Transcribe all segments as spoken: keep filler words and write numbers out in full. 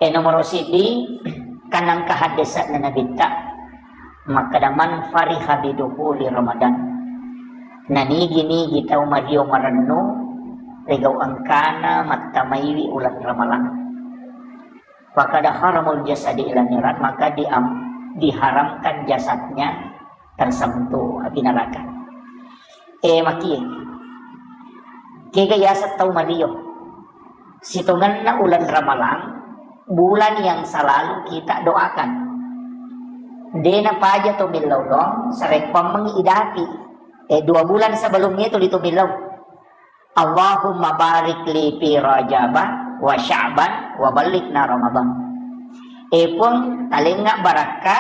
E, nomoro siddi, kan engka haddese'na Nabitta, makkeda, "Man fariha bidukhuli Ramadan." Nanigi-nigi tau mario marennu ri gau engkana mattamaiwi uleng Ramalang. Fakada haramul jasadi ila niran, maka diam-, diharamkan jasadnya tersentuh api neraka. E, makie. Kega yaseng tau mario. Sitongenna uleng Ramalang, bulan yang selalu kita doakan. Dena paja to millau doang, sarekkuammengi idapi. E, dua bulan sebelumnya itu ditu millau. Allahumma barik li fi Rajaba wa Sya'ban wa ballighna Ramadan. E Puang, talengnga barakka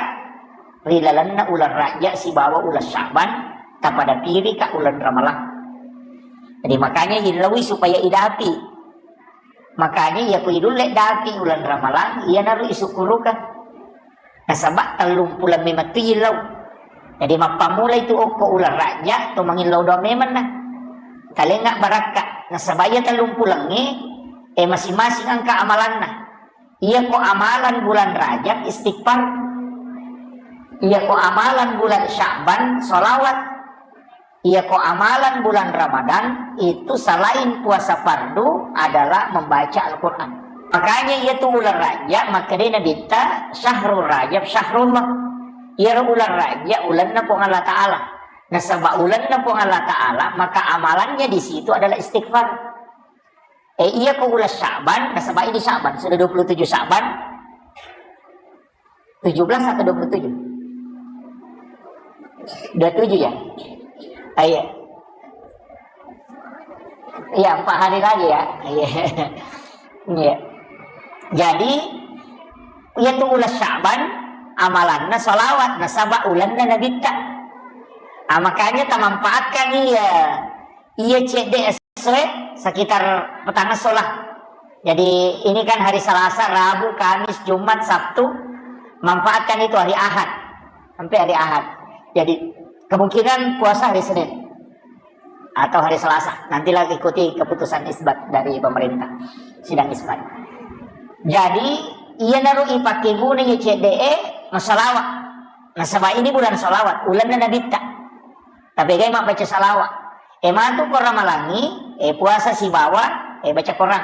ri lalenna uleng Rajab sibawa uleng Sya'ban, tapada pirika uleng Ramalang. Jadi makanya illaui supaya idapi. Makanya iya ku idulle dapi uleng Ramalang, iyanaro isukkurukeng. Nasaba tellumpuleng memettu illau. Jadi mappammula itu okko uleng Rajab to mangillau doang memenna. Talengnga barakka. Nasaba iya tellumpulengnge, e, masing-masing engka amalanna. Iya ko amalan bulan Rajab istighfar. Iya ko amalan bulan Sya'ban sholawat. Iya ko amalan bulan Ramadan itu selain puasa fardu adalah membaca Al-Quran. Makanya iya tu uleng Rajab, makkedai Nabitta, "Syahrul Rajab syahrullah." Iyaro uleng Rajab ulenna Puang Allah Ta'ala. Nasaba ulenna Puang Allah Ta'ala, maka amalannya di situ adalah istighfar. E, iya ko uleng Sya'ban, nasaba ini Sya'ban, sudah dua puluh tujuh Sya'ban. Tujuh belas atau dua puluh tujuh? Dua puluh tujuh ya? Ah, iya. Iya, empat hari lagi ya. Iya. Iya. Jadi, iya tu uleng Sya'ban, amalanna sholawat, nasaba ulenna Nabitta. Ah, makanya tamanfaatkan iya, iya cedde essoe sekitar petang esso lah. Jadi ini kan hari Selasa, Rabu, Kamis, Jumat, Sabtu, manfaatkan itu hari Ahad. Sampai hari Ahad. Jadi kemungkinan puasa hari Senin atau hari Selasa. Nantilah ikuti keputusan isbat dari pemerintah, sidang isbat. Jadi iyanaro ipake guna iya cedde e massalawa. Nasaba ini bulan salawat, ulenna Nabitta. Tapegai mabbaca salawat. E matu ko Ramalangi, e puasa sibawa, e baca Quran.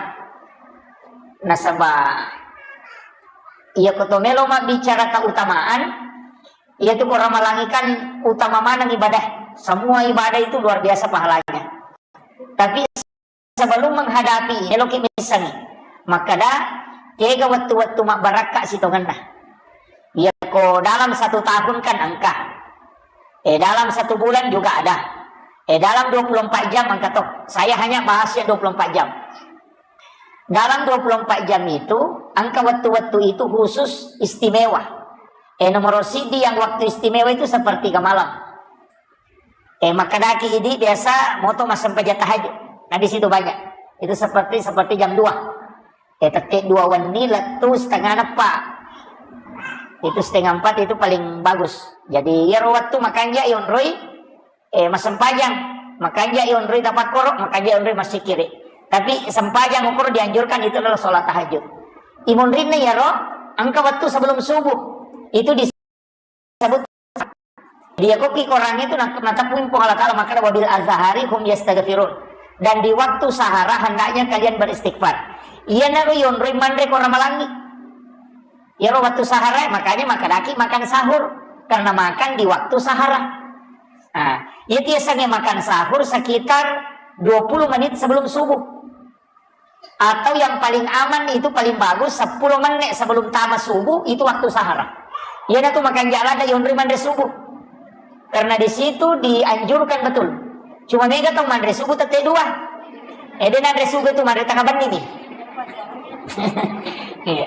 Nasaba iya ko to melo mabbicara keutamaan, iya tu ko Ramalangi kan utama maneng ibadah. Semua ibadah itu luar biasa pahalanya. Tapi sebelum menghadapi, meloki missengi. Makkeda, kega wettu-wettu mabbarakka sitongenna. Iya ko dalam satu tahun kan engka. Eh, dalam satu bulan juga ada. Eh, dalam dua puluh empat jam engka to. Saya hanya bahas yang dua puluh empat jam. Dalam dua puluh empat jam itu, engka wettu-wettu itu khusus istimewa. Eh, nomor sidi yang waktu istimewa itu sepertiga malam. Eh, makkedaki idi biasa moto massempajang tahajud. Nah, di situ banyak. Itu seperti, seperti jam dua. Eh, tette dua wenni lettu setengah neppa. Itu setengah empat itu paling bagus. Jadi, iyaro wettu makanja yonroi, eh, massempajang. Makanja yonroi tapakkoro, makanja yonroi massikiri. Tapi sempajang okoro dianjurkan itu adalah sholat tahajud. Imunrinna iyaro, engka wettu sebelum subuh. Itu di sebut. Dia koki korangnge tu nak-, natepung Puang Allah Ta'ala makkeda, "Wabil azhari hum yastaghfirun." Dan di waktu sahara hendaknya kalian beristighfar. Iyanaro yonroi manre ko Ramalangi. Iyaro waktu sahara, makanya makkedaki makan sahur. Karena makan di waktu sahara. Nah, itu biasanya makan sahur sekitar dua puluh menit sebelum subuh. Atau yang paling aman itu paling bagus sepuluh menit sebelum tama subuh itu waktu sahara. Iyanatu makanja ladde yonroi manre subuh. Karena di situ dianjurkan betul. Cuma mega tau manre subuh tette dua. Eh, de nanre subuh tu manre tengah benni ni. Iya.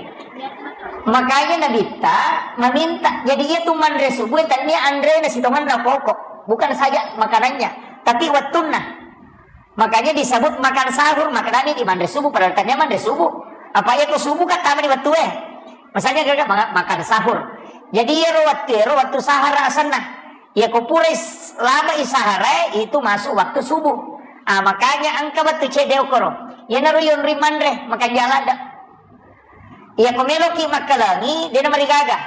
Makanya Nabitta meminta, jadi iya tu manre subuh tania anre na sitongan pokok. Bukan saja makanannya, tapi wettunna. Makanya disebut makan sahur, makanya di manre subuh, padahal tania manre subuh. Apa iya ko subuh kan tama di wettu e. Misalnya gaga ma-, makan sahur. Jadi iyaro wettu, iyaro wettu sahara asenna. Iya ko pura is-, lama i sahara itu masuk waktu subuh. Ah, makanya engka wettu cedde okoro. Iyanaro yonroi manre, makanja ladde. Iya, ko meloki makkalengi, dena marigaga.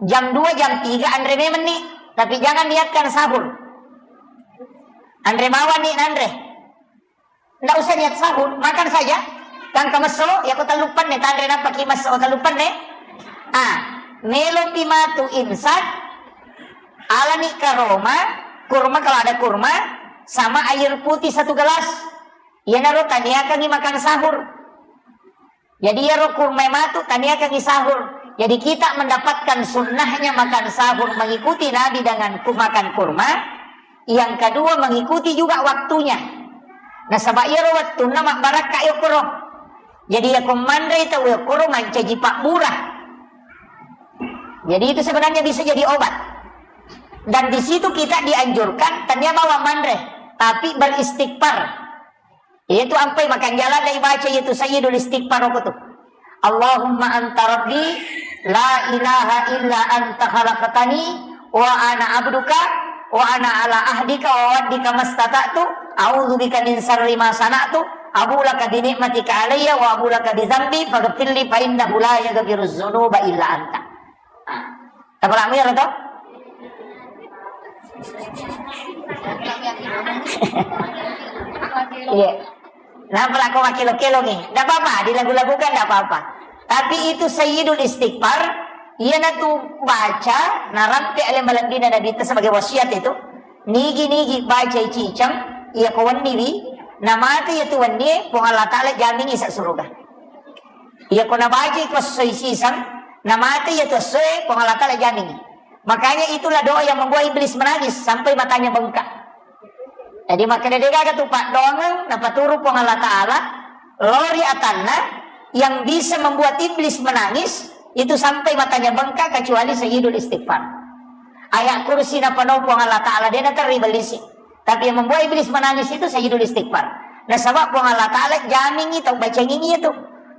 Jam dua, jam tiga, anre memenni. Tapi jangan niatkan sahur. Anre mawani nanre. Ndak usah niat sahur, makan saja. Tangka messo, ya ko tellupenne, tanre nappaki messo tellupenne. Ah, melopi matu imsak, alani karoma, kurma kalau ada kurma, sama air putih satu gelas. Iyanaro taniakangi makan sahur. Jadi iyaro kurma matu taniakangi sahur. Jadi kita mendapatkan sunnahnya makan sahur mengikuti Nabi dengan ku-, makan kurma. Yang kedua mengikuti juga waktunya. Nasaba iyaro wettunna mabbarakka yokkoro. Jadi yako manre tau yokkoro mancaji pabbura. Jadi itu sebenarnya bisa jadi obat. Dan di situ kita dianjurkan tania bawa manre, tapi beristighfar. Iyatu ampai makanjala dai baca iyatu Sayyidul Istighfar okko tu. Allahumma anta rabbi la ilaha illa anta khalaqtani wa ana abduka wa ana ala ahdika wa wa'dika mastata'tu, a'udzu bika min syarri ma sana'tu, abu laka bi ni'matika alayya wa abu laka bi dzambi faghfirli fa innahu la yaghfirudz dzunuba illa anta. Tapalamu iyaro to? Iya. Nah, pelako makkelo-kelo nih. Nggak apa-apa, dilagu-lagukan nggak apa-apa. Tapi itu Sayyidul Istighfar, iyanatu baca, narampe ale malebbina Nabi itu sebagai wasiat itu. Nigi-nigi baca ciceng, iya ko wenni wi, namate iyatu wennie, Puang Allah Ta'ala jamingi sa suruga. Iya ko nabacai ko essoi siseng, namate iyatu essoe, Puang Allah Ta'ala jamingi. Makanya itulah doa yang membuat iblis menangis sampai matanya bengkak. Jadi makkeda degaga tu paddoangeng napaturu Puang Allah Ta'ala, lori atanna yang bisa membuat iblis menangis itu sampai matanya bengkak kecuali Sayyidul Istighfar. Ayat kursi napanau Puang Allah Ta'ala, dena terri bellisi. Tapi yang membuat iblis menangis itu Sayyidul Istighfar. Nasaba Puang Allah Ta'ala jamingi tau bacangingi itu.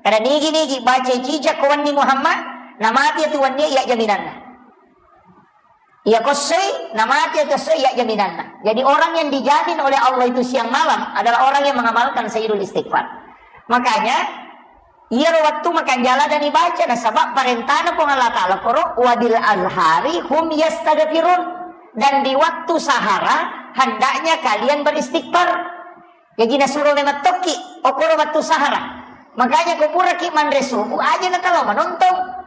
Kada nigi-nigi baca cijak ko wenni Muhammad, namati itu wenni iya jaminanna. Iya kossoi, namati itu kossoi iya jaminanna. Jadi orang yang dijamin oleh Allah itu siang malam adalah orang yang mengamalkan Sayyidul Istighfar. Makanya, iyaro wettu makanjala dani baca, nasaba parentana Puang Allah Ta'ala koro, "Wa bil azhari hum yastaghfirun." Dan di waktu sahara, hendaknya kalian beristighfar. Jadi nasuro memettokki, okoro wettu sahara. Makanya ko puraki manre subuh, aja na talo manontong.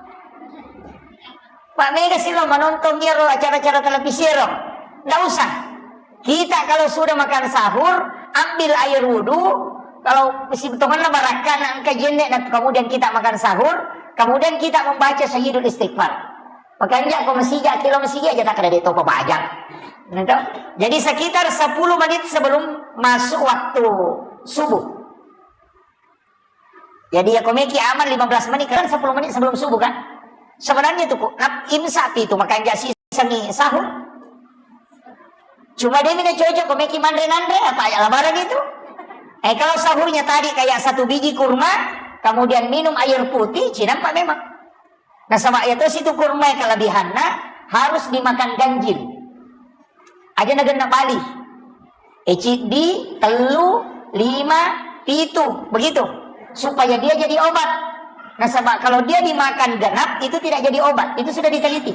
Pak mega silo manontong iyaro acara-acara televisi ero. Nggak usah. Kita kalau sudah makan sahur, ambil air wudhu. Kalau si tongenna barakka na engka jenne, nah, kemudian kita makan sahur, kemudian kita membaca Sayyidul Istighfar. Makanya ko masija, kilo masija aja tak ada detopa bajang. Gitu. Jadi sekitar sepuluh menit sebelum masuk waktu subuh. Jadi ya komeki aman lima belas menit, kan sepuluh menit sebelum subuh kan. Sebenarnya itu kok nap-, imsak itu makanja sisengi sahur. Cuma dia mina cocok komeki manre nanre apa ya lebaran itu. Eh, kalau sahurnya tadi kayak satu biji kurma, kemudian minum air putih, cinampak memang. Nasaba iya tosi tu kurma kelebihanna harus dimakan ganjil. Aja na genna bali. Eh, ciddi, tellu, lima, pitu, begitu. Supaya dia jadi obat. Nasaba kalau dia dimakan genap, itu tidak jadi obat. Itu sudah diteliti.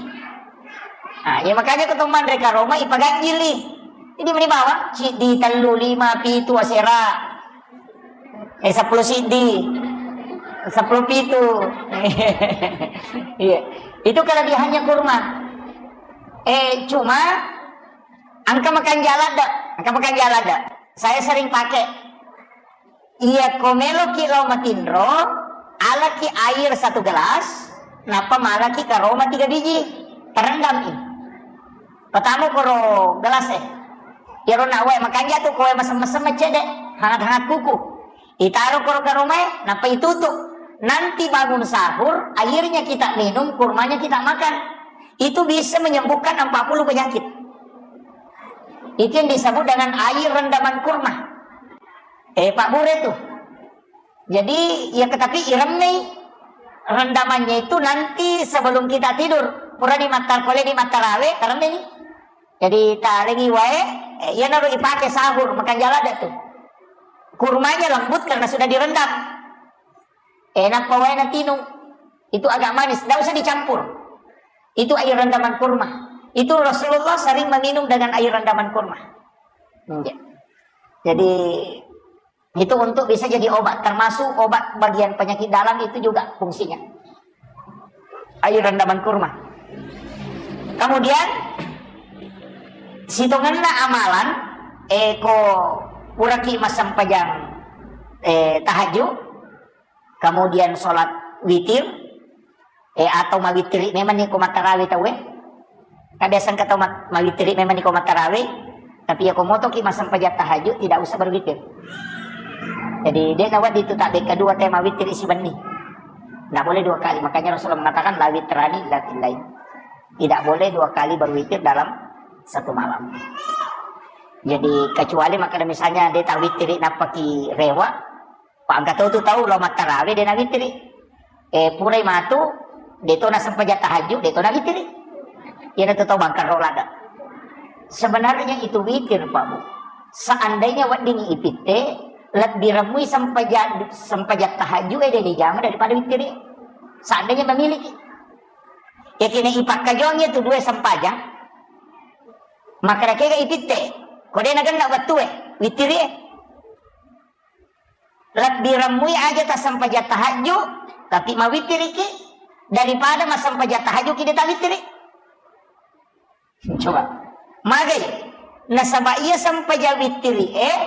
Nah, ya makanya ketong manre karoma ipaganjili. Jadi meni bawang, ciddi, tellu, lima, pitu, asera. Eh, sepuluh siddi. Sepuluh pitu. Iya. Itu kelebihannya kurma. Eh, cuma engka makan jalan dah. Engka makan jalan dah. Saya sering pakai. Iya, ko meloki lao matinro, alaki air satu gelas, nappa malaki karoma tiga biji. Terendam i. Pertama koro gelas eh. Iyaro na wae makanja tu koe mesem-mesem cede, hangat-hangat kuku. Itaro koro karomae, nappa itutu. Nanti bangun sahur, airnya kita minum, kurmanya kita makan. Itu bisa menyembuhkan empat puluh penyakit. Itu yang disebut dengan air rendaman kurma. Eh, Pak Bure tuh. Jadi, ya tetapi iremmei rendamannya itu nanti sebelum kita tidur. Pura di matar-, pole di matarawe, teremmei. Jadi, talengi wae, eh, iya naru ipake sahur, makan jalada tuh. Kurmanya lembut karena sudah direndam. Eh, nappa wae natinung. Itu agak manis, tidak usah dicampur. Itu air rendaman kurma. Itu Rasulullah sering meminum dengan air rendaman kurma. Iya. Jadi itu untuk bisa jadi obat, termasuk obat bagian penyakit dalam itu juga fungsinya. Air rendaman kurma. Kemudian sitongenna amalan, eh, ko puraki massempajang, eh, tahajud, kemudian sholat witir, eh, atau mawittiri memang ni ko mattarawe tauwe. Kan biasa engka tau ma-, mawittiri memang ni ko mattarawe, tapi ya ko motoki massempajang tahajud tidak usah berwitir. Jadi dia nawaddi itu tak kedua tema witir isi benni. Tidak boleh dua kali. Makanya Rasulullah mengatakan la witrani illa fillail. Tidak boleh dua kali berwitir dalam satu malam. Jadi kecuali maka misalnya dia tak wittiri nappaki rewa, Pak, engka to tu tau lao mattarawe de nawittiri. Eh, purai matu, de to nasempajang tahajud, de to nawittiri. Iyana tu tau bangkaro ladde. Sebenarnya itu witir, Pak Bu. Seandainya wedding ipitte, lebbi remmui sempajang, sempajang tahajud eh de dijama daripada wittiri. Seandainya memiliki. Ya kini ipakkajongi tu dua sempajang, maka kega ipitte. Ko de nagenna wettue, wittiri eh. Lebbi remmui aja tassempajang tahajud, tapi mawittiriki daripada massempajang tahajud ki de tawittiri. Coba. Magai. Nasaba iya sempajang wittiri, eh,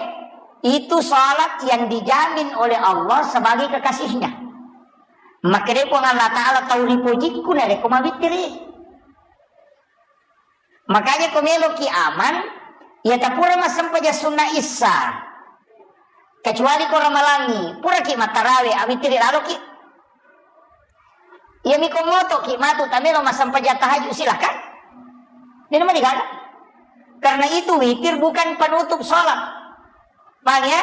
itu salat yang dijamin oleh Allah sebagai kekasihnya. Makanya Puang Allah Ta'ala tau ripojikku narekko mawittiri. Makanya ko meloki aman, iya tapura massempajang sunna issa. Kecuali ko ramalangi, puraki mattarawe, awittiri laloki. Iya miko motoki matu tamelo massempajang tahajud, silakan. Jadi mari gaga. Karena itu witir bukan penutup sholat. Paham ya?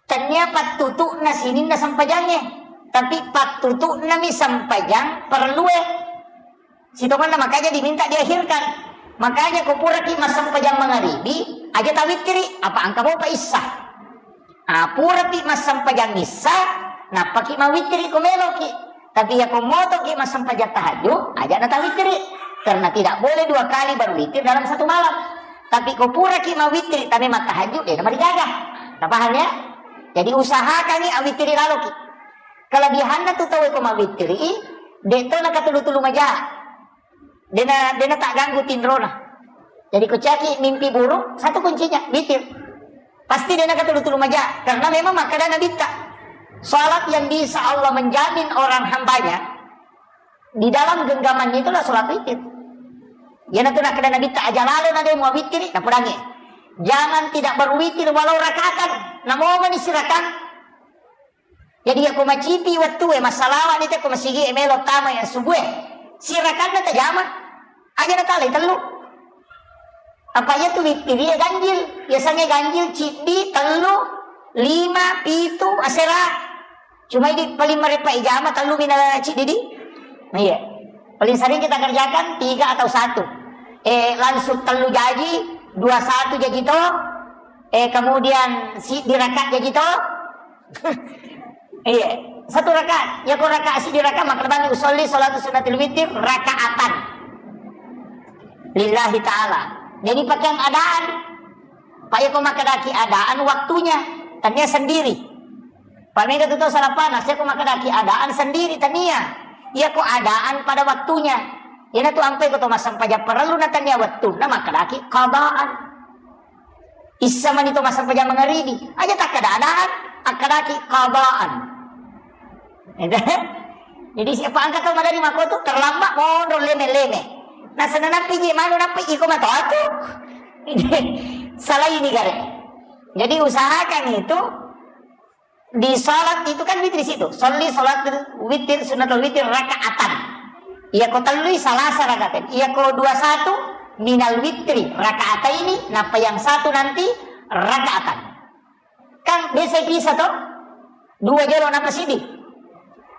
Tania pattutu'na sininna sempajangnge, tapi pattutu'nami sempajang perlue. Sitonganna makanya diminta diakhirkan. Makanya ko puraki massempajang mangaribi, aja tawittiri, apa angka mopa issa. Ah, purapi massempajang issa, nappaki mawittiri ko meloki. Tapi ya ko motoki massempajang tahajud, aja na tawittiri. Karena tidak boleh dua kali berwitir dalam satu malam. Tapi ko puraki mawittiri, tapi mattahajud, de na marigaga. Nah, paham ya? Jadi usahakangi awittiri laloki. Kelebihanna tu tau ko mawittiri, de to na katulu-tulu maja. Dena, dena tak ganggu tinrona. Jadi ko caki mimpi buruk, satu kuncinya, witir. Pasti dena katulu-tulu maja, karena memang makkada Nabitta, salat yang bisa Allah menjamin orang hambanya di dalam genggamannya itulah salat witir. Yana tu nakkada Nabitta, aja lalo na de muawittiri, napodangi. Jangan tidak berwitir walau rakaatan. Namomani sirakang. Jadi, yako macipi wettue, massalawa ni te ko masigi e melo tama ya subue. Sirakanna tajama. Aja na talai tellu. Apa iya tu wittiri e ganjil. Biasanya ganjil ciddi, tellu, lima, pitu, asera. Cuma idi paling marepa ijama tellu mina ciddi di. Iya. Paling sering kita kerjakan tiga atau satu. Eh, langsung tellu jaji, dua satu jaji to. Eh, kemudian si diraka jaji to. Iya, satu rakaat. Ya, ko rakaat, si diraka, maka bani usolli salatu sunnatil witir rakaatan. Lillahi ta'ala. Jadi, pakai adaan. Pak, ya, ko makadaki adaan waktunya. Tania sendiri. Pak, mega tu tau salah panas. Ya, ko makadaki adaan sendiri. Tania. Ya, ko adaan pada waktunya. Ya, na tu ampai ko to massempajang parellu na tania waktu. Na makadaki qadaan. Issa mani to massempajang mangaribi, aja takkada-adaan, akkadaki qadaan. Jadi siapa angka tau madari mako tu terlambat monro leme-leme. Nah, senanappi je manu nappi iko mato aku. Salah ini gare. Jadi usahakan itu di salat itu kan witir situ. Sholli salat witir, sunnatul witir rakaatan. Iya ko tellui salasa rakaatan. Iya ko dua satu minal witri rakaataini, napa yang satu nanti rakaatan. Kan biasa bisa to? Dua jolo napa sidi.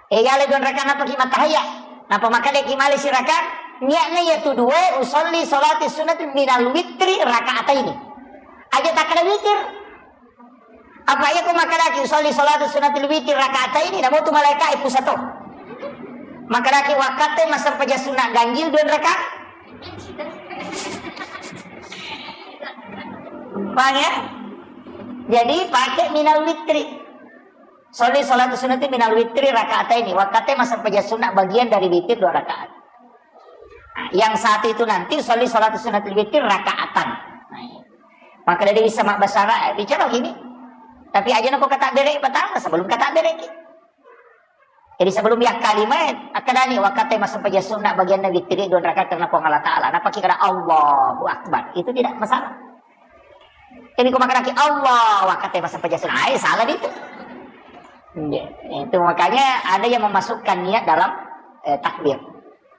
Eh, yale don rakaat napa ki matahaya. Napa makade ki male siraka. Niatnya ya tu dua, usolli salati sunat minal witri rakaataini. Aja takkada witir. Apa iya ko makkadaki usolli salatu sunnatil witir rakaataini, namo tu malaika e pusato. Makkedaki, wakkatte massempajang sunna ganjil dua rakaat. Paham ya? Jadi pakai minal witri. Sholli sholata sunnati minal witri rakaataini. Wakkatte massempajang sunna bagian dari witir dua rakaat. Nah, yang satu itu nanti sholli sholata sunnatil witri rakaatan. Nah, iya. Maka dia bisa mak bahasa Arab, eh, bicara gini. Tapi aja nako kata bere pertama sebelum kata bere ki. Jadi sebelum ya kalimat, akkadani wakkatte massempajang sunna bagianna witiri dua rakaat karena Puang Allah Ta'ala. Napaki kada Allahu Akbar. Itu tidak masalah. Jadi ko makkedaki Allah, wakkatte massempajang sunna. Ai, salah itu. Iya, itu makanya ada yang memasukkan niat dalam, eh, takbir.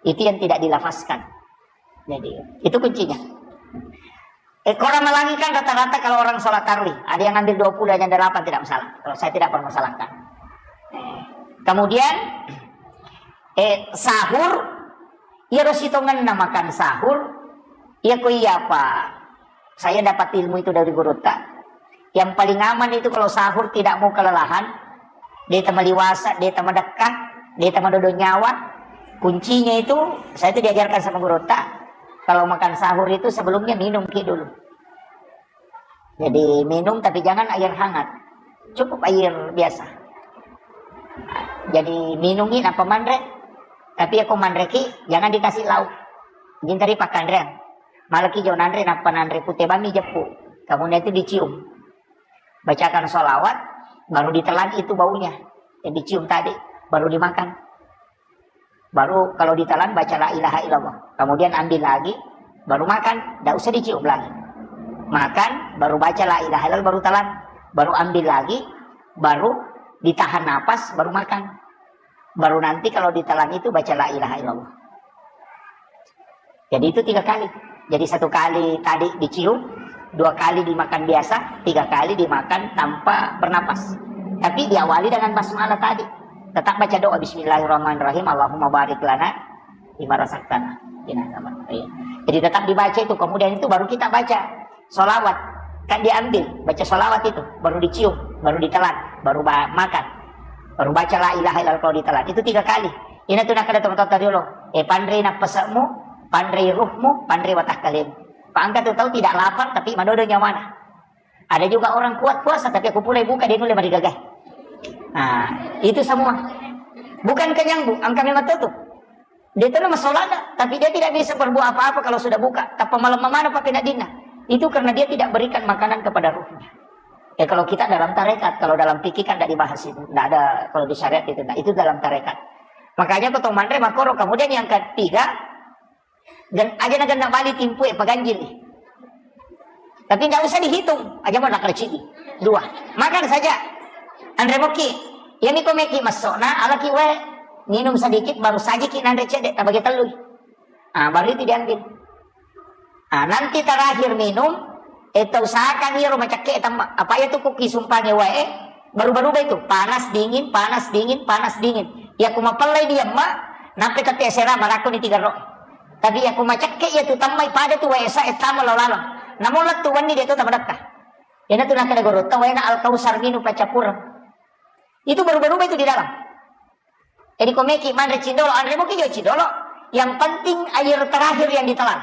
Itu yang tidak dilafazkan. Jadi, itu kuncinya. Eh, ko Ramalangi kan rata-rata kalau orang sholat tarawih, ada yang ambil dua puluh, ada yang delapan, tidak masalah. Kalau saya tidak permasalahkan. Eh, kemudian, eh, sahur, iya ro sitongenna makan sahur, iya ko iya apa? Saya dapat ilmu itu dari gurutta. Yang paling aman itu kalau sahur tidak mau kelelahan, de' tama liwasa, de' tama dekka, de' tama dodo nyawa. Kuncinya itu, saya itu diajarkan sama gurutta, kalau makan sahur itu sebelumnya minum ki dulu. Jadi minum tapi jangan air hangat. Cukup air biasa. Jadi minumi nappa manre. Tapi ako manre ki, jangan dikasih lauk. Jintari pakkanrean. Malaki jo nanre, nappa nanre pute bami jeppu. Kemudian itu dicium. Bacakan sholawat, baru ditelan itu baunya yang dicium tadi, baru dimakan. Baru kalau ditelan baca la ilaha illallah. Kemudian ambil lagi, baru makan, tidak usah dicium lagi. Makan, baru baca la ilaha illallah, baru telan. Baru ambil lagi, baru ditahan napas, baru makan. Baru nanti kalau ditelan itu baca la ilaha illallah. Jadi itu tiga kali. Jadi satu kali tadi dicium, dua kali dimakan biasa, tiga kali dimakan tanpa bernapas. Tapi diawali dengan basmalah tadi. Tetap baca doa, "Bismillahirrahmanirrahim, Allahumma barik lana fima razaqtana." Iya. Jadi tetap dibaca itu, kemudian itu baru kita baca sholawat. Kan diambil, baca sholawat itu, baru dicium, baru ditelan, baru ba-, makan. Baru baca la ilaha illallah kalau ditelan. Itu tiga kali. Ina tu nakkeda tomatoatta riolo, eh, panrei nappase'mu, panrei ruhmu, panrei watakkalemu. Pak angka tu tahu tidak lapar tapi madodo nyawana. Ada juga orang kuat puasa tapi aku pulai buka dia nulle marigagai. Nah, itu semua. Bukan kenyang, Bu, angka memang tahu tu. Dia tu nama solana, tapi dia tidak bisa berbuat apa-apa kalau sudah buka. Tappa malam mana pakai nak dinna. Itu karena dia tidak berikan makanan kepada ruhnya. Ya, kalau kita dalam tarekat, kalau dalam fikih kan tidak dibahas itu. Tidak ada, kalau di syariat itu, nah, itu dalam tarekat. Makanya ko to manre makoro. Kemudian yang ketiga, dan aja na genna bali timpu e paganjil. Tapi tidak usah dihitung, aja mau nakal cidi. Dua. Makan saja. Anre moki. Iya mi ko meki masuk na, alaki wae. Minum sedikit, baru sajiki nanre cedde, tabagi tellu. Ah, baru itu diambil. Ah, nanti terakhir minum, eh, tau usahakan iyaro macakke e tamma. Apa iya tu kuki sumpange wae, baru-baru itu, panas dingin, panas dingin, panas dingin. Iya ku mapellai dia ma, nampe tapi asera malakko ni tiga ro. Tapi iya ku macakke iya tu tammai pada tu wae sa e tama lao laleng. Namun lettu wenni dia tu tama dekka. Ina tu nakkeda gorotta wae na Al-Kausar minum paccapureng. Itu baru-baru itu di dalam. Jadi ko meki manre cindolo, anre moki jo cindolo. Yang penting air terakhir yang ditelan.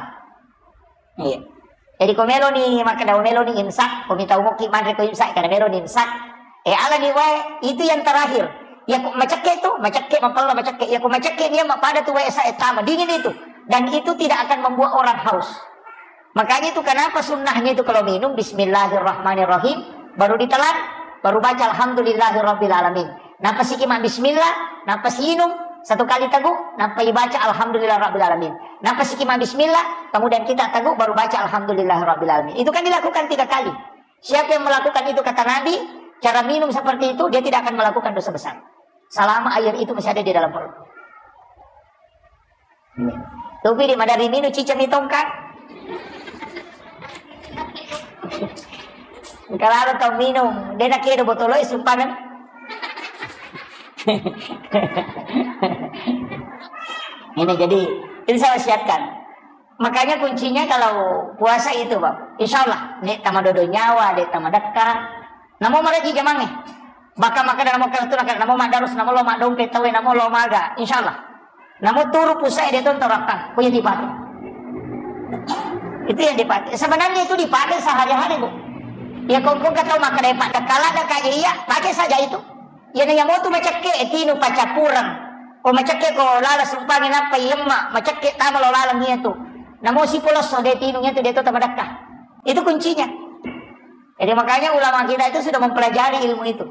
Iya. Jadi ko meloni makkeda meloni imsak, ko mitau moki manre ko imsak, karena meloni imsak. Eh, alani wae, itu yang terakhir. Ya ko macakke tu, macakke mapella macakke. Ya ko macakke dia pada tu wae sa e tama dingin itu. Dan itu tidak akan membuat orang haus. Makanya itu kenapa sunnahnya itu kalau minum bismillahirrahmanirrahim, baru ditelan, baru baca alhamdulillahirabbil alamin. Nappa siki ma bismillah, nappa siinum satu kali tegu, nappa ibaca alhamdulillah rabbil alamin. Nappa siki ma bismillah, kemudian kita tegu, baru baca alhamdulillah rabbil alamin. Itu kan dilakukan tiga kali. Siapa yang melakukan itu, kata Nabi, cara minum seperti itu, dia tidak akan melakukan dosa besar. Selama air itu masih ada di dalam perut. Topi di madari minum cica mitongka. Kalau tau minum, de nakedo botolo e sumpanan. Ini jadi, itu saya wasiatkan. Makanya kuncinya kalau puasa itu, Bang. Insya Allah, de tama dodo nyawa, de tama dekka. Namo maraji jamangnge. Baka makkeda namo kartu, namo madarus, namo lo maddompe tawe, namo lo maga. Insya Allah. Namo turu pusa'e de' to tau rakkang, ko iya dipakai. Itu yang dipakai. Sebenarnya itu dipakai sehari-hari, Bu. Ya, kongkong kata makkeda, "Pak, dekala ada kayak iya," pakai saja itu. Iyana iya motu macekke, eh, tinu pacappureng. Ko macekke ko lala sumpangi nappa iyemma, macekke tama lo laleng iya tu. Namo sipolosso de' tinu iya tu de' to tamadekka. Itu kuncinya. Jadi makanya ulama kita itu sudah mempelajari ilmu itu.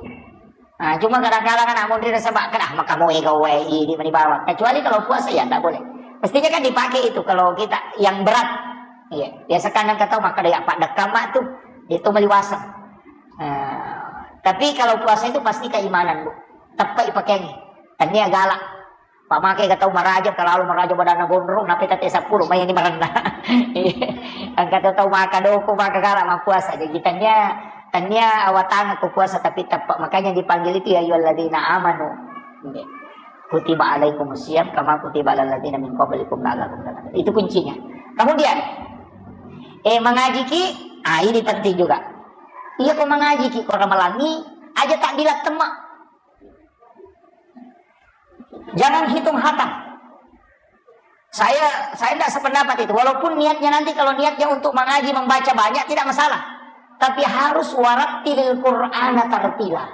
Nah, cuma kadang-kadang kan amun rira sebab kena maka mau ego wae idi mani bawang. Kecuali kalau puasa ya ndak boleh. Mestinya kan dipakai itu kalau kita yang berat. Iya, biasa kan kata maka ada ya pak dekam mak tu, dia tu meliwasa. Nah, tapi kalau puasa itu pasti keimanan, Bu. Tepat pakaiannya. Tania galak. Pamake ga tau maraja, kalau maraja badanna gondrong, nape tate seppulo, mai ini merendah. Angka tau maka doko, maka galak, maka puasa. Jadi tania, tania awatang aku puasa, tapi tepat. Makanya dipanggil itu, "Ya ayyuhalladzina amanu." Kutiba alaikum siyam kama kutiba alal ladzina min qablikum la'allakum tattaqun. Itu kuncinya. Kemudian, eh, mengaji ki, ah, ini penting juga. Iya, ko mengaji ki, ko ramalangi, aja tak bilang temak. Jangan hitung hatam. Saya saya tidak sependapat itu. Walaupun niatnya nanti kalau niatnya untuk mengaji membaca banyak tidak masalah. Tapi harus warattilil Qur'ana tartila.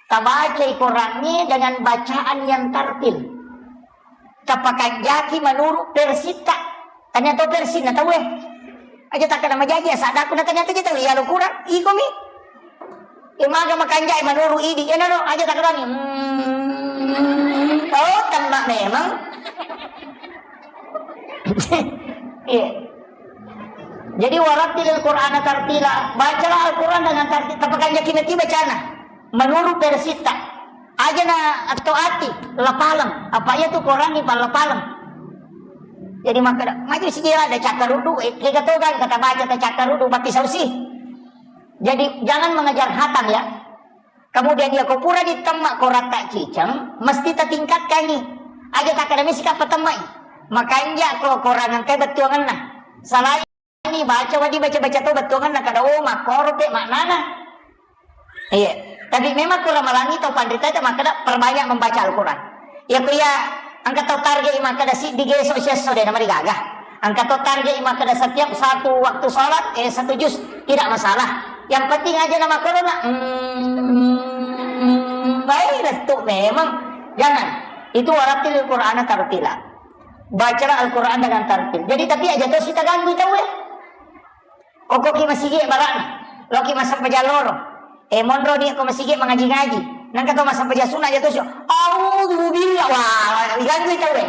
Tabacai Qur'annya dengan bacaan yang tartil. Tapakanjaki menurut versita. Tanya to versi na tahu eh. Aja tak kena majaji ya sadaku na tanya aja tahu ya lo kurang. Iko mi. Imaga makanjai menurut idi. Ya no aja tak kena. Hmm. Oh, tembak memang. Iya. Jadi warattilil Qur'ana tartila. Bacalah Al-Quran dengan tartil. Tapakanjaki meti bacana. Menurut versita. Aja na atau ati lapaleng. Apa iya tu Quran ni lapaleng. Jadi maka maju si dia ada cakar rudu. Eh, kita tahu kan kata baca ta cakar rudu mati sausi. Jadi jangan mengejar hatam ya. Kemudian dia ko pura ditemma ko ratta ciceng, mesti tatingkatkangi. Aja tak ada misi kapa temmai. Makanja ko korangan kai bettuanganna. Selain ini baca wadi baca-baca to bettuanganna kada oh makkoro pe maknana. Iya. Tapi memang kurang malangi to panrita itu makkeda perbanyak membaca Al-Quran. Ya ku ya angka to target makkeda siddi geso siesso de namari gaga. Angka to target makkeda setiap satu waktu sholat eh satu juz tidak masalah. Yang penting aja nama corona. Hmm, baik restu memang. Jangan. Itu warattilil Qur'ana tartila. Bacalah Al-Quran dengan tartil. Jadi tapi aja to kita ganggu tahu eh. Koko ki masigi barana. Loki masempajang loro. Eh monro ni ko masigi mangaji-ngaji. Nangka to masempajang sunat aja to sio. Auzubillah. Wah, diganggu tahu eh.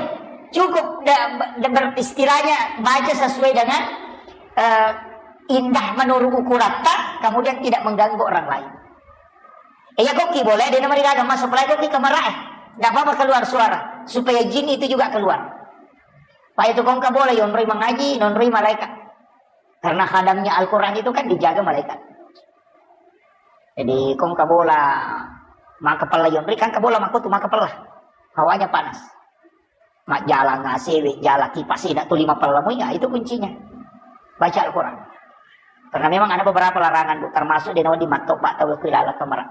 Cukup da, da, ber- istilahnya baca sesuai dengan eh, indah menurut ukuratta, kemudian tidak mengganggu orang lain. Eh, ya koki boleh, dia nama digaga masuk lagi koki ke marah eh. Tidak apa-apa keluar suara, supaya jin itu juga keluar. Pak itu kongka boleh yonroi mengaji, nonroi malaikat. Karena khadamnya Al-Quran itu kan dijaga malaikat. Jadi kongka bola maka pella yonroi kan kabola maka tu maka pella. Hawanya panas. Majjala ngasewe, jala kipas, tidak tu lima pella muinga, itu kuncinya. Baca Al-Quran. Karena memang ada beberapa larangan, Bu, termasuk di nawa di matto, Pak, tahu aku lala kamera.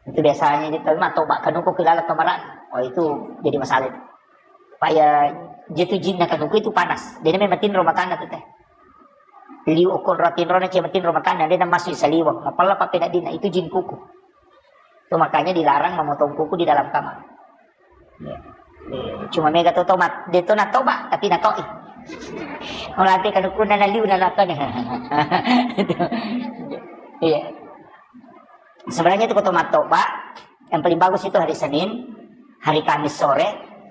Itu biasanya di tahu matto, Pak, kanuku kilala kamera. Oh, itu jadi masalah itu. Pak ya, jitu jinna kanuku itu panas. Jadi memang tinro makanna tu teh. Liu okon ratinro na cia matinro makanna, dia masuk saliwang. Mapalla pappena dina, itu jin kuku. Itu makanya dilarang memotong kuku di dalam kamar. Ya. Eh, cuma mega to tomat, dia to natoba, tapi natoi. Kalau nanti kalau kuna na liu na lakon. Itu. Iya. Sebenarnya itu koto mattoba, yang paling bagus itu hari Senin, hari Kamis sore,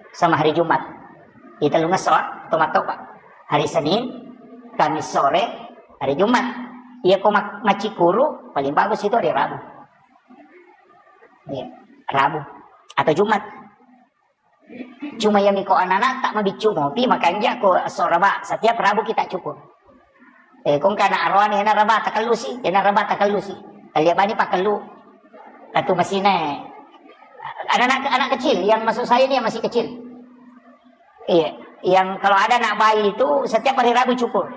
sama hari Jumat. Kita lu ngeso, koto mattoba. Hari Senin, Kamis sore, hari Jumat. Iya ko mak- macikuru, paling bagus itu hari Rabu. Iya, Rabu atau Jumat. Cuma yang miko anak-anak tak mabiccu mopi makanja ko esso Raba. Setiap Rabu kita cukur. Eh, kong kana aroani ena Raba takellusi, ena Raba takellusi. Talia bani pakellu. Katu masina. Anak-anak anak kecil yang masuk saya ini yang masih kecil. Iya, yang kalau ada anak bayi itu setiap hari Rabu cukur.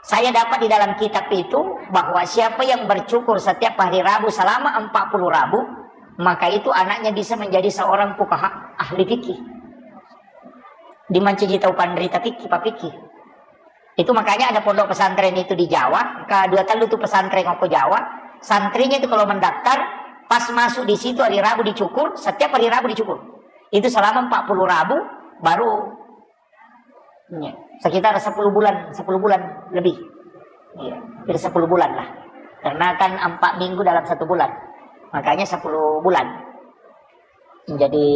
Saya dapat di dalam kitab itu bahwa siapa yang bercukur setiap hari Rabu selama empat puluh Rabu, Maka itu anaknya bisa menjadi seorang fuqaha, ahli fikih. Dimancaji tau panrita fikih, papikih. Itu makanya ada pondok pesantren itu di Jawa, ka dua tellu tu pesantren ko Jawa, santrinya itu kalau mendaftar, pas masuk di situ hari Rabu dicukur, setiap hari Rabu dicukur. Itu selama empat puluh Rabu, baru, ya, sekitar sepuluh bulan, sepuluh bulan lebih. Iya, hampir sepuluh bulan lah. Karena kan empat minggu dalam satu bulan. Makanya sepuluh bulan. Jadi,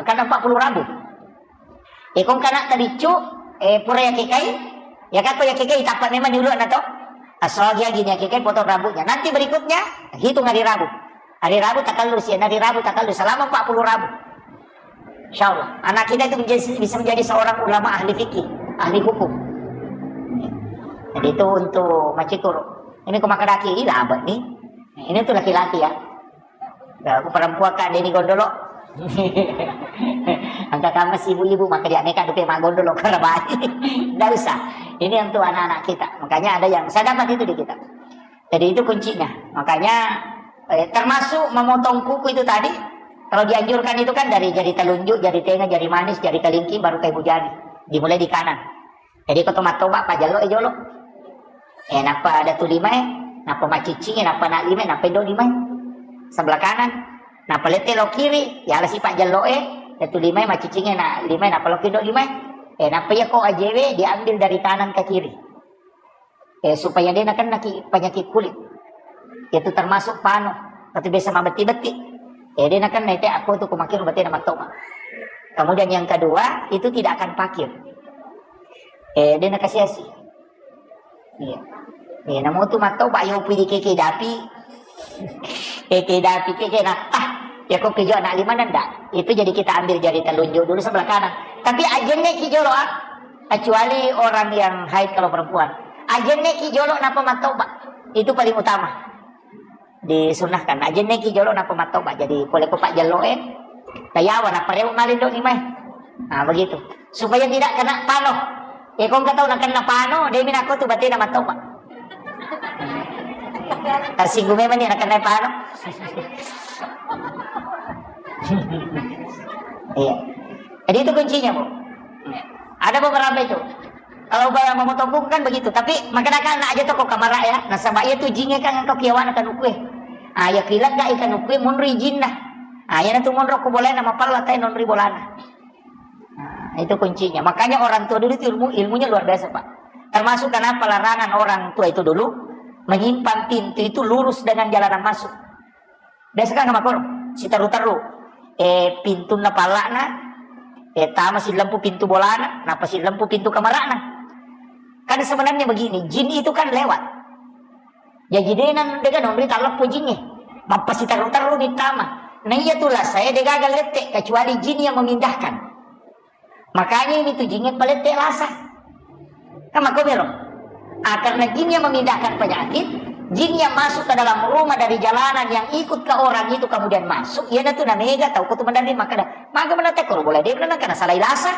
kan empat puluh Rabu. Iko engka anatta biccu, eh, pura yakekai, ya kako yakekai, tappa memang di uluanna to. Asal dia gini yakekai, potong rambutnya. Nanti berikutnya, hitung hari Rabu. Hari Rabu takallusi, hari Rabu takallusi, selama empat puluh Rabu. Insya Allah, anak kita itu menjadi, bisa menjadi seorang ulama ahli fikih, ahli hukum. Jadi itu untuk macikur. Ini ko makkadaki, ih, labet nih. Ini tuh laki-laki ya. Ya, aku perempuan, Kak, Denny Gondolo. Angka kamu si ibu-ibu, maka dia neka dupe mak Gondolo, kalau baik. Nggak usah. Ini untuk anak-anak kita. Makanya ada yang, saya dapat itu di kitab. Jadi itu kuncinya. Makanya, eh, termasuk memotong kuku itu tadi, kalau dianjurkan itu kan dari jari telunjuk, jari tengah, jari manis, jari kelingking, baru ke ibu jari. Dimulai di kanan. Jadi ko to mattoba, pajello e jolo. Eh, nappa ada tu lima e, nappa maciccing e, nappa na lima e, nappa indo lima e. Sebelah kanan. Nappa lette lo kiri, ya ala si pajello e, ada tu lima e, maciccing e, na lima e, nappa lo kindo lima e. Eh, nappa iya ko ajewe diambil dari kanan ke kiri. Eh, supaya dia nakan naki penyakit kulit. Itu termasuk pano, atau biasa mabetti-betti. Eh, dia nakan nete aku tu kumakir berarti nama toba. Kemudian yang kedua, itu tidak akan pakir. Eh, dia nakasiasi. Iya. Iya, namu tu mattoba, yo pidi keke dapi. Keke dapi, keke na, ah, ya kok kejo anak lima nanda. Itu jadi kita ambil jari telunjuk dulu sebelah kanan. Tapi ajenne ki jolo, ah. Kecuali orang yang haid kalau perempuan. Ajenne ki jolo napa mattoba. Itu paling utama. Disunnahkan. Ajenne ki jolo napa mattoba. Jadi pole ko pak jelo e. Tayawa napa rewe malindo ni mai. Nah, begitu. Supaya tidak kena pano. Eh, kong katau nak kena pano, dia mina ko tu batena mattoba. Tersinggung memang ni nak kena pano. Iya. Jadi itu kuncinya, Bu. Ada beberapa itu. Kalau bayang memotong kuku kan begitu, tapi makanya kan aja toko kamar ya. Nasaba iya tu jinge kan engkau kiawana kan ukue. Ah, ya kilang gak ikan ukue munri jinna. Ah, ya tu monro ko boleh nama pala tai nonri bolana. Nah, itu kuncinya. Makanya orang tua dulu itu ilmu, ilmunya luar biasa, Pak. Termasuk kenapa larangan orang tua itu dulu menyimpan pintu itu lurus dengan jalanan masuk. Biasa kan makoro, siteru-teru. Eh, pintunna pallakna, eh, tama silempu pintu bolana, napa silempu pintu kamarana. Kan sebenarnya begini, jin itu kan lewat. Jaji dena dega nonri talleppo jinge. Mappasiteru-teru ni tama. Nah iya tu lah saya degaga lette kecuali jin yang memindahkan. Makanya ini tu jinge palette lasa. Kan makko mero. Ah, karena jin yang memindahkan penyakit, jin yang masuk ke dalam rumah dari jalanan yang ikut ke orang itu kemudian masuk, iya tu namega tau ko tu mandari makkada. Maga mana tekor boleh dia karena salai lasa.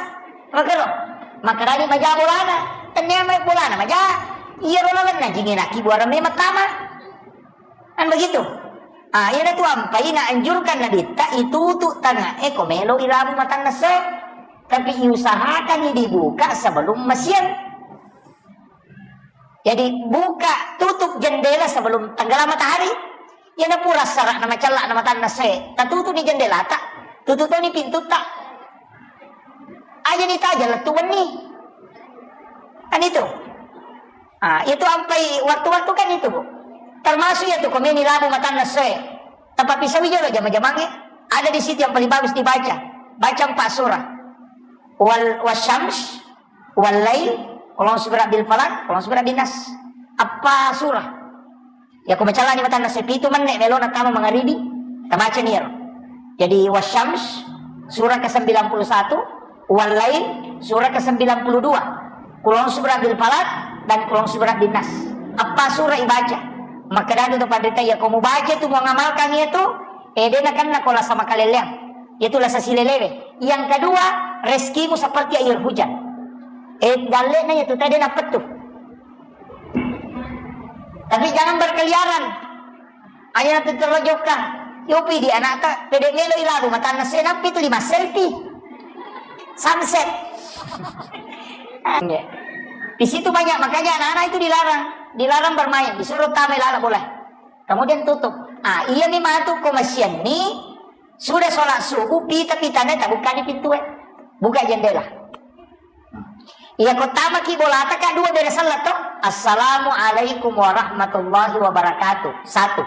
Makaro. Makarani maja bolana. Tanya mai bolana maja. Iya rola lenna jinge naki buara memang tama. Kan begitu. Ah, iya tu ampai na anjurkan nabitta itu tu tanga e ko melo irabu matanna se. Tapi usahakan dibuka sebelum masiang. Jadi buka tutup jendela sebelum tenggelam matahari. Iya na pura sarak nama celak nama tanna se. Tatutup ni jendela tak. Tutup ni pintu tak. Aja ni taja letu wenni. Kan itu. Ah, itu ampai waktu-waktu kan itu, Bu. Termasuk ya tu komeni labu matanna soe. Tapi sawi jolo jama-jamange. Ada di situ yang paling bagus dibaca. Baca empat surah. Wal wasyams, wal lail, qul a'udzu birabbil falaq, qul a'udzu birabbin nas. Apa surah? Ya, ko macallani matanna sepitu menne melona tama mangaribi, tamaca niro. Jadi, wasyams, surah ke sembilan puluh satu, wal lail, surah ke sembilan puluh dua, qul a'udzu birabbil falaq, dan qul a'udzu birabbin nas. Apa surah ibaca? Maka datu tu panrita, ya, ko mubaca tu, mengamalkan itu, eh, dena kan nako lasa makaleleang. Itu lasa silelewe. Yang kedua, rezekimu seperti air hujan. Eh, dalle'na ya tu tadi napettu. Tapi jangan berkeliaran. Aja nanti terlojokkan. Yopi di anakta, pede melo ilalu matanna se, nappi tu lima selfie. Sunset. Di situ banyak, makanya anak-anak itu dilarang, dilarang bermain, disuruh tama ilala bola. Kemudian tutup. Ah, iya mi matu ko masianni, sudah sholat subuh, pita-pitanya tabukka di pintu, eh. Buka jendela. Iya, ko tamaki bolata, Kak, dua bere sellang to. "Assalamualaikum warahmatullahi wabarakatuh." Satu.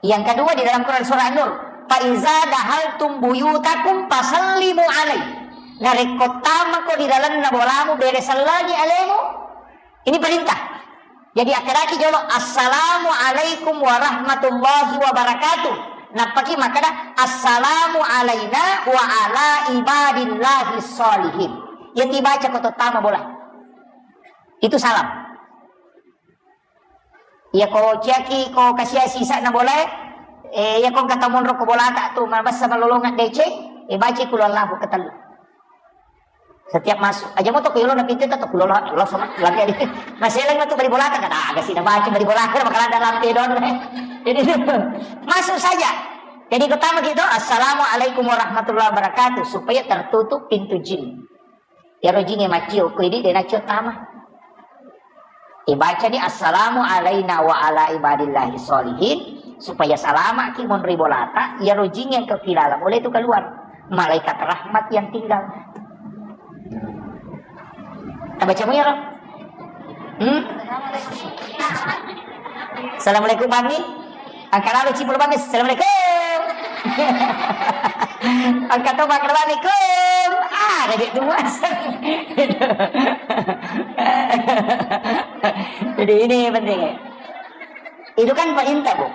Yang kedua di dalam Quran surah An-Nur, "Fa iza dahaltum buyutakum fasallimu alai." Narekko tamako di dalamna bolamu, bere sellangi alemu. Ini perintah. Jadi akkedaki jolo, "Assalamualaikum warahmatullahi wabarakatuh." Nappaki makkeda, "Assalamu alaina wa ala ibadillahi sholihin." Iya tibaca ko tottama bola. Itu salam. Iya ko ciaki ko kasia sisa na bola, eh, iya ko engka tamonro ko bolata tu, mabessa malolonga deceng, eh, baca kul huwallahu ketellu. Setiap masuk, aja moto ko yolo na pintu to kul huwallahu, Allah sama lagi. Masih lagi tu bali bolata kan, ah, gak sih baca bali bolata, bakal ada lampe don. Jadi masuk saja. Jadi pertama gitu, "Assalamualaikum warahmatullahi wabarakatuh," supaya tertutup pintu jin. Iyaro jingnge maccio ko idi de naccio tama. Ibacani, "Assalamu alaina wa ala ibadillahi sholihin," supaya salamaki monri bolata, iyaro jingnge engka kilala boleh tu keluar. Malaikat rahmat yang tinggal. Tabaca mu iyaro? Hmm? Assalamualaikum, Mami. Angka lalo cipul bami, "Assalamualaikum." Angka to makkeda bami, "Kum." Ah, ada dia tu mas. Jadi ini penting. Itu kan perintah, Bu.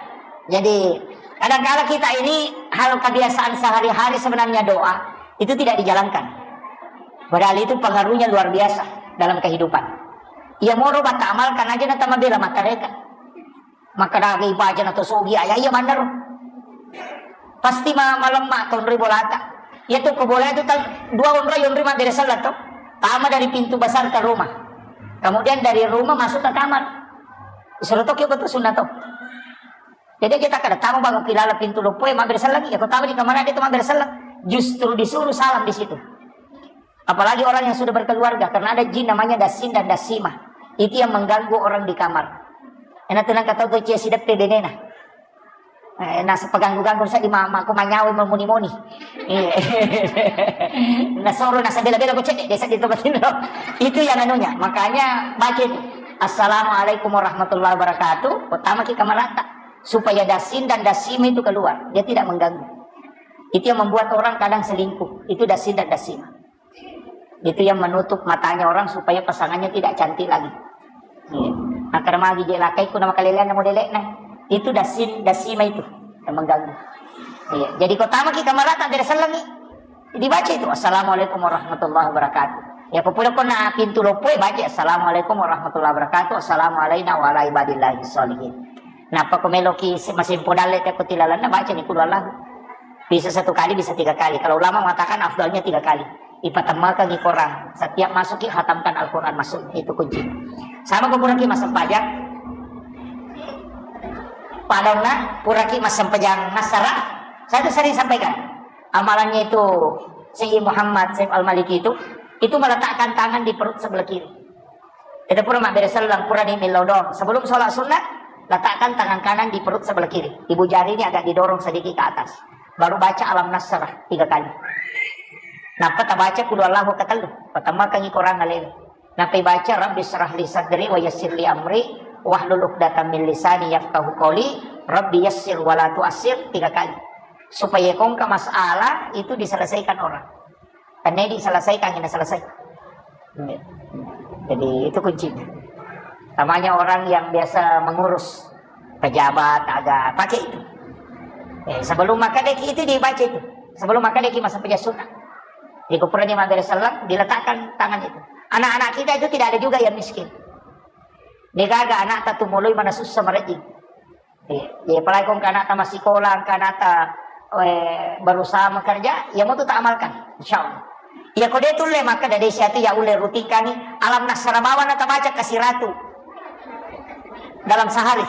Jadi kadang-kala kita ini hal kebiasaan sehari-hari sebenarnya doa itu tidak dijalankan. Padahal itu pengaruhnya luar biasa dalam kehidupan. Iya moro bata amalkan aja na tama bela matareka. Makkeda aga ibaca na to sogi aya iya manner. Pasti ma-, malemma to onroi bolata. Iya tu ko bola itu tang dua onroi, onroi mabbere sellang to. Tama dari pintu besar ke rumah. Kemudian dari rumah masuk ke kamar. Suruh to kio betul sunnah to. Jadi kita kada tama bangun kilala pintu loppoe mabbere sellang, iya ko tama di kamar dia tu mabbere sellang. Justru disuruh salam di situ. Apalagi orang yang sudah berkeluarga, karena ada jin namanya dasin dan dasimah. Itu yang mengganggu orang di kamar. Ena tenang kata tu cia sideppe benena. Eh, nasa peganggu-ganggu sa di mama, aku manyawa memuni-muni. Iya. Nasoro nasa bela-bela kok cedek desa di tempat ini. Itu yang anunya. Makanya baca itu. "Assalamualaikum warahmatullahi wabarakatuh." Pertama kita merata supaya dasin dan dasimah itu keluar. Dia tidak mengganggu. Itu yang membuat orang kadang selingkuh. Itu dasin dan dasimah. Itu yang menutup matanya orang supaya pasangannya tidak cantik lagi. Iya. Nah, karena magi je lakai ku nama kalelean nama delek nah. Itu dasin, dasima itu yang mengganggu. Iya. Jadi kau tamaki kamar tak ada sellengi. Dibaca itu, "Assalamualaikum warahmatullahi wabarakatuh." Ya, populer kau na pintu loppo, baca, "Assalamualaikum warahmatullahi wabarakatuh. Assalamualaikum warahmatullahi wabarakatuh. Assalamualaikum warahmatullahi wabarakatuh." Napa ko meloki se-, masimpo dalle te ko tilalanna, baca ni kul huwallahu. Bisa satu kali, bisa tiga kali. Kalau ulama mengatakan afdalnya tiga kali. Ipatemmakangi Quran. Setiap masuki hatamkan Al-Quran masuk. Itu kunci. Sama ko puraki massempajang. Padonna puraki massempajang nasara. Saya itu sering sampaikan. Amalannya itu Sayyid Muhammad Saif Al-Maliki itu, itu meletakkan tangan di perut sebelah kiri. Kita pura mabbere selleng, pura ni millau doang. Sebelum sholat sunnah, letakkan tangan kanan di perut sebelah kiri. Ibu jari ini agak didorong sedikit ke atas. Baru baca Alam Nasrah tiga kali. Nappa tabaca Qul Huwallahu ketellu. Patemmakangi Quran alena. Nappa baca Rabbi syrah li sadri wa yassir li amri wahlul uqdatam min lisani yafqahu qawli. Rabbi yassir wa la tu'assir tiga kali. Supaya kongka masalah itu diselesaikan orang. Karena diselesaikan, ini selesai. Jadi itu kuncinya. Namanya orang yang biasa mengurus pejabat, agak pakai itu. Eh, sebelum makan deki itu dibaca itu. Sebelum makan deki masa peja sunnah. Di kuburannya mampir salam, diletakkan tangan itu. Anak-anak kita itu tidak ada juga yang miskin. Dia gaga anak tak tumului mana susah merejing. Iya, iya, apalagi kong kana ta massikola, kana ta, eh, berusaha bekerja, ya mau tu tak amalkan, insya Allah. Ya kode tulle maka dari siatu ya ulle rutinkan ni Alam Nasrah bawa na tabaca kasiratu dalam sehari.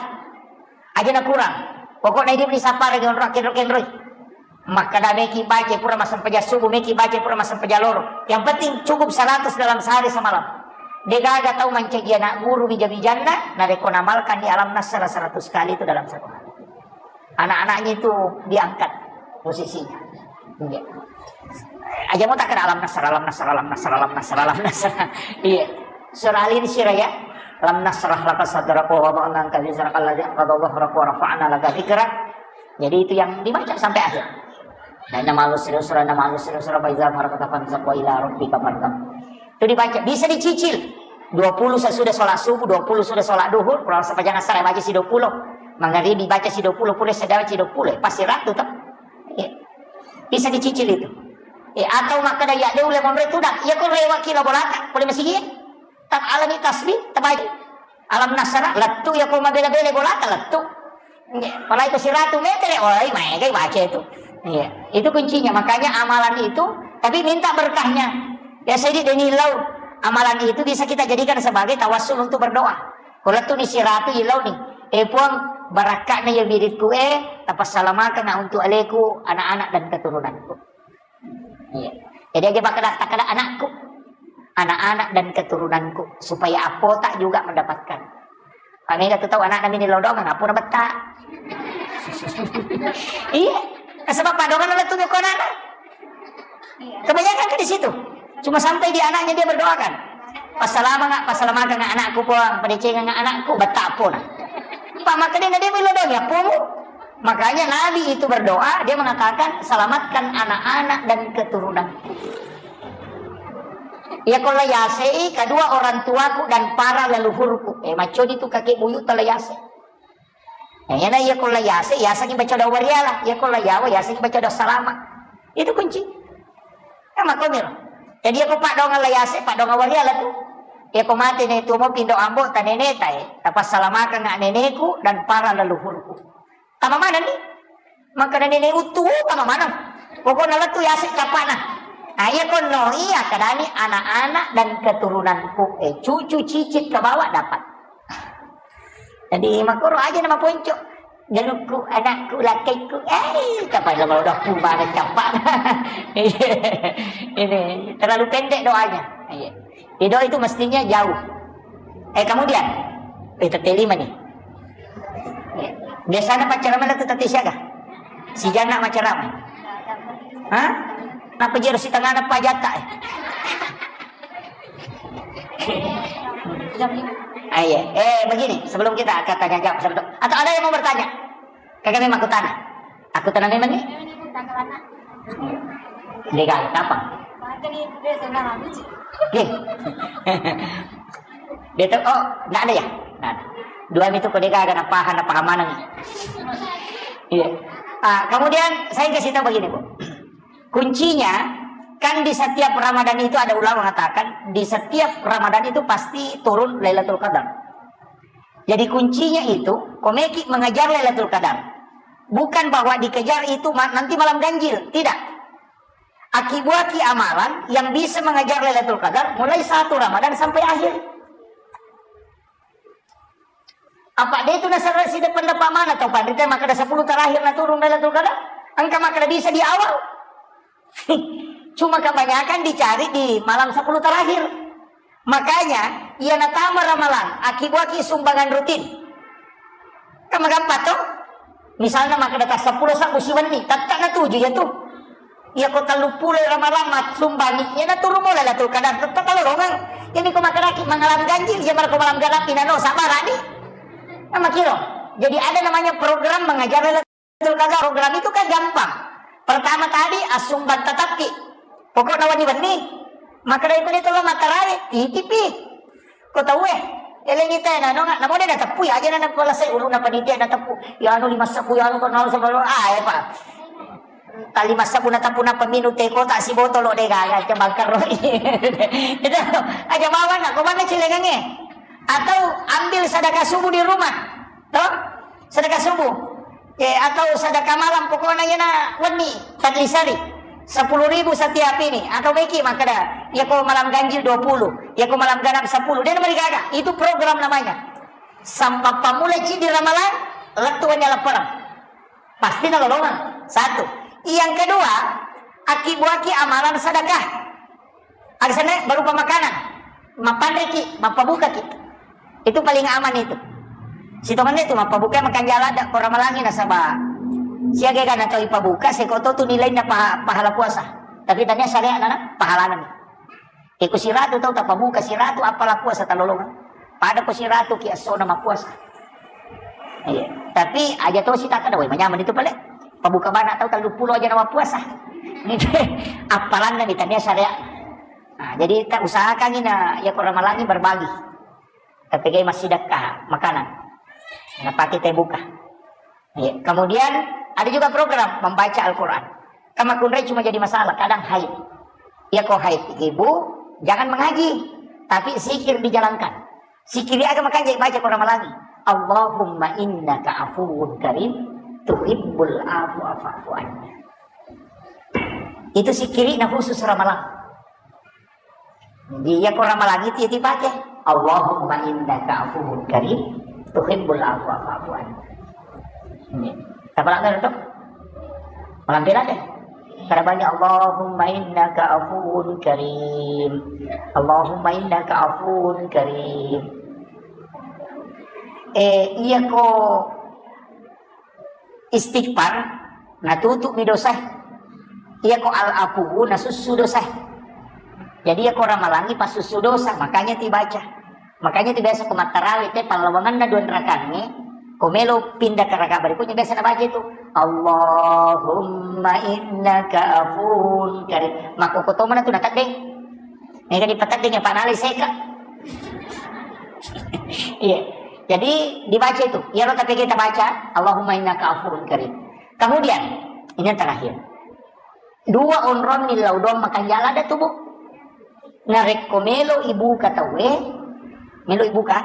Aja na kurang. Pokokna idi' ri sapara di onro kenro-kenroi. Makkeda meki baca pura massempajang subuh, meki baca pura massempajang loro. Yang penting cukup seratus dalam sehari semalam. Degaga tau mancaji anak guru bija-bijanna, narekko namalkan di alam nasra seratus kali itu dalam satu hari. Anak-anaknya itu diangkat posisinya. Iya. Aja mau tak kena alam nasra, alam nasra, alam nasra, alam nasra, alam nasra. Iya. Surah Al-Insyirah ya. Alam nasrah laka sadraka wa wada'na anka wizraka alladzi anqadha dhahrak wa rafa'na laka dzikrak. Jadi itu yang dibaca sampai akhir. Nah, nama lu serius, nama lu serius, apa iza farakta fansab wa ila rabbika farghab. Itu dibaca, bisa dicicil. Dua puluh sesudah sholat subuh, dua puluh sudah sholat duhur, kurang sepanjang asar baca si dua puluh. Mangaribi baca si dua puluh, pura sedang baca si dua puluh, pasti ratu toh. Iya. Bisa dicicil itu. Eh, atau makkeda ya deh uleh monre tudang. Ya kau rewa kilo bolata, boleh masih iya. Tak alami tasbih, tabaca. Alam nasra, lettu ya ko mabela-bela bolata, lettu. Nggih, apalagi ko siratu meter, oi, maegai baca itu. Iya, itu kuncinya. Makanya amalan itu, tapi minta berkahnya. Ya, saya di Deni Lau, amalan itu bisa kita jadikan sebagai tawassul untuk berdoa. Ko lettu ni siratu ilau ni, eh Puang, barakka'na ya wiridku, eh, tapassalamakenna untuk aleku, anak-anak dan keturunanku. Iya. Jadi aja pakkeda-, takkeda anakku, anak-anak dan keturunanku, supaya apota juga mendapatkan. Pamega tu tau anakna mini lodong, ngapu na betta. Iya, sebab padongan lettu ko anakna. Kebanyakan kan di situ. Cuma sampai di anaknya dia berdoakan. Passalamanga, passalamakengnga anakku Puang, padecengengnga anakku, betta apona. Pak, makanya dia bilang dong ya, Puang. Makanya Nabi itu berdoa, dia mengatakan, "Selamatkan anak-anak dan keturunanku." Iya ko la yasei kedua orang tuaku dan para leluhurku. Eh, macodi tu kakek buyut tala yase. Nah, iya na iya ko la yase, yasengi baca doa wariala. Iya ko la yawa, yasengi baca doa salama. Itu kunci. Ya, makomiro. Jadi, iya ko padongan la yase, padongan wariala tu. Iya ko mate ne tuo mo pindo ambo ta nene ta, eh. Tapassalamakengnga neneku dan para leluhurku. Tama mana ni? Makkeda nene uttu, tama mana? Pokokna lettu yase capana. Nah, iya ko no, iya kedani anak-anak dan keturunanku. Eh, cucu cicit ke bawah dapat. Jadi, makoro aja nama ponco. Jalukku, anakku, lakekku. Eh, kapan lo udah pun banget campak. Ini terlalu pendek doanya. Iya. Doa itu mestinya jauh. Eh, kemudian, eh, tette lima nih. Iya. Biasanya pacaran mana tuh tette siaga? Si Jana pacaran. Hah? Kenapa jero si tengah apa jata? Eh? Ah, iya. Eh, begini, sebelum kita akan tanya jawab, sebelum, atau ada yang mau bertanya? Kagak memang aku tanah. Aku tanah memang nih. Dia gak apa? Oke. Dia tuh, oh, nggak ada ya? Nggak ada. Dua itu kok dia gak ada paham, ada paham mana nih? Iya. Ah, kemudian saya kasih tahu begini, Bu. Kuncinya, kan di setiap Ramadan itu ada ulama mengatakan, di setiap Ramadan itu pasti turun Lailatul Qadar. Jadi kuncinya itu, komeki mengejar Lailatul Qadar. Bukan bahwa dikejar itu ma-, nanti malam ganjil, tidak. Akibuaki amalan yang bisa mengejar Lailatul Qadar mulai satu Ramadan sampai akhir. Apa dia itu nasara sida pendapat mana tau panrita makkeda sepuluh terakhir na turun Lailatul Qadar? Engka makkeda bisa di awal. Cuma kebanyakan dicari di malam sepuluh terakhir. Makanya, iya natama ramalang, akibuaki sumbangan rutin. Kan magampang toh? Misalnya makkeda ta sepuluh sabbu siwenni, tette na tuju ya tuh. Iya ko tellu pulo ramalang massumbangi, iya na turu mo Lailatul Qadar, tette talolongeng. Ini ko makkedaki mengalami ganjil, iya malam ganap inano sabarani. Nah, makiro. Jadi ada namanya program mengajar Lailatul Qadar. Program itu kan gampang. Pertama tadi assumbang tatappi. Pokokna wenni-wenni. Makkeda iko de tolo matarawe, titipi. Ko tauwe, elengi te nanonga, namo de nateppu ya aja na pala sai uluna panitia nateppu. Ya anu lima sabbu, ya anu ko nau sabbu, ah, eh, Pak. Tali massabu na tapuna peminu teh kota si botolo de gaga ke bangkar roi. Itu aja mawan nak, ko mana cilengange? Atau ambil sedekah subuh di rumah. Toh? Sedekah subuh. Eh, atau sedekah malam pokoknya ya na wenni tadlisari. Sepuluh ribu setiap ini atau meki makkeda. Ya ko malam ganjil dua puluh, ya ko malam ganap sepuluh. Dia nomor gaga. Itu program namanya. Sampai pamula ci di ramalang, lettu wanya laparan. Pasti nalolongeng. Satu. Yang kedua, akkibuaki amalan sedekah. Agasana berupa makanan. Mappanreki, mappabukaki. Itu paling aman itu. Sitongenna itu mappabuka makanjala ada ko Ramalangi nasaba siaga gana tau ipabuka seko to tu nilainna paha-, pahala puasa. Tapi tania syariat nana pahalana ni. Iko siratu tau tapabuka siratu apala puasa talolongan. Pada ko siratu ki essona mappuasa. Iya. Tapi aja to sitaka dawai manyameng itu pale. Pabuka bana tau tellu pulo aja na mappuasa. Ni apalanna ni tania syariat. Nah, jadi tak usahakan ini ya ko Ramalangi berbagi. Tapi kayak masih dekat makanan. Napake teh buka. Iya. Kemudian ada juga program membaca Al-Quran. Kan makkunrai cuma jadi masalah, kadang haid. Ya ko haid, ibu, jangan mengaji, tapi zikir dijalankan. Zikir aga makanja baca ko Ramalangi. Allahumma innaka afuwun karim, tuhibbul afwa fa'fu anni. Itu zikirina khusus Ramalang. Iya ko Ramalangi ti dipakai. Allahumma innaka afuwun karim, tuhibbul afwa fa'fu anni. Ini. Apa lagi itu? Malam bela deh. Karena banyak Allahumma innaka afuwun karim. Allahumma innaka afuwun karim. Eh, iya ko istighfar, natutu'mi dosa. Iya ko al-afuwu, nasussu dosa. Jadi iya ko Ramalangi passussu dosa, makanya tibaca. Makanya tu biasa ko mattarawe te pallawanganna dua rakaangnge, ko melo pindah ke rakaat berikutnya biasa nabaca itu. Allahumma innaka afuwun karim. Mako kotomana tu nateddeng. Mega dipateddeng ya panale seka. Iya. Jadi dibaca itu. Iyaro tapi kita baca, Allahumma innaka afuwun karim. Kemudian, ini yang terakhir. Dua onrong millau doang makanjala ada tubuh. Narekko melo ibuka tauwe, melo ibuka,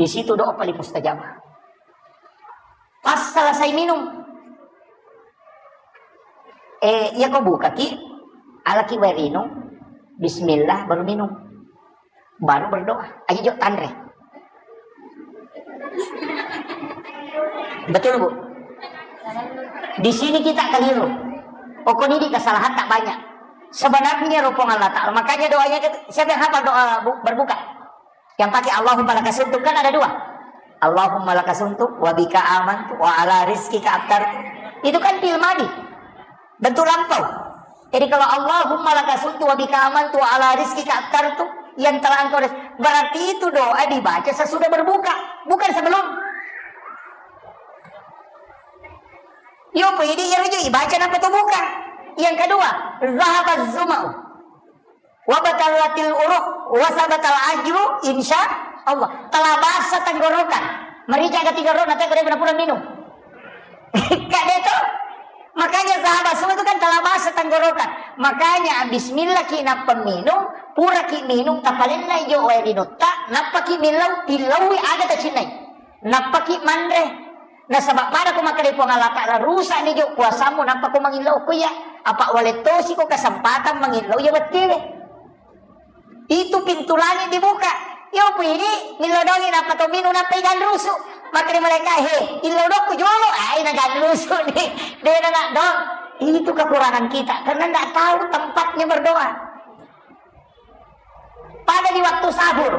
di situ doa paling mustajabah. Pas selesai minum, eh, iya ko bukaki, alaki wae rinung, bismillah, baru minum. Baru berdoa. Aja jo tanre. Betul, Bu? Di sini kita keliru. Pokoknya di kesalahan tak banyak. Sebenarnya rupung Allah Ta'ala. Makanya doanya kita, siapa yang hafal doa bu-, berbuka? Yang pakai Allahumma lakasumtu kan ada dua. Allahumma lakasumtu wa bika amantu wa ala rizkika aftartu. Itu kan fi'il madi. Bentuk lampau. Jadi kalau Allahumma lakasumtu wa bika amantu wa ala rizkika aftartu, yang telah engkau res-, berarti itu doa dibaca sesudah berbuka, bukan sebelum. Yo, po, jadi ya rujuk, ibaca napa tu buka. Yang kedua, zahabaz zuma'u. Wa batallatil uruq, wa sabatal ajru, insya Allah. Telah basah tenggorokan. Merica ketiga roh, nanti kau pura minum. Kak Deto. Makanya sahabat semua itu kan telah basah tenggorokan. Makanya bismillah ki nappa minum, pura ki minum, tapalenna ijo wae rinutta, nappa ki millau, tillaui aga tacinnai. Nappa ki manre. Nasaba pada ko makkeda Puang Allah Ta'ala, "Rusak ni jo puasamu, nappa ko mangillau ko iya." Apa wale tosi ko kesempatan mangillau iya wettiwe. Itu pintu langit dibuka. Yo, pini, millau dongi, nappa to minum, nappa igan rusu. Makkeda malaikat, "He, illau dokku jolo." Ai, nagan rusu ni. Dena nak dong. Itu kekurangan kita, karena ndak tahu tempatnya berdoa. Pada di waktu sahur,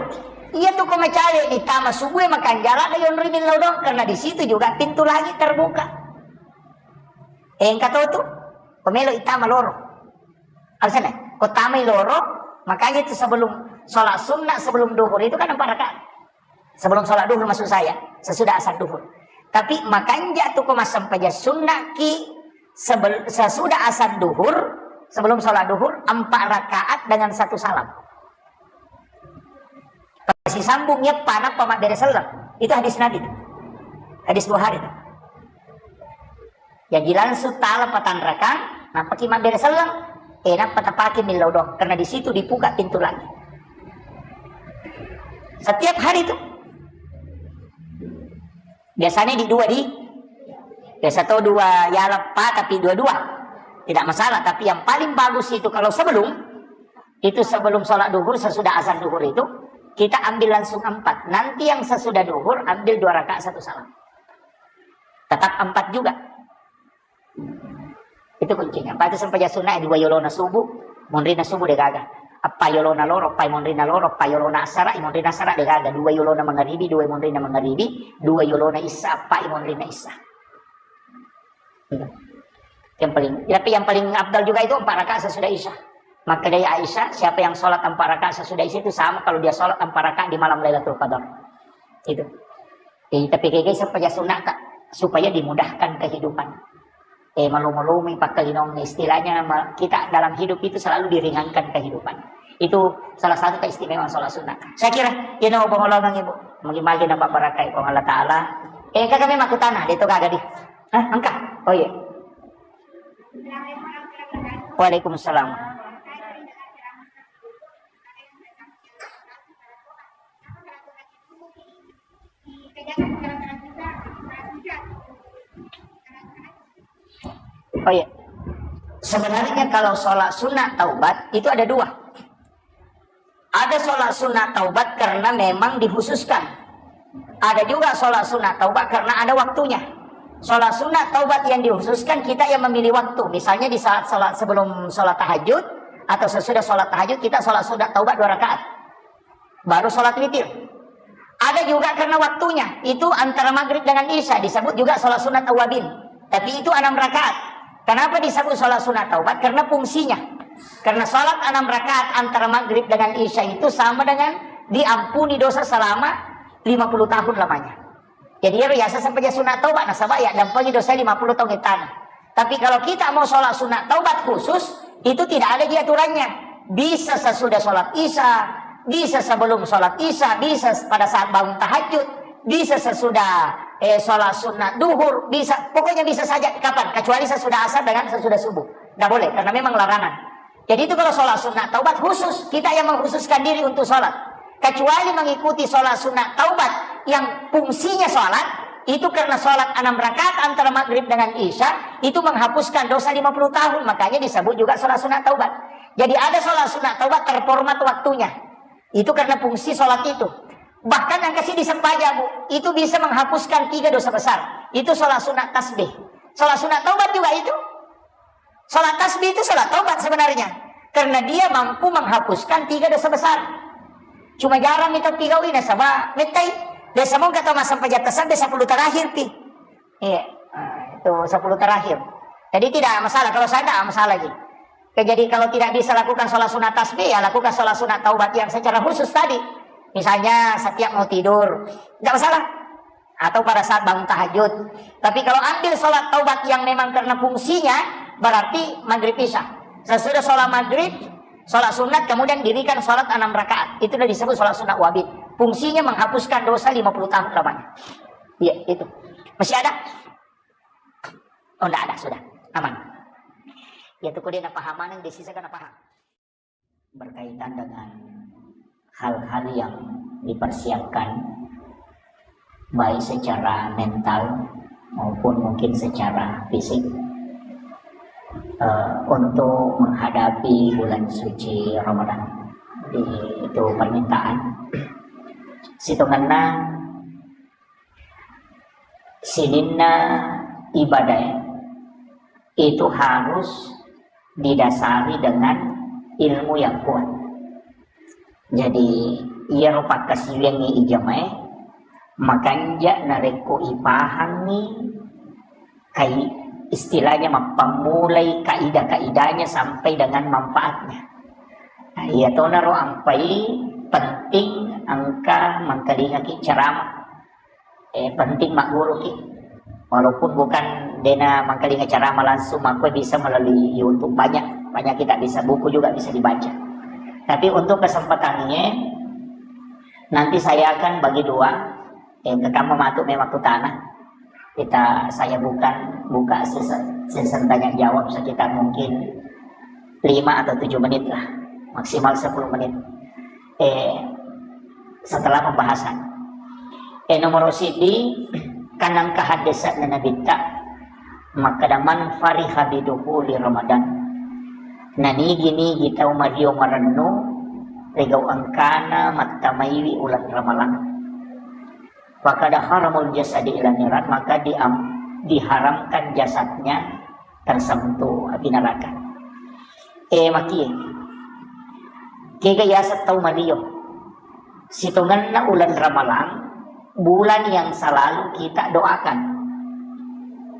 iya tu ko macawe ni tama subuh makan jarak da yonri millau dong, karena di situ juga pintu langit terbuka. Eh, engka to tu, pemelo itama loro. Alasannya, ko tamai loro, makanya itu sebelum sholat sunnah, sebelum duhur itu kan empat rakaat. Sebelum sholat duhur maksud saya, sesudah asar duhur. Tapi makanja tu ko massempajang sunnah ki sebel-, sesudah asar duhur, sebelum sholat duhur, empat rakaat dengan satu salam. Sisambung ya panappa mabbere selleng. Itu hadis Nabi. Hadis Bukhari. Jadi langsung tala patanrakang, nappaki mabbere selleng, eh, nappa tapake millau doang, karena di situ dibuka pintu langit. Setiap hari itu. Biasanya di dua di, biasa to dua ya leppa, tapi dua-dua. Tidak masalah, tapi yang paling bagus itu kalau sebelum, itu sebelum sholat duhur, sesudah azan duhur itu, kita ambil langsung empat. Nanti yang sesudah duhur, ambil dua rakaat satu salam. Tetap empat juga. Itu kuncinya. Pasti sempajang sunna dua yolona subuh, monrinna subuh degaga. Appa yolona loro, appa monrinna loro, appa yolona asara, monrinna asara degaga. Dua yolona mangaribi, dua monrinna mangaribi, dua yolona isya, appa monrinna isya. Yang paling, tapi yang paling afdal juga itu empat rakaat sesudah isya. Maka dari Aisyah, siapa yang sholat empat rakaat sesudah isya itu sama kalau dia sholat empat rakaat di malam Lailatul Qadar. Itu. Jadi, tapi kayak gini supaya sunat, Kak, supaya dimudahkan kehidupan. Eh, malu-malumi pakkalinong istilahnya ma-, kita dalam hidup itu selalu diringankan kehidupan. Itu salah satu keistimewaan sholat sunnah. Saya kira, you know, pengolongan ibu, mungkin lagi nampak barakai Allah Ta'ala. Eh, kakak memang aku tanah, dia itu kagak di. Hah, engkah? Oh iya. Waalaikumsalam. Oh iya. Sebenarnya kalau sholat sunat taubat itu ada dua. Ada sholat sunat taubat karena memang dikhususkan. Ada juga sholat sunat taubat karena ada waktunya. Sholat sunat taubat yang dikhususkan kita yang memilih waktu. Misalnya di saat sholat, sebelum sholat tahajud atau sesudah sholat tahajud kita sholat sunat taubat dua rakaat. Baru sholat witir. Ada juga karena waktunya, itu antara maghrib dengan isya, disebut juga sholat sunat awabin. Tapi itu enam rakaat. Kenapa disebut sholat sunat taubat? Karena fungsinya. Karena sholat enam rakaat antara maghrib dengan isya itu sama dengan diampuni dosa selama lima puluh tahun lamanya. Jadi, iyaro yaseng sempajang sunat taubat, nasaba ya dampengi dosa lima puluh taung ittana. Tapi kalau kita mau sholat sunat taubat khusus, itu tidak ada di aturannya. Bisa sesudah sholat isya, bisa sebelum sholat isya, bisa pada saat bangun tahajud, bisa sesudah, eh, sholat sunat duhur, bisa, pokoknya bisa saja kapan, kecuali sesudah asar dengan sesudah subuh. Nggak boleh, karena memang larangan. Jadi itu kalau sholat sunat taubat khusus, kita yang mengkhususkan diri untuk sholat. Kecuali mengikuti sholat sunat taubat yang fungsinya sholat, itu karena sholat enam rakaat antara maghrib dengan isya, itu menghapuskan dosa lima puluh tahun, makanya disebut juga sholat sunat taubat. Jadi ada sholat sunat taubat terhormat waktunya. Itu karena fungsi sholat itu. Bahkan yang kasih disempaja, Bu, itu bisa menghapuskan tiga dosa besar. Itu sholat sunat tasbih. Sholat sunat taubat juga itu. Sholat tasbih itu sholat taubat sebenarnya. Karena dia mampu menghapuskan tiga dosa besar. Cuma jarang itu pigawi nasaba mettai. Biasa mongka tau massempajang tasbih sepuluh terakhir pi. Iya. Ah, itu sepuluh terakhir. Jadi tidak masalah. Kalau saya tidak masalah lagi. Oke, jadi kalau tidak bisa lakukan sholat sunat tasbih, ya lakukan sholat sunat taubat yang secara khusus tadi. Misalnya setiap mau tidur, nggak masalah. Atau pada saat bangun tahajud. Tapi kalau ambil sholat taubat yang memang karena fungsinya, berarti maghrib isya. Sesudah sholat maghrib, sholat sunat, kemudian dirikan sholat enam rakaat. Itu udah disebut sholat sunat wabit. Fungsinya menghapuskan dosa lima puluh tahun lamanya. Iya, itu. Masih ada? Oh, nggak ada, sudah. Aman. Ya, tuh, kok dia nggak paham, mana yang dia sisa kan paham. Berkaitan dengan hal-hal yang dipersiapkan, baik secara mental maupun mungkin secara fisik, eh, untuk menghadapi bulan suci Ramadan. Jadi, itu permintaan. Situngenna sininna ibadah itu harus didasari dengan ilmu yang kuat. Jadi, iyaro pakkasiwiangngi ijamae, makanja narekko ipahangngi kai-, istilahnya mappammulai kaidah-kaidahnya sampai dengan manfaatnya. Nah, iyatonaro ampai penting engka mangkalingaki ceramah. Eh, penting magguruki. Walaupun bukan dena mangkalinga ceramah langsung, makko bisa melalui YouTube, banyak, banyak kita bisa, buku juga bisa dibaca. Tapi untuk kesempatan ini, nanti saya akan bagi dua, eh, pertama matu memang kutana. Kita, saya bukan buka sesi, sesi tanya jawab sekitar mungkin lima atau tujuh menit lah, maksimal sepuluh menit. Eh, setelah pembahasan. Eh, nomor sidi, kanang kahadesan Nabitta, makkada man fariha bidukhuli Ramadan. Nanigi-nigi tau mario marennu rigau engkana mattamaiwi ulang Ramalang. Fakada haramul jasadi ila niran, maka diam-, diharamkan jasadnya tersentuh api neraka. Eh, makie. Kega yaseng tau mario. Sitongenna uleng Ramalang, bulan yang selalu kita doakan.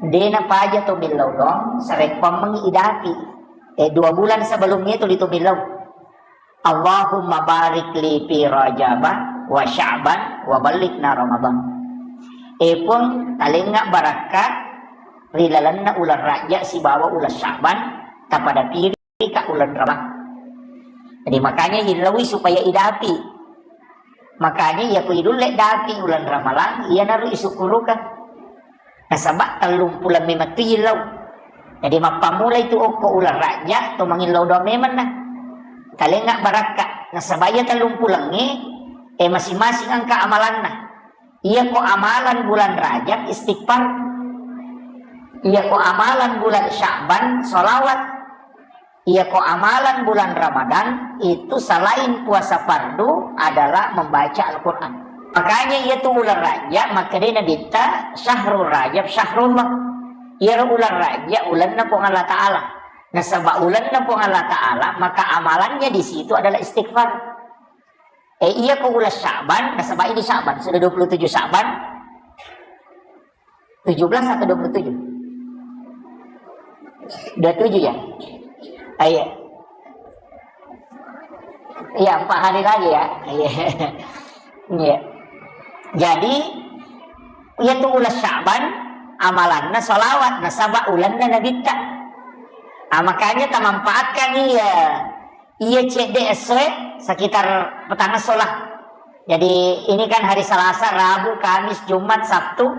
Dena paja to millau doang, sarekkuammengngi idapi. Eh, dua bulan sebelumnya itu itu millau. Allahumma barik li fi Rajaba wa Sya'ban wa ballighna Ramadan. Eh, Puang, talengnga barakka ri lalenna uleng Rajab sibawa uleng Sya'ban, tapada piri ka uleng Ramalang. Jadi, makanya illaui supaya idapi. Makanya, iya ku idulle dapi uleng Ramalang, iyanaro isukkurukeng. Nasaba tellung puleng memeng tu illau. Jadi, mappammula itu okko uleng Rajab, to mangillau doang memeng na. Talengnga barakka. Nasaba iya tellung pulengnge, eh, masing-masing engka amalanna. Iya ko amalan bulan Rajab, istighfar. Iya ko amalan bulan Sya'ban, sholawat. Iya ko amalan bulan Ramadan itu selain puasa fardu adalah membaca Al-Quran. Makanya iya tu uleng Rajab, makkedai Nabitta, "Syahrul Rajab syahrullah." Iyaro uleng Rajab ulenna Puang Allah Ta'ala. Nasaba ulenna Puang Allah Ta'ala, maka amalannya di situ adalah istighfar. Eh, iya ko uleng Sya'ban, nasaba ini Sya'ban, sudah dua puluh tujuh Sya'ban. Tujuh belas atau dua puluh tujuh? Dua puluh tujuh ya? Ah, iya. Iya, empat hari lagi ya. Iya. Iya. Jadi, iya tu uleng Sya'ban, amalanna sholawat, nasaba ulenna Nabitta. Ah, makanya tamanfaatkan iya. Iya, cedde essoe sekitar petang esso lah. Jadi, ini kan hari Selasa, Rabu, Kamis, Jumat, Sabtu.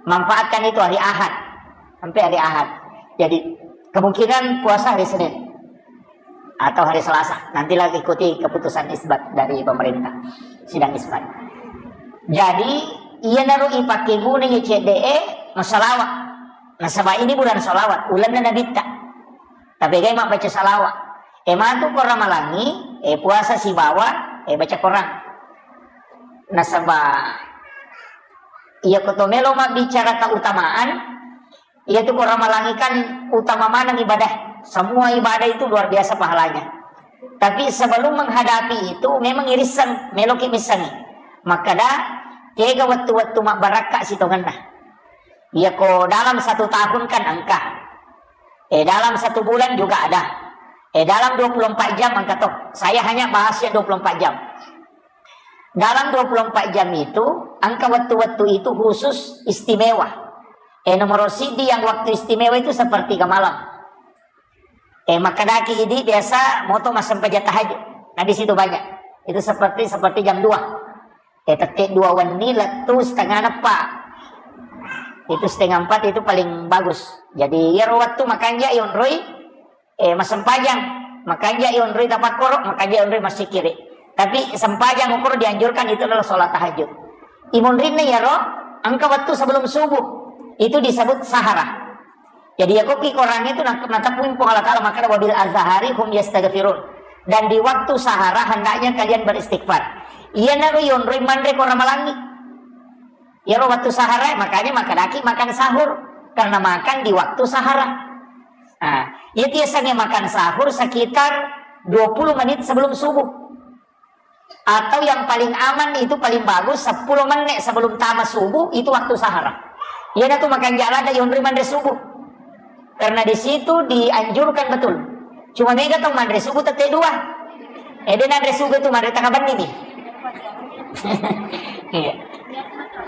Manfaatkan itu hari Ahad. Sampai hari Ahad. Jadi, kemungkinan puasa hari Senin atau hari Selasa. Nantilah ikuti keputusan isbat dari pemerintah. Sidang isbat. Jadi, iyanaro ipake guna iya cedde e, massalawa. Nasaba ini bulan salawat, ulenna Nabitta. Tapegai mabbaca salawat. E matu ko Ramalangi, e puasa sibawa, e baca Quran. Nasaba, iya ko to melo mabbicara keutamaan, iya tu ko Ramalangi kan utama maneng ibadah. Semua ibadah itu luar biasa pahalanya. Tapi sebelum menghadapi itu, memang irisseng, meloki missengi. Makkeda, kega wettu-wettu mabbarakka sitongenna. Iya ko dalam satu tahun kan engka. Eh, dalam satu bulan juga ada. Eh, dalam dua puluh empat jam engka to. Saya hanya bahas yang dua puluh empat jam. Dalam dua puluh empat jam itu, engka wettu-wettu itu khusus istimewa. Eh, nomor sidi yang waktu istimewa itu sepertiga malam. Eh, makkedaki idi biasa moto massempajang tahajud. Nah, di situ banyak. Itu seperti, seperti jam dua. Eh, tette dua wenni lettu setengah neppa. Itu setengah empat itu paling bagus. Jadi, iyaro wettu makanja yonroi, eh, massempajang. Makanja yonroi tapakkoro, makanja yonroi massikkiri. Tapi sempajang okoro dianjurkan itu adalah sholat tahajud. Imonrinna iyaro, engka wettu sebelum subuh. Itu disebut sahara. Jadi, yakoki Quran itu na-, nateppui Puang Allah Ta'ala makkeda, "Wabil azhari hum yastaghfirun." Dan di waktu sahara hendaknya kalian beristighfar. Iyanaro yonroi manre ko Ramalangi. Iyaro waktu sahara, makanya makkedaki makan sahur. Karena makan di waktu sahara. Nah, iya tiasannya makan sahur sekitar dua puluh menit sebelum subuh. Atau yang paling aman itu paling bagus sepuluh menit sebelum tama subuh itu waktu sahara. Iyana tu makanja ladde yonroi manre subuh. Karena di situ dianjurkan betul. Cuma mega tau manre subuh tette dua. Eh, de nanre subuh tu manre tengah benni ni. Iya.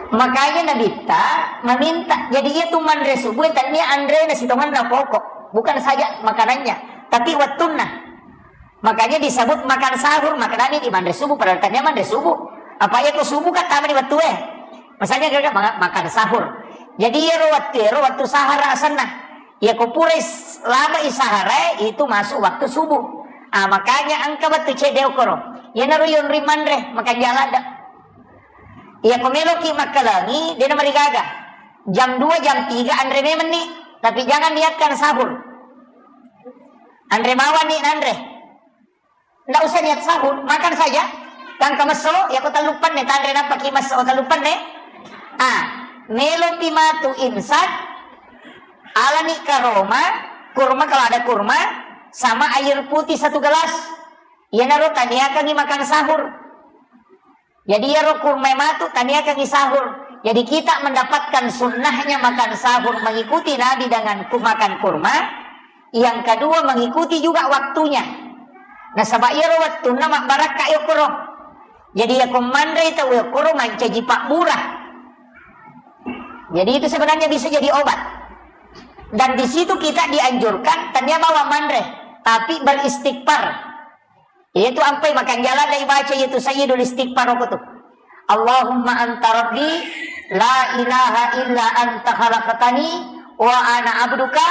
Makanya Nabitta meminta, jadi iya tu manre subuh, tania anre na sitongan pokok. Bukan saja makanannya, tapi wettunna. Makanya disebut makan sahur, makanya di manre subuh, padahal tania manre subuh. Apa iya ko subuh kan tama di wettu e. Misalnya kira-kira manga-, makan sahur. Jadi iyaro wettu, iyaro wettu sahara asenna. Iya ko pura is-, lama i sahara e, itu masuk waktu subuh. Ah, makanya engka wettu cedde okoro. Iyanaro yonroi manre, makanja ladde. Iya ko meloki makkalangi, de namarigaga. Jam dua, jam tiga anre memenni, tapi jangan niatkan sahur. Anre mawani nanre. Ndak usah niat sahur, makan saja. Tangka messo, iya ko telluppanne, tanre nappaki messo telluppanne. Ah, melopi matu imsak, alani karoma, Kurma, kalau ada kurma, sama air putih satu gelas. Iyanaro taniakangi makan sahur. Jadi iyaro kurma matu taniakangi sahur. Jadi kita mendapatkan sunnahnya makan sahur, mengikuti Nabi dengan ku-, makan kurma. Yang kedua, mengikuti juga waktunya. Nasaba iyaro wettunna mabbarakka yokkoro. Jadi yako manrei tau yokkoro mancaji pabbura. Jadi itu sebenarnya bisa jadi obat. Dan di situ kita dianjurkan, tania bawang manre, tapi beristighfar. Yaitu ampai makanjala dai baca yaitu Sayyidul Istighfar, apa tu? Allahumma anta rabbi la ilaha illa anta khalaqtani wa ana abduka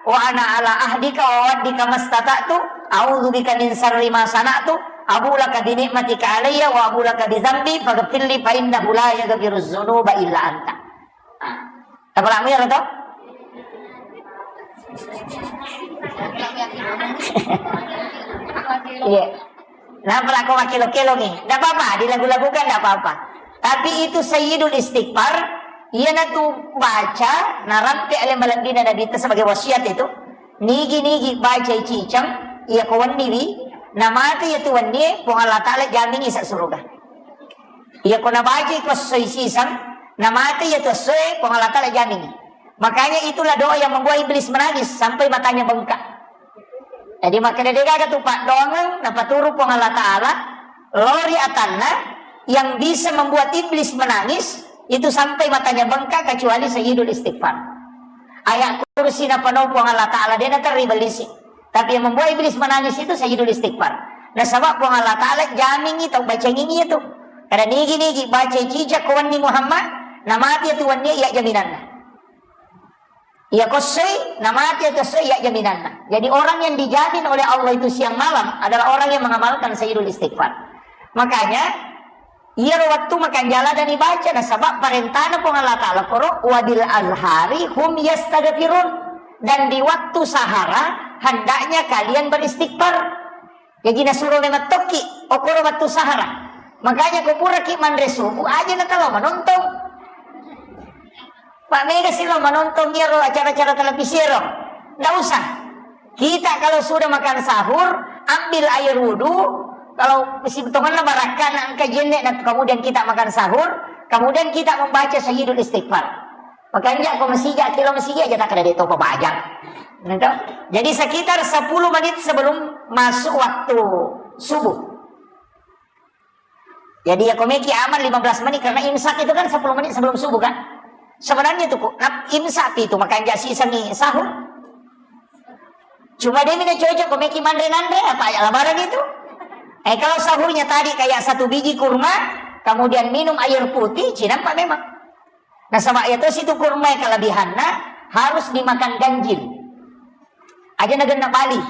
wa ana ala ahdika wa wa'dika mastata'tu, a'udzu bika min syarri ma sana'tu, abu laka bi ni'matika alayya wa abu laka bi dzambi faghfirli fa innahu la yaghfiruz dzunuba illa anta. Tapalakmu iyaro to? Iya. Nah, pelako makkelo-kelo nih. Nggak apa-apa, dilagu-lagukan nggak apa-apa. Tapi itu Sayyidul Istighfar, iyanatu baca, narampe ale malebbina Nabi itu sebagai wasiat itu. Nigi-nigi baca cicang, iya ko wenni wi, namate iya tu wennie, Puang Allah Ta'ala jamingi sa suruga. Iya ko nabacai ko essoi siseng, namate iya tu essoe, Puang Allah Ta'ala jamingi. Makanya itulah doa yang membuat iblis menangis sampai matanya bengkak. Jadi makkeda degaga tu paddoangeng napaturu Puang Allah Ta'ala, lori atanna yang bisa membuat iblis menangis itu sampai matanya bengkak kecuali Sayyidul Istighfar. Ayat kursi napanau Puang Allah Ta'ala, de naterri bellisi. Tapi yang membuat iblis menangis itu Sayyidul Istighfar. Nasaba Puang Allah Ta'ala jamingi tau bacangingi itu. Kada nigi-nigi baca cica ko wenni Muhammad, namati itu wenni iya jaminanna. Iya kossoi, namati itu kossoi iya jaminanna. Jadi orang yang dijamin oleh Allah itu siang malam adalah orang yang mengamalkan Sayyidul Istighfar. Makanya, iyaro wettu makanjala dan ibaca, nasaba parentana Puang Allah Ta'ala koro, "Wabil azhari hum yastaghfirun." Dan di waktu sahara, hendaknya kalian beristighfar. Jaji nasuro memettokki, okoro wettu sahara. Makanya ko puraki manre subuh, aja natalo manontong. Pak mega silo manontong iyaro acara-acara televisi ero. Ndak usah. Kita kalau sudah makan sahur, ambil air wudhu. Kalau sitongenna barakka na engka jenne, nah, kemudian kita makan sahur, kemudian kita membaca Sayyidul Istighfar. Makanya ko masija, kilo masija aja tak ada detopa bajang. Gitu. Jadi sekitar sepuluh menit sebelum masuk waktu subuh. Jadi ya komeki aman lima belas menit karena imsak itu kan sepuluh menit sebelum subuh kan. Sebenarnya tuh kok nap-, imsak itu makanja sisengi sahur. Cuma dia mina cocok komeki manre nanre apa ya lebaran itu. Eh kalau sahurnya tadi kayak satu biji kurma, kemudian minum air putih, cinampak memang. Nasaba iya tosi tu kurma kelebihanna harus dimakan ganjil. Aja nagenna bali.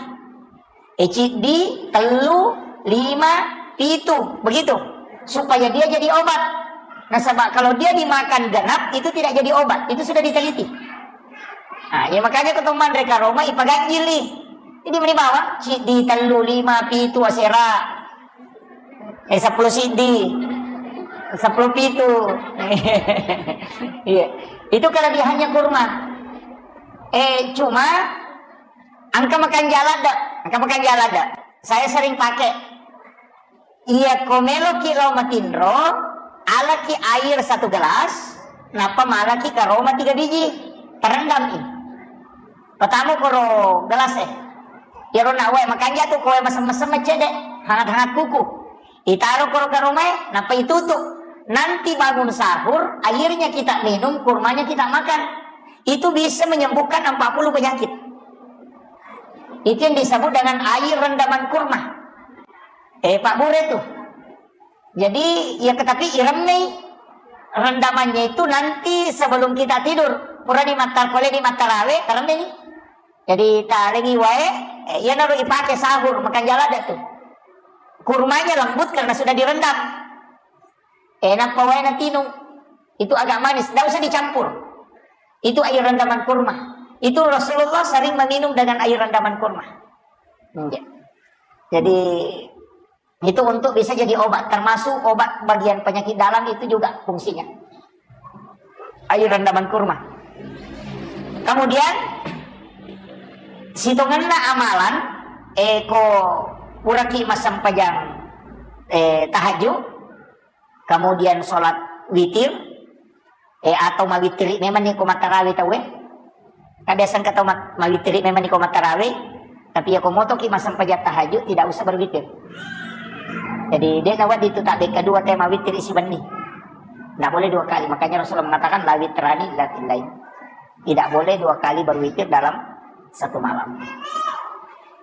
E, ciddi, tellu, lima, pitu, begitu. Supaya dia jadi obat. Nasaba kalau dia dimakan genap, itu tidak jadi obat. Itu sudah diteliti. Nah, ya makanya ketemu manre karoma ipaganjili. Jadi meni bawang, ciddi, tellu, lima, pitu, asera. Eh, sepuluh siddi. Sepuluh pitu. Iya. Itu kelebihannya kurma. Eh, cuma engka makan jalada, engka makan jalada. Saya sering pakai. Iya, ko meloki lao matinro, alaki air satu gelas, nappa malaki karoma tiga biji. Terendam i. Pertama koro gelas e. Iyaro na wae makanja tu koe mesem-mesem cede, hangat-hangat kuku. Itaro koro karomae, nappa itutu. Nanti bangun sahur, airnya kita minum, kurmanya kita makan. Itu bisa menyembuhkan empat puluh penyakit. Itu yang disebut dengan air rendaman kurma. Eh, Pak Bure tuh. Jadi, ya tetapi iremmei rendamannya itu nanti sebelum kita tidur. Pura di matar-, pole di matarawe, teremmei. Jadi talengi wae, eh, iyanaro ipake sahur, makan jalada tuh. Kurmanya lembut karena sudah direndam. Eh, nappa wae natinung. Itu agak manis, ndak usah dicampur. Itu air rendaman kurma. Itu Rasulullah sering meminum dengan air rendaman kurma. Iya. Jadi itu untuk bisa jadi obat, termasuk obat bagian penyakit dalam itu juga fungsinya. Air rendaman kurma. Kemudian Sitongenna amalan, eh, ko puraki massempajang, eh, tahajud, kemudian sholat witir, eh, atau mawittiri memang niko mattarawe tauwe. Kan biasa engka tau mat-, mawittiri memang niko mattarawe, tapi ya ko motoki massempajang tahajud, tidak usah berwitir. Jadi, dia nawaddi itu tak kedua tema witir isi benni. Tidak boleh dua kali. Makanya Rasulullah mengatakan, "La witrani illa fillail." Tidak boleh dua kali berwitir dalam satu malam.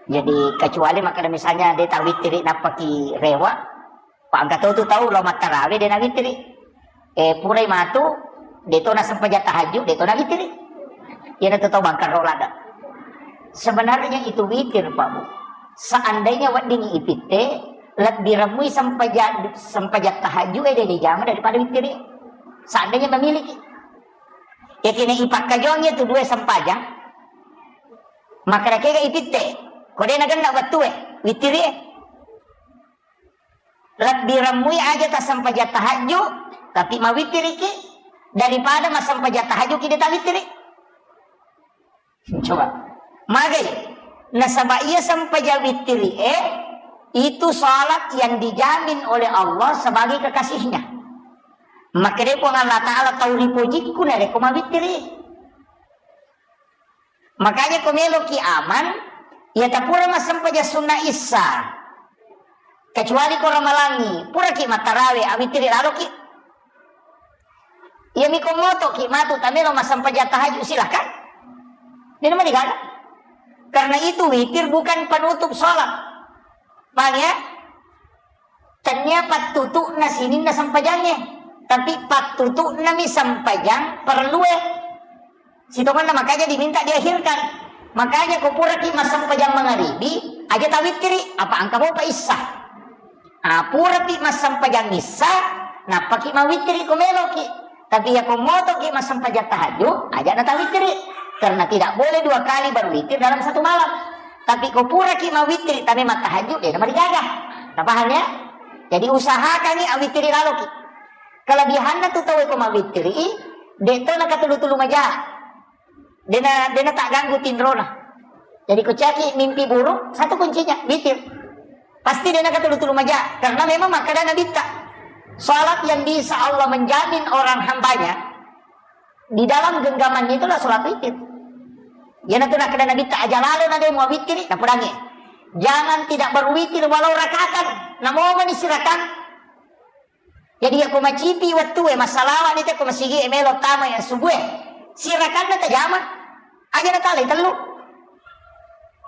Jadi, kecuali makkeda misalnya de' tawittiri nappaki rewa, pa engka to tu tau lao mattarawe de' nawittiri. Eh, purai matu, de' to nasempajang tahajud, de' to nawittiri. Iyana tu tau bangkaro ladde. Sebenarnya itu witir, Pak Bu. Seandainya wedding ipitte, lebbi remmui sempajang, sempajang tahajud e de' dijama daripada wittiri. Seandainya memiliki. Yakinna ipakkajongi tu dua sempajang, makkeda kega ipitte, ko de' nagenna wettue, wittiri e. Lebbi remmui aja tassempajang tahajud, tapi mawittiriki daripada massempajang tahajud ki de' tawittiri. Coba. Magai. Nasaba iya sempajang wittiri e, itu salat yang dijamin oleh Allah sebagai kekasihnya. Makkeda Puang Allah Ta'ala tau ripojikku narekko mawittiri. Makanya ko meloki aman, iya tapura massempajang sunna issa. Kecuali ko ramalangi, puraki mattarawe, awittiri laloki. Iya miko motoki matu tamelo massempajang tahajud, silakan. De' namarigaga. Karena itu witir bukan penutup sholat. Paham ya? Tennia pattutu'na sininna sempajangnge, tapi pattutu'nami sempajang perlue. Sitongenna makanya diminta diakhirkan. Makanya ko puraki massempajang mangaribi, aja tawittiri, apa engka mopa issa. Ah, purapi massempajang issa, nappaki mawittiri ko meloki. Tapi iya ko motoki massempajang tahajud, aja natawittiri. Karena tidak boleh dua kali berwitir dalam satu malam. Tapi ko puraki mawittiri, tapi mattahajud, de' namarigaga. Napaham ya? Jadi usahakangi awittiri laloki. Kelebihanna tu tau ko mawittiri, de' to nakatulu-tulu maja. De' na, de' natagganggu tinrona. Jadi ko caki mimpi buruk, satu kuncinya, witir. Pasti de' nakatulu-tulu maja, karena memang makkeda Nabitta, salat yang bisa Allah menjamin orang hambanya di dalam genggamannya itulah salat witir. Iyanatu nakkeda Nabitta, aja lalo na de' muawittiri, napodangngi. Jangan tidak berwitir walau rakaatan, namomani sirakaat. Jadi, iya ko macipi wettue, massalawa'ni te ko masigi e melo tama iya subue. Sirakanna tajama. Aja natalai tellu.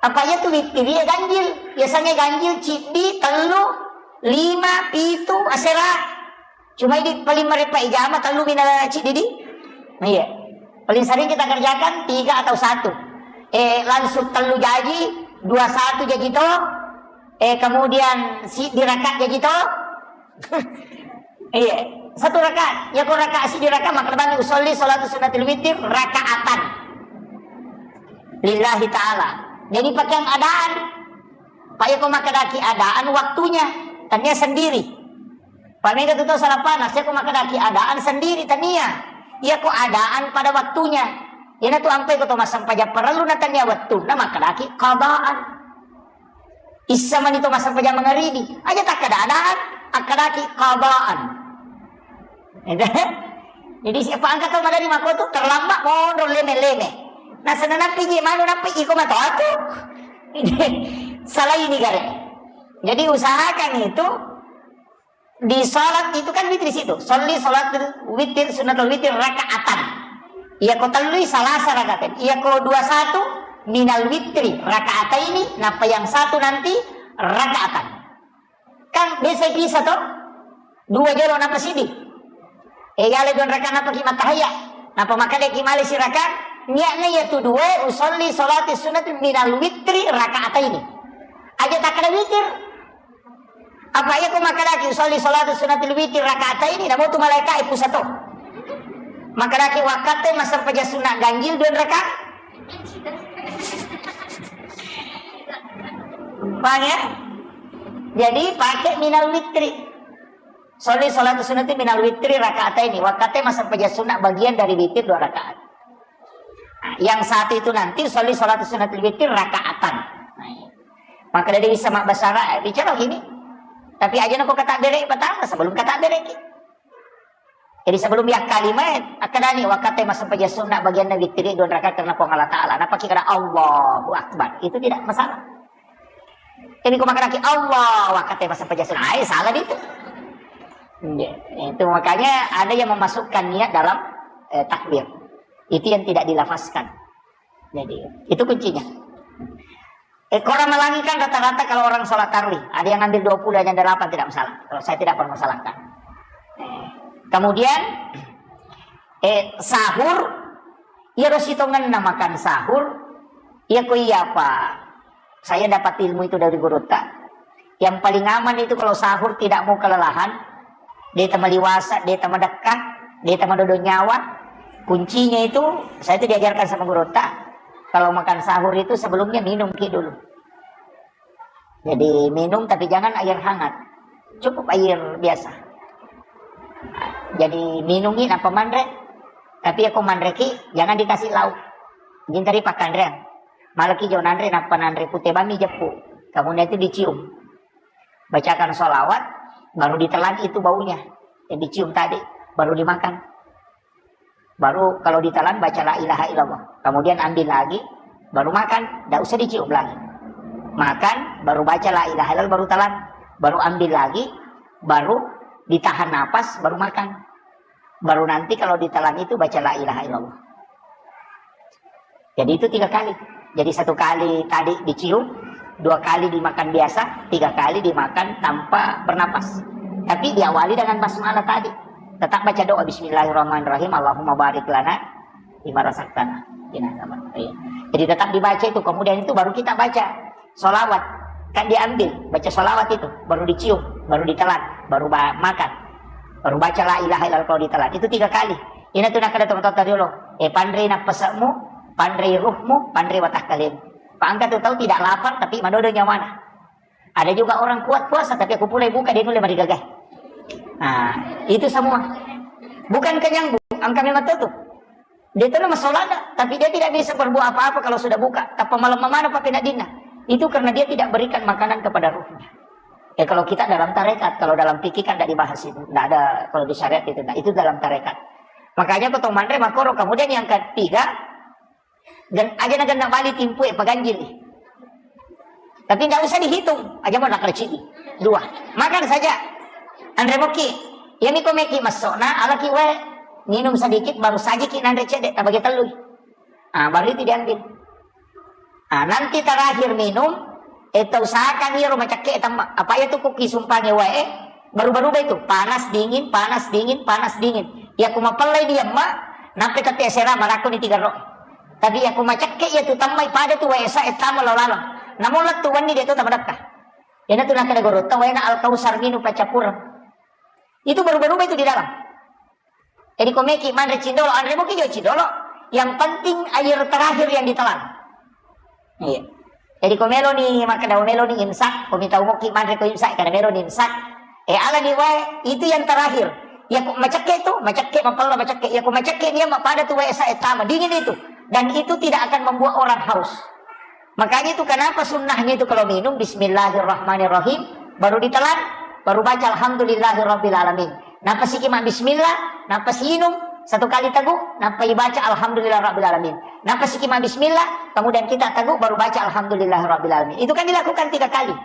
Apa iya tu wittiri e ganjil. Biasanya ganjil ciddi, tellu, lima, pitu, asera. Cuma idi paling marepa ijama tellu mina ciddi di. Iya. Paling sering kita kerjakan tiga atau satu. Eh, langsung tellu jaji, dua satu jaji to. Eh, kemudian si dirakaat jaji to. Iya, satu rakaat. Ya, ko rakaat, siddi rakaat, makkeda bani usolli sholatu sunnatil witir rakaatan. Lillahi ta'ala. Jadi, pakeang adaan. Pak, ya, ko makkedaki adaan waktunya. Tania sendiri. Pak, mega tu tau salah paham. Saya ko makkedaki adaan sendiri, tania. Ya, ko adaan pada waktunya. Iyanatu ampai ko to massempajang parellu na tania wettunna makkedaki qadaan. Issa mani to massempajang mangaribi, aja takkada-adaan, akkadaki qadaan. Jadi siapa angkat tau madani makotu, terlambat monro leme-leme. Nah, senanampi je manu nampi iko matoaku. Salah ini gare. Jadi usahakan itu di salat itu kan witir situ. Sholli sholatul witir, sunnatul witir rakaatan. Iya ko tellui salasa rakaatan. Iya ko dua satu minal witri rakaataini, nappa yang satu nanti rakaatan. Kan biasa bisa to? Dua jolo nappa sidi. Eh, yale dua rakaat nappa ki mattahayya. Nappa makkadaki male sirakaat. Niatna iya tu dua, usolli sholati sunnati minal witri rakaataini. Aja takkada witir. Apa iya ko makkadaki usolli sholatu sunnatil witir rakaataini, namo tu malaika e pusato. Makkadaki wakkatte massempajang sunna ganjil dua rakaat. Paham ya? Jadi pakai minal witri. Sholli sholatu sunnati minal witri rakaataini. Wakkatte massempajang sunna bagian dari witir dua rakaat. Yang satu itu nanti sholli sholata sunnatil witir rakaatan. Nah, iya. Maka dari bisa mak basara, eh, bicara gini. Tapi aja nako kata bere, petang, sebelum kata bere ki. Jadi sebelum ya kalima, akkadani wakate massempajang sunna bagianna witir dua rakaat karena Puang Allah Ta'ala. Napa kira Allahu Akbar? Itu tidak masalah. Jadi kau makan Allah, wakate massempajang sunna. Ai, salah itu. Iya, itu makanya ada yang memasukkan niat dalam, eh, takbir. Itu yang tidak dilafazkan. Jadi, itu kuncinya. Eh, kalau Ramalangi kan rata-rata kalau orang sholat tarawih, ada yang ambil dua puluh, ada yang delapan, tidak masalah. Kalau saya tidak permasalahkan. Eh, kemudian, eh, sahur, iya ro sitongenna makan sahur, iya ko iya apa? Saya dapat ilmu itu dari gurutta. Yang paling aman itu kalau sahur tidak mau kelelahan, de' tama liwasa, de' tama dekka, de' tama dodo nyawa. Kuncinya itu, saya itu diajarkan sama gurutta, kalau makan sahur itu sebelumnya minum ki dulu. Jadi minum tapi jangan air hangat. Cukup air biasa. Jadi minumi nappa manre. Tapi aku manre ki, jangan dikasih lauk. Jintari pakanrean. Malaki jo nanre, nappa nanre pute bami jeppu. Kemudian itu dicium. Bacakan sholawat, baru ditelan itu baunya. Yang dicium tadi, baru dimakan. Baru kalau ditelan baca la ilaha illallah. Kemudian ambil lagi, baru makan, tidak usah dicium lagi. Makan, baru baca la ilaha illallah, baru telan. Baru ambil lagi, baru ditahan napas, baru makan. Baru nanti kalau ditelan itu baca la ilaha illallah. Jadi itu tiga kali. Jadi satu kali tadi dicium, dua kali dimakan biasa, tiga kali dimakan tanpa bernapas. Tapi diawali dengan basmalah tadi. Tetap baca doa, "Bismillahirrahmanirrahim, Allahumma barik lana fima razaqtana." Iya. Jadi tetap dibaca itu, kemudian itu baru kita baca sholawat. Kan diambil, baca sholawat itu, baru dicium, baru ditelan, baru ba-, makan. Baru baca la ilaha illallah kalau ditelan. Itu tiga kali. Ina tu nakkeda tomatoatta riolo, eh, panrei nappase'mu, panrei ruhmu, panrei watakkalemu. Pak angka tu tahu tidak lapar tapi madodo nyawana. Ada juga orang kuat puasa tapi aku pulai buka dia nulle marigaga. Nah, itu semua. Bukan kenyang, Bu. Angka memang tahu tu. Dia tu nama solada, tapi dia tidak bisa berbuat apa-apa kalau sudah buka. Tappa malam mana pakai nadina. Itu karena dia tidak berikan makanan kepada ruhnya. Ya, kalau kita dalam tarekat, kalau dalam fikih kan tidak dibahas itu. Tidak ada kalau di syariat itu. Nah, itu dalam tarekat. Makanya kau manre makoro. Kemudian yang ketiga, gen-, aja na genna bali timpu e paganjil. Tapi tidak usah dihitung. Aja mau nakal cidi. Dua. Makan saja. Anre moki. Ya miko meki masuk. Nah, alaki wae. Minum sedikit baru saji ki nanre cedek. Tabagi telui. Ah, baru itu diambil. Ah, nanti terakhir minum, eh, tausahakan iyaro macakke tamma. Apa iya tu kuki sumpange wae, baru-baru itu, panas dingin, panas dingin, panas dingin. Iya ku mapellai dia, Mak, nampe kate sera marakko ni tiga ro. Tapi iya ku macakke iya tu tammai pada tu wae sa, eh, tama lao laleng. Namun lettu wenni dia tu tama dekka. Iyana tu nakkeda gorotta waena Al-Kausar minum paccappureng. Itu baru-baru itu di dalam. Jadi ko meki manre cindolo, anre moki jo cindolo. Yang penting air terakhir yang ditelan. Iya. Jadi ko meloni makkeda meloni imsak, ko mitau moki manre ko imsak, kada meloni imsak. Eh, alani wae, itu yang terakhir. Ya ko macakke tu, macakke mapella macakke. Ya ko macakke dia pada tu wae sa, eh, tama dingin itu. Dan itu tidak akan membuat orang haus. Makanya itu kenapa sunnahnya itu kalau minum bismillahirrahmanirrahim, baru ditelan, baru baca alhamdulillahirabbil alamin. Nappa siki ma bismillah, nappa siinum satu kali tegu, nappa ibaca alhamdulillahirabbil alamin. Nappa siki ma bismillah, kemudian kita tegu baru baca alhamdulillahirabbil alamin. Itu kan dilakukan tiga kali.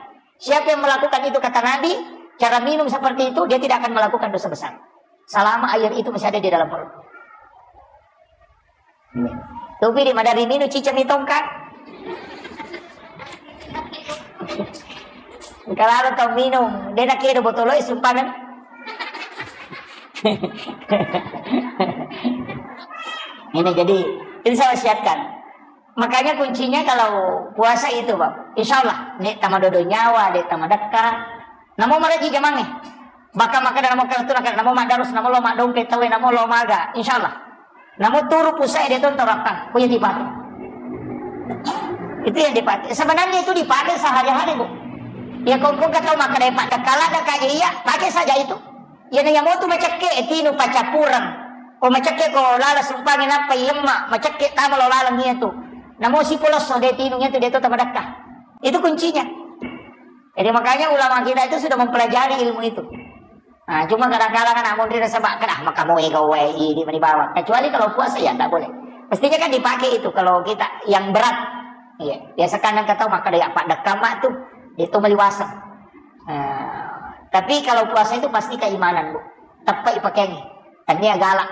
Siapa yang melakukan itu kata Nabi, cara minum seperti itu, dia tidak akan melakukan dosa besar. Selama air itu masih ada di dalam perut. Tupi di madari minum ciceng ni tongka. Kalau tau minum, dia nak kira botol es sumpangan. Ini jadi, itu saya wasiatkan. Makanya kuncinya kalau puasa itu, Bang. Insya Allah, nek tama dodo nyawa, nek tama dekka. Namo maraji jamange. Baka makkeda namo kalettuna, namo maddarus, namo lo maddompe tauwe, namo lo maga, insyaallah. Namo turu pusae de tonto rakkang, ko yang dipakai. Itu yang dipakai. Sebenarnya itu dipakai sehari-hari, Bu. Ya, kau pun kata makkeda, Pak, kala ada kayak iya, pakai saja itu. Ya, yang mau tu macakke, tinu pacappureng. Ko macekke ko lala sumpangi nappa iyemma, macekke tama lo laleng iyatu. Namo sipo lesso de tinung iyatu de to tamadakka. Itu kuncinya. Jadi makanya ulama kita itu sudah mempelajari ilmu itu. Nah, cuma kadang-kadang anak monri nasaba kada maka mau ega wae idi mani bawang. Kecuali kalau puasa ya tidak boleh. Mestinya kan dipakai itu kalau kita yang berat. Iya, biasa kan kata maka ada apa dekam tuh itu meliwasa. Nah, tapi kalau puasa itu pasti keimanan, Bu. Tepat pakainya. Tania galak.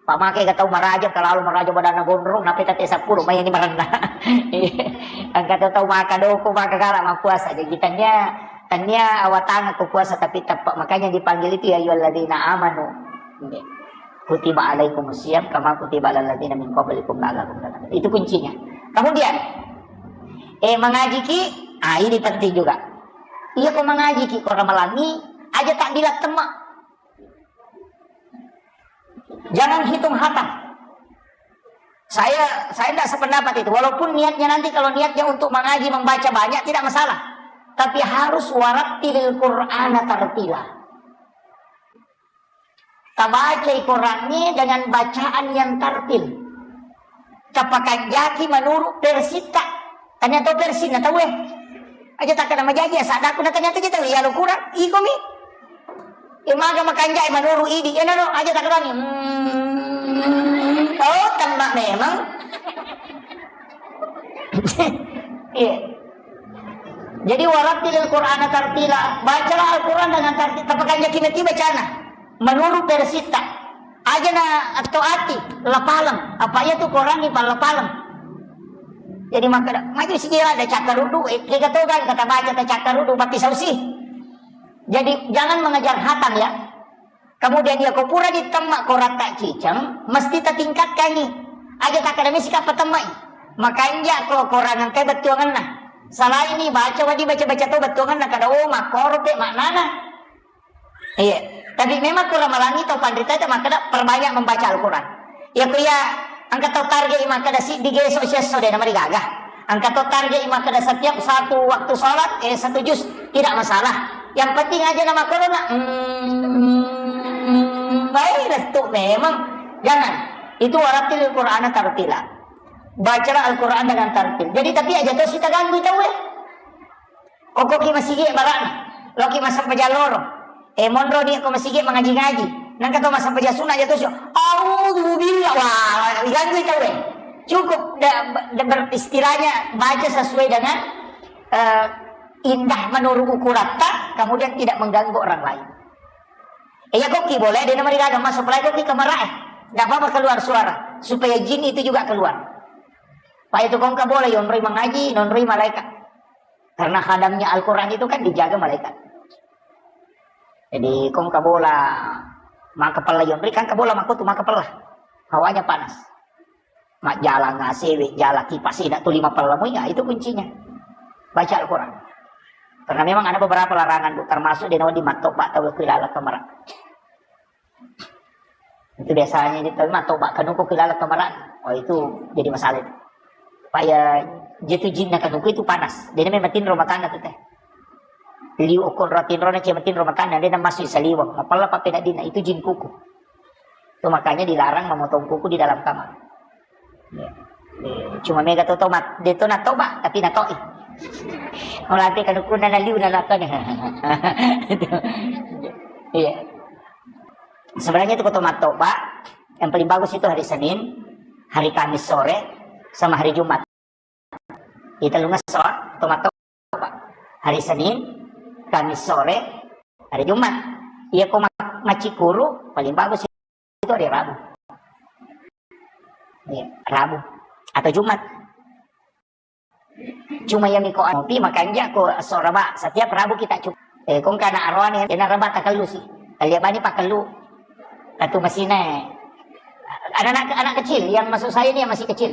Pamake ga tau maraja, kalalu maraja badanna gondrong, nape tate seppulo, mai ni marenna. Engka to tau maka doko, maka gala mappuasa. Jadi tania, tania awatang ko puasa tapi tepat. Makanya dipanggil itu ya ayyuhalladzina amanu. Kutiba alaikumus siyam kama kutiba alal ladzina min qablikum la'allakum tattaqun. Itu kuncinya. Kemudian, eh, mengaji ki, ah, ini penting juga. Iya ko mengaji ki, ko ramalangi, aja tak bilang temak. Jangan hitung hatam. Saya saya tidak sependapat itu. Walaupun niatnya nanti kalau niatnya untuk mengaji membaca banyak tidak masalah. Tapi harus warattilil Qur'ana tartila. Tabacai Qur'annya dengan bacaan yang tartil. Tapakanjaki menurut versita. Tania to versi na tauwe. Aja takkada majaji, asadaku na tania to je tauwe. Ya lo kurang, iko mi. E maga makanjai menurut idi. Ya no, aja takkada mi. Hmm. Oh, tembak memang. Iya. Jadi warattilil Qur'ana tartila. Bacalah Al-Quran dengan tartil. Tapakanjaki mati bacana. Menurut versita. Aja na atto ati, lapaleng. Apa iya tu Quran ni palapaleng. Jadi makkeda, maju sijila ada cakkarudu, eh, kega toga kata baca ta cakkarudu, tapi sausi. Jadi jangan mengejar hatam ya. Kemudian iya ko pura ditemma koratta ciceng, mesti tatingkatkangi. Aja takkada misi kappa temmai. Makanja ko korang engkai bettuangenna. Selain ni baca wadi baca-baca to bettuangenna kada oh makkoro pe maknana. Iya. Tapi memang kurang melangi tau panrita itu makkeda perbanyak membaca Al-Quran. Ya ku ya engka tau target makkeda siddi geso siesso de nama digaga. Engka tau target makkeda setiap satu waktu sholat eh satu juz tidak masalah. Yang penting aja nama corona. Hmm, baik restu memang. Jangan. Itu warattilil Qur'ana tartila. Bacalah Al-Quran dengan tartil. Jadi tapi aja to sita ganggu tau eh. Koko ki masigi barana. Loki massempajang loro. Eh monro ni ko masigi mangaji-ngaji. Nangka to massempajang sunna aja to sio. Auzubillah. Wah, diganggu tau eh. Cukup da, da, ber- istilahnya baca sesuai dengan eh, indah menurut ukuratta, kemudian tidak mengganggu orang lain. Eh, ya koki boleh, dia nama digaga masuk lagi koki kamar eh. Tidak apa-apa keluar suara supaya jin itu juga keluar. Pak itu kongka boleh yonroi mengaji, nonroi malaikat. Karena khadamnya Al-Quran itu kan dijaga malaikat. Jadi kongka bola maka pella yonroi kan kabola mako tu maka pella. Hawanya panas. Majjalang A C W, jala kipas, tidak tu lima pella muinga, itu kuncinya. Baca Al-Quran. Karena memang ada beberapa larangan, Bu, termasuk di nawa di matto, Pak, tahu aku ilalang kamar. Itu biasanya di tahu matto, Pak, kanuku ilalang kamar. Oh, itu jadi masalah itu. Pak ya, jatuh jinna kanuku itu panas. Jadi memang tinro matana tu teh. Liu okon ratinrona cematin rumah tangga, dia masuk saliweng. Mapella pappena dina, itu jin kuku. Itu makanya dilarang memotong kuku di dalam kamar. Ya. Eh, cuma mega to tomat, dia to natoba, tapi natoi. Mulai kanukunna naliu na natone. Itu. Iya. Sebenarnya itu koto matoba, yang paling bagus itu hari Senin, hari Kamis sore, sama hari Jumat. Ita lungesso, tomatto, Pak. Hari Senin, Kamis sore, hari Jumat. Iya ko ma- macikuru, paling bagus itu hari Rabu. Iya, Rabu atau Jumat. Cuma ya miko ngopi makanja ko sore ba. Setiap Rabu kita cukup. Eh, kong kana arwani, ena raba takellu sih. Kalia bani pakellu. Katu masine. Anak-anak anak kecil yang masuk saya ini yang masih kecil.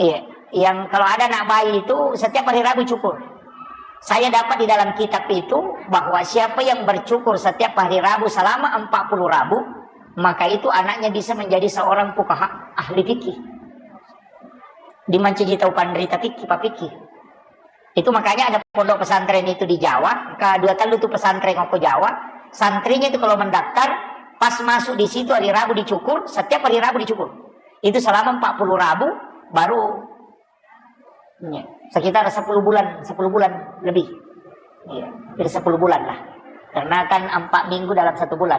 Iya, yang kalau ada anak bayi itu setiap hari Rabu cukur. Saya dapat di dalam kitab itu bahwa siapa yang bercukur setiap hari Rabu selama empat puluh Rabu, maka itu anaknya bisa menjadi seorang fuqaha, ahli fikih. Dimancaji tau panrita fikih, papikih. Itu makanya ada pondok pesantren itu di Jawa, ke dua telu tuh pesantren ke Jawa, santrinya itu kalau mendaftar, Pas masuk di situ hari Rabu dicukur, setiap hari Rabu dicukur. Itu selama empat puluh Rabu, baru, ya, sekitar sepuluh bulan, sepuluh bulan lebih. Iya, hampir sepuluh bulan lah. Karena kan empat minggu dalam satu bulan.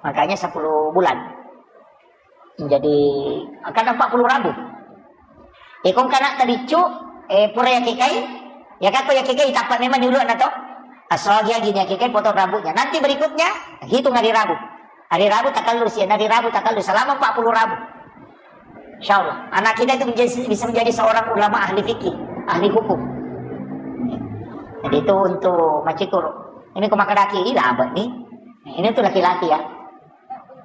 Makanya sepuluh bulan. Jadi, kan empat puluh Rabu. Iko engka ana'ta biccu, eh, pura yakekai, ya kako yakekai, tappa memang ni ulu'na to. Assogi agi ni yakekai, potong rambutnya. Nanti berikutnya, hitung hari Rabu. Hari Rabu takallu, siang hari Rabu takallu, selama empat puluh Rabu. Insya Allah, anak kita itu menjadi, bisa menjadi seorang ulama ahli fikih, ahli hukum. Jadi itu untuk macikur. Ini ko makkadaki, ih, labet ni. Ini untuk laki-laki ya.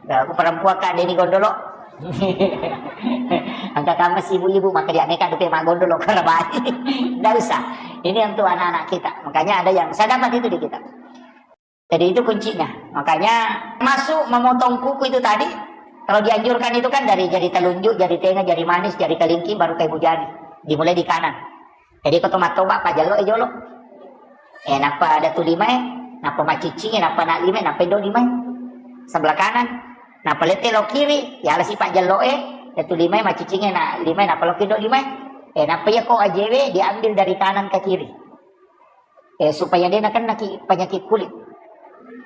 Nah, aku perempuan kan, ini gondolo. Angka kamu si ibu-ibu, maka dia nekat dupe mak gondolo, karena baik. Nggak usah. Ini untuk anak-anak kita. Makanya ada yang, saya dapat itu di kita. Jadi itu kuncinya. Makanya masuk memotong kuku itu tadi, kalau dianjurkan itu kan dari jari telunjuk, jari tengah, jari manis, jari kelingking, baru ke ibu jari. Dimulai di kanan. Jadi ko to mattoba, pajjello e jolo. Eh, nappa datu lima e, nappa macciccingi, nappa na lima e, nappa indo lima e. Sebelah kanan. Nappa lette lo kiri, ya ala si pajjello e, datu lima e, macciccingi, na lima e, nappa lo kindo lima e. Eh, nappa iya ko ajewe diambil dari kanan ke kiri. Eh, supaya de nakennaki penyakit kulit.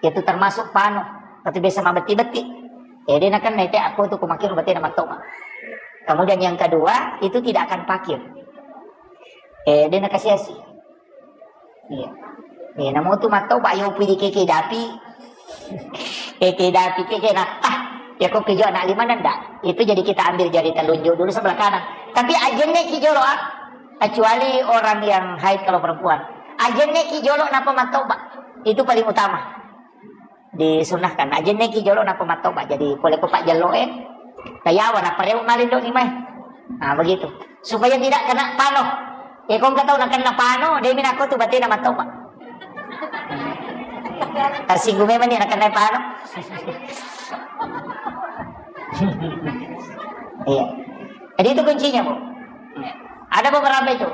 Itu termasuk pano, atau biasa mabetti-betti. Eh, de nakenna ite aku tu kumakir batena mattoba. Kemudian yang kedua, itu tidak akan pakir. Eh, de nakasiasi. Iya. Eh, namu tu mattoba, yo pidi keke dapi. Keke dapi, keke na, ah, ya kok kejo anak lima nanda. Itu jadi kita ambil jari telunjuk dulu sebelah kanan. Tapi ajenne ki jolo, ah. Kecuali orang yang haid kalau perempuan. Ajenne ki jolo napa mattoba. Itu paling utama. Disunnahkan. Ajenne ki jolo napa mattoba. Jadi pole ko pajjello e. Tayawa napa rewe malindo ni mai. Nah, begitu. Supaya tidak kena pano. Eh, kong katau na kena pano, de minako tu batena mattoba. Tersinggung memang ni na kena pano. Iya. Jadi itu kuncinya, Bu. Ada beberapa itu.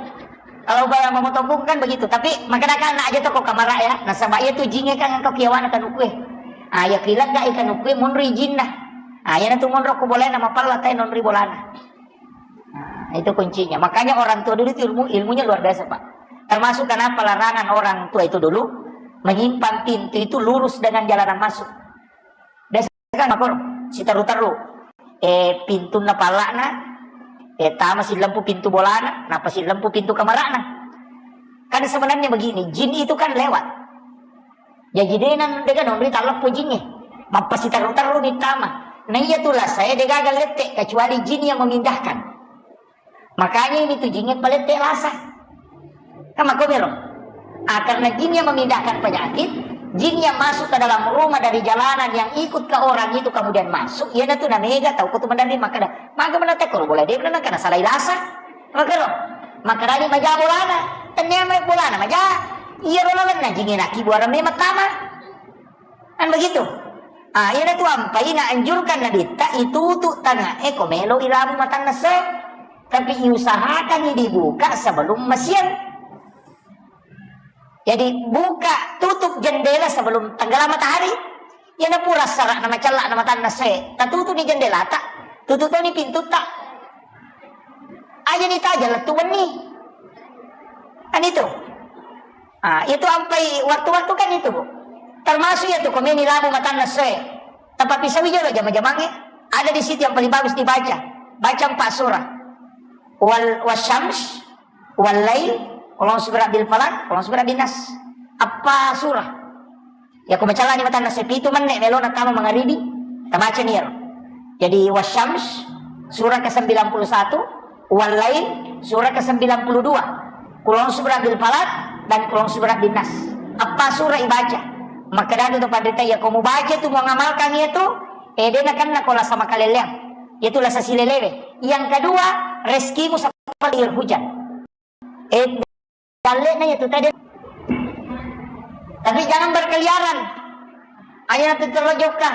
Kalau bayang memotong kuku kan begitu, tapi makanya kan aja toko kamar ya. Nasaba iya tu jinge kan engkau kiawana kanukue. Ah, ya kilang gak ikan ukue munri jinna. Ah, ya tu monro ku boleh nama pala tai nonri bolana. Nah, itu kuncinya. Makanya orang tua dulu itu ilmu, ilmunya luar biasa, Pak. Termasuk kenapa larangan orang tua itu dulu menyimpan pintu itu lurus dengan jalanan masuk. Kan makoro, siteru-teru. Eh, pintunna palla'na, eh, tama sillempu pintu bolana, nappa sillempu pintu kamara'na. Kan sebenarnya begini, jin itu kan lewat. Jaji dena, dega nonri talleppo jinge. Mappasiteru-teru ni tama. Nah, iya tu lah saya degaga lette, kecuali jin yang memindahkan. Makanya ini tu jinge palette lasa. Kan makkomero. Ah, karena jin yang memindahkan penyakit, jin yang masuk ke dalam rumah dari jalanan yang ikut ke orang itu kemudian masuk, iya tu namega tau ko tu mendaring makkeda, maga menate ko boleh dia menang karena salah lasa. Makero. Makanya maja bolana. Tanya mai bolana maja. Iya rola benna jinge naki buara memang tama. Kan begitu. Ah, iyana tu ampai naanjurkan Nabitta itutu tangae ko melo ilabu matanna se. Tapi iusahakan dibuka sebelum masiang. Jadi buka tutup jendela sebelum tenggelam matahari. Iyana pura sara na macella na matanna se. Tatutu ni jendelata. Tutup ni pintutta. Aja ni taja lettu wenni. Kan itu. Ah, itu ampai waktu-waktu kan itu, Bu. Termasuk ya tu komeni labu matanna soe. Tapi pisau jolo jama-jamange. Ada di situ yang paling bagus dibaca. Baca empat surah. Wal wasyams, wal lail, qul a'udzu birabbil falaq, qul a'udzu birabbin nas. Apa surah? Ya, ko macallani matanna sepitu menne melona tama mangaribi, tabaca ni ero. Jadi, Wasyams, surah ke sembilan puluh satu, Wal Lail, surah ke sembilan puluh dua, Qul a'udzu birabbil falaq, dan Qul a'udzu birabbin nas. Apa surah ibaca? Makkedatu tu panrita, ya, ko mubaca tu, mengamalkan itu, eh, dena kenna ko lasa makaleleang. Itu lasa silelewe. Yang kedua, rezekimu sampai hujan. Eh, Dalle'na iya tu tadi. Tapi jangan berkeliaran. Aja nanti terlojokka.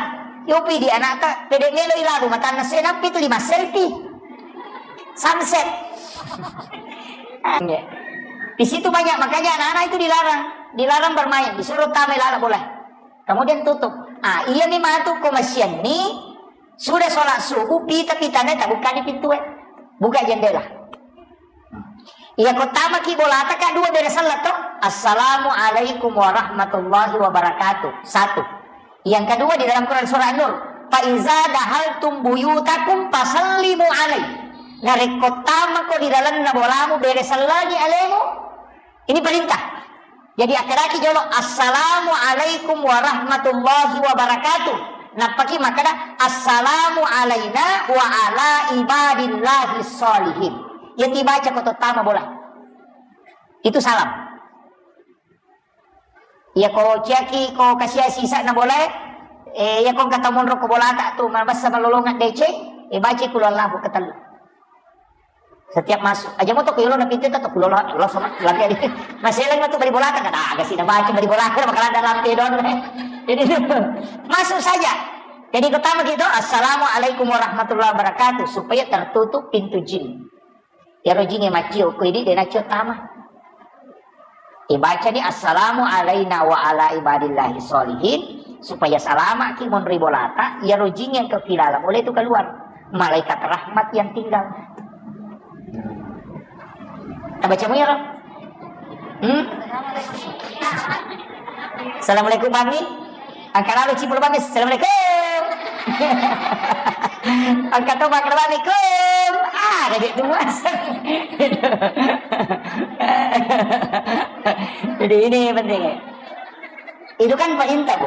Yopi di anakta, pede melo ilabu matanna se, nampi tu lima selfie. Sunset. Iya. Di situ banyak, makanya anak-anak itu dilarang, dilarang bermain, disuruh tamai lala bola. Kemudian tutup. Ah, iyami matu ko masianni, sudah sholat subuh, pita-pitana tabukkani pintue. Buka jendela. Iya ko tamaki bolata ka dua beres sellang to. Assalamualaikum warahmatullahi wabarakatuh. Satu. Yang kedua di dalam Quran surah An-Nur. Fa iza dahaltum buyutakum fasallimu alai. Narekko tamako di dalamna bolamu beres sellangi alemu. Ini perintah. Jadi akkedaki jolo, "Assalamualaikum warahmatullahi wabarakatuh." Nappaki makkeda, "Assalamu alaina wa ala ibadillahi sholihin." Iya tibaca ko tottama bola. Itu salam. Iya ko ciaki ko kasiasi sa'na bolae, eh, iya ko engka tau monro ko bolata tu, mabessa malolonga deceng, eh, baca kulu Allahu ketellu. Setiap masuk, aja mau toko yolo na pintu toko kulo lo, lo sama lagi ada. Masih lagi tuh bali bolata kan, ah, gak sih baca bali bolata, makanan dalam pedon. Jadi masuk saja. Jadi pertama gitu, "Assalamualaikum warahmatullahi wabarakatuh," supaya tertutup pintu jin. Ya rojinge macio, ko ini dena cio tama. Ibaca ni, "Assalamu alaina wa ala ibadillahi sholihin," supaya salama ki monri bolata, iya rojing yang kepilala boleh itu keluar. Malaikat rahmat yang tinggal. Tabaca mu ya, Rob? Hmm? Assalamualaikum, Mami. Angka lalu cipul Mami. Assalamualaikum. Angka to makan Mami. Kum. Ah, ada di itu, Mas. Jadi ini penting. Itu kan perintah, Bu.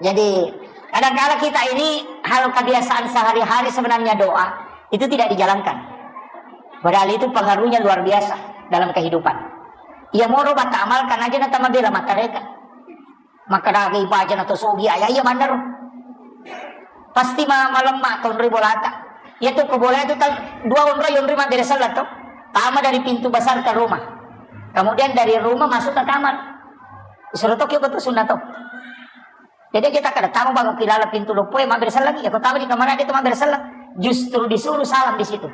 Jadi, kadang-kala kita ini hal kebiasaan sehari-hari sebenarnya doa itu tidak dijalankan. Padahal itu pengaruhnya luar biasa dalam kehidupan. Iya moro bata amalkan aja na tama bela matareka. Maka daga ibaca na to sogi aya iya manero. Pasti ma malemma to onroi bolata. Iya tu ko bola itu tal dua onroi, onroi mabbere sellang to. Tama dari pintu besar ke rumah. Kemudian dari rumah masuk ke kamar. Suruh to kio betul sunnah to. Jadi kita kada tamu bang kilala pintu loppo e mabbere sellang, iya ko tama di kamar ada itu mabbere sellang. Justru disuruh salam di situ.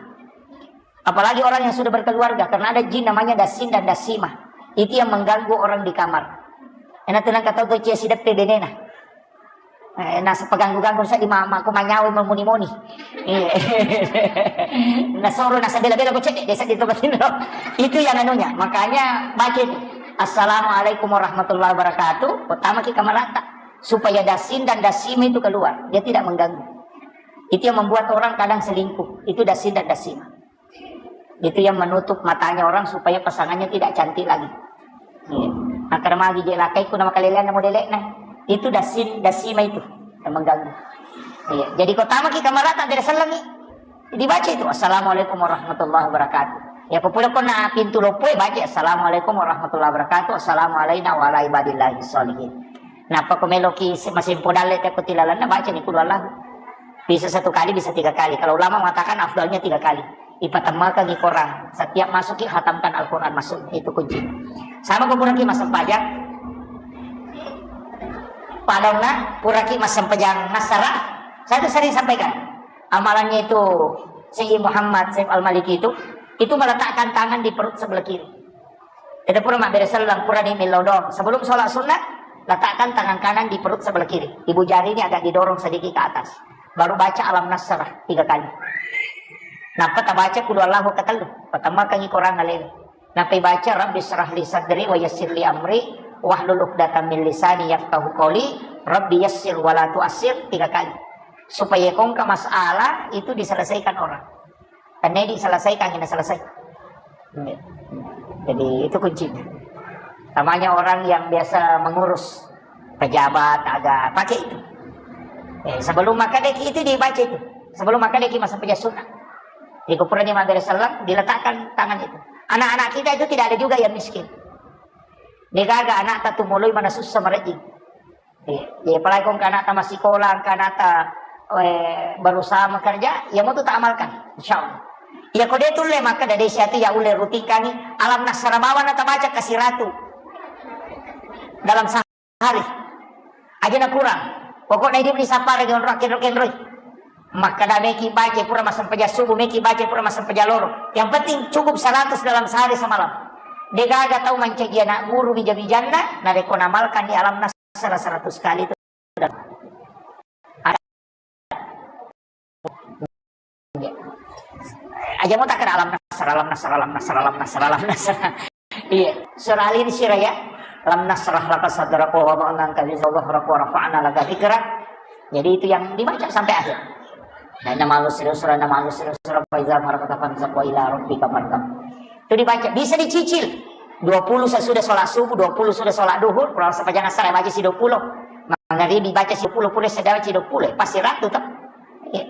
Apalagi orang yang sudah berkeluarga, karena ada jin namanya dasin dan dasimah. Itu yang mengganggu orang di kamar. Ena tenang kata tu cia sideppe benena. Eh, nasa peganggu-ganggu sa di mama, aku manyawa memuni-muni. Iya. Nasoro nasa bela-bela ko cedde desa di tempat ini. Itu yang anunya. Makanya baca itu. "Assalamualaikum warahmatullahi wabarakatuh." Pertama kita merata supaya dasin dan dasimah itu keluar. Dia tidak mengganggu. Itu yang membuat orang kadang selingkuh. Itu dasin dan dasimah. Itu yang menutup matanya orang supaya pasangannya tidak cantik lagi. Iya. Nah, karena magi je lakai ku nama kalelean nama delek nah. Itu dasin, dasima itu yang mengganggu. Iya. Jadi ko tama ki kamar tak ada sellengi. Dibaca itu, "Assalamualaikum warahmatullahi wabarakatuh." Ya, ko pula ko na pintu loppo e, baca, "Assalamualaikum warahmatullahi wabarakatuh. Assalamualaikum warahmatullahi wabarakatuh. Assalamualaikum warahmatullahi wabarakatuh." Assalamualaikum warahmatullahi wabarakatuh. Assalamualaikum warahmatullahi wabarakatuh. Assalamualaikum warahmatullahi wabarakatuh. Bisa satu kali, bisa tiga kali. Kalau ulama mengatakan afdalnya tiga kali. Ipatemmaka ki Quran. Setiap masuk ki hatamkan Al-Quran masuk. Itu kunci. Sama ko puraki massempajang. Padauna puraki massempajang nassara. Saya itu sering sampaikan. Amalannya itu Sayyid Muhammad Sayyid Al-Maliki itu, itu meletakkan tangan di perut sebelah kiri. Kita pura mabbere sellang, pura ni millau doang. Sebelum sholat sunnah, letakkan tangan kanan di perut sebelah kiri. Ibu jari ini agak didorong sedikit ke atas. Baru baca Alam Nasrah tiga kali. Nappa tabaca Qul Huwallahu ketellu. Patemmakangi Quran alena. Nappa ibaca Rabbi syrah li sadri wa yassir li amri wahlul uqdatam min lisani yafqahu qawli. Rabbi yassir wa la tu'assir tiga kali. Supaya kongka masalah itu diselesaikan orang. Karena diselesaikan, kena selesai. Jadi itu kuncinya. Namanya orang yang biasa mengurus pejabat, agak pakai itu. Eh, sebelum makan deki itu dibaca itu. Sebelum makan deki masa peja sunnah. Di kuburan Imam Abdul Salam diletakkan tangan itu. Anak-anak kita itu tidak ada juga yang miskin. Degaga anak tak tumului mana susah merejing. Iya, iya, apalagi kong kanata masikola, kanata, eh, berusaha makerja, ya mau tu tak amalkan, insya Allah. Ya kode tulle maka dari siatu ya ulle rutinkangi Alam Nasrah bawa na tabaca kasiratu dalam sehari. Aja na kurang. Pokoknya hidup di sapara dengan roh kenro kenroi. Maka da meki baca pura massempajang subuh, meki baca pura massempajang loro. Yang penting cukup seratus dalam sehari semalam. Degaga tau mancaji anak guru bija-bijanna, narekko namalkan di Alam Nasrah seratus kali itu. Aja mo takkeda alam nasra, alam nasra, alam nasra, alam nasra, alam nasra. Iya, surah Al-Insyirah ya. Alam nasrah laka sadrak wa wada'na anka wizrak wa rafa'na laka dzikrak. Jadi itu yang dibaca sampai akhir. Dan nama lu serius surah, nama lu serius surah, fa iza faragta fansab wa ila rabbika farghab. Itu dibaca, bisa dicicil. Dua puluh sesudah sholat subuh, dua puluh sudah sholat duhur, kalau sepanjang asar baca si dua puluh. Maghrib dibaca si dua puluh, pura sudah baca si dua puluh, pasti ratu tuh. Iya.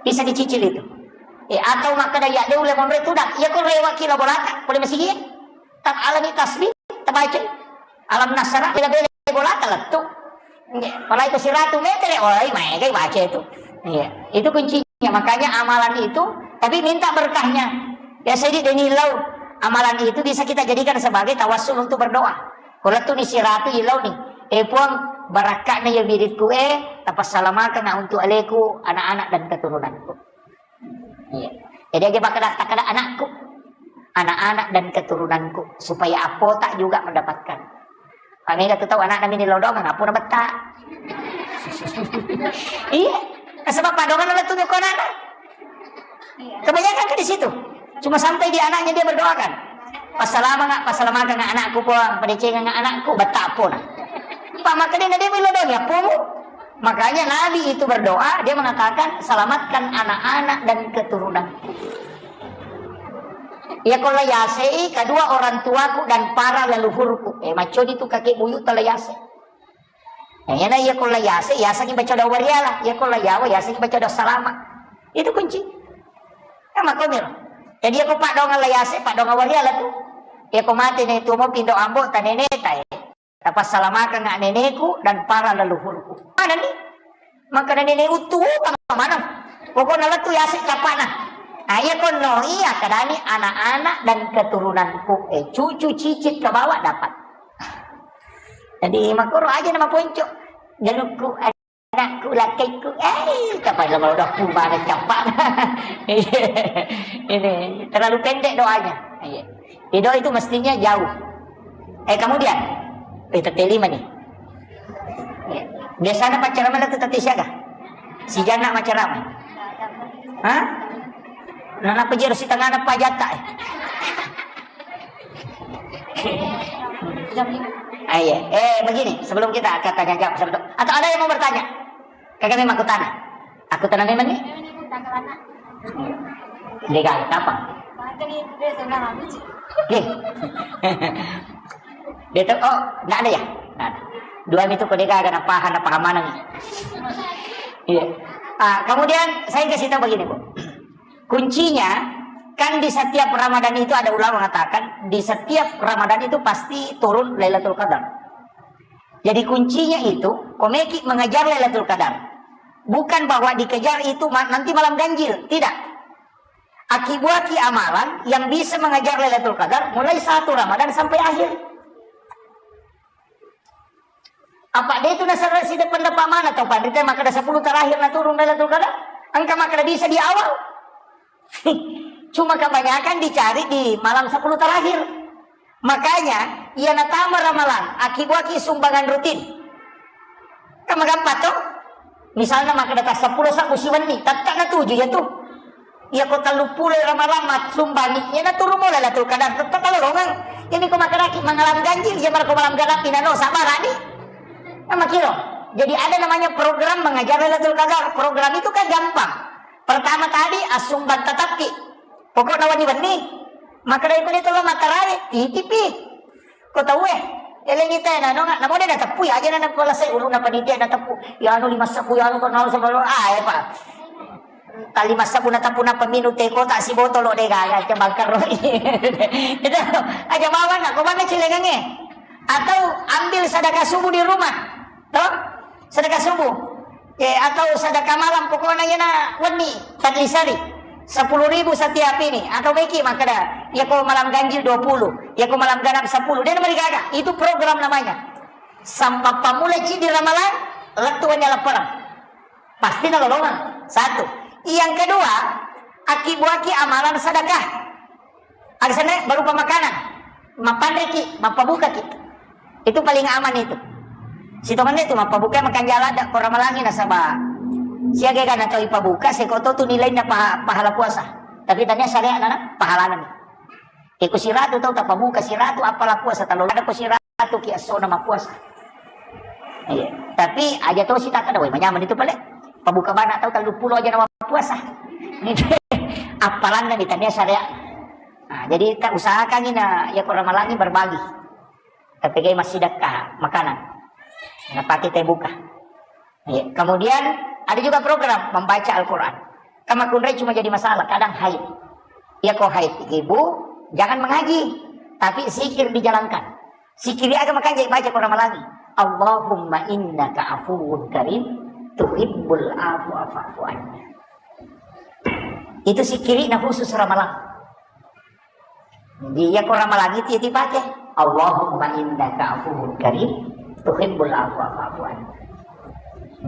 Bisa dicicil itu. Eh, atau makkeda iya de ulle monro itu dah. Iya ko rewa kilo bolata, boleh masih iya. Tak alami tasbih, tabaca. Alam nasrah, bila bela bolata lettu. Iya, apalagi ko siratu meter, oh, iya, maega baca itu. Iya, itu kuncinya. Makanya amalan itu, tapi minta berkahnya. Ya, saya di Deni Lau, amalan itu bisa kita jadikan sebagai tawassul untuk berdoa. Kalau tu ni siratu ilau ni, eh Puang, barakka'na ya wiridku eh, tapasalamakang untuk aleku, anak-anak dan keturunanku. Iya. Jadi aja bakal kata anakku, anak-anak dan keturunanku, supaya apota juga mendapatkan. Kami gak tahu anak nabi ni lodong, ngapura betta. Iya. Sebab padongan lah tuh kona. Kebanyakan kan di situ. Cuma sampai di anaknya dia berdoakan. Passalama nggak, passalamakan nggak anakku puang, padecengan nggak anakku, betapun. Pak, maka dia, dia bilang dong, ya, pumu. Makanya Nabi itu berdoa, dia mengatakan, selamatkan anak-anak dan keturunan. Ya, kalau yasei, kedua orang tuaku dan para leluhurku. Eh, macodi tu kakek buyut telah yase. Nah, iyana iya ko la yase, yasengngi baca doa wariala. Iya ko la yawa, yasengngi baca doa salama. Itu kunci. Kan makomiro. Jadi iya ko paddoangeng la yase, paddoangeng wariala tu. Iya ko mate ne tuo mo pindo ambo ta nene ta e. Tapasalamakeng neneku dan para leluhurku. Mana ni? Maka nene uttu utang mana? Pokoknya lettu yase capana. Nah, iya ko no iya kadani anak-anak dan keturunanku. Eh, cucu cicit ke bawah dapat. Jadi makoro aja nama ponco. Jalukku, anakku, lakaiku. Eh, kapan lo udah pun mana capak. Ini terlalu pendek doanya. Iya. Di doa itu mestinya jauh. Eh, kemudian, eh, tete lima nih. Iya. Biasanya pacaran mana tuh tete siaga? Si Jana pacaran. Hah? Nana pejero si tengah apa jatah? Eh. Ah, iya. Eh, begini, sebelum kita akan tanya jawab, sebelum, atau ada yang mau bertanya? Kakak memang aku tanah. Aku tanah memang nih. Dia gak apa? Oke. Dia tuh, oh, nggak ada ya? Nggak ada. Dua itu kok dia gak ada paham, ada paham mana nih? Iya. Ah, kemudian saya kasih tahu begini, Bu. Kuncinya, kan di setiap Ramadan itu ada ulama mengatakan, di setiap Ramadan itu pasti turun Lailatul Qadar. Jadi kuncinya itu, komeki mengejar Lailatul Qadar. Bukan bahwa dikejar itu ma-, nanti malam ganjil, tidak. Akibuaki amalan yang bisa mengejar Lailatul Qadar mulai satu Ramadan sampai akhir. Apa dia itu nasara si depan dapat mana tau pandita maka ada sepuluh terakhir na turun Lailatul Qadar? Engka maka ada bisa di awal. Cuma kebanyakan dicari di malam sepuluh terakhir. Makanya, iya natama ramalang, akibuaki sumbangan rutin. Kan magampang to? Misalnya maka data sepuluh sabu siwenni, tetap na tuju ya tuh. Iya ko tellu pulo ramalang mat sumbangi, iya na turun mulai Lailatul Qadar, tetap kalau longang. Ini ko maka daki mengalam ganjil, iya malah ko malam ganap, ina no, sabar ani. Nah, makiro. Jadi ada namanya program mengajar Lailatul Qadar. Program itu kan gampang. Pertama tadi, assumbang tatappi. Pokokna wenni-wenni. Maka dari itu lo matarawe, titipi. Ko tau e, elengi tena, no, namo de nateppu, ya, aja na napalesai uluna panitia nateppu. Ya, anu lima sabbu, ya, anu, kono, sabbu, ah, ya, Pak. Tali masabbu nateppu, napa minum teh kotak si botol, lo, de gaga, ke bangkar, lo. Itu, aja bawa, nak, ko mana cilengange? Atau ambil sedekah subuh di rumah. Toh? Sedekah subuh. Eh, atau sedekah malam, pokoknya yana wenni, tadlisari. Sepuluh ribu setiap ini. Atau beki, maka dah. Ya, ko malam ganjil dua puluh. Ya, ko malam ganap sepuluh. Dia nomor gaga. Itu program namanya. Sampai pamulai di ramalang, lettu wanya laparan. Pasti nalolongan. Satu. Yang kedua, akibuaki amalan sedekah. Agasana berupa makanan, mappanreki, mappabukaki. Itu paling aman itu. Sitongenna itu mappabuka makan jala da ko ramalangi nasaba siaga gana tau ipabuka, seko to tu nilainna paha-, pahala puasa. Tapi tania syariat nana pahalana ni. Iko siratu tau tapabuka siratu, apala puasa, talo ada ko siratu ki essona mappuasa. Iya. Tapi aja to sitaka dawai manyameng itu pale. Pabuka bana tau tellu pulo aja nawa puasa. Ini apalanna ni tania syariat. Nah, jadi kita usahakan ini, ya, ko ramalangi berbagi. Tapi kayak masih dekat makanan. Nah, pakai teh buka. Iya. Kemudian ada juga program membaca Al-Quran. Kama kunrai cuma jadi masalah, kadang haid. Ya, ko haid, ibu, jangan mengaji, tapi zikir dijalankan. Zikir aga makanya baca ko ramalangi. Allahumma innaka afuwun karim, tuhibbul afwa fa'fu anni. Itu zikirina khusus ramalang. Jadi, ya, ko ramalangi ti, ti pakai. Allahumma innaka afuwun karim, tuhibbul afwa fa'fu anni.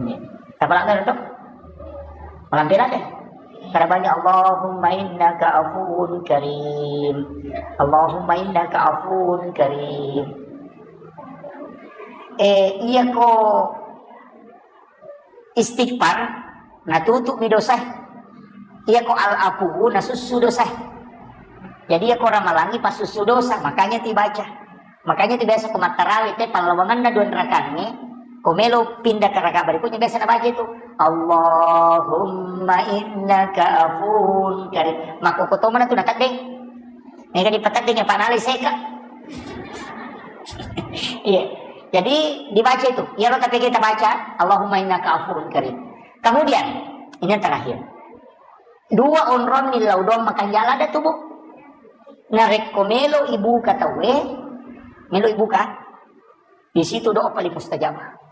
Ini. Apa lagi itu? Malam pira deh. Karena banyak Allahumma innaka afuwun karim. Allahumma innaka afuwun karim. Eh, iya ko istighfar, natutu'mi dosa. Iya ko al-afu, nasussu dosa. Jadi, iya ko ramalangi passussu dosa, makanya tibaca. Makanya tu biasa ko mattarawe te pallawanganna dua rakaangnge, ko melo pindah ke rakaat berikutnya biasa nabaca itu. Allahumma innaka afuwun karim. Maka ko tomana tu nateddeng. Mega dipateddeng apa nalai seka. Iya. Jadi dibaca itu. Iya lo tapi kita baca. Allahumma innaka afuwun karim. Kemudian, ini yang terakhir. Dua onrong millau doang makanjala ada tubuh. Narekko melo ibuka tauwe, melo ibuka, di situ doa paling mustajabah.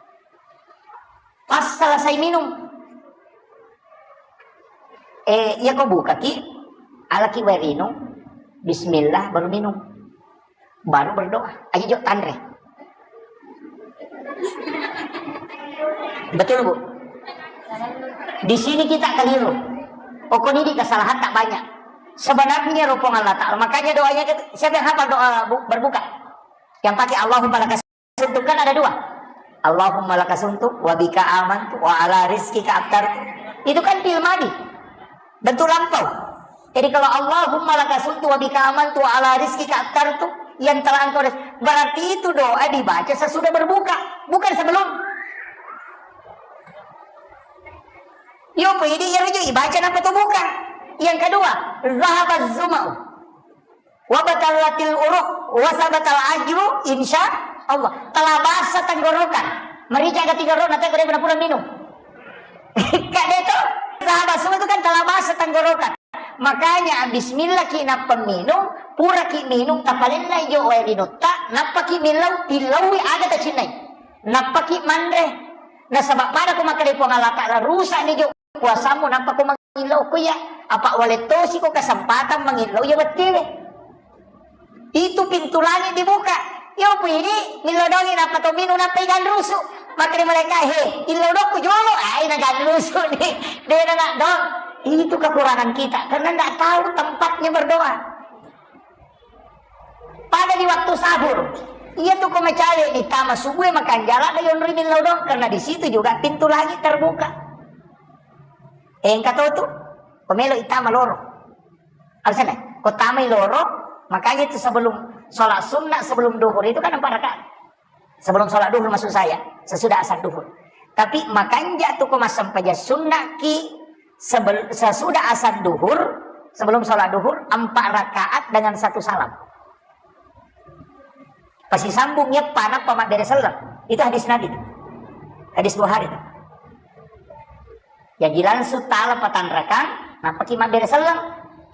Pas selesai minum, eh, iya ko bukaki, alaki wae rinung, bismillah, baru minum. Baru berdoa. Aja jok tanre. Betul, Bu? Di sini kita keliru. Pokoknya di kesalahan tak banyak. Sebenarnya rupung Allah Ta'ala. Makanya doanya kita, siapa yang hafal doa bu- berbuka? Yang pakai Allahumma laka sumtu kan ada dua. Allahumma laka sumtu, wa bika amantu, wa ala rizqika aftartu. Itu kan fi'il madi. Bentuk lampau. Jadi kalau Allahumma laka sumtu wa bika amantu wa ala rizqika aftartu, yang telah engkau res-, berarti itu doa dibaca sesudah berbuka, bukan sebelum. Yo, jadi ya rujuk ibaca napa tu buka. Yang kedua, zahabaz zuma'u. Wa batallatil uruq, wa sabatal ajru, insya Allah. Telah basah tenggorokan. Merica ke tiga rona, teh, kode pura minum. Kak Deto, sahabat semua itu kan telah basah tenggorokan. Makanya bismillah ki nappa minum, pura ki minum, tapalenna ijo wae rinutta, nappa ki millau, tillaui aga tacinnai. Nappa ki manre. Nasaba pada ko makkeda Puang Allah Ta'ala, rusak ni jo puasamu, nappa ko mangillau ko iya, apa wale tosi ko kesempatan mangillau iya wettiwe. Itu pintu langit dibuka. Yo, pu ini millau dongi, nappa to minum, nappa iganrusu. Makkeda malaikat, "He, illau dokku jolo." Ai, naganrusu ni. Dena nak dong. Itu kekurangan kita karena ndak tahu tempatnya berdoa. Pada di waktu sahur, iya tu ko macawe ni tama subuh makan jalan da yonri millau dong karena di situ juga pintu langit terbuka. Engka to tu, ko melo itama loro. Alasanna, ko tamai loro, makanya itu sebelum sholat sunnah, sebelum duhur itu kan empat rakaat. Sebelum sholat duhur maksud saya, sesudah asar duhur. Tapi makanja tu ko massempajang sunnah ki sebel- sesudah asar duhur, sebelum sholat duhur, empat rakaat dengan satu salam. Pasisambung iyeppa nappa mabbere selleng. Itu hadis Nabi. Hadis Bukhari. Jadi langsung tala patanrakang, nappaki mabbere selleng,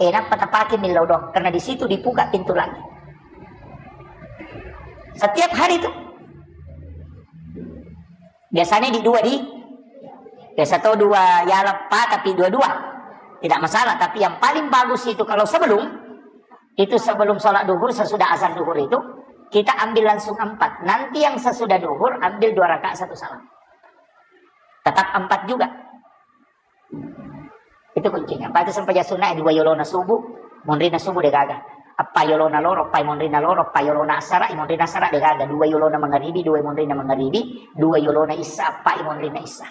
eh, nappa tapake millau doang. Karena di situ dibuka pintu langit. Setiap hari itu. Biasanya di dua di, biasa to dua yaleppa, tapi dua-dua. Tidak masalah, tapi yang paling bagus itu kalau sebelum, itu sebelum sholat duhur, sesudah azan duhur itu, kita ambil langsung empat. Nanti yang sesudah duhur, ambil dua rakaat satu salam. Tetap empat juga. Itu kuncinya. Apa itu sempajang sunnah, dua yolona subuh, monrina subuh de gaga. Apa yolona loro, apa monrina loro, apa yolona asara, monrina asara de gaga. Dua yolona mangaribi, dua monrina mangaribi, dua yolona isya, apa monrina isya.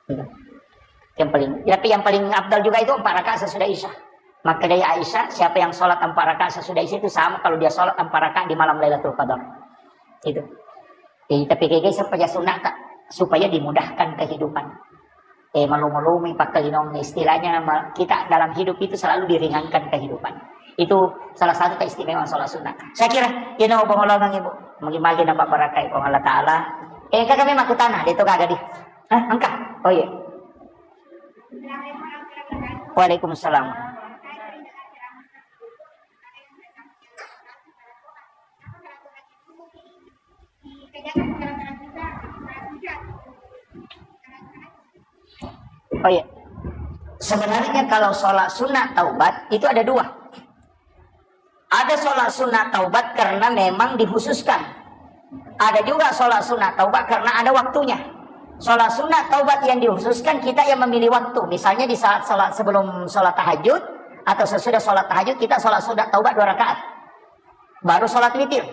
Gitu. Yang paling, tapi yang paling afdal juga itu empat rakaat sesudah Isya. Maka dari Aisyah, siapa yang sholat empat rakaat sesudah Isya itu sama kalau dia sholat empat rakaat di malam Lailatul Qadar. Itu. Jadi, tapi kayak supaya sunnah, Kak, supaya dimudahkan kehidupan. Eh, malu-malumi pakkalinong, istilahnya ma-, kita dalam hidup itu selalu diringankan kehidupan. Itu salah satu keistimewaan sholat sunnah. Saya kira, you know, pengolongan ibu, mungkin magi nampak barakai Allah Ta'ala. Eh, kakak memang kutana, dia itu kagak di. Hah, engka? Oh iya. Waalaikumsalam. Oh iya. Sebenarnya kalau sholat sunat taubat itu ada dua. Ada sholat sunat taubat karena memang dikhususkan. Ada juga sholat sunat taubat karena ada waktunya. Sholat sunat taubat yang dikhususkan kita yang memilih waktu. Misalnya di saat sholat, sebelum sholat tahajud atau sesudah sholat tahajud kita sholat sunat taubat dua rakaat. Baru sholat witir.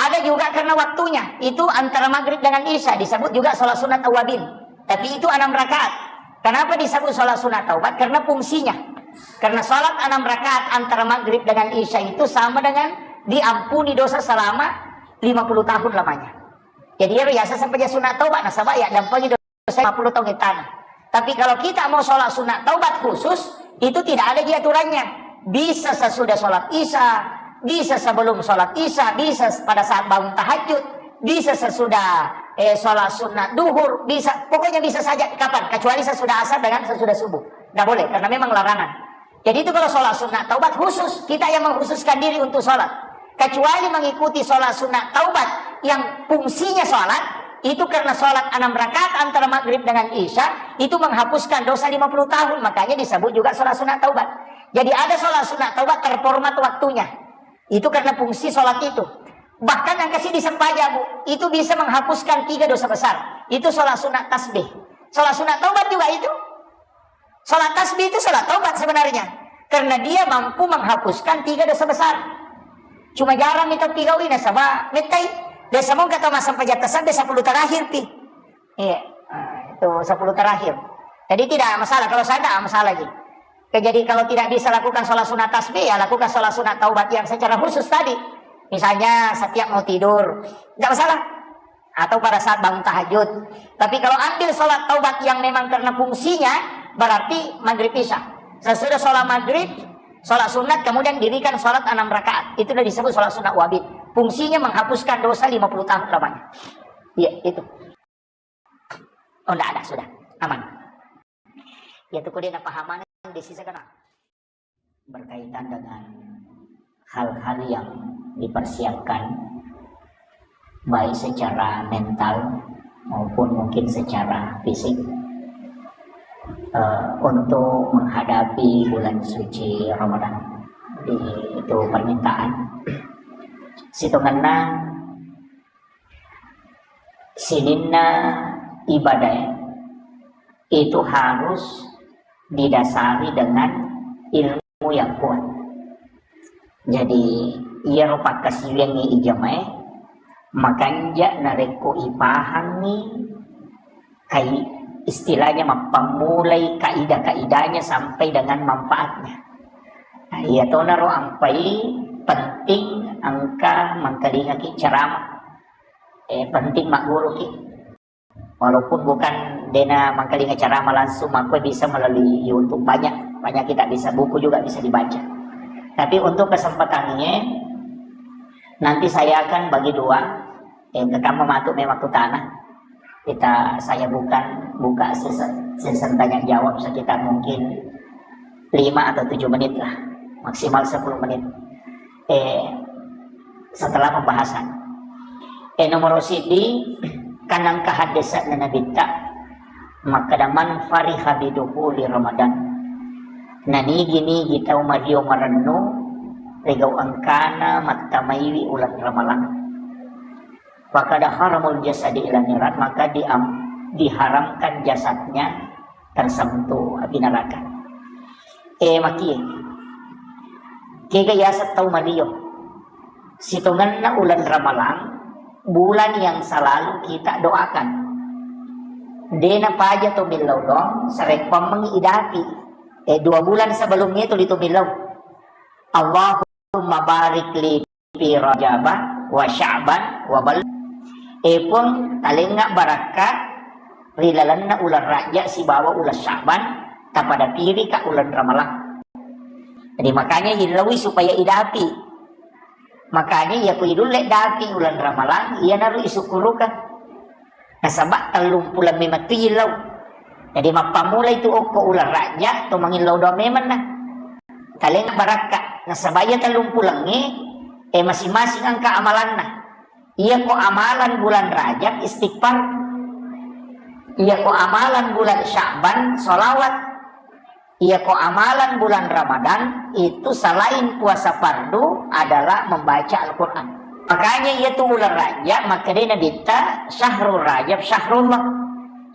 Ada juga karena waktunya, itu antara maghrib dengan isya, disebut juga sholat sunat awabin. Tapi itu enam rakaat. Kenapa disebut sholat sunat taubat? Karena fungsinya. Karena sholat enam rakaat antara maghrib dengan isya itu sama dengan diampuni dosa selama lima puluh tahun lamanya. Jadi, ya biasa sampai sunat taubat, nasaba ya dampagi dosa lima puluh tahun di tanah. Tapi kalau kita mau sholat sunat taubat khusus, itu tidak ada di aturannya. Bisa sesudah sholat isya, bisa sebelum sholat isya, bisa pada saat bangun tahajud, bisa sesudah, eh, sholat sunat duhur, bisa, pokoknya bisa saja kapan, kecuali sesudah asar dengan sesudah subuh. Nggak boleh, karena memang larangan. Jadi itu kalau sholat sunat taubat khusus, kita yang mengkhususkan diri untuk sholat. Kecuali mengikuti sholat sunat taubat yang fungsinya sholat, itu karena sholat enam rakaat antara maghrib dengan isya, itu menghapuskan dosa lima puluh tahun, makanya disebut juga sholat sunat taubat. Jadi ada sholat sunat taubat terformat waktunya. Itu karena fungsi sholat itu. Bahkan yang kasih di sempaja, Bu, itu bisa menghapuskan tiga dosa besar. Itu sholat sunat tasbih. Sholat sunat taubat juga itu. Sholat tasbih itu sholat taubat sebenarnya. Karena dia mampu menghapuskan tiga dosa besar. Cuma jarang itu pigawi nasaba mettai. Biasa mau kata masa pajak tasbih sepuluh terakhir pi. Iya. Nah, itu sepuluh terakhir. Jadi tidak masalah. Kalau saya tidak masalah lagi. Oke, jadi kalau tidak bisa lakukan sholat sunat tasbih, ya lakukan sholat sunat taubat yang secara khusus tadi. Misalnya setiap mau tidur, tidak masalah. Atau pada saat bangun tahajud. Tapi kalau ambil sholat taubat yang memang karena fungsinya, berarti maghrib isya. Sesudah sholat maghrib, sholat sunat, kemudian dirikan sholat enam rakaat. Itu udah disebut sholat sunat wabit. Fungsinya menghapuskan dosa lima puluh tahun lamanya. Iya, itu. Oh, ndak ada, sudah. Aman. Ya, tuh, kok dia ndak pahaman, dia sisa kena. Berkaitan dengan hal-hal yang dipersiapkan, baik secara mental maupun mungkin secara fisik, eh, untuk menghadapi bulan suci Ramadan. Di, itu permintaan. Situngenna sininna ibadah itu harus didasari dengan ilmu yang kuat. Jadi, iyaro pakkasiwiangngi ijamae makanja narekko ipahangngi kai-, istilahnya mappammulai kaidah-kaidahnya sampai dengan manfaatnya. Nah, iya tonaro ampai penting engka mengkalingaki ceramah. Eh, penting magguruki. Walaupun bukan dena mengkalinga ceramah langsung, makko bisa melalui YouTube. Banyak, banyak kita bisa, buku juga bisa dibaca. Tapi untuk kesempatan ini, nanti saya akan bagi dua. Eh, kekama matu memang kutana. Kita, saya bukan buka season, season tanya jawab sekitar mungkin lima atau tujuh menit lah, maksimal sepuluh menit. Eh, setelah pembahasan. Eh, nomor sidi, kanang kahadesakna Nabitta, makkada, "Man fariha bidukhuli Ramadan." Nanigi-nigi tau mario marennu rigau engkana mattamaiwi ulan Ramalang. Fakada haramul jasadi ila niran, maka diam-, diharamkan jasadnya tersentuh api neraka. Eh, makie. Kega yaseng tau mario. Sitongenna ulan Ramalang, bulan yang selalu kita doakan. Dena paja to millau doang, sarekkuammengngi idapi. Eh, dua bulan sebelumnya itu itu millau. Allahumma barik li fi Rajaba wa Sya'ban wa bal. Eh, Puang, talengnga barakka ri lalenna uleng Rajab sibawa uleng Sya'ban, tapada pirika uleng Ramalang. Jadi makanya hillaui supaya idapi. Makanya iya ku idulle dapi uleng Ramalang, iyanaro isukkurukeng. Nasaba tellumpuleng memettu illau. Jadi mappammula itu okko uleng Rajab to mangillau doang memenna. Talengnga barakka. Nasaba iya tellumpulengnge, eh, masing-masing engka amalanna. Iya ko amalan bulan Rajab istighfar. Iya ko amalan bulan Sya'ban sholawat. Iya ko amalan bulan Ramadan itu selain puasa fardu adalah membaca Al-Quran. Makanya iya tu uleng Rajab, makkedai Nabitta, "Syahrul Rajab syahrullah."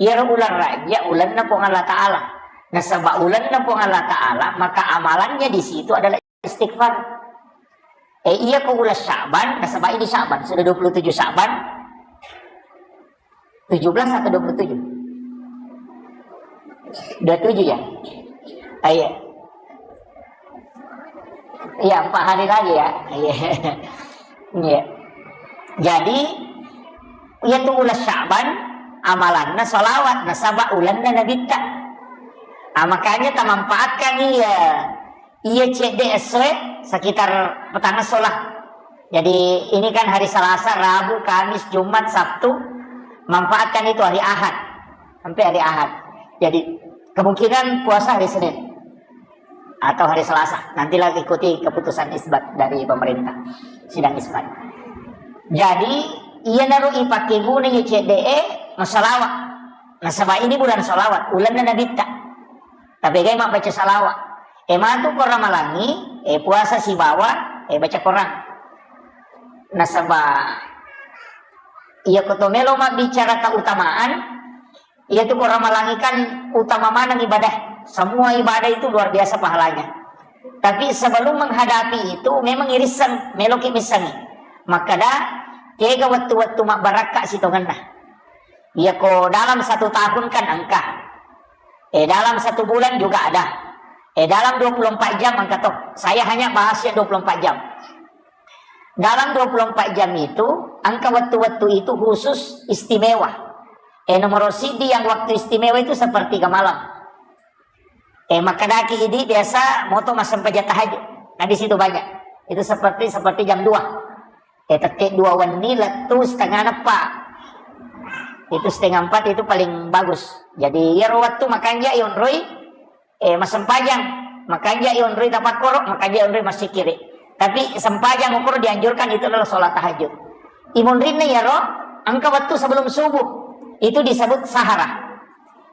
Iyaro uleng Rajab ulenna Puang Allah Ta'ala. Nasaba ulenna Puang Allah Ta'ala, maka amalannya di situ adalah istighfar. Eh, iya ko uleng Sya'ban, nasaba ini Sya'ban, sudah dua puluh tujuh Sya'ban. Tujuh belas atau dua puluh tujuh? Dua tujuh ya? Ah, iya. Iya, empat hari lagi ya. Iya. Iya. Jadi, iya tu uleng Sya'ban, amalanna sholawat, nasaba ulenna Nabitta. Ah, makanya tamanfaatkan iya. Iya, cedde essoe sekitar petang esso lah. Jadi, ini kan hari Selasa, Rabu, Kamis, Jumat, Sabtu. Manfaatkan itu hari Ahad. Sampai hari Ahad. Jadi, kemungkinan puasa hari Senin atau hari Selasa. Nantilah ikuti keputusan isbat dari pemerintah. Sidang isbat. Jadi, iyanaro ipake guna iya cedde e, massalawa. Nasaba ini bulan sholawat, ulenna Nabitta. Tapi gai mabbaca salawa. Eh, matu ko Ramalangi, eh, puasa sibawa, eh, baca Quran. Nasaba, iya ko to melo mabbicara keutamaan, iya tu ko Ramalangi kan utama maneng ibadah. Semua ibadah itu luar biasa pahalanya. Tapi sebelum menghadapi itu, memang irisseng, meloki missengi. Makkeda, kega wettu-wettu mabbarakka sitongenna. Iya ko dalam satu tahun kan engka. Eh, dalam satu bulan juga ada. Eh, dalam dua puluh empat jam engka to. Saya hanya bahas ya dua puluh empat jam. Dalam dua puluh empat jam itu, engka wettu-wettu itu khusus istimewa. Eh, nomor sidi yang waktu istimewa itu sepertiga malam. Eh, makkedaki idi biasa moto massempajang tahajud. Nah, di situ banyak. Itu seperti, seperti jam dua. Eh, tette dua wenni lettu setengah neppa. Itu setengah empat itu paling bagus. Jadi, iyaro wettu makanja yonroi, eh, massempajang. Makanja yonroi tapakkoro, makanja yonroi massikiri. Tapi sempajang ukur dianjurkan itu adalah sholat tahajud. Imunrinna iyaro, engka wettu sebelum subuh. Itu disebut sahara.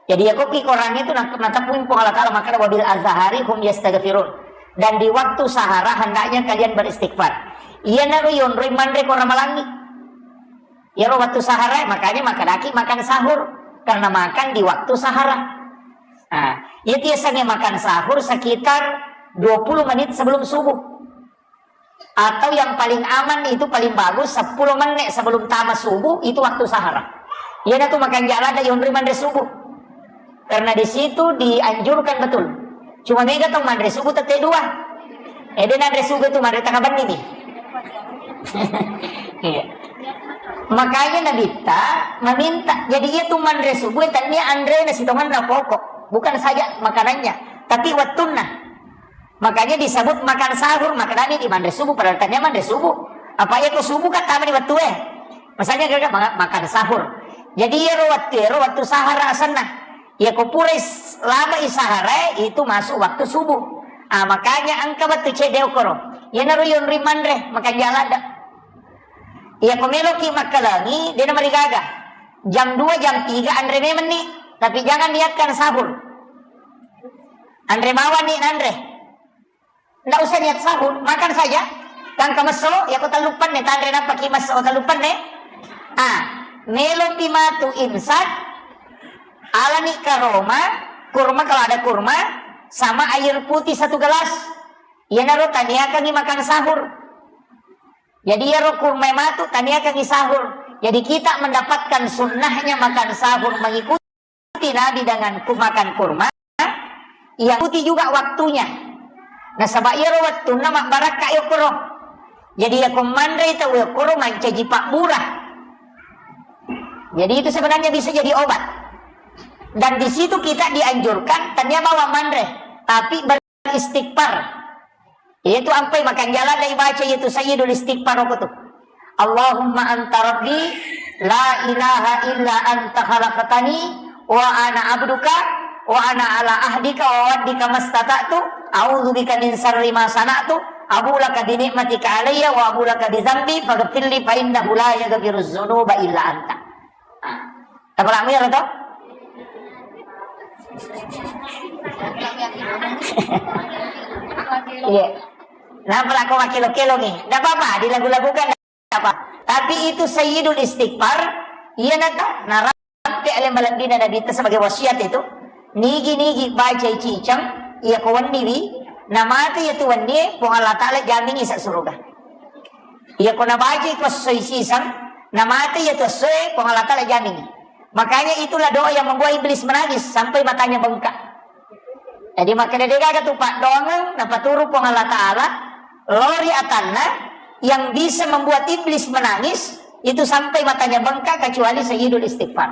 Jadi, yakoki Quran itu na-, natepung Puang Allah Ta'ala, makkeda, "Wabil azhari hum yastaghfirun." Dan di waktu sahara hendaknya kalian beristighfar. Iyanaro yonroi manre ko Ramalangi. Iyaro waktu sahara, makanya makkedaki makan sahur. Karena makan di waktu sahara. Nah, itu biasanya makan sahur sekitar dua puluh menit sebelum subuh. Atau yang paling aman itu paling bagus sepuluh menit sebelum tama subuh itu waktu sahara. Iyanatu makanja ladde yonroi manre subuh. Karena di situ dianjurkan betul. Cuma mega tau manre subuh tette dua. Eh, de nanre subuh tu manre tengah benni ni. Iya. Makanya Nabitta meminta, jadi iya tu manre subuh, tania anre na sitongan na pokok. Bukan saja makanannya, tapi wettunna. Makanya disebut makan sahur, makanya di manre subuh, padahal tania manre subuh. Apa iya ko subuh kan tama di wettu eh. Misalnya kira makan sahur. Jadi iyaro wettu, iyaro wettu sahara asenna. Iya ko pura is-, lama isahara itu masuk waktu subuh. Ah, makanya engka wettu cedde okoro. Iyanaro yonroi manre, makanja ladde. Iya ko meloki makkalangi, dena marigaga. Jam dua, jam tiga anre memenni. Tapi jangan niatkan sahur. Anre mawani nanre. Ndak usah niat sahur, makan saja. Tangka messo, iya ko telluppanne, tanre nappaki messo telluppanne. Ah, melopi matu imsak, alani karoma, kurma kalau ada kurma, sama air putih satu gelas. Iyanaro taniakangi makan sahur. Jadi iyaro kurma matu taniakangi sahur. Jadi kita mendapatkan sunnahnya makan sahur mengikuti Nabi dengan ku-, makan kurma, yang ikuti juga waktunya. Nasaba iyaro wettunna mabbarakka yokkoro. Jadi yako manrei tau yokkoro mancaji pabbura. Jadi itu sebenarnya bisa jadi obat. Dan di situ kita dianjurkan, tania bawang manre, tapi beristighfar. Yaitu ampai makanjala dai baca yaitu Sayyidul Istighfar ko tu. Allahumma anta rabbi la ilaha illa anta khalaqtani wa ana abduka wa ana ala ahdika wa wa'dika mastata'tu, a'udzu bika min syarri ma sana'tu, abu laka bi ni'matika alayya wa abu laka bi dzambi faghfirli fa innahu la yaghfirudz dzunuba illa anta. Tapalamu ya to? Iya. Nah, pelaku wakil-wakil nih. Nggak apa-apa, dilagu-lagukan apa. Tapi itu Sayyidul Istighfar, iya nata, narampe ale malebbina Nabi itu sebagai wasiat itu, nigi-nigi baca cicang, iya ko wenni wi, namate iya tu wenni, Puang Allah Ta'ala jamingi sa suruga. Iya ko nabaca ko soi sisang, namate iya tu soi, Puang Allah Ta'ala jamingi. Makanya itulah doa yang membuat iblis menangis sampai matanya bengkak. Jadi, makkeda degaga tu paddoangeng napaturu Puang Allah Ta'ala, lori atanna yang bisa membuat iblis menangis itu sampai matanya bengkak kecuali Sayyidul Istighfar.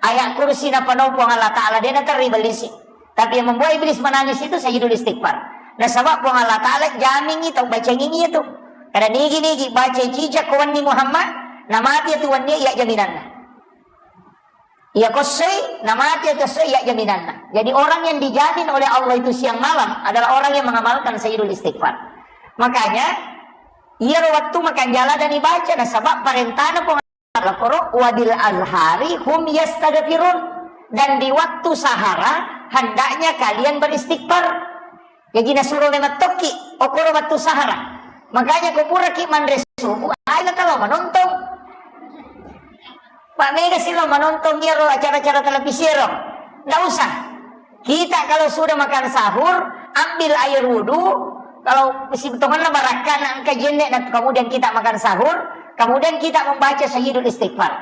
Ayat kursi napanau Puang Allah Ta'ala, dena terri bellisi. Tapi yang membuat iblis menangis itu Sayyidul Istighfar. Nasaba Puang Allah Ta'ala jamingi tau bacangingi itu. Kada nigi-nigi baca cicak ko wenni Muhammad, namati itu wenni iya jaminanna. Iya kossoi, namati iya kossoi, iya jaminanna. Jadi orang yang dijamin oleh Allah itu siang malam adalah orang yang mengamalkan Sayyidul Istighfar. Makanya, iyaro wettu makanjala dan dibaca, nasaba parentana Puang Allah koro, "Wabil azhari hum yastaghfirun." Dan di waktu sahara, hendaknya kalian beristighfar. Jaji nasuro memettokki, okoro wettu sahara. Makanya ko puraki manre subuh, ayo talo manontong. Pak mega sih lo manontong iyaro acara-acara televisi ro. Nggak usah. Kita kalau sudah makan sahur, ambil air wudhu. Kalau si tongenna barakka na engka jenne, nah, kemudian kita makan sahur, kemudian kita membaca Sayyidul Istighfar.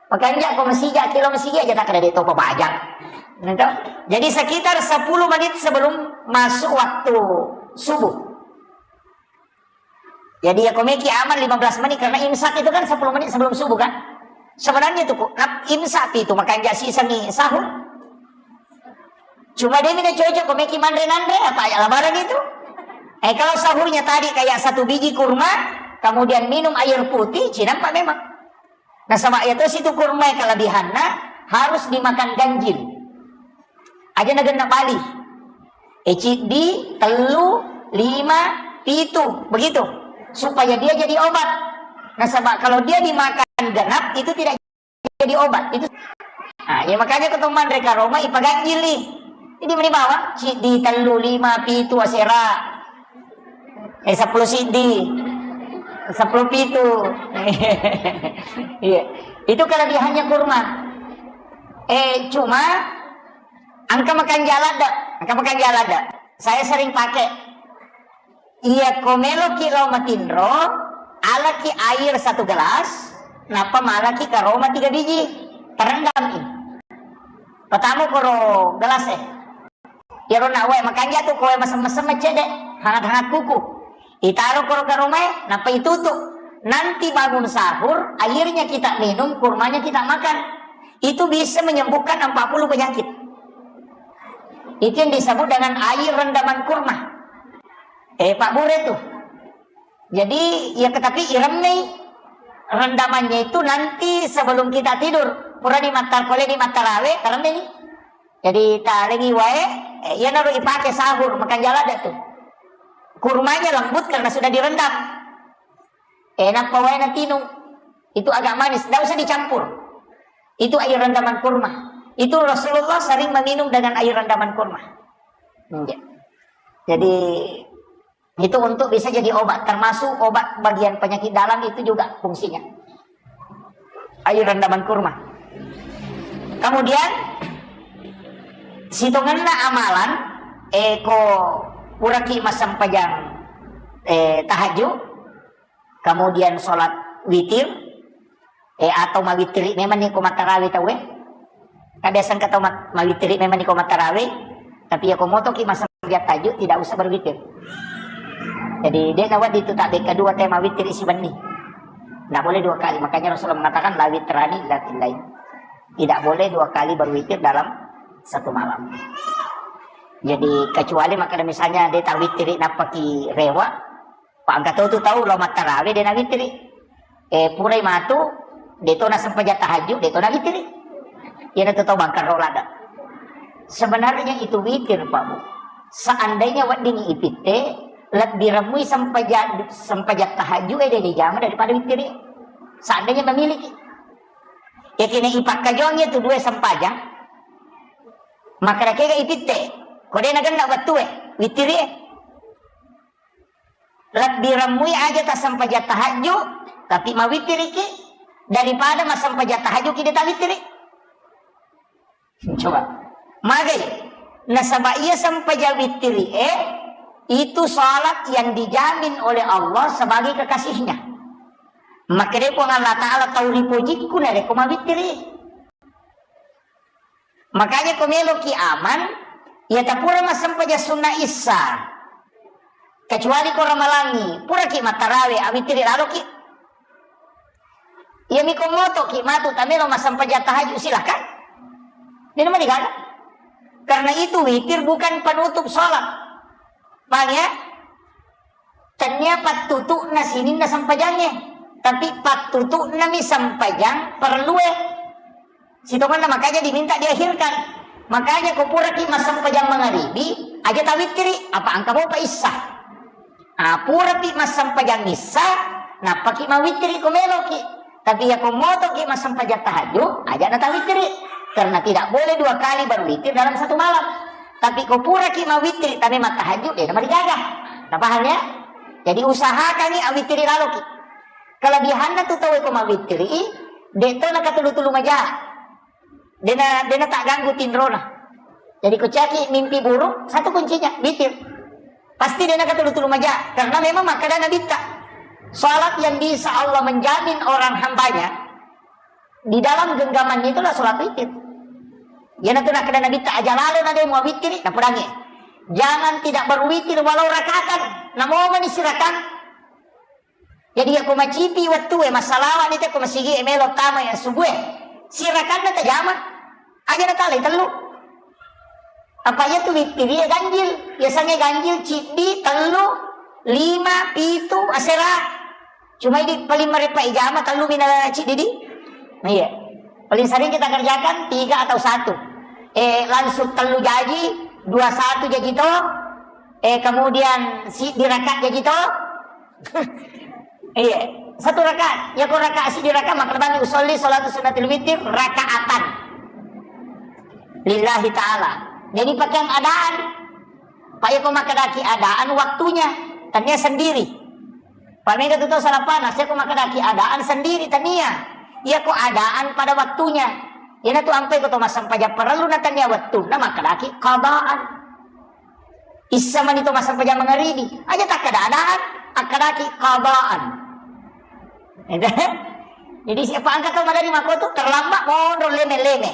Makanya ko masija, kilo masija aja tak ada topa bajang. Gitu. Jadi sekitar sepuluh menit sebelum masuk waktu subuh. Jadi ya komeki aman lima belas menit karena imsak itu kan sepuluh menit sebelum subuh kan. Sebenarnya itu kok nap-, imsak itu makanya sisangi sahur. Cuma dia mina cocok komeki manre nanre apa ya lebaran itu. Eh kalau sahurnya tadi kayak satu biji kurma, kemudian minum air putih, cinampak memang. Nasaba iya tosi tu kurma kelebihanna harus dimakan ganjil. Aja na genna bali. Eh, ciddi, tellu, lima, pitu, begitu. Supaya dia jadi obat. Nasaba kalau dia dimakan genap itu tidak jadi obat. Itu. Nah, ya makanya ketemu manre karoma ipaganjili. Jadi meni bawang ciddi, tellu, lima, pitu, asera. Eh, sepuluh siddi. Sepuluh pitu. Iya. Itu kelebihannya kurma. Eh, cuma engka makan jalan dah. Engka makan jalan dah. Saya sering pakai. Iya, ko meloki lao matinro, alaki air satu gelas, nappa malaki karoma tiga biji. Terendam i. Pertama koro gelas eh. Iyaro na wae makanja tu koe mesem-mesem cedde, hangat-hangat kuku. Itaro koro karomae, nappa itutu. Nanti bangun sahur, airnya kita minum, kurmanya kita makan. Itu bisa menyembuhkan empat puluh penyakit. Itu yang disebut dengan air rendaman kurma. Eh, Pak Bure tuh. Jadi, ya tetapi iremmei rendamannya itu nanti sebelum kita tidur. Pura di mata, kole di mata rawe, teremmei. Jadi talengi wae, eh, iyanaro ipake sahur, makan jala ada tuh. Kurmanya lembut karena sudah direndam. Enak pa wae natinung. Itu agak manis, nggak usah dicampur. Itu air rendaman kurma. Itu Rasulullah sering meminum dengan air rendaman kurma. Iya. Jadi itu untuk bisa jadi obat, termasuk obat bagian penyakit dalam itu juga fungsinya. Air rendaman kurma. Kemudian sitongenna amalan, eh, ko puraki massempajang, eh, tahajud, kemudian sholat witir, eh, atau mawitiri memang ni ko matarawi tau, eh. Kan biasa engka tau ma-, mawittiri memang niko mattarawe, tapi ya ko motoki massempajang tahajud tidak usah berwitir. Jadi dia nawa itu tak beka dua tema wittiri sibenni. Tidak boleh dua kali. Makanya Rasulullah mengatakan la witrani illa fillail. Tidak boleh dua kali berwitir dalam satu malam. Jadi kecuali makanya misalnya dia tak wittiri nappaki rewa, Pak angka tau tu tau lo mattarawe dia nawittiri. Eh, purai matu, de to nasempajang tahajud, de to nawittiri. Iyana tu tau bangkang rola da. Sebenarnya itu witir, Pak Bu. Seandainya wedding ipitte, lebbi remmui sempajang, sempajang tahajud eh, de dijama daripada wittiri. Seandainya memiliki. Ya kena ipakkajongi tu dua sempajang, maka kega ipitte. Ko de nagenna wettue, wittiri eh. Lebbi remmui aja tassempajang tahajud, tapi mawittiriki daripada massempajang tahajud ki de tawittiri. Coba. Magai. Nasaba iya sempajang wittiri eh, itu salat yang dijamin oleh Allah sebagai kekasihnya. Makanya Puang Allah Ta'ala tau ripojikku narekko mawittiri. Makanya ko meloki aman, ya tapura massempajang sunna issa. Kecuali ko ramalangi, puraki mattarawe, awittiri laloki. Iya miko motoki matu tamelo massempajang tahajud, silakan. Ini mah digaga. Karena itu witir bukan penutup sholat. Paham ya? Tennia pattutu'na sininna sempajangnge, tapi pattutu'nami sempajang perlue. Sitongenna makanya diminta diakhirkan. Makanya ko puraki massempajang mangaribi, aja tawittiri, apa angka mopa issa. Ah, purapi massempajang issa, nappaki mawittiri ko meloki. Tapi ya ko motoki massempajang tahajud, aja natawittiri. Karena tidak boleh dua kali berwitir dalam satu malam. Tapi ko puraki mawittiri, tapi mattahajud, de namarigaga. Nah, paham ya? Jadi usahakangi awittiri laloki. Kelebihanna tu tau ko mawittiri, de to nakatulu-tulu maja. Dena, dena tak ganggu tinrona. Jadi ko caki mimpi buruk, satu kuncinya, witir. Pasti dena katulu-tulu maja, karena memang makkeda Nabitta, salat yang bisa Allah menjamin orang hambanya di dalam genggamannya itulah salat witir. Iyanatu nakkeda Nabitta, aja lalo na de muawittiri, napodangi. Jangan tidak berwitir walau rakaatan. Namomani sirakang. Jadi yako macipi wettue, massalawa ni te ko masigi e melo tama yang subue. Sirakanna tajama. Aja natalai tellu. Apa iya tu wittiri e ganjil. Biasanya ganjil ciddi, tellu, lima, pitu, asera. Cuma ini paling merepa ijama tellu mina ciddi di. Nah, iya. Paling sering kita kerjakan tiga atau satu. Eh, langsung tellu jaji, dua satu jaji to. Eh, kemudian si diraka jaji to. Iya, satu rakaat. Ya ko rakaat si diraka maka bani usolli salatu sunnatil witir rakaatan. Lillahi ta'ala. Jadi pakai adaan. Pak ya ko makkedaki adaan waktunya. Tania sendiri. Pamega tu tau salapana, saya ko makkedaki adaan sendiri tania. Iya ko adaan pada waktunya. Iyana tu ampai ko to massempajang parellu na tania wettunna makkedaki qadaan. Issa mani to massempajang mangaribi. Aja takkeda adaan, akkedaki qadaan. Jadi siapa angkat to madari mako tu terlambat monro leme-leme.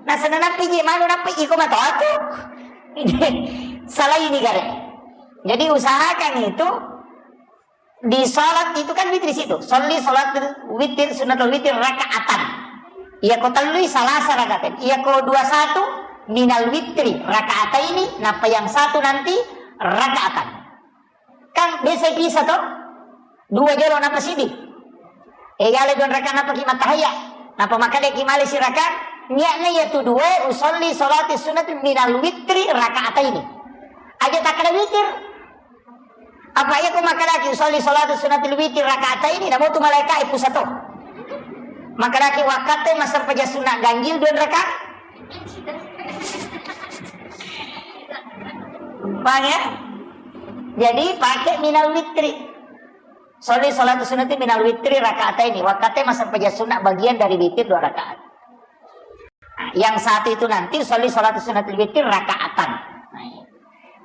Nah, senanampi je manu nampi iko matoaku. Salah ini gare. Jadi usahakan itu di salat itu kan witir situ. Sholli salat witir, sunnatul witir rakaatan. Iya ko tellui salasa rakaat. Iya ko dua satu minal witri rakaataini, napa yang satu nanti rakaatan. Kan biasa bisa to? Dua jolo napa sidi. Eh, yale don rakaat napa ki matahaya. Napa makade ki male siraka? Niatnya ya tu dua usolli salati sunat minal witri rakaataini. Aja takkada witir. Apa iya ko makkedaki usolli salatu sunnatil witir rakaataini, namo tu malaika e pusato. Makkedaki wakkatte massempajang sunna ganjil dua rakaat. Paham ya? Jadi pakai minal witri. Sholli salatu sunnati minal witri rakaataini. Wakkatte massempajang sunna bagian dari witir dua rakaat. Nah, yang satu itu nanti sholli salatu sunnatil witir rakaatan. Nah, iya.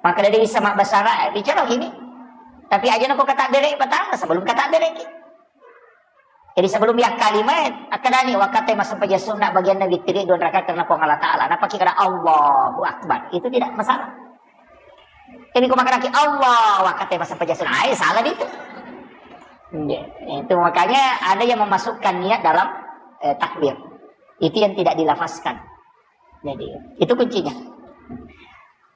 Maka dari bisa mabbasara, eh, bicara gini. Tapi aja nako kata bere pertama sebelum kata bere ki. Jadi sebelum yakkalima, akkadani wakkatai massempajang sunna bagianna wittiri dua rakaat karena Puang Allah Ta'ala. Napaki kada Allahu Akbar. Itu tidak masalah. Jadi ko makkedaki Allah, wakkatai massempajang sunna. Ai, salah itu. Iya. Itu makanya ada yang memasukkan niat dalam, eh, takbir. Itu yang tidak dilafazkan. Jadi, itu kuncinya.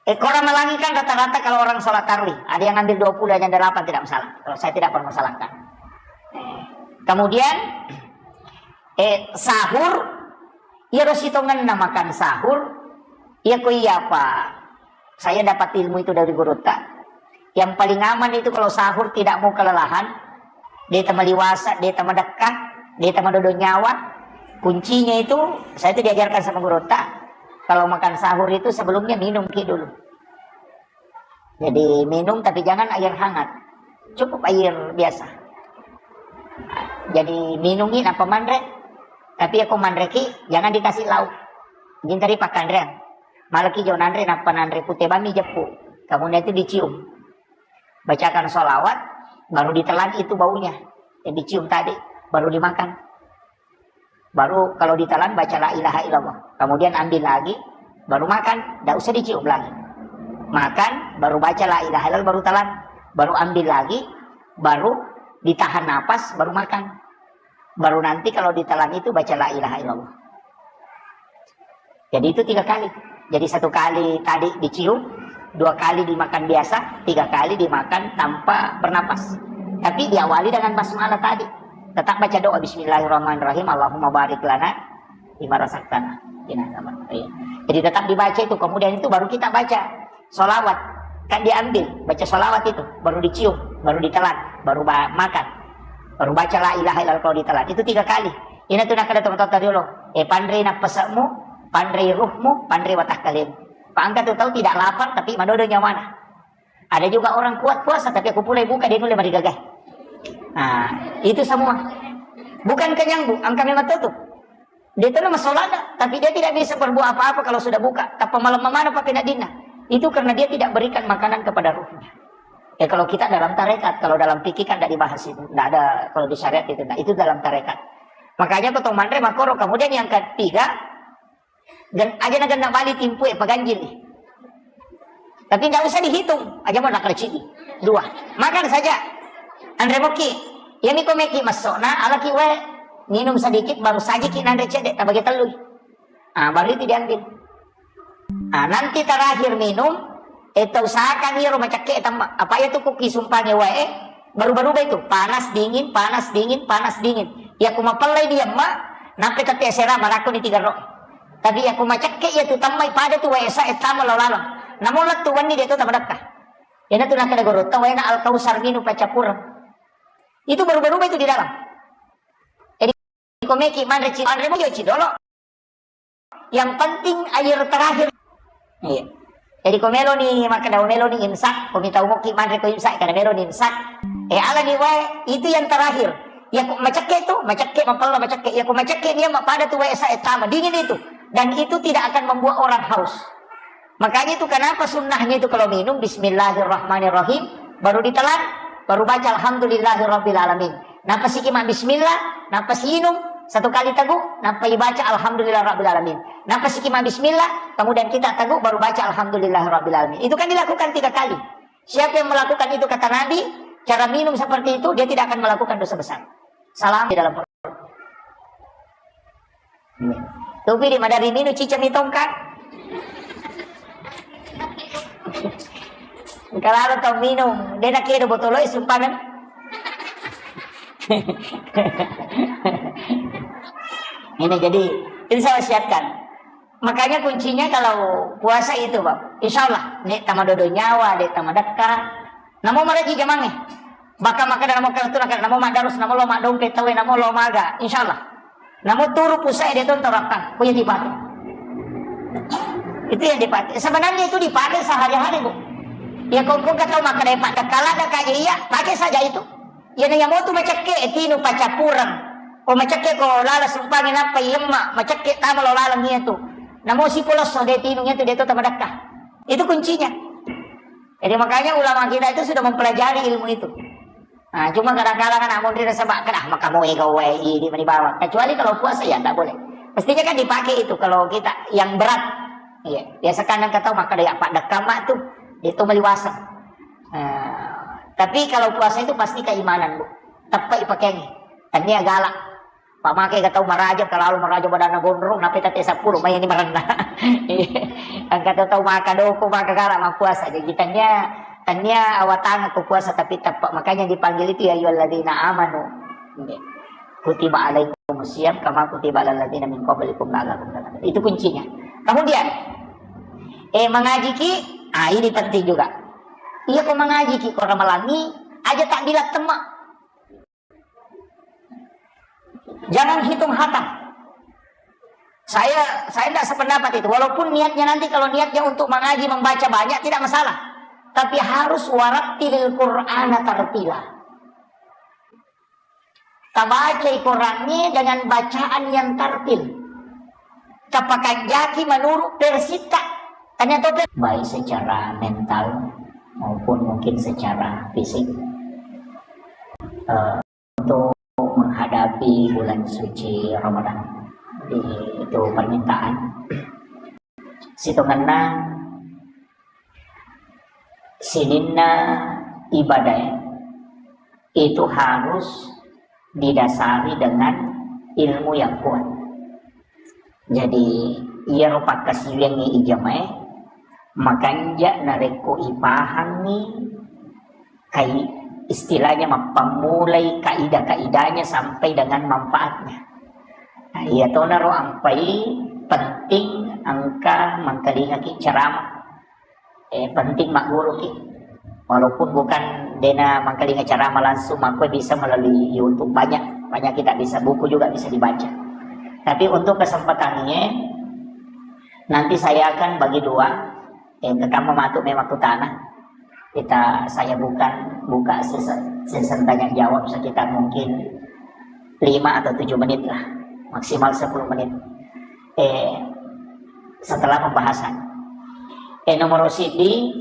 Eh, kalau orang Melangi kan rata-rata kalau orang sholat tarwih, ada yang ngambil dua puluh, ada yang delapan, tidak masalah. Kalau saya tidak permasalahkan. Kemudian, eh, sahur, iya ro sitongenna makan sahur, iya ko iya apa? Saya dapat ilmu itu dari gurutta. Yang paling aman itu kalau sahur tidak mau kelelahan, de' tama liwasa, de' tama dekka, de' tama dodo nyawa. Kuncinya itu, saya itu diajarkan sama gurutta, kalau makan sahur itu sebelumnya minum ki dulu. Jadi minum tapi jangan air hangat. Cukup air biasa. Jadi minumi nappa manre. Tapi ako manre ki, jangan dikasih lauk. Jintari pakkanrean. Malaki jo nanre, nappa nanre pute bami jeppu. Kemudian itu dicium. Bacakan sholawat, baru ditelan itu baunya yang dicium tadi, baru dimakan. Baru kalau ditelan baca la ilaha illallah. Kemudian ambil lagi, baru makan, tidak usah dicium lagi. Makan, baru baca la ilaha illallah, baru telan. Baru ambil lagi, baru ditahan napas, baru makan. Baru nanti kalau ditelan itu baca la ilaha illallah. Jadi itu tiga kali. Jadi satu kali tadi dicium, dua kali dimakan biasa, tiga kali dimakan tanpa bernapas. Tapi diawali dengan basmalah tadi. Tetap baca doa bismillahirrahmanirrahim, Allahumma barik lana fima razaqtana. Iya. Jadi tetap dibaca itu, kemudian itu baru kita baca sholawat. Kan diambil, baca sholawat itu, baru dicium, baru ditelan, baru ba- makan. Baru baca la ilaha illallah kalau ditelan. Itu tiga kali. Ina tu nakkeda tomatoatta riolo. Eh, panrei nappase'mu, panrei ruhmu, panrei watakkalemu. Pak angka tu tahu tidak lapar tapi madodo nyawana. Ada juga orang kuat puasa tapi aku pulai buka dia nulle marigagai. Nah, itu semua. Bukan kenyang, Bu, angka memang tutup. Dia itu nama sholat, tapi dia tidak bisa berbuat apa-apa kalau sudah buka. Tappa malam mana pakai nadina. Itu karena dia tidak berikan makanan kepada ruhnya. Ya kalau kita dalam tarekat, kalau dalam fikih kan tidak dibahas itu. Tidak ada kalau di syariat itu. Nah, itu dalam tarekat. Makanya ko to manre makoro. Kemudian yang ketiga, gen, aja na genna bali timpu e paganjil. Tapi tidak usah dihitung, aja mau nakal cidi. Dua. Makan saja. Anre moki. Ya miko meki masukna, alaki wae. Minum sedikit, baru saja ki nanre cedek, tabagi telui. Ah, baru itu diambil. Ah, nanti terakhir minum, eh, usahakan iro macakke tama. Apa ya tuh kuki sumpange wae, baru-baru itu panas dingin, panas dingin, panas dingin. Ya aku mapellai dia ma, nampe tapi esera marakko ni tiga ro. Tapi ya aku macakke ya tu tamai pada tu wae sa, eh, tama lo laleng. Namun lettu wenni dia tu tama dakka. Ya natu nakada gorotta wae na Al Kausar minum pacappureng. Itu baru-baru itu di dalam. Jadi komeki manre ci, manre mo ci dolo. Yang penting air terakhir. Iya. Jadi ko meloni makkeda meloni imsak, ko mitau moki manre ko imsak, kada meloni imsak. Eh, alani wae, itu yang terakhir. Ya ko macakke tu, macakke mapella macakke. Ya ko macakke dia mapada tu wae sa, eh, tama dingin itu. Dan itu tidak akan membuat orang haus. Makanya itu kenapa sunnahnya itu kalau minum bismillahirrahmanirrahim, baru ditelan, baru baca alhamdulillahirabbil alamin. Nappa siki ma bismillah, nappa siinum satu kali tegu, nappa ibaca alhamdulillah rabbil alamin. Nappa siki ma bismillah, kemudian kita tegu baru baca alhamdulillah rabbil alamin. Itu kan dilakukan tiga kali. Siapa yang melakukan itu kata Nabi, cara minum seperti itu, dia tidak akan melakukan dosa besar. Salam di dalam perut. Topi di madari minum cicami tongka. Kalau tau minum, dia nak kira botol es sumpangan. Ini jadi, ini saya wasiatkan. Makanya kuncinya kalau puasa itu, Bang. Insya Allah, nek tamadodo nyawa, nek tamadakka, namo maraji jamange. Baka makkeda namo kartu, namo madarus, namo lo maddompe tawe, namo lo maga. Insya Allah. Namo turu pusai dia tonton rakang. Ko yang dipakai. Itu yang dipakai. Sebenarnya itu dipakai sehari-hari, Bu. Ya, kau pun kata makkeda, Pak, kalau ada kayak iya, pakai saja itu. Iyana iya motu macakke, eh, tinu pacappureng. Ko macakke ko lala sumpangi nappa iyemma, macakke tama lo laleng iya tu. Namo sipulosso de tinu iya tu de to tamadakka. Itu kuncinya. Jadi makanya ulama kita itu sudah mempelajari ilmu itu. Nah, cuma kadang-kadang anak monri nasaba kada maka mau ega wae idi mani bawang. Kecuali kalau puasa ya tidak boleh. Mestinya kan dipakai itu kalau kita yang berat. Iya, biasa kan engka tau makkeda ya pada kama tuh itu meliwasa. Nah, tapi kalau puasa itu pasti keimanan, Bu. Tepat pakaiannya. Tania galak. Pamake ga tau maraja, kalau maraja badanna gondrong, nape tate seppulo, mai ni marenna. Engka tau, tau maka doko, maka galak mappuasa. Jadi tania, tania awatang ko puasa tapi tepat. Makanya dipanggil itu ya ayyuhalladzina amanu. Kutiba alaikum siyam kama kutiba alal ladzina min qablikum la'allakum tattaqun. Itu kuncinya. Kemudian, eh, mengajiki, ah, ini penting juga. Iya ko mengajiki, ko ramalangi, aja tak bilang temak. Jangan hitung hatam. Saya saya tidak sependapat itu. Walaupun niatnya nanti kalau niatnya untuk mengaji membaca banyak tidak masalah. Tapi harus warattilil Qur'ana tartila. Tabacai Qur'annya dengan bacaan yang tartil. Tapakanjaki menurut versita. Tanya tope. Baik secara mental maupun mungkin secara fisik. Eh, untuk menghadapi bulan suci Ramadan. Jadi, itu permintaan. Situngenna sininna ibadah itu harus didasari dengan ilmu yang kuat. Jadi, iyaro pakkasiwiangngi ijamae, makanja narekko ipahangngi kai-, istilahnya mappammulai kaidah-kaidahnya sampai dengan manfaatnya. Nah, iya tonaro ampai penting engka mangkalingaki ceramah. Eh, penting magguruki. Walaupun bukan dena mangkalinga ceramah langsung, makanya bisa melalui YouTube. Banyak, banyak kita bisa, buku juga bisa dibaca. Tapi untuk kesempatannya, nanti saya akan bagi dua. Eh, kekama matu memang kutana. Kita, saya bukan buka sesi, sesi tanya jawab sekitar mungkin lima atau tujuh menit lah, maksimal sepuluh menit. Eh, setelah pembahasan. Eh, nomor sidi,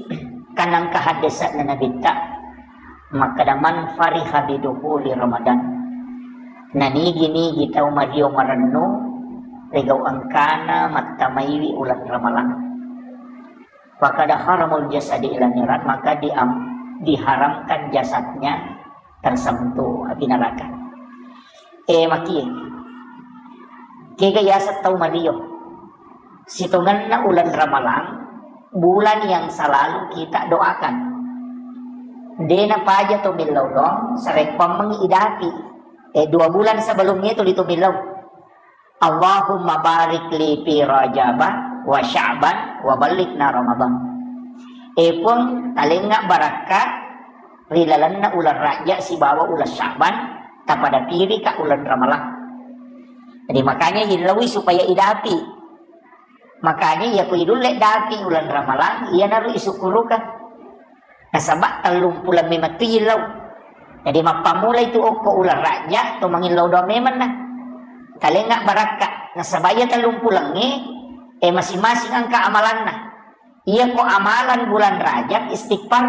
kanang kahadesakna Nabitta, makkeda, "Man fariha bidukhuli Ramadan." Nanigi-nigi tau mario marennu, rigau engkana mattamaiwi uleng Ramalang. Fakada haramul jasadi ila niran, maka diam-, diharamkan jasadnya tersentuh api neraka. Eh, makie. Kega yaseng tau mario. Sitongenna uleng Ramalang, bulan yang selalu kita doakan. Dena paja to millau dong, sarekkuammengi idapi. Eh, dua bulan sebelumnya itu ditu millau. Allahumma barik li fi Rajaba wa Sya'ban wa ballighna Ramadan. Eh, Puang, talengnga barakka ri lalenna uleng Rajab sibawa uleng Sya'ban, tapada pirika uleng Ramalang. Jadi makanya illaui supaya idapi. Makanya iya ko idulle dapi uleng Ramalang, iyanaro isukkurukeng. Nasaba tellung puleng memettu illau. Jadi mappammulai tu okko uleng Rajab to mangillau doang memenna. Talengnga barakka. Nasaba iya tellung pulengnge, eh, masing-masing engka amalanna. Iya ko amalan bulan Rajab istighfar.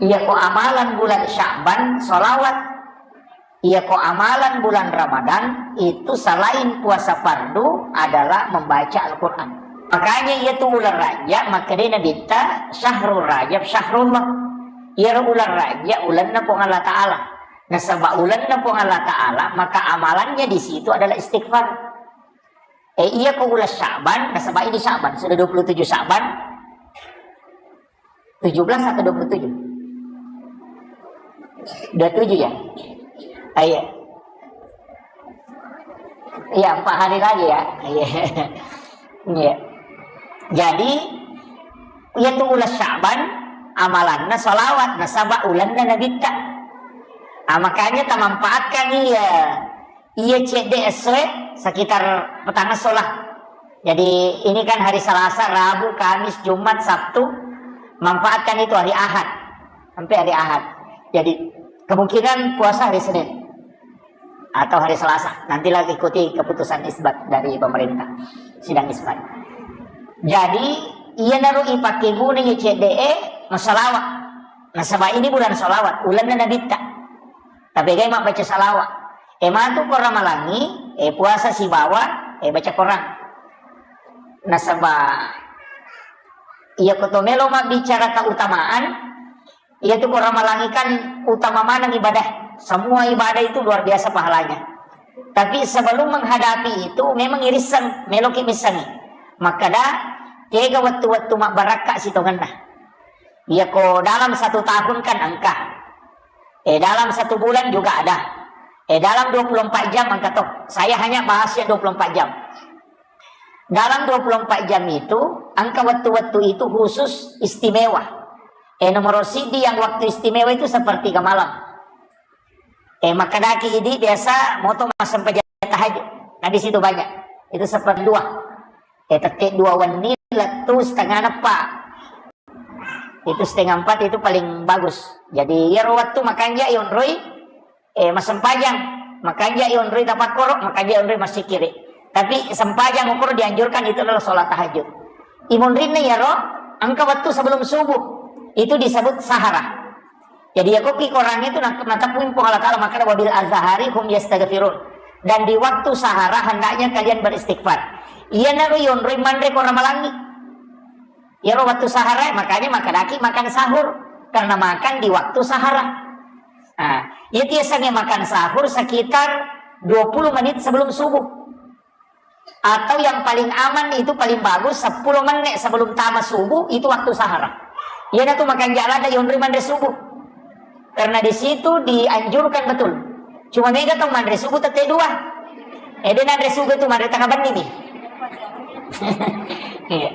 Iya ko amalan bulan Sya'ban sholawat. Iya ko amalan bulan Ramadan itu selain puasa fardu adalah membaca Al-Quran. Makanya iya tu uleng Rajab, makkedai Nabitta, "Syahrul Rajab syahrullah." Iyaro uleng Rajab ulenna Puang Allah Ta'ala. Nasaba ulenna Puang Allah Ta'ala, maka amalannya di situ adalah istighfar. Eh, iya ko uleng Sya'ban, nasaba ini Sya'ban, sudah dua puluh tujuh Sya'ban. Tujuh belas atau dua puluh tujuh? Dua puluh tujuh ya? Ah, iya. Iya, empat hari lagi ya. Iya. Iya. Jadi, iya tu uleng Sya'ban, amalanna sholawat, nasaba ulenna Nabitta. Ah, makanya tamanfaatkan iya. Iya cedde essoe sekitar petang esso lah. Jadi ini kan hari Selasa, Rabu, Kamis, Jumat, Sabtu. Manfaatkan itu hari Ahad. Sampai hari Ahad. Jadi kemungkinan puasa hari Senin atau hari Selasa. Nantilah ikuti keputusan isbat dari pemerintah. Sidang isbat. Jadi, iyanaro ipake guna iya cedde e, massalawa. Nasaba ini bulan sholawat, ulenna Nabitta. Tapi gai mabbaca salawat. E matu ko Ramalangi, e puasa sibawa, e baca Quran. Nasaba iya ko to melo mabbicara keutamaan, iya tu ko Ramalangi kan utama maneng ibadah. Semua ibadah itu luar biasa pahalanya. Tapi sebelum menghadapi itu memang irisseng, meloki missengi. Makkada, tega wettu-wettu mabbarakka sitongenna. Iya ko dalam satu tahun kan engka. Eh, dalam satu bulan juga ada. Eh, dalam dua puluh empat jam engka to. Saya hanya bahas yang dua puluh empat jam. Dalam dua puluh empat jam itu, engka wettu-wettu itu khusus istimewa. Eh, nomor sidi yang waktu istimewa itu sepertiga malam. Eh, makkadaki idi biasa moto massempajang tahajud. Nah, di situ banyak. Itu seperti dua. Eh, tette dua wenni lettu setengah neppa. Itu setengah empat itu paling bagus. Jadi, iyaro wettu makanja yonroi, eh, massempajang. Makanja yonroi tapakkoro, makanja yonroi massikiri. Tapi sempajang ukur dianjurkan itu adalah sholat tahajud. Imunrinna iyaro, engka wettu sebelum subuh. Itu disebut sahara. Jadi, ya, koki Quran itu na-, natepui Puang Allah Ta'ala, makanya wabil azhari hum yastaghfirun. Dan di waktu sahara hendaknya kalian beristighfar. Iyanaro yonroi manre ko Ramalangi. Iyaro wettu sahara, makanya makkadaki makan sahur. Karena makan di waktu sahara. Nah, iya tiasange makan sahur sekitar dua puluh menit sebelum subuh. Atau yang paling aman itu paling bagus sepuluh menit sebelum tama subuh itu waktu sahara. Iyanatu makanja ladde yonroi manre subuh. Karena di situ dianjurkan betul. Cuma mega tau manre subuh tette dua. Eh, de nanre subuh itu manre tengah benni mi. Iya.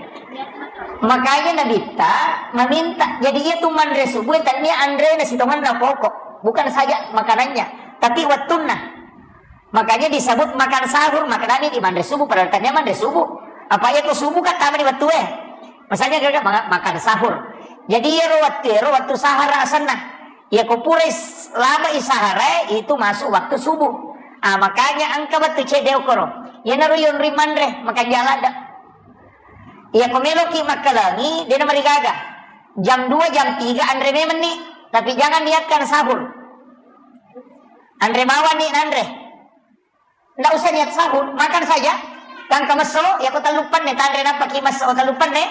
Makanya Nabitta meminta, jadi iya tu manre subuh, tania anre na sitongan na pokok. Bukan saja makanannya, tapi wettunna. Makanya disebut makan sahur, makanya di manre subuh, padahal tania manre subuh. Apa iya ko subuh kan tama di wettu eh. Misalnya kira makan sahur. Jadi iyaro wettu, iyaro wettu sahara asenna. Iya ko pura is-, lama isahara itu masuk waktu subuh. Ah, makanya engka wettu cedde okoro. Iyanaro yonroi manre, makanja ladde. Iya ko meloki makkalangi, dena marigaga. Jam dua, jam tiga anre memenni, tapi jangan niatkan sahur. Anre mawani nanre. Ndak usah niat sahur, makan saja. Tangka messo, ya ko telluppanne, tanre nappaki messo telluppanne.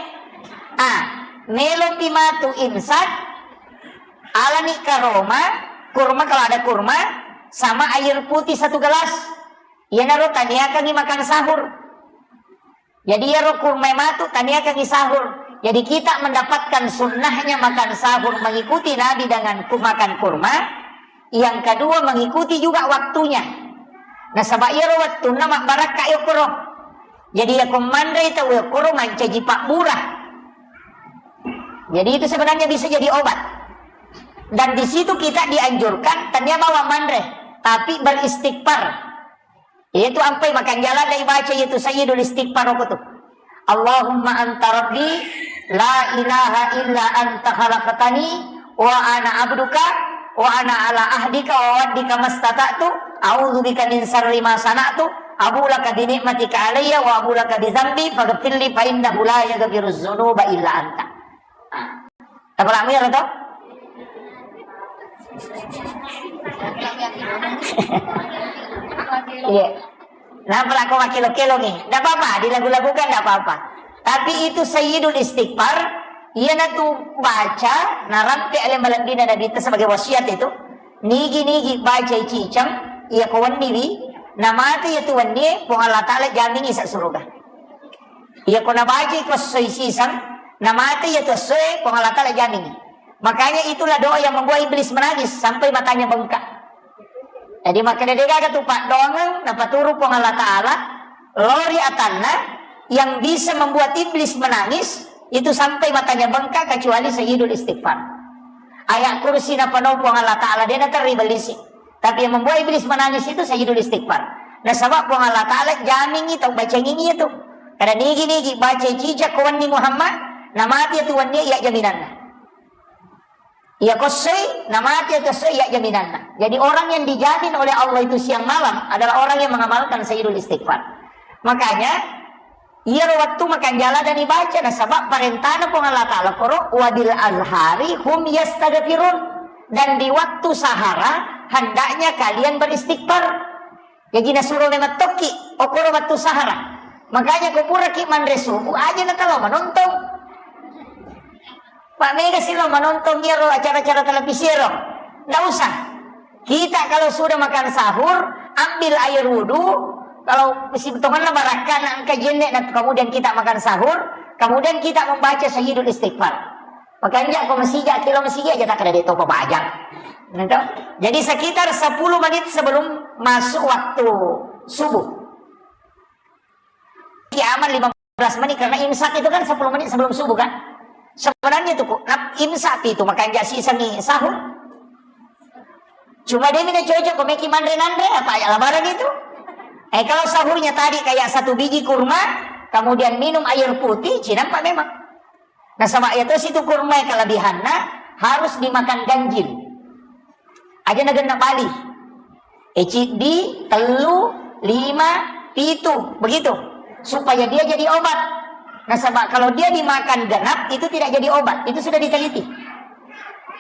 Ah, melopi matu imsak, alani karoma, kurma kalau ada kurma, sama air putih satu gelas. Iyanaro taniakangi makan sahur. Jadi iyaro kurma matu taniakangi sahur. Jadi kita mendapatkan sunnahnya makan sahur mengikuti Nabi dengan ku-, makan kurma. Yang kedua mengikuti juga waktunya. Nasaba iyaro wettunna mabbarakka yokkoro. Jadi yako manrei tau yokkoro mancaji pabbura. Jadi itu sebenarnya bisa jadi obat. Dan di situ kita dianjurkan tania bawa manre, tapi beristighfar. Iyatu ampai makanja ladde ibaca iyatu Sayyidul Istighfar okko tu. Allahumma anta rabbi la ilaha illa anta khalaqtani wa ana abduka wa ana ala ahdika wa wa'dika mastata'tu, a'udzu bika min syarri ma sana'tu, abu laka bi ni'matika alayya wa abu laka bi dzambi faghfirli fa innahu la yaghfirudz dzunuba illa anta. Tapalakmu iyaro to? Iya. Nah, pelako makkelo-kelo nih. Ndak apa-apa, dilagu-lagukan ndak apa-apa. Tapi itu Sayyidul Istighfar, iyanatu baca, narampe ale malebbina Nabitta sebagai wasiat itu. Nigi-nigi baca ciceng, iya ko wenni wi, namate iya tu wenni, Puang Allah Ta'ala jamingi sa suruga. Iya ko nabacai ko essoi siseng, namate iya tu essoe, Puang Allah Ta'ala jamingi. Makanya itulah doa yang membuat iblis menangis sampai matanya bengkak. Jadi makanya degaga tu paddoangeng napaturu Puang Allah Ta'ala, lori atanna yang bisa membuat iblis menangis itu sampai matanya bengkak kecuali Sayyidul Istighfar. Ayat kursi napanau Puang Allah Ta'ala, dena terri bellisi. Tapi yang membuat iblis menangis itu Sayyidul Istighfar. Nasaba Puang Allah Ta'ala jamingi tau bacangingi itu. Kada nigi-nigi baca ciceng ko wenni Muhammad, namati itu wenni iya jaminanna. Iya ko essoi, namati itu essoi iya jaminanna. Jadi orang yang dijamin oleh Allah itu siang malam adalah orang yang mengamalkan Sayyidul Istighfar. Makanya Iyaro wettu makanjala dani baca, nasaba parentana Puang Allah Ta'ala koro, "Wa bil ashari hum yastaghfirun." Dan di waktu sahara hendaknya kalian beristighfar. Jaji nasuro memettokki, okoro wettu sahara. Makanya ko puraki manre subuh, aja natalo manontong. Pak mega sih lo manontong iyaro acara-acara televisi ro. Nggak usah. Kita kalau sudah makan sahur, ambil air wudhu. Kalau si tongenna barakka na engka jenne, nah, kemudian kita makan sahur, kemudian kita membaca sayyidul istighfar. Makanya ko masija, kilo masija aja tak ada detopa bajang. Gitu. Jadi sekitar sepuluh menit sebelum masuk waktu subuh. Kiaman lima belas menit karena imsak itu kan sepuluh menit sebelum subuh kan. Sebenarnya itu kok nap-, imsak itu makanya sisangi sahur. Cuma dia minta cocok kok meki manre nanre apa ya lebaran itu. Eh, kalau sahurnya tadi kayak satu biji kurma, kemudian minum air putih, cinampak memang. Nasaba iya tosi tu kurma kelebihanna harus dimakan ganjil. Aja nagenna bali. Eh, ciddi, tellu, lima, pitu, begitu. Supaya dia jadi obat. Nasaba kalau dia dimakan genap, itu tidak jadi obat. Itu sudah diteliti.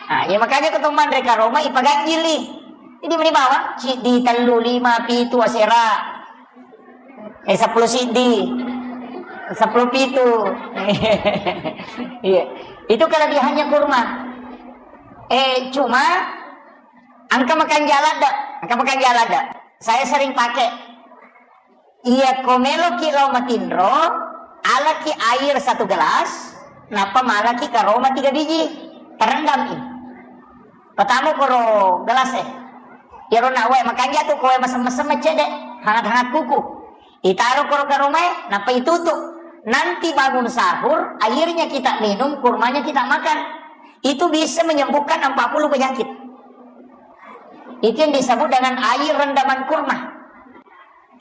Nah, ya makanya ketemu manre karoma ipaganjili. Jadi meni bawang, ciddi, tellu, lima, pitu, asera. Eh, sepuluh siddi. Sepuluh pitu. Iya. Itu kelebihannya kurma. Eh, cuma engka makan jalan dah. Engka makan jalan dah. Saya sering pakai. Iya, ko meloki lao matinro, alaki air satu gelas, nappa malaki karoma tiga biji. Terendam i. Pertama koro gelas eh. Iyaro na wae makanja tu koe mesem-mesem cede, hangat-hangat kuku. Itaro koro karomae, nappa itutu. Nanti bangun sahur, airnya kita minum, kurmanya kita makan. Itu bisa menyembuhkan empat puluh penyakit. Itu yang disebut dengan air rendaman kurma.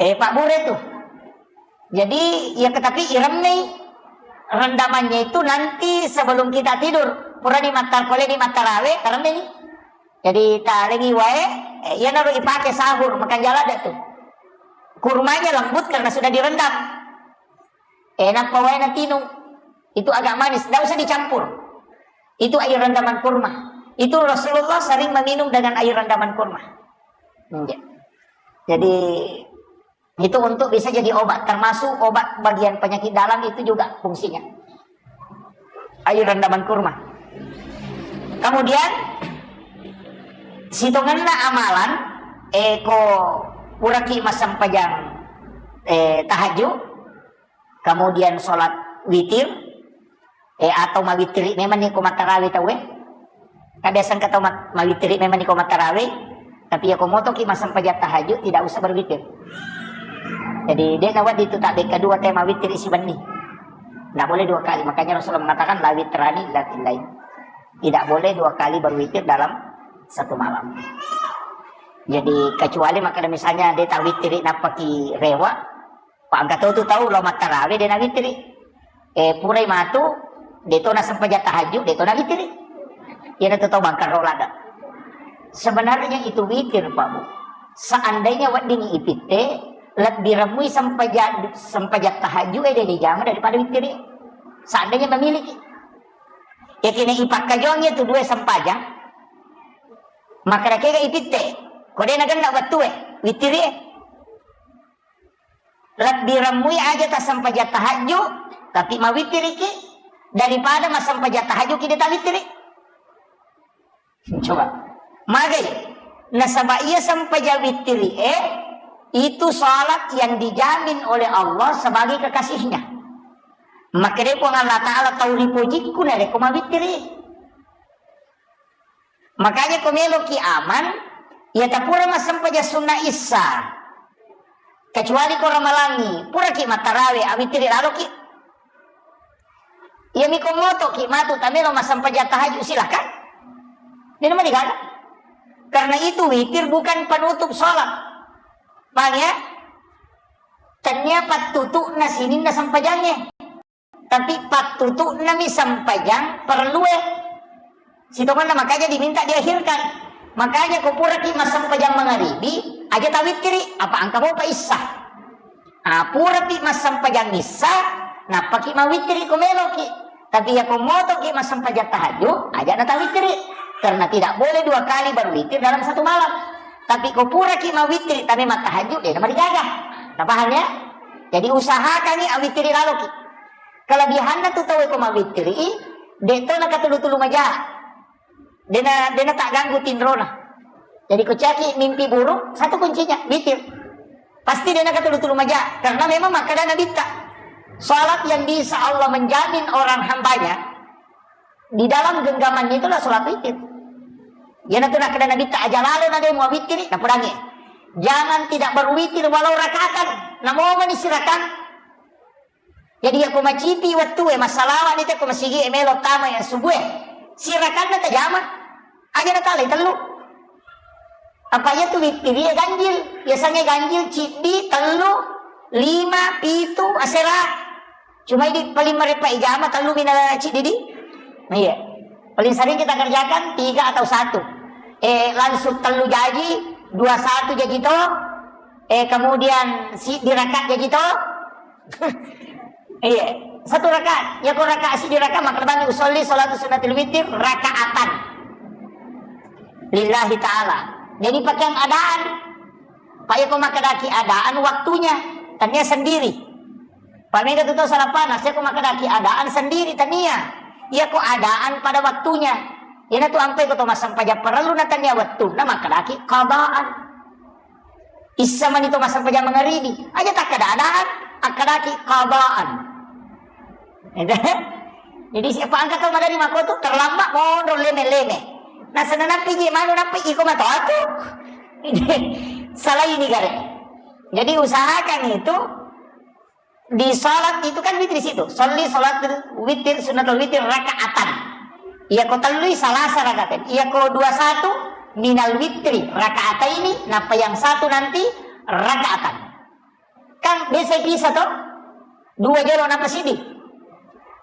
Eh, Pak Bure tuh. Jadi, ya tetapi iremmei rendamannya itu nanti sebelum kita tidur. Pura di matar-, pole di mattarawe, iremmei. Jadi, talengi wae, eh, iyanaro ipake sahur, makan jalan dah tuh. Kurmanya lembut karena sudah direndam. Eh, nappa wae natinung. Itu agak manis, nggak usah dicampur. Itu air rendaman kurma. Itu Rasulullah sering meminum dengan air rendaman kurma. Iya. Jadi, itu untuk bisa jadi obat, termasuk obat bagian penyakit dalam itu juga fungsinya. Air rendaman kurma. Kemudian, sitongenna amalan, eh, ko puraki massempajang, eh, tahajud, kemudian sholat witir, eh, atau mawittiri memang ni ko mattarawe tauwe. Kan biasa engka tau mat-, mawittiri memang ni ko mattarawe, tapi ya ko motoki massempajang tahajud tidak usah berwitir. Jadi, dia nawaddi itu tak beka dua tema wittiri sibenni. Tidak boleh dua kali. Makanya Rasulullah mengatakan, "La witrani illa fillail." Tidak boleh dua kali berwitir dalam satu malam. Jadi, kecuali makanya misalnya dia tak wittiri nappaki rewa, Pak, engka tau tu tau lao mattarawe de nawittiri. Eh, purai matu, de to nasempajang tahajud, de to nawittiri. Iyana tu tau bangkang ro ladde. Sebenarnya itu witir, Pak Bu. Seandainya wedding ipitte, lebbi remmui sempajang, sempajang tahajud eh de dijama daripada wittiri. Seandainya memiliki. Ya kene ipakkajongi tu dua sempajang, maka kega ipitte. Ko de nagenna wettue, wittiri eh. Lebbi remmui aja tassempajang tahajud, tapi mawittiriki daripada massempajang tahajud ki de tawittiri. Coba. Magai. Nasaba iya sempajang wittiri eh, itu salat yang dijamin oleh Allah sebagai kekasihnya. Makanya Puang Allah Ta'ala tau ripojikku narekko mawittiri. Makanya ko meloki aman, iya tapura massempajang sunna issa. Kecuali ko ramalangi, puraki mattarawe, awittiri laloki. Iya miko motoki matu tamelo massempajang tahajud, silakan. Dia nama digaga. Karena itu witir bukan penutup sholat. Paham ya? Tania pattutu'na sininna sempajangnge. Tapi pattutu'nami sempajang perlue. Sitongenna makanya diminta diakhirkan. Makanya ko puraki massempajang mangaribi, aja tawittiri, apa engka mopa issa. Ah, purapi massempajang issa, nappaki mawittiri ko meloki. Tapi yako motoki massempajang tahajud, aja natawittiri. Karena tidak boleh dua kali berwitir dalam satu malam. Tapi ko puraki mawittiri, tapi mattahajud, de namarigaga. Nah, paham ya? Jadi usahakangi awittiri laloki. Kelebihanna tu tau ko mawittiri, de to nakatulu-tulu maja. Dena, dena tak ganggu tinrona. Jadi ko caki mimpi buruk, satu kuncinya, witir. Pasti dena katulu-tulu maja, karena memang makkeda Nabitta, salat yang bisa Allah menjamin orang hambanya di dalam genggamannya itulah salat witir. Yana tu nakkeda Nabitta, aja lalo na de muawittiri, napodangi. Jangan tidak berwitir walau rakaatan. Namo mani sirakang. Jadi yako macipi wettue, massalawa ni te ko masigi e melo tama ya subue. Sirakanna tajama. Aja natalai tellu. Apa iya tu wittirie ganjil. Biasanya ganjil ciddi, tellu, lima, pitu, asera. Cuma ini paling merepa ijama tellu mina ciddi di. Iya. Paling sering kita kerjakan tiga atau satu. Eh, langsung tellu jaji, dua satu jaji to. Eh, kemudian si diraka jaji to. Iya, satu rakaat. Ya, ko rakaat, siddi rakaat, makkeda bani usolli salatu sunnatil witir rakaatan. Lillahi ta'ala. Jadi, pakai adaan. Pak, ya, ko makkedaki adaan waktunya. Tania sendiri. Pak, mega tu tau salah panas. Ya, ko makkedaki adaan sendiri. Tania. Ya, ko adaan pada waktunya. Ya, na tu ampai ko to massempajang parellu na tania waktu. Na makkedaki qadaan. Issa mani to massempajang mangaribi, aja takkada-adaan, akkadaki qadaan. Jadi siapa angkat to madari makotu, terlambat monro leme-leme. Nah, senanampi ji manu nampi iko matoatu. Salah ini gare. Jadi usahakan itu di salat itu kan witri situ. Sholli salat witir sunnatul witir rakaatan. Iya ko tellui salasa rakaat. Iya ko dua satu minal witri rakaataini, napa yang satu nanti rakaatan. Kan biasa bisa to? Dua jolo napa sidi.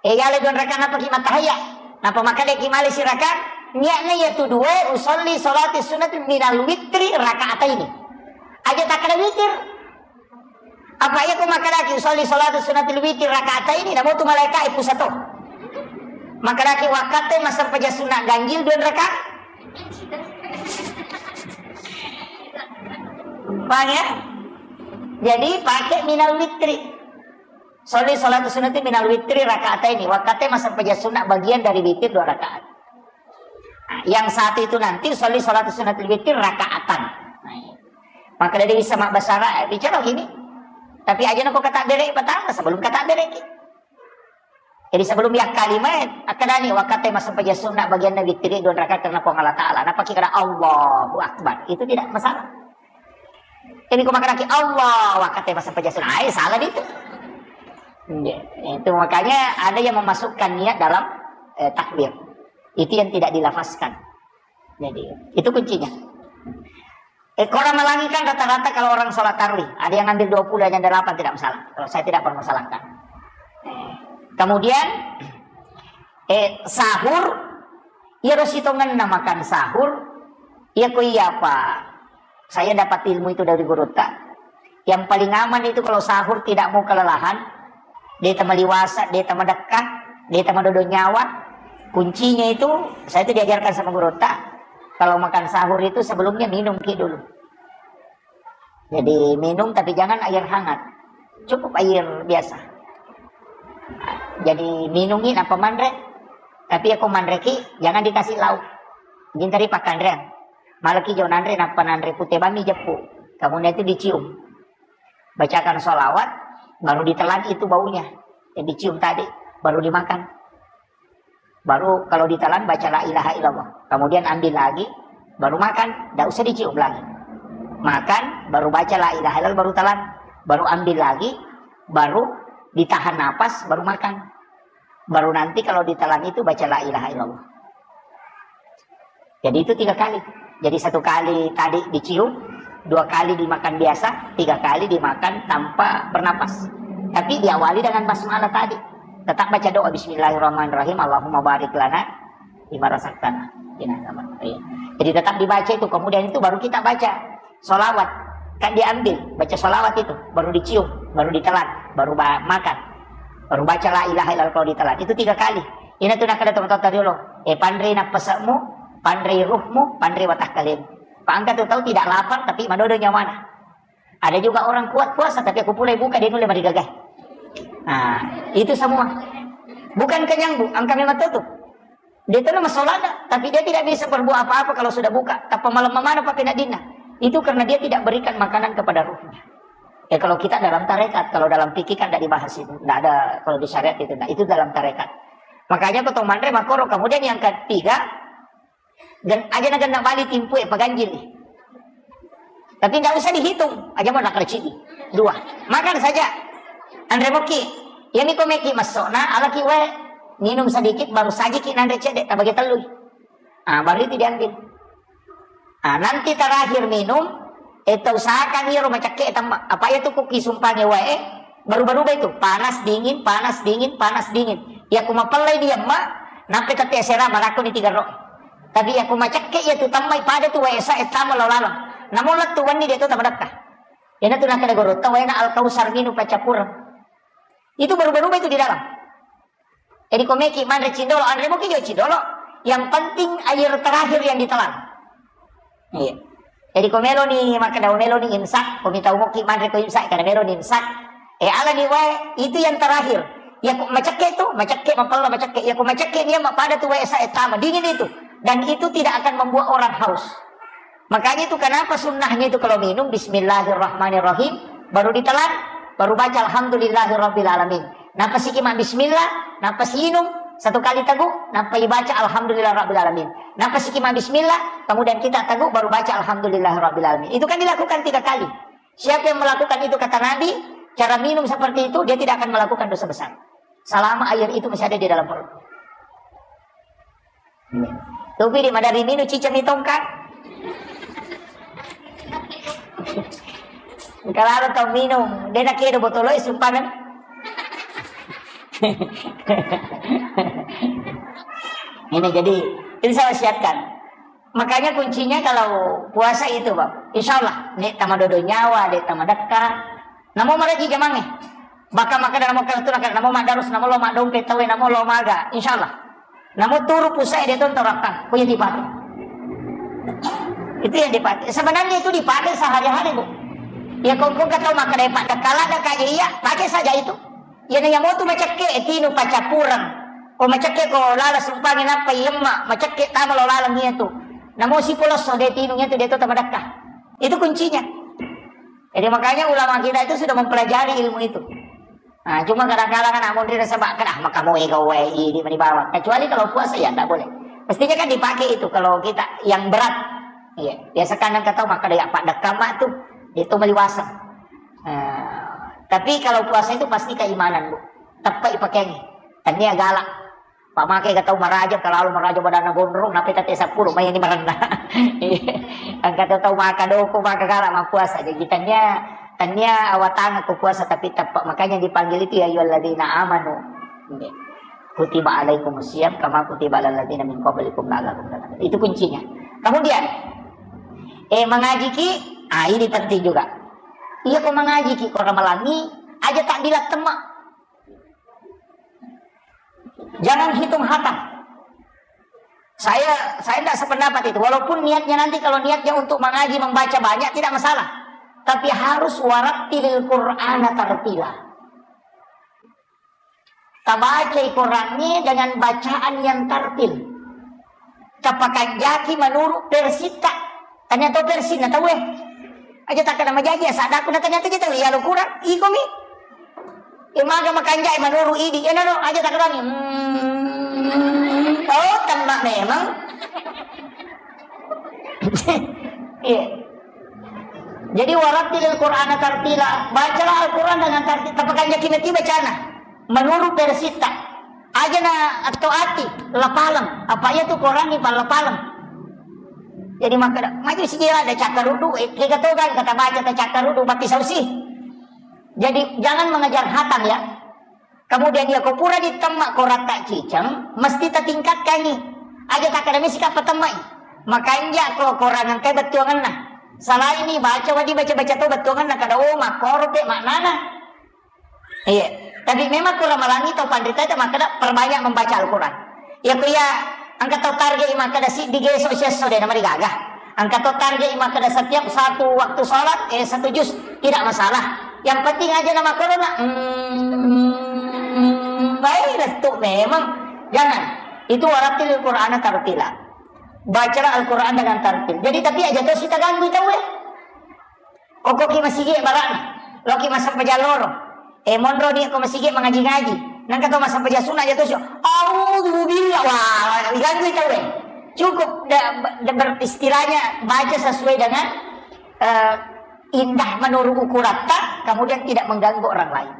Eh, yale don rakaat napa ki matahaya. Napa makade ki male siraka? Niatnya ya tu dua usolli salati sunnatul minal witri rakaataini. Aja takkada witir. Apa iya ko makkedaki usolli salatu sunnatil witir rakaataini, namo tu malaika e pusato. Makkedaki wakkatte massempajang sunna ganjil dua rakaat. Paham ya? Jadi pakai minal witri. Sholli salatu sunnatil minal witri rakaataini. Wakkatte massempajang sunna bagian dari witir dua rakaat. Nah, yang satu itu nanti sholli salatu sunnatil witir rakaatan. Nah, iya. Maka dari bisa mak basara, eh, bicara gini. Tapi aja nako kata bere pertama sebelum kata bere ki. Jadi sebelum ya kalimat, akkadani wakkatte massempajang sunna bagian Nabi tiri dua rakaat karena Puang Allah Ta'ala. Napa ki kada Allahu Akbar. Itu tidak masalah. Ini ko makkedaki Allah, wakkatte massempajang sunna. Ai, salah itu. Iya. Itu makanya ada yang memasukkan niat dalam, eh, takbir. Itu yang tidak dilafazkan. Jadi, itu kuncinya. Eh, kalau orang Melangi kan rata-rata kalau orang sholat tarwih, ada yang ngambil dua puluh, ada yang delapan, tidak masalah. Kalau saya tidak permasalahkan. Eh, kemudian, eh, sahur, iya ro sitongenna makan sahur, iya ko iya apa? Saya dapat ilmu itu dari gurutta. Yang paling aman itu kalau sahur tidak mau kelelahan, de tamaliwasa, de tamadekka, de tamadodo nyawa. Kuncinya itu, saya itu diajarkan sama gurutta, kalau makan sahur itu sebelumnya minum ki dulu. Jadi minum tapi jangan air hangat. Cukup air biasa. Jadi minumi napa manre. Tapi aku manre ki, jangan dikasih lauk. Jintari pakanrean. Malaki jo nanre, napa nanre pute bami jeppu. Kemudian itu dicium. Bacakan sholawat, baru ditelan itu baunya yang dicium tadi, baru dimakan. Baru kalau ditelan baca la ilaha illallah. Kemudian ambil lagi, baru makan, tidak usah dicium lagi. Makan, baru baca la ilaha illallah, baru telan, baru ambil lagi, baru ditahan napas, baru makan. Baru nanti kalau ditelan itu baca la ilaha illallah. Jadi itu tiga kali. Jadi satu kali tadi dicium, dua kali dimakan biasa, tiga kali dimakan tanpa bernapas. Tapi diawali dengan basmalah tadi. Tetap baca doa bismillahirrahmanirrahim, Allahumma barik lana fima razaqtana. Iya. Jadi tetap dibaca itu, kemudian itu baru kita baca sholawat. Kan diambil, baca salawat itu, baru dicium, baru ditelan, baru ba-, makan. Baru baca la ilaha illallah, baru ditelan. Itu tiga kali. Ina tu nakkeda tomatoatta riolo, eh, panrei nappase'mu, panrei ruhmu, panrei watakkalemu. Pak, engka tu tau tidak lapar tapi madodo nyawana. Ada juga orang kuat puasa tapi aku pulai buka, dia nulle marigagai. Nah, itu semua. Bukan kenyang, Bu, engka memang tutup. Dia itu nama solada, tapi dia tidak bisa berbuat apa-apa kalau sudah buka. Tappa malemma maneng pappeneddinna. Itu karena dia tidak berikan makanan kepada ruhnya. Ya, kalau kita dalam tarekat, kalau dalam fikih kan tidak dibahas itu. Tidak ada kalau di syariat itu. Nah, itu dalam tarekat. Makanya kau manre makoro. Kemudian yang ketiga, dan aja na genna bali timpu e paganjil. Tapi tidak usah dihitung. Aja mau nakal cidi. Dua. Makan saja. Anre moki. Yang miko meki masuk. Nah, alaki wae. Minum sedikit, baru saja ki nanre cedek. Tabagi telui. Ah, baru itu diambil. Ah, nanti terakhir minum, eh, tau usahakan iyaro macakke tamma. Apa iya tu kuki sumpange wae, eh, baru-baru itu, panas dingin, panas dingin, panas dingin. Ya, ku mapellai dia, Mak, nampe kate sera marakko ni tiga ro. Tapi ya, ku macakke iya tu tammai pada tu wae sa, eh, tama lo laleng. Namun lettu wenni dia tu tamadakka. Ina tu nakkeda gorotta, wae na Al-Kausar minum paccappureng. Itu baru-baru itu di dalam. Jadi ko meki manre cindolo, anre moki jo cindolo. Yang penting air terakhir yang ditelan. Iya. Jadi ko meloni makkeda, meloni imsak, ko mitau moki manre ko imsak, karena meloni imsak. Eh, alani wae, itu yang terakhir. Ya ko macakke tu, macakke mapella macakke. Ya ko macakke ni, Mak, pada tu wae sa, eh, tama dingin itu. Dan itu tidak akan membuat orang haus. Makanya itu kenapa sunnahnya itu kalau minum bismillahirrahmanirrahim, baru ditelan, baru baca alhamdulillahirabbil alamin. Nappa siki ma bismillah, nappa siinum satu kali teguk, nappa ibaca alhamdulillahirabbil alamin. Nappa siki ma bismillah, kemudian kita teguk baru baca alhamdulillahirabbil alamin. Itu kan dilakukan tiga kali. Siapa yang melakukan itu, kata Nabi, cara minum seperti itu, dia tidak akan melakukan dosa besar. Selama air itu masih ada di dalam perut. Topi di madari minum ciceng ni tongka. Kalau tau minum, dia nak kira botol es sumpangan. Ini jadi, itu saya wasiatkan. Makanya kuncinya kalau puasa itu, Pak. Insya Allah, nek tamadodo nyawa, nek tamadekka. Namo maraji jamangnge. Baka makkeda namo kaletu, nakkeda namo maddarus, namo lo maddompe tauwe, namo lo maga. Insya Allah. Namo turu pusae de tonto rakkang. Ko iya dipakai. Itu yang dipakai. Sebenarnya itu dipakai sehari-hari, Bu. Ya, kongkong kata makkeda, Pak, dekala deka iya, pakai saja itu. Iyana yamotu macakke, eh, tinu paccappureng. Ko macakke ko lala sumpangi nappa iyemma, macakke tama lo laleng iyatu. Namo sipolosso de tinu iyatu de to tamadakka. Itu kuncinya. Jadi makanya ulama kita itu sudah mempelajari ilmu itu. Nah, cuma kadang-kadang kan amun dia sebab kena maka mau ego wae ini meni bawang. Kecuali kalau puasa ya ndak boleh. Mestinya kan dipakai itu kalau kita yang berat. Iya, biasa kan kata maka dia pak dekama tuh itu meliwasa. Nah, tapi kalau puasa itu pasti keimanan, Bu. Tepat pakainya. Tania galak. Pamake ga tau maraja, kalalu maraja badanna gondrong, nappa tette seppulo, mai ni marenna. Engka to tau maka doko, maka galak mappuasa. Jadi tania, tania awatang ko puasa tapi tepat. Makanya dipanggil itu ya ayyuhalladzina amanu. Kutiba alaikumus siyam kama kutiba alal ladzina min qablikum la'allakum tattaqun. Itu kuncinya. Kemudian, eh, mengaji ki, ah, ini penting juga. Iya, ko mengaji ki, ko ramalangi, aja tak bilang temak. Jangan hitung hatam. Saya, saya tidak sependapat itu. Walaupun niatnya nanti, kalau niatnya untuk mengaji, membaca banyak, tidak masalah. Tapi harus warattilil Qur'ana tartila. Tabacai Qurannya dengan bacaan yang tartil. Tapakanjaki menurut versita. Tania to versi na tauwe. Aja takkeda majaji, asadaku na tania to je tau, iya lo Quran, iko mi. Imaga makanjai menurut idi, ena no, aja takkeda mi. Hmm, oh, temma memang. Iya. Jadi, warattilil Qur'ana tartila. Bacalah Al-Quran dengan tartil. Tapakanjaki mati bacana. Menurut versita. Aja na atau ati, lapaleng. Apa iya tu Quran ni pallapaleng. Jadi, maka maju sijila ada cakkarudu. Eh, kega to kan kata baca ta cakkarudu, tapi sausi. Jadi, jangan mengejar hatam ya. Kemudian, iya ko pura ditemma ko ratta ciceng, mesti tatingkatkangi. Aja takkeda misi kappa temmai. Makanja ko korang engkai bettuangenna. Salaini baca, wadi baca-baca to bettuangan nakada, oh, makkoro pe maknana. Iya. Tapi memang kurang malangi tau panrita itu makkada perbanyak membaca Al-Quran. Ya, ku ya, engka tau target makkada siddi geso siesso de namarigaga. Engka tau target makkada setiap satu waktu sholat, eh, satu juz, tidak masalah. Yang penting aja nama corona. Hmm, baik, lettu memang. Jangan. Itu warattil Qur'ana tartila. Bacalah Al-Quran dengan tartil. Jadi, tapi aja to sita ganggu tau, eh. Kokkoki masigi bara'na, loki massempajang loro. Eh, monro ni ko masigi mangaji-ngaji. Nangka to massempajang sunna aja to sio. A'udzubillah. Wah, diganggu tau, eh. Cukup da, da, ber-, istilahnya baca sesuai dengan, eh, indah menurut ukuratta, kemudian tidak mengganggu orang lain.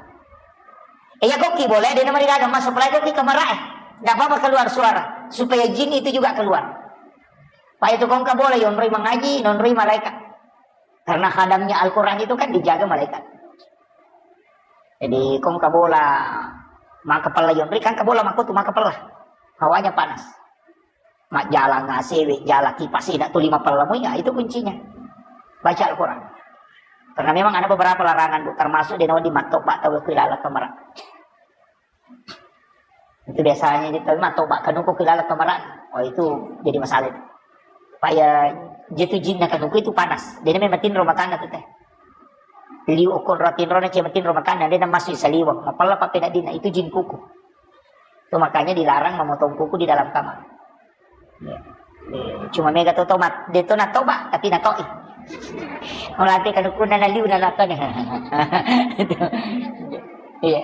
Eh, ya koki boleh, dia nama digaga masuk lagi koki kamar, eh. Nggak apa-apa keluar suara, supaya jin itu juga keluar. Pak itu kongka boleh, yonroi mengaji, nonroi malaikat. Karena khadamnya Al-Quran itu kan dijaga malaikat. Jadi, kong kabola maka pella yonri, kan kabola mako tu maka pella. Hawanya panas. Mak jalan ngasewe, jalan kipas, tidak tu lima pella muinga, itu kuncinya. Baca Al-Quran. Karena memang ada beberapa larangan, Bu, termasuk di nawa di mattoba tau ku lala kamara. Itu biasanya itu, tapi mah toba kanuku kilala kamara. Oh, itu jadi masalah itu. Paya jitu jinna kanuku itu panas. Dia memang tinro makanna tu teh. Liu okon ratinro na cema tinro makanna, dia masuk saliwang. Mapalla pape dina itu jin kuku. Itu makanya dilarang memotong kuku di dalam kamar. Iya. Iya. Cuma mega to tomat, dia to na toba, tapi na toi. Kalau nanti kanuku na liu na lakon. Itu. Iya.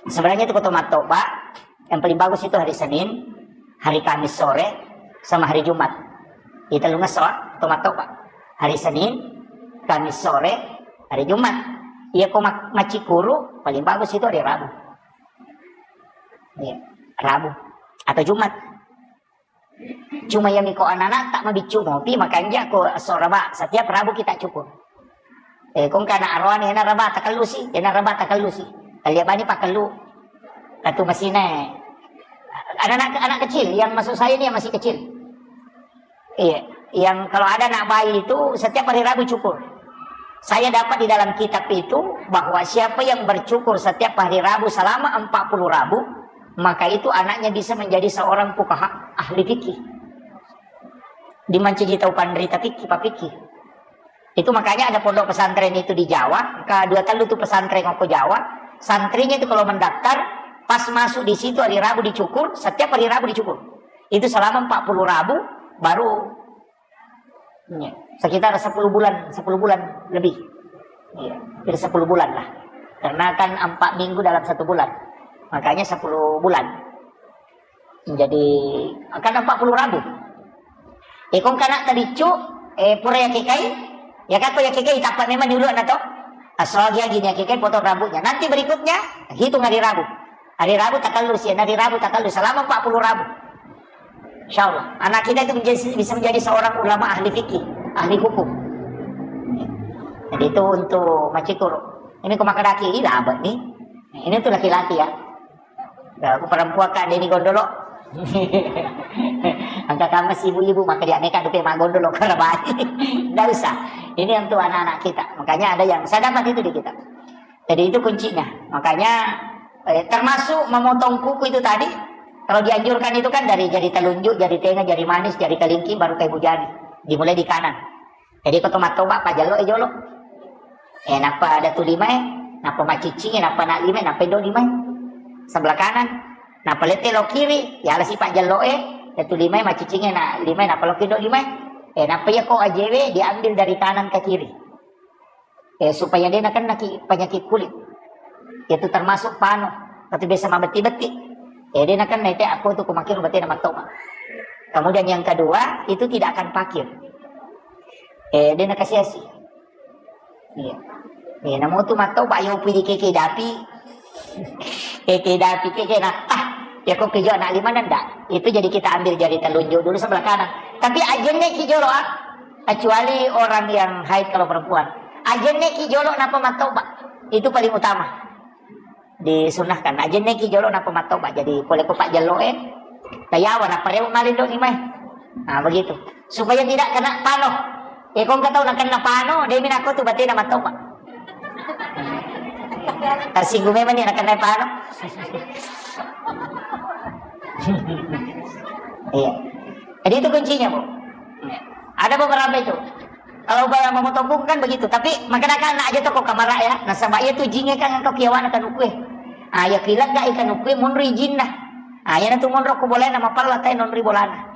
Sebenarnya itu ko tomat toba, yang paling bagus itu hari Senin, hari Kamis sore, sama hari Jumat. Kita lu ngeso, ah, tomat toba. Hari Senin, Kamis sore, hari Jumat. Iya, ko mak-, macikuru, paling bagus itu hari Rabu. Iya, Rabu atau Jumat. Cuma yang miko anak-anak tak mabiccu mopi, makanya ko esso Raba, setiap Rabu kita cukur. Eh, kong kana aroane, ena Raba takellusi, ena Raba takellusi. Talia bani pakellu. Katu masine. Anak-anak, anak kecil, yang masuk saya ini yang masih kecil. Iya, yang kalau ada anak bayi itu setiap hari Rabu cukur. Saya dapat di dalam kitab itu bahwa siapa yang bercukur setiap hari Rabu selama empat puluh Rabu, maka itu anaknya bisa menjadi seorang fuqaha, ahli fikih. Dimancaji tau panrita fikih, papikih. Itu makanya ada pondok pesantren itu di Jawa, ke dua tellu tu pesantren ko Jawa, santrinya itu kalau mendaftar, pas masuk di situ hari Rabu dicukur, setiap hari Rabu dicukur. Itu selama empat puluh Rabu, baru, ya, sekitar sepuluh bulan, sepuluh bulan lebih. Iya, hampir sepuluh bulan lah. Karena kan empat minggu dalam satu bulan. Makanya sepuluh bulan. Jadi, kan empat puluh Rabu. Eh, kong kana tabiccu, eh, pura yakekai, ya kako yakekai, tappa memang di ulu na to. Asal dia gini yakekai, potong rambutnya. Nanti berikutnya, hitung hari Rabu. Hari Rabu takallu sih, hari Rabu takallu selama empat puluh Rabu. Insya Allah, anak kita itu menjadi, bisa menjadi seorang ulama ahli fikih, ahli hukum. Jadi itu untuk macikur. Ini ko makadaki, ih, labet nih. Ini tuh laki-laki ya. Ya, aku perempuan kan, ini gondolo. Angka kamu si ibu-ibu, maka dia neka dupe mak gondolo, karena baik. Nggak usah. Ini untuk anak-anak kita. Makanya ada yang, saya dapat itu di kitab. Jadi itu kuncinya. Makanya, eh, termasuk memotong kuku itu tadi, kalau dianjurkan itu kan dari jari telunjuk, jari tengah, jari manis, jari kelingking, baru ke ibu jari. Dimulai di kanan. Jadi ko to mattoba, pajallo e jolo. Eh, nappa ada tu lima e, nappa maciccing e, nappa na lima e, nappa indo lima e. Sebelah kanan. Nappa lette lo kiri, ya lasi pajallo e, ada tu lima e, maciccing e, na lima e, nappa lo kindo lima e. Eh, nappa iya ko ajewe diambil dari kanan ke kiri. Eh, supaya dia nakennaki penyakit kulit. Itu termasuk pano, atau biasa mabetti-betti. Eh, dia nakenna itu aku tuh kumakir berarti nama toba. Kemudian yang kedua, itu tidak akan pakir. Eh, dia nakasiasi. Iya. Eh, namu tu mattoba, yo pidi keke dapi. Keke dapi, keke na, ah, ya kok kejo anak lima nanda. Itu jadi kita ambil jari telunjuk dulu sebelah kanan. Tapi ajenne ki jolo, ah. Kecuali orang yang haid kalau perempuan. Ajenne ki jolo napa mattoba. Itu paling utama. Disunnahkan. Ajenne ki jolo napa mattoba. Jadi pole ko pajallo e. Tayawa napa rewe malindo ni mai. Nah, begitu. Supaya tidak kena pano. Eh, kong katau nakenna pano, demi nako tu batena matopa. Tersinggung memang ni nakenna pano. Iya. Jadi itu kuncinya, Bu. Ada beberapa itu. Kalau barang memotong buku kan begitu, tapi makanya kan aja toko kamar ya. Nasaba iya tu jinge kan engkau kiawana kanukue. Ah, ya kilang gak ikan nukue munri jinna. Ah, ya tu monro ko boleh nama palla tai nonri bolana.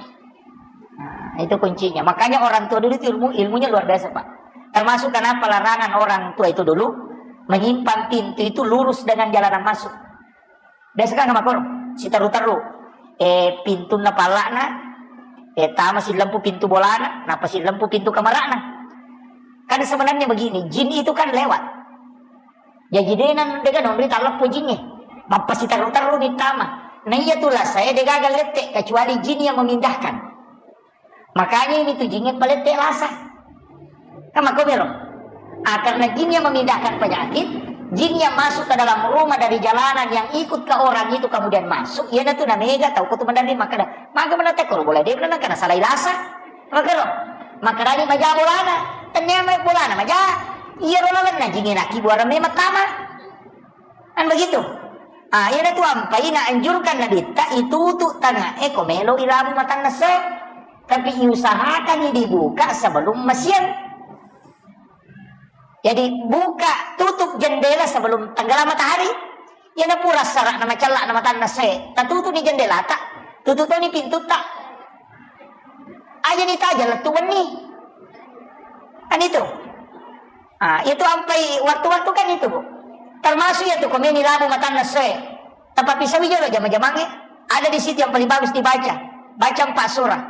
Nah, itu kuncinya. Makanya orang tua dulu itu ilmu, ilmunya luar biasa, Pak. Termasuk kenapa larangan orang tua itu dulu menyimpan pintu itu lurus dengan jalanan masuk. Biasa kan makkoro, siteru-teru. Eh, pintunna palla'na, eh, tama silempu pintu bolana, napa silempu pintu kamarana. Kan sebenarnya begini, jin itu kan lewat. Jaji dena dega nonri talleppo jinge. Mappasiterru-terru ni tama. Na iya tu lasa e degaga lette kecuali jin yang memindahkan. Makanya ini tu jin yang palette lasa. Kan makko mero. Ah, karena jin yang memindahkan penyakit, jin yang masuk ke dalam rumah dari jalanan yang ikut ke orang itu kemudian masuk, iya tu namega tau ko tu mendaring makkeda, maga menate ko boleh dia menang karena salah lasa. Makaro, makkedani maja bolana, tennia mai bolana maja, iyaro lalenna jinge nakkibuareng memang tama. Kan begitu? Ah, iyana tu ampai naanjurkan nabitta itutu tangae ko melo ilabu matanna se. Tapi iusahakan dibuka sebelum masiang. Jadi buka tutup jendela sebelum tenggelam matahari. Iyana pura sarak na macellak na matanna se. Tatutu ni jendelata, tutup toni pintutta. Aja ni taja lettu wenni. Kan itu. Ah, itu ampai waktu-waktu kan itu, Bu. Termasuk ya tu komeni labu matanna se. Tapi sawi jolo jama-jamange. Ada di situ yang paling bagus dibaca. Baca empat surah.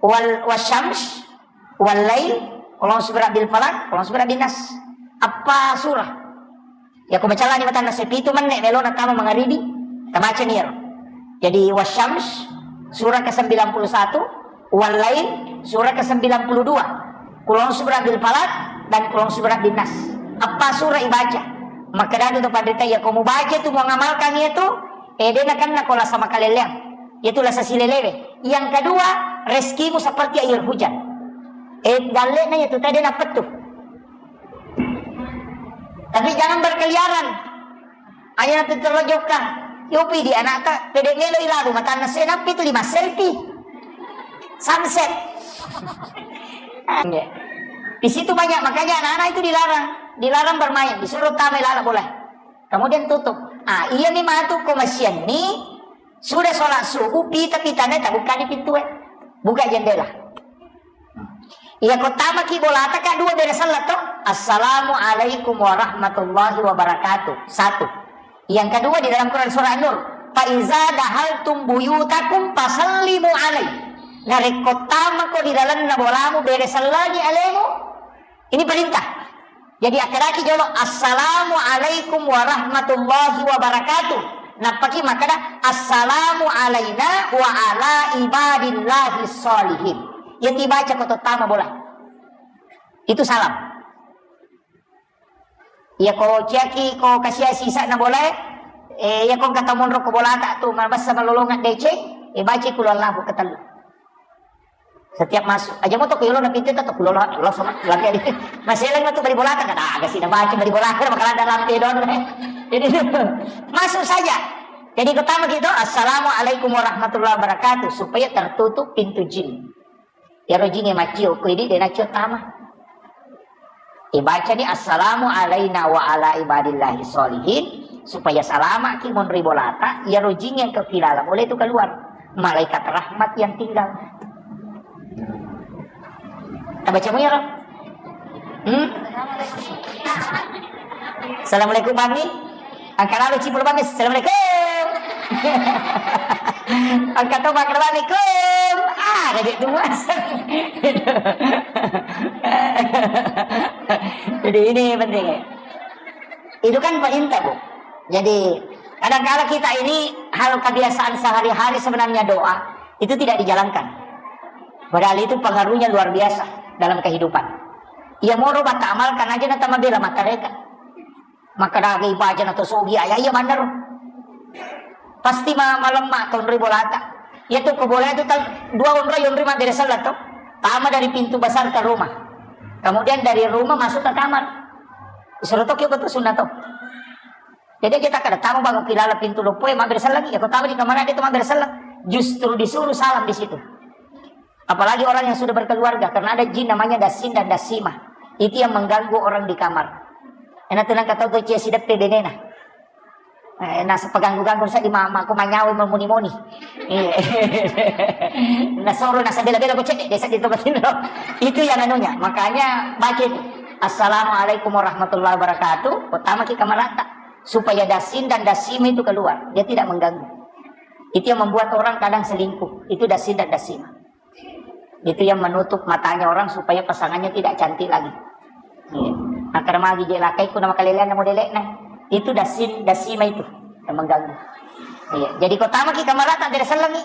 Wal wasyams, wal lail, qul a'udzu birabbil falaq, qul a'udzu birabbin nas. Apa surah? Ya, ko macallani matanna se pitu menne melona tama mangaribi, tabacani iyaro. Jadi, Wasyams, surah kesembilan puluh satu, Wal Lail, surah kesembilan puluh dua, Qul a'udzu birabbil falaq, dan Qul a'udzu birabbin nas. Apa surah ibaca? Makkedatu tu panrita, ya, ko mubaca tu, muangamalkan iya tu, eh, dena kenna ko lasa makaleleang. Iya tu lasa silelewe. Yang kedua, rezekimu seperti air hujan. Eh, dallena iya tu tadi napettu. Tapi jangan berkeliaran. Aja nanti terlojokka. Yopi di anakta, pede melo ilabu matanna se nampi tu lima selfie. Sunset. Iya. Di situ banyak, makanya anak-anak itu dilarang, dilarang bermain, disuruh tamai lala bola. Kemudian tutup. Ah, iya ni matu ko masianni, sudah sholat subuh, pita-pitanya tabukani pintue. Buka jendela. Iya, ko tamaki bolata, Kak, dua bere sellat to. Assalamualaikum warahmatullahi wabarakatuh. Satu. Yang kedua di dalam Quran surah An-Nur. Fa iza dahaltum buyutakum fasallimu alai. Narekko tamako di dalamna bolamu, bere sellangi alemu. Ini perintah. Jadi, akkedaki jolo, "Assalamu alaikum warahmatullahi wabarakatuh." Nappaki makkeda, "Assalamu alaina wa ala ibadillahi sholihin." Iya tibaca ko tottama bola. Itu salam. Iya ko ciaki ko kasia sisa na bola, eh, iya ko kata monro ko bolata tu, mabessa malolongan deceng, eh, baca kulo Allahu ketellu. Setiap masuk, aja moto ko yolo na pintu to kulo lo, lo sama lagi. Maseleng tu bari bolata, kata aga sih na baca bari bolata, bakalan dalam pedon. Jadi, masuk saja. Jadi, pertama gitu, "Assalamualaikum warahmatullahi wabarakatuh," supaya tertutup pintu jin. Iyaro jinge maccio, ko idi de naccio tama. Ibacani, "Assalamu alaina wa ala ibadillahi sholihin," supaya salamaki monri bolata, iyaro jinge engka pilala boleh tu keluar. Malaikat rahmat yang tinggal. Tabaca mu iyaro? Hmm? Assalamualaikum, Bami. Angka lalu cipul, Bami. Assalamualaikum. Angka to, Bami. Assalamualaikum. Ah, ada je tu, Mas. Jadi, ini penting, ya. Itu kan perintah, Bu. Jadi, kadang-kala kita ini hal kebiasaan sehari-hari sebenarnya doa itu tidak dijalankan. Padahal itu pengaruhnya luar biasa dalam kehidupan. Iya moro bata amalkan aja na tama bela matareka. Maka daga ibaca na to sogi aya iya manner. Pasti ma-, malemma tonri bolata. Iya tu ko bola itu tal-, dua onroi, onroi mabbere sellat to. Tama dari pintu besar ke rumah. Kemudian dari rumah masuk ke kamar. Suruh toki betul sunnah to. Jadi kita kada tamu bangun kilala pintu loppo, eh, mabbere selleng. Ya, kau tamu di kamar ada itu mabbere selleng. Justru disuruh salam di situ. Apalagi orang yang sudah berkeluarga, karena ada jin namanya dasin dan dasimah. Itu yang mengganggu orang di kamar. Enak tenang kata tuh cia sideppe benena. Eh, nasa peganggu-ganggu sa di mama, aku manyawa memuni-muni. Iya. Nasoro nasa bela-bela ku cedek desa di tempat ini loh. Itu yang anunya. Makanya baca itu. Assalamualaikum warahmatullahi wabarakatuh. Pertama kita merata supaya dasin dan dasim itu keluar. Dia tidak mengganggu. Itu yang membuat orang kadang selingkuh. Itu dasin dan dasim. Itu yang menutup matanya orang supaya pasangannya tidak cantik lagi. Iya. Nah, karena magi je lakai ku nama kalelean nama delekna. Itu dasin, dasima itu yang mengganggu. Iya. Jadi kau tamu ki kamar tak ada selengi.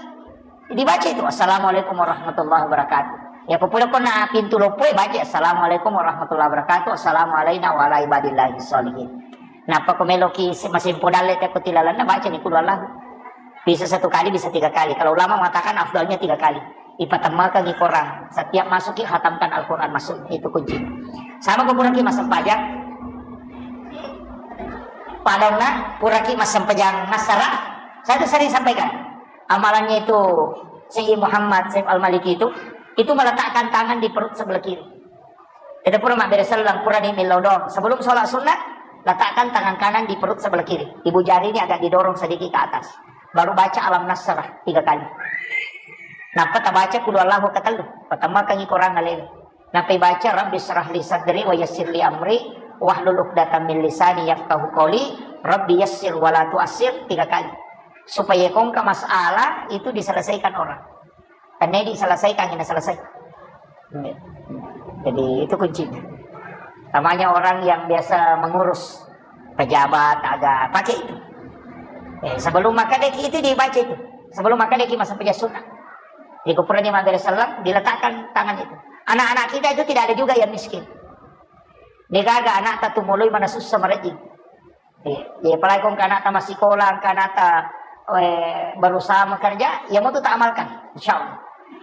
Dibaca itu, "Assalamualaikum warahmatullahi wabarakatuh." Ya, kau pulang kau na pintu loppo, baca, "Assalamualaikum warahmatullahi wabarakatuh. Assalamualaikum warahmatullahi wabarakatuh. Assalamualaikum warahmatullahi wabarakatuh." Napa kau meloki se-, masih podalle te kau tilalanna, baca ni kulu Allah. Bisa satu kali, bisa tiga kali. Kalau ulama mengatakan afdalnya tiga kali. Ipatemmakengi Quran. Setiap masuki khatamkan Al-Quran masuk. Itu kunci. Sama ko puraki massempajang. Padonna puraki massempajang massara. Saya itu sering sampaikan. Amalannya itu Sayyid Muhammad Saif Al-Maliki itu, itu meletakkan tangan di perut sebelah kiri. Kita pura mabbere selleng, pura ni millau doang. Sebelum sholat sunnah, letakkan tangan kanan di perut sebelah kiri. Ibu jari ini agak didorong sedikit ke atas. Baru baca Alam Nasrah tiga kali. Napa tabaca kulu Allahu ketellu. Pertama kangi Quran alele. Napa baca Rabbi syrah li sadri wa yassir li amri wahlul uqdatam min lisani yafqahu qawli. Rabbi yassir wa la tuassir tiga kali. Supaya kongka masalah itu diselesaikan orang. Karena diselesaikan, ini selesai. Jadi itu kuncinya. Namanya orang yang biasa mengurus pejabat, agak pakai itu. Eh, sebelum makan deki itu dibaca itu. Sebelum makan deki masa peja sunnah. Di kuburan Imam Abdul Salam diletakkan tangan itu. Anak-anak kita itu tidak ada juga yang miskin. Dia gaga anak tak tumului mana susah merejing. Iya, iya, apalagi kong kanata masikola, kanata, eh, berusaha bekerja, ya mau tu tak amalkan, insya Allah.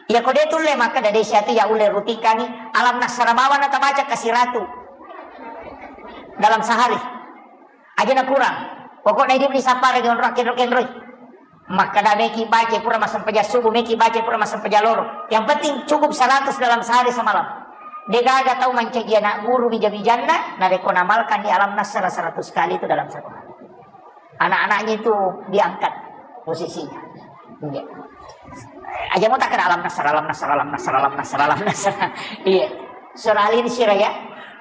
Ya kode tulle maka dari siatu ya ulle rutinkangi Alam Nasrah bawa na tabaca kasih ratu dalam sehari. Aja na kurang. Pokoknya hidup di sapara dengan roh kenro kenroi. Makkada meki baca pura massempajang subuh, meki baca pura massempajang loro. Yang penting cukup seratus dalam sehari semalam. Degaga tau mancaji anak guru bija-bijanna, narekko namalkan di Alam Nasrah seratus kali itu dalam satu hari. Anak-anaknya itu diangkat posisinya. Iya. Aja mau tak kena Alam Nasrah, Alam Nasrah, Alam Nasrah, Alam Nasrah, Alam Nasrah. Iya. Surah Al-Insyirah ya.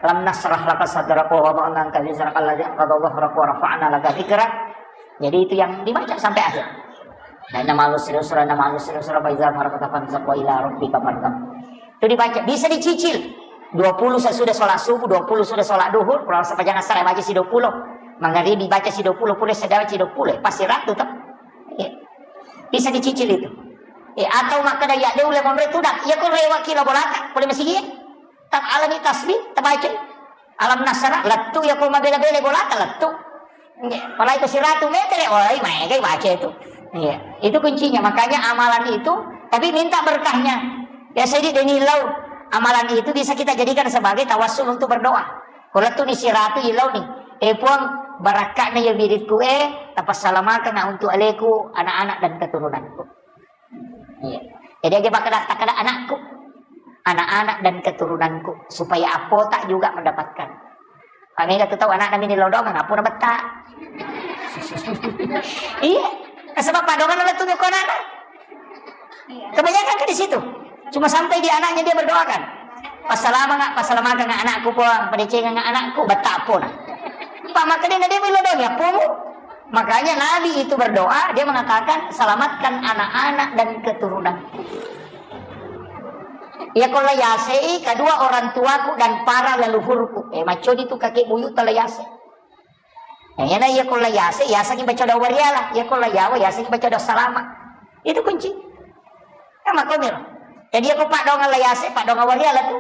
Alam nasrah laka sadraka wa wada'na anka wizraka alladzi anqadha dhahrak wa rafa'na laka dzikrak. Jadi itu yang dibaca sampai akhir. Nah, nama lu serius, nama lu serius, apa iza farakata fansab wa ila rabbika farghab. Itu dibaca, bisa dicicil. Dua puluh sesudah sholat subuh, dua puluh sudah sholat duhur, kurang sepanjang asar baca si dua puluh. Mangaribi baca si dua puluh, pura sedang si dua puluh, pasti ratu tuh. Iya. Bisa dicicil itu. Eh, atau maka daya dia ulai monre tudang. Iya kau rewak kilo bolata, boleh masih iya. Tak alami tasbih, terbaca. Alam Nasrah, lettu ya ko mabela-bela bolata, lettu. Nggih, apalagi ko siratu meter, wah, maegai baca itu. Iya, itu kuncinya. Makanya amalan itu, tapi minta berkahnya. Ya, saya di Deni Lau, amalan itu bisa kita jadikan sebagai tawassul untuk berdoa. Ko lettu ni siratu ilau ni, eh Puang, barakka'na ya wiridku, eh, tapassalamakana untuk aleku, anak-anak dan keturunanku. Iya. Jadi aja bakal kata anakku, anak-anak dan keturunanku, supaya apota juga mendapatkan. Kami nggak tahu anak nabi ini lodong, ngapu na betta. Iya. Sebab padongan oleh tuh kau anak. Kebanyakan kan di situ. Cuma sampai di anaknya dia berdoakan. Passalama nggak, passalamakan nggak anakku, Puang, padecengan nggak anakku, betta pun. Pak, maka dia nggak dia lodong ya, Puang. Makanya Nabi itu berdoa, dia mengatakan, "Selamatkan anak-anak dan keturunanku." Iya, kalau yasei kedua orang tuaku dan para leluhurku. Eh, macodi tu kakek buyut telah yase. Nah, iya, nah, iya, kalau yase, yasengi baca doa wariala. Iya, kalau yawa, yasengi baca doa salama. Itu kunci. Ya, makomiro. Jadi, aku pak dongan la yase, pak dongan wariala tu.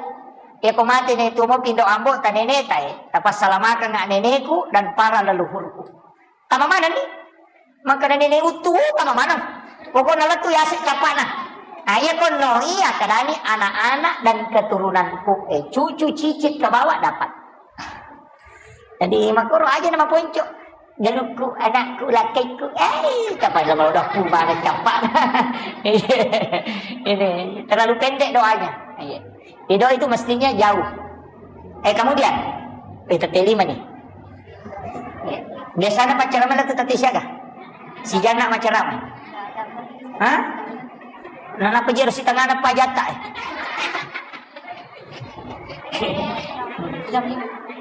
Ya, aku mati nih, tu mau pindo ambo, ta nene, ta, eh. Tapassalamakan nggak neneku dan para leluhurku. Tama mana nih? Maka nene utu, tama mana? Pokoknya letu yase capana. Nah, iya konno iya kadani anak-anak dan keturunanku, eh, cucu cicit ke bawah dapat. Jadi makoro aja nama ponco. Jalukku, anakku, lakaiku, eh, kapan lo udah puma capak. Ini terlalu pendek doanya. Iya. Doa itu mestinya jauh. Eh, kemudian, eh, tette lima nih. Iya. Biasanya pacaran mana tuh tette siaga? Si Jana pacaran. Hah? Nana pejero si tengah apa jatah? Eh.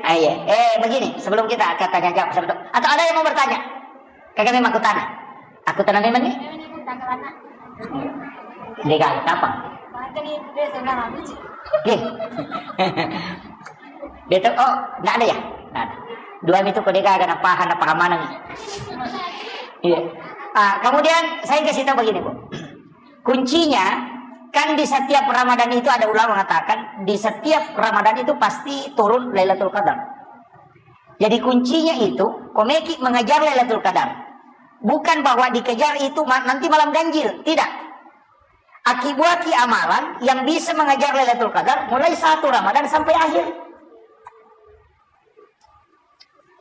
Ah, iya. Eh, begini, sebelum kita akan tanya jawab, sebelum, atau ada yang mau bertanya? Kagak memang aku tanya. Aku tanya memang nih. Dia gak apa? Oke. Dia tuh, oh, nggak ada ya? Nggak ada. Dua itu kok dia gak ada paham, apa mana nih? Iya. Ah, kemudian saya kasih tahu begini, Bu. Kuncinya, kan di setiap Ramadan itu ada ulama mengatakan, di setiap Ramadan itu pasti turun Lailatul Qadar. Jadi kuncinya itu, komeki mengejar Lailatul Qadar. Bukan bahwa dikejar itu ma-, nanti malam ganjil, tidak. Akibuaki amalan yang bisa mengejar Lailatul Qadar mulai satu Ramadan sampai akhir.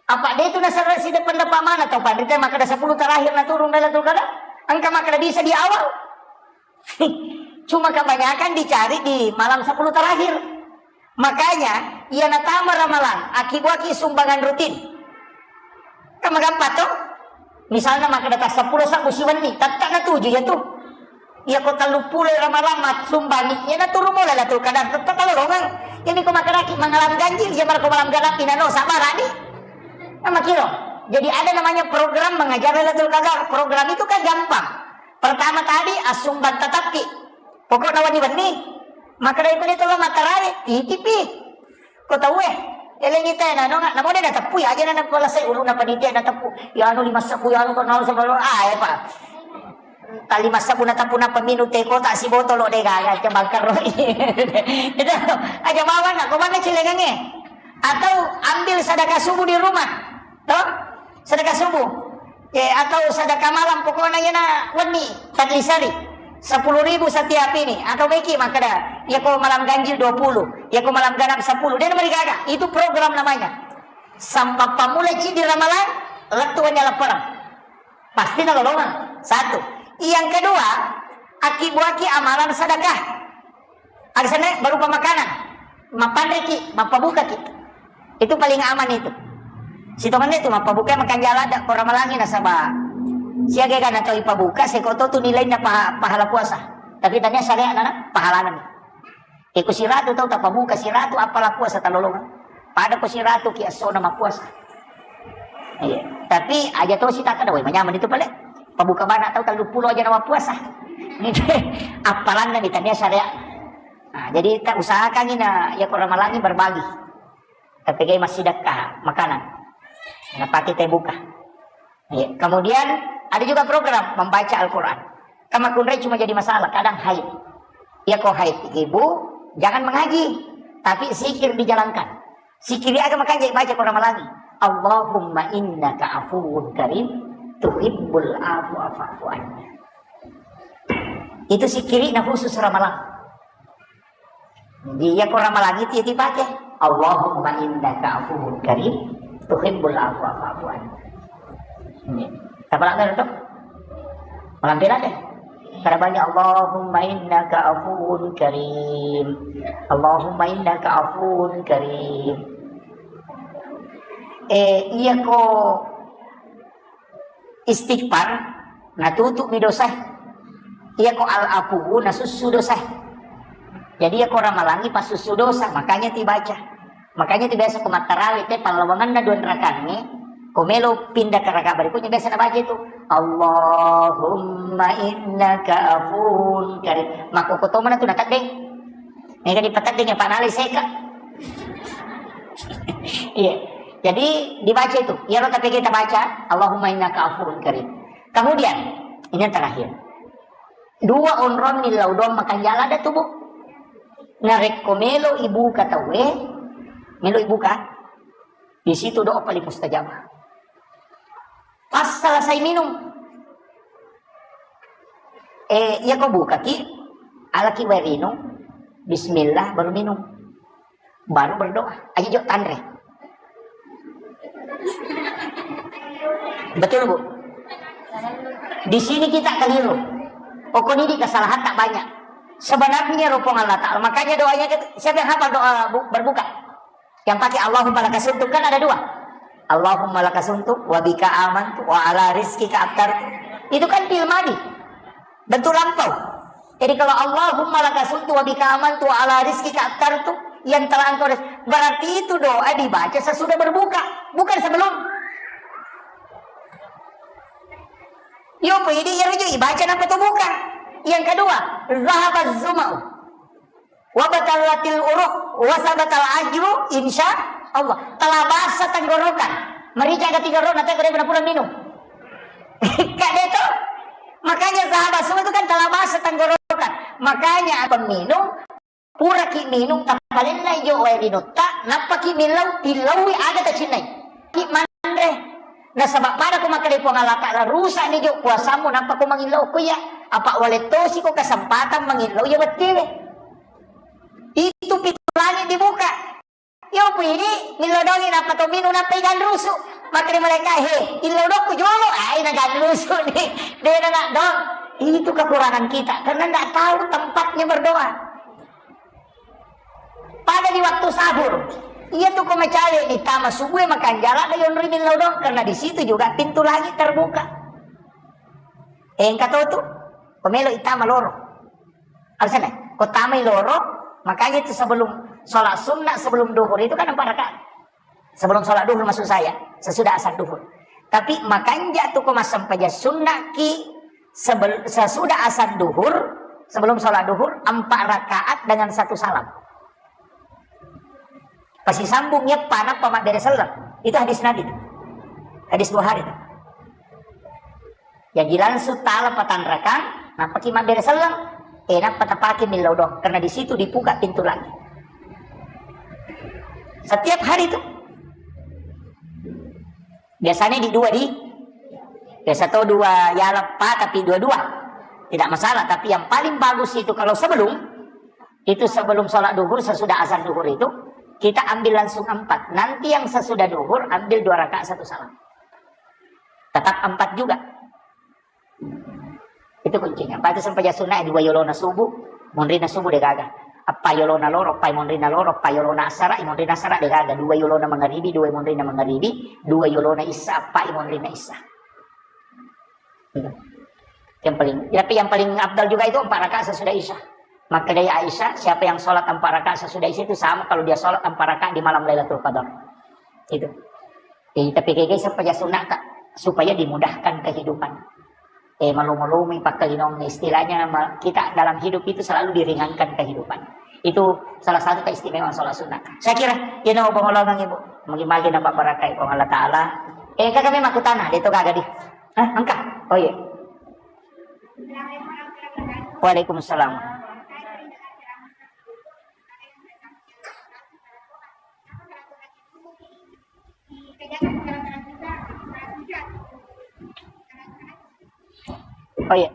Apa dia itu nasara sida pendapat mana tau pandita maka ada sepuluh terakhir na turun Lailatul Qadar? Engka maka ada bisa di awal. Cuma kebanyakan dicari di malam sepuluh terakhir. Makanya, iya natama ramalang, akibuaki sumbangan rutin. Kan magampang to? Misalnya maka ada sepuluh sabu siwenni, tetap na tuju ya tuh. Iya ko tellu pulo ramalang mat sumbangi, iya na turun mulai Lailatul Qadar, tetap kalau longang. Ini ko makaraki mengalami ganjil, iya malah ko malam ganap inano sabarani. Nama kiro. Jadi ada namanya program mengejar Lailatul Qadar. Program itu kan gampang. Pertama tadi, assumbang tatappi. Pokokna wenni-wenni. Maka dari itu lo matarawe, titipi. Ko tauwe, elengi tena, no, namo de nateppu ya, aja na pala sai uluna panitia nateppu. Ya anu lima sabu, ya anu ko nol sabu, ah, ya, Pak. Tali masa puna tapuna peminu teko tak si botol lo dega ya cebangkar roi. Itu aja bawa nak, ko mana cilengange? Atau ambil sedekah subuh di rumah. Toh? Sedekah subuh. Ya, atau sedekah malam pokoknya ya nak wenni tadi sari. Sepuluh ribu setiap ini. Atau beki maka dah. Ya ko malam ganjil dua puluh. Ya ko malam ganap sepuluh. Dan mereka ada. Itu program namanya. Sampai pamula di ramalang, lettu nyala perang. Pasti nalolongang. Satu. Yang kedua, akibuaki amalan sedekah. Alasannya berupa makanan. Mapanreki, mapabukaki. Itu paling aman itu. Sitongannya itu mapabuka makan jalan ada orang melangi nasaba. Siaga kan atau ipabuka, sekoto tu nilainya paha-, pahala puasa. Tapi tanya syariat nana, pahala nana. Iko siratu tau tapabuka siratu apala puasa talolongang. Pada ko siratu ki assona mapuasa. Iya. Tapi aja to sitaka dawai manyaman itu pale. Pabuka bana tau tellu pulo aja nama puasa. Ini apalanna ditanya syariat. Nah, jadi tak usahakan ini ya ko ramalangi berbagi. Tapi kayak masih dekat makanan. Nah, pakai teh buka. Iya. Kemudian ada juga program membaca Al-Quran. Kama kunrai cuma jadi masalah, kadang haid. Ya ko haid, ibu, jangan mengaji, tapi zikir dijalankan. Zikir aga makanya baca Quran lagi. Allahumma innaka afuwun karim, tuhibbul afwa fa'fu anni. Itu zikirina khusus ramalang. Jadi, iya ko ramalang itu ya dipake. Allahumma innaka afuwun karim, tuhibbul afwa fa'fu anni. Ini. Apa lagi itu? Malam pira deh? Kada banyak, Allahumma innaka afuwun karim. Allahumma innaka afuwun karim. Eh, iya ko istighfar, natutup mi dosa. Iya ko al-afuwu, nasussu dosa. Jadi iya ko ramalangi pas sussu dosa, makanya dibaca. Makanya itu biasa ko mattarawe te pallawanganna dua rakaangnge, ko melo pindah ke rakaat berikutnya biasa nabaca itu. Allahumma innaka afuwun karim. Maka ko tomana tu nataddeng. Ini kan dipateddeng ya Pak Nali seka. Iya. Jadi dibaca itu. Iya lo tapi kita baca Allahumma innaka afuwun karim. Kemudian ini yang terakhir. Dua onrong ni laudong makan jala ada tubuh. Narekko melo ibuka tauwe, melo ibuka, di situ doa paling mustajabah. Pas selesai minum, eh, iya ko bukaki, Alaki wae rinung, bismillah, baru minum. Baru berdoa. Aja jo tanre. Betul, Bu? Di sini kita keliru. Pokoknya di kesalahan tak banyak. Sebenarnya rupung Allah Ta'ala. Makanya doanya kita, siapa yang hafal doa bu- berbuka? Yang pakai Allahumma lakasumtu kan ada dua. Allahumma lakasumtu wa bika amantu wa ala rizkika aftartu. Itu kan fi'il madi. Bentuk lampau. Jadi kalau Allahumma lakasumtu wa bika amantu wa ala rizkika aftartu, yang telah engkau res-, berarti itu doa dibaca sesudah berbuka, bukan sebelum. Yo, ini ya rujuk, baca napa tu buka. Yang kedua, zahabaz zuma'u. Wa batallatil uruq, wa sabatal ajru, insya Allah. Telah basah tenggorokan. Merica ketiga roh, nanti kena pura minum. Kak Deto. Makanya sahabat semua itu kan telah basah tenggorokan. Makanya apa minum? Pura ki minum, tapalenna ijo wae rinutta, nappa ki millau, tillaui aga tacinnai. Ki manre. Nasaba pada ko makkeda Puang Allah Ta'ala, rusak ni jo puasamu, nappa ko mangillau ko iya. Apa wale tosi ko kesempatan mangillau iya wettiwe. Itu pintu langit dibuka. Yo pini, millau dongi nappa to minum nappa igan rusu. Makkeda malaikat, "He, illau dokku jolo." Ai nagan rusu ni. Dena nak dong. Itu kekurangan kita karena ndak tahu tempatnya berdoa. Pada di waktu sahur, iya tu ko macawe ni tama subuh makan jala da yonri millau dong karena di situ juga pintu langit terbuka. Engka to tu, pemelo itama loro. Alasannya, ko tamai loro, makanya itu sebelum sholat sunnah, sebelum duhur itu kan empat rakaat. Sebelum sholat duhur maksud saya, sesudah asar duhur. Tapi makanya tu ko massempajang sunnah ki sebel- sesudah asar duhur, sebelum sholat duhur, empat rakaat dengan satu salam. Pasisambung iyeppa nappa mabbere selleng. Itu hadis Nabi tu. Hadis Bukhari tu. Jadi langsung tala patanrakang, nappaki mabbere selleng, eh, nappa tapake millau doang, karena di situ dibuka pintu langit. Setiap hari itu. Biasanya di dua di, biasa to dua ya leppa, tapi dua-dua. Tidak masalah, tapi yang paling bagus itu kalau sebelum, itu sebelum sholat duhur, sesudah azan duhur itu, kita ambil langsung empat. Nanti yang sesudah duhur, ambil dua rakaat satu salam. Tetap empat juga. Itu kuncinya. Apa itu sempajang sunnah, dua yolona subuh, monrina subuh degaga. Apa yolona loro, apa monrina loro, apa yolona asara, monrina asara degaga. Dua yolona mangaribi, dua monrina mangaribi, dua yolona isya, apa monrina isya. Itu. Yang paling, tapi yang paling afdal juga itu empat rakaat sesudah isya. Maka dari Aisyah, siapa yang sholat empat rakaat sesudah isya itu sama kalau dia sholat empat rakaat di malam Lailatul Qadar. Itu. Jadi, tapi kayak supaya sunat, Kak, supaya dimudahkan kehidupan. Eh, malu-malumi pakkalinong, istilahnya ma- kita dalam hidup itu selalu diringankan kehidupan. Itu salah satu keistimewaan sholat sunnah. Saya kira, you know, pengolongan ibu, mungkin magi nampak barakai Allah Ta'ala. Eh, kakak memang aku tanah, dia itu kagak di. Hah, engkah? Oh iya. Waalaikumsalam. Oh iya.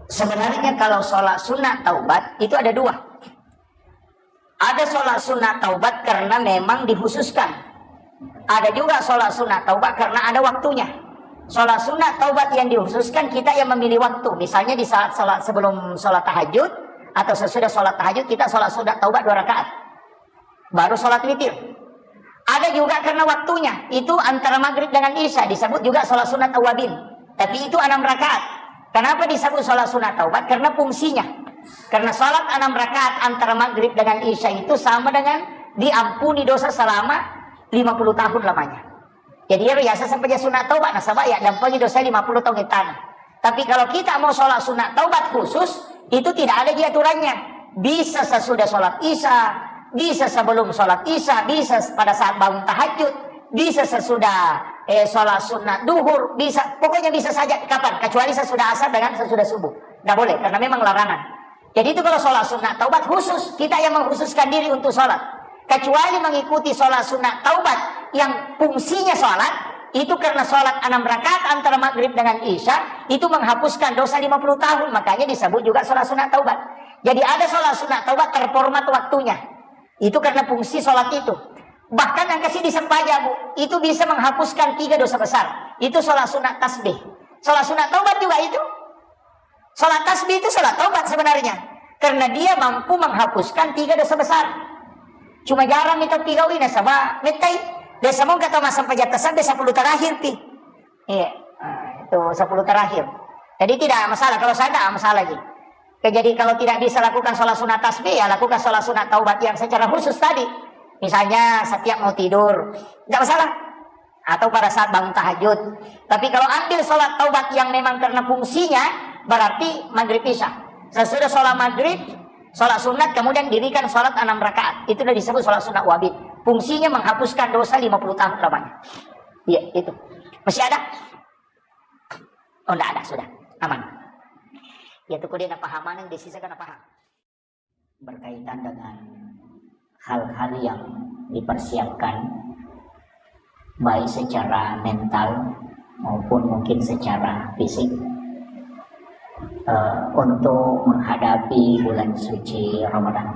Sebenarnya kalau sholat sunat taubat itu ada dua. Ada sholat sunat taubat karena memang dikhususkan. Ada juga sholat sunat taubat karena ada waktunya. Sholat sunat taubat yang dikhususkan kita yang memilih waktu. Misalnya di saat sholat sebelum sholat tahajud atau sesudah sholat tahajud kita sholat sunat taubat dua rakaat. Baru sholat witir. Ada juga karena waktunya, itu antara maghrib dengan isya, disebut juga sholat sunat awabin. Tapi itu enam rakaat. Kenapa disebut sholat sunat taubat? Karena fungsinya. Karena sholat enam rakaat antara maghrib dengan isya itu sama dengan diampuni dosa selama lima puluh tahun lamanya. Jadi, ya biasa sampai dia sunat taubat, nasaba ya dampengi dosa lima puluh tahun di tanah. Tapi kalau kita mau sholat sunat taubat khusus, itu tidak ada di aturannya. Bisa sesudah sholat isya, bisa sebelum sholat isya, bisa pada saat bangun tahajud, bisa sesudah eh, sholat sunat duhur, bisa, pokoknya bisa saja kapan, kecuali sesudah asar dengan sesudah subuh. Tidak boleh, karena memang larangan. Jadi itu kalau sholat sunat taubat khusus, kita yang mengkhususkan diri untuk sholat. Kecuali mengikuti sholat sunat taubat yang fungsinya sholat, Itu karena sholat enam rakaat antara maghrib dengan isya, itu menghapuskan dosa lima puluh tahun, makanya disebut juga sholat sunat taubat. Jadi ada sholat sunat taubat terformat waktunya. Itu karena fungsi sholat itu. Bahkan yang kasih disempaja, Bu, itu bisa menghapuskan tiga dosa besar. Itu sholat sunat tasbih. Sholat sunat taubat juga itu. Sholat tasbih itu sholat taubat sebenarnya. Karena dia mampu menghapuskan tiga dosa besar. Cuma jarang itu pigau'i nasaba mettai. Biasa mau kata masa pajata sampai sepuluh terakhir pi. Iya, nah, itu sepuluh terakhir. Jadi tidak masalah. Kalau saya tidak masalah lagi. Oke, jadi kalau tidak bisa lakukan sholat sunat tasbih, ya lakukan sholat sunat taubat yang secara khusus tadi. Misalnya setiap mau tidur, tidak masalah. Atau pada saat bangun tahajud. Tapi kalau ambil sholat taubat yang memang karena fungsinya, berarti maghrib isya. Sesudah sholat maghrib, sholat sunat, kemudian dirikan sholat enam rakaat. Itu udah disebut sholat sunat wabit. Fungsinya menghapuskan dosa lima puluh tahun lamanya. Iya, itu. Masih ada? Oh, ndak ada, sudah. Aman. Ya, tuh, kode na paham, mana yang desisa kana paham. Berkaitan dengan hal-hal yang dipersiapkan, baik secara mental maupun mungkin secara fisik, eh, untuk menghadapi bulan suci Ramadan.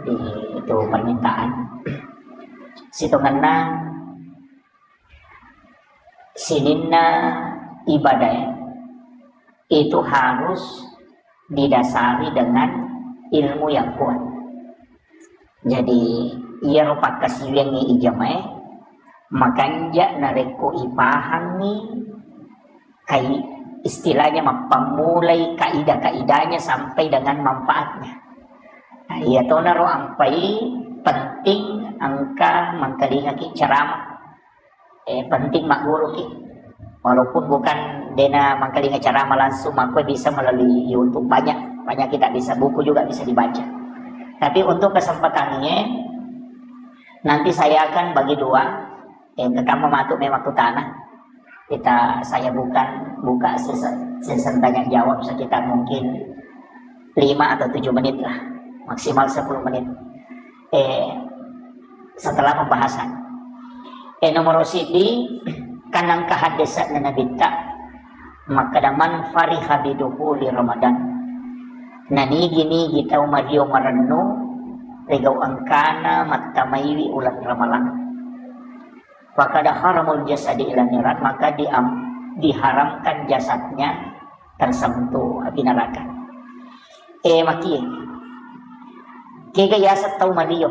Jadi, itu permintaan. Sitongenna sininna ibadah itu harus didasari dengan ilmu yang kuat. Jadi, iyaro pakkasiwiangngi ijamae, makanja narekko ipahangngi kai-, istilahnya mappammulai kaidah-kaidahnya sampai dengan manfaatnya. Nah, iya tonaro ampai penting engka mangkalingaki ceramah. Eh, penting magguruki. Walaupun bukan dena mangkalinga ceramah langsung, makko bisa melalui YouTube, banyak, banyak kita bisa, buku juga bisa dibaca. Tapi untuk kesempatan ini, nanti saya akan bagi dua, eh, kekama matu memang kutana. Kita, saya bukan buka sesi, sesi tanya jawab sekitar mungkin lima atau tujuh menit lah, maksimal sepuluh menit. Eh, setelah pembahasan. Eh, nomor siji, kanang kahadesan Nabitta, makkeda, "Man fariha bidukhuli Ramadan." Nanigi-nigi tau mario marennu rigau engkana mattamaiwi ulang Ramalang. Fakada haramul jasadi ila niran, maka diam-, diharamkan jasadnya tersentuh api neraka. Eh, maki. Kega yaseng tau mario.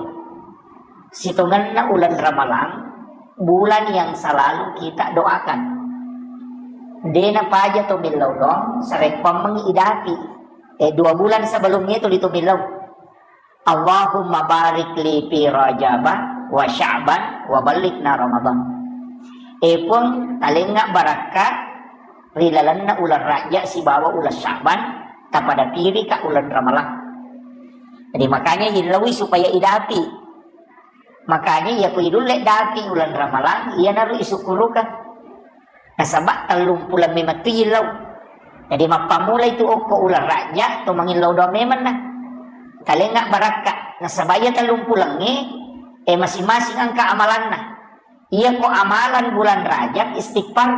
Sitongenna ulan Ramalang, bulan yang selalu kita doakan. Dena paja to millau doang, sarekkuammengi idapi. Eh, dua bulan sebelumnya itu ditu millau. Allahumma barik li fi Rajaba wa Sya'ban wa ballighna Ramadan. Eh, Puang, talengnga barakka ri lalenna uleng Rajab sibawa uleng Sya'ban, tapada pirika uleng Ramalang. Jadi, makanya illaui supaya idapi. Makanya, iya ku idulle dapi uleng Ramalang, iyanaro isukkuruka. Nasaba tellung puleng memettu illau. Jadi, mappammula itu okko uleng Rajab, to mangillau doang memenna. Talengnga barakka. Nasaba iya tellung pulengnge, eh, masing-masing engka amalanna. Iya ko amalan bulan Rajab, istighfar.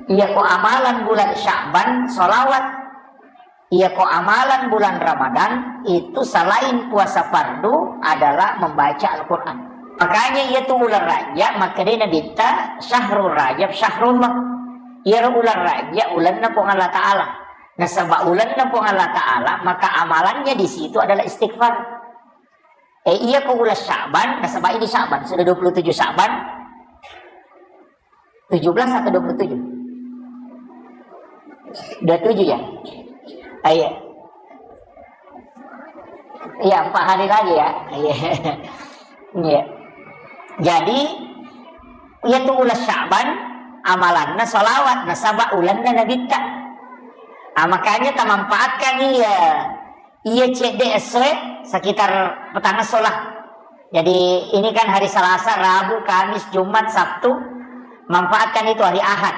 Iya ko amalan bulan Sya'ban, sholawat. Iya ko amalan bulan Ramadan itu selain puasa fardu adalah membaca Al-Quran. Makanya iya tu uleng Rajab, makkedai Nabitta, "Syahrul Rajab syahrullah." Iyaro uleng Rajab ulenna Puang Allah Ta'ala. Nasaba ulenna Puang Allah Ta'ala, maka amalannya di situ adalah istighfar. Eh, iya ko uleng Sya'ban, nasaba ini Sya'ban, sudah dua puluh tujuh Sya'ban. Tujuh belas atau dua puluh tujuh? Dua tujuh ya? Ah, iya. Iya, empat hari lagi ya. Iya. Iya. Jadi, iya tu uleng Sya'ban, amalanna sholawat, nasaba ulenna Nabitta. Ah, makanya tamanfaatkan iya. Iya, cedde essoe sekitar petang esso lah. Jadi, ini kan hari Selasa, Rabu, Kamis, Jumat, Sabtu. Manfaatkan itu hari Ahad.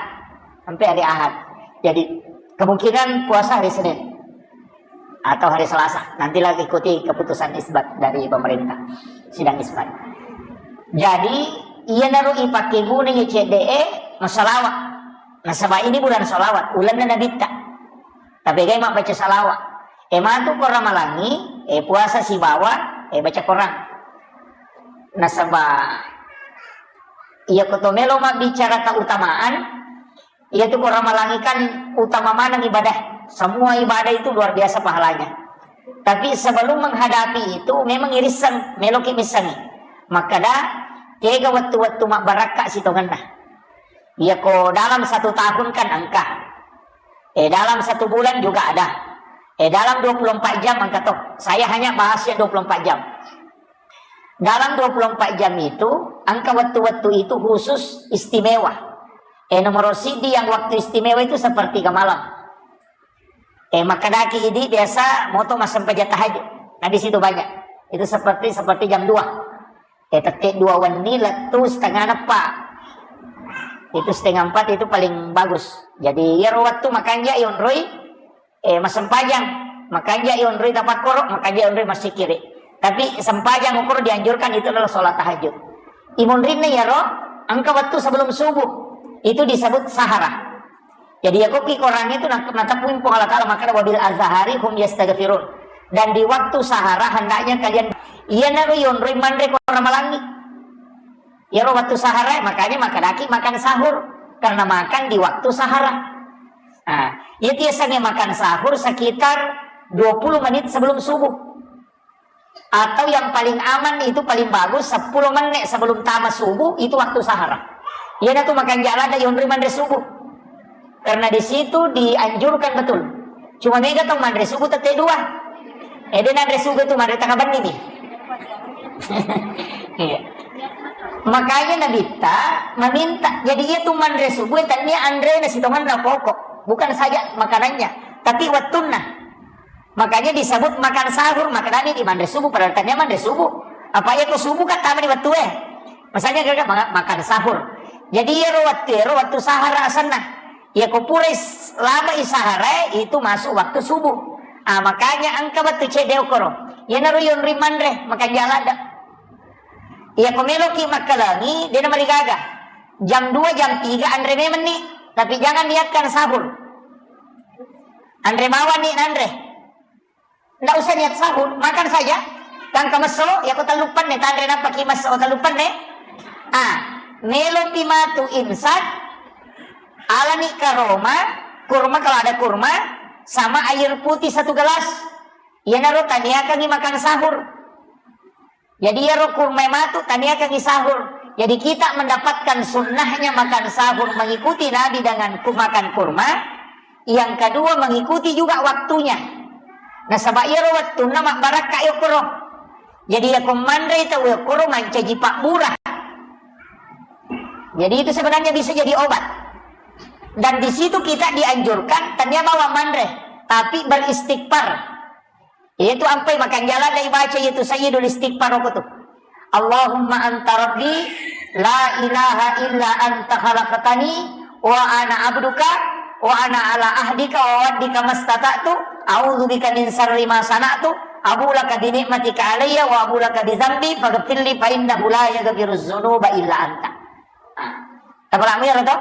Sampai hari Ahad. Jadi, kemungkinan puasa hari Senin atau hari Selasa. Nantilah ikuti keputusan isbat dari pemerintah. Sidang isbat. Jadi, Iyanaro ipake guna iya cedde'e massalawa. Nasaba ini bulan salawat, ulenna Nabitta. Tapegai mabbaca salawa. E matu ko Ramalangi, e puasa sibawa, e baca Quran. Nasaba iya ko to melo mabbicara keutamaan, iya tu ko Ramalangi kan utama maneng ibadah. Semua ibadah itu luar biasa pahalanya. Tapi sebelum menghadapi itu memang irisseng, meloki missengi. Makkada, kega wettu-wettu mabbarakka sitongenna. Iya ko dalam satu tahun kan engka. Eh, dalam satu bulan juga ada. Eh, dalam dua puluh empat jam engka to. Saya hanya bahas yang dua puluh empat jam. Dalam dua puluh empat jam itu, engka wettu-wettu itu khusus istimewa. Eh, nomor sidi yang waktu istimewa itu sepertiga malam. Eh, makkadaki idi biasa moto massempajang tahajud. Nah, di situ banyak. Itu seperti, seperti jam dua. Eh, tette dua wenni lettu setengah neppa. Itu setengah empat itu paling bagus. Jadi, iyaro wettu makanja yonroi, eh, massempajang. Makanja yonroi tapakkoro, makanja yonroi massikkiri. Tapi sempajang okoro dianjurkan itu adalah sholat tahajud. Imunrinna iyaro, engka wettu sebelum subuh. Itu disebut sahara. Jadi, iya ko ki Quran itu na-, nateppuin Puang Allah Ta'ala makkada, "Wabil azhari hum yastaghfirun." Dan di waktu sahara hendaknya kalian, iyanaro yonroi manre ko Ramalangi. Iyaro waktu sahara, makanya makkadaki makan sahur. Karena makan di waktu sahara. Nah, iya tiasannya makan sahur sekitar dua puluh menit sebelum subuh. Atau yang paling aman itu paling bagus sepuluh menit sebelum tama subuh itu waktu sahara. Iyanatu makanja ladde yonroi manre subuh. Karena di situ dianjurkan betul. Cuma mega tau manre subuh tette dua. Eh, de nanre subuh tu manre tengah benni ni. Iya. Makanya Nabitta meminta, jadi iya tu manre subuh tania anrena sitongenna pokok, bukan saja makanannya, tapi wettunna. Makanya disebut makan sahur, makanya di manre subuh, padahal tania manre subuh. Apa iya ko subuh kan tama di wettu eh. Misalnya kira makan sahur. Jadi iyaro wettu, iyaro wettu sahara asenna. Iya ko pura is-, lama i sahara itu masuk waktu subuh. Ah, makanya engka wettu cedde okoro. Iyanaro yonroi manre, makanja ladde. Iya ko meloki makkalangi, de namarigaga. Jam dua, jam tiga anre memenni, tapi jangan niatkan sahur. Anre mawani nanre. Ndak usah niat sahur, makan saja. Gangka messo, iya ko tellupenne, tanre nappaki messo tellupenne. Ah, melopi matu imsak, alani karoma, kurma kalau ada kurma, sama air putih satu gelas. Iyanaro taniakangi makan sahur. Jadi iyaro kurma matu taniakangi sahur. Jadi kita mendapatkan sunnahnya makan sahur mengikuti Nabi dengan ku-, makan kurma. Yang kedua mengikuti juga waktunya. Nasaba iyaro wettunna mabbarakka yokkoro. Jadi yako manre tau yokkoro mancaji pabbura. Jadi itu sebenarnya bisa jadi obat. Dan di situ kita dianjurkan tania bawang manre, tapi beristighfar. Iyatu ampai makanja ladde ibaca iyatu Sayyidul Istighfar okko tu. Allahumma anta rabbi la ilaha illa anta khalaqtani wa ana abduka wa ana ala ahdika wa wa'dika mastata'tu, a'udzu bika min syarri ma sana'tu, abu laka bi ni'matika alayya wa abu laka bi dzambi faghfirli fa innahu la yaghfirudz dzunuba illa anta. Tapalakmu iyaro to?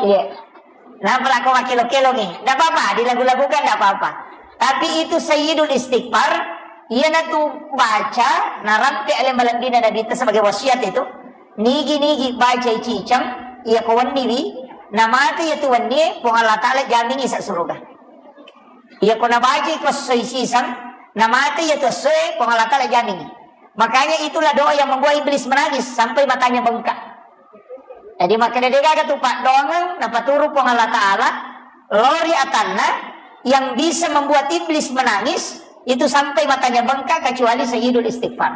Iya. Nah, pelako makkelo-kelo nih. Nggak apa-apa, dilagu-lagukan nggak apa-apa. Tapi itu Sayyidul Istighfar, iyanatu baca, narampe ale malebbina Nabitta sebagai wasiat itu. Nigi-nigi baca ciceng, iya ko wenni wi, namate iya tu wenni, Puang Allah Ta'ala jamingi sa suruga. Iya ko nabacai ko essoi siseng, namate iya tu essoe, Puang Allah Ta'ala jamingi. Makanya itulah doa yang membuat iblis menangis sampai matanya bengkak. Jadi makanya de gaga tu paddoangeng napaturu Puang Allah Ta'ala, lao ri atanna, yang bisa membuat iblis menangis itu sampai matanya bengkak kecuali Sayyidul Istighfar.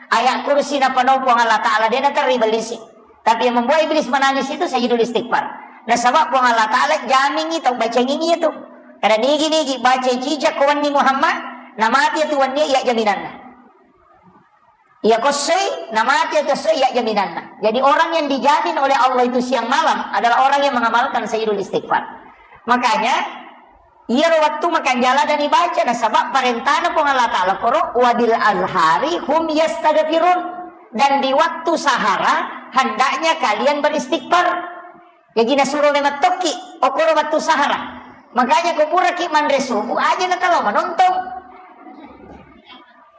Ayat kursi napanau Puang Allah Ta'ala de naterri bellisi. Tapi yang membuat iblis menangis itu Sayyidul Istighfar. Nasaba Puang Allah Ta'ala jamingi tau bacangingi itu. Karena nigi-nigi baca ciceng ko wenni Muhammad, namati itu wenni iya jaminanna. Iya ko essoi, namati itu essoi iya jaminanna. Jadi orang yang dijamin oleh Allah itu siang malam adalah orang yang mengamalkan Sayyidul Istighfar. Makanya Iyaro wettu makanja ladde' ni baca, nasaba' parentana Puang Allah Ta'ala koro, "Wa bil ashari hum yastaghfirun." Dan di waktu sahara hendaknya kalian beristighfar. Jaji nasuro memettokki, okoro wettu sahara. Makanya ko puraki manre subuh, aja na talo manontong.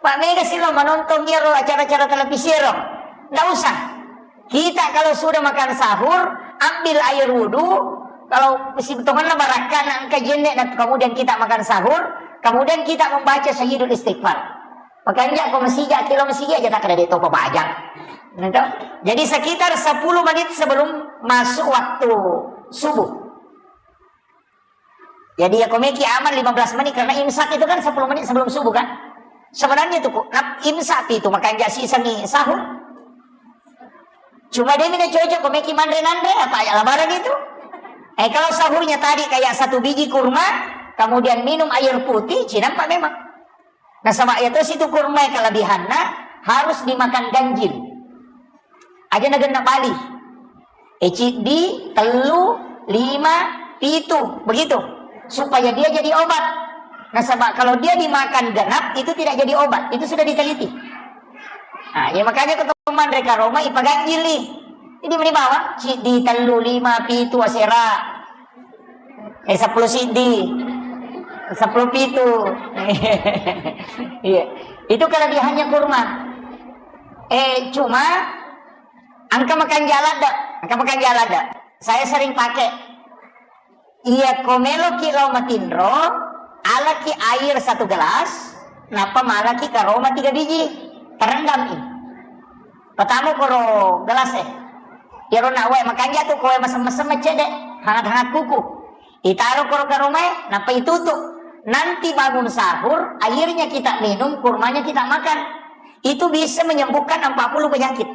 Pak mega sih lo manontong iyaro acara-acara televisi ro. Nggak usah. Kita kalau sudah makan sahur, ambil air wudhu. Kalau si tongenna barakka na engka jenne na kemudian kita makan sahur, kemudian kita membaca sayyidul istighfar. Makanya ko masija, kilo masija aja tak ada dek topa bajang. Gitu. Jadi sekitar sepuluh menit sebelum masuk waktu subuh. Jadi ya komeki aman lima belas menit karena imsak itu kan sepuluh menit sebelum subuh kan. Sebenarnya itu kok nap- imsak itu makanya sisa nih sahur. Cuma dia mina cocok komeki manre nanre apa ya lebaran itu. Eh kalau sahurnya tadi kayak satu biji kurma, kemudian minum air putih, cinampak memang. Nasaba iya tosi tu kurma kelebihanna harus dimakan ganjil. Aja na genna bali. Eh, ciddi, tellu, lima, pitu, begitu. Supaya dia jadi obat. Nasaba kalau dia dimakan genap, itu tidak jadi obat. Itu sudah diteliti. Nah, ya makanya ketemu mereka Roma ipaganjili. Ini meni bawang, ciddi, tellu, lima, pitu, asera. Eh, sepuluh sidi. Sepuluh pitu. Iya. Itu kelebihannya kurma. Eh, cuma engka makanja ladde', engka makanja ladde'. Saya sering pakai. Iya, ko meloki lao matinro, alaki air satu gelas, nappa malaki karoma tiga biji. Terendam i. Pertama koro gelas eh. Iyaro na wae makanja tu koe mesem-mesem cede, hangat-hangat kuku. Itaro koro karomae, nappa itutu. Nanti bangun sahur, airnya kita minum, kurmanya kita makan. Itu bisa menyembuhkan empat puluh penyakit.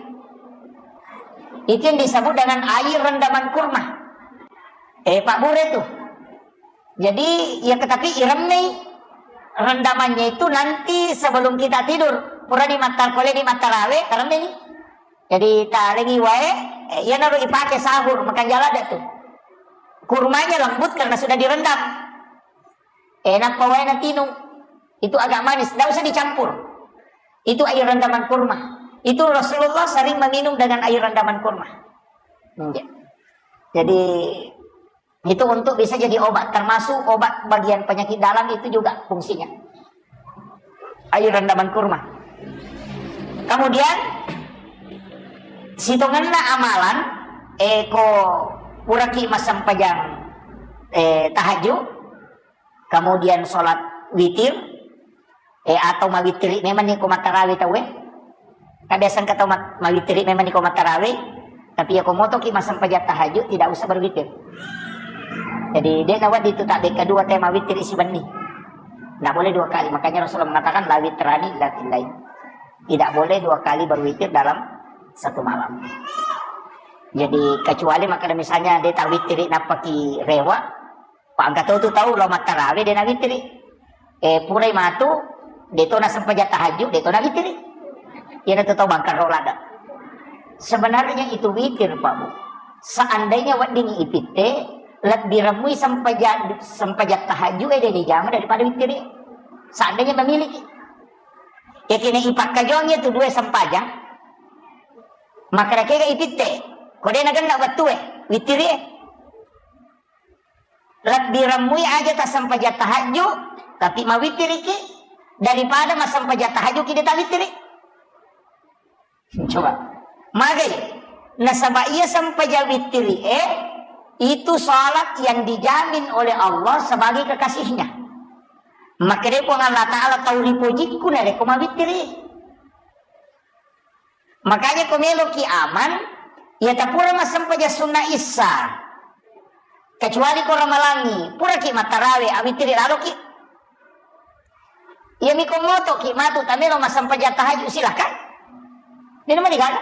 Itu yang disebut dengan air rendaman kurma. Eh, Pak Bure tuh. Jadi, ya tetapi iremmei rendamannya itu nanti sebelum kita tidur. Pura di mata kole di mata rawe, teremmei. Jadi talengi wae, eh, iyanaro ipake sahur, makanja ladde' tu. Kurmanya lembut karena sudah direndam. Eh, nappa wae natinung. Itu agak manis, tidak usah dicampur. Itu air rendaman kurma. Itu Rasulullah sering meminum dengan air rendaman kurma. Iya. Jadi itu untuk bisa jadi obat, termasuk obat bagian penyakit dalam itu juga fungsinya. Air rendaman kurma. Kemudian sitongenna amalan, eh, ko puraki massempajang, eh, tahajud, kemudian sholat witir, eh, atau mawittiri memang ni ko mattarawe tauwe. Kan biasa engka tau ma-, mawittiri memang ni ko mattarawe, tapi ya ko motoki massempajang tahajud tidak usah berwitir. Jadi dia nawa itu tak beka dua tema wittiri sibenni. Nggak boleh dua kali. Makanya Rasulullah mengatakan la witrani illa fillail. Tidak boleh dua kali berwitir dalam satu malam. Jadi kecuali makanya misalnya dia tak wittiri nappaki rewa, Pak, engka to tu tau lao mattarawe de' nawittiri. Eh, purai matu, de' to nasempajang tahajud, de' to nawittiri. Iyana tu tau bangkang ro ladde'. Sebenarnya itu witir, Pak Bu. Seandainya wedding ipitte, lebbi remmui sempajang, sempajang tahajud e de' dijama daripada wittiri. Seandainya memiliki. Ya kene ipakkajongi tu dua sempajang, maka kega ipitte, ko de' nagenna wettue, wittiri e. Lebbi remmui aja tassempajang tahajud, tapi mawittiriki daripada massempajang tahajud ki de' tawittiri. Coba. Magai. Nasaba iya sempajang wittiri e, itu salat yang dijamin oleh Allah sebagai kekasihnya. Makanya Puang Allah Ta'ala tau ripojikku narekko mawittiri. Makanya ko meloki aman, ya tapura massempajang sunna issa. Kecuali ko ramalangi, puraki mattarawe, awittiri laloki. Ya miko motoki matu tamelo massempajang tahajud, silakan. Ini mah digaga.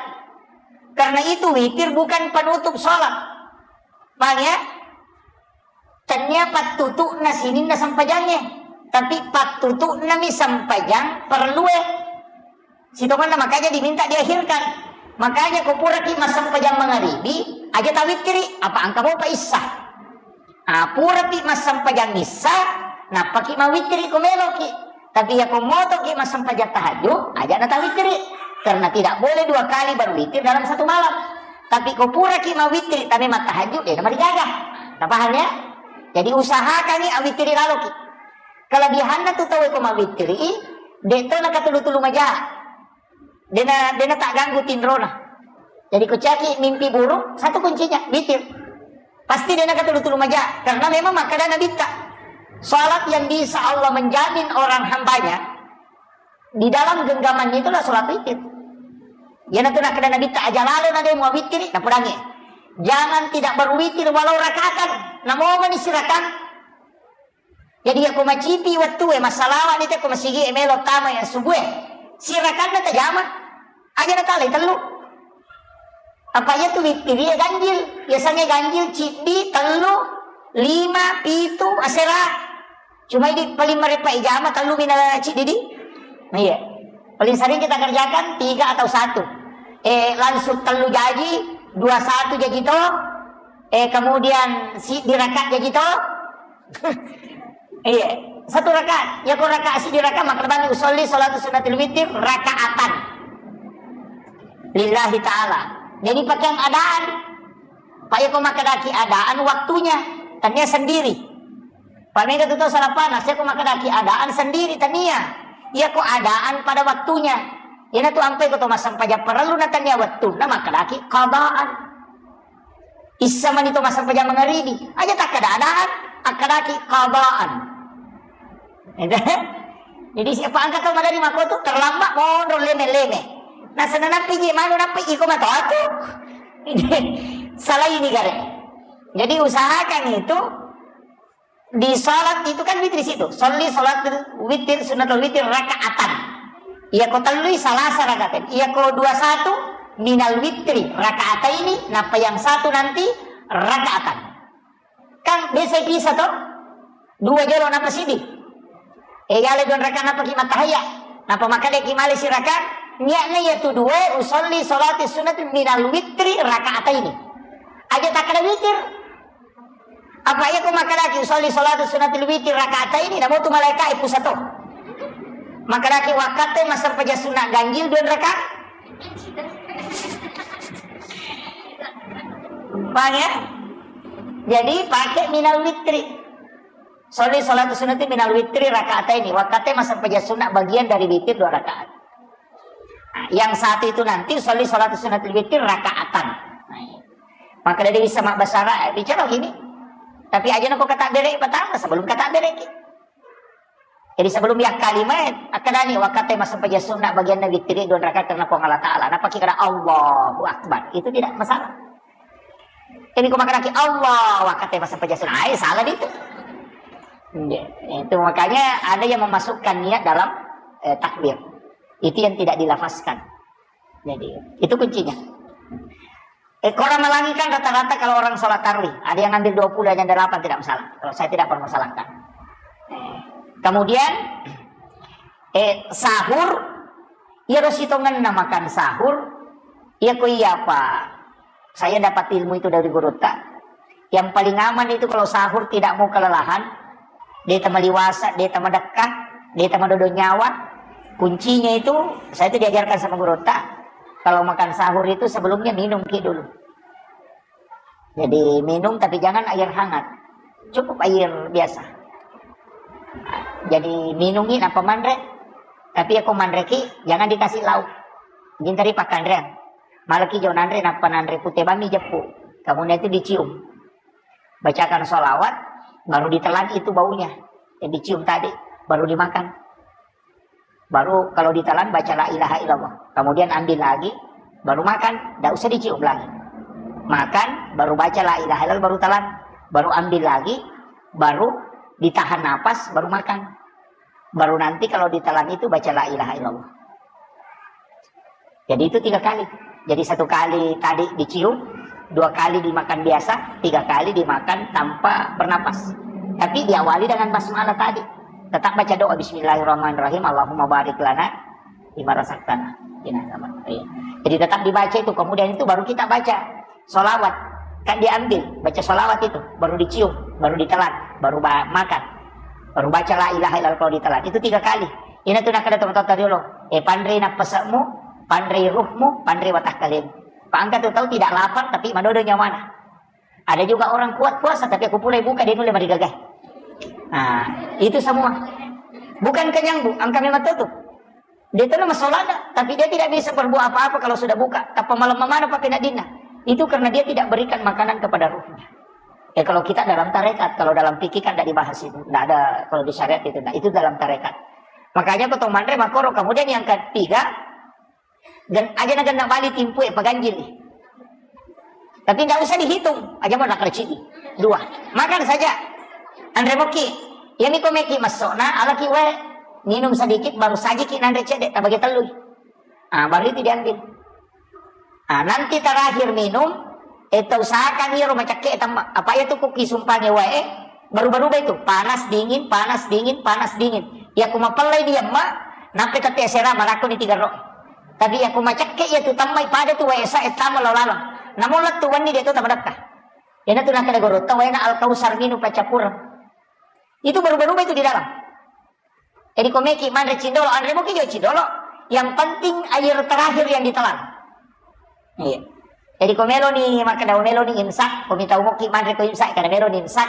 Karena itu witir bukan penutup sholat. Paham ya? Tennia pattutu'na sininna sempajangnge, tapi pattutu'nami sempajang perlue. Sitongenna makanya diminta diakhirkan. Makanya ko puraki massempajang mangaribi, aja tawittiri, apa engka mopa issa. Ah, purapi massempajang issa, Nappaki mawittiri ko meloki. Tapi ya ko motoki massempajang tahajud, aja na tawittiri. Karena tidak boleh dua kali berwitir dalam satu malam. Tapi ko puraki mawittiri, tapi mattahajud, de namarigaga. Nah, paham ya? Jadi usahakangi awittiri laloki. Kelebihanna tu tau ko mawittiri, de to nakatulu-tulu maja. Dena, dena tak ganggu tinrona. Jadi ko caki mimpi buruk, satu kuncinya, witir. Pasti dena katulu-tulu maja, karena memang makkeda Nabitta, salat yang bisa Allah menjamin orang hambanya di dalam genggamannya itulah salat witir. Yana tu nakkeda Nabitta, aja lalo na de muawittiri, napodangi. Jangan tidak berwitir walau rakaatan. Namomani sirakang. Jadi, yako macipi wettue, massalawa ni te ko masigi e melo tama ya subuh e. Sirakanna tajama. Aja na talai tellu. Apa iya tu wittiri e ganjil. Biasanya ganjil ciddi, tellu, lima, pitu, asera. Cuma ini paling merepa ijama tellu mina ciddi di. Iya. Paling sering kita kerjakan tiga atau satu. Eh, langsung tellu jaji, dua satu jaji to. Eh, kemudian si diraka jaji to. Iya, satu rakaat. Ya, ko rakaat, siddi rakaat, maka lebani usolli salatu sunnatil witir rakaatan. Lillahi ta'ala. Jadi, pakai yang adaan. Pak, ya, ko makkedaki adaan waktunya. Tania sendiri. Pak, mega tu tau salah panas. Ya, ko makkedaki adaan sendiri. Tania. Ya, ko adaan pada waktunya. Ya, na tu ampe ko to massempajang parellu na tania waktu. Na makkedaki qadaan. Issa mani to massempajang mangaribi. Aja takkada-adaan, akkadaki qadaan. Jadi siapa angkat to madari makotu terlambat monro leme-leme. Nah, senanappi ji manu nappi iko matoaku. Salah ini gare. Jadi usahakan itu di salat itu kan witri situ. Sholli salat witir, sunnatul witir rakaatan. Iya ko tellui salasa rakaat. Iya ko dua satu minal witri rakaataini, napa yang satu nanti rakaatan. Kan biasa bisa to? Dua jolo napa sidi. Eh, yale don rakaat napa ki matahaya. Napa makade ki male sirakat. Niatnya ya tu dua, usolli salati sunnatul minal witri rakaataini. Aja tak ada witir. Apa iya ko makkedaki usolli salatu sunnatil witir rakaataini, namo tu malaika e pusato. Makkedaki wakkatte massempajang sunna ganjil dua rakaat. Paham ya? Jadi pakai minal witri. Sholli salatu sunnati minal witri rakaataini. Wakkatte massempajang sunna bagian dari witir dua rakaat. Nah, yang satu itu nanti sholli salatu sunnatil witir rakaatan. Nah, iya. Maka dari bisa mak basara, eh, bicara gini. Tapi aja nako kata bere pertama sebelum kata bere ki. Jadi sebelum ya kalimat, akadani wakkatte massempajang sunna bagian dari witir dua rakaat karena Puang Allah Ta'ala. Napa kira Allahu Akbar. Itu tidak masalah. Ini ko makkedaki Allah, wakkatte massempajang sunna. Ai, salah itu. Iya. Itu makanya ada yang memasukkan niat dalam, eh, takbir. Itu yang tidak dilafazkan. Jadi, itu kuncinya. Eh, orang Melangi kan rata-rata kalau orang sholat tarwih, ada yang ngambil dua puluh, ada yang delapan, tidak masalah. Kalau saya tidak permasalahkan. Eh, kemudian, eh, sahur, iya ro sitongenna makan sahur, iya ko iya apa? Saya dapat ilmu itu dari gurutta. Yang paling aman itu kalau sahur tidak mau kelelahan, de tama liwasa, de tama dekka, de tama dodo nyawa. Kuncinya itu, saya itu diajarkan sama gurutta, kalau makan sahur itu sebelumnya minum ki dulu. Jadi minum tapi jangan air hangat. Cukup air biasa. Jadi minumi napa manre. Tapi ya ko manre ki, jangan dikasih lauk. Jintari pakanrean. Malaki jo nanre, nappa nanre pute bami jeppu. Kemudian itu dicium. Bacakan sholawat, baru ditelan itu baunya. Yang dicium tadi, baru dimakan. Baru kalau ditelan, baca la ilaha illallah. Kemudian ambil lagi, baru makan. Tidak usah dicium lagi. Makan, baru baca la ilaha illallah, baru telan. Baru ambil lagi, baru ditahan napas, baru makan. Baru nanti kalau ditelan itu baca la ilaha illallah. Jadi itu tiga kali. Jadi satu kali tadi dicium, dua kali dimakan biasa, tiga kali dimakan tanpa bernapas. Tapi diawali dengan basmalah tadi. Tetap baca doa bismillahirrahmanirrahim, Allahumma barik lana lima razaqtana. Iya. Jadi tetap dibaca itu, kemudian itu baru kita baca sholawat. Kan diambil, baca sholawat itu, baru dicium, baru ditelan, baru ba- makan. Baru baca la ilaha illallah kalau ditelan. Itu tiga kali. Ina tu nakkeda tomatoatta riolo. Eh, panrei nappase'mu, panrei ruhmu, panrei watakkalemu. Pak angka tu tahu tidak lapar tapi madodo nyamana. Ada juga orang kuat puasa tapi aku pura buka dia nulle marigagai. Nah, itu semua. Bukan kenyang, Bu, angka memang tahu tu. Dia itu nama solada, tapi dia tidak bisa berbuat apa-apa kalau sudah buka. Tappa malam mana pakai nadina. Itu karena dia tidak berikan makanan kepada ruhnya. Ya kalau kita dalam tarekat, kalau dalam fikih kan tidak dibahas itu. Tidak ada kalau di syariat itu. Nah, itu dalam tarekat. Makanya kau manre makoro. Kemudian yang ketiga, gen, aja na genna bali timpu e paganjil. Tapi nggak usah dihitung, aja mau nakal cidi. Dua. Makan saja. Anre moki. Ya miko meki masuk. Nah, alaki wae. Minum sedikit, baru saja ki nanre cedek, tabagi telui. Ah, baru itu diambil. Ah, nanti terakhir minum, eh, usahakan iro macakke tamma. Apa ya tuh kuki sumpange wae, baru-baru itu panas dingin, panas dingin, panas dingin. Ya aku mapellai dia ma, nampe kate sera marakko ni tiga ro. Tapi ya aku macakke ya tu tammai pada tu wae sa, eh, tama lo laleng. Namun lettu wenni dia tu tamadakka. Ya na tu nakada gorotta wae na Al-Kausar minum pacappureng. Itu baru-baru itu di dalam. Jadi komeki manre cindolo, anre moki jo cindolo. Yang penting air terakhir yang ditelan. Iya. Jadi ko melo ni makkeda melo ni imsak, ko mitau moki manre ko imsak, kada melo ni imsak.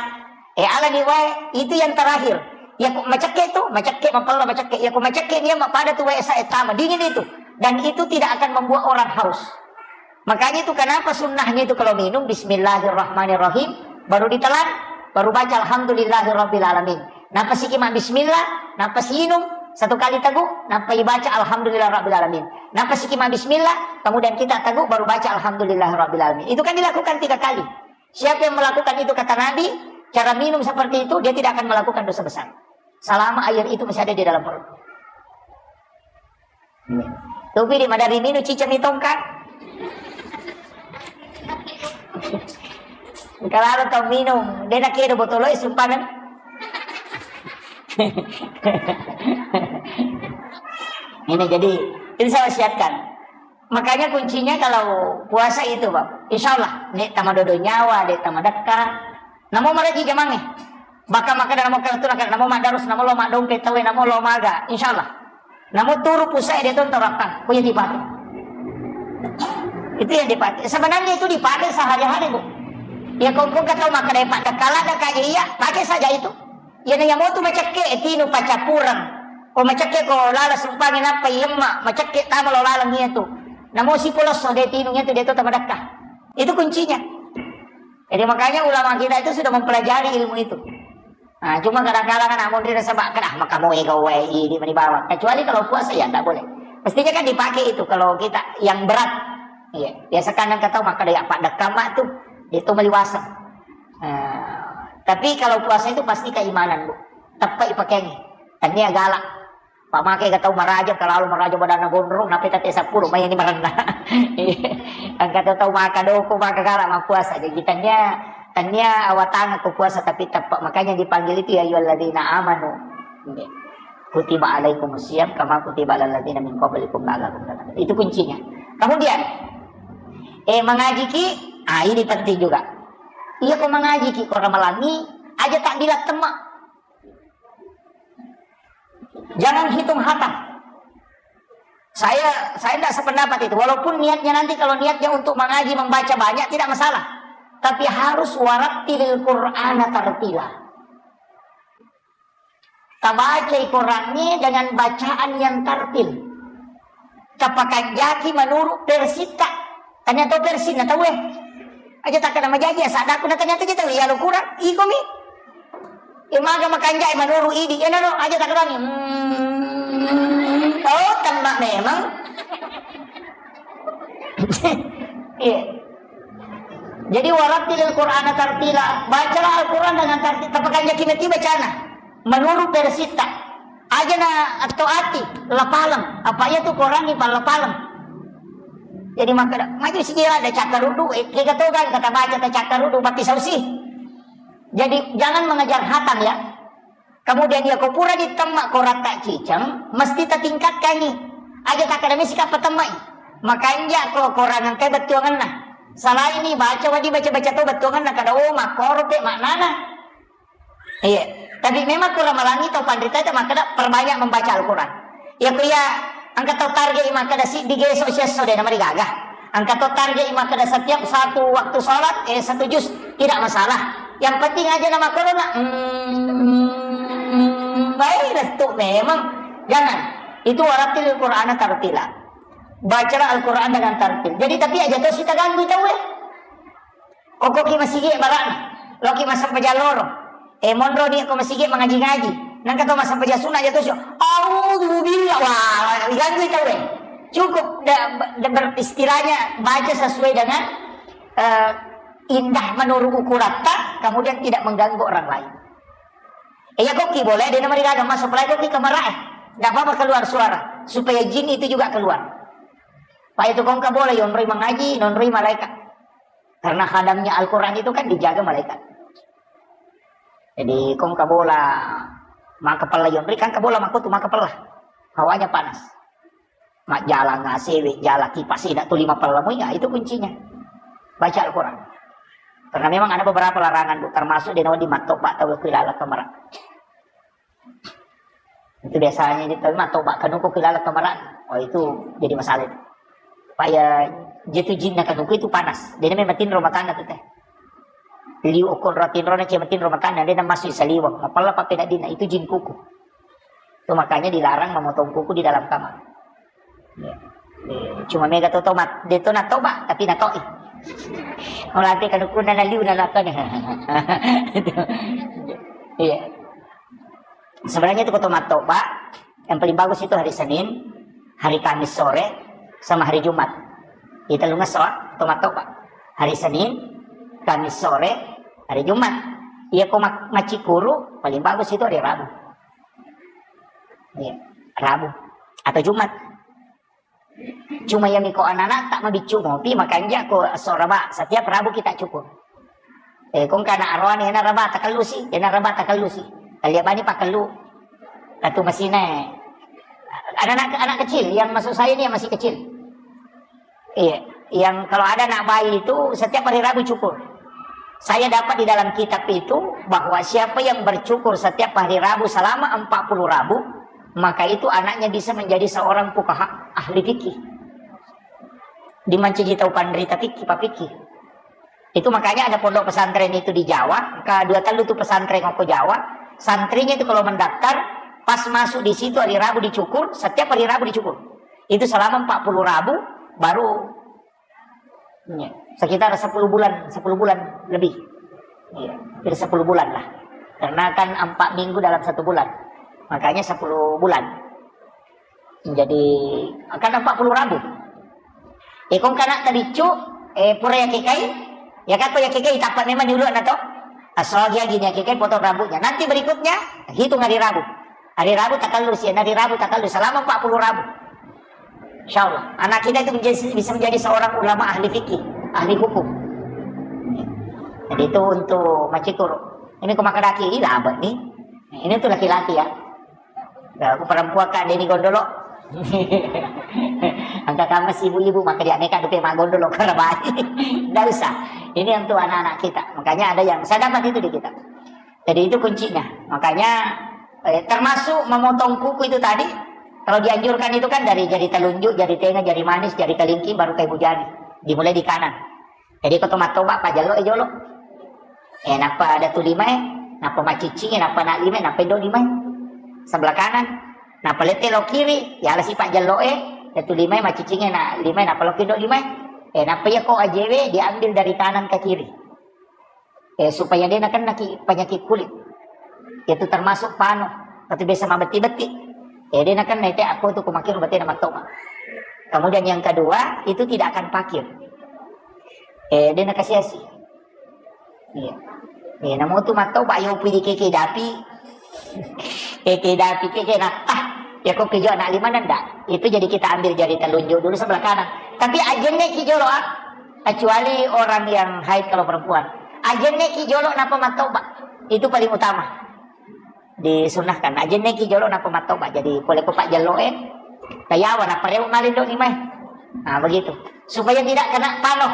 Eh, ala ni wae, itu yang terakhir. Ya ko macakke tu, macakke mapella macakke. Ya ko macakke ni ma pada tu wae sa, eh, tama dingin itu. Dan itu tidak akan membuat orang haus. Makanya itu kenapa sunnahnya itu kalau minum bismillahirrahmanirrahim, baru ditelan, baru baca alhamdulillahirabbil alamin. Nappa siki ma bismillah, nappa siinum satu kali tegu, nappa ibaca alhamdulillah rabbil alamin. Nappa siki ma bismillah, kemudian kita tegu baru baca alhamdulillah rabbil alamin. Itu kan dilakukan tiga kali. Siapa yang melakukan itu kata Nabi, cara minum seperti itu dia tidak akan melakukan dosa besar. Selama air itu masih ada di dalam perut. Topi di madari minum ciceng ni tongka. Kalau tau minum, dia nak kira botol es sumpangan. Ini jadi, itu saya wasiatkan. Makanya kuncinya kalau puasa itu, Pak. Insya Allah, nek tamadodo nyawa, nek tamadekka. Namo maraji jamange. Baka makkeda namo kala tu nakkeda namo maddarus, namo lo maddompe tauwe, namo lo maga. Insya Allah. Namo turu pusae de tonto rakkang. Ko yang dipakai. Itu yang dipakai. Sebenarnya itu dipakai sehari-hari, Bu. Ya, kau, kau kata makkeda, Pak, kala ada kayak iya, pakai saja itu. Iyana iya motu macakke, eh, tinu pacappureng. Ko macakke ko lala sumpangi nappa iyemma, macakke tama lo laleng iya tu. Namo sipolosso de tinu iya tu de to tamadakka. Itu kuncinya. Jadi makanya ulama kita itu sudah mempelajari ilmu itu. Nah, cuma kadang-kadang anak muda nasaba kena maka mau ego wae ini mani bawa. Kecuali kalau puasa ya nggak boleh. Mestinya kan dipakai itu kalau kita yang berat. Iya, biasa kan kata maka dia pak dekam tu, itu meliwasa. Nah, tapi kalau puasa itu pasti keimanan, Bu. Tepai pakainya. Tania galak. Pamake ga tau maraja, kalalu maraja badanna gondrong, nape tate seppulo, mai ni marenna. Angka tau maka doko, maka galak, mappuasa. Jadi tania, tania awatang ko puasa tapi tepat. Makanya dipanggil itu, "Ya ayyuhalladzina amanu." Kutiba alaikumus siyam kama kutiba alal ladzina min qablikum la'allakum tattaqun. Itu kuncinya. Kemudian, eh, mengaji ki, ah, ini penting juga. Iya, ko mengaji ki, ko ramalangi, aja tak bilang temak. Jangan hitung hatam. Saya, saya tidak sependapat itu. Walaupun niatnya nanti, kalau niatnya untuk mengaji, membaca banyak, tidak masalah. Tapi harus warattilil Qur'ana tartila. Tabacai Qurannya dengan bacaan yang tartil. Tapakanjaki menurut versita. Tania to versi na tauwe. Aja takkeda majaji, asadaku na tania to je tau, iya lo kurang, iko mi. Imaga makanjai menurut idi, eno no, aja takkeda ni. Hmm, oh, temma memang. Iya. Jadi, warattilil Qur'ana tartila. Bacalah Al-Quran dengan tartil. Tapakanjaki mati bacana. Menurut versita. Aja na atau ati, lapaleng. Apa iya tu Quran ni palapaleng. Jadi, maka maju sijila ada cakkaruddu, eh, kega to kan kata baca ta cakkaruddu, tapi sausi. Jadi, jangan mengejar hatam ya. Kemudian iya ko pura ditemma ko ratta ciceng, mesti tatingkatkangi. Aja takkeda misi kappa temmai. Makanja ko korang engkai bettuangenna. Salaini baca wadi baca-baca to bettuangenna kada, oh, makkoro pe maknana. Iya. Tapi memang ko Ramalangi tau panrita itu makkeda perbanyak membaca Al-Quran. Ya ko ya engka tau target makkeda siddi geso siesso de namarigaga. Engka tau target makkeda setiap satu waktu sholat, eh, satu juz, tidak masalah. Yang penting aja nama corona. Hmm, baik, itu memang. Jangan. Itu warattilil Qur'ana tartila. Bacalah Al-Quran dengan tartil. Jadi tapi aja to sita ganggu tau, eh. Okkoki masigi bara'na, loki massempajang loro. Eh, monro ni ko masigi mangaji-ngaji. Nangka to massempajang sunna jatuh sio. Auzubillah. Wah, diganggu tau, eh. Cukup da, da, ber-, istilahnya baca sesuai dengan, eh, indah menurut ukuratta, kemudian tidak mengganggu orang lain. Eh, ya koki boleh, dia nama digaga masuk pelai koki kamar, eh. Nggak apa-apa keluar suara, supaya jin itu juga keluar. Pak itu kongka boleh, yonroi mengaji, nonroi malaikat. Karena khadamnya Al-Quran itu kan dijaga malaikat. Jadi kongka bola maka pella yonri kan kabola mako tu maka pella. Hawanya panas. Mak jalan ngasewe, jalan kipas tidak tu lima pella muinga, itu kuncinya. Baca Al-Quran. Karena memang ada beberapa larangan, Bu, termasuk di nawa di matto bak tau kuilala kamera. Itu biasanya di tau matto bak kanuku kuilala kamera. Oh, itu jadi masalah itu. Paya jetu jinna kanuku itu panas. Dia memang tinro matana tu teh. Liu okon ratinro na cematinro matana dia masuk saliwang. Mapalla pape dina itu jin kuku. Itu makanya dilarang memotong kuku di dalam kamar. Ya. Eh, cuma mega to tomat, dia to natoba tapi natoi. Kalau nanti kanuku na liu na nakane. Itu. Iya. Sebenarnya itu ko to mattoba, yang paling bagus itu hari Senin, hari Kamis sore, sama hari Jumat. Kita lunga soa, to mattoba. Hari Senin, Kamis sore, hari Jumat. Iya ko mak-, macikuru, paling bagus itu hari Rabu. Iya, Rabu atau Jumat. Cuma ya miko anak-anak tak mabiccu mopi, makanya ko esso Raba, setiap Rabu kita cukur. Eh, kong kana aroane, ena Raba takellusi, ena Raba takellusi. Talia bani pakellu. Katu masine. Anak-anak, anak kecil, yang maksud saya ini yang masih kecil. Iya, yang kalau ada anak bayi itu setiap hari Rabu cukur. Saya dapat di dalam kitab itu bahwa siapa yang bercukur setiap hari Rabu selama empat puluh Rabu, maka itu anaknya bisa menjadi seorang fuqaha, ahli fikih. Dimancaji tau panrita fikih, papikih. Itu makanya ada pondok pesantren itu di Jawa, ke dua tellu tu pesantren ko Jawa, santrinya itu kalau mendaftar, pas masuk di situ hari Rabu dicukur, setiap hari Rabu dicukur. Itu selama empat puluh Rabu, baru, ya, sekitar sepuluh bulan, sepuluh bulan lebih. Iya, hampir sepuluh bulan lah. Karena kan empat minggu dalam satu bulan. Makanya sepuluh bulan. Jadi, kan empat puluh Rabu. Eh, kong kana tabiccu, eh, pura yakekai, ya kako yakekai, tappa memang dulu na to. Asal dia gini yakekai, potong rambutnya. Nanti berikutnya, hitung hari Rabu. Hari Rabu takallu, siang hari Rabu takallu, selama empat puluh Rabu. Insya Allah, anak kita itu menjadi, bisa menjadi seorang ulama ahli fikih, ahli hukum. Jadi itu untuk macikur. Ini ko makkedaki, ih, labet nih. Ini tuh laki-laki ya. Ya, aku perempuan kan, ini gondolo. Angka kamu si ibu-ibu, maka dia neka dupe mak gondolo, karena baik. Nggak usah. Ini untuk anak-anak kita. Makanya ada yang, saya dapat itu di kitab. Jadi itu kuncinya. Makanya, eh, termasuk memotong kuku itu tadi, kalau dianjurkan itu kan dari jari telunjuk, jari tengah, jari manis, jari kelingking, baru ke ibu jari. Dimulai di kanan. Jadi ko to mattoba, pajello e jolo. Eh, nappa ada tu lima e, nappa maciccing e, nappa na lima e, nappa indo lima e. Sebelah kanan. Nappa lette lo kiri, ya ala sipa jello e, ada tu lima e, maciccing e, na lima e, nappa lo kindo lima e. Eh, nappa iya ko ajewe diambil dari kanan ke kiri. Eh, supaya dia nakenna ki penyakit kulit. Itu termasuk pano, atau biasa mabetti-betti. Eh, dia nakenna itu aku tu kumakir berarti nama toba. Kemudian yang kedua, itu tidak akan pakir. Eh, dia nakasiasi. Iya. Eh, namu tu matau, Pak, yo pidi keke dapi. Keke dapi, keke na, ah, ya kok kejo anak lima nanda. Itu jadi kita ambil jari telunjuk dulu sebelah kanan. Tapi ajenne ki jolo, ah. Kecuali orang yang haid kalau perempuan. Ajenne ki jolo napa matau, Pak. Itu paling utama. Disunnahkan. Ajenne ki jolo napa mattoba. Jadi pole ko pajjello e, tayawa nappa rewe malindo ni mai. Nah, begitu. Supaya tidak kena pano.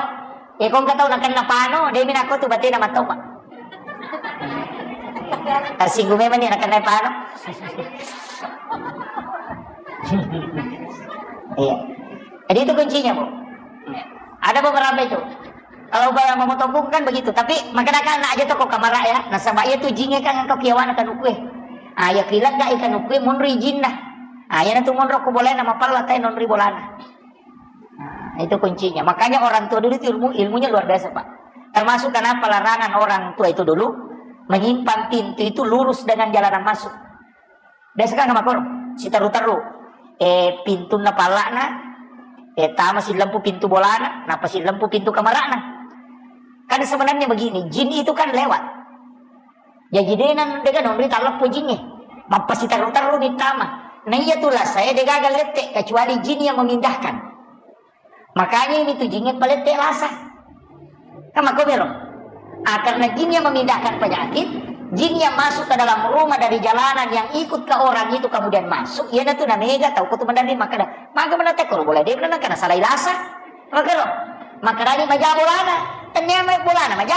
Eh, kong katau na kena pano, dia mina ko tu batena mattoba. Tersinggung memang nih, anak-anak pano. Iya. Jadi itu kuncinya, Bu. Ada beberapa itu. Kalau umpama memotong kuku kan begitu, tapi makkeda kan aja toko kamara ya. Nasaba iya tu jinge kan engka kiawana kanukue. Ah, ya kilegga ikanukue monro jinna. Ah, iyana tu monro ko bolana mapalla tae nonri bolana. Nah, itu kuncinya. Makanya orang tua dulu itu ilmu, ilmunya luar biasa, Pak. Termasuk kenapa larangan orang tua itu dulu menyimpan pintu itu lurus dengan jalanan masuk. Biasa kan makkoro, siteru-teru. Eh, pintunna palla'na, eh, tama sillempu pintu bolana, napa sillempu pintu kamara'na. Kan sebenarnya begini, jin itu kan lewat. Jaji dena, dega nonri talleppo jingnge. Mappasiterru-terru ni tama. Na iya tu lasa e degaga lette, kecuali jin yang memindahkan. Makanya ini tu jingnge palette lasa. Kan makkomero. Ah, karena jin yang memindahkan penyakit, jin yang masuk ke dalam rumah dari jalanan yang ikut ke orang itu kemudian masuk, iyana tu namega tau ko tu mendaring makkeda, maga menate koro boleh dia menang karena salah ilasa. Makkero. Makkedani maja bolana. Tennia mai bolana maja.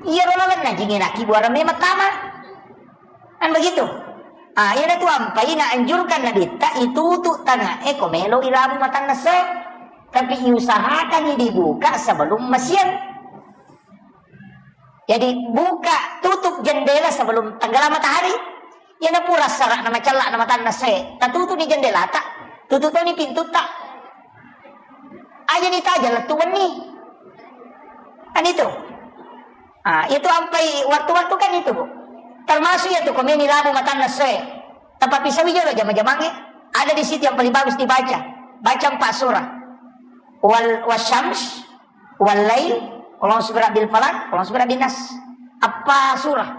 Iyaro lalenna jingnge nakkibuareng memang tama. Kan begitu. Ah, iyana tu ampai naanjurkan Nabitta itutu tangae ko melo ilabu matanna soe. Tapi iusahakan dibuka sebelum masiang. Jadi buka tutup jendela sebelum tenggelam matahari. Iyana pura sarak na macellak na matanna soe. Tatutu ni jendelata. Tutup toni pintutta. Aja ni taja lettu wenni. Kan itu. Ah, itu ampai waktu-waktu kan itu, Bu. Termasuk ya tu komeni labu matanna soe. Tapi sawi jolo jama-jamange. Ada di situ yang paling bagus dibaca. Baca empat surah. Wal wasyams, wal lail, qul a'udzu birabbil falaq, qul a'udzu birabbin nas. Apa surah?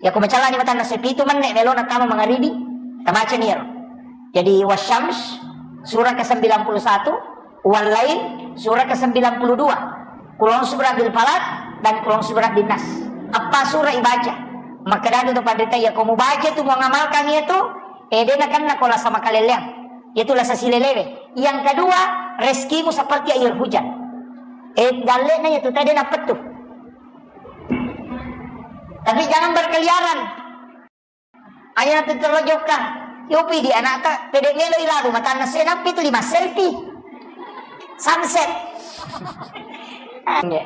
Yako macellani matanna soe pitu menne melona tama mangaribi, tabacani iyaro. Jadi, Wasyams, surah ke sembilan puluh satu, Wal Lail, surah ke sembilan puluh dua, Qul a'udzu birabbil falaq, dan Qul a'udzu birabbin nas. Apa surah ibaca? Makkedatu tu panrita, yako mubaca tu, mengamalkan itu, eh, dena kenna ko lasa makaleleang. Itu lasa silelewe. Yang kedua, rezekimu seperti air hujan. Eh, gallena itu tadi napettu. Tapi jangan berkeliaran. Aja nanti terlojokka. Yopi di anakta, pede melo ilabu matanna soe nappi tu lima selfie. Sunset. Iya.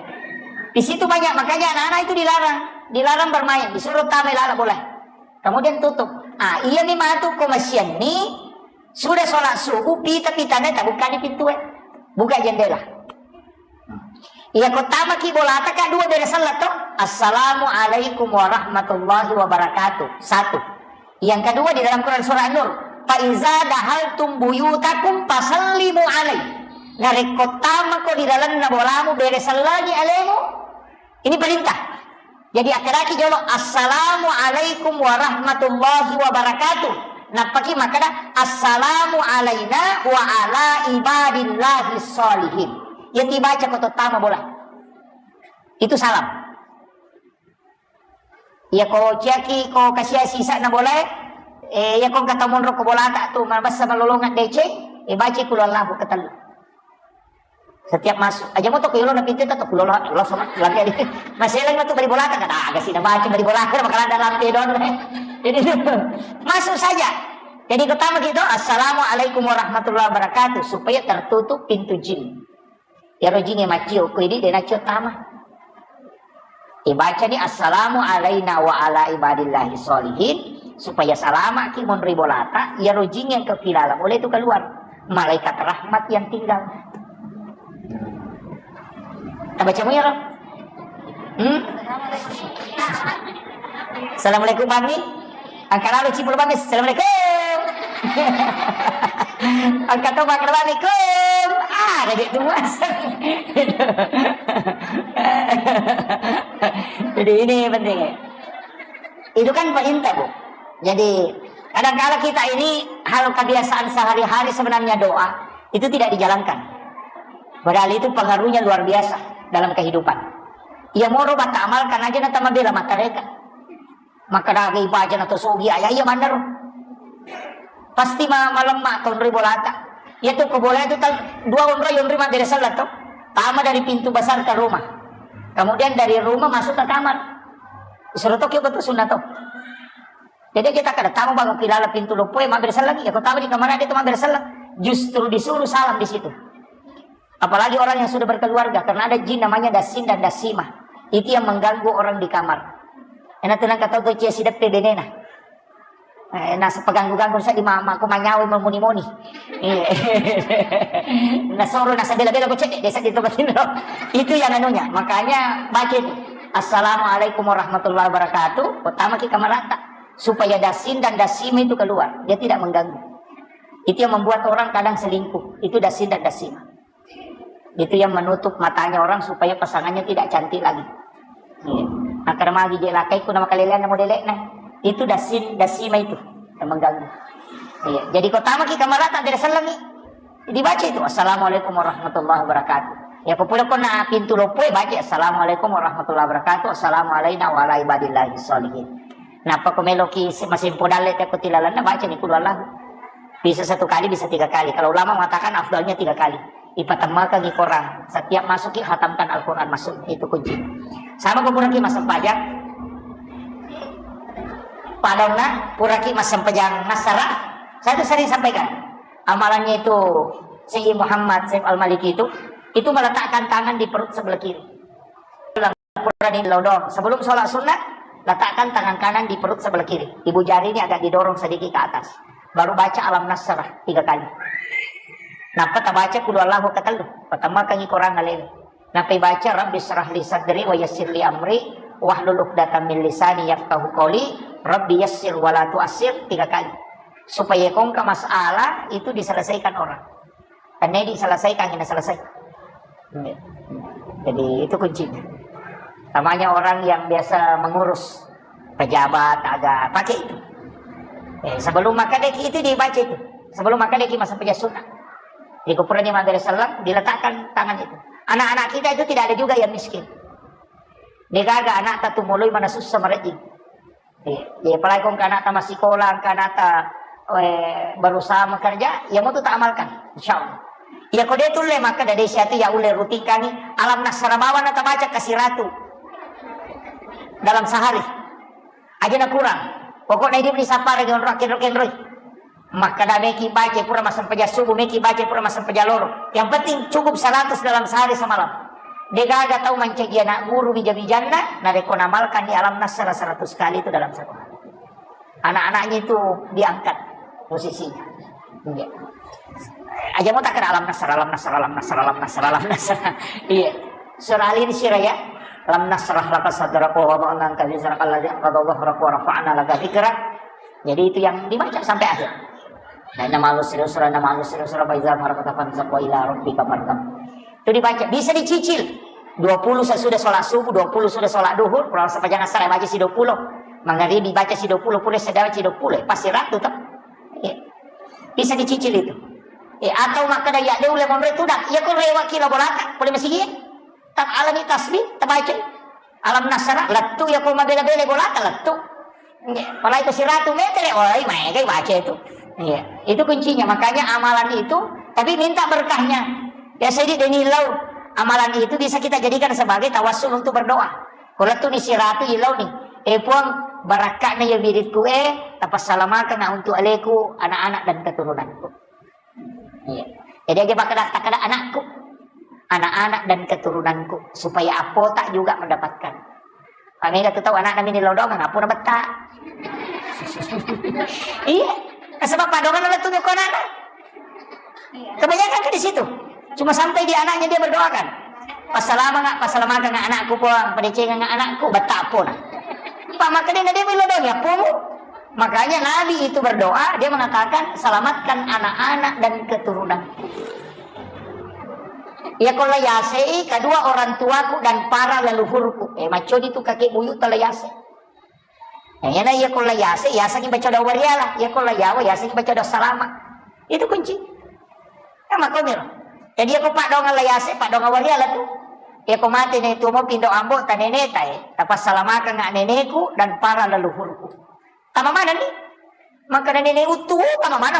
Di situ banyak, makanya anak-anak itu dilarang, dilarang bermain, disuruh tamai lala bola. Kemudian tutup. Ah, iya ni matu ko masianni, sudah sholat subuh, pita-pitane tabukkani pintue. Buka jendela. Iya, ko tamaki bolata, Kak, dua bere selleng to. Assalamualaikum warahmatullahi wabarakatuh. Satu. Yang kedua di dalam Quran surah An-Nur. Fa iza dahaltum buyutakum fasallimu alai. Narekko tamako di dalamna bolamu bere sellengi alemu. Ini perintah. Jadi, akkedaki jolo, "Assalamualaikum warahmatullahi wabarakatuh." Nappaki makkeda, "Assalamu alaina wa ala ibadillahi sholihin." Iya tibaca ko tottama bola. Itu salam. Iya ko ciaki ko kasiasi sa'na bola, eh, iya ko engka tamonro ko bolata tu, mabessa malolongan deceng, eh, baca kulu Allahu ketellu. Setiap masuk, aja moto ko yolo na pintu to kulo lo, lo sama lagi. Maselang tu bali bolata kan, ah, gak sih baca bali bolata, bakalan ada lampe don. Jadi masuk saja. Jadi pertama kita, "Assalamualaikum warahmatullahi wabarakatuh," supaya tertutup pintu jin. Yaro jinge macio, ko ini dena cio tama. Ibacani, "Assalamu alaina wa ala ibadillahi sholihin," supaya salamaki monri bolata, iyaro jin yang kepilalang oleh itu keluar. Malaikat rahmat yang tinggal. Tabaca mu ya, Rob? Hmm? Assalamualaikum, Mami. Angka lalu cipul Mami. Assalamualaikum. Angka to makan Mami. Kum. Ah, ada di tuas. Jadi ini penting. Itu kan perintah, Bu. Jadi, kadangkala kita ini hal kebiasaan sehari-hari sebenarnya doa itu tidak dijalankan. Padahal itu pengaruhnya luar biasa dalam kehidupan. Iya moro bata amalkan aja na tama bela matareka. Maka dagai baja na to sogi aya iya manner. Pasti ma-, malemma tonri bolata. Iya tu ko bola itu tal-, dua onroi, onroi mabbere sellang to. Tama dari pintu besar ke rumah. Kemudian dari rumah masuk ke kamar. Suruh to kio betul sunnah to. Jadi kita kada tamu baga kilala pintu loppo e mabbere sallang, ya kau tamu di kamar ada itu mabbere sallang. Justru disuruh salam di situ. Apalagi orang yang sudah berkeluarga, karena ada jin namanya Dasin dan Dasimah. Itu yang mengganggu orang di kamar. Enak tenang kata tuh cia sideppe benena. Eh, nasa peganggu-ganggu sa di mama, aku manyawa memuni-muni. Iya. Nasoro nasa bela-bela kok cedek desa di tempat ini. Itu yang anunya. Makanya baca itu. Assalamualaikum warahmatullahi wabarakatuh. Pertama kita merata supaya Dasin dan Dasimah itu keluar. Dia tidak mengganggu. Itu yang membuat orang kadang selingkuh. Itu Dasin dan Dasimah. Itu yang menutup matanya orang supaya pasangannya tidak cantik lagi. Iya. Nah, karena magi je lakai ku nama kalelean nama delek nah. Itu Dasin, Dasimah itu yang mengganggu. Iya. Jadi kau tamu ki kamar tak ada sellengi. Dibaca itu, "Assalamualaikum warahmatullahi wabarakatuh." Ya, kau pulang kau na pintu loppo, baca, "Assalamualaikum warahmatullahi wabarakatuh. Assalamualaikum warahmatullahi wabarakatuh." Napa kau meloki se-, masih podalle te kau tilalanna, baca ni kulu Allah. Bisa satu kali, bisa tiga kali. Kalau ulama mengatakan afdalnya tiga kali. Ipatemmakengi Quran. Setiap masuki hatamkan Al-Quran masuk. Itu kunci. Sama kau puraki masempajang. Padonna puraki masempajang nasara. Saya itu sering sampaikan. Amalannya itu Syekh Muhammad Syekh Al-Maliki itu, itu meletakkan tangan di perut sebelah kiri. Pura ni lodong. Sebelum sholat sunnah, letakkan tangan kanan di perut sebelah kiri. Ibu jari ini agak didorong sedikit ke atas. Baru baca Alam Nasrah tiga kali. Nappa tabaca Qul Huwallahu ketellu. Pertama kali Quran alele. Nappa baca Rabbi syrah li sadri wa yassir li amri wahlul uqdatam min lisani yafqahu qawli. Rabbi yassir wa la tu'assir tiga kali. Supaya kongka masalah itu diselesaikan orang. Karena diselesaikan, ini selesai. Iya. Jadi itu kuncinya. Namanya orang yang biasa mengurus pejabat, agak pakai itu. Eh, sebelum makan deki itu dibaca itu. Sebelum makan deki masa peja sunnah. Di kuburan Imam Abdul Salam diletakkan tangan itu. Anak-anak kita itu tidak ada juga yang miskin. Degaga anak tak tumului mana susah merejing. Iya, iya, apalagi kong kana ta masikola, kana ta, eh, berusaha bekerja, ya mau tu tak amalkan, insya Allah. Ya kode tulle maka dari siatu ya ulle rutinkangi Alam Nasrah bawah na tabaca kasih ratu dalam sehari. Aja na kurang. Pokoknya hidup di sapara dengan roh kenro kenro. Makkada meki baca pura massempajang subuh, meki baca pura massempajang loro. Yang penting cukup seratus dalam sehari semalam. Degaga tau mancaji anak guru bija-bijanna, narekko namalkan di Alam Nasrah seratus kali itu dalam satu hari. Anak-anaknya itu diangkat posisinya. Iya. Aja mau tak kena Alam Nasrah, Alam Nasrah, Alam Nasrah, Alam Nasrah, Alam Nasrah. Iya. Surah Al-Insyirah ya. Alam Nasrah laka sadraka wa wada'na anka wizraka alladzi anqadha dhahraka wa rafa'na laka dzikrak. Jadi itu yang dibaca sampai akhir. Nah, nama lu serius, nama lu serius, apa iza faragta fansab wa ila rabbika farghab. Itu dibaca, bisa dicicil. Dua puluh sesudah sholat subuh, dua puluh sudah sholat duhur, kurang sepanjang asar baca si dua puluh. Mangaribi baca si dua puluh, pura sedang si dua puluh, pasti ratu toh. Iya. Bisa dicicil itu. Eh, atau makkada ya deh ulai monre tudang, ya kau rewaki la bolata, boleh masih iya. Tak alami tasbih, tabaca. Alam Nasrah, lettu ya ko mabela-bela bolata, lettu. Iya, apalagi ko siratu meter, oi, maegai baca itu. Iya, itu kuncinya. Makanya amalan itu, tapi minta berkahnya. Ya, saya di Deni Lau, amalan itu bisa kita jadikan sebagai tawassul untuk berdoa. Ko lettu ni siratu ilau ni, eh Puang, barakka'na ya wiridku, eh, tapassalamakan untuk aleku, anak-anak dan keturunanku. Iya. Jadi aja bakal kata anakku, anak-anak dan keturunanku, supaya apota juga mendapatkan. Pamega tu tau anak namin di lodong, ngapu na betta. Iya. Sebab padongan oleh tujuh konana. Kebanyakan kan di situ. Cuma sampai di anaknya dia berdoakan. Passalama nggak, passalamakan nggak anakku puang, padecengan nggak anakku, betta pun. Pak makanya dia bilang dong ya pun. Makanya Nabi itu berdoa, dia mengatakan, "Selamatkan anak-anak dan keturunanku." Ya kalau yasei kedua orang tuaku dan para leluhurku. Eh, macodi tu kakek buyut telah yase. Eh, ya na iya kalau yase, yaseng baca doa wariala. Ya kalau yawa, yaseng baca doa salama. Itu kunci. Ya makomir. Jadi aku pak dong Allah yase, pak dong wariala tu. Ya kau mati nih tu mau pindo ambo ta nenek tai. Tapassalamakan nggak nenekku dan para leluhurku. Tama mana nih? Maka nenek utu tama mana?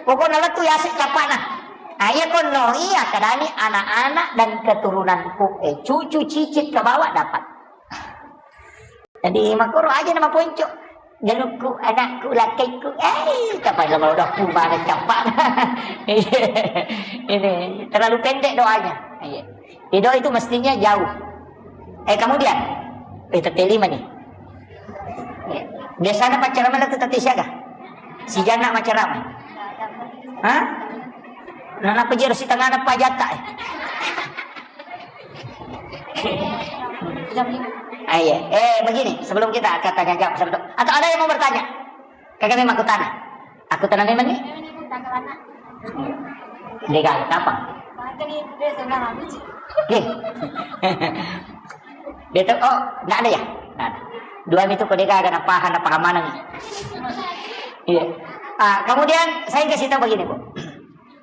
Pokoknya letu yase capana. Nah, iya kono iya kadani anak-anak dan keturunanku. Eh, cucu cicit ke bawah dapat. Jadi makoro aja nama ponco. Jalukku, anakku, lakekku, eh, kapan lo mau doku mana capak. Ini terlalu pendek doanya. Iya. Doa itu mestinya jauh. Eh, kemudian, eh, tette lima nih. Iya. Biasanya pacaran mana tuh tette siaga? Si Jana pacaran. Hah? Nana pejero si tengah apa jatah? Eh? Ah, iya. Eh, begini, sebelum kita akan tanya jawab, sebelum, atau ada yang mau bertanya? Kagak memang aku tanya. Aku tanya memang nih. Dia gak apa? Oke. Dia tuh, oh, nggak ada ya? Nggak ada. Dua itu kok dia gak ada paham, apa mana nih? Iya. Ah, kemudian saya kasih tahu begini, Bu.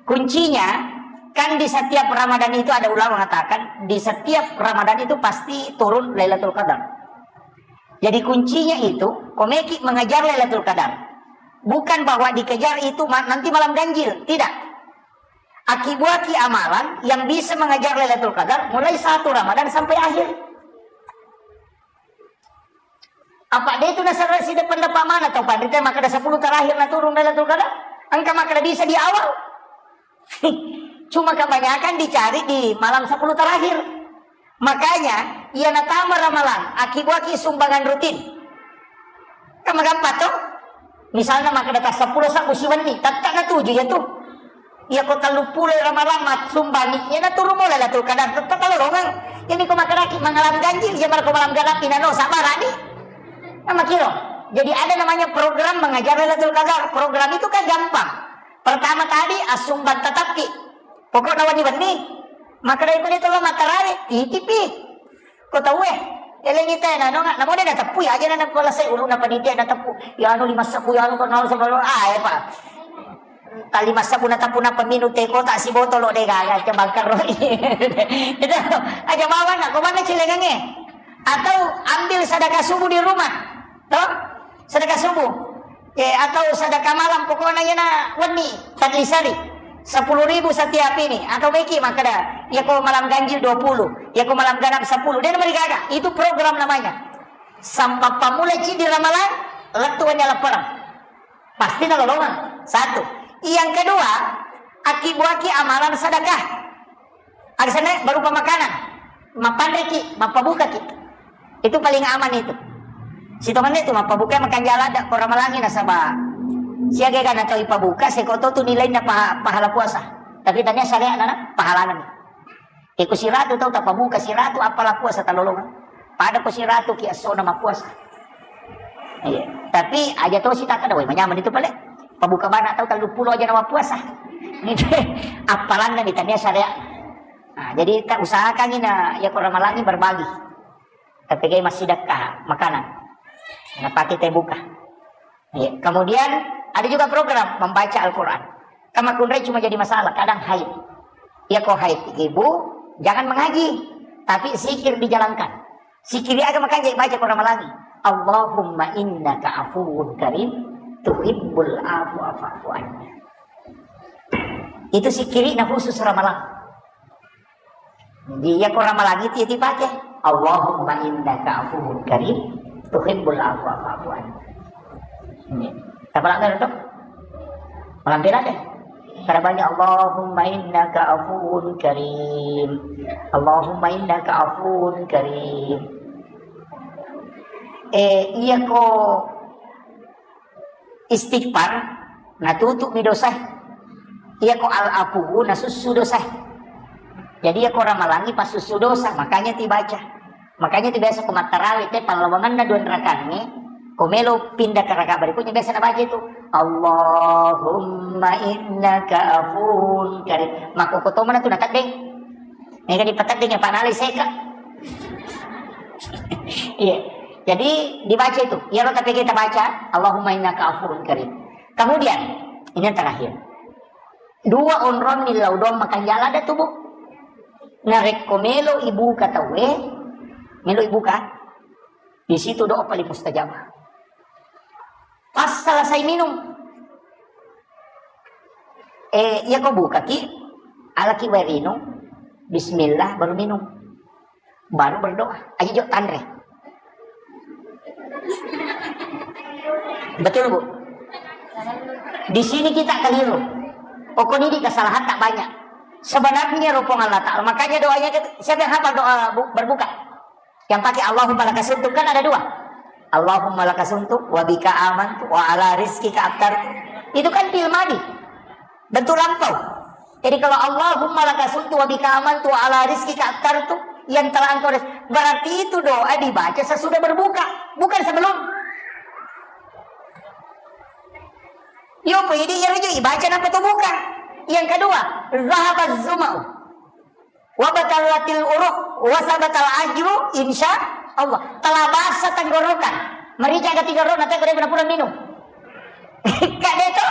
Kuncinya, kan di setiap Ramadan itu ada ulama mengatakan, di setiap Ramadan itu pasti turun Lailatul Qadar. Jadi kuncinya itu, komeki mengejar Lailatul Qadar. Bukan bahwa dikejar itu ma-, nanti malam ganjil, tidak. Akibuaki amalan yang bisa mengejar Lailatul Qadar mulai satu Ramadan sampai akhir. Apa dia itu nasara si depan dapat mana tau pandita maka ada sepuluh terakhir na turun Lailatul Qadar? Engka maka ada bisa di awal. Cuma kebanyakan dicari di malam sepuluh terakhir. Makanya, iya natama ramalang, akibuaki sumbangan rutin. Kan magampang to? Misalnya maka ada sepuluh sabu siwenni, tetap na tuju ya tuh. Iya ko tellu pulo ramalang mat sumbangi, iya na turun mulai Lailatul Qadar, tetap kalau longang. Ini ko makaraki mengalami ganjil, iya malah ko malam ganap inano sabarani. Nah, makiro. Jadi ada namanya program mengajar Lailatul Qadar. Program itu kan gampang. Pertama tadi asumban tatappi. Pokokna wenni-wenni. Maka dari itu lo matarawe, titipi. Ko tau eh. Elengi tena nonga, namo de nateppu ya aja na pala sai uluna panitia nateppu. Ya anu lima seppuh ya anu ko nol seppuh ah eh, Pak. Tali massabu na tapuna peminu teko tak si botolo de gaga ke bangkar roi. Itu aja bawa nak ko mana cilengange. Atau ambil sedekah subuh di rumah. Toh? Sedekah subuh. Eh, atau sedekah malam pokoknya ya na wenni tadlisari. Sepuluh ribu setiap ini. Atau meki makkada, ya ko malam ganjil dua puluh, ya ko malam ganap sepuluh. Dia nomor gaga. Itu program namanya. Sampai pamulai di ramalang, lettu wanya leperang. Pasti nalolongeng. Satu. Yang kedua, aki buaki amalan sedekah. Agasana berupa makanan. Mappanreki, mappabukaki. Itu paling aman itu. Sitongenna itu mappabuka makanjala ada ko ramalangi nasaba siaga gana tau ipabuka seko to tu nilainna paha-, pahala puasa. Tapi tania syariat nana pahalana. Iko siratu tau tapabuka siratu apala puasa talolonga. Pada ko siratu ki assona mappuasa. Iya. Tapi aja to sitaka dawai manyaman itu pale. Pabuka bana tau tellu pulo aja nama puasa. Ini apalanna di tania syariat. Nah, jadi kita usahakan ini nah, ya ko ramalangi berbagi. Tapi kayak masih dekat makanan. Nah, pakai teh buka. Iya. Kemudian ada juga program membaca Al-Quran. Kama kunrai cuma jadi masalah, kadang haid. Ya kok haid, ibu jangan mengaji, tapi zikir dijalankan. Zikir aga makanya baca Quran lagi. Allahumma innaka afuwun karim, tuhibbul afwa fa'fu anni. Itu zikirina khusus ramalang. Jadi, iya ko ramalang itu ya dipakai. Allahumma innaka afuwun karim, tuhibbul afwa fa'fu anni. Ini. Apa lagi itu? Malam pira deh. Karena banyak Allahumma innaka afuwun karim. Allahumma innaka afuwun karim. Eh, iya ko istighfar, natutup mi dosa. Iya ko al-afuwu, nasussu dosa. Jadi iya ko ramalangi pasussu dosa, makanya dibaca. Makanya itu biasa ko mattarawe te pallawanganna dua rakaangnge, ko melo pindah ke rakaat berikutnya biasa nabaca itu. Allahumma innaka afuwun karim. Maka ko tomana tu nataddeng. Ini kan dipateddeng ya panale seka. Iya. Jadi dibaca itu. Iya lo tapi kita baca Allahumma innaka afuwun karim. Kemudian ini yang terakhir. Dua onrong ni laudong makan jala ada tubuh. Narekko melo ibuka tauwe, melo ibuka. Di situ doa paling mustajabah. Pas selesai minum, eh, iya ko bukaki, alaki wae rinung, bismillah, baru minum. Baru berdoa. Aja jo tanre. Betul, Bu? Di sini kita keliru. Pokoknya di kesalahan tak banyak. Sebenarnya ro Puang Allah Ta'ala. Makanya doanya kita, siapa yang hafal doa bu- berbuka? Yang pakai Allahumma lakasumtu kan ada dua. Allahumma lakasumtu wa bika amantu wa ala rizkika aftartu. Itu kan fi'il madi. Bentuk lampau. Jadi kalau Allahumma lakasumtu wa bika amantu wa ala rizkika aftartu, yang telah engkau res-, berarti itu doa dibaca sesudah berbuka, bukan sebelum. Yo, apa ini ya rujuk ibaca napa tu buka. Yang kedua, zahabaz zuma'u. Wa batallatil uruq, wa sabatal ajru, insya Allah. Telah basah tenggorokan. Merica ketiga roh, nanti kena pura minum. Kak Deto.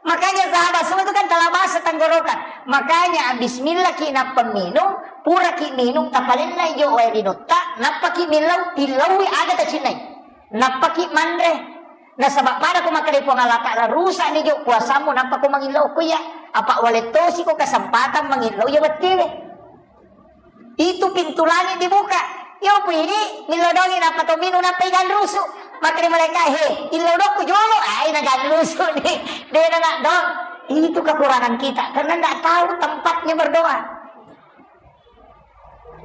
Makanya sahabat semua itu kan telah basah tenggorokan. Makanya bismillah ki nappa minum, pura ki minum, tapalenna ijo wae rinutta, nappa ki millau, tillaui ada tacinnai. Nappa ki manre. Nasaba pada ko makkeda Puang Allah Ta'ala, "Rusak ni jo puasamu, nappa ko mangillau ko iya." Apa wale tosi ko kesempatan mangillau iya wettiwe. Itu pintu langit dibuka. Yo pu ini, millau dongi nappa to minum nappa igan rusu. Makkeda malaikat, "He, illau dokku jolo." Ai nagan rusu ni. Dena nak dong. Itu kekurangan kita karena ndak tahu tempatnya berdoa.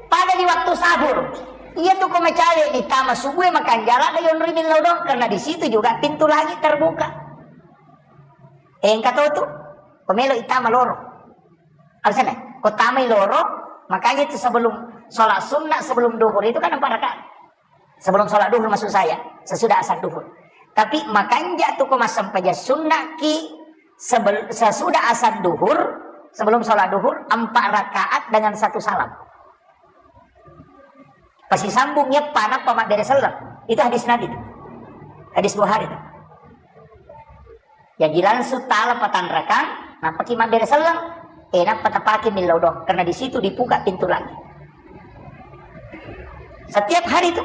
Pada di waktu sahur, iya tu ko macawe di tama subuh makan jarak da yonri millau dong karena di situ juga pintu langit terbuka. Engka to tu, ko melo itama loro. Alasannya, ko tamai loro, makanya itu sebelum sholat sunnah, sebelum duhur itu kan empat rakaat. Sebelum sholat duhur maksud saya, sesudah asar duhur. Tapi makanja tu ko massempajang sunnah ki sebel- sesudah asar duhur, sebelum sholat duhur empat rakaat dengan satu salam. Pasisambung yeppa nappa mabbere selleng. Itu hadis Nabi tu. Hadis Bukhari tu. Jadi langsung tala patanrakang, nappaki mabbere selleng, eh nappa tapake millau dong, karena di situ dibuka pintu langit. Setiap hari itu.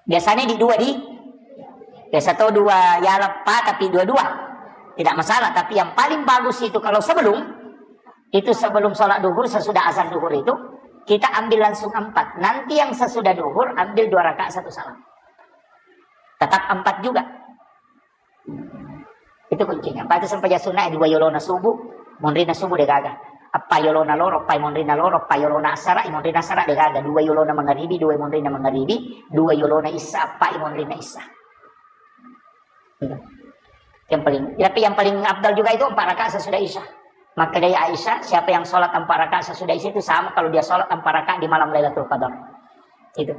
Biasanya di dua di, biasa to dua ya leppa tapi dua-dua. Tidak masalah, tapi yang paling bagus itu kalau sebelum, itu sebelum sholat duhur, sesudah azan duhur itu, kita ambil langsung empat. Nanti yang sesudah duhur, ambil dua rakaat satu salam. Tetap empat juga. Itu kuncinya. Apa itu sempajang sunnah dua yolona subuh, monrina subuh degaga. Apa yolona loro, apa monrina loro, apa yolona asara, monrina asara degaga. Dua yolona mangaribi, dua monrina mangaribi, dua yolona isya, apa monrina isya. Yang paling, tapi yang paling afdal juga itu empat rakaat sesudah isya. Maka dari Aisyah, siapa yang sholat empat rakaat sesudah isya itu sama kalau dia sholat empat rakaat di malam Lailatul Qadar. Itu.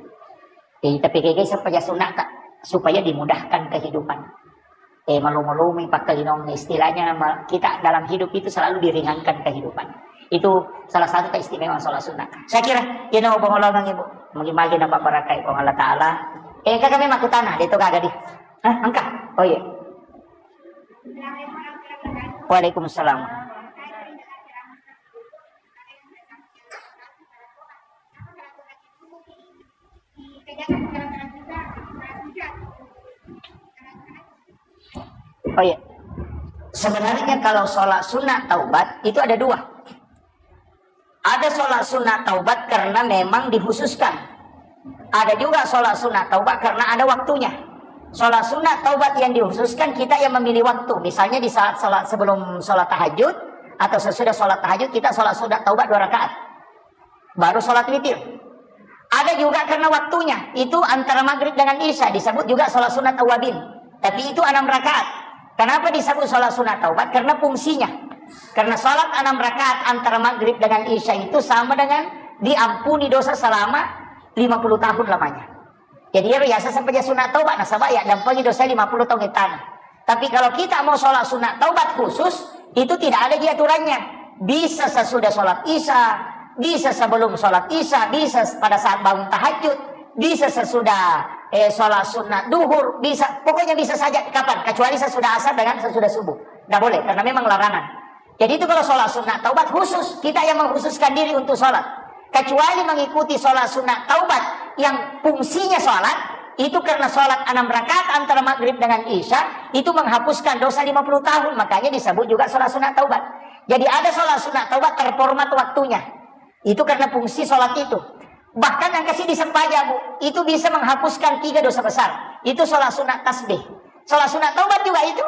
Jadi, tapi kayak supaya sunnah, Kak, supaya dimudahkan kehidupan. Eh, malu-malumi pakkalinong, istilahnya ma- kita dalam hidup itu selalu diringankan kehidupan. Itu salah satu keistimewaan sholat sunnah. Saya kira, ini mau pengolongan ibu. Mungkin lagi nampak barakai Allah Ta'ala. Eh, kakak memang aku tanah, dia itu kagak di. Hah, engkah? Oh iya. Waalaikumsalam. Oh iya. Sebenarnya kalau sholat sunat taubat itu ada dua. Ada sholat sunat taubat karena memang dikhususkan. Ada juga sholat sunat taubat karena ada waktunya. Sholat sunat taubat yang dikhususkan kita yang memilih waktu. Misalnya di saat sholat sebelum sholat tahajud atau sesudah sholat tahajud kita sholat sunat taubat dua rakaat. Baru sholat witir. Ada juga karena waktunya, itu antara maghrib dengan isya, disebut juga sholat sunat awabin. Tapi itu enam rakaat. Kenapa disebut sholat sunat taubat? Karena fungsinya. Karena sholat enam rakaat antara maghrib dengan isya itu sama dengan diampuni dosa selama lima puluh tahun lamanya. Jadi ya biasa sampai dia sunat taubat, nasaba ya dampengi dosa lima puluh tahun di tanah. Tapi kalau kita mau sholat sunat taubat khusus, itu tidak ada di aturannya. Bisa sesudah sholat isya, bisa sebelum sholat isya, bisa pada saat bangun tahajud, bisa sesudah eh, sholat sunat duhur, bisa, pokoknya bisa saja kapan, kecuali sesudah asar dengan sesudah subuh. Tidak boleh, karena memang larangan. Jadi itu kalau sholat sunat taubat khusus, kita yang mengkhususkan diri untuk sholat. Kecuali mengikuti sholat sunat taubat yang fungsinya sholat, itu karena sholat enam rakaat antara maghrib dengan isya, itu menghapuskan dosa lima puluh tahun, makanya disebut juga sholat sunat taubat. Jadi ada sholat sunat taubat terformat waktunya. Itu karena fungsi sholat itu. Bahkan yang kasih disempajang, Bu, itu bisa menghapuskan tiga dosa besar. Itu sholat sunat tasbih. Sholat sunat taubat juga itu.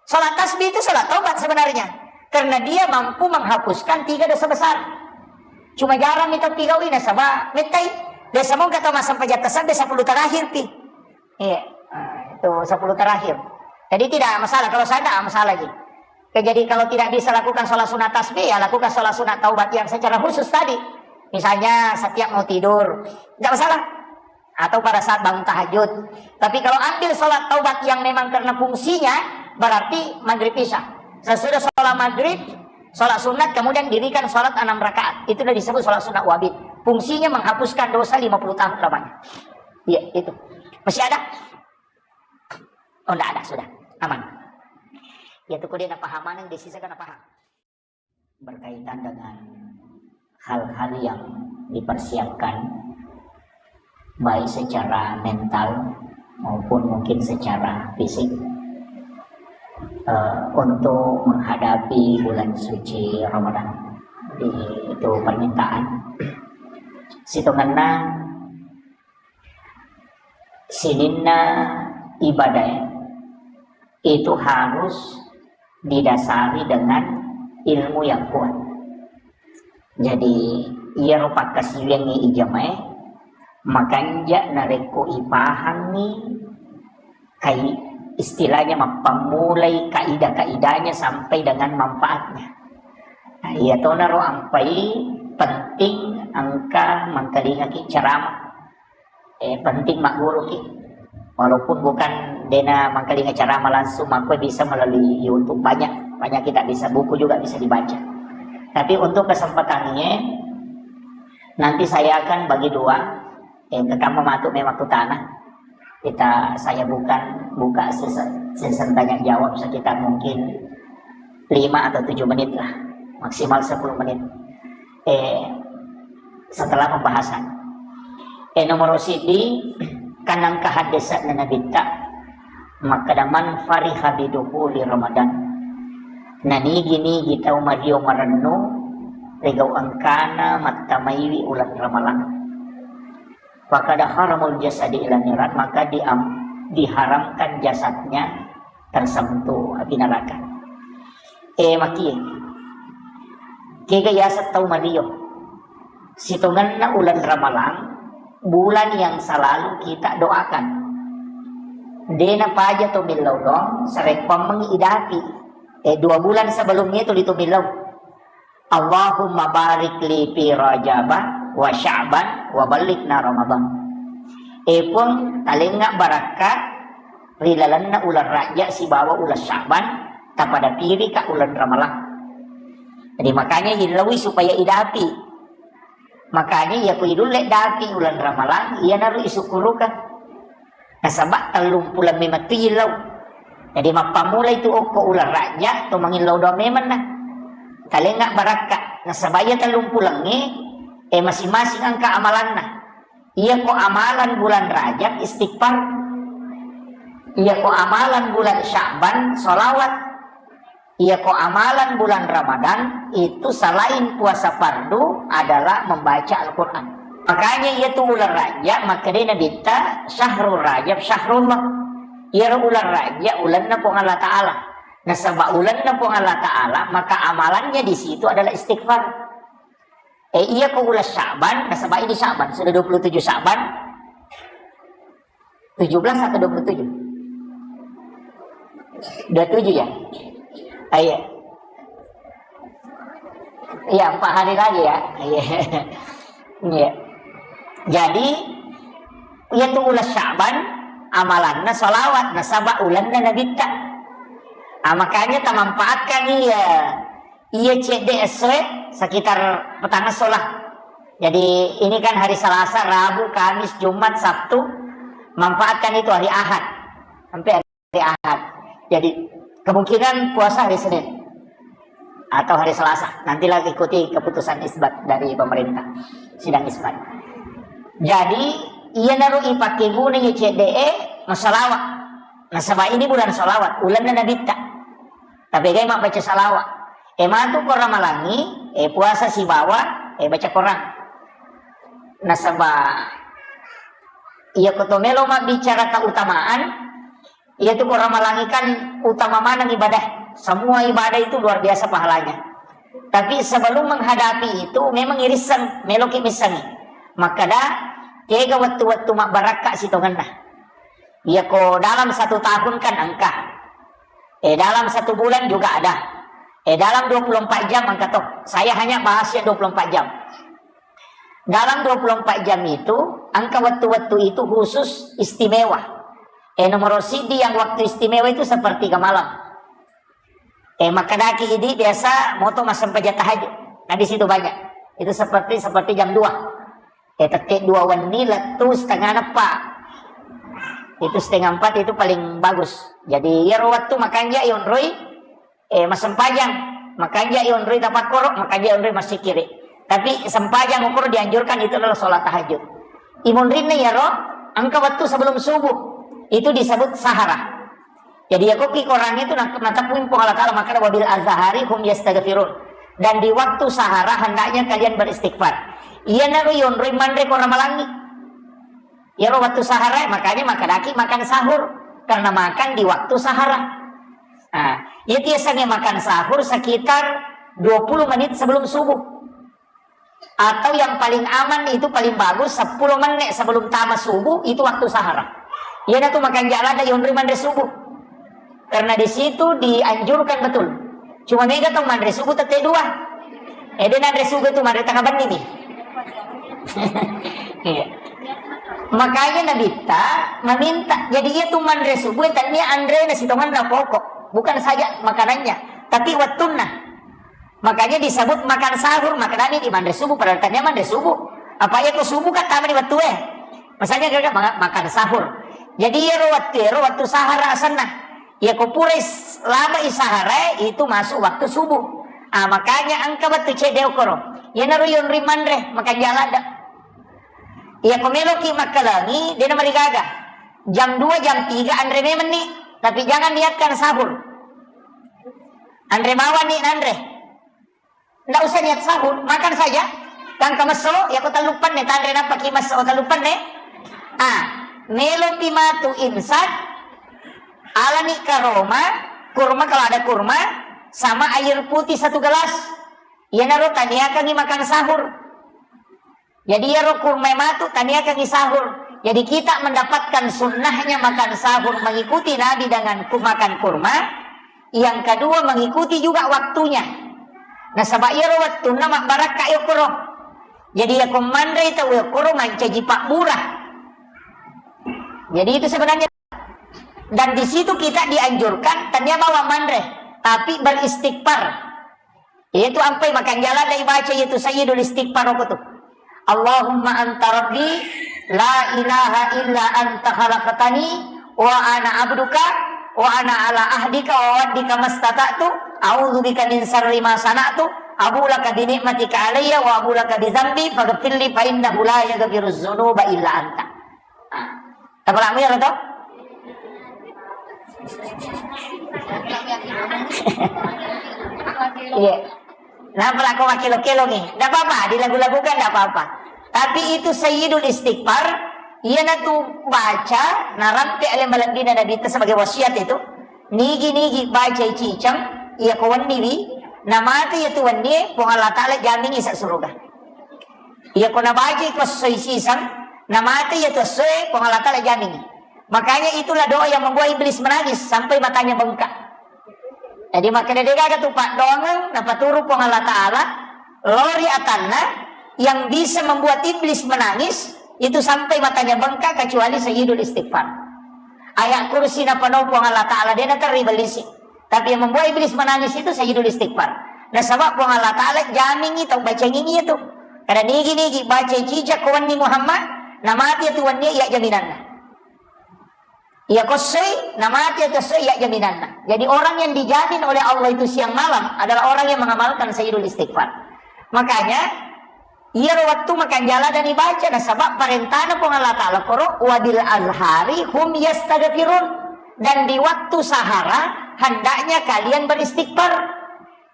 Sholat tasbih itu sholat taubat sebenarnya. Karena dia mampu menghapuskan tiga dosa besar. Cuma jarang itu pigawi nasaba mettai. Biasa mau kata masa pajak tasbih sepuluh terakhir pi. Iya, ah, itu sepuluh terakhir. Jadi tidak masalah. Kalau saya tidak masalah lagi. Oke, jadi kalau tidak bisa lakukan sholat sunat tasbih, ya lakukan sholat sunat taubat yang secara khusus tadi. Misalnya setiap mau tidur, tidak masalah. Atau pada saat bangun tahajud. Tapi kalau ambil sholat taubat yang memang karena fungsinya, berarti maghrib isya. Sesudah sholat maghrib, sholat sunat, kemudian dirikan sholat enam rakaat. Itu udah disebut sholat sunat wabit. Fungsinya menghapuskan dosa lima puluh tahun lamanya. Iya, itu. Masih ada? Oh, ndak ada, sudah. Aman. Ya, tuh, dia ndak paham, mana yang disisa kan paham. Berkaitan dengan hal-hal yang dipersiapkan, baik secara mental maupun mungkin secara fisik, eh, untuk menghadapi bulan suci Ramadan. Di, itu permintaan. Situngenna sininna ibadah itu harus didasari dengan ilmu yang kuat. Jadi, iyaro pakkasiwiangnge ijamae, makanja narekko ipahangngi kai-, istilahnya mappammulai kaidah-kaidahnya sampai dengan manfaatnya. Nah, iyatonaro ampai penting engka mengkalingaki ceramah. Eh, penting magguruki. Walaupun bukan dena mengkalinga ceramah langsung, makkue bisa melalui YouTube. Banyak, banyak kita bisa, buku juga bisa dibaca. Tapi untuk kesempatan ini, nanti saya akan bagi dua. Eh, engka kamma matu memang kutana. Kita, saya bukan buka sesi, sesi tanya jawab sekitar mungkin lima atau tujuh menit lah, maksimal sepuluh menit. Eh, setelah pembahasan. Eh, nomor siji, kanang kahadesana Nabitta, makkeda, "Man fariha bidukhuli Ramadan." Nanigi-nigi tau mario marennu ri gau engkana mattamaiwi uleng Ramalang. Fakada haramul jasadi ila niran, maka diam-, diharamkan jasadnya tersentuh api neraka. Eh, makie. Kega yaseng tau mario. Sitongenna uleng Ramalang, bulan yang selalu kita doakan. Dena paja to millau doang, sarekkuammengi idapi. Eh, dua bulan sebelumnya itu ditu millau. Allahumma barik li fi Rajaba wa Sya'ban wa ballighna Ramadan. Eh, Puang, talengnga barakka ri lalenna uleng Rajab sibawa uleng Sya'ban, tapada pirika uleng Ramalang. Jadi, makanya illaui supaya idapi. Makanya iya ku idulle dapi uleng Ramalang, iyanaro isukkurukeng. Nasaba tellumpuleng memettu illau. Jadi, mappammulai tu okko uleng Rajab, to mangillau doang memenna. Talengnga barakka. Nasaba iya tellumpulengnge, eh, masing-masing engka amalanna. Iya ko amalan bulan Rajab, istighfar. Iya ko amalan bulan Sya'ban, sholawat. Iya ko amalan bulan Ramadan itu selain puasa fardu adalah membaca Al-Quran. Makanya iya tu uleng Rajab, makkedai Nabitta, "Syahrul Rajab syahrullah." Iyaro uleng Rajab ulenna Puang Allah Ta'ala. Nasaba ulenna Puang Allah Ta'ala, maka amalannya di situ adalah istighfar. Eh, iya ko uleng Sya'ban, nasaba ini Sya'ban, sudah dua puluh tujuh Sya'ban. Tujuh belas atau dua puluh tujuh? Dua puluh tujuh ya? Ah, iya. Iya, empat hari lagi ya. Iya. Iya. Jadi, iya tu uleng Sya'ban, amalanna sholawat, nasaba ulenna Nabitta. Ah, makanya tamanfaatkan iya. Iya cedde essoe sekitar petang esso lah. Jadi ini kan hari Selasa, Rabu, Kamis, Jumat, Sabtu. Manfaatkan itu hari Ahad. Sampai hari Ahad. Jadi kemungkinan puasa hari Senin atau hari Selasa. Nantilah ikuti keputusan isbat dari pemerintah. Sidang isbat. Jadi, iyanaro ipake guna iya cedde e massalawa. Nasaba ini bulan salawat, ulenna Nabitta. Tapegai mabbaca salawat. E matu ko Ramalangi, e puasa sibawa, e baca Quran. Nasaba Iya, ko to melo mabbicara keutamaan, iya tu ko Ramalangi kan utama maneng ibadah. Semua ibadah itu luar biasa pahalanya. Tapi sebelum menghadapi itu, memang irisseng, meloki missengi. Makkada, kega wettu-wettu mabbarakka sitongenna. Iya, ko dalam satu tahun kan engka. Eh, dalam satu bulan juga ada. Eh, dalam dua puluh empat jam engka to. Saya hanya bahas yang dua puluh empat jam. Dalam dua puluh empat jam itu, engka wettu-wettu itu khusus istimewa. Eh, nomor sidi yang waktu istimewa itu sepertiga malam. Eh, makkadaki idi biasa moto massempajang tahajud. Nah, di situ banyak. Itu seperti, seperti jam dua. Eh, tette dua wenni lettu setengah neppa. Itu setengah empat itu paling bagus. Jadi, iyaro wettu makanja yonroi, eh, massempajang, makanja yonroi tapakkoro, makanja yonroi massikiri. Tapi sempajang ukur dianjurkan itu adalah sholat tahajud. Imunrinna iyaro, engka wettu sebelum subuh. Itu disebut sahara. Jadi, yakoki korangnge tu na-, nateppui Puang Allah Ta'ala makkada, "Wabil azhari hum yastaghfirun." Dan di waktu sahara hendaknya kalian beristighfar. Iyanaro yonroi manre ko Ramalangi. Iyaro waktu sahara, makanya makkadaki makan sahur. Karena makan di waktu sahara. Nah, iya tiasange makan sahur sekitar dua puluh menit sebelum subuh. Atau yang paling aman itu paling bagus sepuluh menit sebelum tama subuh itu waktu sahara. Iyana tu makanja ladde yonroi manre subuh. Karena di situ dianjurkan betul. Cuma mega tau manre subuh tette dua. Eh, de nanre subuh itu manre tengah benni ni. Iya. Makanya Nabitta meminta, jadi iya tu manre subuh tania anrena sitongenna pokok, bukan saja makanannya, tapi wettunna. Makanya disebut makan sahur, makanya di manre subuh, padahal tania manre subuh. Apa iya ko subuh kan tama di wettu eh. Masanya gaga ma-, makan sahur. Jadi iyaro wettu, iyaro wettu sahara asenna. Iya ko pura is-, lama i sahara itu masuk waktu subuh. Ah, makanya engka wettu cedde okoro. Iyanaro yonroi manre, makanja ladde. Iya ko meloki makkalengi, dena marigaga. Jam dua, jam tiga anre memenni, tapi jangan niatkan sahur. Anre bawani nanre. Ndak usah niat sahur, makan saja. Kan kamesso, iya ko telluppanne, tanre nappaki messo telluppanne. Ah, melopi matu imsak, alani karoma, kurma kalau ada kurma, sama air putih satu gelas. Iyanaro taniakangi makan sahur. Jadi iyaro kurma matu taniakangi sahur. Jadi kita mendapatkan sunnahnya makan sahur mengikuti Nabi dengan ku-, makan kurma. Yang kedua mengikuti juga waktunya. Nasaba iyaro wettunna mabbarakka yokkoro. Jadi yako manre tau yokkoro mancaji pabbura. Jadi itu sebenarnya. Dan di situ kita dianjurkan tania bawang manre, tapi beristighfar. Iyatu ampai makanja ladde ibaca iyatu Sayyidul Istighfar okko tu. Allahumma anta rabbi la ilaha illa anta khalaqtani wa ana abduka wa ana ala ahdika wa wa'dika mastata'tu, a'udzu bika min syarri ma sana'tu, abu laka bi ni'matika alayya wa abu laka bi dzambi faghfirli fa innahu la yaghfiruz dzunuba illa anta. Tapalamu ya to? Iya. Nah, pala ko makkelo-kelomi. Ndak apa-apa, dilagu-lagukan ndak apa-apa. Tapi itu Sayyidul Istighfar, iyanatu baca, narampe ale malebbina Nabi itu sebagai wasiat itu. Nigi-nigi baca ciceng, iya ko wenni wi, namate iya tu wenni, Puang Allah Ta'ala jamingi sa suruga. Iya ko nabacai ko essoi siseng, namate iya tu essoe, Puang Allah Ta'ala jamingi. Makanya itulah doa yang membuat iblis menangis sampai matanya bengkak. Jadi makkeda degaga tu paddoangeng napaturu Puang Allah Ta'ala, lori atanna yang bisa membuat iblis menangis itu sampai matanya bengkak kecuali Sayyidul Istighfar. Ayat kursi napanau Puang Allah Ta'ala, de naterri bellisi. Tapi yang membuat iblis menangis itu Sayyidul Istighfar. Nasaba Puang Allah Ta'ala jamingi tau bacangingi itu. Kada nigi-nigi baca ciceng ko wenni Muhammad, namati itu wenni iya jaminanna. Iya ko essoi, namati itu essoi iya jaminanna. Jadi orang yang dijamin oleh Allah itu siang malam adalah orang yang mengamalkan Sayyidul Istighfar. Makanya, iyaro wettu makanja ladde ibaca nasaba parentana Puang Allah Ta'ala koro, "Wabil azhari hum yastaghfirun." Dan di waktu sahara hendaknya kalian beristighfar.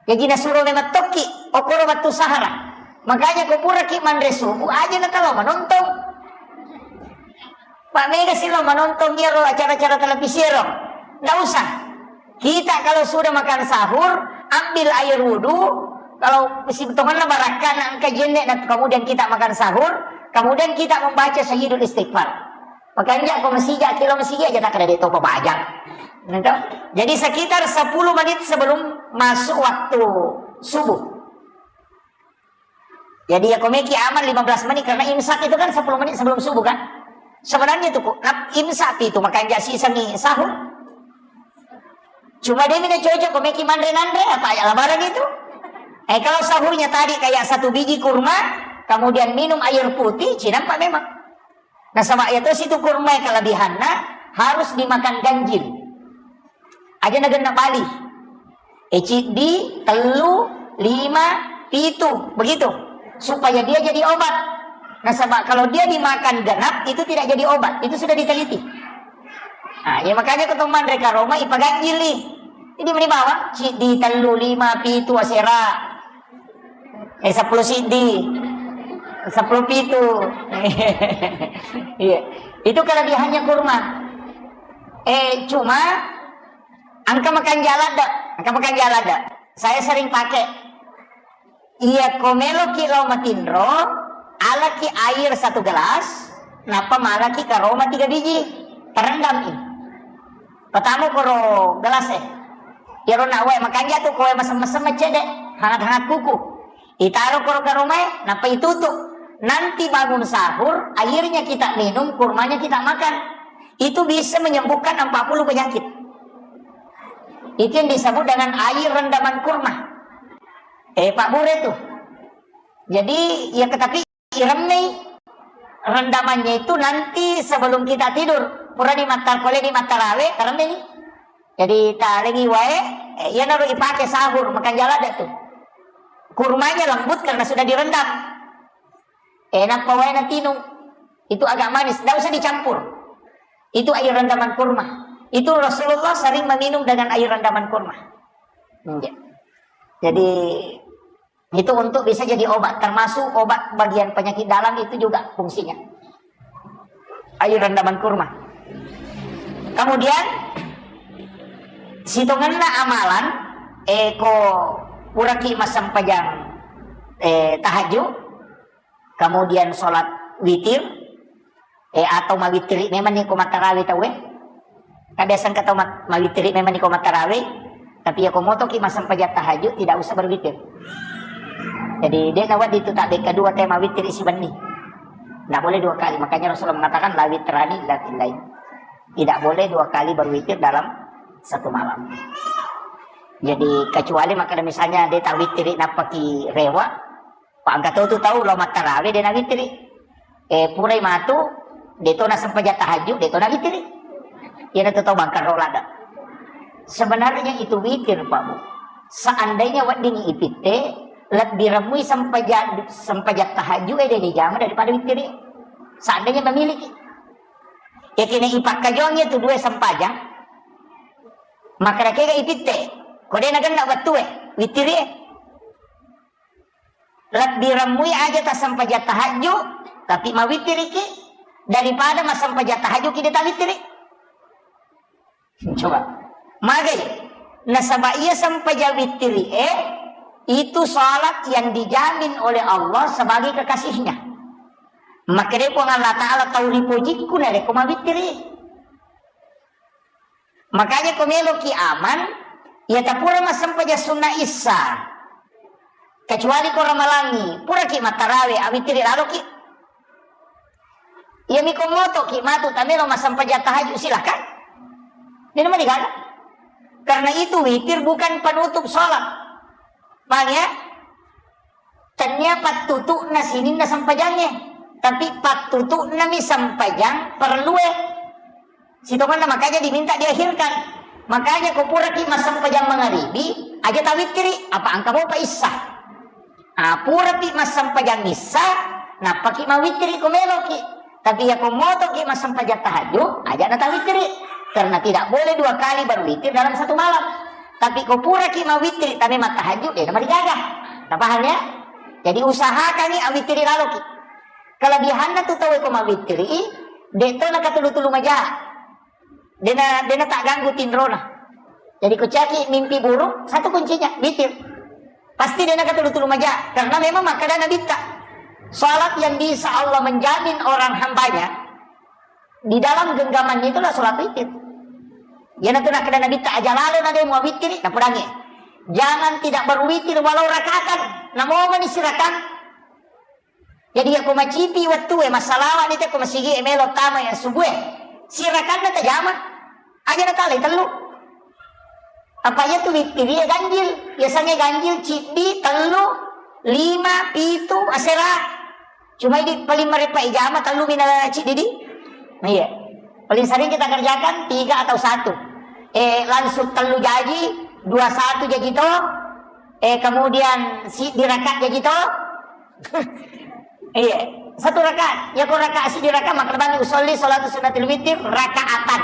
Jadi nasuro memang tokki, okoro wettu sahara. Makanya ko puraki manre subuh, aja na talo manontong. Pak mega sih lo menonton iyaro acara-acara televisi ro. Nggak usah. Kita kalau sudah makan sahur, ambil air wudhu. Kalau si tongenna barakka na engka jenne, nah, kemudian kita makan sahur, kemudian kita membaca Sayyidul Istighfar. Makanya ko masigi, kilo masigi aja tak ada detopa bajang. Gitu. Jadi sekitar sepuluh menit sebelum masuk waktu subuh. Jadi ya komeki aman lima belas menit karena imsak itu kan sepuluh menit sebelum subuh kan. Sebenarnya itu kok nap- imsak itu makanya sisengi sahur. Cuma dia mina cocok komeki manre nanre apa ya lebaran itu. Eh kalau sahurnya tadi kayak satu biji kurma, kemudian minum air putih, cinampak memang. Nasaba iya tosi tu kurma kelebihanna harus dimakan ganjil. Aja nagenna bali. Eh, ciddi, tellu, lima, pitu, begitu. Supaya dia jadi obat. Nasaba kalau dia dimakan genap itu tidak jadi obat. Itu sudah diteliti. Nah, ya makanya ketemu manre karoma ipaganjili. Jadi meni bawang ciddi, tellu, lima, pitu, asera. Eh, sepuluh siddi. Sepuluh pitu. Iya. Itu kelebihannya kurma. Eh, cuma engka makan jalan dah. Engka makan jalan dah. Saya sering pakai. Iya, ko meloki lo matinro, alaki air satu gelas, napa malaki karoma tiga biji. Terendam i. Pertama koro gelas eh. Iyaro nak wae makanja tu kowe mesem-mesem cede, hangat-hangat kuku. Itaro koro karomae, napa itutu. Nanti bangun sahur, airnya kita minum, kurmanya kita makan. Itu bisa menyembuhkan empat puluh penyakit. Itu yang disebut dengan air rendaman kurma. Eh, Pak Bure tuh. Jadi, ya tetapi iremmei rendamannya itu nanti sebelum kita tidur. Pura di matar kole di matarawe, teremmei. Jadi talengi wae, eh, iya naru ipake sahur, makan jalan dah tuh. Kurmanya lembut karena sudah direndam. Enak wae na tinung. Itu agak manis, tidak usah dicampur. Itu air rendaman kurma. Itu Rasulullah sering meminum dengan air rendaman kurma. Iya. Jadi itu untuk bisa jadi obat, termasuk obat bagian penyakit dalam itu juga fungsinya. Air rendaman kurma. Kemudian sitongenna amalan, eh, ko puraki massempajang, eh, tahajud, kemudian sholat witir, eh, atau mawittiri memang ni ko mattarawe tauwe. Kan biasa engka tau mat-, mawittiri memang ni ko mattarawe, tapi ya ko motoki massempajang tahajud tidak usah berwitir. Jadi dia nawaddi itu tak beka dua tema wittiri sibenni. Tidak boleh dua kali. Makanya Rasulullah mengatakan la witrani la fil lail. Tidak boleh dua kali berwitir dalam satu malam. Jadi kecuali makanya misalnya dia tak wittiri napaki rewa, Pak, engka tau tu tau lao mattarawe de nawittiri. Eh, purai matu, de to nasempajang tahajud, de to nawittiri. Iyana tu tau bangkang ro ladde. Sebenarnya itu witir, Pak Bu. Seandainya wedding ipitte, lebbi remmui sempajang, sempajang tahajud eh de dijama daripada wittiri. Seandainya memiliki. Ya kena ipakkajongi tu dua sempajang, maka kega ipitte. Ko de nagenna wettue, wittiri eh. Lebbi remmui aja tassempajang tahajud, tapi mawittiriki daripada massempajang tahajud ki de tawittiri. Coba. Magai. Nasaba iya sempajang wittiri eh, itu salat yang dijamin oleh Allah sebagai kekasihnya. Makanya Puang Allah Ta'ala tau ripojikku narekko mawittiri. Makanya ko meloki aman, ya tapura massempajang sunna issa. Kecuali ko ramalangi, puraki mattarawe, awittiri laloki. Iya miko motoki matu tamelo massempajang tahajud, silakan. Ini mah digaga. Karena itu witir bukan penutup sholat. Paham ya? Tennia pattutu'na sininna sempajangnge, tapi pattutu'nami sempajang perellue. Sitongenna makanya diminta diakhirkan. Makanya ko puraki massempajang mangaribi, aja tawittiri, apa engka mopa issa. Ah, purapi massempajang issa, nappaki mawittiri ko meloki. Tapi ya ko motoki massempajang tahajud, aja na tawittiri. Karena tidak boleh dua kali berwitir dalam satu malam. Tapi ko puraki mawittiri, tapi mattahajud, de namarigaga. Nah, paham ya? Jadi usahakangi awittiri laloki. Kelebihanna tu tau ko mawittiri, De' to nakatulu-tulu maja. Dena, dena tak ganggu tinrona. Jadi kuciaki mimpi buruk, satu kuncinya, witir. Pasti dena katulu-tulu maja. Karena memang makkeda Nabitta, salat yang bisa Allah menjamin orang hambanya di dalam genggamannya itulah salat witir. Iyanatu nakkeda Nabitta, aja lalo na de' muawittiri, napodangi. Jangan tidak berwitir walau rakaatan. Namomani sirakang. Jadi, yako macipi wettue, massalawa'ni te ko masigi e melo tama ya subue. Sirakanna tajama. Aja natalai tellu. Apa iya tu wittiri e ganjil. Biasanya ganjil ciddi, tellu, lima, pitu, asera. Cuma ini paling merepek ijama tellu mina ciddi di. Iya. Paling sering kita kerjakan tiga atau satu. Eh, langsung tellu jaji, dua satu jaji to. Eh, kemudian si diraka jaji to. Iya, satu rakaat. Ya, ko rakaat, siddi rakaat, maka lebani usolli salatu sunnatil witir rakaatan.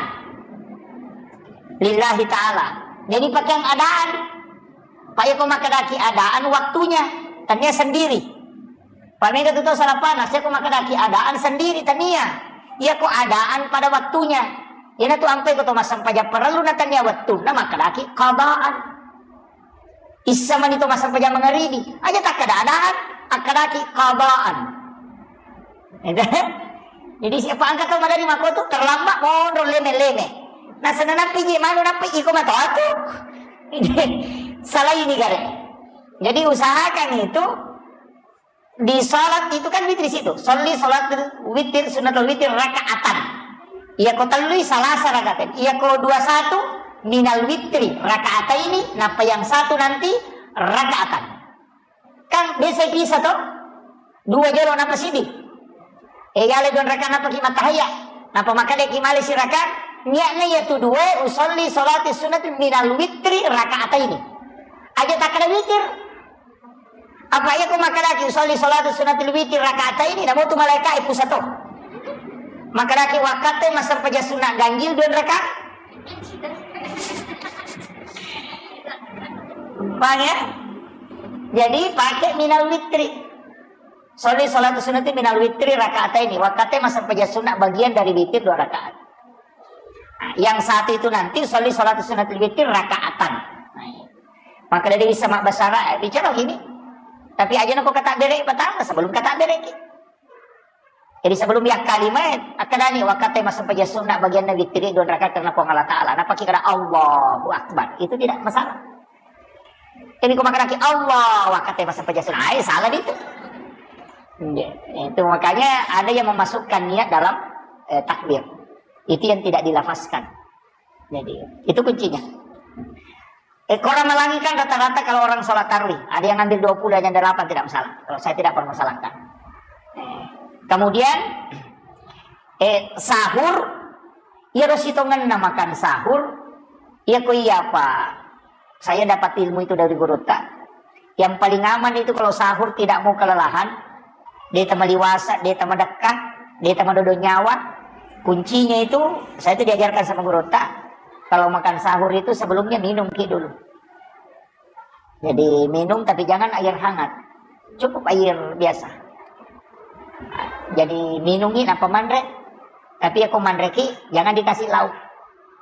Lillahi ta'ala. Jadi, pakai adaan. Pak, ya, ko makkedaki adaan waktunya. Tania sendiri. Pak, mega tu tau salah panas. Ya, ko makkedaki adaan sendiri. Tania. Ya, ko adaan pada waktunya. Iyanatu ampai ko to massempajang parellu na tania wettunna, makkedaki qadaan. Issa mani to massempajang mangaribi, aja takkada-adaan, akkadaki qadaan. Jadi siapa angkat to madari makotu terlambat monro leme-leme. Nah, senanappi je manu nappi iko matoatu. Salah ini gare. Jadi usahakan itu di salat itu kan witri situ. Sholli sholatul witir, sunnatul witir rakaatan. Iya ko tellui salasa rakaatan. Iya ko dua satu minal witri rakaataini, napa yang satu nanti rakaatan. Kan biasa bisa to? Dua jolo napa sidi. Eh, yale don rakaat napa ki matahaya. Napa makade ki male siraka? Niatnya ya tu dua, usolli sholati sunnatul minal witri rakaataini. Aja takkada witir. Apa iya ko makkedaki usolli salatu sunnatil witir rakaataini, namo tu malaika e pusato. Makkedaki wakkatte massempajang sunna ganjil dua rakaat. Paham ya? Jadi pakai minal witri. Sholli salatu sunnatil minal witri rakaataini. Wakkatte massempajang sunna bagian dari witir dua rakaat. Nah, yang satu itu nanti sholli salatu sunnatil witir rakaatan. Nah, iya. Maka dari bisa mabbasara, eh, bicara gini. Tapi aja nako kata bere pertama sebelum kata bere ki. Jadi sebelum ya kalimat, akkadani wakkatte massempajang sunna bagianna witiri dua rakaat karena Puang Allah Ta'ala. Napa ki kada Allahu Akbar. Itu tidak masalah. Jadi ko makkedaki Allah, wakkatte massempajang sunna. Ai, salah itu. Iya. Itu makanya ada yang memasukkan niat dalam, eh, takbir. Itu yang tidak dilafazkan. Jadi, itu kuncinya. Eh, ko ramalangi kan rata-rata kalau orang sholat tarawih, ada yang ambil dua puluh, ada yang delapan, tidak masalah. Kalau saya tidak permasalahkan. Eh, kemudian, eh, sahur, iya ro sitongenna makan sahur, iya ko iya apa, saya dapat ilmu itu dari gurutta. Yang paling aman itu kalau sahur tidak mau kelelahan, de' tama liwasa, de' tama dekka, de' tama dodo nyawa. Kuncinya itu, saya itu diajarkan sama gurutta, kalau makan sahur itu sebelumnya minum ki dulu. Jadi minum tapi jangan air hangat. Cukup air biasa. Jadi minum ki napa manre. Tapi ya ko manre ki jangan dikasih lauk.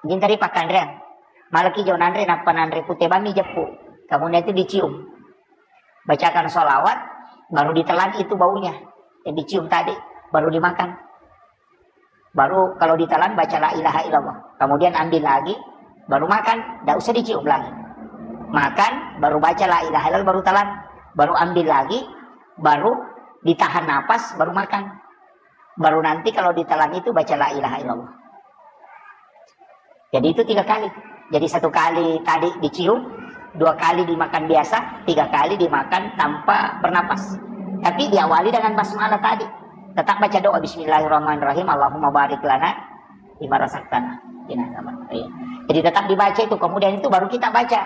Jintari pakanrean. Malaki jauh nanre napa nanre pute bami jeppu. Kemudian itu dicium. Bacakan sholawat, baru ditelan itu baunya yang dicium tadi, baru dimakan. Baru kalau ditelan baca la ilaha illallah. Kemudian ambil lagi, baru makan, tidak usah dicium lagi. Makan, baru baca la ilaha illallah, baru telan, baru ambil lagi, baru ditahan napas, baru makan. Baru nanti kalau ditelan itu baca la ilaha illallah. Jadi itu tiga kali. Jadi satu kali tadi dicium, dua kali dimakan biasa, tiga kali dimakan tanpa bernapas. Tapi diawali dengan basmalah tadi. Tetap baca doa Bismillahirrahmanirrahim, Allahumma barik lana fima razaqtana. Iya. Jadi tetap dibaca itu, kemudian itu baru kita baca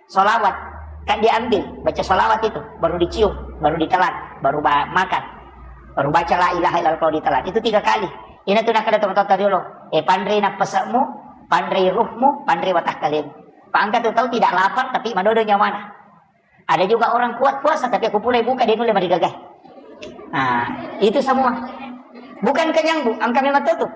sholawat. Kan diambil, baca sholawat itu, baru dicium, baru ditelan, baru ba-, makan. Baru baca la ilaha illallah kalau ditelan. Itu tiga kali. Ina tu nakkeda tomatoatta riolo. Eh, panrei nappase'mu, panrei ruhmu, panrei watakkalemu. Pak, engka tu tau tidak lapar tapi madodo nyawana. Ada juga orang kuat puasa tapi aku pura buka dia nulle marigaga. Nah, itu semua. Bukan kenyang, Bu, engka memang tu.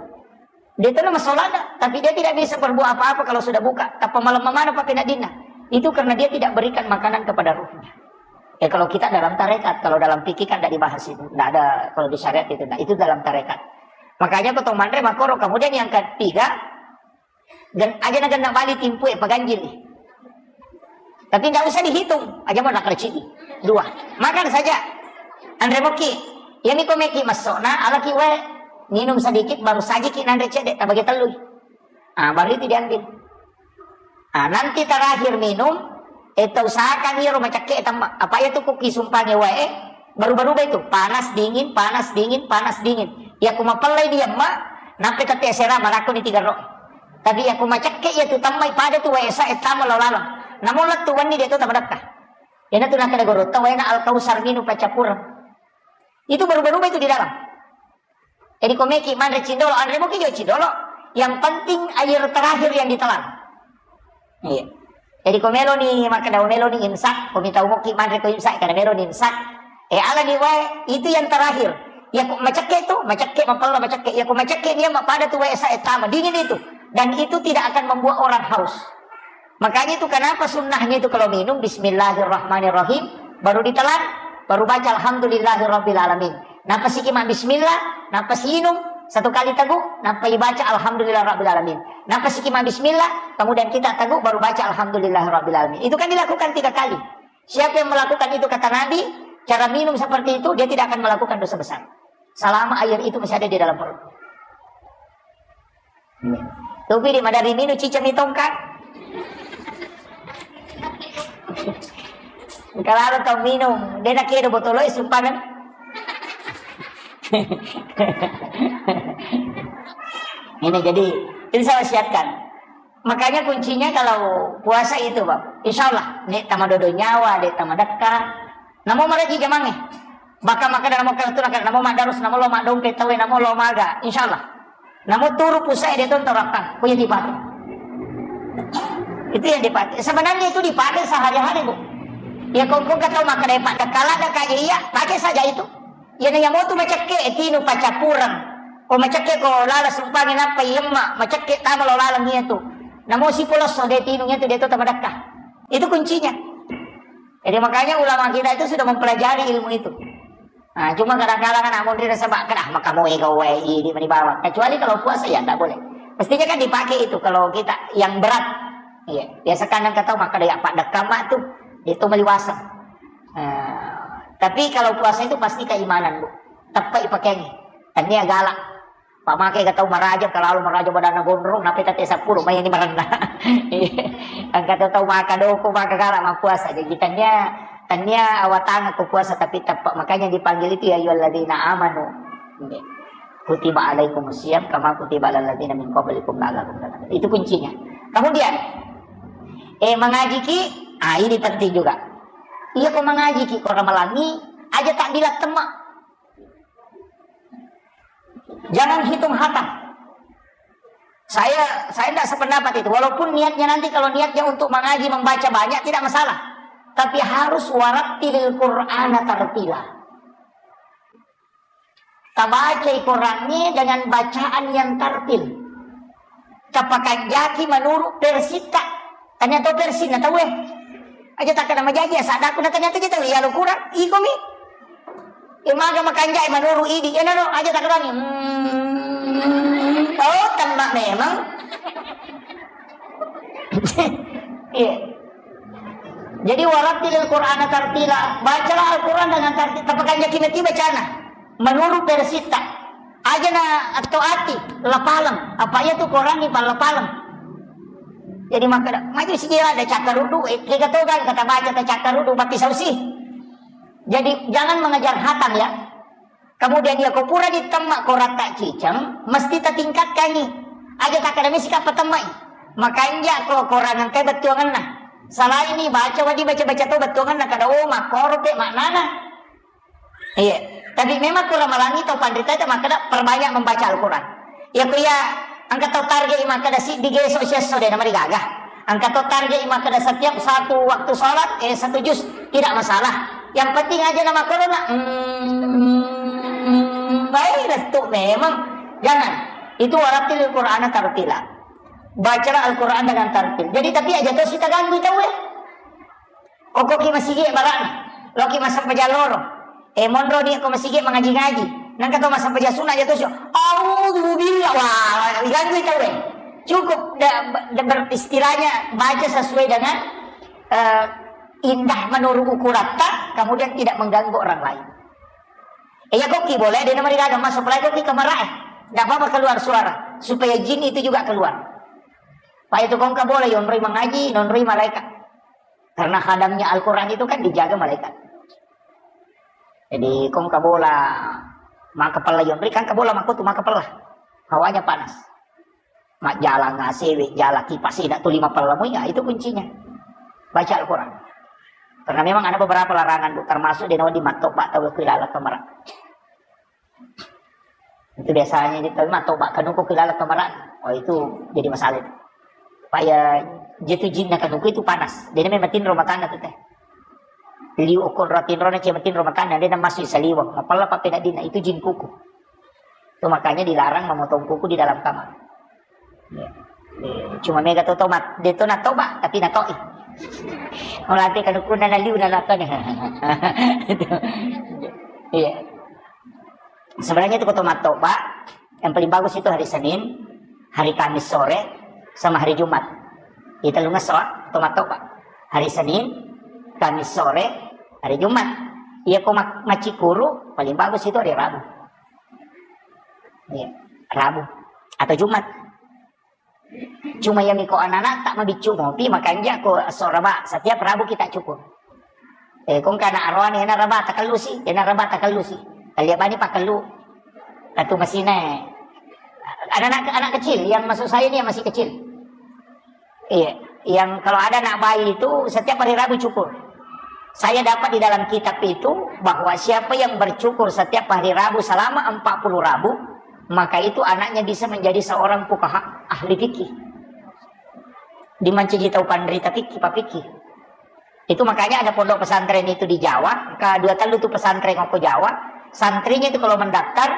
Dia itu nama solana, tapi dia tidak bisa berbuat apa-apa kalau sudah buka. Tappa malemma maneng pappeneddinna. Itu karena dia tidak berikan makanan kepada ruhnya. Ya, kalau kita dalam tarekat, kalau dalam fikih kan tidak dibahas itu. Tidak ada, kalau di syariat itu, nah, itu dalam tarekat. Makanya ko tau manre makkoro. Kemudian yang ketiga, gen-, aja na genna bali timpu e paganjili. Tapi nggak usah dihitung, aja mau nakal cidi. Dua. Makan saja. Anre moki. Iya mi ko meki masokna, alaki wae. Minum sedikit, baru sajiki nanre cedde, tabagi tellui. Ah, baru itu diambil. Ah, nanti terakhir minum, eh, tau usahakan iyaro macakke tamma. Apa iya tu kuki sumpange wae, baru-baru itu, panas dingin, panas dingin, panas dingin. Iya ku mapellai dia, Mak, nampe tapi asera marakko ni tiga ro. Tapi iya ku macakke iya tu tammai pada tu wae sa, eh, tama lao laleng. Namun lettu wenni dia tu tamadakka. Iyana tu nakkeda gorotta waena Al-Kausar minum paccappureng. Itu baru-baru itu di dalam. Jadi ko meki manre cindolo, anre moki jo cindolo. Yang penting air terakhir yang ditelan. Iya. Jadi ko meloni makkeda meloni imsak, ko mitau moki manre ko imsak, kada meloni imsak. Eh, alani wae, itu yang terakhir. Ya ko macakke tu, macakke mapella macakke. Ya ko macakke dia mapada tu wae sa, eh, tama dingin itu. Dan itu tidak akan membuat orang haus. Makanya itu kenapa sunnahnya itu kalau minum bismillahirrahmanirrahim, baru ditelan, baru baca alhamdulillahirabbil alamin. Nappa siki ma bismillah, nappa siinum satu kali tegu, nappa ibaca alhamdulillah rabbil alamin. Nappa siki ma bismillah, kemudian kita tegu baru baca alhamdulillah rabbil alamin. Itu kan dilakukan tiga kali. Siapa yang melakukan itu, kata Nabi, cara minum seperti itu, dia tidak akan melakukan dosa besar. Selama air itu masih ada di dalam perut. Tupi di madari minum ciceng ni tongka. Kalau tau minum, dia nak kira botol es sumpangan. Ini jadi, itu saya wasiatkan. Makanya kuncinya kalau puasa itu, Bang. Insya Allah, nek tamadodo nyawa, nek tamadekka. Namo maraji jamangnge. Bahkan makkeda namo kala tu, namo maddarus, namo lo maddompe tauwe, namo lo maga. Insya Allah. Namo turu pusae de tonto rakkang. Kuya dipake. Itu yang dipake. Sebenarnya itu dipake sehari-hari, Bu. Ya, kongkong kata makkeda, Pak, kala ada kayak iya, pakai saja itu. Iyana iya motu macakke, eh, tinu paccappureng. Ko macakke ko lala sumpange nappa iyemma, macakke tama lo laleng iya tu. Namo sipolosso de tinu iya tu de to tamadakka. Itu kuncinya. Jadi makanya ulama kita itu sudah mempelajari ilmu itu. Nah, cuma kadang-kadang kan amun rasa bak kedah maka mau ego wae ini meni bawang. Kecuali kalau puasa ya nggak boleh. Mestinya kan dipakai itu kalau kita yang berat. Iya, biasa kan kata maka ya pak dekam mak tuh itu meliwasa. Nah, tapi kalau puasa itu pasti keimanan, Bu. Tepai pakaiannya. Tania galak. Pamake ka tau maraja, kalau maraja badanna gondrong, nape tate seppulo, mai ni marenna. Angka tau maka doko, maka galak, mappuasa. Jadi tania, tania awatanga ko puasa, tapi tepat. Makanya dipanggil itu, "Ya ayyuhalladzina amanu. Kutiba alaikumus siyam kama kutiba alal ladzina min qablikum la'allakum tattaqun." Itu kuncinya. Kemudian, eh, mengajiki, ah, ini penting juga. Iya, ko mengajiki, ko ramalangi, aja tak dilat temma. Jangan hitung hatam. Saya, saya tidak sependapat itu. Walaupun niatnya nanti, kalau niatnya untuk mengaji, membaca banyak, tidak masalah. Tapi harus warattilil Qur'ana tartila. Tabacai Qur'annya dengan bacaan yang tartil. Tapakanjaki menurut versita. Tania to versina tauwe. Aja takkeda majaji, asadaku na tania to je tau, iya lo kurang, iko mi. Iya maga makanjai menurut idi, iya naro, aja takkeda mi. Hmm, oh, tembak memang. Iya. Jadi, warattilil Qur'ana tartila. Bacalah Al-Quran dengan tartil. Tapakanjaki mati bacana. Menurut versita. Aja na atau ati, lapaleng. Apa iya tu Quran ni palapaleng. Jadi, maka maju sijira ada cakar rudu, eh, kega toga kata baca ta cakar rudu, tapi sausi. Jadi, jangan mengejar hatam ya. Kemudian, iya ko pura ditemma ko ratta ciceng, mesti tatingkatkangi. Aja takkeda misi kappa temmai. Makanja ko Quran engkai bettuangenna. Selain ni baca, wadi baca-baca to bettuangenna, kada, oh, makkoro pe maknana. Iya. Tapi memang kurang malangi tau panrita itu makkeda perbanyak membaca Al-Quran. Iya, ku iya, engka tau target makkeda siddi geso siesso de namarigaga. Engka tau target makkeda setiap satu waktu sholat, eh, satu juz, tidak masalah. Yang penting aja nama corona. Hmm, baik, restu memang. Jangan. Itu warattilil Qur'ana tartila. Bacalah Al-Quran dengan tartil. Jadi, tapi aja to sitaganggui tauwe. Kokkoki masigi bara'na, loki massempajang loro. Eh, monro ni ko masigi mangaji-ngaji. Nangka to massempajang sunna aja to sio. Auzubillah. Wah, diganggui tauwe. Cukup da, da, ber-, istilahnya baca sesuai dengan, eh, indah menurut ukuratta, kemudian tidak mengganggu orang lain. Eh, ya kokki boleh, dia nama digaga masuk lagi kokki kamar eh. Nggak apa-apa keluar suara, supaya jin itu juga keluar. Pak itu kongka boleh, yonroi mengaji, nonroi malaikat. Karena khadamnya Al-Quran itu kan dijaga malaikat. Jadi kongka bola maka pella yonroi, kan kabola maka tu maka pella. Hawanya panas. Majjalang A C W, jalan kipas, tidak tu lima pella mu, ya, itu kuncinya. Baca Al-Quran. Karena memang ada beberapa larangan, Bu, termasuk di nawa di matto, Pak, tahu aku ilalang kamar. Itu biasanya di, tapi matto, Pak, kanuku ilalang kamar. Oh, itu jadi masalah itu. Pak, ya, jatuh jinna kanuku itu panas. Jadi memang tinro makanna tu teh. Liu okon ratinro na cia matinro makanna, dia masuk saliwang. Mapella Pak peda dina, itu jin kuku. Itu makanya dilarang memotong kuku di dalam kamar. Ya. Eh, cuma mega to tomat, dia to natoba, tapi natoi. Melatih kanukunna naliu na natoi. Itu. Iya. Sebenarnya itu koto matoba, yang paling bagus itu hari Senin, hari Kamis sore, sama hari Jumat. Kita lu ngeso, koto matoba. Hari Senin, Kamis sore, hari Jumat. Iya ko mak-, macikuru, paling bagus itu hari Rabu. Iya, Rabu atau Jumat. Cuma ya miko anak-anak tak mabiccu mopi, makanja ko esso Raba. Setiap Rabu kita cukur. Eh, kong kana aroani, ena Raba takellu si, ena Raba takellu si. Talia bani pakellu. Katu masina. Anak-anak, anak kecil, yang maksud saya ini yang masih kecil. Iya, yang kalau ada anak bayi itu setiap hari Rabu cukur. Saya dapat di dalam kitab itu bahwa siapa yang bercukur setiap hari Rabu selama empat puluh Rabu, maka itu anaknya bisa menjadi seorang fuqaha, ahli fikih. Dimancaji tau panrita fikih, pak fikih. Itu makanya ada pondok pesantren itu di Jawa, ka dua tellu tu pesantren ko Jawa, santrinya itu kalau mendaftar,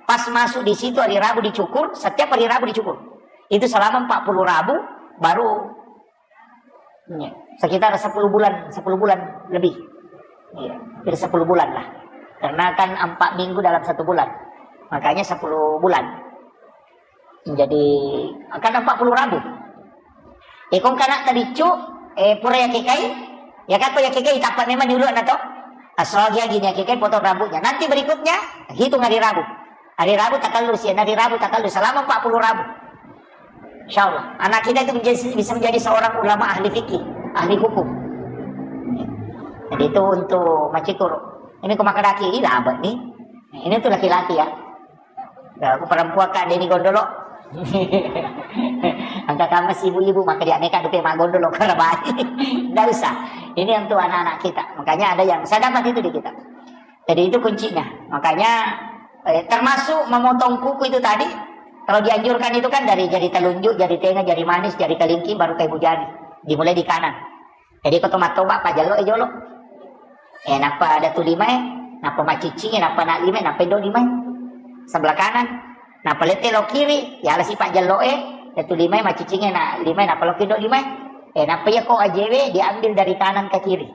pas masuk di situ hari Rabu dicukur, setiap hari Rabu dicukur. Itu selama empat puluh Rabu, baru, ya, sekitar sepuluh bulan, sepuluh bulan lebih. Iya, hampir sepuluh bulan lah. Karena kan empat minggu dalam satu bulan. Makanya sepuluh bulan. Jadi, kan empat puluh Rabu. Eh, kong kana tabiccu, eh, pura yakekai, ya kako yakekai, tappa memang di ulu'na to. Assogi gini yakekai potong rambutnya. Nanti berikutnya, hitung hari Rabu. Hari Rabu takallu si, hari Rabu takallu selama empat puluh Rabu. Insya Allah, anak kita itu menjadi, bisa menjadi seorang ulama ahli fikih, ahli hukum. Jadi itu untuk macikur. Ini ko makkedaki, ih, labet nih. Ini tuh laki-laki ya. Ya, aku perempuan kan, Denny Gondolo. Angka kamu si ibu-ibu, maka dia neka dupe mak Gondolo, karena baik. Nggak usah. Ini untuk anak-anak kita. Makanya ada yang, saya dapat itu di kitab. Jadi itu kuncinya. Makanya, eh, termasuk memotong kuku itu tadi, kalau dianjurkan itu kan dari jari telunjuk, jari tengah, jari manis, jari kelingking, baru ke ibu jari. Dimulai di kanan. Jadi ko to mattoba, pajello e jolo. Eh, nappa ada tu lima e, nappa maciccing e, nappa na lima e, nappa indo lima e. Sebelah kanan. Nappa lette lo kiri, ya ala si pajello e, ada tu lima e, maciccing e, na lima e, nappa lo kindo lima e. Eh, nappa iya ko ajewe diambil dari kanan ke kiri.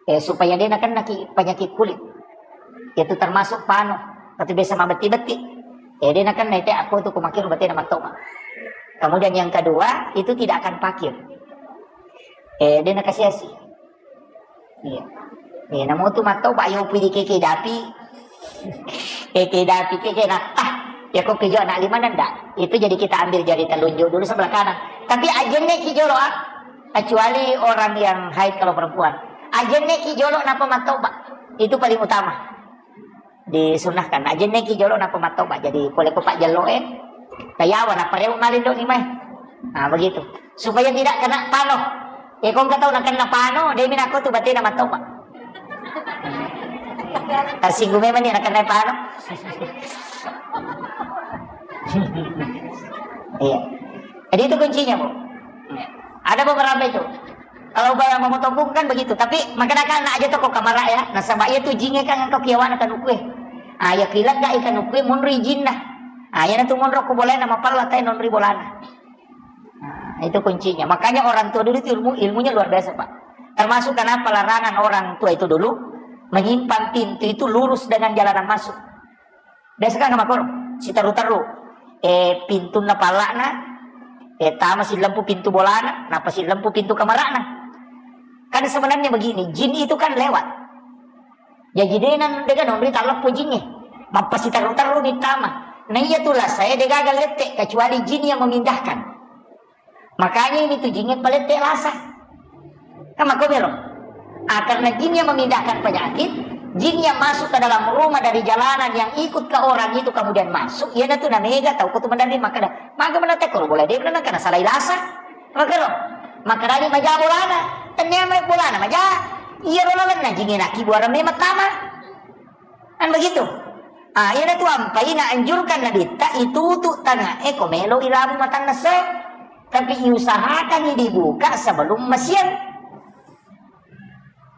Eh, supaya dia nakennaki penyakit kulit. Itu termasuk pano, atau biasa mabetti-betti. Eh, dia nakenna itu aku tu kumakir berarti nama toba. Kemudian yang kedua, itu tidak akan pakir. Eh, dia nakasiasi. Iya. Eh, namu tu mattoba, yo pidi keke dapi. Eh, ke dapi keke na, ah, ya kok kejo anak lima nanda. Itu jadi kita ambil jari telunjuk dulu sebelah kanan. Tapi ajenne ki jolo, ah. Kecuali orang yang haid kalau perempuan. Ajenne ki jolo napa mattoba. Itu paling utama. Disunahkan. Ajenne ki jolo napa mattoba. Jadi pole ko pak jelo e. Kayawa napa rewe malindo ni mai. Nah, begitu. Supaya tidak kena pano. Eh, kong katau na kena pano, dia mina ko tu batena mattoba. Tersinggung memang dia na kena pano. Iya. Jadi itu kuncinya, Bu. Ada beberapa itu. Kalau barang memotong kuku kan begitu, tapi makanya kan aja toko kamar ya. Nasaba iya tu jinge kan engkau kiawana kanukue. Ah, ya kilang gak ikan ukue munri jinna. Ah, iyana tu monro ko bolana mapalla tae nonri bolana. Nah, itu kuncinya. Makanya orang tua dulu itu ilmu, ilmunya luar biasa, Pak. Termasuk kenapa larangan orang tua itu dulu menyimpan pintu itu lurus dengan jalanan masuk. Biasa kan makkoro, siteru-teru. Eh, pintunna palla'na, eh, tama sillempu pintu bolana, napa sillempu pintu kamarana. Kan sebenarnya begini, jin itu kan lewat. Jaji dena, dega nonri talleppo jingnge. Mappasiteru-teru ni tama. Nah, iya tu lasa, eh, degaga lette, kecuali jin yang memindahkan. Makanya ini tu jingnge palette lasa. Kan makko mero. Ah, karena jin yang memindahkan penyakit, jin yang masuk ke dalam rumah dari jalanan yang ikut ke orang itu kemudian masuk, iyana tu namega tau ko tu mendaring makkeda, maga menate ko boleh dia menang karena salah lasa. Makero. Makkedani maja bolana. Tennia mai bolana maja. Iya rola lenna jingnge naki buara memang tama. Kan begitu. Ah, iyana tu ampai naanjurkan Nabitta itutu tangae ko melo ilabu matanna se. Tapi iusahakan dibuka sebelum masiang.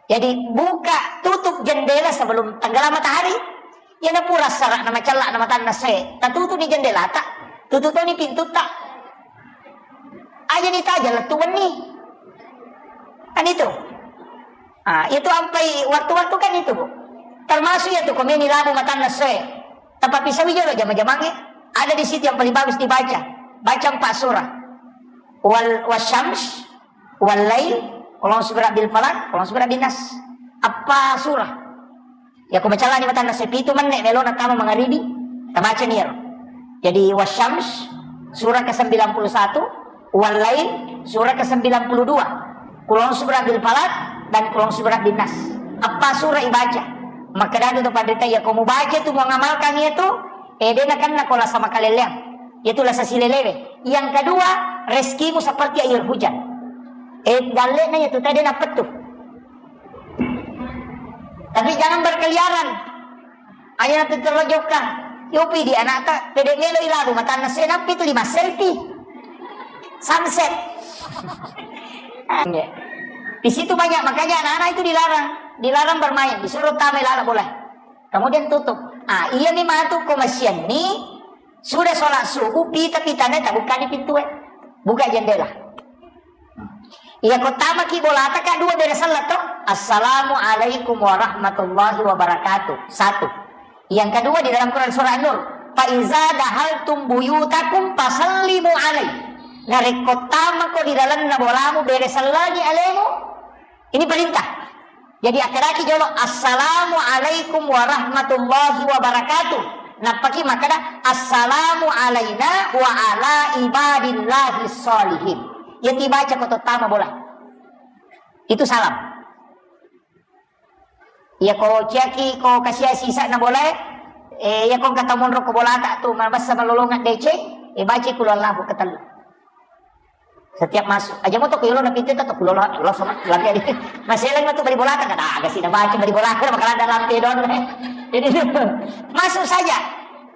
Jadi buka tutup jendela sebelum tenggelam matahari. Iyana pura sarak na macellak na matanna se. Tatutu ni jendelata. Tutup toni pintu ta. Aja ni taja lettu wenni. Kan itu. Ah, itu ampai waktu-waktu kan itu, Bu. Termasuk ya tu komeni labu matanna soe. Tapi sawi jolo jama-jamange ada di situ yang paling bagus dibaca. Baca empat surah. Wal wasyams, wal lail, qul a'udzu birabbil falaq, qul a'udzu birabbin nas. Apa surah? Yako macallani matanna sepitu menne melona tama mangaribi, tabacani iyaro. Jadi wasyams surah ke sembilan puluh satu, wal lail surah ke sembilan puluh dua, qul a'udzu birabbil falaq dan qul a'udzu birabbin nas. Apa surah ibaca? Makkedatu to panrita, yako mubaca tu muangamalkan iyatu, eh, de nakenna ko lasa makalelleang. Iyatu lasa silelewe. Yang kedua, rezekimu seperti air hujan. Eh, dallena iyatu tadi napettu. Tapi jangan berkeliaran. Aja nanti terlojokka. Yopi di anakta, pede melo ilabu matanna se, nampi tu lima selfie. Sunset. Anjay. Di situ banyak, makanya anak-anak itu dilarang. Dilarang bermain, disuruh tamai lala bola. Kemudian tutup. Ah, iya mi matu ko masianni, sudah sholat subuh, pita-pitana tabukkani pintue. Buka jendela. Iya, ko tamaki bolata, Kak, dua bere selleng to. Assalamualaikum warahmatullahi wabarakatuh. Satu. Yang kedua di dalam Quran surah An-Nur. Fa iza dahaltum buyutakum fasallimu alai. Narekko tamako di dalamna bolamu, bere sellengi alemu. Ini perintah. Jadi akkedaki jolo, "Assalamualaikum warahmatullahi wabarakatuh." Nappaki makkeda, "Assalamu alaina wa ala ibadillahi sholihin." Iya tibaca ko tottama bola. Itu salam. Iya ko ciaki ko kasiasi sa'na bola, eh, iya ko engka tamonro ko bolata tu mabessa malolongan deceng, eh, baca kulu Allahu ketellu. Setiap masuk. Aja mo to ku yolo na pintu to ku lolo, lo sama lagi. Masih lagi tu bali bolata kan. Ah, gak sih baca bali bolata makanan dalam pedon. Jadi masuk saja.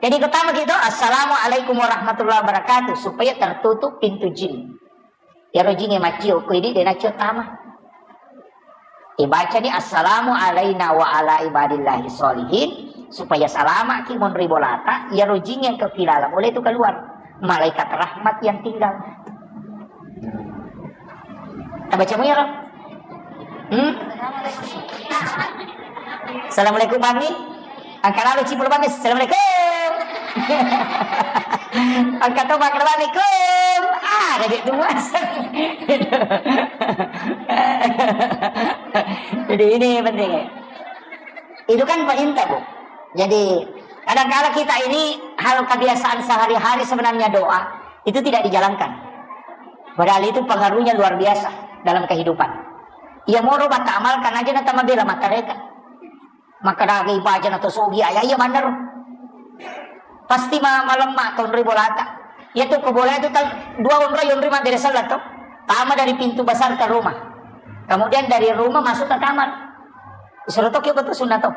Jadi pertama gitu, "Assalamualaikum warahmatullahi wabarakatuh," supaya tertutup pintu jin. Iyaro jinge maccio ko idi de naccio tama. Ibacani, "Assalamu alaina wa ala ibadillahi sholihin," supaya salamaki monri bolata, iyaro jin yang kepilalang boleh itu keluar. Malaikat rahmat yang tinggal. Tabaca mu iyaro? Hmm? Assalamualaikum, Mami. Angka lalo cipul, Mami. Assalamualaikum. Angka to, Mami. Ah, ada dia tu, Mas. Jadi ini penting. Itu kan perintah, Bu. Jadi, kadang-kala kita ini hal kebiasaan sehari-hari sebenarnya doa itu tidak dijalankan. Padahal itu pengaruhnya luar biasa dalam kehidupan. Iya moro bata amalkan aja na tama bela matareka. Maka daga ibaca na to sogi aya iya manner. Pasti ma-, malemma tonri bolata. Iya tu ko bola itu tal-, dua onroi onroi mabbere sellengi to. Tama dari pintu besar ke rumah. Kemudian dari rumah masuk ke kamar. Suruh to kio betul sunnah to.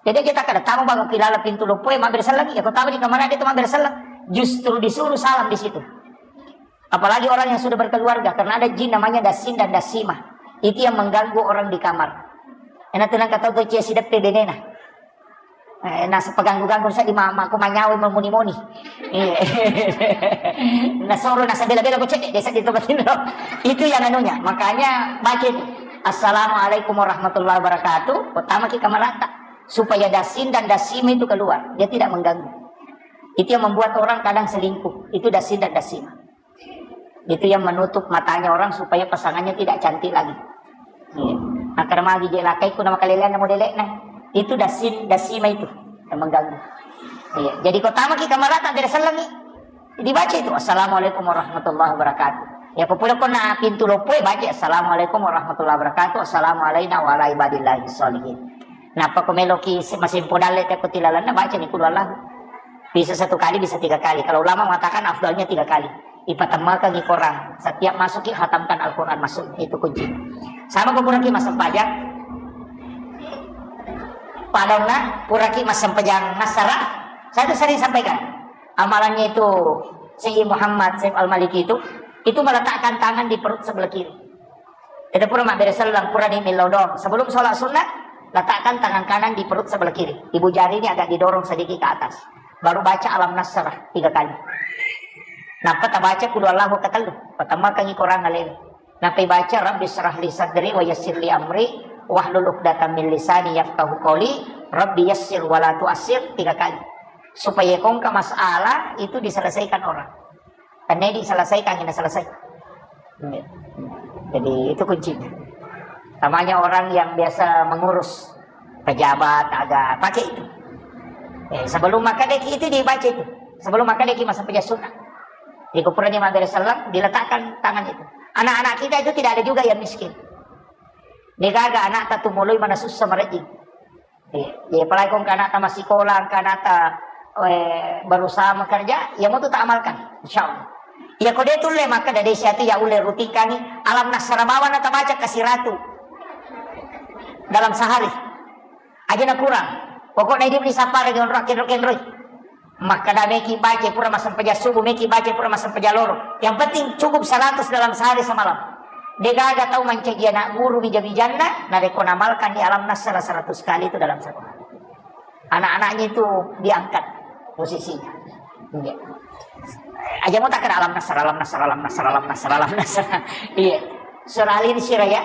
Jadi kita kada tama bangun kilala pintu loppo, eh, mabbere sellengi. Ya ko tama di kamar dia tu mabbere sellengi. Justru disuruh salam di situ. Apalagi orang yang sudah berkeluarga, karena ada jin namanya Dasin dan Dasimah. Itu yang mengganggu orang di kamar. Ena tenang kata tu cia sideppe benena. Eh, nasaba ganggu-ganggu sa di mama, ko manyawa mamuni-muni. Iya. Nasoro nasa bela-bela ko cedde, desa di tempat ini. Itu yang anunya. Makanya baca itu. Assalamualaikum warahmatullahi wabarakatuh. Pertama kita merata. Supaya dasin dan dasima itu keluar. Dia tidak mengganggu. Itu yang membuat orang kadang selingkuh. Itu dasin dan dasima. Itu yang menutup matanya orang supaya pasangannya tidak cantik lagi. Iya. Nah, karena magi je lakaiku nama kalelean nama delekna. Itu dasin, dasima itu yang mengganggu. Iya. Jadi ko tama ki kamar ta bere sellengi. Dibaca itu, "Assalamualaikum warahmatullahi wabarakatuh." Ya, ko pura ko na pintu loppo, baca, "Assalamualaikum warahmatullahi wabarakatuh. Assalamualaikum warahmatullahi wabarakatuh. Assalamualaikum warahmatullahi wabarakatuh." Napa ko meloki se-, masimpo dalle te ko tilalanna, baca ni kulu Allah. Bisa satu kali, bisa tiga kali. Kalau ulama mengatakan afdalnya tiga kali. Ipatemmakangi Quran. Setiap masuki hatamkan Al-Quran masuk. Itu kunci. Sama ko puraki massempajang. Padonna puraki massempajang nasara. Saya itu sering sampaikan. Amalannya itu Sayyid Muhammad Saif Al-Maliki itu, itu meletakkan tangan di perut sebelah kiri. Kita pura mabbere selleng, pura ni millau doang. Sebelum sholat sunnah, letakkan tangan kanan di perut sebelah kiri. Ibu jari ini agak didorong sedikit ke atas. Baru baca Alam Nasrah tiga kali. Napa tabaca kulu Allahu ketellu. Pertama kangi Quran alele. Napa baca Rabbi syrah li sadri wa yassir li amri wahlul uqdatam min lisani yafqahu qawli. Rabbi yassir wa la tuassir tiga kali. Supaya kongka masalah itu diselesaikan orang. Karena diselesaikan, ini selesai. Jadi itu kuncinya. Namanya orang yang biasa mengurus pejabat, agak pakai itu. Eh, sebelum makan deki itu dibaca itu. Sebelum makan deki masa peja sunnah. Di kuburan Imam Abdul Salam diletakkan tangan itu. Anak-anak kita itu tidak ada juga yang miskin. Dia gaga anak tak tumului mana susah merejing. Iya, jadi apalagi kong ke anak ta masikola, ke anak ta, eh, berusaha bekerja, ya mau tu tak amalkan, insya Allah. Ya kode tulle maka dari siatu ya ulle rutinkangi Alam Nasrah bawa na tabaca kasiratu dalam sehari. Aja na kurang. Pokoknya hidup di sapar dengan roh kenro kenro. Makkeda meki baca pura massempajang subuh, meki baca pura massempajang loro. Yang penting cukup seratus dalam sehari semalam. Degaga tau mancaji anak guru bija-bijanna, narekko namalkan di Alam Nasrah seratus kali itu dalam satu hari. Anak-anaknya itu diangkat posisinya. Iya. Aja mau tak kena Alam Nasrah, Alam Nasrah, Alam Nasrah, Alam Nasrah, Alam Nasrah. Iya. Surah Al-Insyirah ya.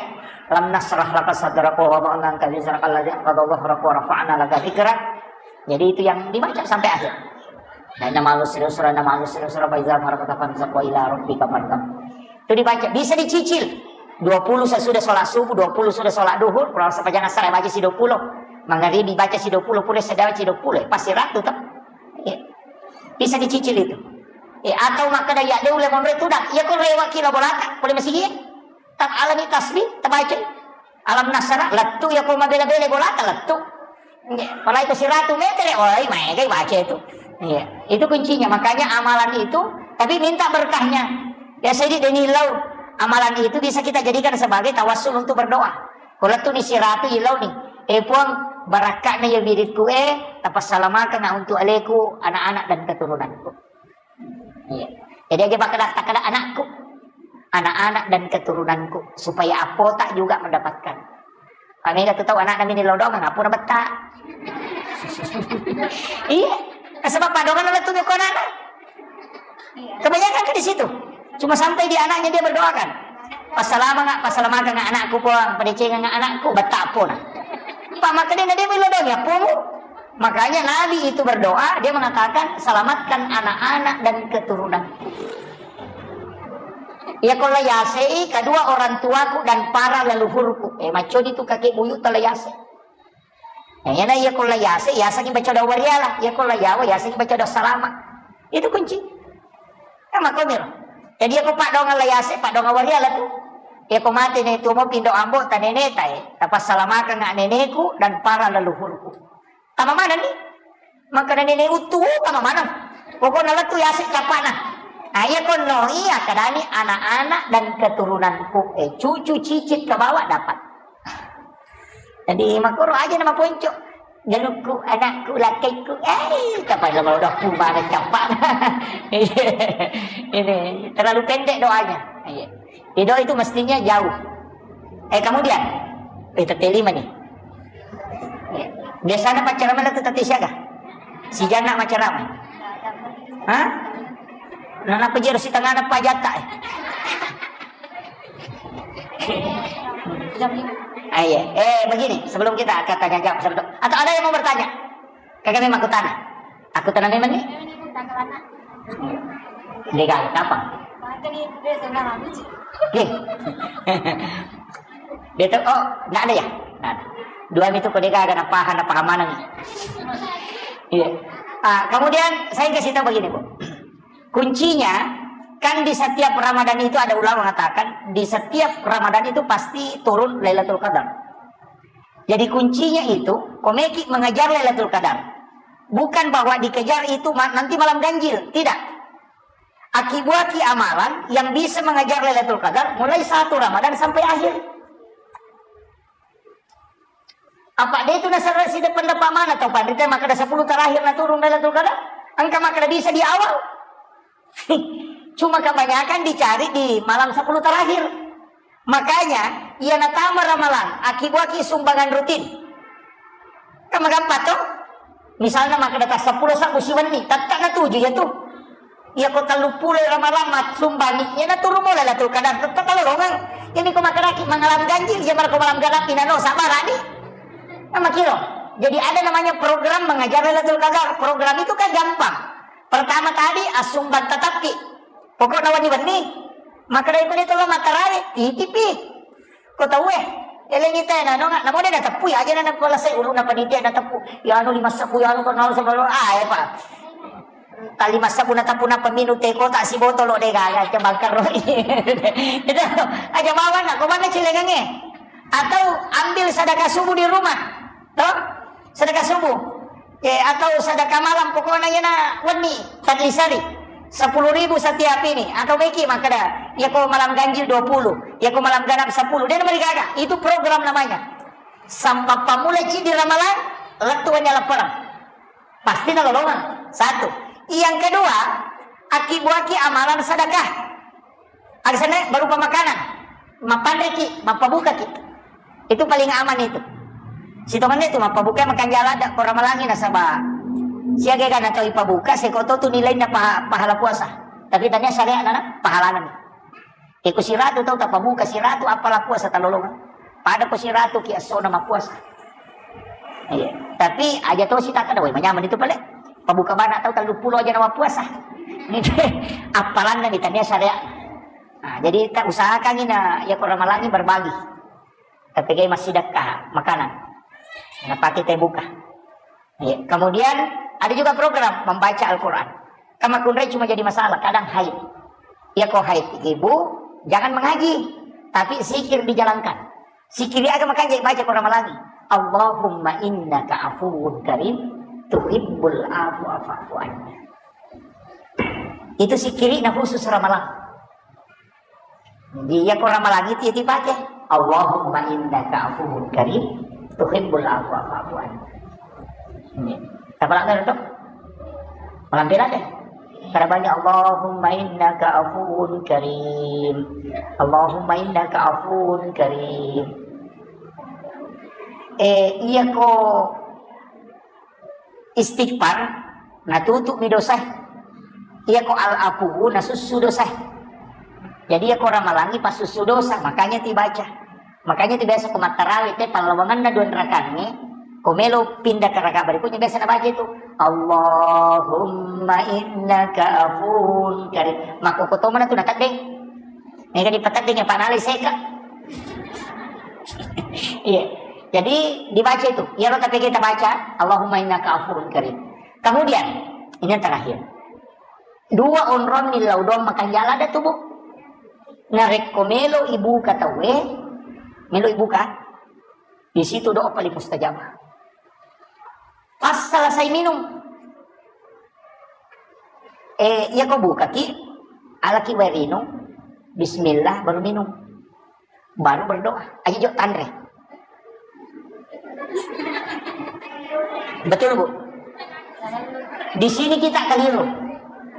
Alam nasrah laka sadraka wa wada'na anka wizraka alladzi anqadha dhahrak wa rafa'na laka dzikrak. Jadi itu yang dibaca sampai akhir. Nah, nama lu serius, nama lu serius, apa iza farakata fansab wa ila rabbika farghab. Itu dibaca, bisa dicicil. Dua puluh sesudah sholat subuh, dua puluh sudah sholat duhur, kurang sepanjang asar baca si dua puluh. Mangaribi baca si dua puluh, pura sedang baca si dua puluh, eh, pasti ratu tuh. Iya. Bisa dicicil itu. Eh, atau makkeda ya dia udah monre tudang, ya kau rewaki la bolata, boleh masih iya. Tak alami tasbih, tabaca. Alam nasrah, lettu ya ko mabela-bela bolata, lettu. Nggih, apalagi ko siratu meter, oi, maegai baca itu. Iya, itu kuncinya. Makanya amalan itu, tapi minta berkahnya. Ya, jadi deni lau, amalan itu bisa kita jadikan sebagai tawassul untuk berdoa. Ko lettu ni siratu ilau ni, eh Puang, barakka'na ya wiridku, eh, tapassalamakanga untuk aleku, anak-anak dan keturunanku. Iya. Jadi aja pakai kata anakku, anak-anak dan keturunanku, supaya apota juga mendapatkan. Kami gak tahu anak kami di lodong, ngapura betta. Iya. Sebab padongan oleh tujuh konana. Kebanyakan kan di situ. Cuma sampai di anaknya dia berdoakan. Passalama nggak, passalama nggak anakku, Puang, padeceng nggak anakku, betta apona. Pak, makanya dia bilang dong ya, Puang. Makanya Nabi itu berdoa, dia mengatakan, "Selamatkan anak-anak dan keturunanku." Iya, kalau yasei kedua orang tuaku dan para leluhurku. Eh, macodi tu kakek buyut telah yasei. Nah, iya, nah, iya, kalau yasei, yasei baca doa wariala. Iya, kalau yawa, yasei baca doa salama. Itu kunci. Kan makomiro. Jadi aku pak dongan la yasei, pak dongan wariala tu. Iya, aku mati nih, tu mau pindo ambo, ta nene ta, eh. Tapassalamakan nggak neneku dan para leluhurku. Tama mana nih? Maka nene uttu, tama mana? Pokoknya lettu yasik capana. Nah, iya kono, iya kadani anak-anak dan keturunanku. Eh, cucu cicit ke bawah dapat. Jadi makoro aja nama ponco. Galukku, anakku, lakaiku. Eh, kapan lo udah pun mana capak. Ini terlalu pendek doanya. Iya. Doa itu mestinya jauh. Eh, kemudian, eh, tete lima nih. Iya. Biasana paccarama tu tette siaga? Sijanna maccarama. Hah? Nana pajero sitengana pajatta. Ah, iya. Eh, begini, sebelum kita akan tanya jawab, sebelum, atau ada yang mau bertanya? Kagak memang aku tanya. Aku tanya memang nih. Degaga, apa? Oke. Dia tuh, oh, nggak ada ya? Nggak ada. Dua itu kok degaga, napaha, napaha mana nih? Iya. Ah, kemudian saya kasih tahu begini, Bu. Kuncinya, kan di setiap Ramadan itu ada ulama mengatakan, di setiap Ramadan itu pasti turun Lailatul Qadar. Jadi kuncinya itu, komeki mengejar Lailatul Qadar. Bukan bahwa dikejar itu ma-, nanti malam ganjil, tidak. Akibuaki amalan yang bisa mengejar Lailatul Qadar mulai satu Ramadan sampai akhir. Apa dia itu nasara si depan dapat mana tau pandita maka ada sepuluh terakhir na turun Lailatul Qadar? Engka maka ada bisa di awal. Cuma kebanyakan dicari di malam sepuluh terakhir. Makanya, iya natama ramalang, akibuaki sumbangan rutin. Kan magampang to? Misalnya maka ada sepuluh sabu siwenni, tetap na tuju ya tuh. Iya ko tellu pulo ramalang mat sumbangi, iya na turun mulai Lailatul Qadar, tetap kalau longang. Ini ko makaraki mengalami ganjil, iya marko malam ganap inano sabar ni. Nama kiro. Jadi ada namanya program mengajar Lailatul Qadar. Program itu kan gampang. Pertama tadi asumban tetapi. Pokokna wenni-wenni. Maka dari itu lo matarawe, titipi. Ko tau eh, elengi tena nonga, namo de nateppu ya aja na pala sai uluna panitia nateppu. Ya anu lima sabu ya anu ko nol sabu ah ya Pak. Tali masa puna tapuna peminu teko tak si botol lo dega ya cebangkar roi. Itu aja bawa nak ko mana cilengange. Atau ambil sedekah subuh di rumah. Toh? Sedekah subuh. Eh, atau sedekah malam pokoknya ya nak wenni tadi sari. Sepuluh ribu setiap ini atau beki makada. Ya ko malam ganjil dua puluh, ya ko malam ganap sepuluh. Dia nomor gaga. Itu program namanya. Sampai pamulai di ramalang, lettu wanya laporan. Pasti nalolongang. Satu. Yang kedua, akibuaki amalan sedekah. Agasana berupa makanan. Mapanriki, mappabukaki. Itu paling aman itu. Sitongenna itu mappabuka makanjala ada ko ramalangi nasaba. Siaga gana tau ipabuka, sekoto tu nilainna paha-, pahala puasa. Tapi tania syariat nana pahalana ni. Eko siratu tau tapabuka siratu apala puasa talolongang. Pada ko siratu ki essona mappuasa. Iya. Tapi aja to sitaka dawai manyameng itu pale. Pabuka bana tau tellu pulo aja na mappuasa. Apalanna ni tania syariat. Nah, jadi tak usahakan ini ya ko ramalangi berbagi. Tapi kayak masih dekat makanan. Napake teh buka. Iya. Kemudian ada juga program membaca Al-Quran. Kama kunrai cuma jadi masalah, kadang haid. Ya kok haid, ibu jangan mengaji, tapi zikir dijalankan. Zikir aga makanya baca Quran lagi. Allahumma innaka afuwun karim tuhibbul afwa fa'fu anni. Itu zikirina khusus ramalang. Iya ko ramalang itu ya dipake. Allahumma innaka afuwun karim tuhibbul afwa fa'fu anni. Ini. Apa lagi itu? Malam pira deh. Karena banyak Allahumma innaka afuwun karim. Allahumma innaka afuwun karim. Eh, iya ko istighfar, natutup mi dosa. Iya ko al-afu, nasussu dosa. Jadi iya ko ramalangi pasussu dosa, makanya tibaca. Makanya ti biasa ko mattarawe te pallawanganna dua rakaangnge, ko melo pindah ke rakaat berikutnya biasa nabaca itu. Allahumma innaka afuwun karim. Maka ko tomana tu nateddeng. Mega dipateddeng ya panale seka. Iya. Jadi dibaca itu. Iya lo tapi kita baca Allahumma innaka afuwun karim. Kemudian ini yang terakhir. Dua onrong ni laudong makanjala ada tubuh. Narekko melo ibuka tawe, melo ibuka. Di situ doa paling mustajabah. Pas selesai minum. Eh, iya ko bukaki, alaki wae rinung, bismillah baru minum. Baru berdoa. Aja jok tanre. Betul, Bu? Di sini kita keliru.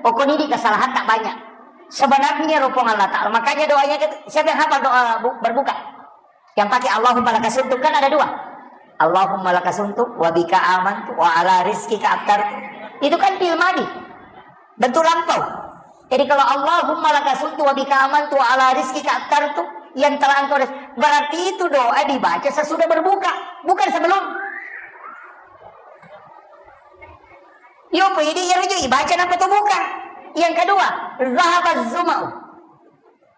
Pokoknya di kesalahan tak banyak. Sebenarnya rupung Allah Ta'ala. Makanya doanya kita, siapa yang hafal doa bu-, berbuka? Yang pakai Allahumma lakasumtu kan ada dua. Allahumma laka sumtu wa bika amantu wa ala rizqika aftartu. Itu kan fi'il madi. Bentuk lampau. Jadi kalau Allahumma laka sumtu wa bika amantu wa ala rizqika aftartu, yang telah engkau res-, berarti itu doa dibaca sesudah berbuka, bukan sebelum. Yo, pede iyaro jo ibaca nappa to buka. Yang kedua, zahabaz zuma'u.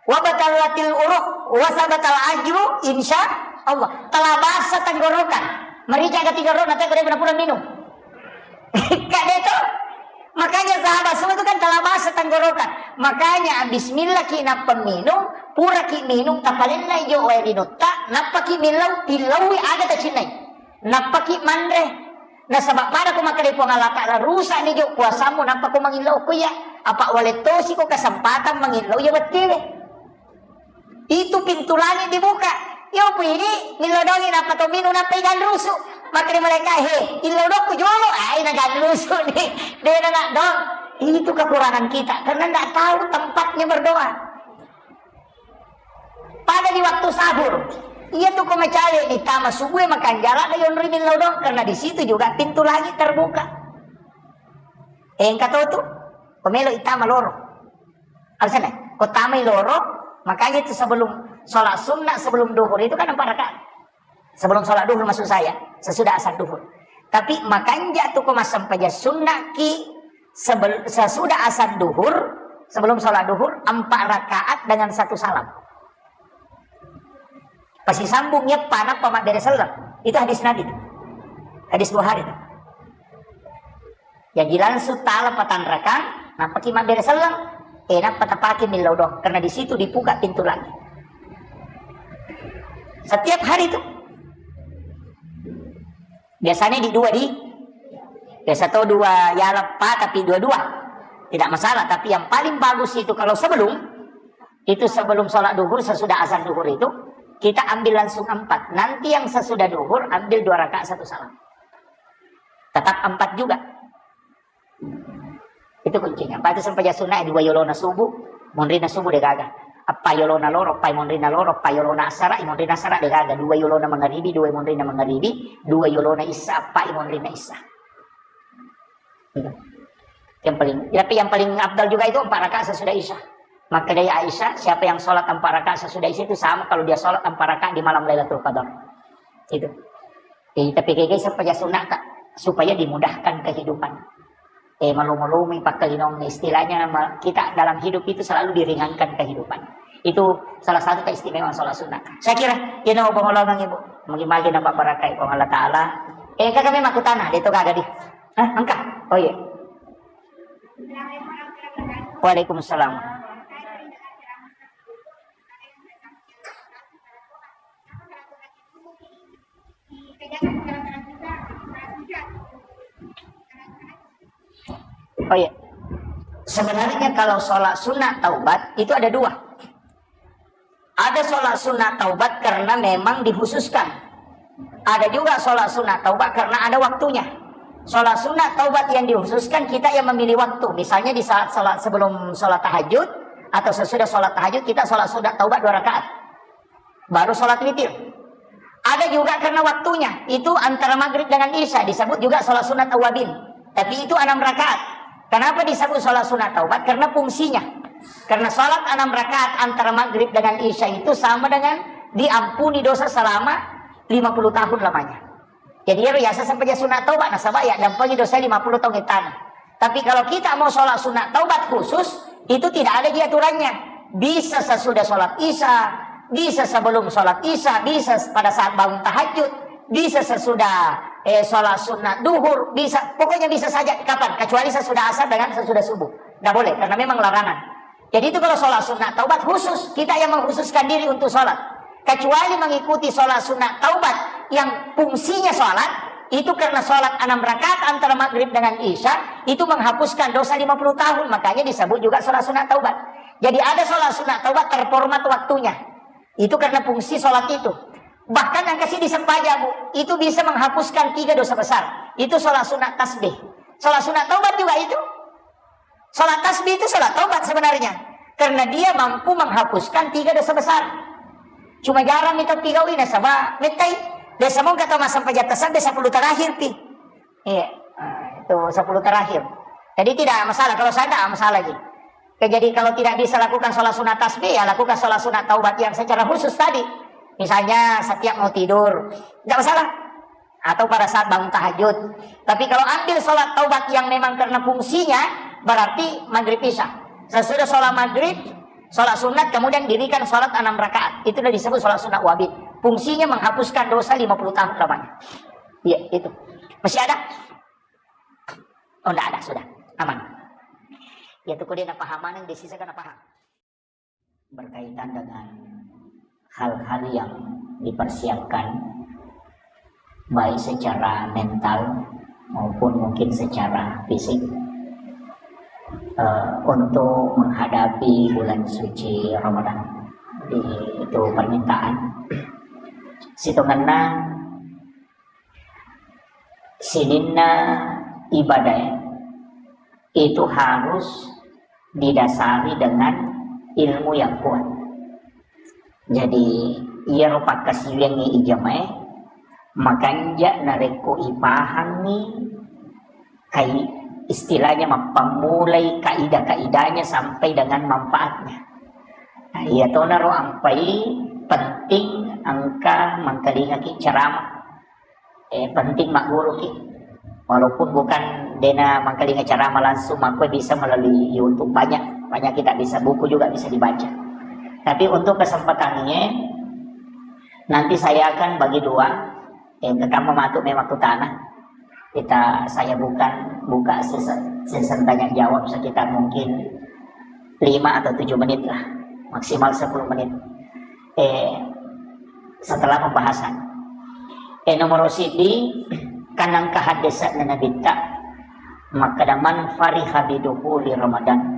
Wa batallatil uruq, wa sabatal ajru, insya Allah. Telah basah tenggorokan. Merica ke tiga rona, teko dia pura minum. Kak Deto. Makanya sahabat semua itu kan telah basah tenggorokan. Makanya bismillah ki nappa minum, pura ki minum, tapalennai jo wae rinutta, nappa ki millau, tillaui aga tacinnai. Nappa ki manre. Nasaba pada ko makkeda Puang Allah Ta'ala, "Rusak ni jo puasamu, nappa ko mangillau ko iya." Apa wale tosi ko kesempatan mangillau iya wettiwe. Itu pintu langit dibuka. Yo, pui ini, millau dongi, nappa to minum, nappa igan rusu. Makkeda malaikat, "He, illau dokku jolo." Ai, nagan rusu ni. Dena nak dong. Itu kekurangan kita, karena ndak tahu tempatnya berdoa. Pada di waktu sahur, iya tu ko macawe ni tama subuh makan jarak na yonri millau dong, karena di situ juga pintu langit terbuka. Engka to tu, ko melo itama loro. Alasannya, ko tamai loro, makanya itu sebelum sholat sunnah, sebelum duhur itu kan empat rakaat. Sebelum sholat duhur maksud saya, sesudah asar duhur. Tapi makanja tu ko massempajang sunnah ki sebel-, sesudah asar duhur, sebelum sholat duhur, empat rakaat dengan satu salam. Pasisambung yeppa nappa mabbere selleng. Itu hadis Nabi tu. Hadis Bukhari tu. Jaji langsung tala patanrakang, nappaki mabbere selleng, eh, nappa tapake millau doang, karena di situ dibuka pintu langit. Setiap hari tu. Biasanya di dua di, biasa to dua ya leppa, tapi dua-dua. Tidak masalah, tapi yang paling bagus itu kalau sebelum, itu sebelum sholat duhur, sesudah azan duhur itu, kita ambil langsung empat. Nanti yang sesudah duhur, ambil dua rakaat satu salam. Tetap empat juga. Itu kuncinya. Apa itu sempajang sunnah dua yolona subuh, monrina subuh degaga. Apa yolona loro, apa monrina loro, apa yolona asara, monrina asara degaga. Dua yolona mangaribi, dua monrina mangaribi, dua yolona isya, apa monrina isya. Itu. Yang paling, tapi yang paling afdal juga itu empat rakaat sesudah isya. Maka dari Aisyah, siapa yang sholat empat rakaat sesudah isya itu sama kalau dia sholat empat rakaat di malam Lailatul Qadar. Itu. Jadi, tapi kayak supaya sunnah, Kak, supaya dimudahkan kehidupan. Eh, malu-malumi pakkalinong, istilahnya ma-, kita dalam hidup itu selalu diringankan kehidupan. Itu salah satu keistimewaan sholat sunnah. Saya kira, ini mau pengolongan Ibu. Mungkin lagi nampak barakai Allah Ta'ala. Eh, kakak memang aku tanah, dia itu kagak di. Hah, engkah? Oh iya. Waalaikumsalam. Oh iya. Sebenarnya kalau sholat sunnah taubat itu ada dua. Ada sholat sunnah taubat karena memang dikhususkan. Ada juga sholat sunnah taubat karena ada waktunya. Sholat sunnah taubat yang dikhususkan kita yang memilih waktu. Misalnya di saat sholat, sebelum sholat tahajud atau sesudah sholat tahajud kita sholat sunnah taubat dua rakaat. Baru sholat witir. Ada juga karena waktunya, itu antara maghrib dengan isya, disebut juga sholat sunat awabin. Tapi itu enam rakaat. Kenapa disebut sholat sunat taubat? Karena fungsinya. Karena sholat enam rakaat antara maghrib dengan isya itu sama dengan diampuni dosa selama lima puluh tahun lamanya. Jadi, iyaro yaseng sempajang sunat taubat, nasaba yaddampengi dosa lima puluh taung ittana. Tapi kalau kita mau sholat sunat taubat khusus, itu tidak ada di aturannya. Bisa sesudah sholat isya, bisa sebelum sholat isya, bisa pada saat bangun tahajud, bisa sesudah, eh, sholat sunat duhur, bisa, pokoknya bisa saja kapan, kecuali sesudah asar dengan sesudah subuh. Nggak boleh, karena memang larangan. Jadi itu kalau sholat sunat taubat khusus, kita yang mengkhususkan diri untuk sholat. Kecuali mengikuti sholat sunat taubat yang fungsinya sholat, itu karena sholat enam rakaat antara maghrib dengan isya, itu menghapuskan dosa lima puluh tahun, makanya disebut juga sholat sunat taubat. Jadi ada sholat sunat taubat terformat waktunya. Itu karena fungsi sholat itu. Bahkan yang kasih disempajang, Bu, itu bisa menghapuskan tiga dosa besar. Itu sholat sunat tasbih. Sholat sunat taubat juga itu. Sholat tasbih itu sholat taubat sebenarnya. Karena dia mampu menghapuskan tiga dosa besar. Cuma jarang itu tiga wina sama metai. Biasa mungkin atau masa pajak tasabbe sepuluh terakhir pi. Iya. Ah, itu sepuluh terakhir. Jadi tidak masalah. Kalau saya tidak masalah lagi. Oke, jadi kalau tidak bisa lakukan sholat sunat tasbih, ya lakukan sholat sunat taubat yang secara khusus tadi. Misalnya setiap mau tidur, tidak masalah. Atau pada saat bangun tahajud. Tapi kalau ambil sholat taubat yang memang karena fungsinya, berarti maghrib isya. Sesudah sholat maghrib, sholat sunat, kemudian dirikan sholat enam rakaat. Itu udah disebut sholat sunat wabit. Fungsinya menghapuskan dosa lima puluh tahun lamanya. Iya, itu. Masih ada? Oh, ndak ada, sudah. Aman. Ya, tuh, kok dia ndak paham, mana yang dia sisa kan paham. Berkaitan dengan hal-hal yang dipersiapkan, baik secara mental maupun mungkin secara fisik, eh, untuk menghadapi bulan suci Ramadan. Di, itu permintaan. Sitongenna sininna ibadah itu harus didasari dengan ilmu yang kuat. Jadi, iyaro pakkasiwiangnge ijamae, makanja narekko ipahangngi kai-, istilahnya mappammulai kaidah-kaidahnya sampai dengan manfaatnya. Nah, iya tonaro ampai penting engka mangkalingaki ceramah. Eh, penting magguruki. Walaupun bukan dena mangkalinga ceramah langsung, makkue bisa melalui YouTube, banyak, banyak kita bisa, buku juga bisa dibaca. Tapi untuk kesempatan ini, nanti saya akan bagi dua, eh, engka kamma matu memang kutana. Kita, saya bukan buka sesi, sesi tanya jawab sekitar mungkin lima atau tujuh menit lah, maksimal sepuluh menit. Eh, setelah pembahasan. Eh, nomor siji, kan engka haddese'na Nabitta, makkeda, "Man fariha bidukhuli Ramadan."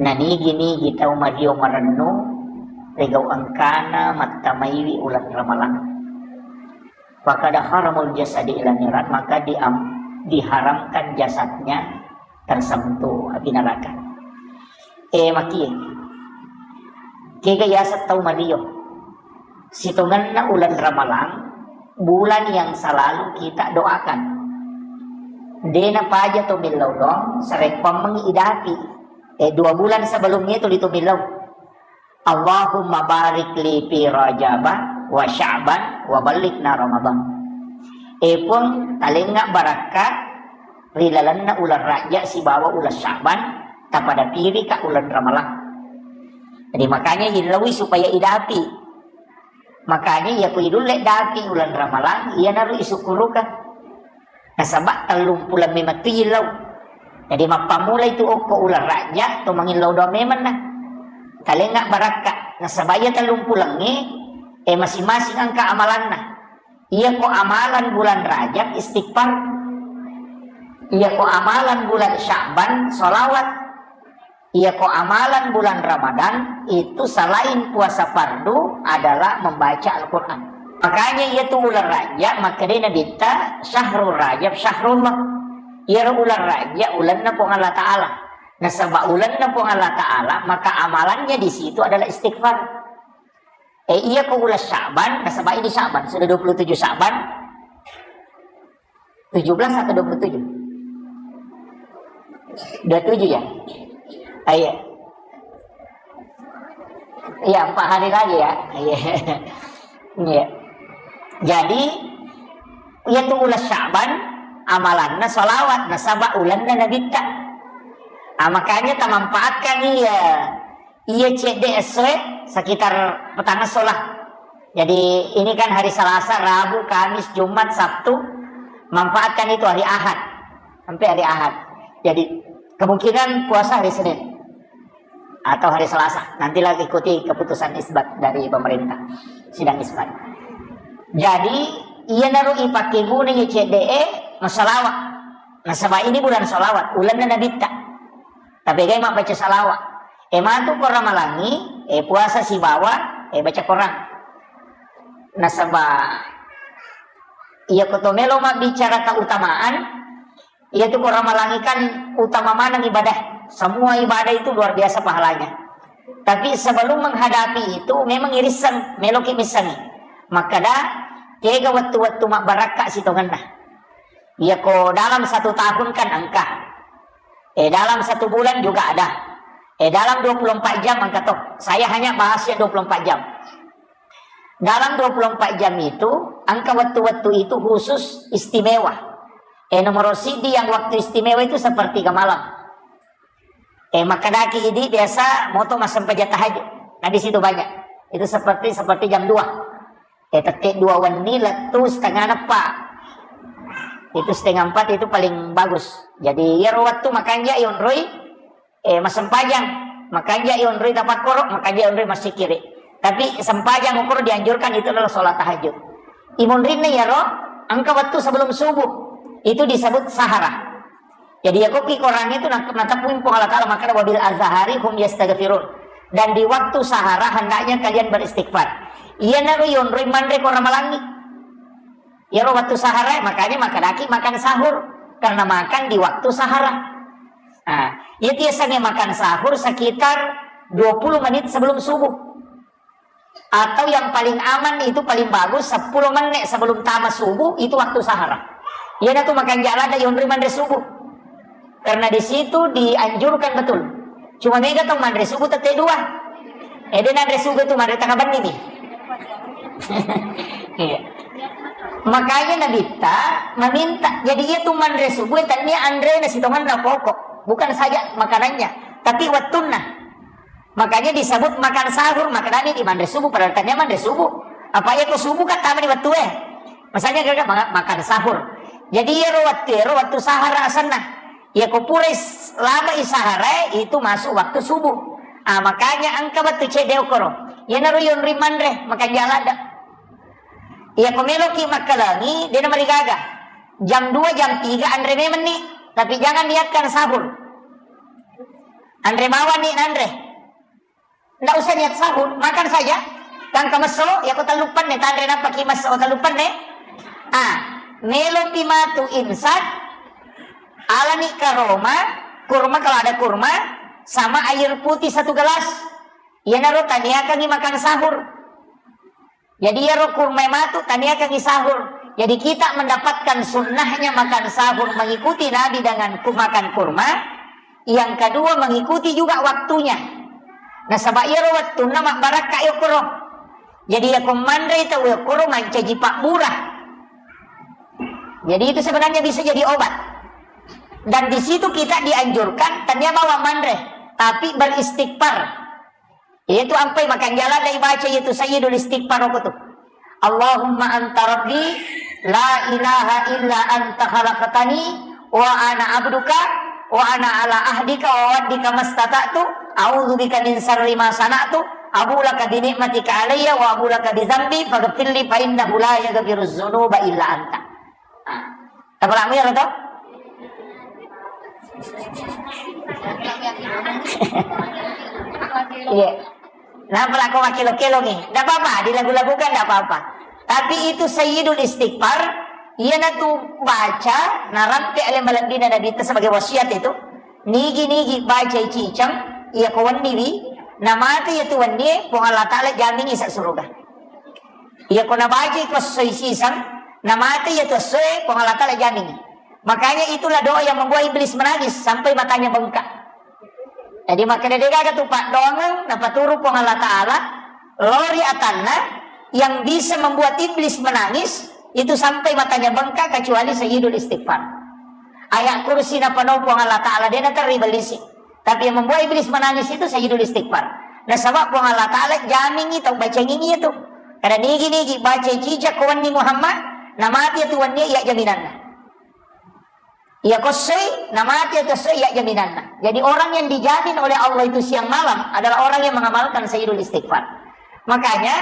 Nanigi-nigi tau mario marennu ri gau engkana mattamaiwi uleng Ramalang. Fakada haramul jasadi ila niran, maka diam-, diharamkan jasadnya tersentuh api neraka. Eh, makie. Kega yaseng tau mario. Sitongenna uleng Ramalang, bulan yang selalu kita doakan. Dena paja to millau doang, sareppammengi idapi. Eh, dua bulan sebelumnya itu ditu millau. Allahumma barik li fi Rajaba wa Sya'ban wa ballighna Ramadan. Eh, Puang, talengnga barakka ri lalenna uleng Rajab sibawa uleng Sya'ban, tapada pirika uleng Ramalang. Jadi, makanya illaui supaya idapi. Makanya, iya ku idulle dapi uleng Ramalang, iyanaro isukkurukeng. Nasaba tellumpuleng memeng tu illau. Jadi, mappammula itu okko uleng Rajab, to mangillau doang memenna. Talengnga barakka. Nasaba iya tellumpulengnge, eh, masing-masing engka amalanna. Iya ko amalan bulan Rajab, istighfar. Iya ko amalan bulan Sya'ban, sholawat. Iya ko amalan bulan Ramadan, itu selain puasa fardu adalah membaca Al-Quran. Makanya iya tu uleng Rajab, makkedai Nabitta, "Syahrul Rajab, syahrullah." Iyaro uleng Rajab, ulenna Puang Allah Ta'ala. Nasaba ulenna Puang Allah Ta'ala, maka amalannya di situ adalah istighfar. Eh, iya ko uleng Sya'ban, nasaba ini Sya'ban, sudah dua puluh tujuh Sya'ban. Tujuh belas atau dua puluh tujuh? Dua puluh tujuh ya? Ah, iya. Iya, empat hari lagi ya. Iya. Iya. Jadi, iya tu uleng Sya'ban, amalanna sholawat, nasaba ulenna Nabitta. Ah, makanya tamanfaatkan iya. Iya, cedde essoe sekitar petang esso lah. Jadi, ini kan hari Selasa, Rabu, Kamis, Jumat, Sabtu. Manfaatkan itu hari Ahad. Sampai hari Ahad. Jadi, kemungkinan puasa hari Senin atau hari Selasa. Nantilah ikuti keputusan isbat dari pemerintah. Sidang isbat. Jadi, iyanaro ipake guna iya cedde e, massalawa. Nasaba ini bulan salawat, ulenna Nabitta. Tapegai mabbaca salawat. E matu ko Ramalangi, e puasa sibawa, e baca Quran. Nasaba, iya ko to melo mabbicara keutamaan, iya tu ko Ramalangi kan utama maneng ibadah. Semua ibadah itu luar biasa pahalanya. Tapi sebelum menghadapi itu, memang irisseng, meloki missengi. Makkeda, Kega wettu-wettu mabbarakka sitongenna. Iyako dalam satu tahun kan engka. Eh, dalam satu bulan juga ada. Eh, dalam dua puluh empat jam engka to. Saya hanya bahas yang dua puluh empat jam. Dalam dua puluh empat jam itu, engka wettu-wettu itu khusus istimewa. Eh, nomor sidi yang waktu istimewa itu sepertiga malam. Eh, makkadaki idi biasa moto massempajang tahajud. Nah, di situ banyak. Itu seperti, seperti jam dua. Eh, tette dua wenni lettu setengah eppa. Itu setengah empat itu paling bagus. Jadi, iyaro wettu makanja yonroi, eh, massempajang. Makanja yonroi tapakkoro, makanja yonroi massikiri. Tapi sempajang ukoro dianjurkan itu adalah sholat tahajud. Imunrinna iyaro, engka wettu sebelum subuh. Itu disebut sahara. Jadi, yakoki korangnge itu na-, nateppui Puang Allah Ta'ala makkeda, "Wabil azhari hum yastaghfirun." Dan di waktu sahara hendaknya kalian beristighfar. Iyanaro yonroi manre ko Ramalangi. Iyaro waktu sahara, makanya makkedaki makan sahur. Karena makan di waktu sahara. Nah, itu biasanya makan sahur sekitar dua puluh menit sebelum subuh. Atau yang paling aman itu paling bagus sepuluh menit sebelum tama subuh itu waktu sahara. Iyana tu makan jalada yonri manre subuh. Karena di situ dianjurkan betul. Cuma mega tau manre subuh tette dua. Eh, de nanre subuh tu manre tengah benni ni. Iya. Makanya Nabitta meminta, jadi iya tu manre subuh tania anre na sitongan na pokok. Bukan saja makanannya, tapi waktunna. Makanya disebut makan sahur, makanya di manre subuh, padahal tania manre subuh. Apa iya ko subuh kan tama di waktu eh. Masanya gaga ma-, makan sahur. Jadi iyaro waktu, iyaro waktu sahara asenna. Iya ko pura is-, lama i sahara itu masuk waktu subuh. Ah, makanya engka waktu cedde okoro. Iyanaro yonri manre, makan jalada. Iya ko meloki makkalangi, dena marigaga. Jam dua, jam tiga anre memenni. Tapi jangan niatkan sahur. Anre mawani nanre. Ndak usah niat sahur, makan saja. Tangka messo, ya ko telluppanne, tanre nappaki messo telluppanne. Ah, melopi matu imsak, alani karoma, kurma kalau ada kurma, sama air putih satu gelas. Iyanaro taniakangi makan sahur. Jadi iyaro kurma matu taniakangi sahur. Jadi kita mendapatkan sunnahnya makan sahur mengikuti Nabi dengan ku-, makan kurma. Yang kedua mengikuti juga waktunya. Nasaba iyaro wettunna mabbarakka yokkoro. Jadi yako manrei tau yokkoro mancaji pabbura. Jadi itu sebenarnya bisa jadi obat. Dan di situ kita dianjurkan tania bawang manre, tapi beristighfar. Iyatu ampai makanjala dai baca iyatu Sayyidul Istighfar okko tu. Allahumma anta rabbi la ilaha illa anta khalaqtani wa ana abduka wa ana ala ahdika wa wa'dika mastata'tu, a'udzu bika min syarri ma sana'tu, abu laka bi ni'matika alayya wa abu laka bi dzambi faghfirli fa innahu la yaghfirudz dzunuba illa anta. Tapalakmu iyaro to? Iya. Nah, pelako makkelo-kelo nih. Nggak apa-apa, dilagu-lagukan nggak apa-apa. Tapi itu Sayyidul Istighfar, iyana tu baca, narampe ale malebbina Nabi itu sebagai wasiat itu. Nigi-nigi baca cicang, iya ko wenni wi, namate iya tu wenni, Puang Allah Ta'ala jamingi sa suruga. Iya ko nabacai ko essoi siseng, namate iya tu essoe, Puang Allah Ta'ala jamingi. Makanya itulah doa yang membuat iblis menangis sampai matanya bengkak. Jadi makkeda degaga tu paddoangeng napaturu Puang Allah Ta'ala, lori atanna yang bisa membuat iblis menangis itu sampai matanya bengkak kecuali Sayyidul Istighfar. Ayat kursi napanau Puang Allah Ta'ala, de naterri bellisi. Tapi yang membuat iblis menangis itu Sayyidul Istighfar. Nasaba Puang Allah Ta'ala jamingi tau bacangingi itu. Kada nigi-nigi baca cica ko wenni Muhammad, namati itu wenni iya jaminanna. Iya ko essoi, namati itu essoi iya jaminanna. Jadi orang yang dijamin oleh Allah itu siang malam adalah orang yang mengamalkan Sayyidul Istighfar. Makanya,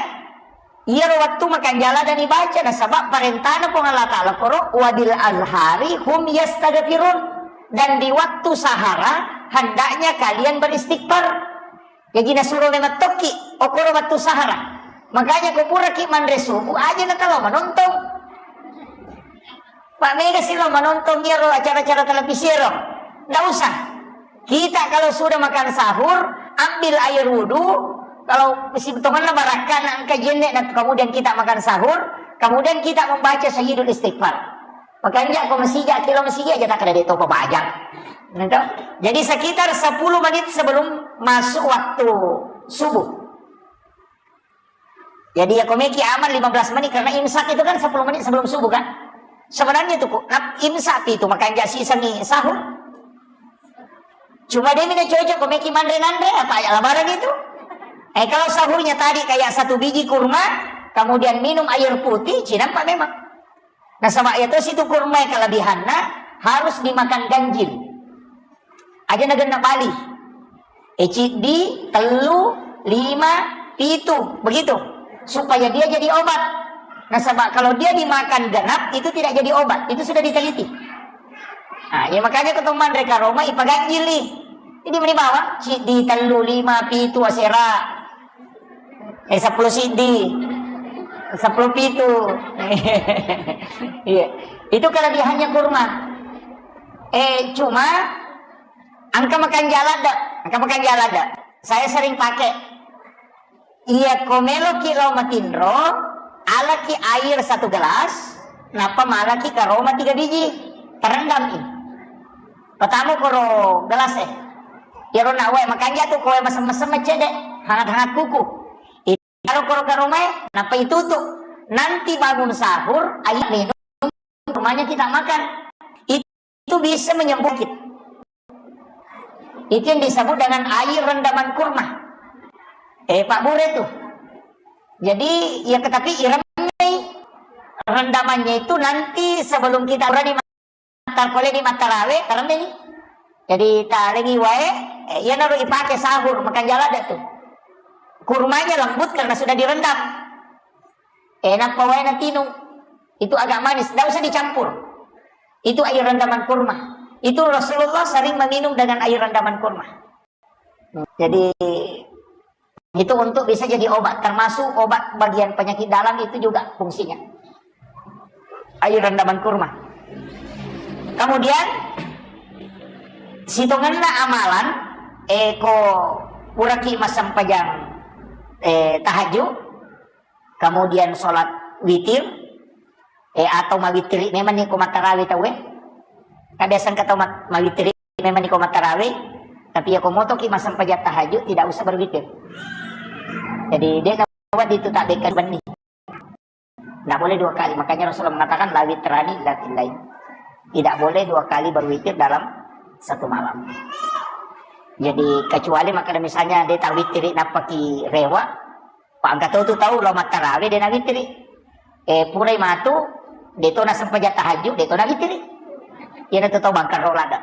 iyaro wettu makanjala dani baca nasaba parentana Puang Allah Ta'ala koro, "Wabil azhari hum yastaghfirun." Dan di waktu sahara hendaknya kalian beristighfar. Jadi nasuro memang tokki okoro wettu sahara. Makanya ko puraki manre subuh aja na talo manontong. Pak mega silo manontong iyaro acara-acara televisi ero. Nggak usah. Kita kalau sudah makan sahur, ambil air wudhu. Kalau si tongenna barakka na engka jenne na kemudian kita makan sahur, Kemudian kita membaca Sayyidul Istighfar. Makanya ko masigi, kilo masigi aja tak ada dek topa bajang. Gitu. Jadi sekitar sepuluh menit sebelum masuk waktu subuh. Jadi ya komeki aman lima belas menit karena imsak itu kan sepuluh menit sebelum subuh kan. Sebenarnya itu kok nap- imsak itu makanya sisengi sahur. Cuma dia mina cocok komeki manre nanre apa ya labaran itu. Eh kalau sahurnya tadi kayak satu biji kurma, kemudian minum air putih, cinampak memang. Nasaba iya tosi tu kurma kelebihanna harus dimakan ganjil. Aja nagenna bali. Eh, ciddi, tellu, lima, pitu, begitu. Supaya dia jadi obat. Nasaba kalau dia dimakan genap, itu tidak jadi obat. Itu sudah diteliti. Nah, ya makanya ketemu mereka Roma, ipaganjili. Jadi meni bawang, ciddi, tellu, lima, pitu, asera. Eh, sepuluh siddi. Sepuluh pitu. Iya. Itu kelebihannya kurma. Eh, cuma engka makan jalan dah. Engka makan jalan dah. Saya sering pakai. Iya, ko meloki lo matinro, alaki air satu gelas, napa malaki karoma tiga biji. Terendam i. Pertama koro gelas eh. Iyaro nak wae makanja tu kowe mesem-mesem cede, hangat-hangat kuku. Iyaro koro karomae, napa itutup. Nanti bangun sahur, air minum, kurmanya kita makan. Itu bisa menyembuhkan. Itu yang disebut dengan air rendaman kurma. Eh, Pak Bure tuh. Jadi, ya tetapi iremnya rendamannya itu nanti sebelum kita berani Makkeda pole di mattarawe, taremmeni. Jadi talengi wae, eh, iyanaro ipake sahur, makan jala ada tuh. Kurmanya lembut karena sudah direndam. Eh, nappa wae natinung. Itu agak manis, tidak usah dicampur. Itu air rendaman kurma. Itu Rasulullah sering meminum dengan air rendaman kurma. Jadi itu untuk bisa jadi obat, termasuk obat bagian penyakit dalam itu juga fungsinya. Air rendaman kurma. Kemudian sitongenna amalan, eh, ko puraki massempajang, eh, tahajud, kemudian sholat witir, eh, atau mawitiri memang ni ko mattarawe tau, eh. Kan biasa engka tau ma-, mawitiri memang ni ko mattarawe, tapi ya ko motoki massempajang tahajud tidak usah berwitir. Jadi dia wedding tu tak beka benni. Tidak boleh dua kali. Makanya Rasulullah mengatakan la witrani illa fil lail. Tidak boleh dua kali berwitir dalam satu malam. Jadi kecuali makanya misalnya dia tak witiri nappaki rewa, Pak angka tau tu tau lo mattarawe de nawitiri. Eh, purai matu, de to nasempajang tahajud, de to nawitiri. Iyana tu tau bangkang ro ladde.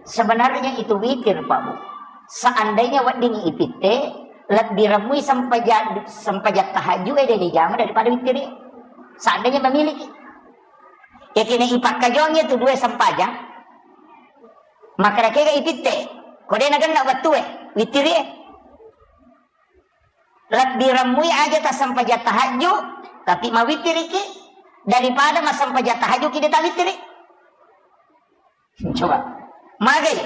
Sebenarnya itu witir, Pak Bu. Seandainya wedding ipitte, lebbi remmui sempajang, sempajang tahajud eh de dijama daripada witiri. Seandainya memiliki. Ya kini ipakkajongi tu dua sempajang, maka kega ipitte. Ko de nagenna wettue, witiri eh. Lebbi remmui aja tassempajang tahajud, tapi mawitiriki daripada massempajang tahajud ki de tawitiri. Coba. Magai.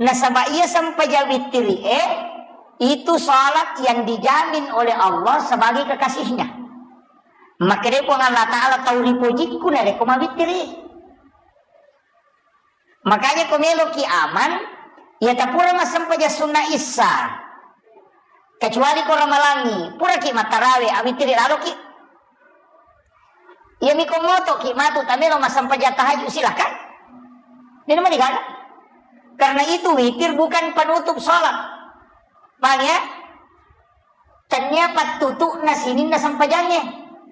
Nasaba iya sempajang witiri, eh, itu salat yang dijamin oleh Allah sebagai kekasihnya. Makanya Puang Allah Ta'ala tau ripojikku narekko mawitiri. Makanya ko meloki aman, ya tapura massempajang sunna issa. Kecuali ko ramalangi, puraki mattarawe, awitiri laloki. Iya miko motoki matu tamelo massempajang tahajud, silakan. Ini mah digaga. Karena itu witir bukan penutup sholat. Paham ya? Tennia pattutu'na sininna sempajangnge,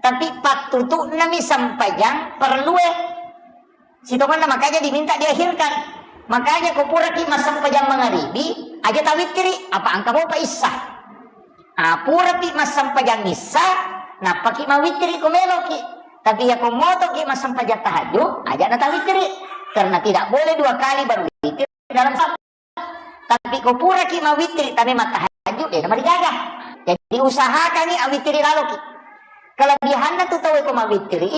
tapi pattutu'nami sempajang perlue. Sitongenna makanya diminta diakhirkan. Makanya ko puraki massempajang mangaribi, aja tawittiri, apa angka mopa issa. Ah, purapi massempajang issa, nappaki mawittiri ko meloki. Tapi ya ko motoki massempajang tahajud, aja na tawittiri. Karena tidak boleh dua kali berwitir dalam satu. Tapi ko puraki mawittiri, tapi mattahajud, de namarigaga. Jadi usahakangi awittiri laloki. Kelebihanna tu tau ko mawittiri,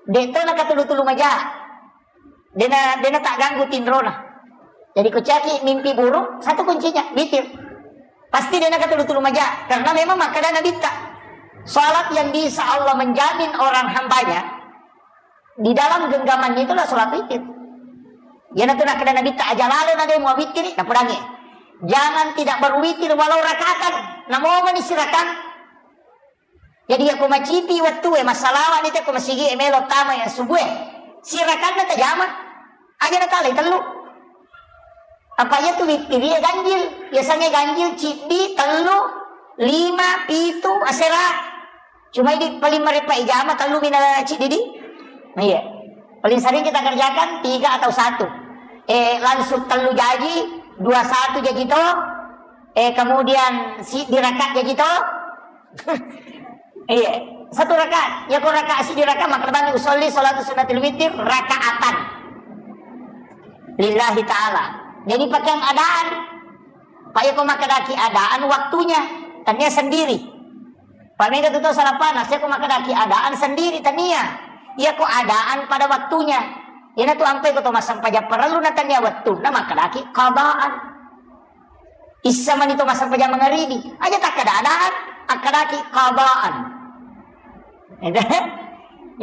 de to nakatulu-tulu maja. Dena, dena tak ganggu tinrona. Jadi ko caki mimpi buruk, satu kuncinya, witir. Pasti dena katulu-tulu maja, karena memang makkeda Nabitta. Salat yang bisa Allah menjamin orang hambanya di dalam genggamannya itulah salat witir. Iyanatu nakkeda Nabitta, aja lalo na de muawittiri, napodangi. Jangan tidak berwitir walau rakaatan. Namomani sirakang. Jadi, yako macipi wettue, massalawani te ko masigi e melo tama yang subuh e. Sirakanna tajama. Aja natalai tellu. Apa iya tu wittiri e ganjil. Yasengnge ganjil ciddi, tellu, lima, pitu, asera. Cuma ini paling merepa ijama tellu mina ciddi di. Iya. Paling sering kita kerjakan tiga atau satu. Eh, langsung tellu jaji, dua satu jaji to. Eh, kemudian si diraka jaji to. Iya, satu rakaat. Ya, ko rakaat, siddi rakaat, makkedami usolli salatu sunnatil witir rakaatan lillahi ta'ala. Jadi, pakeang adaan. Pak, ya, ko makkedaki adaan waktunya, tania sendiri. Pak, mega tu tau salah panas, ya, ko makkedaki adaan sendiri, tania. Ya, ko adaan pada waktunya. Iyanatu ampai ko to massempajang parellu na tania wettunna, makkedaki qadaan. Issa mani to massempajang mangaribi. Aja takkada-adaan, akkadaki qadaan.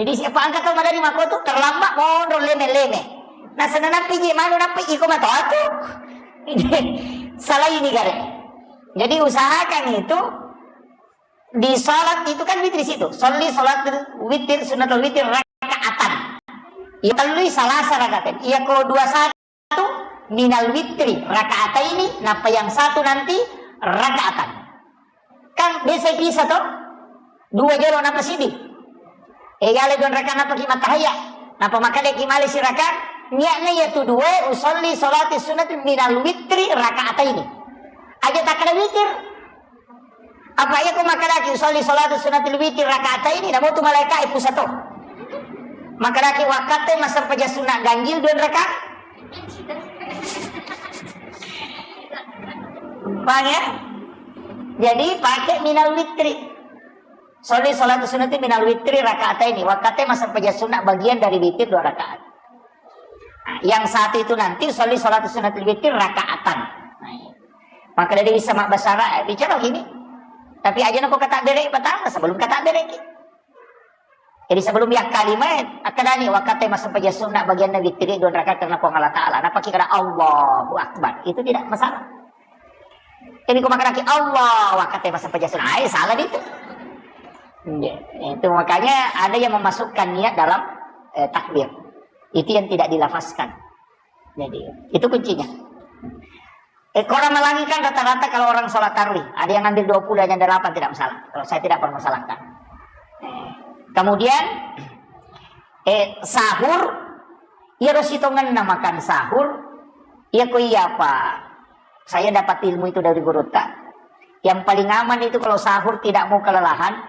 Jadi siapa angkat tau madari makotu, terlambat monro leme-leme. Nah, senanappi je manu nappi iko matoatu. Salah ini kare. Jadi usahakan itu di salat itu kan witir situ. Sholli salat witir, sunnatul witir rakaatan. Iya tellui salasa rakaat. Iya ko dua satu minal witri rakaataini, nappa yang satu nanti rakaatan. Kan biasa pisah to? Dua jolo nappa sidi. Eh, yale dua rakaat nappa ki mattahayya. Nappa makkeda ki male sirakaat, niatna iya tu dua, usolli salati sunnati minal witri rakaataini. Aja takkada witir. Apa iya ko makkedaki usolli salatu sunnatil witri rakaataini, namo tu malaika e pusato. Makkedaki wakkatte massempajang sunna ganjil dua rakaat. Paham ya? Jadi pakai minal witri. Sholli salatu sunnati minal witri rakaataini. Wakkatte massempajang sunna bagian dari witir dua rakaat. Nah, yang satu itu nanti sholli salatu sunnatil witri rakaatan. Nah, iya. Maka dari bisa mabbasara, eh, bicara gini. Tapi aja nako kata bere pertama, sebelum kata bere ki. Jadi sebelum ya kalima, akkadani wakkatte massempajang sunna bagianna witir dua rakaat karena Puang Allah Ta'ala. Nappa ki kada Allahu Akbar. Itu tidak masalah. Ini ko makkedaki Allah, wakkatte massempajang sunna. Ai, salah itu. Iya, itu makanya ada yang memasukkan niat dalam, eh, takbir. Itu yang tidak dilafazkan. Jadi, itu kuncinya. Eh, kalau orang Melangi kan rata-rata kalau orang sholat tarawih, ada yang ambil dua puluh, ada yang delapan, tidak masalah. Kalau saya tidak permasalahkan. Eh, kemudian, eh, sahur, iya ro sitongenna makan sahur, iya ko iya apa? Saya dapat ilmu itu dari gurutta. Yang paling aman itu kalau sahur tidak mau kelelahan,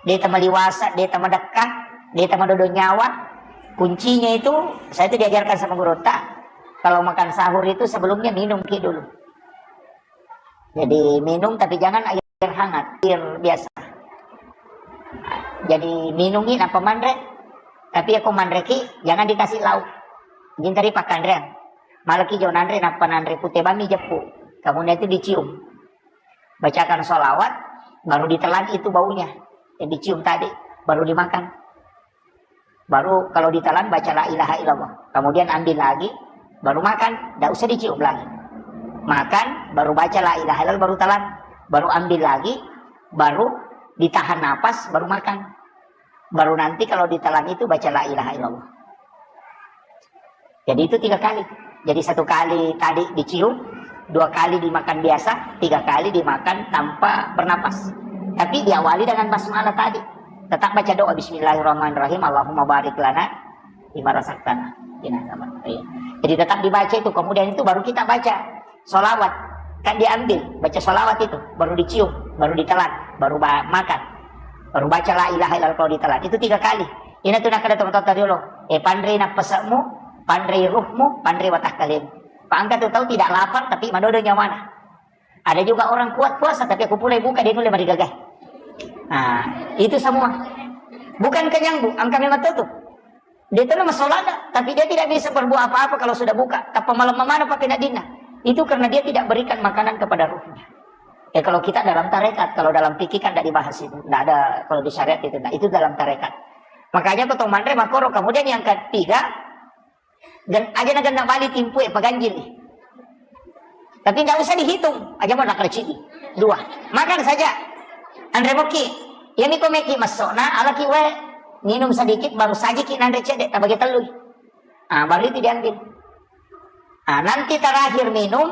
deta maliwasa, deta madekka, deta madodo nyawa. Kuncinya itu, saya itu diajarkan sama gurutta, kalau makan sahur itu sebelumnya minum ki dulu. Jadi minum tapi jangan air hangat, air biasa. Jadi minumi nappa manre, tapi ako manre ki jangan dikasih lauk. Jintari pakkanrean. Malaki jo nanre nappa nanre pute bami jeppu. Kemudian itu dicium. Bacakan sholawat, baru ditelan itu baunya yang dicium tadi, baru dimakan. Baru kalau ditelan baca la ilaha illallah. Kemudian ambil lagi, baru makan, tidak usah dicium lagi. Makan, baru baca la ilaha illallah, baru telan, baru ambil lagi, baru ditahan napas, baru makan. Baru nanti kalau ditelan itu baca la ilaha illallah. Jadi itu tiga kali. Jadi satu kali tadi dicium, dua kali dimakan biasa, tiga kali dimakan tanpa bernapas. Tapi diawali dengan basmalah tadi. Tetap baca doa, "Bismillahirrahmanirrahim, Allahumma barik lana fima razaqtana." Iya. Jadi tetap dibaca itu, kemudian itu baru kita baca sholawat. Kan diambil, baca sholawat itu, baru dicium, baru ditelan, baru ba-, makan. Baru baca la ilaha illallah kalau ditelan. Itu tiga kali. Ina tu nakkeda tomatoatta riolo, eh, panrei nappase'mu, panrei ruhmu, panrei watakkalemu. Pangka tu tau tidak lapar tapi madodo nyawana. Ada juga orang kuat puasa tapi aku pulai buka dia nulle marigagai. Nah, itu semua. Bukan kenyang, Bu, angka memang tutup. Dia itu nama solada, tapi dia tidak bisa berbuat apa-apa kalau sudah buka. Tappa malam mana pakai nadina. Itu karena dia tidak berikan makanan kepada ruhnya. Ya, kalau kita dalam tarekat, kalau dalam fikih kan tidak dibahas itu, tidak ada kalau di syariat itu, tidak, itu dalam tarekat. Makanya ko tau manre makoro. Kemudian yang ketiga, gen, aja na genna bali timpu e paganjil. Tapi tidak usah dihitung, aja mau nakal cidi. Dua, makan saja. Anre moki, ya miko meki masuk na alaki wae, minum sedikit, baru saja ki nanre cedek, tabagi tellu. Ah, baru itu diambil. Ah, nanti terakhir minum,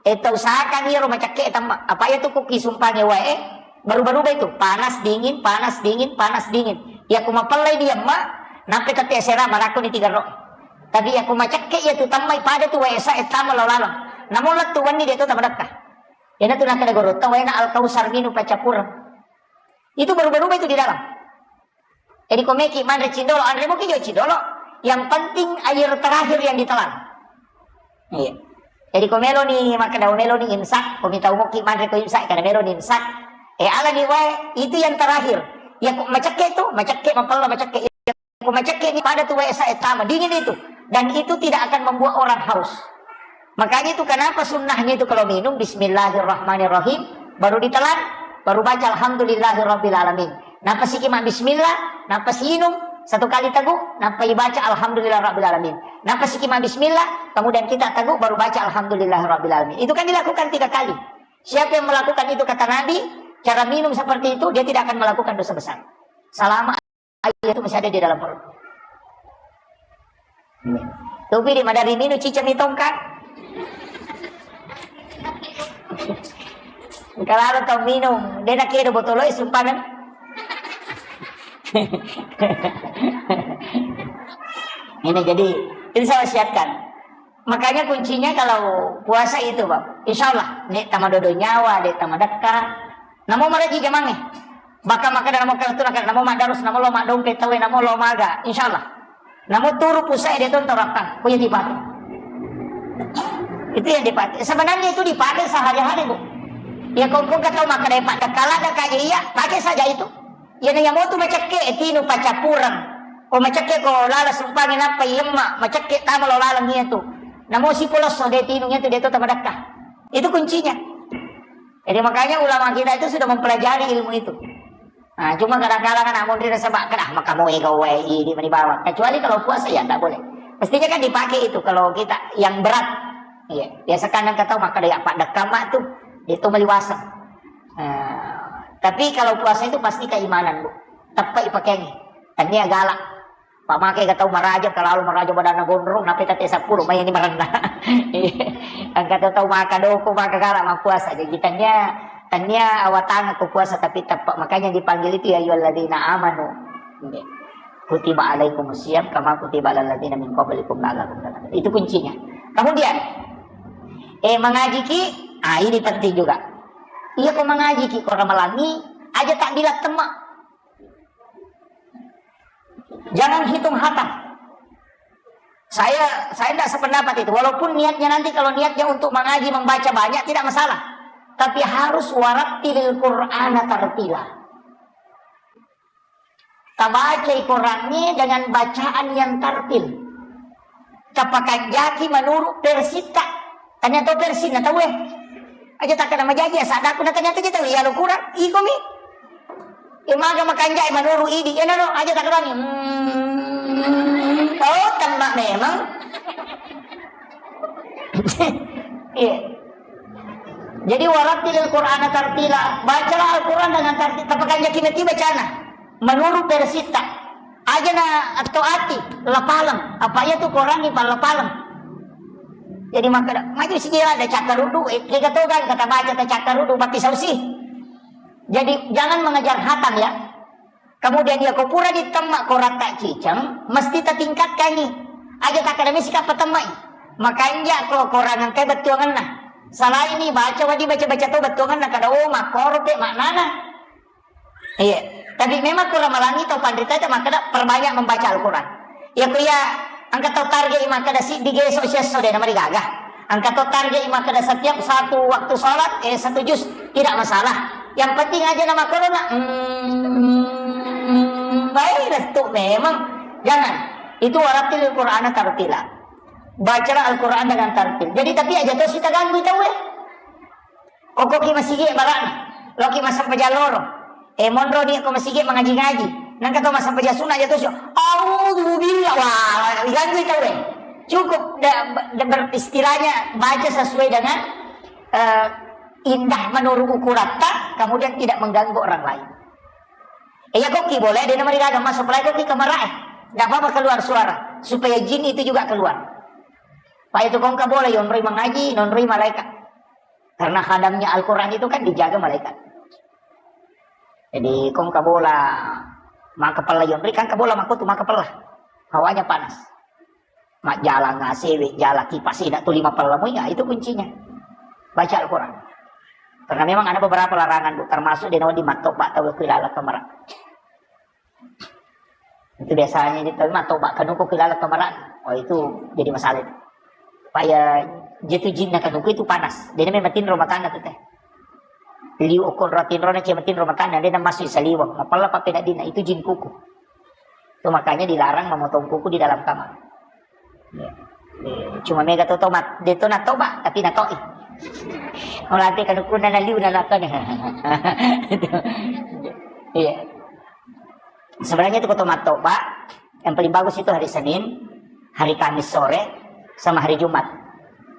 eh, tau usahakan iyaro macakke tamma. Apa iya tu kuki sumpange wae, eh, baru-baru itu, panas dingin, panas dingin, panas dingin. Ya ku mapellai diamma, nampe tette sera marakko ni tiga ro. Tapi ya ku macakke iya tu tammai pada tu wae sa, eh, tama lo laleng. Namun lettu wenni dia tu tamadakka. Ena tu nakada gorotta wae na Al-Kausar minum pacappureng. Itu baru-baru itu di dalam. Jadi ko meki manre cindolo, anre moki jo cindolo. Yang penting air terakhir yang ditelan. Iya. Jadi ko meloni makkeda meloni imsak, ko mitau moki manre ko imsak, karena meloni imsak. Eh, alani wae, itu yang terakhir. Ya ko macakke tu, macakke mapella macakke. Ya ko macakke ni pada tu wae sa, eh, tama dingin itu. Dan itu tidak akan membuat orang haus. Makanya itu kenapa sunnahnya itu kalau minum bismillahirrahmanirrahim, baru ditelan, baru baca alhamdulillahirabbil alamin. Nappa siki ma bismillah, nappa siinum satu kali teguk, nappa ibaca alhamdulillahirabbil alamin. Nappa siki ma bismillah, kemudian kita teguk baru baca alhamdulillahirabbil alamin. Itu kan dilakukan tiga kali. Siapa yang melakukan itu kata Nabi, cara minum seperti itu, dia tidak akan melakukan dosa besar. Selama air itu masih ada di dalam perut. Tupi di madari minum ciceng ni tongka. Kalau tau minum, dia nak kira botol es sumpanan. Ini jadi, itu saya wasiatkan. Makanya kuncinya kalau puasa itu, Bang. Insya Allah, nek tamadodo nyawa, dek tamadekka. Namo maraji jamangnge. Baka makkeda namo kaletu, namo madarus, namo lo maddompe tawe, namo lo maga. Insya Allah. Namo turu pusae de tonto rakkang. Kuya dipake. Itu yang dipakai. Sebenarnya itu dipakai sehari-hari, Bu. Ya, kongkong kata makkeda paddekka lada kaja iya, pakai saja itu. Iyana iya motu macakke, tinu pacappureng. Ko macakke ko lala sumpangi nappa iyemma, macakke tama lo laleng iya tu. Namo sipolosso de tinu iya tu de to tamadakka. Itu kuncinya. Jadi makanya ulama kita itu sudah mempelajari ilmu itu. Nah, cuma kadang-kadang kan amun rida sebab kena maka mau ego wae ini meni bawang. Kecuali kalau puasa ya tidak boleh. Mestinya kan dipakai itu kalau kita yang berat. Iya, biasa kan kata maka dia paddekka mak tu, itu meliwasa. Nah, tapi kalau puasa itu pasti keimanan, Bu. Tepat pakainya. Tania galak. Pamake ga tau maraja, kalau maraja badanna gondrong, nape tate seppulo, mai ni marenna. Angka tau maka doko, maka galak, mappuasa. Jadi tania, tania awatang aku puasa, tapi tepat. Makanya dipanggil itu, "Ya ayyuhalladzina amanu." Kutiba alaikumus siyam kama kutiba alal ladzina min qablikum la'allakum tattaqun. Itu kuncinya. Kemudian, eh, mengaji ki, ah, ini penting juga. Iya, ko mengaji ki, ko ramalangi, aja tak dilatema. Jangan hitung hatam. Saya saya tidak sependapat itu. Walaupun niatnya nanti, kalau niatnya untuk mengaji, membaca banyak, tidak masalah. Tapi harus warattilil Qur'ana tartila. Tabacai Qurannya dengan bacaan yang tartil. Tapakanjaki menurut versita. Tanya to versi na tau eh. Aja tak kena majaji, ya, sadaku na tanya to je tau, ya, lo kurang, iko mi. Eh, maga makanjai menurut idi, ya, no, aja tak kena. Hmm, oh, tembak memang. Iya. Jadi, "Warattilil Qur'ana tartila." Bacalah Al-Quran dengan tartil. Tapakanjaki meti bacana. Menurut versita. Aja na atau ati, lapaleng. Apa iya tu Quran ni palapaleng. Jadi, maka maju sijira ada cakkarudu, eh, kega toga kata baca ta cakkarudu, bappi sausi. Jadi, jangan mengejar hatam, ya. Kemudian, iya ko pura ditemma Quratta ciceng, mesti tatingkatkangi. Aja takkeda misi kappa temmai. Makanja ko Quran engkai bettuangenna. Salaini baca wadi baca-baca to bettuangenna, kada, oh, makkoro pe maknana. Iya. Tapi memang kurang malangi tau panrita itu makkeda perbanyak membaca Al-Quran. Iya, ko iya engka tau target makkeda siddi geso siesso de namarigaga. Engka to target makkeda setiap satu waktu sholat, eh, satu juz, tidak masalah. Yang penting aja nama corona. Hmm, baik, restu memang. Jangan. Itu warattilil Qur'ana tartila. Bacalah Al-Quran dengan tartil. Jadi, tapi aja to sita ganggu tau, eh. Pokokki masigi barang, loki massempajang loro. Eh, monro ni ko masigi mangaji-ngaji. Nangka to massempajang sunna jatuh sio. Auzubillah. Wah, diganggu tau, eh. Cukup da, da, ber-, istilahnya baca sesuai dengan, eh, indah menurut ukuratta, kemudian tidak mengganggu orang lain. Eh, ya koki boleh, dia nama digaga masuk lagi koki kamar, eh. Nggak apa-apa keluar suara, supaya jin itu juga keluar. Pak itu kongka boleh, yonroi mengaji, nonroi malaikat. Karena khadamnya Al-Quran itu kan dijaga malaikat. Jadi kongka bola maka pella yonri kan kabola maka tu maka pella. Hawanya panas. Mak jalan ngasewe, jalan kipas, tidak tu lima pella muya, itu kuncinya. Baca Al-Quran. Karena memang ada beberapa larangan, Bu, termasuk di nawa di matto, Pak, tahu aku ilalat kamar. Itu biasanya di, tapi mah toba kanuku kilala kamaran. Oh, itu jadi masalah itu. Paya jitu jinna kanuku itu panas. Jadi memang tinro makanna tu teh. Liu okon ratinro na cia matinro makanna, dia masuk saliwang. Mapalla pappena dina, itu jin kuku. Itu makanya dilarang memotong kuku di dalam kamar. Iya. Iya. Cuma mega to tomat, dia to na toba, tapi na toi. Kalau nanti kanuku na liu na lakon. Itu. Iya. Sebenarnya itu ko to mattoba, yang paling bagus itu hari Senin, hari Kamis sore, sama hari Jumat.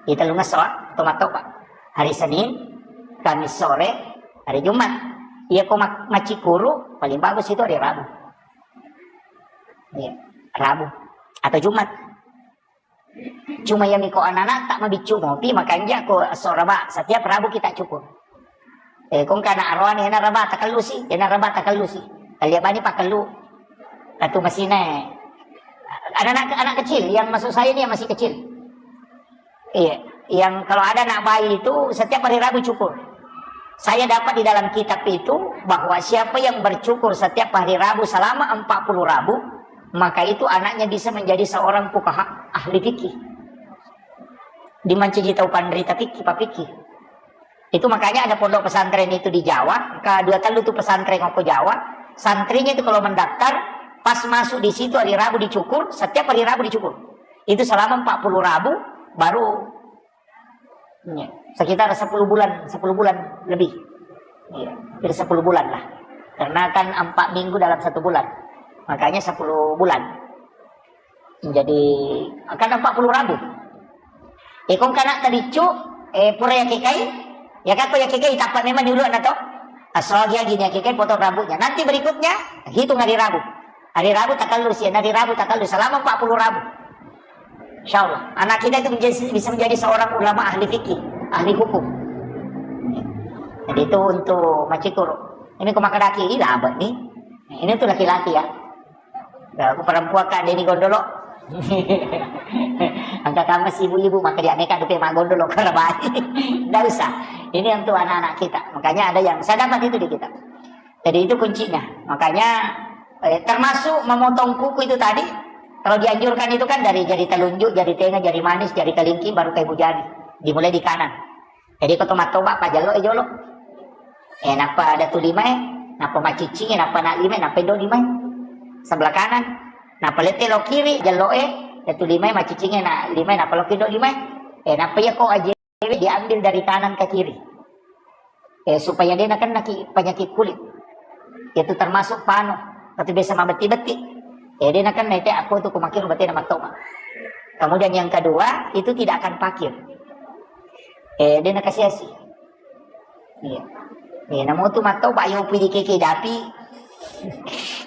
Kita lunga soa to mattoba. Hari Senin, Kamis sore, hari Jumat. Iya ko mak-, macikuru, paling bagus itu hari Rabu. Iya, Rabu atau Jumat. Cuma yang miko anak-anak tak mabiccu mopi, makanja ko esso raba. Setiap Rabu kita cukur. Eh, kong kana aroani, ena raba takellusi, ena raba takellusi. Talia bani pakellu. Katu masina. Anak-anak, anak kecil, yang masuk saya ini yang masih kecil. Iya, yang kalau ada anak bayi itu setiap hari Rabu cukur. Saya dapat di dalam kitab itu bahwa siapa yang bercukur setiap hari Rabu selama empat puluh Rabu, maka itu anaknya bisa menjadi seorang fuqaha, ahli fikih. Dimancaji tau panrita fikih, pak fikih. Itu makanya ada pondok pesantren itu di Jawa, ka dua tellu tu pesantren ko Jawa, santrinya itu kalau mendaftar, pas masuk di situ hari Rabu dicukur, setiap hari Rabu dicukur. Itu selama empat puluh Rabu, baru, iya, sekitar sepuluh bulan, sepuluh bulan lebih. Iya, hampir sepuluh bulan lah. Karena kan empat minggu dalam satu bulan. Makanya sepuluh bulan. Jadi, akan empat puluh Rabu. Eh, kong kana tabiccu, eh, pura yakekai, ya kako yakekai, tappa memang di uluanna to. Asal dia gini yakekai, potong rambutnya. Nanti berikutnya, hitung hari Rabu. Hari Rabu takallusi, hari Rabu takallusi, selama empat puluh Rabu. Insya Allah, anak kita itu menjadi, bisa menjadi seorang ulama ahli fikih, ahli hukum. Jadi itu untuk macikur. Ini ko makadaki, ih, labet nih. Ini tuh laki-laki ya. Ya, aku perempuan kan, Denny Gondolo. Angka kamu si ibu-ibu, maka dia neka dupe mak gondolo, kalau baik. Nggak usah. Ini untuk anak-anak kita. Makanya ada yang, saya dapat itu di kitab. Jadi itu kuncinya. Makanya, eh, termasuk memotong kuku itu tadi, kalau dianjurkan itu kan dari jari telunjuk, jari tengah, jari manis, jari kelingking, baru ke ibu jari. Dimulai di kanan. Jadi ko to mattoba, pajallo e jolo. Eh, nappa ada tu lima e, nappa maciccing e, nappa na lima e, nappa indo lima e. Sebelah kanan. Nappa lette lo kiri, jallo e, ada tu lima e, maciccing e, na lima e, nappa lo kindo lima e. Eh, nappa iya ko aje diambil dari kanan ke kiri. Eh, supaya dia nakenna ki penyakit kulit. Itu termasuk pano, atau biasa mabetti-betti. Eh, dia nakenna itu aku tuh kumakir berarti nama toba. Kemudian yang kedua, itu tidak akan pakir. Eh, dia nakasiasi. Iya. Eh, namu tu mattoba, yo pidi keke dapi.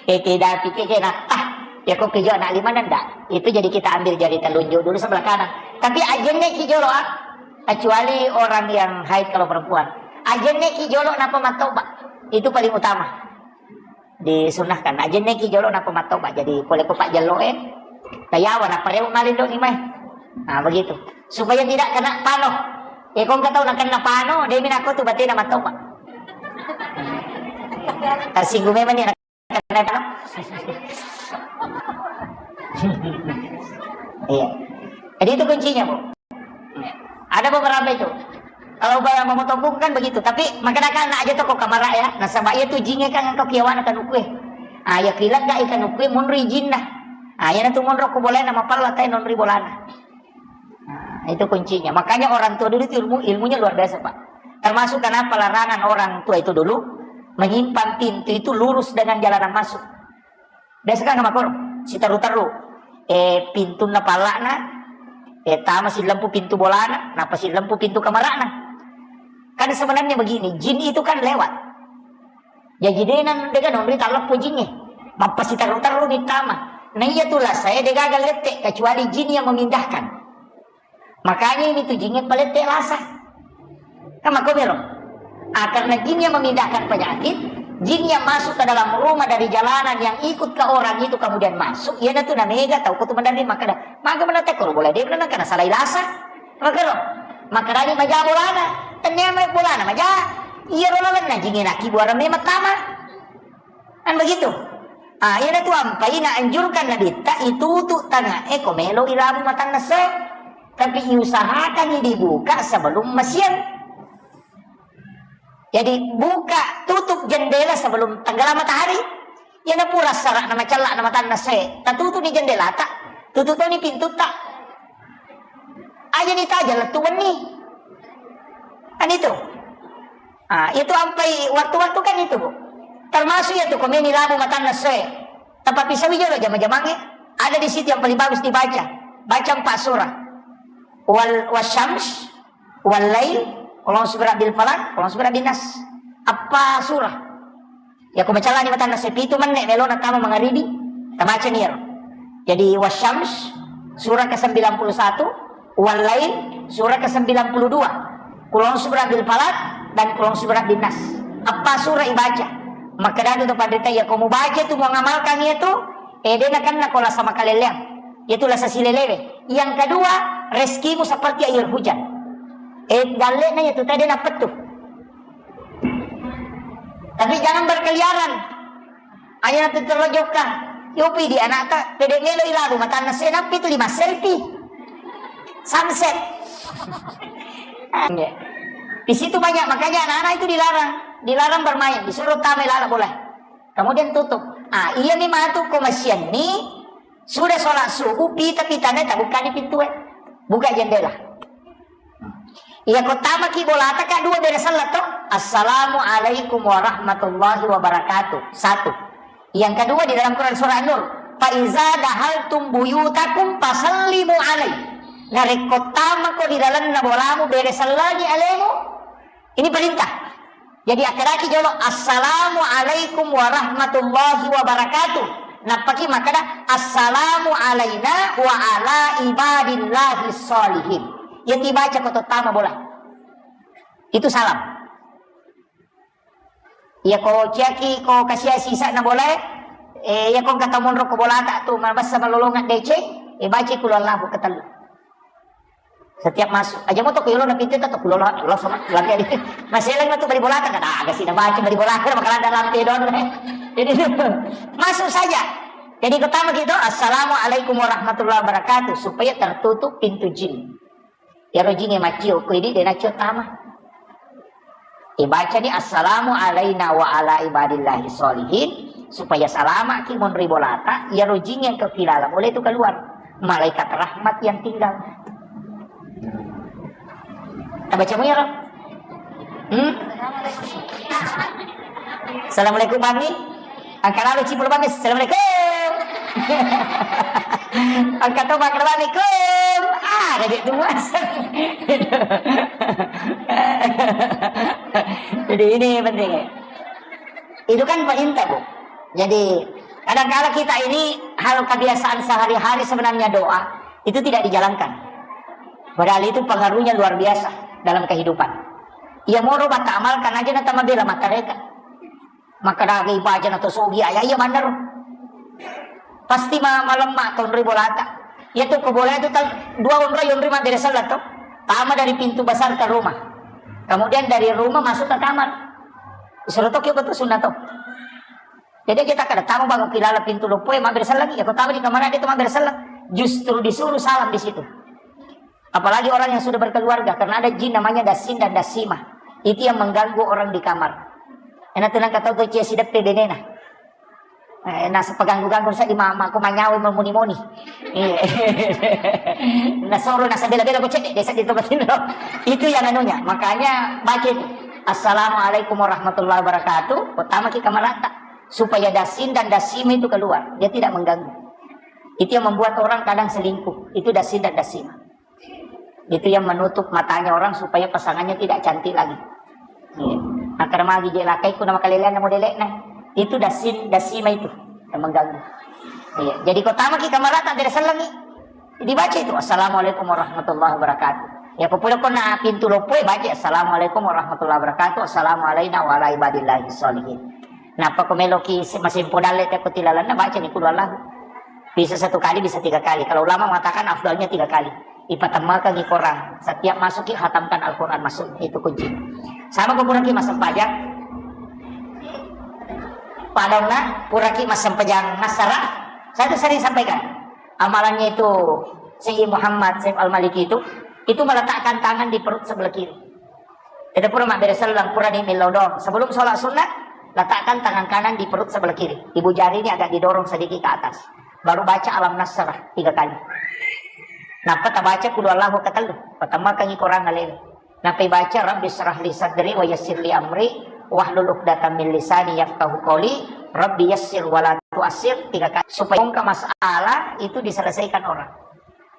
Keke dapi, keke na, ah, ya kok kejo anak lima nanda. Itu jadi kita ambil jari telunjuk dulu sebelah kanan. Tapi ajenne ki jolo, ah. Kecuali orang yang haid kalau perempuan. Ajenne ki jolo napa mattoba. Itu paling utama. Disunnahkan. Ajenne ki jolo napa mattoba. Jadi pole ko pak jalo e. Tayawa napa rewe malindo ni mai. Nah, begitu. Supaya tidak kena pano. Eh, kong katau na kena pano, dia mina ko tu berarti na mattoba. Tersinggung memang dia. Iya. Jadi itu kuncinya, Bu. Ada beberapa itu. Kalau umpama memotong kuku kan begitu, tapi makanya kan aja toko kamar ya. Nasaba iya tu jinge kan engkau kiawana kan ukue. Ah, ya kilat gak ikan ukue munri jinna. Ah, ya tu monro ku boleh nama pala tai nonri bolana. Nah, itu kuncinya. Makanya orang tua dulu itu ilmu, ilmunya luar biasa, Pak. Termasuk kenapa larangan orang tua itu dulu menyimpan pintu itu lurus dengan jalanan masuk. Biasa kan makkoro, siterru-terru. Eh, pintunna palla'na, eh, tama sillempu pintu bolana, nappa sillempu pintu kamara'na. Kan sebenarnya begini, jin itu kan lewat. Jaji dena, dega nonri talleppo jingnge. Mappasiterru-terru ni tama. Nah, iya tu lasa, eh, degaga lette, kecuali jin yang memindahkan. Makanya ini tu jin yang palette lasa. Kan makko mero. Ah, karena jin yang memindahkan penyakit, jin yang masuk ke dalam rumah dari jalanan yang ikut ke orang itu kemudian masuk, iya tu namega tau ko tu mendaring makkeda, maga mana tekko boleh dia menang karena salah lasa. Makkoro. Makkedani maja bolana. Tennia mai bolana maja. Iya ro lalenna jingnge naki buara memang tama. Kan begitu? Ah, iyanatu ampai naanjurkan Nabitta itutu tangae ko melo ilabu matanna se. Tapi iusahakan dibuka sebelum masiang. Jadi buka tutup jendela sebelum tenggelam matahari. Iyana pura sara'na macella'na matanna se. Tatutu ni jendelata, tutup toni pintutta. Aja ni taja lettu wenni. Kan itu. Ah, itu ampai waktu-waktu kan itu, Bu. Termasuk ya tu komeni labu matanna soe. Tapi sawi jolo jama-jamange. Ada di situ yang paling bagus dibaca. Baca empat surah. Wal wasyams, wal lail, ulung subra bil falak, ulung subra bin nas. Apa surah? Ya, ko macallani matanna sepitu menne melona tama mangaribi, tabacani iyaro. Jadi, Wasyams, surah kesembilan puluh satu, Wal Lail, surah kesembilan puluh dua, Qul A'udzu Birabbil Falaq, dan Qul A'udzu Birabbin Nas. Apa surah ibaca? Makkedatu to panrita, ya, ko mubaca tu, muamalkan itu, eh, dena kenna ko lasa makaleleang. Itu lasa silelewe. Yang kedua, rezekimu seperti air hujan. Eh, gallena itu tadi dapat tuh. Tapi jangan berkeliaran. Aja nanti terlojokka. Yopi di anakta, pede melo ilabu matanna se, nampi tu lima selfie. Sunset. Iya. Di situ banyak, makanya anak-anak itu dilarang, dilarang bermain, disuruh tamai lala bola. Kemudian tutup. Ah, iya ni matu ko masianni, sudah sholat subuh, pita-pitanya tabuka di pintu, eh. Buka jendela. Iya, ko tamaki bolata, Kak, dua bere selleng to. Assalamualaikum warahmatullahi wabarakatuh. Satu. Yang kedua di dalam Quran surah An-Nur. Fa iza dahaltum buyutakum fasallimu alai. Narekko tamako di dalamna bolamu, bere sellengi alemu. Ini perintah. Jadi, akkedaki jolo, "Assalamualaikum warahmatullahi wabarakatuh." Nappaki makkeda, "Assalamu alaina wa ala ibadillahi sholihin." Iya tibaca ko tottama bola. Itu salam. Iya ko ciaki ko kasiasi sa'na bola, eh, iya ko engka tamonro ko bolata tu, mabessa malolongan deceng, eh, baca kulhuwallahu ketellu. Setiap masuk, aja mau toko yolo na pintu toko kulo lo, lo sama lagi ada. Masih lagi tuh bali bolata, kada aga sih, baca bali bolata, bakalan ada lampe don. Jadi masuk saja. Jadi pertama gitu, "Assalamualaikum warahmatullahi wabarakatuh," supaya tertutup pintu jin. Ya rojinge macio, ko ini dena cio tama. Ibaca ni, "Assalamu alaina wa ala ibadillahi sholihin," supaya salamaki monri bolata, iya rojing yang kepilala boleh itu keluar. Malaikat rahmat yang tinggal. Tabaca mu ya, Rob? Hmm? Assalamualaikum, Bami. Angka lalo cipul Bami, "Assalamualaikum." Angka to makkeda, "Waalaikum." Ah, ada dia tu, Mas. Jadi ini penting. Itu kan perintah, Bu. Jadi, kadang-kala kita ini hal kebiasaan sehari-hari sebenarnya doa itu tidak dijalankan. Padahal itu pengaruhnya luar biasa dalam kehidupan. Iya moro bata amalkan aja na tama bela matareka. Maka daga ibaca na to sogi aya, iya manner. Pasti ma-, malemma to onroi bolata. Iya tu ko bola itu tal-, dua onroi, onroi mabbere selleng to. Tama dari pintu besar ke rumah. Kemudian dari rumah masuk ke kamar. Suruh to kio betul sunat to. Jadi kita kada tama bangun kilala pintu loppo ya mabbere selleng, ya ko tama di kamar dia tu mabbere selleng. Justru disuruh salam di situ. Apalagi orang yang sudah berkeluarga, karena ada jin namanya dasin dan dasimah. Itu yang mengganggu orang di kamar. Ena tenang kata tu cia sideppe benena. Eh, nasaba ganggu-ganggu seddi ma-, ma-, ko manyawa moni-moni. Iya. Nasoro nasabela-bela ko cedde, desa di tempat ini. Itu yang anunya. Makanya baca itu. Assalamualaikum warahmatullahi wabarakatuh. Pertama kita merata. Supaya dasin dan dasima itu keluar. Dia tidak mengganggu. Itu yang membuat orang kadang selingkuh. Itu dasin dan dasima. Itu yang menutup matanya orang supaya pasangannya tidak cantik lagi. Iya. Nah, karena magi je lakaiku nama kalelean nama delekna. Itu dasin, dasima itu yang mengganggu. Iya. Jadi ko tama ki kamar tak ada selengi. Dibaca itu, "Assalamualaikum warahmatullahi wabarakatuh." Ya, ko pura ko na pintu loppo, baca, "Assalamualaikum warahmatullahi wabarakatuh. Assalamualaikum warahmatullahi wabarakatuh. Assalamualaikum warahmatullahi wabarakatuh." Napa ko meloki se-, masempo dalle te ko tilalanna, baca ni kudu Allahu. Bisa satu kali, bisa tiga kali. Kalau ulama mengatakan afdalnya tiga kali. Ipatemmakangi Quran. Setiap masuk ki hatamkan Al-Quran masuk. Itu kunci. Sama ko puraki masempajang. Padonna puraki masempajang nasara. Saya itu sering sampaikan. Amalannya itu Sayyid Muhammad Saif Al-Maliki itu, itu meletakkan tangan di perut sebelah kiri. Kita pura mabbere selleng, pura ni millau doang. Sebelum sholat sunnah, letakkan tangan kanan di perut sebelah kiri. Ibu jari ini agak didorong sedikit ke atas. Baru baca Alam Nasrah tiga kali. Napa tabaca kudu Allahu ketellu. Pertama kangi Quran alele. Napa baca Rabbi syrah li sadri wa yassir li amri wahlul uqdatam min lisani yafqahu qawli. Rabbi yassir wa la tuassir tiga kali. Supaya masalah itu diselesaikan orang.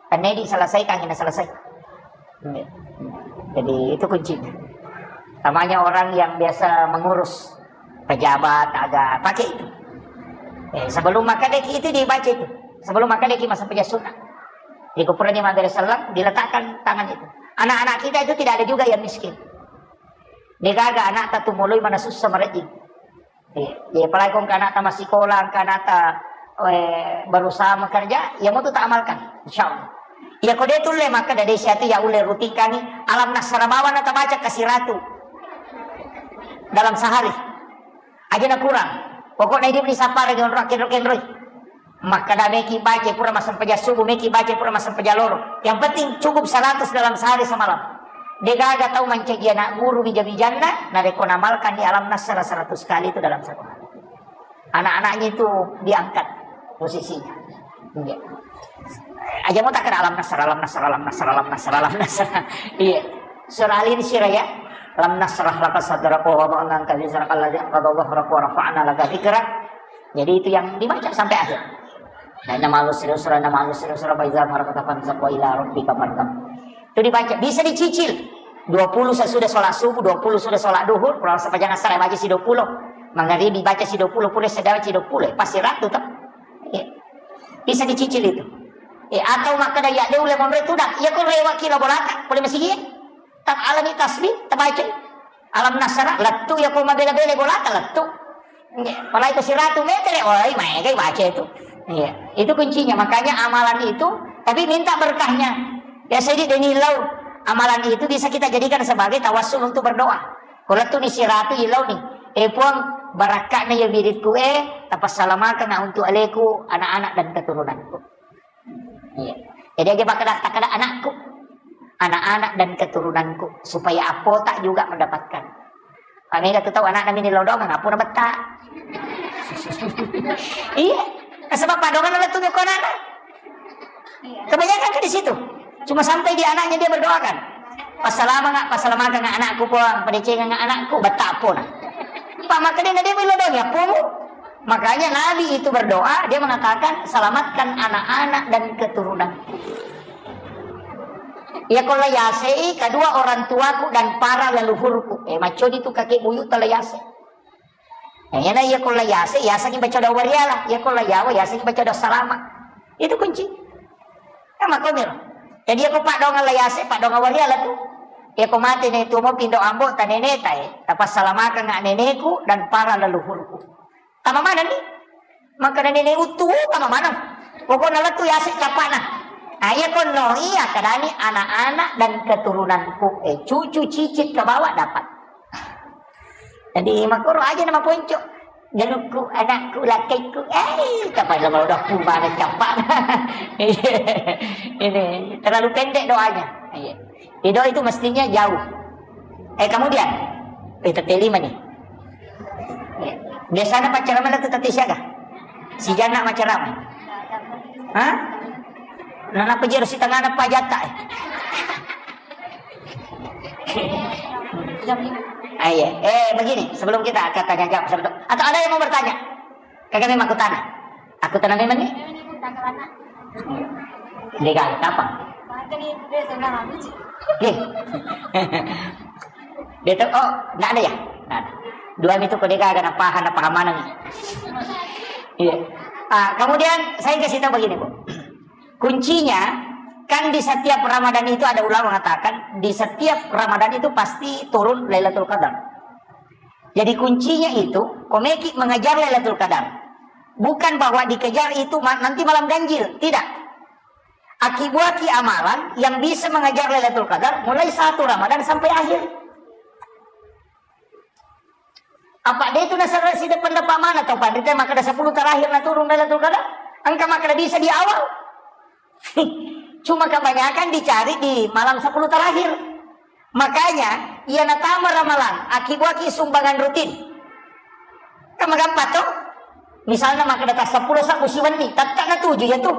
Karena ini selesai, kan ini selesai. Jadi itu kuncinya. Namanya orang yang biasa mengurus pejabat, agak pakai itu. Eh, sebelum makan deki itu dibaca itu. Sebelum makan deki masa peja sunnah. Jadi kupura ni mabbere selleng, diletakkan tangan itu. Anak-anak kita itu tidak ada juga yang miskin. Degaga anak tak tumului mana susah merejing. Iya, iya, apalagi ko engka anakta massikola, engka anakta, eh, berusaha makerja, iya motu ta amalkan, insyaallah. Iya, ko de tulle makkeda de siatu ya ulle rutinkangi, Alam Nasrah bawang na tabaca kasiratu dalam sehari. Aja na kurang. Pokokna hidup ni sapare dengan roh kenro-kenroi. Makkeda meki baca pura massempajang subuh, meki baca pura massempajang loro. Yang penting cukup seratus dalam sehari semalam. Degaga tau mancaji anak guru bija-bijanna, narekko namalkan di Alam Nasrah seratus kali itu dalam satu hari. Anak-anaknya itu diangkat posisinya. Iya. Aja mau takkan Alam Nasrah, Alam Nasrah, Alam Nasrah, Alam Nasrah, Alam Nasrah. Iya. Surah Al-Insyirah ya. Alam Nasrah laka sadrak wa wada'na anka wizrak alladzi anqadha dhahrak wa rafa'na laka dzikrak. Jadi itu yang dibaca sampai akhir. Nah, inna ma'al usri yusra, inna ma'al usri yusra, fa idza faragta fansab wa ila rabbika farghab. Itu dibaca, bisa dicicil. Dua puluh sesudah sholat subuh, dua puluh sudah sholat duhur, kurang sepanjang asar baca si dua puluh. Mangaribi baca si dua puluh, pura sedang si dua puluh, pasti ratu toh. Iya. Bisa dicicil itu. Eh, atau makkeda ya de ulle monro itu dah. Ya ko rewa kilo bolata, boleh masih iya. Tak alami tasbih, tabaca. Alam Nasrah, lettu ya ko mabela-bela bolata, lettu. Nggih, apalagi ko siratu meter, wah, maegai baca itu. Iya, itu kuncinya. Makanya amalan itu, tapi minta berkahnya. Ya, saya di Deni Lau, amalan itu bisa kita jadikan sebagai tawassul untuk berdoa. Ko lettu ni siratu ilau ni, eh Puang, barakka'na ya wiridku, eh, tapassalamakana untuk aleku, anak-anak dan keturunanku. Iya. Jadi aja bakal kata anakku, anak-anak dan keturunanku, supaya apota juga mendapatkan. Kami gak tahu anak nami ini lodong, ngapu na betta. Iya. Sebab padongan lettu ko anak. Kebanyakan kan di situ. Cuma sampai di anaknya dia berdoakan. Passalama nggak, passalamakan nggak anakku, Puang, padecengan nggak anakku, betta pun. Pak, maka dia nggak dia bilang dong ya, Puang. Makanya Nabi itu berdoa, dia mengatakan, "Selamatkan anak-anak dan keturunanku." Ya kalau yasei kedua orang tuaku dan para leluhurku. Eh, macodi tu kakek buyut telah yasei. Nah, iyana iya ko la yase, yasengngi baca doa wariala. Iya ko la yawa, yasengngi baca doa salama. Itu kunci. Kan makomiro. Jadi iya ko paddoangeng la yase, paddoangeng wariala tu. Iya ko mate ne tuo mo pindo ambo ta nene ta e. Tapassalamakengnga neneku dan para leluhurku. Tama mana ni? Maka nene uttu, tama mana? Pokokna lettu yase capana. Nah, iya ko no, iya kadani anak-anak dan keturunanku. Eh, cucu cicit ke bawah dapat. Jadi makoro aja nama ponco. Jalukku, anakku, lakaiku. Eh, kapan lo udah pun mana capak. Ini terlalu pendek doanya. Iya. Doa itu mestinya jauh. Eh, kemudian, eh, tete lima nih. Iya. Biasanya pacaran mana tuh tete siaga? Sijanna maceramah. Hah? Nanapa jero sitengana pajatta, eh? Ah, iya. Eh, begini, sebelum kita akan tanya jawab, sebelum, atau ada yang mau bertanya? Kagak memang aku tanya. Aku tanya memang nih. Dia gak apa? Oke. Dia tuh, oh, nggak ada ya? Nggak ada. Dua itu kok dia gak ada paham, ada paham mana nih? Iya. Ah, kemudian saya kasih tahu begini, Bu. Kuncinya, kan di setiap Ramadan itu ada ulama mengatakan, di setiap Ramadan itu pasti turun Lailatul Qadar. Jadi kuncinya itu, komeki mengejar Lailatul Qadar. Bukan bahwa dikejar itu ma-, nanti malam ganjil, tidak. Akibuaki amalan yang bisa mengejar Lailatul Qadar mulai satu Ramadan sampai akhir. Apa dia itu nasara sida pendapat mana tau panrita makkeda sepuluh terakhir na turun Lailatul Qadar? Engka makkeda bisa di awal. Cuma kebanyakan dicari di malam sepuluh terakhir. Makanya, iya natama Ramalang, akibuaki sumbangan rutin. Kan magampang to? Misalnya makkeda ta seppulo sabbu siwenni, tette natuju ya tu.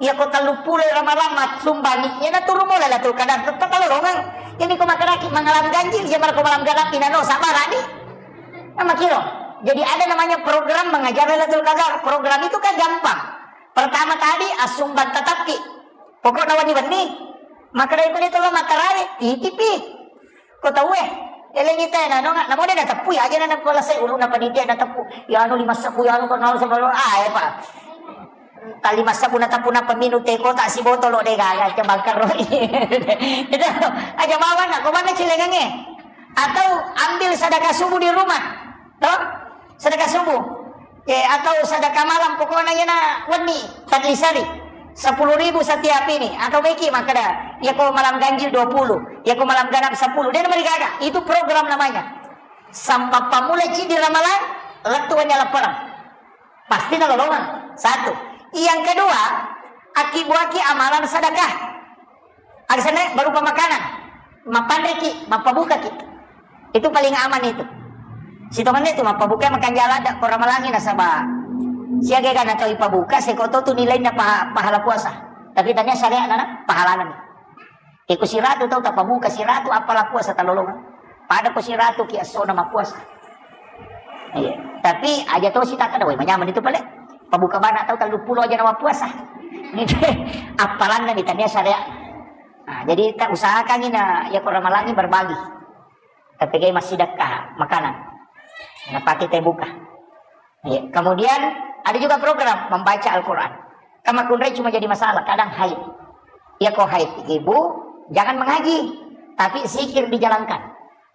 Iya ko telluppulo Ramalang massumbangi, iya na turun mo Lailatul Qadar, tette talolongeng. Ini ko makkedaki mengalami ganjil, iya malah ko malam ganjil, inano sabarani. Nah, makiro. Jadi ada namanya program mengejar Lailatul Qadar. Program itu kan gampang. Pertama tadi assumbang tatappi. Pokokna wenni-wenni. Makkeda iko ni tollo mattarawe, titipi. Ko tauwe, elengi tena, no, namo de nateppu, ya aja na pala sai uluna panitia nateppu. Ya anu lima sabbu, ya anu ko nau sabbu, ah, ya, Pak. Tali masabbu nateppu na peminu teh kota si botolo de gaga, coba karo. Itu aja mawan, ko mana cilengange? Atau ambil sedekah subuh di rumah. Toh? Sedekah subuh. Eh, atau sedekah malam, pokoknya yana wenni, tadlisari. Sepuluh ribu setiap ini. Atau meki makkeda, ya ko malam ganjil dua puluh, ya ko malam ganap sepuluh. Dia nomor gaga. Itu program namanya. Sampai pamula ci di ramalan, lettu wanya lapparan. Pasti nalolongan. Satu. Yang kedua, akibuaki amalan sedekah. Agasana berupa makanan, mappanreki, mappabukaki. Itu paling aman itu. Sitongenna itu mappabuka makanjala ada ko ramalangi nasaba siaga gana tau ipabuka, seko to tu nilainna paha-, pahala puasa. Tapi tania syariat nana pahalana ni. Eko siratu tau tapabuka siratu apala puasa talolongan. Pada ko siratu ki assona mappuasa. Iya. Tapi aja to sitaka dawai manyameng itu pale. Pabuka bana tau telluppulo aja na mappuasa. Ni appalanna ni tania syariat. Nah, jadi ta usahakan ni na ya ko ramalangi berbagi. Tapi kayak masih dekat makanan. Napake teh buka. Iya. Kemudian ada juga program membaca Al-Quran. Kama kunrai cuma jadi masalah, kadang haid. Ya ko haid, ibu jangan mengaji, tapi zikir dijalankan.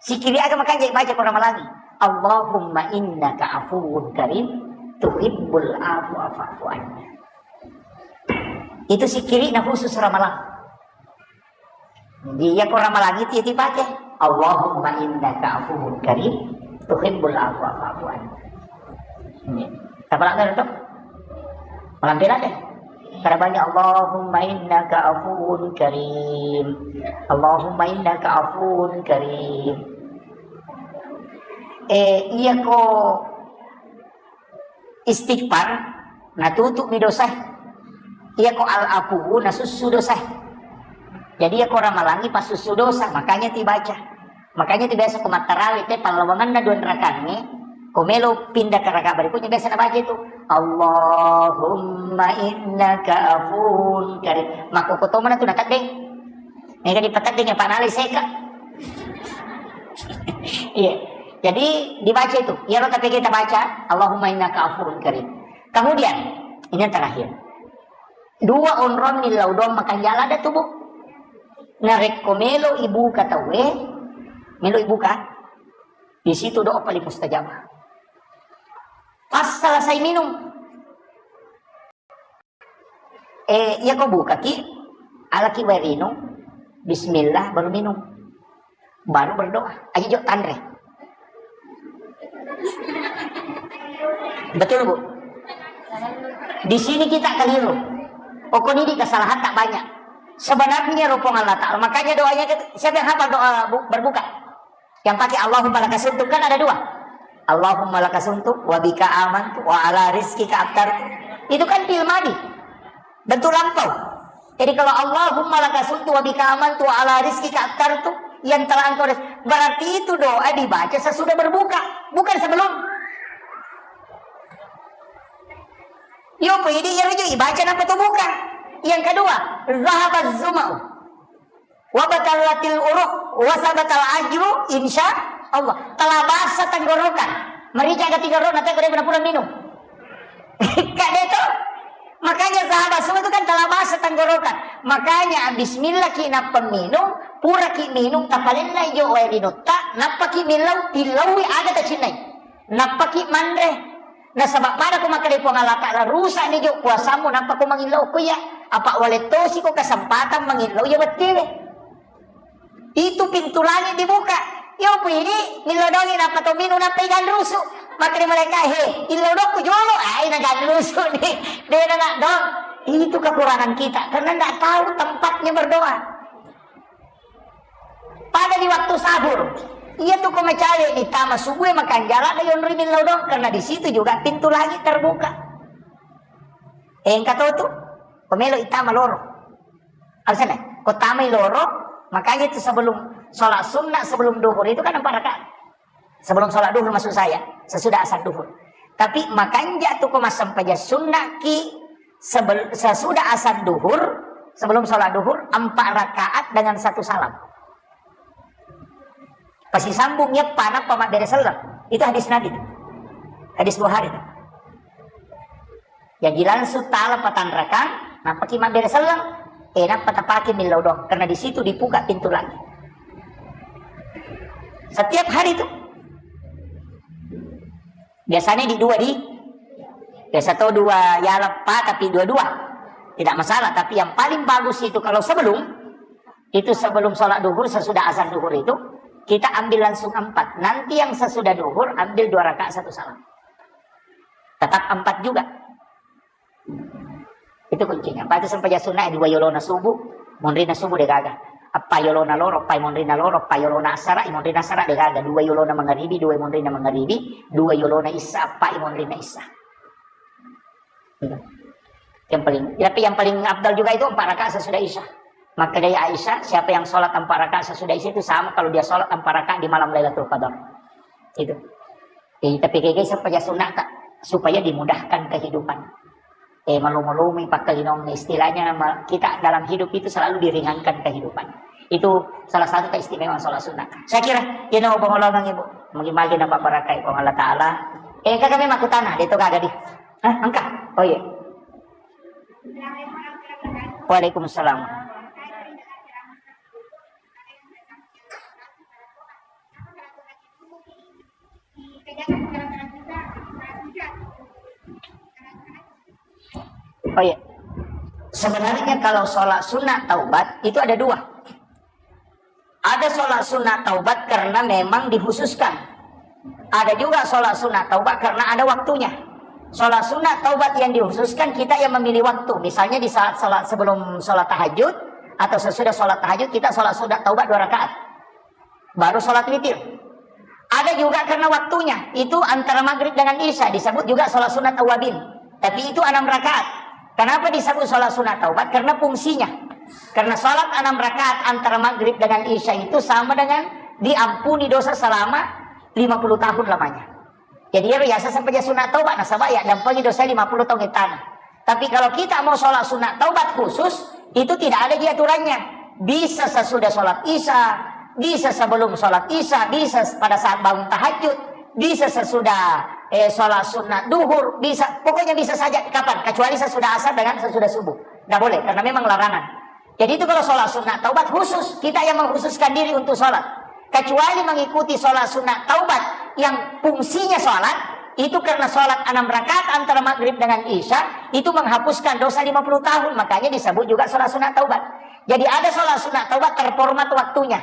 Sikiri aga makanja baca ko ramalangi. Allahumma innaka afuwun karim tuhibbul afwa fa'fu anna. Itu sikiri na khusus ramalang. Jadi ya ko ramalangi ti dipakai. Allahumma innaka afuwun karim tuhibbul afwa fa'fu anna. Ini. Apa lagi itu? Malam pira deh. Karena banyak Allahumma innaka afuwun karim. Allahumma innaka afuwun karim. Eh, iya ko istighfar, natutup mi dosa. Iya ko al-afuwu, nasussu dosa. Jadi iya ko ramalangi pasussu dosa, makanya dibaca. Makanya itu biasa ko mattarawe te pallawanganna dua rakaangnge, ko melo pindah ke rakaat berikutnya biasa nabaca itu. Allahumma innaka afuwun karim. Makko kotomana tu nateddeng. Mega dipateddeng ya panale seka. Iya. Jadi dibaca itu. Iyaro tapi kita baca, Allahumma innaka afuwun karim. Kemudian, ini yang terakhir. Dua onrong ni lau doang makanjala ada tubuh. Narekko melo ibuka tauwe, melo ibuka, di situ doa paling mustajabah. Pas selesai minum, eh, iya ko bukaki, alaki wae rinung, bismillah, baru minum. Baru berdoa. Aja jo tanre. Betul, Bu? Di sini kita keliru. Pokoknya di kesalahan tak banyak. Sebenarnya rupung Allah Ta'ala. Makanya doanya kita, siapa yang hafal doa bu-, berbuka? Yang pakai Allahumma lakasumtu kan ada dua. Allahumma laka sumtu wa bika amantu wa ala rizqika aftartu. Itu kan fi'il madi. Bentuk lampau. Jadi kalau Allahumma laka sumtu wa bika amantu wa ala rizqika aftartu, yang telah engkau res-, berarti itu doa dibaca sesudah berbuka, bukan sebelum. Yo, apa ini ya rujuk ibaca napa tu buka. Yang kedua, zahabaz zuma'u. Wa batallatil uruq wa sabatal ajru insya Allah. Telah basah tenggorokan. Merica ketiga roh nanti kau pura minum. Kak Deto. Makanya sahabat semua itu kan telah basah tenggorokan. Makanya bismillah ki nappa minum, pura ki minum, tapalennai jo wae rinutta, nappa ki millau, tillaui aga tacinnai. Nappa ki manre. Nasaba pada ko makkeda Puang Allah Ta'ala, "Rusak ni jo puasamu, nappa ko mangillau ko iya." Apa wale tosi ko kesempatan mangillau iya wettiwe. Itu pintu langit dibuka. Yo, apa ini millau dongi nappa to minum nappa igan rusu. Makkeda malaikat, "He, illau dokku jolo." Ai nagan rusu ni. Dena nak dong. Itu kekurangan kita karena ndak tahu tempatnya berdoa. Pada di waktu sahur, iya tu ko macale ni tama subuh makan jarak da yonri millau dong karena di situ juga pintu langit terbuka. Engka to tu, ko melo itama loro. Alasannya, ko tamai loro, makanya itu sebelum sholat sunnah, sebelum duhur itu kan empat rakaat. Sebelum sholat duhur maksud saya, sesudah asar duhur. Tapi makanja tu ko massempajang sunnah ki sebel-, sesudah asar duhur, sebelum sholat duhur, empat rakaat dengan satu salam. Pasisambung iyeppa nappa mabbere selleng. Itu hadis Nabi tu. Hadis Bukhari tu. Jaji langsung tala patanrakang, nappaki mabbere selleng, eh, nappa tapake millau doang, karena di situ dibuka pintu langit. Setiap hari tu. Biasanya di dua di, biasa to dua ya leppa, tapi dua-dua. Tidak masalah, tapi yang paling bagus itu kalau sebelum, itu sebelum sholat duhur, sesudah azan duhur itu, kita ambil langsung empat. Nanti yang sesudah duhur, ambil dua rakaat satu salam. Tetap empat juga. Itu kuncinya. Apa itu sempajang sunnah dua yolona subuh, monrina subuh degaga. Apa yolona loro, apa monrina loro, apa yolona asara, monrina asara degaga. Dua yolona mangaribi, dua monrina mangaribi, dua yolona isya, apa monrina isya. Yang paling, tapi yang paling afdal juga itu empat rakaat sesudah isya. Maka dari Aisyah, siapa yang sholat empat rakaat sesudah isya itu sama kalau dia sholat empat rakaat di malam Lailatul Qadar. Itu. Jadi, tapi kayak gitu supaya sunat, Kak, supaya dimudahkan kehidupan. Eh, malu-malumi pakkalinong, istilahnya ma-, kita dalam hidup itu selalu diringankan kehidupan. Itu salah satu keistimewaan sholat sunnah. Saya kira, ini mau pengolongan Ibu. Mungkin lagi nampak barakai Allah Ta'ala. Eh, kakak memang aku tanah, dia itu kagak di. Hah, engkah? Oh iya. Waalaikumsalam. Oh iya. Sebenarnya kalau sholat sunat taubat itu ada dua. Ada sholat sunat taubat karena memang dikhususkan. Ada juga sholat sunat taubat karena ada waktunya. Sholat sunat taubat yang dikhususkan kita yang memilih waktu. Misalnya di saat sholat sebelum sholat tahajud atau sesudah sholat tahajud kita sholat sunat taubat dua rakaat. Baru sholat witir. Ada juga karena waktunya, itu antara maghrib dengan isya, disebut juga sholat sunat awabin. Tapi itu enam rakaat. Kenapa disebut sholat sunat taubat? Karena fungsinya. Karena sholat enam rakaat antara maghrib dengan isya itu sama dengan diampuni dosa selama lima puluh tahun lamanya. Jadi, ya, biasa sampai dia sunat taubat, nasaba ya dampengi dosa lima puluh tahun di tanah. Tapi kalau kita mau sholat sunat taubat khusus, itu tidak ada di aturannya. Bisa sesudah sholat isya, bisa sebelum sholat isya, bisa pada saat bangun tahajud, bisa sesudah, eh, sholat sunat duhur, bisa, pokoknya bisa saja kapan, kecuali sesudah asar dengan sesudah subuh. Nggak boleh, karena memang larangan. Jadi itu kalau sholat sunat taubat khusus, kita yang mengkhususkan diri untuk sholat. Kecuali mengikuti sholat sunat taubat yang fungsinya sholat, itu karena sholat enam rakaat antara maghrib dengan isya, itu menghapuskan dosa lima puluh tahun, makanya disebut juga sholat sunat taubat. Jadi ada sholat sunat taubat terformat waktunya.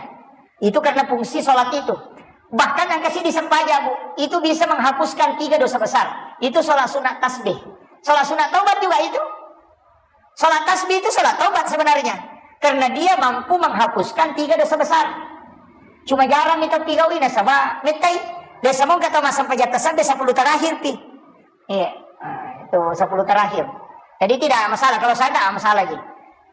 Itu karena fungsi sholat itu. Bahkan yang kasih disempajang, Bu, itu bisa menghapuskan tiga dosa besar. Itu sholat sunat tasbih. Sholat sunat taubat juga itu. Sholat tasbih itu sholat taubat sebenarnya. Karena dia mampu menghapuskan tiga dosa besar. Cuma jarang itu tiga wina sama metai. Biasa mungkin atau masa pajak tasabbe sepuluh terakhir pi. Iya, ah, itu sepuluh terakhir. Jadi tidak masalah, kalau saya tidak masalah lagi.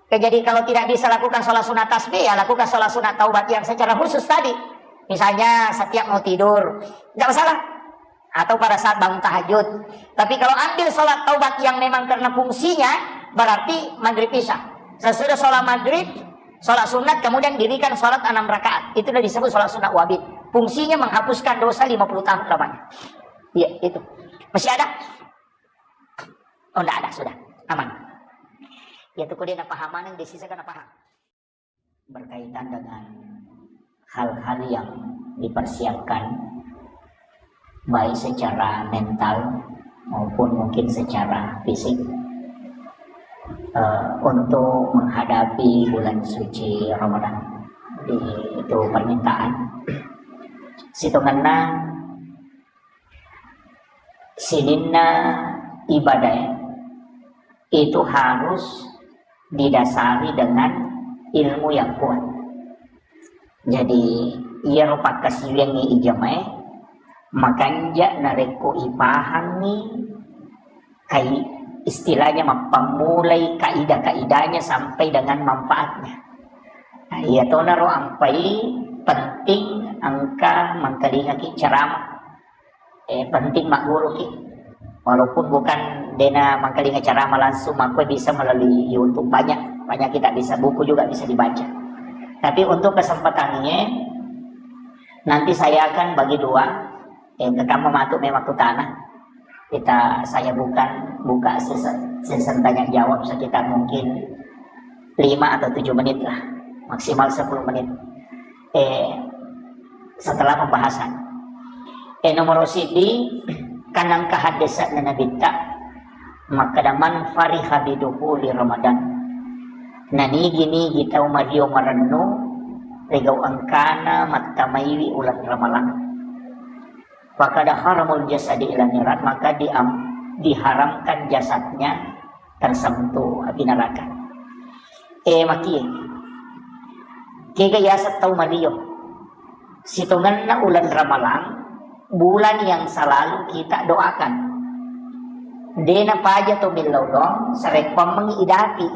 Oke, jadi kalau tidak bisa lakukan sholat sunat tasbih, ya lakukan sholat sunat taubat yang secara khusus tadi. Misalnya setiap mau tidur, nggak masalah. Atau pada saat bangun tahajud. Tapi kalau ambil sholat taubat yang memang karena fungsinya, berarti maghrib isya. Sesudah sholat maghrib, sholat sunat, kemudian dirikan sholat enam rakaat. Itu udah disebut sholat sunat wabit. Fungsinya menghapuskan dosa lima puluh tahun lamanya. Iya, itu. Masih ada? Oh, nggak ada, sudah. Aman. Ya, tuh, kok dia nggak paham, mana yang dia sisa kan paham. Berkaitan dengan hal-hal yang dipersiapkan, baik secara mental maupun mungkin secara fisik, eh, untuk menghadapi bulan suci Ramadan. Jadi, itu permintaan. Sitongenna sininna ibadah itu harus didasari dengan ilmu yang kuat. Jadi, iyaro pakkasiwiangnge ijamae, makanja narekko ipahangngi kai-, istilahnya mappammulai kaidah-kaidahnya sampai dengan manfaatnya. Nah, iya tonaro ampai penting engka mangkalingaki ceramah. Eh, penting magguruki. Walaupun bukan dena mangkalinga ceramah langsung, makkue bisa melalui YouTube. Banyak, banyak kita bisa, buku juga bisa dibaca. Tapi untuk kesempatan ini, nanti saya akan bagi dua. Eh, engka kamma matu memang kutana. Kita, saya bukan buka season, season tanya jawab sekitar mungkin lima atau tujuh menit lah, maksimal sepuluh menit. Eh, setelah pembahasan. Eh, nomor siji, kan engka haddese'na Nabitta, makkeda, "Man fariha bidukhuli Ramadan." Nanigi-nigi tau mario marennu ri gau engkana mattamaiwi uleng Ramalang. Fakada haramul jasadi ila niran, maka diam-, diharamkan jasadnya tersentuh api neraka. Eh, makie. Kega yaseng tau mario. Sitongenna uleng Ramalang, bulan yang selalu kita doakan. Dena paja to millau doang, sareppammengi idapi.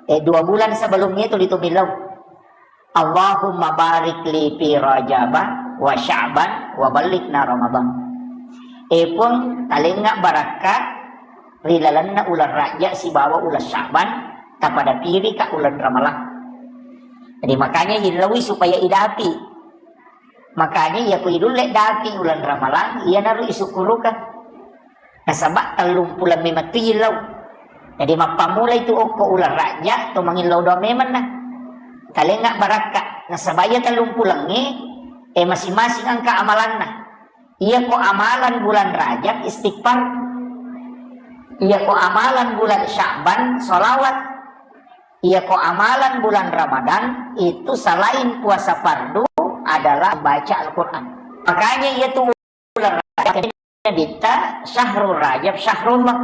Eh, dua bulan sebelumnya itu ditu millau. Allahumma barik li fi Rajaba wa Sya'ban wa ballighna Ramadan. Eh, Puang, talengnga barakka ri lalenna uleng Rajab sibawa uleng Sya'ban, tapada pirika uleng Ramalang. Jadi, makanya illaui supaya idapi. Makanya, iya ku idulle dapi uleng Ramalang, iyanaro isukkurukeng. Nasaba tellumpuleng memeng tu illau. Jadi, mappammulai tu okko uleng Rajab, to mangillau doang memenna. Talengnga barakka. Nasaba iya tellumpulengnge, eh, masing-masing engka amalanna. Iya ko amalan bulan Rajab, istighfar. Iya ko amalan bulan Sya'ban, sholawat. Iya ko amalan bulan Ramadan, itu selain puasa fardu adalah membaca Al-Quran. Makanya iya tu uleng Rajab, Nabitta, "Syahrul Rajab syahrullah."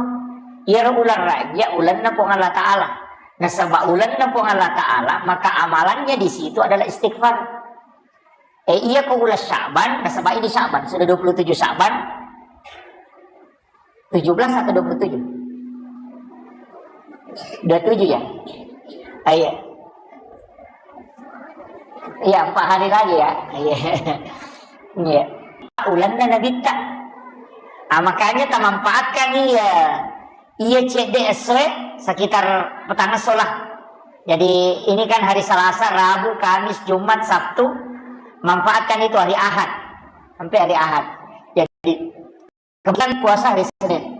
Iyaro uleng Rajab ulenna Puang Allah Ta'ala. Nasaba ulenna Puang Allah Ta'ala, maka amalannya di situ adalah istighfar. Eh, iya ko uleng Sya'ban, nasaba ini Sya'ban, sudah dua puluh tujuh Sya'ban. Tujuh belas atau dua puluh tujuh? Dua puluh tujuh ya? Ah, iya. Iya, empat hari lagi ya. Iya. Iya. Ulenna Nabitta. Ah, makanya tamanfaatkan iya. Iya cedde essoe sekitar petang esso lah. Jadi ini kan hari Selasa, Rabu, Kamis, Jumat, Sabtu. Manfaatkan itu hari Ahad. Sampai hari Ahad. Jadi kebetulan puasa hari Senin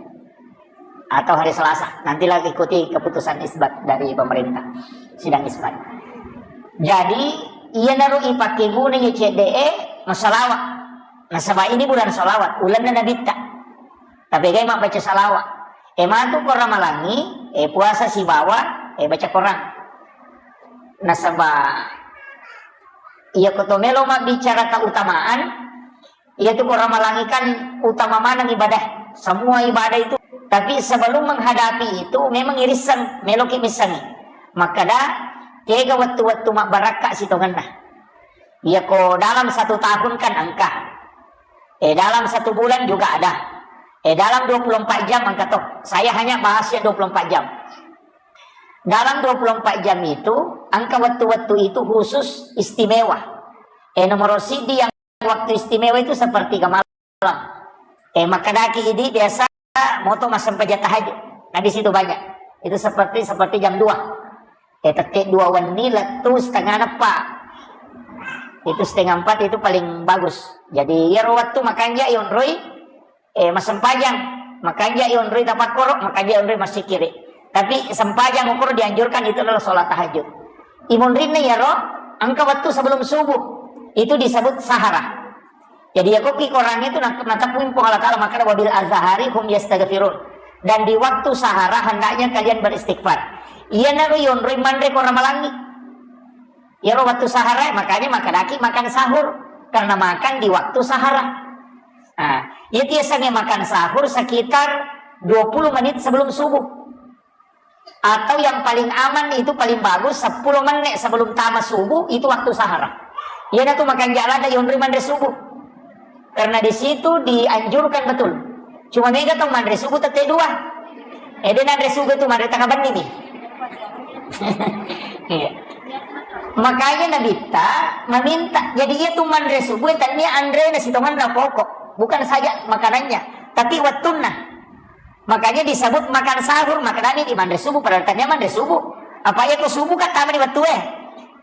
atau hari Selasa. Nantilah ikuti keputusan isbat dari pemerintah, sidang isbat. Jadi, iyanaro ipake guna iya cedde e, massalawa. Nasaba ini bulan salawat, ulenna Nabitta. Tapi gai mabbaca salawa. E matu ko Ramalangi, e puasa sibawa, e baca Quran. Nasaba iya ko to melo mabbicara keutamaan, iya tu ko Ramalangi kan utama maneng ibadah. Semua ibadah itu. Tapi sebelum menghadapi itu, memang irisseng, meloki missengi. Makkeda, kega wettu-wettu mabbarakka sitongenna. Iya ko dalam satu tahun kan engka. Eh, dalam satu bulan juga ada. Eh, dalam dua puluh empat jam engka to. Saya hanya bahas ya dua puluh empat jam. Dalam dua puluh empat jam itu, engka wettu-wettu itu khusus istimewa. Eh, nomor sidi yang waktu istimewa itu sepertiga malam. Eh, makkadaki idi biasa moto massempajang tahajud. Nah, di situ banyak. Itu seperti, seperti jam dua. Eh, tette dua wenni lettu setengah eppa. Itu setengah empat itu paling bagus. Jadi, iyaro wettu makanja yonroi, eh, massempajang. Makanja yonroi tapakkoro, makanja yonroi massikiri. Tapi sempajang okoro dianjurkan itu adalah sholat tahajud. Imunrinna iyaro, engka wettu sebelum subuh. Itu disebut sahara. Jadi, ya, koki Quran itu na-, natepung Puang Allah Ta'ala, maka wabil azhari hum yastaghfirun. Dan di waktu sahara hendaknya kalian beristighfar. Iyanaro yonroi manre ko ramalangi. Iyaro waktu sahara, makanya makanaki makan sahur. Karena makan di waktu sahara. Nah, itu biasanya makan sahur sekitar dua puluh menit sebelum subuh. Atau yang paling aman itu paling bagus sepuluh menit sebelum tama subuh itu waktu sahara. Iyana tu makan jala ada yonri manre subuh. Karena di situ dianjurkan betul. Cuma mega tau manre subuh tette dua. Eh, de nanre subuh tu manre tengah benni ni. Iya. Makanya Nabitta meminta, jadi iya tu manre subuh, tania anre na sitonganna pokok. Bukan saja makanannya, tapi wattunna. Makanya disebut makan sahur, makanya di manre subuh, padahal tania manre subuh. Apa ya ko subuh kan tama di wettu eh.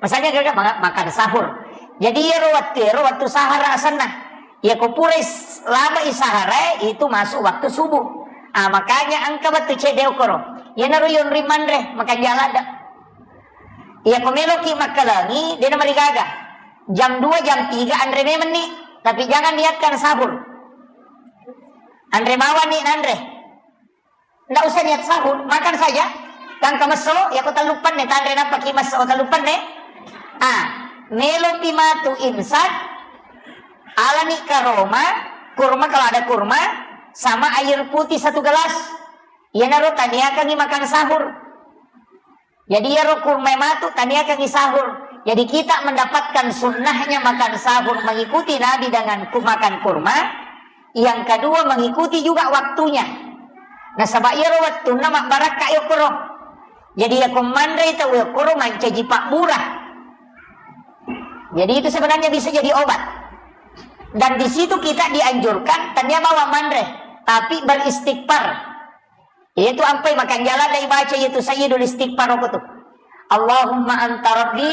Misalnya gaga manga-, makan sahur. Jadi iyaro wettu, iyaro wettu sahara asenna. Ya ko pura is-, lama i sahara itu masuk waktu subuh. Ah, makanya engka wettu cedde okoro. Iyanaro yonri manre, makan jala ada. Iya ko meloki makkalangi, dena marigaga. Jam dua, jam tiga anre memang ni, tapi jangan niatkan sahur. Anre mawani nanre. Ndak usah niat sahur, makan saja. Tangka messo, ya ko tellupenne, tanre nappa ki messo tellupenne. Ah, melopi matu imsak, alani karoma, kurma kalau ada kurma, sama air putih satu gelas. Iyanaro taniakangi makan sahur. Jadi iyaro kurma matu taniakangi sahur. Jadi kita mendapatkan sunnahnya makan sahur mengikuti Nabi dengan ku-, makan kurma. Yang kedua mengikuti juga waktunya. Nasaba iyaro wettunna mabbarakka yokkoro. Jadi yako manre tau yokkoro mancaji pabbura. Jadi itu sebenarnya bisa jadi obat. Dan di situ kita dianjurkan tania bawa manre, tapi beristighfar. Itu ampai makan jala dai baca itu Sayyidul Istighfar aku tu. Allahumma anta rabbi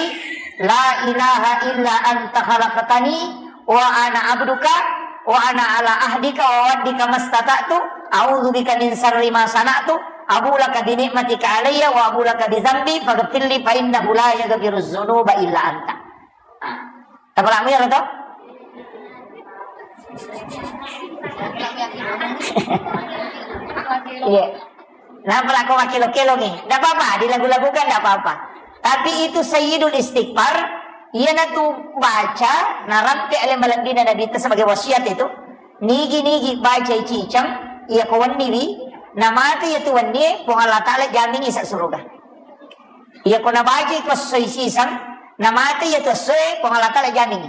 la ilaha illa anta khalaqtani wa ana abduka wa ana ala ahdika wa wa'dika mastata'tu, a'udzu bika min syarri ma sana'tu, abu laka bi ni'matika alayya wa abu laka bi dzambi faghfirli fa innahu la yaghfiruz dzunuba illa anta. Tapalakmu ya to? Iya. Nah, pelako makkelo-kelo nih. Nggak apa-apa, dilagu-lagukan nggak apa-apa. Tapi itu Sayyidul Istighfar, iyana tu baca, narampe ale malebbina Nabi itu sebagai wasiat itu. Nigi-nigi baca cicang, iya ko wenni wi, namate iya tu wenni, Puang Allah Ta'ala jamingi sa suruga. Iya ko nabacai ko essoi siseng, namate iya tu essoe, Puang Allah Ta'ala jamingi.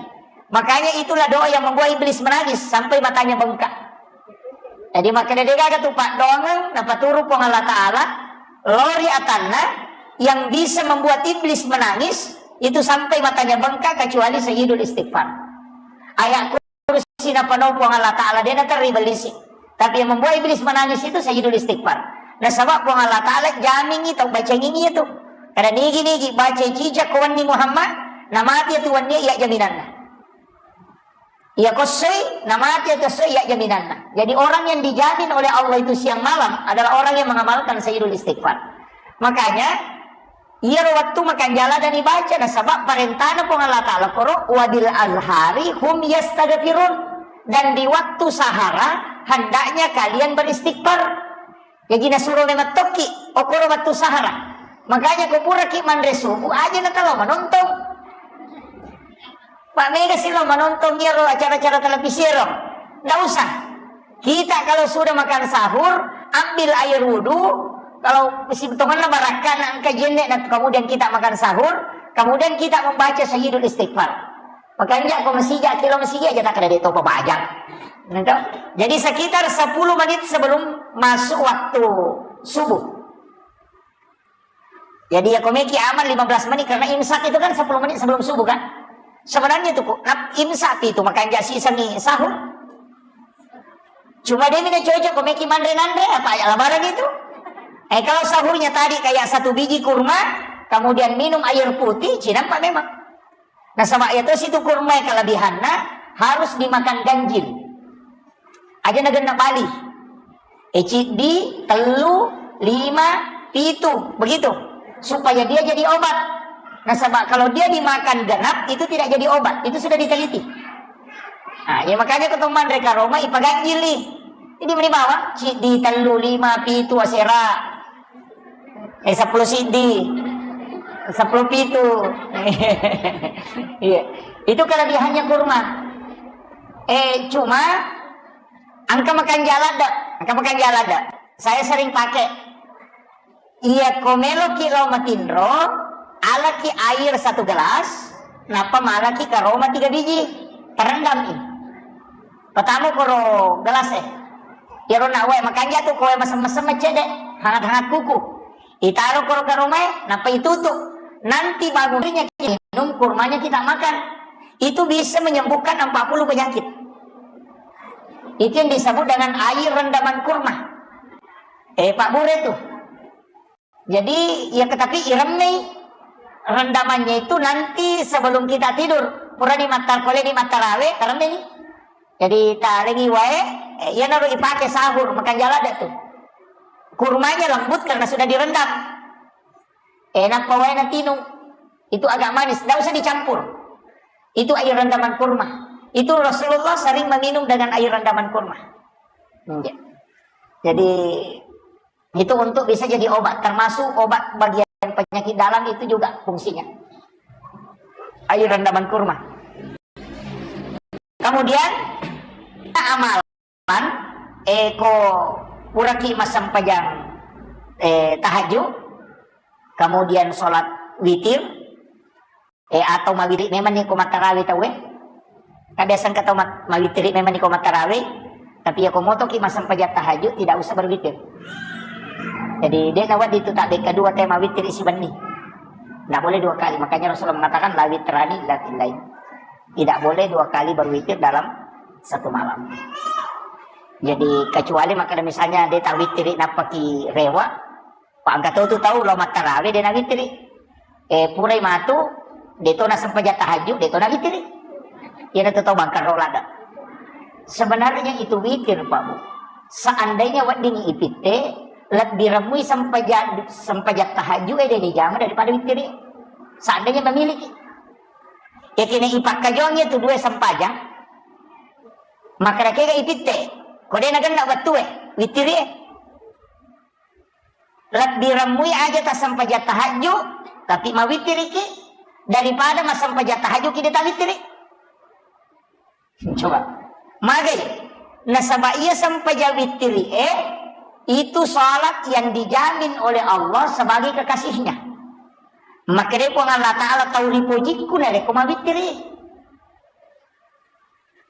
Makanya itulah doa yang membuat iblis menangis sampai matanya bengkak. Jadi makkeda degaga tu paddoangeng napaturu Puang Allah Ta'ala, lori atanna yang bisa membuat iblis menangis itu sampai matanya bengkak kecuali Sayyidul Istighfar. Ayat Kursi napanau Puang Allah Ta'ala, de naterri bellisi. Tapi yang membuat iblis menangis itu Sayyidul Istighfar. Nasaba Puang Allah Ta'ala jamingi tau bacangingi itu. Kada nigi-nigi baca cica ko wenni Muhammad, namati itu wenni iya jaminanna. Iya kossoi, namati itu kossoi iya jaminanna. Jadi orang yang dijamin oleh Allah itu siang malam adalah orang yang mengamalkan Sayyidul Istighfar. Makanya, iyaro wettu makanjala dani baca, nasaba parentana Puang Allah Ta'ala koro, "Wabil azhari hum yastaghfirun." Dan di waktu sahara, hendaknya kalian beristighfar. Jadi nasuro memang tokki, okoro wettu sahara. Makanya ko puraki manre subuh, aja na talo manontong. Pak mega sih lo manontong iyaro acara-acara televisi ro. Nggak usah. Kita kalau sudah makan sahur, ambil air wudhu. Kalau si tongenna barakka na engka jenne, nah, kemudian kita makan sahur, kemudian kita membaca Sayyidul Istighfar. Makanya ko masija, kilo masija aja tak ada di topa bajang. Gitu. Jadi sekitar sepuluh menit sebelum masuk waktu subuh. Jadi ya komeki aman lima belas menit karena imsak itu kan sepuluh menit sebelum subuh kan. Sebenarnya itu kok nap- imsak itu makanya sisengi sahur. Cuma dia minta cocok komeki manre nanre apa ya lebaran itu. Eh kalau sahurnya tadi kayak satu biji kurma, kemudian minum air putih, cinampak memang. Nasaba iya tosi tu kurma kelebihanna harus dimakan ganjil. Aja nagenna bali. Eh, ciddi, tellu, lima, pitu, begitu. Supaya dia jadi obat. Nasaba kalau dia dimakan genap, itu tidak jadi obat. Itu sudah diteliti. Nah, ya makanya ketemu manre karoma ipaganjili. Jadi meni bawang, ciddi, tellu, lima, pitu, asera. Eh, sepuluh siddi. Sepuluh pitu. Iya. Itu kelebihannya kurma. Eh, cuma engka makan jalan dah. Engka makan jalan dah. Saya sering pakai. Iya, ko meloki lo matinro, alaki air satu gelas, nappa malaki karoma tiga biji. Terendam i. Pertama koro gelas eh. Iyaro nak wae makanja tu kowe mesem-mesem cedde, hangat-hangat kuku. Itaro koro karomae, nappa itutu. Nanti bangunnya minum kurmanya kita makan. Itu bisa menyembuhkan empat puluh penyakit. Itu yang disebut dengan air rendaman kurma. Eh, Pak Bure tuh. Jadi, ya tetapi iremmei rendamannya itu nanti sebelum kita tidur. Pura di mata kole di mata rawe, teremmeni. Jadi talengi wae, eh, iyanaro ipake sahur, makan jala ada tuh. Kurmanya lembut karena sudah direndam. Enak wae natinung. Itu agak manis, tidak usah dicampur. Itu air rendaman kurma. Itu Rasulullah sering meminum dengan air rendaman kurma. Iya. Jadi itu untuk bisa jadi obat, termasuk obat bagian penyakit dalam itu juga fungsinya. Air rendaman kurma. Kemudian amalan, eh, ko puraki massempajang, eh, tahajud, kemudian sholat witir, eh, atau mawitiri memang ni ko mattarawe tauwe. Kan biasa engka tau mat-, mawitiri memang ni ko mattarawe, tapi ya ko motoki massempajang tahajud tidak usah berwitir. Jadi dia nawaddi tu tak deka dua tema witiri sibenni. Tidak boleh dua kali. Makanya Rasulullah mengatakan la witrani illa fillail. Tidak boleh dua kali berwitir dalam satu malam. Jadi kecuali makanya misalnya dia tak witiri napaki rewa, Pak angka tau tu tau lo mattarawe dia na witiri. Eh, purai matu, de to na sempajang tahajud, de to na witiri. Iyana tu tau bangkang ro ladde. Sebenarnya itu witir, Pak Bu. Seandainya wedding ipitte, lebbi remmui sempajang, sempajang tahajud eh, de dijama daripada witiri. Seandainya memiliki. Ya kene ipakkajongi tu dua sempajang, maka kega ipitte, ko de nagenna wettue, witiri eh. Lebbi remmui aja tassempajang tahajud, tapi mawitiriki daripada massempajang tahajud ki de tawitiri. Coba. Magai. Nasaba iya sempajang witiri eh, itu salat yang dijamin oleh Allah sebagai kekasihnya. Makanya Puang Allah Ta'ala tau ripojikku narekko mawitiri.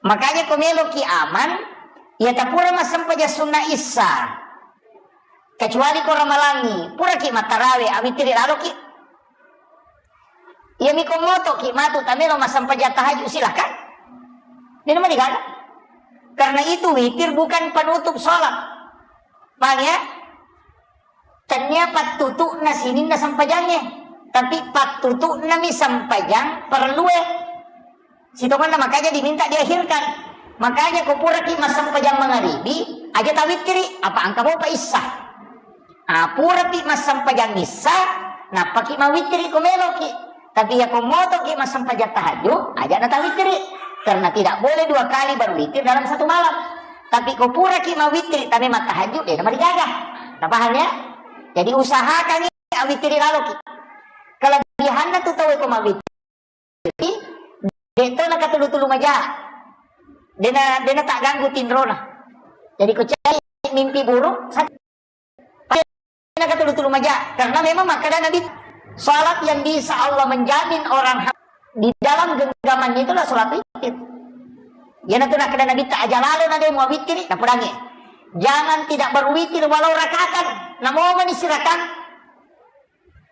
Makanya ko meloki aman, ya tapura massempajang sunna issa. Kecuali ko ramalangi, puraki mattarawe, awitiri laloki. Iya miko motoki matu tamelo massempajang tahajud, silakan. Ini mah digaga. Karena itu witir bukan penutup sholat. Paham ya? Tennia pattutu'na sininna sempajangnge, tapi pattutu'nami sempajang perlue. Sitongenna makanya diminta diakhirkan. Makanya ko puraki massempajang mangaribi, aja tawittiri, apa angka mopa issa. Ah, purapi massempajang issa, nappaki mawittiri ko meloki. Tapi ya ko motoki massempajang tahajud, aja na tawittiri. Karena tidak boleh dua kali berwitir dalam satu malam. Tapi ko puraki mawittiri, tapi mattahajud, de namarigaga. Nah, paham ya? Jadi usahakan awittiri laloki. Kelebihanna tu tau ko mawittiri, de to nakatulu-tulu maja. Dena, dena tak ganggu tinrona. Jadi ko cai mimpi buruk, sa- Nakatulu-tulu maja. Karena memang makkeda Nabi, salat yang bisa Allah menjamin orang ha-, di dalam genggamannya itulah salat witir. Iyanatu nakkeda Nabitta, aja lalo na de muawittiri, napodangngi. Jangan tidak berwitir walau rakaatan. Namomani sirakang.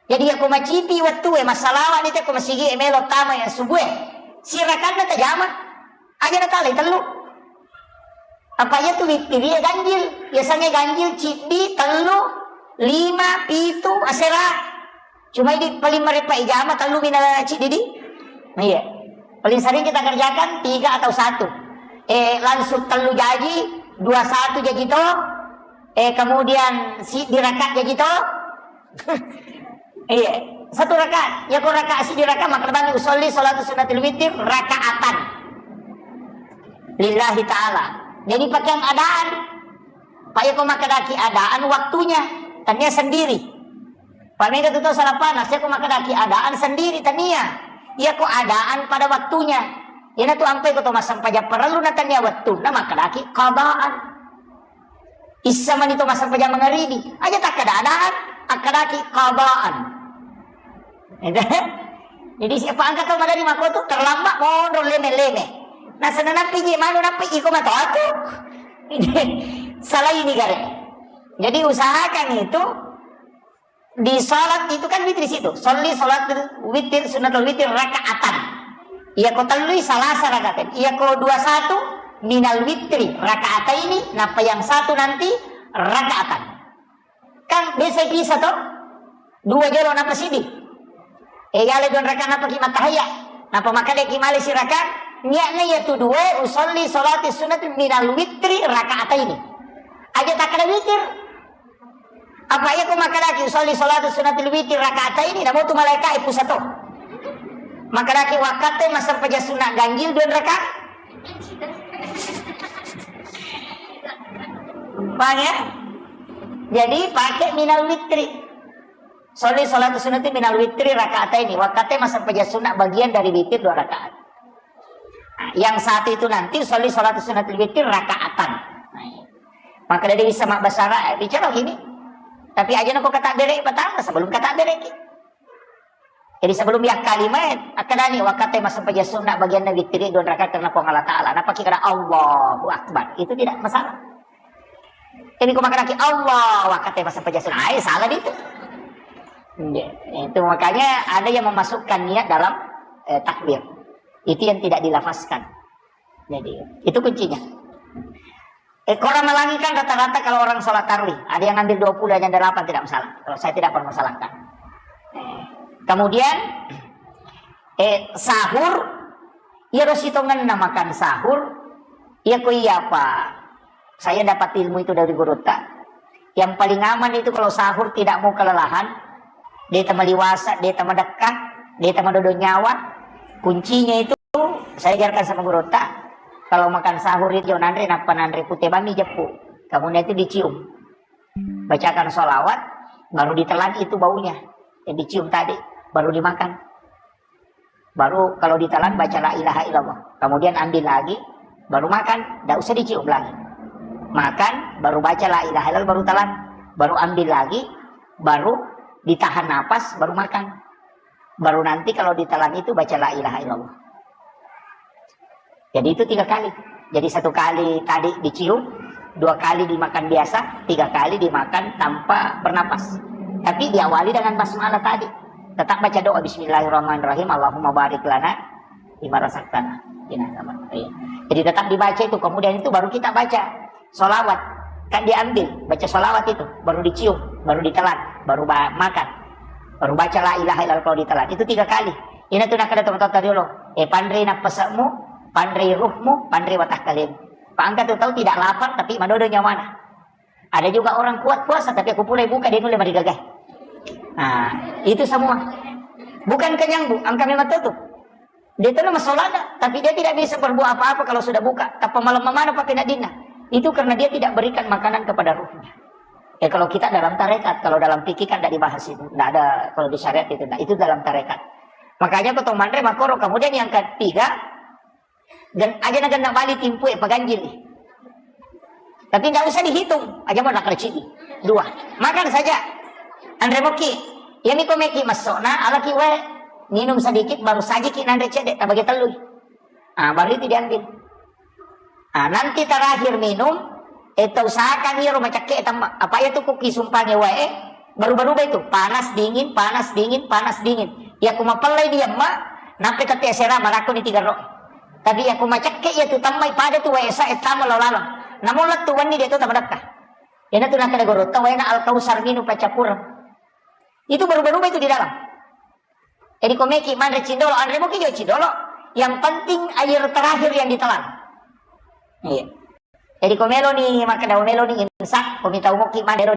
Jadi, yako macipi wettue, massalawani te ko masigi e melo tama ya subuh e. Sirakanna tajama. Aja natalai tellu. Apa iya tu wittiri e ganjil. Yasengnge ganjil ciddi, tellu, lima, pitu, asera. Cuma ini paling merepa ijama tellu mina ciddi di. Iya. Paling sering kita kerjakan tiga atau satu. Eh, langsung tellu jaji, dua satu jaji to. Eh, kemudian si diraka jaji to. Iya, satu rakaat. Ya ko rakaat si diraka maka bani usolli salatu sunnatil witir rakaatan. Lillahi ta'ala. Jadi pakai adaan. Pak yako makkedaki adaan waktunya. Tania sendiri. Pamega tu tau salapana, saya ko makkedaki adaan sendiri tania. Iya ko adaan pada waktunya. Ina tu ampai ko to massempajang parellu na tania waktu, na makkedaki qadaan. Issa mani to massempajang mangaribi. Aja takkeda adaan, akkedaki qadaan. Jadi siapa angkat tau madari mako tu terlambat monro leme-leme. Nah, senenappi je manu nappi iko mato aku. Salah ini kare. Jadi usahakan itu di salat itu kan witri situ. Sholli salat witir sunnatul witir rakaatan. Iya ko tellui salasa rakaat. Iya ko dua satu minal witri rakaataini, napa yang satu nanti rakaatan. Kan biasa bisa to? Dua jolo napa sidi. Eh, yale don rakaat napa ki matahaya. Napa makade ki male siraka. Niatnya ya tu dua usolli salati sunat minal witri rakaataini. Aja takkada witir. Apa iya ko makkedaki usolli salatu sunnatil witir rakaataini, namo tu malaika e pusato. Makkedaki wakkatte massempajang sunna ganjil dua rakaat. Paham ya? Jadi pakai minal witri. Sholli salatu sunnati minal witri rakaataini. Wakkatte massempajang sunna bagian dari witir dua rakaat. Nah, yang satu itu nanti sholli salatu sunnatil witir rakaatan. Nah, iya. Maka dari bisa mak basara, eh, bicara gini. Tapi aja nako kata bere pertama sebelum kata bere ki. Jadi sebelum ya kalimat, akadani wakkatte massempajang sunna bagianna witiri dua rakaat karena Puang Allah Ta'ala. Napa ki kada Allahu Akbar? Itu tidak masalah. Jadi ko makkedaki Allah, wakkatte massempajang sunna. Ai, salah itu. Iya, itu makanya ada yang memasukkan niat dalam, eh, takbir. Itu yang tidak dilafazkan. Jadi, itu kuncinya. Eh, orang Melangi kan rata-rata kalau orang sholat tarwih, ada yang ambil dua puluh, ada yang delapan, tidak masalah. Kalau saya tidak permasalahkan. Eh, kemudian, eh, sahur, iya ro sitongenna makan sahur, iya ko iya apa? Saya dapat ilmu itu dari gurutta. Yang paling aman itu kalau sahur tidak mau kelelahan, de' tama liwasa, de' tama dekka, de' tama dodo nyawa. Kuncinya itu saya ajarkan sama gurutta, kalau makan sahur itu jangan nanre, nappa nanre pute bami jeppu. Kemudian itu dicium. Bacakan sholawat, baru ditelan itu baunya yang dicium tadi, baru dimakan. Baru kalau ditelan baca la ilaha illallah. Kemudian ambil lagi, baru makan, tidak usah dicium lagi. Makan, baru baca la ilaha illallah, baru telan. Baru ambil lagi, baru ditahan napas, baru makan. Baru nanti kalau ditelan itu baca la ilaha illallah. Jadi itu tiga kali. Jadi satu kali tadi dicium, dua kali dimakan biasa, tiga kali dimakan tanpa bernapas. Tapi diawali dengan basmalah tadi. Tetap baca doa bismillahirrahmanirrahim, Allahumma barik lana fima razaqtana. Iya. Jadi tetap dibaca itu, kemudian itu baru kita baca sholawat. Kan diambil, baca sholawat itu, baru dicium, baru ditelan, baru ba- makan. Baru baca la ilaha illallah kalau ditelan. Itu tiga kali. Ina tu nakkeda tomatoatta riolo. Eh, panrei nappase'mu, panrei ruhmu, panrei watakkalemu. Pak, engka tu tau tidak lapar tapi madodo nyawana. Ada juga orang kuat puasa tapi aku pulai buka dia nulle marigagai. Nah, itu semua. Bukan kenyang, Bu, engka memang tutup. Dia itu nama sholat, tapi dia tidak bisa berbuat apa-apa kalau sudah buka. Tappa malam mana pakai nadina. Itu karena dia tidak berikan makanan kepada ruhnya. Eh, kalau kita dalam tarekat, kalau dalam fikih kan tidak dibahas itu. Tidak ada, kalau di syariat itu tidak. Itu dalam tarekat. Makanya ko to manre makoro. Kemudian yang ketiga, dan aja na genna bali timpu e paganjil. Tapi tidak usah dihitung. Aja mau nakal cidi. Dua. Makan saja. Anre moki. Iya mi ko meki masuk na alaki wae. Minum sedikit baru saja ki nanre cedek tabagi tellu. Ah, baru itu diambil. Ah, nanti terakhir minum, eh, tau usahakan iyaro macakke tama. Apa iya tu kuki sumpange wae, eh, berubah-ubah itu. Panas, dingin, panas, dingin, panas, dingin. Ya ku mapellai dia, Mak, nampe tette sera marakko ni tiga ro. Tapi ya ku macakke iya tu tama pada tu wae sa, eh, tama lo laleng. Namun lettu wenni dia tu tama dekka. Iyana tu nakkeda gorotta waena Al-Kausar minum paccappureng. Itu berubah-ubah itu di dalam. Jadi ko meki manre cindolo, anre moki jo cindolo. Yang penting air terakhir yang ditelan. Iya. Jadi ko meloni makkeda meloni imsak, ko mitau moki manre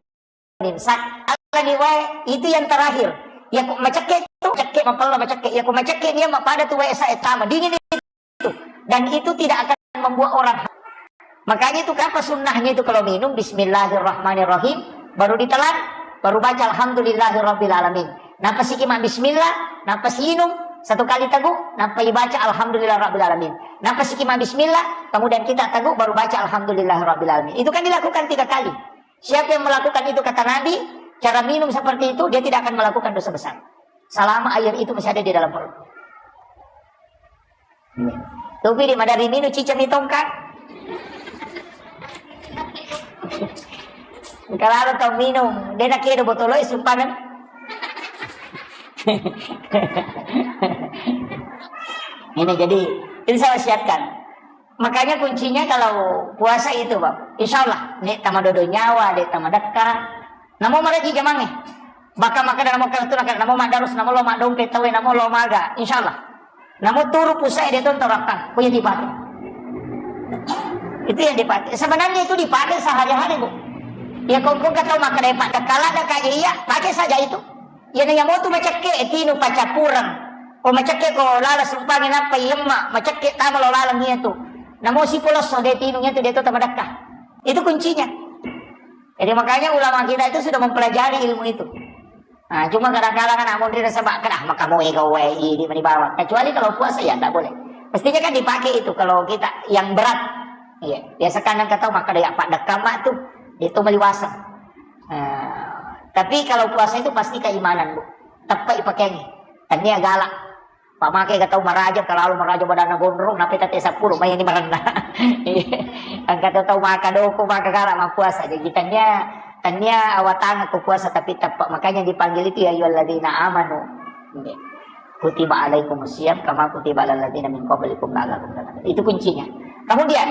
imsak. Alani wae, itu yang terakhir. Ya ko macakke tu, macakke mapella macakke. Ya ko macakke dia mapada tu wae sa, eh, tama. Dingin itu. Dan itu tidak akan membuat orang. Makanya itu kenapa sunnahnya itu kalau minum bismillahirrahmanirrahim, baru ditelan, baru baca alhamdulillahirabbil alamin. Nappa siki ma bismillah, nappa siinum satu kali teguk, nappa ibaca alhamdulillah rabbil alamin. Nappa siki ma bismillah, kemudian kita teguk baru baca alhamdulillah rabbil alamin. Itu kan dilakukan tiga kali. Siapa yang melakukan itu, kata Nabi, cara minum seperti itu, dia tidak akan melakukan dosa besar. Selama air itu masih ada di dalam perut. Topi di madari minum cica mitongka. Kalau tau minum, dia nak kira botol es sumpanan. Ini jadi, itu saya wasiatkan. Makanya kuncinya kalau puasa itu, Bang. Insya Allah, nek tamadodo nyawa, nek tamadekka. Namo maraji jamangnge. Baka makkeda namo kartu, namo madarus, namo lo maddompe tawe, namo lo maga. Insya Allah. Namo turu pusai de tonto rakkang. Kuya dipakai. Itu yang dipakai. Sebenarnya itu dipakai sehari-hari, Bu. Ya kongkong kata makkeda pak dekala ada kaje iya, pakai saja itu. Iyana iya motu macakke, eh, tinu pacappureng. Ko macakke ko lala sumpangi nappa iyemma, macakke tama lo laleng iya tu. Namo sipolosso de tinu iya tu de to tamadekka. Itu kuncinya. Jadi makanya ulama kita itu sudah mempelajari ilmu itu. Nah, cuma kadang-kadang anak muda nasaba kada maka mau ega wae idi mani bawang. Kecuali kalau puasa ya tidak boleh. Mestinya kan dipakai itu kalau kita yang berat. Iya, biasa kan yang kata maka dia pak dekam mak tu, dia tu meliwasa. Nah, tapi kalau puasa itu pasti keimanan, Bu. Tepat pakainya. Tania galak. Pamake ga tau maraja, terlalu maraja badanna gondrong, nape tette seppulo, mai ini marenna. Engka tau, tau maka doko, maka galak mappuasa. Jadi tania, tania awatang ko puasa tapi tepat. Makanya dipanggil itu ya ayyuhalladzina amanu. Kutiba alaikumus siyam kama kutiba alal ladzina min qablikum la'allakum tattaqun. Itu kuncinya. Kemudian,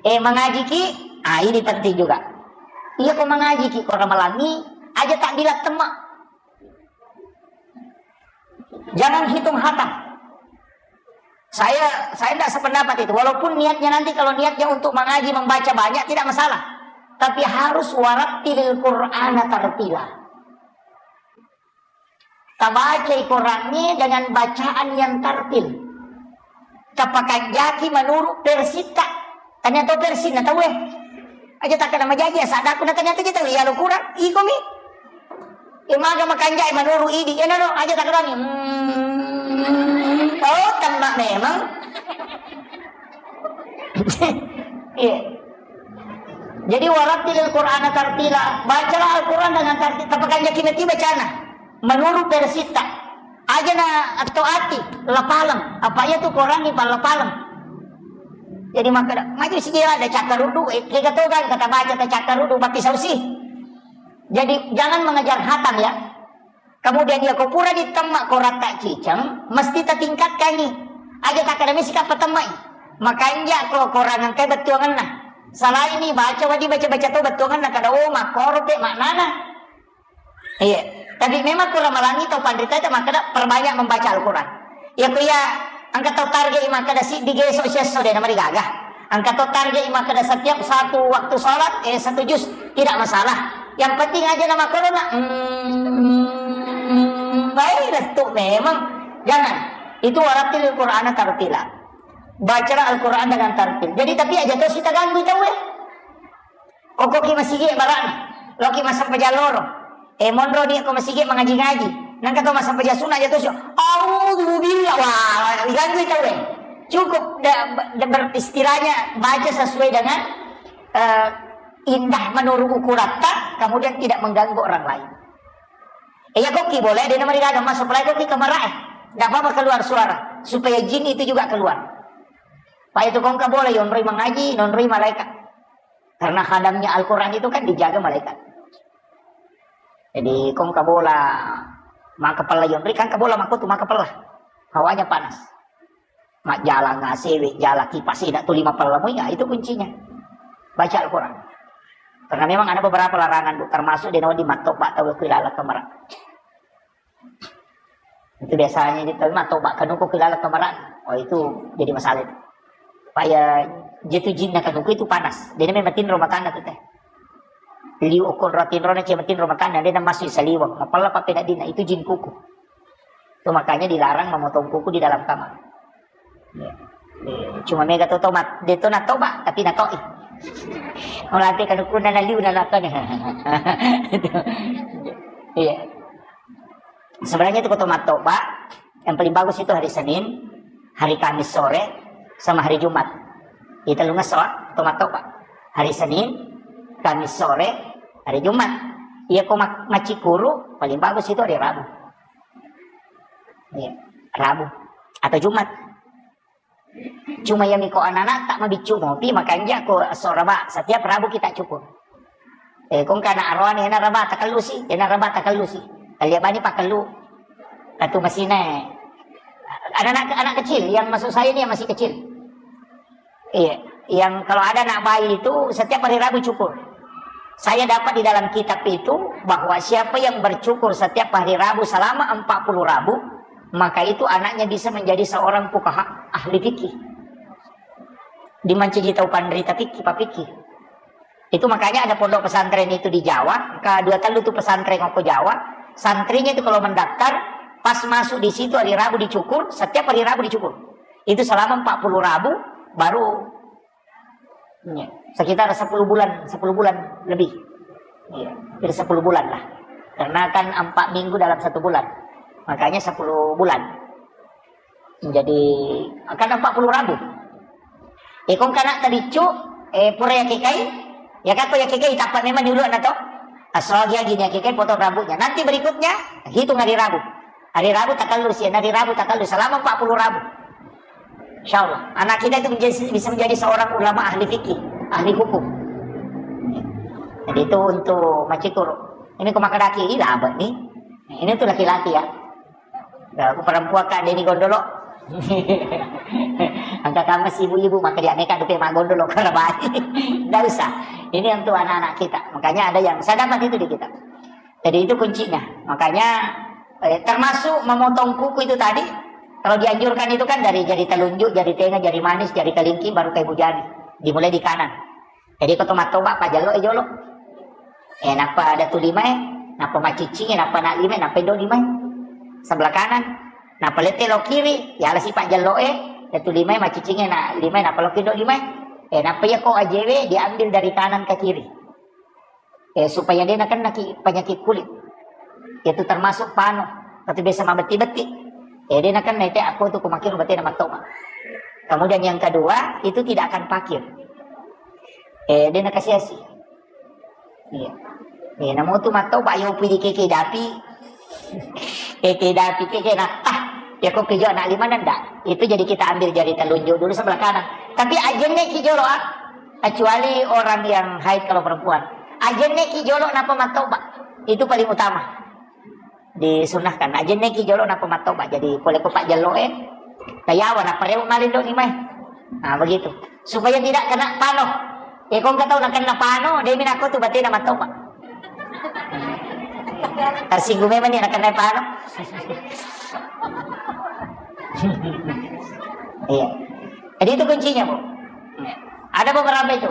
eh, mengajiki, ah, ini penting juga. Iya, ko mengajiki, ko ramalangi, aja tak bilang temak. Jangan hitung hatam. Saya saya tidak sependapat itu. Walaupun niatnya nanti kalau niatnya untuk mengaji membaca banyak tidak masalah. Tapi harus warattilil Qur'ana tartila. Tabacai Qur'annya dengan bacaan yang tartil. Tapakanjaki menurut versita. Tania to versi na tau eh. Aja tak kena majaji ya sadaku na tania to je tau ya lo kurang iko mi. Imaga makanjai menurut idi. Ya no, no, aja tak kena ni. Hmm. Oh, tembak memang. Iya. Jadi warattilil Qur'ana tartila. Bacalah Al-Quran dengan tartil. Tapakanjaki meti bacana. Menurut versita. Aja na atto ati, lapaleng. Apa iya tu korangi pa lapaleng. Jadi makkeda, maju sijira ada cakkaruddu, eh, kega toga kata baca ta cakkaruddu, bappi sausi. Jadi jangan mengejar hatam ya. Kemudian ya ko pura ditemma koratta ciceng, mesti tatingkatkangi. Aja takkeda misi kappa temmai. Makanja ko korang engkai bettuangenna. Selain ni baca wadi baca-baca to bettuangenna kada oh makkoro pe maknana. Iya. Tapi memang kurang melangi tau panrita itu makkeda perbanyak membaca Al-Quran. Ya ku ya engka tau target makkeda siddi geso siesso de namari gaga. Engka tau target makkeda setiap satu waktu sholat eh satu juz tidak masalah. Yang penting aja nama corona. Hmm, baik restu memang. Jangan. Itu warattilil Qur'ana tartila. Bacalah Al-Quran dengan tartil. Jadi tapi aja to sita ganggu tau eh. Okkoki masigi bara'na, loki massempajang loro. Eh, monro ni ko masigi mangaji-ngaji. Nangka to massempajang sunna aja to sio. Auzubillah. Wah, diganggu tau eh. Cukup da, da, ber-, istilahnya baca sesuai dengan eh, indah menurut ukuratta, kemudian tidak mengganggu orang lain. Eh, ya koki boleh, dia nama digaga masuk pelai koki ke marah eh. Tidak apa-apa keluar suara supaya jin itu juga keluar. Pak itu kongka bola yonroi mengaji, nonroi malaikat. Karena khadamnya Al-Quran itu kan dijaga malaikat. Jadi kongka bola maka pella yonroi, kan ka bola mako tu maka pella. Hawanya panas. Majjala ngasewe, jala kipas, tidak tuli mapella muinga, itu kuncinya. Baca Al-Quran. Karena memang ada beberapa larangan, Bu, termasuk di nawa di mattoba tau ku ilala kamera. Itu biasanya di tapi mattoba kanuku ku ilala kamera. Oh, itu jadi masalah itu. Paya jatuh jinna kanuku itu panas. Dia memang tinro makanna tu teh. Liu okon ratinro na cema tinro makanna, dia masuk saliwang. Mapella pape dina itu jin kuku. Itu makanya dilarang memotong kuku di dalam kamar. Ya. Eh, cuma mega to tomat, dia to natoba, tapi natoi. Melatih kanukunna na liu na nakane. Iya. Sebenarnya itu ko tomat toba, yang paling bagus itu hari Senin, hari Kamis sore, sama hari Jumat. Itu lu ngeso, tomat toba. Hari Senin, Kamis sore, hari Jumat. Iya ko mak- macikuru, paling bagus itu hari Rabu. Iya, Rabu atau Jumat. Cuma ya miko anak-anak tak mabiccu mopi, makanya ko sore ba, setiap Rabu kita cukur. Eh, kong kana aroan ena raba takellu si, ena raba takellu si. Kalia bani pakellu. Atu masine. Anak-anak anak kecil yang masuk saya ini yang masih kecil. Iya, yang kalau ada anak bayi itu setiap hari Rabu cukur. Saya dapat di dalam kitab itu bahwa siapa yang bercukur setiap hari Rabu selama empat puluh Rabu, maka itu anaknya bisa menjadi seorang fuqaha, ahli fikih. Dimancaji tau panrita fikih, pak fikih. Itu makanya ada pondok pesantren itu di Jawa, ke dua telu tuh pesantren ke Jawa, santrinya itu kalau mendaftar, pas masuk di situ hari Rabu dicukur, setiap hari Rabu dicukur. Itu selama empat puluh Rabu, baru, iya, sekitar sepuluh bulan, sepuluh bulan lebih. Iya, hampir sepuluh bulan lah. Karena kan empat minggu dalam satu bulan. Makanya sepuluh bulan. Jadi, akan empat puluh Rabu. Eh, kong kana tabiccu, eh, pura yakekai, ya kako yakekai, tappa memang dulu na to. Asogi agi ni yakekai, potong rambutnya. Nanti berikutnya, hitung hari Rabu. Hari Rabu takallu si, hari Rabu takallu selama empat puluh Rabu. Insya Allah, anak kita itu menjadi, bisa menjadi seorang ulama ahli fikih, ahli hukum. Jadi itu untuk macikuru. Ini ko makadaki, ih, labet nih. Ini tuh laki-laki ya. Kalau aku perempuan kan, dia ini gondolo. Angka kamu si ibu-ibu, maka dia neka dupe mak gondolo, karena baik. Nggak usah. Ini untuk anak-anak kita. Makanya ada yang, saya dapat itu di kitab. Jadi itu kuncinya. Makanya, eh, termasuk memotong kuku itu tadi, kalau dianjurkan itu kan dari jari telunjuk, jari tengah, jari manis, jari kelingking, baru ke ibu jari. Dimulai di kanan. Jadi ko to mattoba, pajallo e jolo. Eh, nappa ada tu lima e, nappa maciccing e, nappa na lima e, nappa indo lima e. Sebelah kanan. Nappa lette lo kiri, ya ala si pajallo e, ada tu lima e, maciccing e, na lima e, nappa lo indo lima e. Eh, nappa iya ko ajewe diambil dari kanan ke kiri. Eh, supaya dia nakennaki penyakit kulit. Itu termasuk pano, atau biasa mabetti-betti. Eh, dia nakenna itu aku tu kumakiru batena mattoba. Kemudian yang kedua, itu tidak akan pakir. Eh, dia nakasiasi. Iya. Eh, namu tu mattoba, yo pidi keke dapi. Keke dapi, keke na, ah, ya kok kejo anak lima nanda. Itu jadi kita ambil jari telunjuk dulu sebelah kanan. Tapi ajenne ki jolo, ah. Kecuali orang yang haid kalau perempuan. Ajenne ki jolo napa mattoba. Itu paling utama. Disunnahkan. Ajenne ki jolo napa mattoba. Jadi pole ko pak jalo e. Kayawa napa rewe malindo ni mai. Nah, begitu. Supaya tidak kena pano. Eh, kong katau na kena pano, dia mina ko tu batena mattoba. Tersinggung memang ni na kena pano. Iya. Jadi itu kuncinya, Bu. Ada beberapa itu.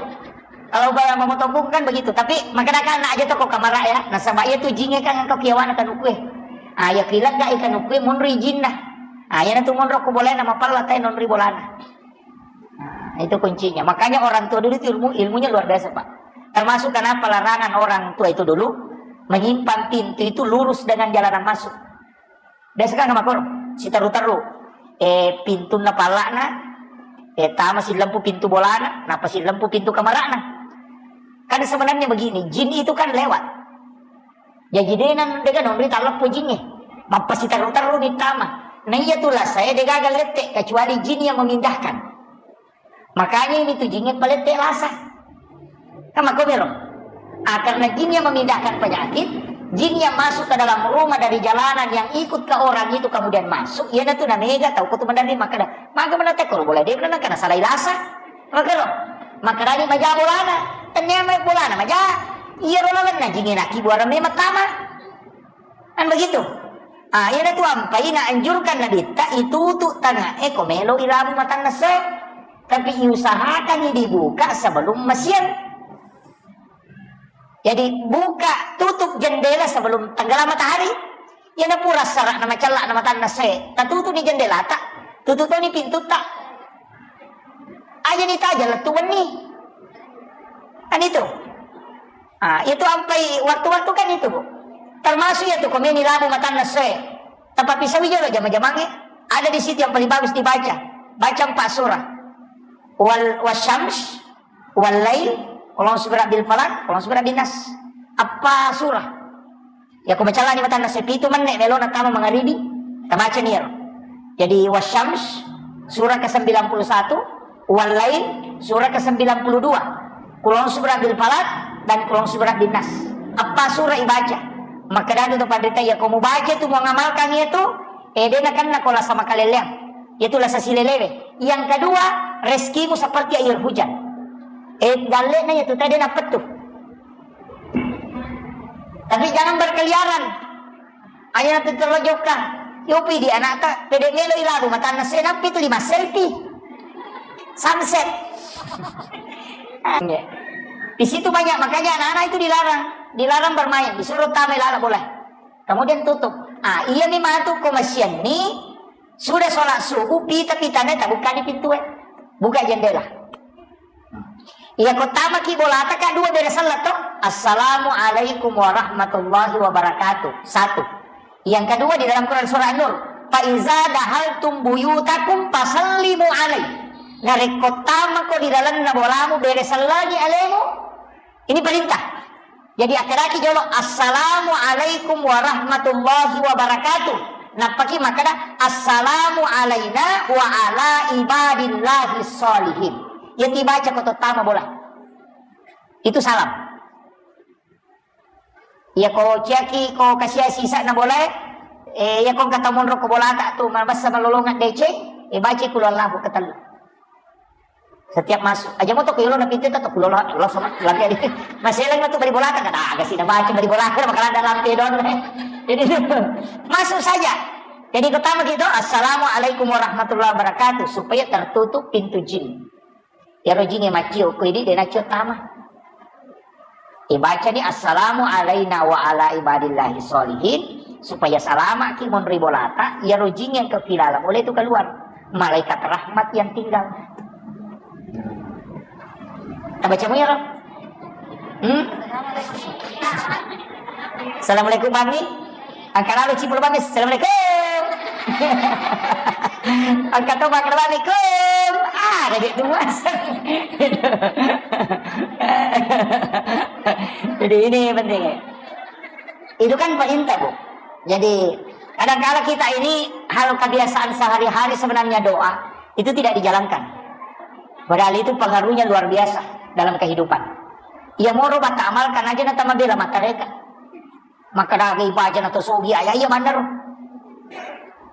Kalau ba-, memotong kuku kan begitu, tapi makanya kan aja toko kamar ya. Nasaba iya tu jinge kan engkau kiawana kanuku e. Ah, ya kilat gak ikan nuku e, munri jinna. Ah, ya tu munro ku boleh nama pala tai nonri bolana. Nah, itu kuncinya. Makanya orang tua dulu itu ilmu, ilmunya luar biasa, Pak. Termasuk kenapa larangan orang tua itu dulu menyimpan pintu itu lurus dengan jalanan masuk. Biasa kan makoro, siteru-teru. Eh, pintunna palla'na, eh, tama silempu pintu bolana, napa silempu pintu kamarana. Kan sebenarnya begini, jin itu kan lewat. Jaji dena dega nonri talleppo jinge. Mappasiteru-teru ni tama. Nah iya tu lah saya degaga lette, kecuali jin yang memindahkan. Makanya ini tuh jinnya palette lasa. Kan makomero. Ah, karena jin yang memindahkan penyakit, jin yang masuk ke dalam rumah dari jalanan yang ikut ke orang itu kemudian masuk, iya na tu namega tau ko tu mendaring makkeda, maga menate ko bola de na kana salai lasa. Makero. Makkeda ni maja bolana. Tennia mai bolana maja. Iya ro lalenna jin naki buara memang tama. Kan begitu. Ah, iya na tu ampai na anjurkan nabitta itutu tangae ko melo ilabu matanna se. Tapi usahakan dibuka sebelum masiang. Jadi, buka tutup jendela sebelum tenggelam matahari. Iyana pura sara na macella na matanna se, tatutu ni jendelata, tutup ni pintutta. Aja ni taja lettu wenni. Kan itu. Ah, itu ampai waktu-waktu kan itu, Bu. Termasuk ya tu komeni labu matanna se. Tapi pisau jolo jama-jamange. Ada di situ yang paling bagus dibaca. Baca empat surah. Wal wasyams, wal lail, qul a'udzu birabbil falaq, qul a'udzu birabbin nas. Eppa surah. Ya, ko macallani matanna se pitu menne melona tama mangaribi, tabacani iyaro. Jadi, wasyams, surah ke sembilan puluh satu, wal lail, surah ke sembilan puluh dua, qul a'udzu birabbil falaq, dan qul a'udzu birabbin nas. Eppa surah ibaca. Makkedatu to panrita, ya, ko mubaca tu, muangamalkan iya tu, eh, de nakenna ko lasa makaleleang. Itu lasa silelewe. Yang kedua, rezekimu seperti air hujan. Eh, dalle'na iya tu tadi napettu. Tapi jangan berkeliaran. Aja nanti terlojokkan. Yopi di anakta, pede melo ilabu, matanna se nappi tu lima selfie. Sunset. Di situ banyak, makanya anak-anak itu dilarang. Dilarang bermain, disuruh tamai lala bola. Kemudian tutup. Ah, iya mi matu ko masianni, sudah sholat subuh, pita-pitanya tak buka di pintu, eh. Buka jendela. Iya, ko tamaki bolata, Kak, dua bere sellat to. Assalamualaikum warahmatullahi wabarakatuh. Satu. Yang kedua di dalam Quran surah An-Nur. Fa iza dahaltum buyutakum fasallimu alai. Narekko tamako di dalamna bolamu, bere sellangi alemu. Ini perintah. Jadi akkedaki jolo, "Assalamualaikum warahmatullahi wabarakatuh." Nappaki makkeda, "Assalamu alaina wa ala ibadillahi sholihin." Iya tibaca ko tottama bola. Itu salam. Iya ko ciaki ko kasiasi sa'na bolae, eh, iya ko engka tau monro ko bolata tu, mabessa malolonga deceng, eh, baca kulu Allahu ketellu. Setiap masuk, aja moto ko yolo na pintu to kulo lo, lo sama lagi. Maseleng matu bali bolata kada aga sih baca bali bolata makanan dalam pedon. Jadi masuk saja. Jadi pertama gitu, "Assalamualaikum warahmatullahi wabarakatuh," supaya tertutup pintu jin. Yaro jinge macio ko idi de nacio tama. Ibacani, "Assalamu alaina wa ala ibadillahi sholihin," supaya salamaki monri bolata, iyaro jin yang kepilalang oleh itu keluar. Malaikat rahmat yang tinggal. Tabacamu iyaro? Hmm? Assalamualaikum, Bami. Angka lalu cipul Bami, "Assalamualaikum." Angka to makkeda Bami, "Kum." Ah, ada dia tuas. Jadi ini penting. Itu kan perintah, Bu. Jadi kadangkala kita ini hal kebiasaan sehari-hari sebenarnya doa itu tidak dijalankan. Padahal itu pengaruhnya luar biasa dalam kehidupan. Iya moro bata amalkan aja na tamabela matareka. Makkeda aga ibaca na to sogi aya iya manner.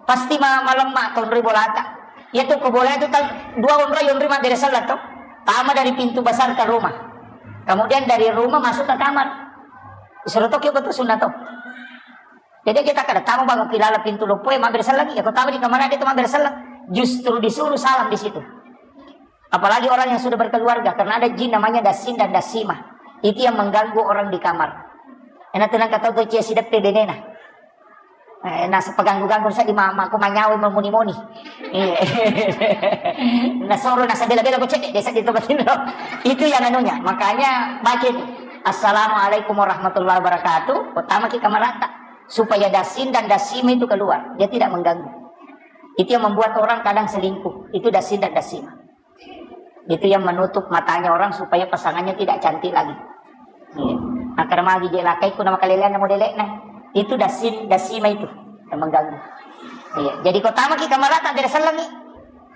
Pasti ma-, malemma to onroi bolata. Iya tu ko bola itu tal-, dua onroi, onroi mabbere sellat to. Tama dari pintu besar ke rumah. Kemudian dari rumah masuk ke kamar. Disuruh to kio betul sunat to. Jadi kita kada tama bangun kilala pintu loppo ya mabbere sellat. Ya ko tama di kamar ada itu mabbere sellat. Justru disuruh salam di situ. Apalagi orang yang sudah berkeluarga, karena ada jin namanya Dasin dan Dasimah. Itu yang mengganggu orang di kamar. Ena tenang kata tu cia sideppe benena. Eh, nasa peganggu-ganggu sa di mama ko manyawa mamuni-muni. Iya. Nasoro nasa bela-bela ko cedde desa di tempat itu. Itu yang anunya. Makanya baca itu. "Assalamualaikum warahmatullahi wabarakatuh." Pertama kita merata supaya Dasin dan Dasimah itu keluar. Dia tidak mengganggu. Itu yang membuat orang kadang selingkuh. Itu Dasin dan Dasimah. Itu yang menutup matanya orang supaya pasangannya tidak cantik lagi. Iya. Nah, karena magi je lakai ku nama kalelean nama delek nah. Itu Dasin, Dasima itu yang mengganggu. Iya. Jadi ko tamaki kamar tak ada sellengi.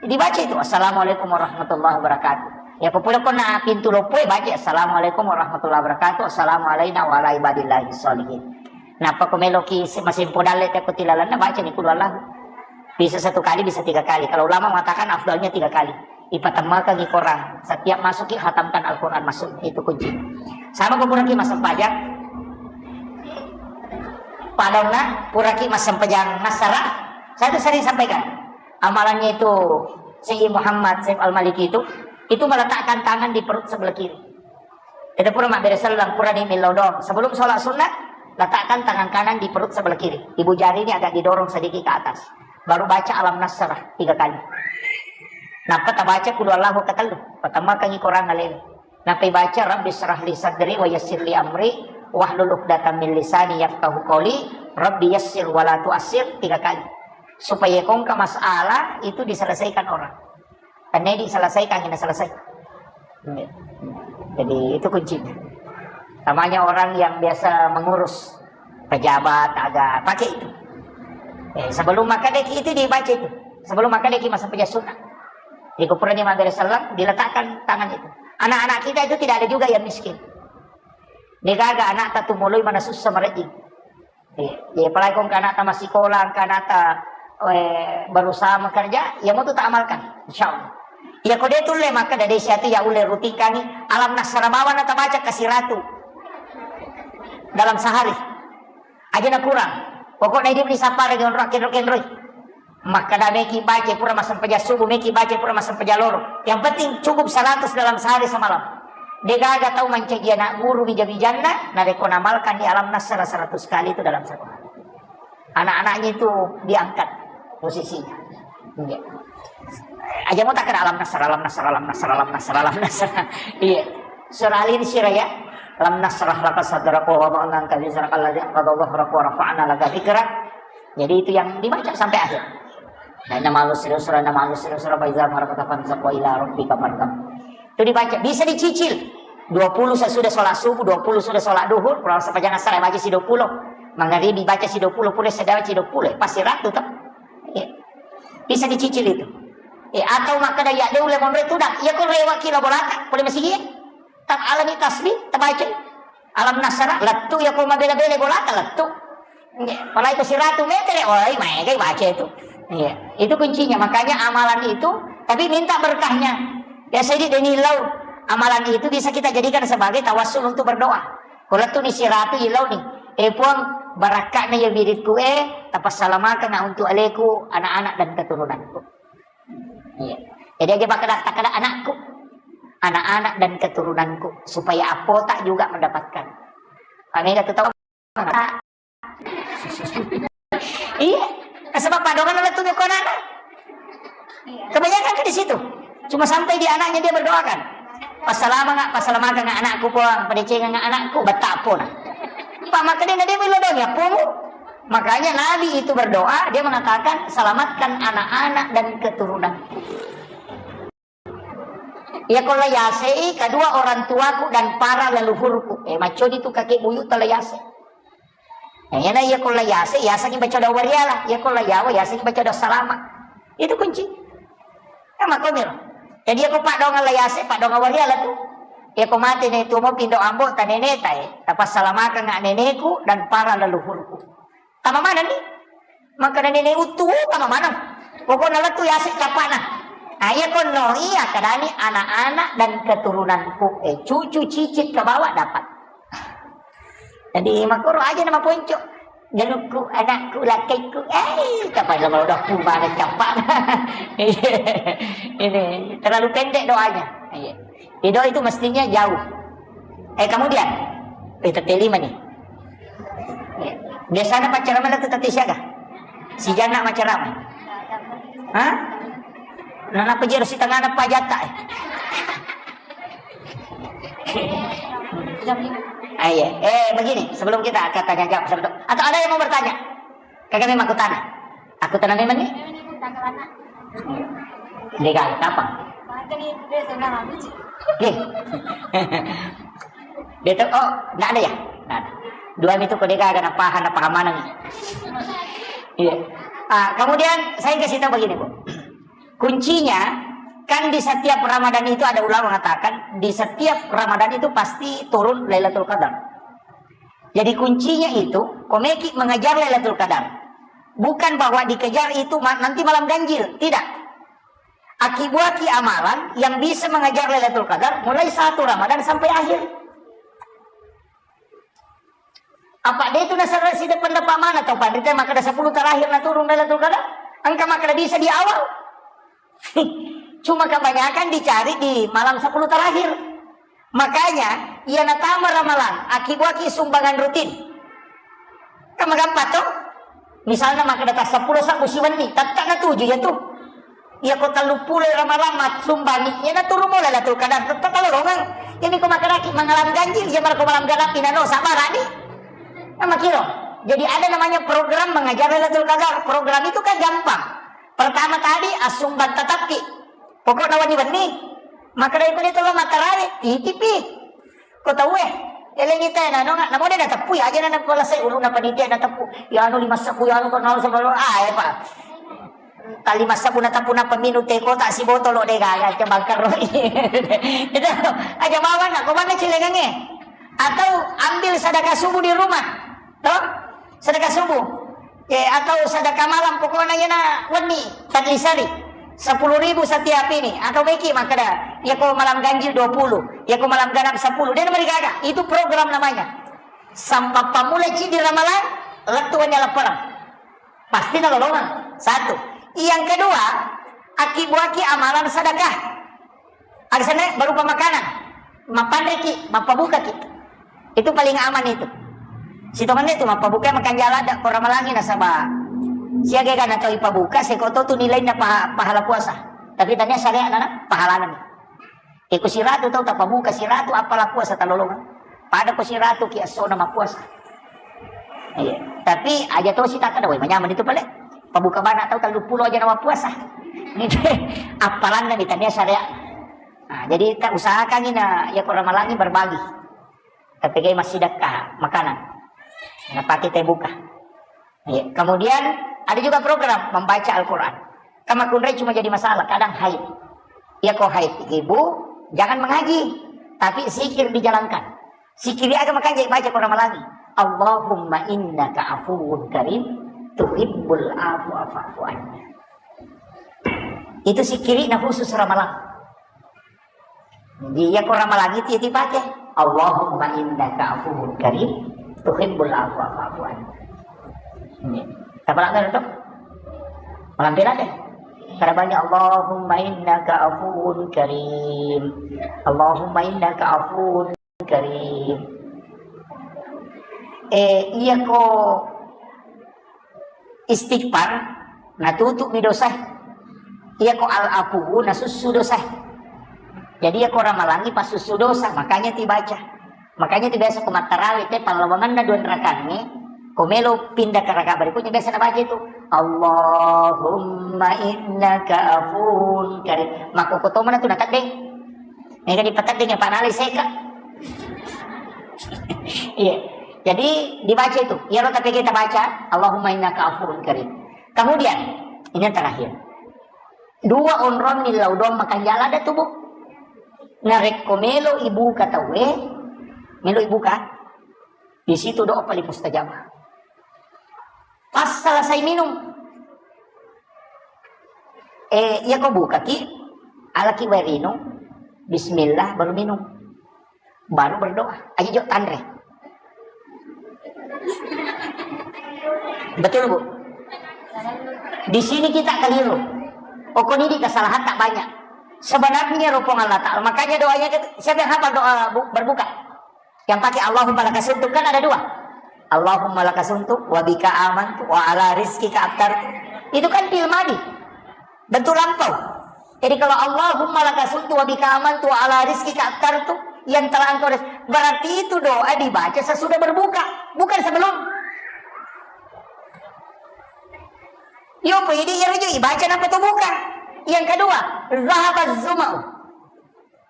Dibaca itu, "Assalamualaikum warahmatullahi wabarakatuh." Ya, ko pura kona pintu loppo, baca, "Assalamualaikum warahmatullahi wabarakatuh. Assalamu alaina wa ala ibadillahi sholihin." Nappa ko meloki se-, masempo dalle te ko tilalanna, baca ni kudu Allahu. Bisa satu kali, bisa tiga kali. Kalau ulama mengatakan afdalnya tiga kali. Ipatemmakangi Quran. Setiap masuki, khatamkan Al-Quran masuk. Itu kunci. Sama ko puraki massempajang. Padonna puraki massempajang nassara. Saya itu sering sampaikan. Amalannya itu Sayyid Muhammad Saif Al-Maliki itu, itu meletakkan tangan di perut sebelah kiri. Kita pura mabbere selleng, pura ni millau doang. Sebelum sholat sunnah, letakkan tangan kanan di perut sebelah kiri. Ibu jari ini agak didorong sedikit ke atas. Baru baca Alam Nasrah tiga kali. Nappa tabaca Qul Huwallahu katellu. Patemmakangi Quran alena. Nappa ibaca, "Rabbi syrah li sadri wa yassir li amri, wahlul uqdatam min lisani yafqahu qawli, Rabbi yassir wa la tu'assir," tiga kali. Supaya kongka masalah itu diselesaikan orang. Karena diselesaikan, ini selesai. Jadi itu kuncinya. Namanya orang yang biasa mengurus pejabat, agak pakai itu. Eh, sebelum makan deki itu dibaca itu. Sebelum makan deki masa pejah sunnah. Di kuburan Imam Dari Salam diletakkan tangan itu. Anak-anak kita itu tidak ada juga yang miskin. Degaga anak tatumului mana susah merejing. Iya, iya, apalagi kong anak ta masikola, anak ta, eh, berusaha bekerja, ya mau tuh tak amalkan, insya Allah. Ya kode tulle maka dari siatu ya ulle rutinkangi Alam Nasrah bawah na tabaca kasih ratu dalam sehari. Aja na kurang. Pokoknya hidup di sapara dengan rokin rokin roy. Makkeda meki baca pura massempajang subuh, meki baca pura massempajang loro. Yang penting cukup seratus dalam sehari semalam. Degaga tau mancaji anak guru bija-bijanna, narekko namalkan di Alam Nasrah seratus kali itu dalam satu hari. Anak-anaknya itu diangkat posisinya. Iya. Aja mau tak kena Alam Nasrah, Alam Nasrah, Alam Nasrah, Alam Nasrah, Alam Nasrah. Iya. Surah Al-Insyirah ya. Alam nasrah laka sadraka wa wada'na anka wizraka alladzi anqadha dhahrak wa rafa'na laka dzikrak. Jadi itu yang dibaca sampai akhir. Nah, inna ma'al usri yusra, inna ma'al usri yusra, fa idza faragta fansab wa ila rabbika farghab. Itu dibaca, bisa dicicil. Dua puluh sesudah sholat subuh, dua puluh sudah sholat duhur, kurang sepanjang asar baca si dua puluh. Mangaribi baca si dua puluh, pura sedang si dua puluh, pasti ratu toh. Iya. Bisa dicicil itu. Eh, atau makkeda ya de ulle monro itu dah. Iya ko rewa kila bolata, boleh masih iya. Tak alami tasbih, tabaca. Alam Nasrah, lettu ya ko mabela-bela bolata, lettu. Iya, apalagi ke seratus meter, oi, maega baca itu. Iya, itu kuncinya. Makanya amalan itu, tapi minta berkahnya. Ya, saya di Deni Lau, amalan itu bisa kita jadikan sebagai tawassul untuk berdoa. Kalau tu ni siratu ilau ni, eh Puang, barakatna ya wiridku, eh, tapassalamakana untuk aleku, anak-anak dan keturunanku. Iya. Jadi aja bakal kata anakku, anak-anak dan keturunanku, supaya apota juga mendapatkan. Kami nggak tahu. Iya, sebab padongan lettu ko anak. Kebanyakan kan di situ. Cuma sampai di anaknya dia berdoakan. Passalama nggak, passalama nggak anakku puang, padeceng nggak anakku, betapun. Pak maka dia nggak dia bilang dong ya, pungu. Makanya Nabi itu berdoa, dia mengatakan, "Selamatkan anak-anak dan keturunanku." Iya, ko la yasei kedua orang tuaku dan para leluhurku. Eh, macodi tu kakek buyut la yase. Nah, iya na iya ko la yase, yasengi baca doa wariala. Iya ko la yawa, yasengi baca doa salama. Itu kunci. Nah, makomiro. Jadi iya ko padongan la yase, padongan wariala tu. Iya ko mate ne tu mau pindo ambo ta nene ta, eh. Tapassalamakan nggak neneku dan para leluhurku. Tama mana ni? Maka nene uttu, tama mana? Pokoknya lettu yase capana. Nah, iya ko no, iya kadani anak-anak dan keturunanku. Eh, cucu cicit ke bawah dapat. Jadi makoro aja nama ponco. Jalukku, anakku, lakaiku. Eh, kapan lama udah pun mana capak. Ini terlalu pendek doanya. Iya. Doa itu mestinya jauh. Eh, kemudian, eh, tette lima nih. Biasanya pacaran mana tuh tette siaga? Si Jana pacaran. Hah? Nana pejero si tengah apa jatah? Eh. Ayo, eh begini, sebelum kita akan tanya jawab, sebelum, atau ada yang mau bertanya? Kagak memang aku tanah. Aku tanah memang nih. Dia gak apa? Oke. Dia tuh, oh, nggak ada ya? Nggak ada. Dua itu kok dia gak ada paham, ada paham mana nih? Iya. Ah, kemudian saya kasih tahu begini, Bu. Kuncinya, kan di setiap Ramadan itu ada ulama mengatakan, di setiap Ramadan itu pasti turun Lailatul Qadar. Jadi kuncinya itu, komeki mengejar Lailatul Qadar. Bukan bahwa dikejar itu ma-, nanti malam ganjil, tidak. Akibuaki amalan yang bisa mengejar Lailatul Qadar mulai satu Ramadan sampai akhir. Apa de tu nasara sida pendapat mana tau panrita makkeda sepuluh terakhir na turun Lailatul Qadar? Engka makkeda bisa di awal. Cuma kebanyakan dicari di malam sepuluh terakhir. Makanya, iya natama Ramalang, akibuaki sumbangan rutin. Kan magampang to? Misalnya makkeda ta sepuluh sabbu siwenni, tette na tuju ya tu. Iya ko tellu pulo Ramalang massumbangi, iya na turun mulai Lailatul Qadar, tette talolongeng. Ini ko makkedaki mengalami ganjil, iya malah ko malam ganjil, no, sabarani. Nama kiro. Jadi ada namanya program mengejar Lailatul Qadar. Program itu kan gampang. Pertama tadi, assumbang tatappi. Pokokna wenni-wenni. Makkeda iko de tolo mattarawe, titipi. Ko tauwe, elengi te, na, nonga, namo de nateppu, ya aja na napalesai uluna panitia nateppu. Ya anu lima sabbu, ya anu ko nol sabbu, ah, eh, Pak. Tali masabbu nateppu na peminu te kota si botolo de gaga, ke bangkeroi. Itu aja bawa na, ko mana cilengange? Atau ambil sedekah subuh di rumah. Toh? Sedekah subuh. Eh, atau sedekah malam, pokoknya yana wenni, tadlisari. Sepuluh ribu setiap ini. Atau meki makkeda, iya ko malam ganjil dua puluh, iya ko malam ganap sepuluh. Dia nomor gaga. Itu program namanya. Sampai pamulai ci di Ramalang, lettu wenni lapparang. Pasti nalolongeng. Satu. Yang kedua, akibuaki amalan sedekah. Agasana berupa makanan. Mappanreki, mappabukaki. Itu paling aman itu. Sitongenna itu mappabuka makanjala ada ko Ramalangi nasaba siaga gana tau ipabuka seko to tu nilainna paha-, pahala puasa. Tapi tania syariat nana pahalana ni. Eko siratu tau tapabuka siratu apala puasa talolongan. Pada ko siratu ki essona mappuasa. Iya. Tapi aja to sitaka dawai manyaman itu pale. Pabuka bana tau tellu pulo aja nama puasa. Ini apalanna ni tania syariat. Nah, jadi tak usahakan ini ya ko Ramalangi berbagi. Tapi kayak masih dekat makanan. Nah, pakai teh buka. Iya. Kemudian ada juga program membaca Al-Quran. Kan makkunrai cuma jadi masalah, kadang haid. Ya ko haid ibu, jangan mengaji, tapi zikir dijalankan. Zikir aga makanja baca ko Ramalangi. Allahumma innaka afuwun karim, tuhibbul afwa fa'fu anni. Itu zikirina khusus Ramalang. Iya ko Ramalangi ti dipakai. Allahumma innaka afuwun karim, tuhibbul afwa fa'fu anni. Ini. Apa lagi itu? Malam pira deh? Karena banyak Allahumma innaka afuwun karim. Allahumma innaka afuwun karim. Eh, iya ko istighfar, natutu'mi dosa. Iya ko al-afu, nasussu dosa. Jadi iya ko Ramalangi passussu dosa, makanya tibaca. Makanya itu biasa ko mattarawe te pallawanganna dua rakaat ni, ko melo pindah ke rakaat berikutnya biasa nabaca itu. Allahumma innaka afuwun karim. Maka ko tomana tu nataddeng. Ini kan dipateddeng ya panale seka. Iya. Jadi dibaca itu. Iya lo tapi kita baca Allahumma innaka afuwun karim. Kemudian ini yang terakhir. Dua onrong ni lau doang makanjala ada tubuh. Narekko melo ibu kata we, melo ibu ka. Di situ doa paling mustajabah. Pas selesai minum. Eh, iya ko bukaki, alaki wae rinung, bismillah, baru minum. Baru berdoa. Aja jo tanre. Betul, Bu? Di sini kita keliru. Pokoknya di kesalahan tak banyak. Sebenarnya rupung Allah Ta'ala. Makanya doanya kita, siapa yang hafal doa bu-, berbuka? Yang pakai Allahumma laka sumtu kan ada dua. Allahumma laka sumtu wa bika amantu wa ala rizkika aftartu. Itu kan fi'il madi. Bentuk lampau. Jadi kalau Allahumma laka sumtu wa bika amantu wa ala rizkika aftartu, yang telah engkau res-, berarti itu doa dibaca sesudah berbuka, bukan sebelum. Yo, apa ini ya, Rojo? Ibaca napa tu buka? Yang kedua, zahabaz zuma'u.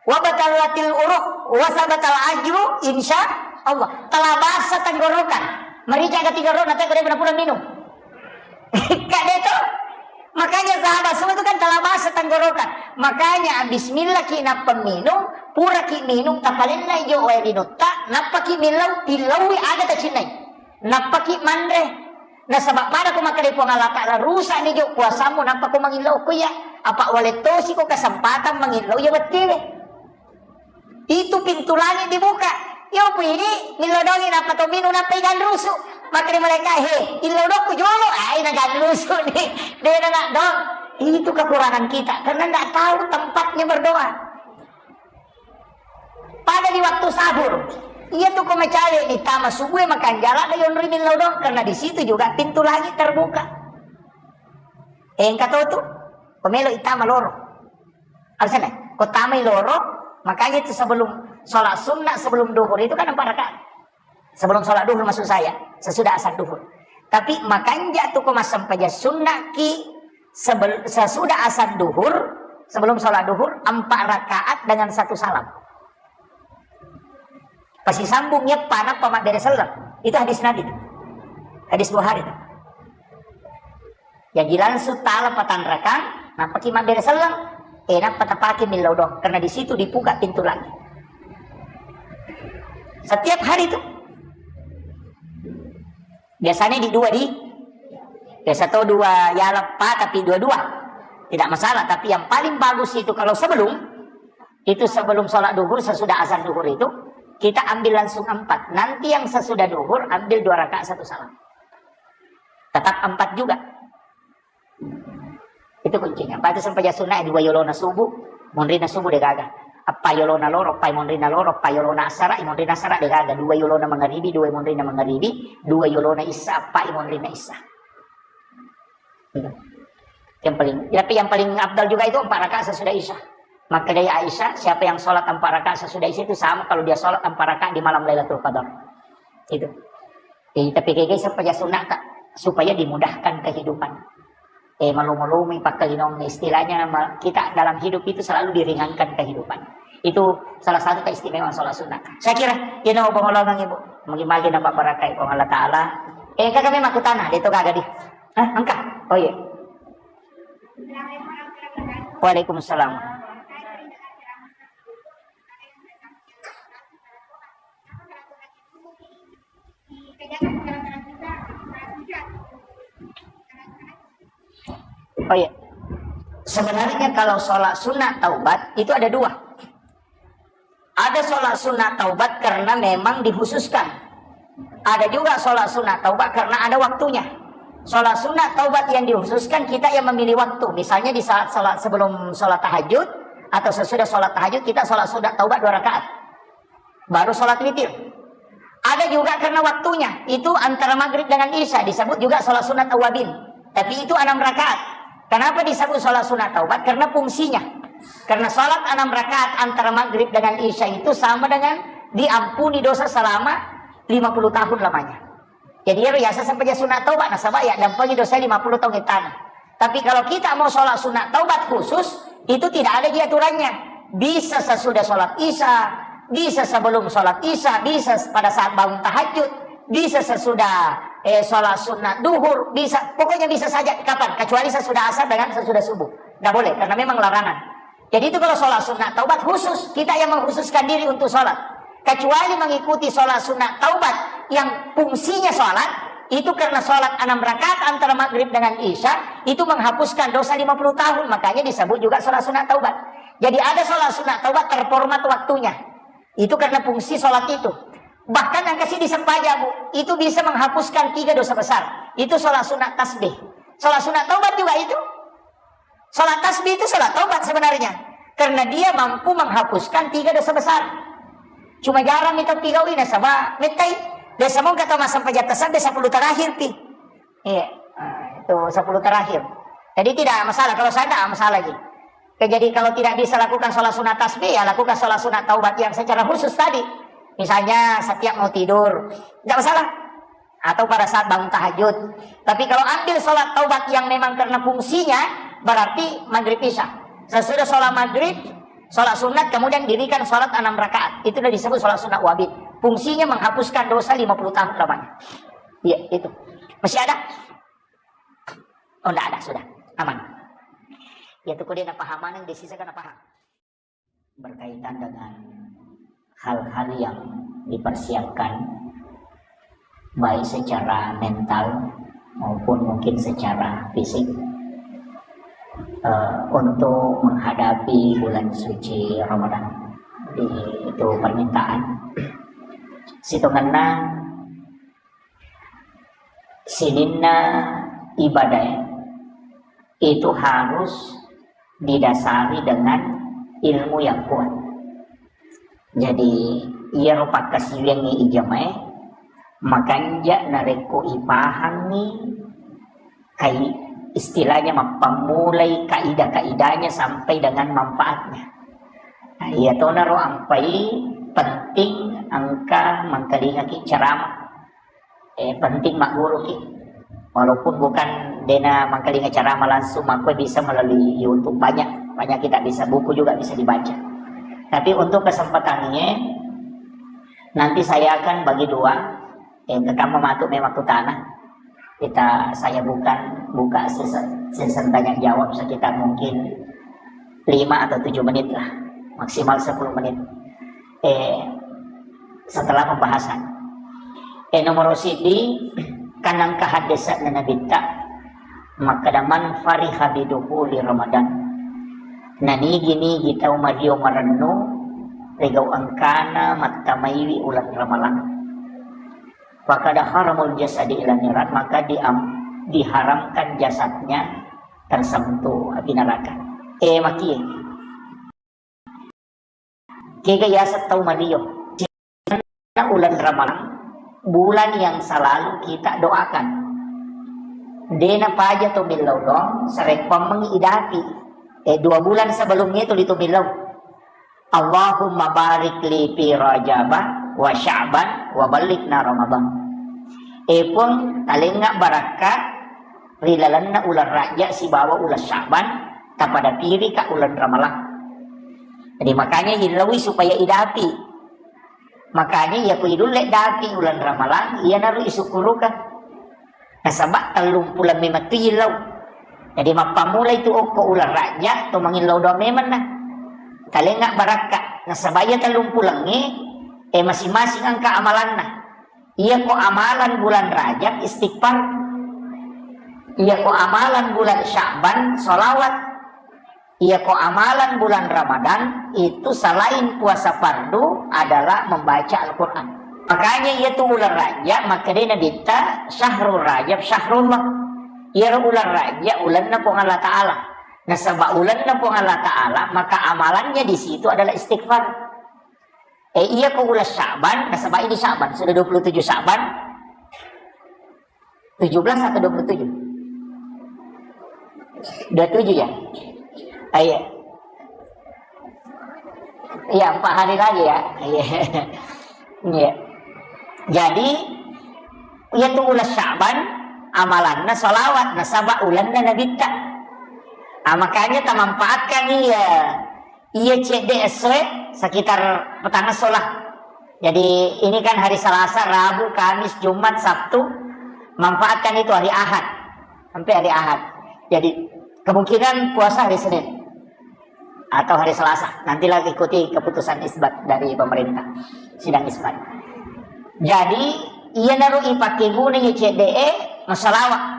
Wa batallatil uruq, wa sabatal ajru, insya Allah. Telah basah tenggorokan. Merica ketiga roh, nanti kau dia pernah minum. Kak Deto, Makanya sahabat semua itu kan telah basah tenggorokan. Makanya bismillah ki nappa minum, pura ki minum, tapalennai jo wae rinutta, nappa ki millau, tillaui aga tacinnai. Nappa ki manre. Nasaba pada ko makkeda Puang Allah Ta'ala, rusak ni jo puasamu, nappa ko mangillau ko iya. Apa wale tosi ko kesempatan mangillau iya wettiwe. Itu pintu langit dibuka. Yo, ini millau dongi nappa to minung nappa iganrusu. Makkeda malaikat, "He, illau dokku jolo." Ai, naganrusu ni. Dena nak dong. Itu kekurangan kita karena ndak tahu tempatnya berdoa. Pada di waktu sahur, iya tu ko macawe ni tama subuh makan jala da yonri millau dong karena di situ juga pintu langit terbuka. Engka to tu, pemelo itama loro. Alasanna, ko tamai loro, makanya itu sebelum sholat sunnah, sebelum duhur itu kan empat rakaat. Sebelum sholat duhur maksud saya, sesudah asar duhur. Tapi makanja tu ko massempajang sunnah ki sebel-, sesudah asar duhur, sebelum sholat duhur, empat rakaat dengan satu salam. Pasisambung yeppa nappa mabbere selleng. Itu hadis Nabi. Hadis Bukhari. Jadi langsung tala patanrakang, nappaki mabbere selleng, eh, nappa tapake millau dong, karena di situ dibuka pintu langit. Setiap hari itu. Biasanya di dua di, biasa to dua yalappa, tapi dua-dua. Tidak masalah, tapi yang paling bagus itu kalau sebelum, itu sebelum sholat duhur, sesudah azan duhur itu, kita ambil langsung empat. Nanti yang sesudah duhur, ambil dua rakaat satu salam. Tetap empat juga. Itu kuncinya. Apa itu sempajang sunnah dua yolona subuh, monrina subuh degaga. Apa yolona loro, apa monrina loro, apa yolona asara, monrina asara degaga. Dua yolona mangaribi, dua monrina mangaribi, dua yolona isya, apa monrina isya. Gitu. Yang paling, tapi yang paling afdal juga itu empat rakaat sesudah isya. Maka dari Aisyah, siapa yang sholat empat rakaat sesudah isya itu sama kalau dia sholat empat rakaat di malam Lailatul Qadar. Itu. Jadi, tapi kayak supaya sunnah tak, supaya dimudahkan kehidupan. Eh, malu-malumi pakkalinong, istilahnya ma-, kita dalam hidup itu selalu diringankan kehidupan. Itu salah satu keistimewaan sholat sunnah. Saya kira, ini mau pengolongan ibu. Mungkin lagi nampak barakai Allah Ta'ala. Eh, kakak memang aku tanah, dia itu kagak di. Hah, engkah? Oh iya. Waalaikumsalam. Oh iya. Sebenarnya kalau sholat sunat taubat itu ada dua. Ada sholat sunat taubat karena memang dikhususkan. Ada juga sholat sunat taubat karena ada waktunya. Sholat sunat taubat yang dikhususkan kita yang memilih waktu. Misalnya di saat sholat sebelum sholat tahajud atau sesudah sholat tahajud kita sholat sunat taubat dua rakaat. Baru sholat witir. Ada juga karena waktunya, itu antara maghrib dengan isya, disebut juga sholat sunat awabin. Tapi itu enam rakaat. Kenapa disebut sholat sunat taubat? Karena fungsinya. Karena sholat enam rakaat antara maghrib dengan isya itu sama dengan diampuni dosa selama lima puluh tahun lamanya. Jadi, iyaro yaseng sempajang sunat taubat, nasaba yaddampengi dosa lima puluh taung ittana. Tapi kalau kita mau sholat sunat taubat khusus, itu tidak ada di aturannya. Bisa sesudah sholat isya, bisa sebelum sholat isya, bisa pada saat bangun tahajud, bisa sesudah, eh, sholat sunat duhur, bisa, pokoknya bisa saja kapan, kecuali sesudah asar dengan sesudah subuh. Nggak boleh, karena memang larangan. Jadi itu kalau sholat sunat taubat khusus, kita yang mengkhususkan diri untuk sholat. Kecuali mengikuti sholat sunat taubat yang fungsinya sholat, itu karena sholat enam rakaat antara maghrib dengan isya, itu menghapuskan dosa lima puluh tahun, makanya disebut juga sholat sunat taubat. Jadi ada sholat sunat taubat terformat waktunya. Itu karena fungsi sholat itu. Bahkan yang kasih disempajang, Bu, itu bisa menghapuskan tiga dosa besar. Itu sholat sunat tasbih. Sholat sunat taubat juga itu. Sholat tasbih itu sholat taubat sebenarnya. Karena dia mampu menghapuskan tiga dosa besar. Cuma jarang itu tiga wina sama metai. Biasa mau kata masa pajak tasbih sepuluh terakhir pi. Iya. Nah, itu sepuluh terakhir. Jadi tidak masalah. Kalau saya tidak masalah lagi. Oke, jadi kalau tidak bisa lakukan sholat sunat tasbih, ya lakukan sholat sunat taubat yang secara khusus tadi. Misalnya setiap mau tidur, tidak masalah. Atau pada saat bangun tahajud. Tapi kalau ambil sholat taubat yang memang karena fungsinya, berarti maghrib isya. Sesudah sholat maghrib, sholat sunat, kemudian dirikan sholat enam rakaat. Itu udah disebut sholat sunat wabit. Fungsinya menghapuskan dosa lima puluh tahun lamanya. Iya, itu. Masih ada? Oh, nggak ada, sudah. Aman. Iya tu ko dia napahamaneng, dia sisa kan napaham. Berkaitan dengan hal-hal yang dipersiapkan, baik secara mental maupun mungkin secara fisik, eh, untuk menghadapi bulan suci Ramadan. Jadi, itu permintaan. Sitongenna sininna ibadah itu harus didasari dengan ilmu yang kuat. Jadi, iyaro pakkasiwiangnge ijamae, makanja narekko ipahangngi kai-, istilahnya mappammulai kaidah-kaidahnya sampai dengan manfaatnya. Nah, iya tonaro ampai penting engka mengkelingaki ceramah. Eh, penting magguruki. Walaupun bukan dena mengkalinga ceramah langsung, makkue bisa melalui YouTube. Banyak, banyak kita bisa, buku juga bisa dibaca. Tapi untuk kesempatan ini, nanti saya akan bagi dua. Eh, engka kamma matu memang kutana. Kita, saya bukan buka sesi, sesi tanya jawab sekitar mungkin lima atau tujuh menit lah, maksimal sepuluh menit. Eh, setelah pembahasan. Eh, nomor siji, kan engka haddese'na Nabitta, makkeda, "Man fariha bidukhuli Ramadan." Nanigi-nigi tau mario marennu ri gau engkana mattamaiwi uleng Ramalang. Fakada haramul jasadi ila nirat, maka diam-, diharamkan jasadnya tersentuh api neraka. Eh, makie. Kega yaseng tau mario. Karena ulan Ramalang, bulan yang selalu kita doakan. Dena paja to millau doang, sarekkuammengngi idapi. Eh, dua bulan sebelumnya itu ditu millau. Allahumma barik li fi Rajaba wa Sya'ban wa ballighna Ramadan. Eh, Puang, talengnga barakka ri lalenna uleng Rajab sibawa uleng Sya'ban, tapada pirika uleng Ramalang. Jadi, makanya illaui supaya idapi. Makanya iya ku idulle dapi uleng Ramalang, iyanaro isukkurukeng. Nasaba tellung puleng memettu illau. Jadi, mappammulai tu okko uleng Rajab, to mangillau doang memenna. Talengnga barakka. Nasaba iya tellung pulengnge, eh, masing-masing engka amalanna. Iya ko amalan bulan Rajab, istighfar. Iya ko amalan bulan Sya'ban, sholawat. Iya ko amalan bulan Ramadan itu selain puasa fardu adalah membaca Al-Quran. Makanya iya tu uleng Rajab, makkedai Nabitta, "Syahrul Rajab syahrullah." Iyaro uleng Rajab ulenna Puang Allah Ta'ala. Nasaba ulenna Puang Allah Ta'ala, maka amalannya di situ adalah istighfar. Eh, iya ko uleng Sya'ban, nasaba ini Sya'ban, sudah dua puluh tujuh Sya'ban. Tujuh belas atau dua puluh tujuh? Dua puluh tujuh ya? Ah, iya. Iya, empat hari lagi ya. Iya. Iya. Jadi, iya tu uleng Sya'ban, amalanna sholawat, nasaba ulenna Nabitta. Ah, makanya tamanfaatkan iya. Iya cedde essoe sekitar petang esso lah. Jadi ini kan hari Selasa, Rabu, Kamis, Jumat, Sabtu. Manfaatkan itu hari Ahad. Sampai hari Ahad. Jadi kemungkinan puasa hari Senin atau hari Selasa. Nantilah ikuti keputusan isbat dari pemerintah. Sidang isbat. Jadi, iyanaro ipake guna iya cedde e, massalawa.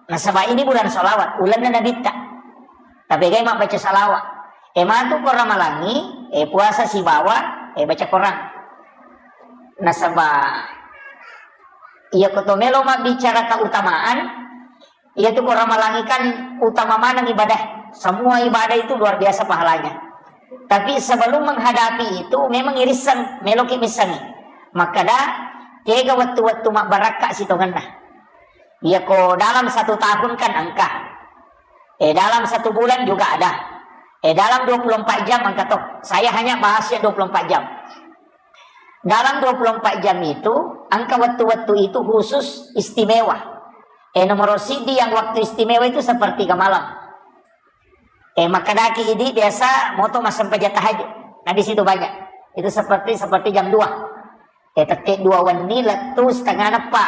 Nasaba ini bulan salawat, ulenna Nabitta. Tapegai mabbaca salawat. E matu ko Ramalangi, e puasa sibawa, e baca Quran. Nasaba, iya ko to melo mabbicara keutamaan, iya tu ko Ramalangi kan utama maneng ibadah. Semua ibadah itu luar biasa pahalanya. Tapi sebelum menghadapi itu, memang irisseng, meloki missengi. Makkeda, kega wettu-wettu mabbarakka sitongenna. Iya ko dalam satu tahun kan engka. Eh, dalam satu bulan juga ada. Eh, dalam dua puluh empat jam engka to. Saya hanya bahasnya dua puluh empat jam. Dalam dua puluh empat jam itu, engka wettu-wettu itu khusus istimewa. Eh, nomor sidi yang waktu istimewa itu sepertiga malam. Eh, makkedaki idi biasa moto massempajang tahajud. Nah, di situ banyak. Itu seperti, seperti jam dua. Eh, tette dua wenni lettu setengah neppa.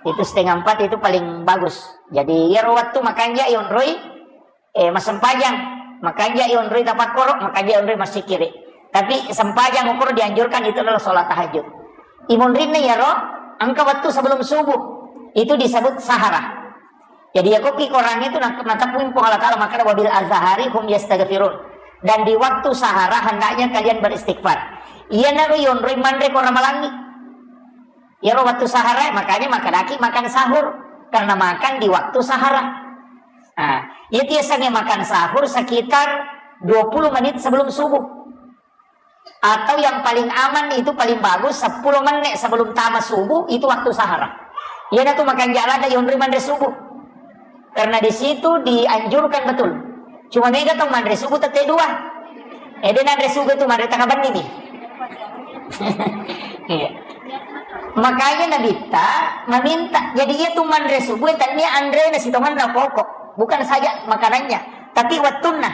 Itu setengah empat itu paling bagus. Jadi, iyaro wettu makanja yonroi, Eh, massempajang, makanja yonroi tapakkoro, makanja yonroi massikiri. Tapi sempajang okoro dianjurkan itu adalah sholat tahajud. Imonrinna yaro, engka waktu sebelum subuh. Itu disebut sahara. Jadi, ya, koki korangnge itu nak-, natepung Puang Allah Ta'ala, maka wabil azhari hum yastaghfirun. Dan di waktu sahara hendaknya kalian beristighfar. Iyanaro yonroi manre ko ramalangi. Iyaro waktu sahara, makanya makanaki makan sahur. Karena makan di waktu sahara. Nah, itu biasanya makan sahur sekitar dua puluh menit sebelum subuh. Atau yang paling aman itu paling bagus sepuluh menit sebelum tama subuh itu waktu sahara. Iyana tu makan jalada yonri manre subuh. Karena di situ dianjurkan betul. Cuma mega tau manre subuh tette dua. Eh, de nanre subuh tu manre tengah benni ni. Iya. Makanya Nabitta meminta, jadi iya tu manre subuh tania anre na sitongan na pokok, bukan saja makanannya, tapi wattunna.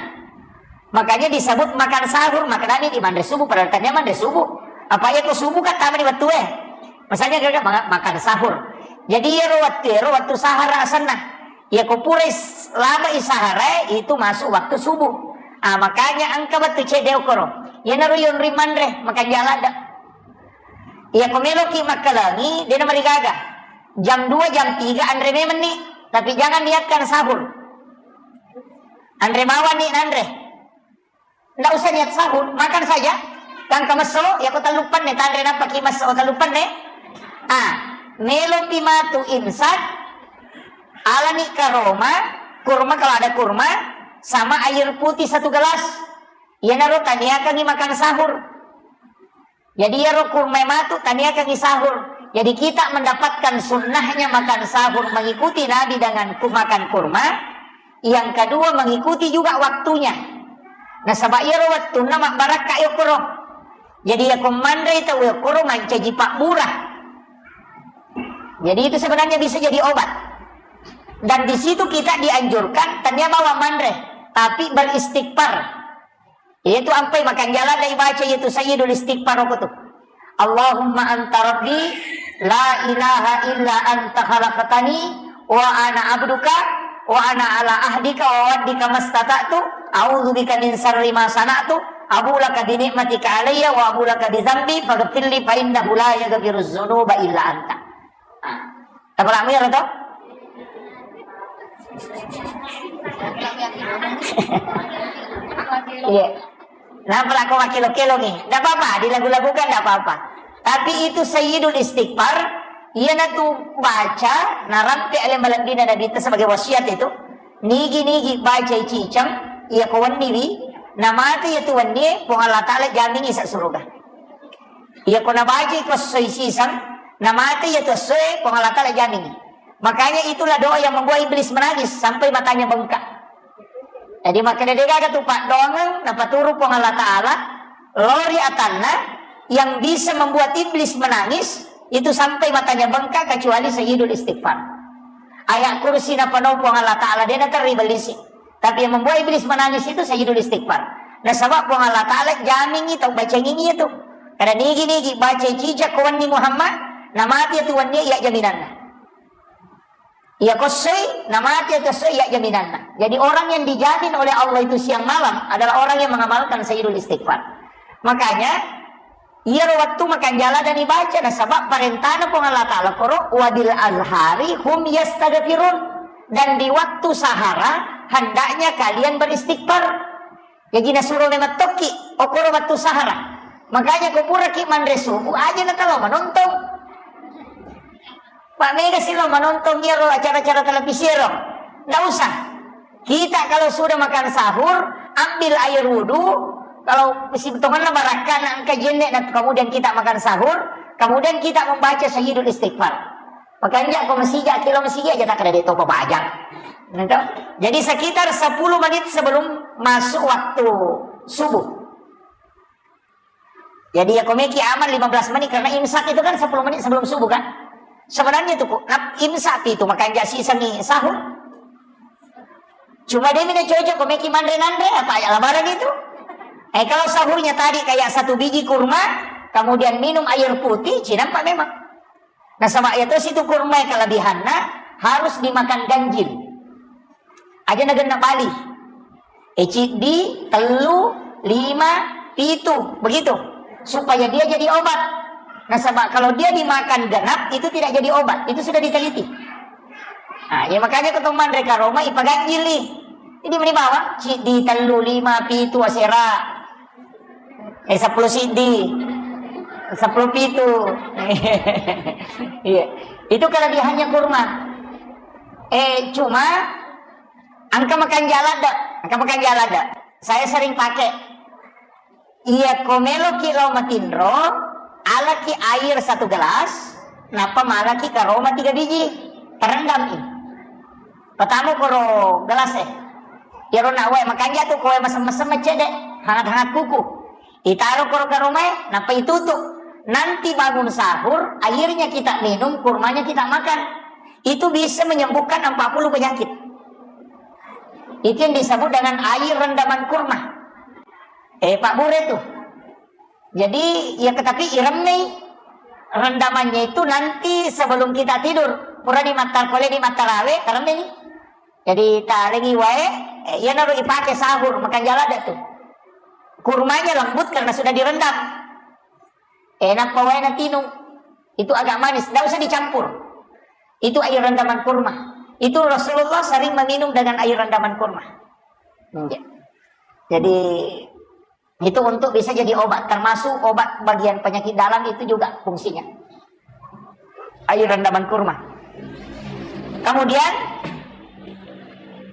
Makanya disebut makan sahur, makanani di manre subuh, padahal tania manre subuh. Apa ya ko subuh kan tama di wettu eh. Misalnya gaga ma-, makan sahur. Jadi iyaro wettu, iyaro wettu sahara asenna. Ya ko pura is-, lama isahara itu masuk waktu subuh. Ah, makanya engka wettu cedde okoro. Iyanaro yonri manre, makan jalada. Ya ko meloki makkalangi, dena marigaga. Jam dua, jam tiga anre memenni, tapi jangan niatkan sahur. Anre mawani nanre. Ndak usah niat sahur, makan saja. Tangka messo, ya ko telluppanne, tanre nappa ki messo telluppanne. Ah, melopi matu imsak, alani karoma, kurma kalau ada kurma, sama air putih satu gelas. Iyanaro taniakangi makan sahur. Jadi iyaro kurma matu taniakangi sahur. Jadi kita mendapatkan sunnahnya makan sahur mengikuti Nabi dengan ku-, makan kurma. Yang kedua mengikuti juga waktunya. Nasaba iyaro wettunna mabbarakka yokkoro. Jadi yako manre tau yokkoro mancaji pabbura. Jadi itu sebenarnya bisa jadi obat. Dan di situ kita dianjurkan tania bawa manre, tapi beristighfar. Iyatu ampai makanjala dai baca iyatu Sayyidul Istighfar okko tu. Allahumma anta rabbi la ilaha illa anta khalaqtani wa ana abduka wa ana ala ahdika wa wa'dika mastata'tu, a'udzu bika min syarri ma sana'tu, abu laka bi ni'matika alayya wa abu laka bi dzambi faghfirli fa innahu la yaghfirudz dzunuba illa anta. Tapalakmu iyaro to? Iya. Napalako makkelo-kelo ni. Ndak apa-apa, dilagu-lagukan ndak apa-apa. Tapi itu Sayyidul Istighfar, iyanatu baca, narampe ale malebbina Nabitta sebagai wasiat itu. Nigi-nigi baca iciceng, iya ko wenniwi, namate iyatu wennie, Puang Allah Ta'ala jamingi sa suruga. Iya ko nabacai ko essoi siseng, namate iyatu essoe, Puang Allah Ta'ala jamingi. Makanya itulah doa yang membuat iblis menangis sampai matanya bengkak. Jadi makkeda degaga tu paddoangeng napaturu Puang Allah Ta'ala, lori atanna yang bisa membuat iblis menangis itu sampai matanya bengkak kecuali Sayyidul Istighfar. Ayat kursi napanau Puang Allah Ta'ala, dena terri bellisi. Tapi yang membuat iblis menangis itu Sayyidul Istighfar. Nasaba Puang Allah Ta'ala jamingi tau bacangingi itu. Karena nigi-nigi baca iciceng ko wenni Muhammad, namati itu wenni iya jaminanna. Iya ko essoi, namati itu essoi iya jaminanna. Jadi orang yang dijamin oleh Allah itu siang malam adalah orang yang mengamalkan Sayyidul Istighfar. Makanya, iyaro wettu makanjala dani baca, nasaba parentana Puang Allah Ta'ala koro, "Wabil azhari hum yastaghfirun." Dan di waktu sahara, hendaknya kalian beristighfar. Jaji nasuro memettokki, okoro wettu sahara. Makanya ko puraki manre subuh, aja na talo manontong. Pak mega silo manontong iyaro acara-acara televisi ero. Nggak usah. Kita kalau sudah makan sahur, ambil air wudhu. Kalau sitongenna barakkana engka jenne, nah, kemudian kita makan sahur, kemudian kita membaca Sayyidul Istighfar. Makanya ko masija, kilo masija aja tak ada dek topa bajang. Gitu. Jadi sekitar sepuluh menit sebelum masuk waktu subuh. Jadi ya komeki aman lima belas menit karena imsak itu kan sepuluh menit sebelum subuh kan. Sebenarnya itu kok nap-, imsak itu makanja sisengi sahur. Cuma dia mina cocok komeki manre nanre apa ya lamaran itu. Eh kalau sahurnya tadi kayak satu biji kurma, kemudian minum air putih, cinampak memang. Nasaba iya tosi tu kurma kelebihanna harus dimakan ganjil. Aja na genna bali. Eh, ciddi, tellu, lima, pitu, begitu. Supaya dia jadi obat. Nasaba kalau dia dimakan genap, itu tidak jadi obat. Itu sudah diteliti. Nah, ya makanya ketemu mereka Roma, ipaganjili. Jadi meni bawang, ciddi, tellu, lima, pitu, asera. Eh, sepuluh siddi. Sepuluh pitu. Iya. Itu kelebihannya kurma. Eh, cuma engka makanja ladde, engka makanja ladde. Saya sering pakai. Iya, ko meloki lao matinro, alaki air satu gelas, nappa malaki karoma tiga biji, terendam i. Pertama koro gelas e. Iyaro nak wae makanja tu koe masem-masem cede, hangat-hangat kuku. Itaro koro karomae, nappa itutup. Nanti bangun sahur, airnya kita minum, kurmanya kita makan. Itu bisa menyembuhkan empat puluh penyakit. Itu yang disebut dengan air rendaman kurma. Eh, Pak Bure tuh. Jadi, ya tetapi iremmei rendamannya itu nanti sebelum kita tidur. Pura di mata, kole di mata rawe, teremmei. Jadi, talengi wae, eh, iyanaro ipake sahur, makanja ladde tuh. Kurmanya lembut karena sudah direndam. Eh, nappa wae natinung. Itu agak manis, tidak usah dicampur. Itu air rendaman kurma. Itu Rasulullah sering meminum dengan air rendaman kurma. Iya. Jadi, itu untuk bisa jadi obat, termasuk obat bagian penyakit dalam itu juga fungsinya. Air rendaman kurma. Kemudian,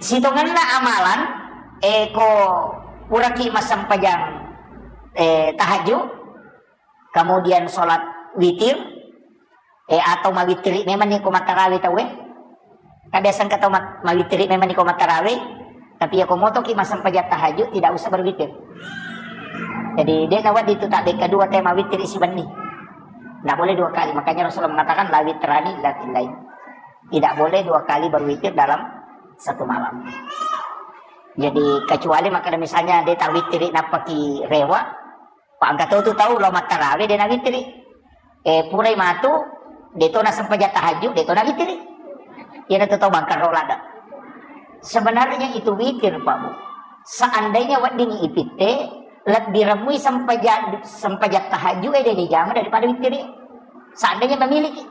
sitongenna amalan, eh, ko puraki massempajang, eh, tahajud, kemudian sholat witir, eh, atau mawittiri memang ni ko mattarawe tauwe. Kan biasa engka tau mat-, mawittiri memang ni ko mattarawe, tapi ya ko motoki massempajang tahajud tidak usah berwitir. Jadi, de nawedding tu tabbekka dua te mawittiri sibenni. Nggak boleh dua kali. Makanya Rasulullah mengatakan, "La witrani illa fil lail." Tidak boleh dua kali berwitir dalam satu malam. Jadi, kecuali makkeda misalnya de tawittiri nappaki rewa, pa engka to tu tau lao mattarawe de nawittiri. Eh, purai matu, de to nasempajang tahajud, de to nawittiri. Iyana tu tau bangkarro ladde. Sebenarnya itu witir, Pak Bu. Seandainya wedding ipitte, lebbi remmui sempajang, sempajang tahajud e de dijama daripada wittiri. Seandainya memiliki.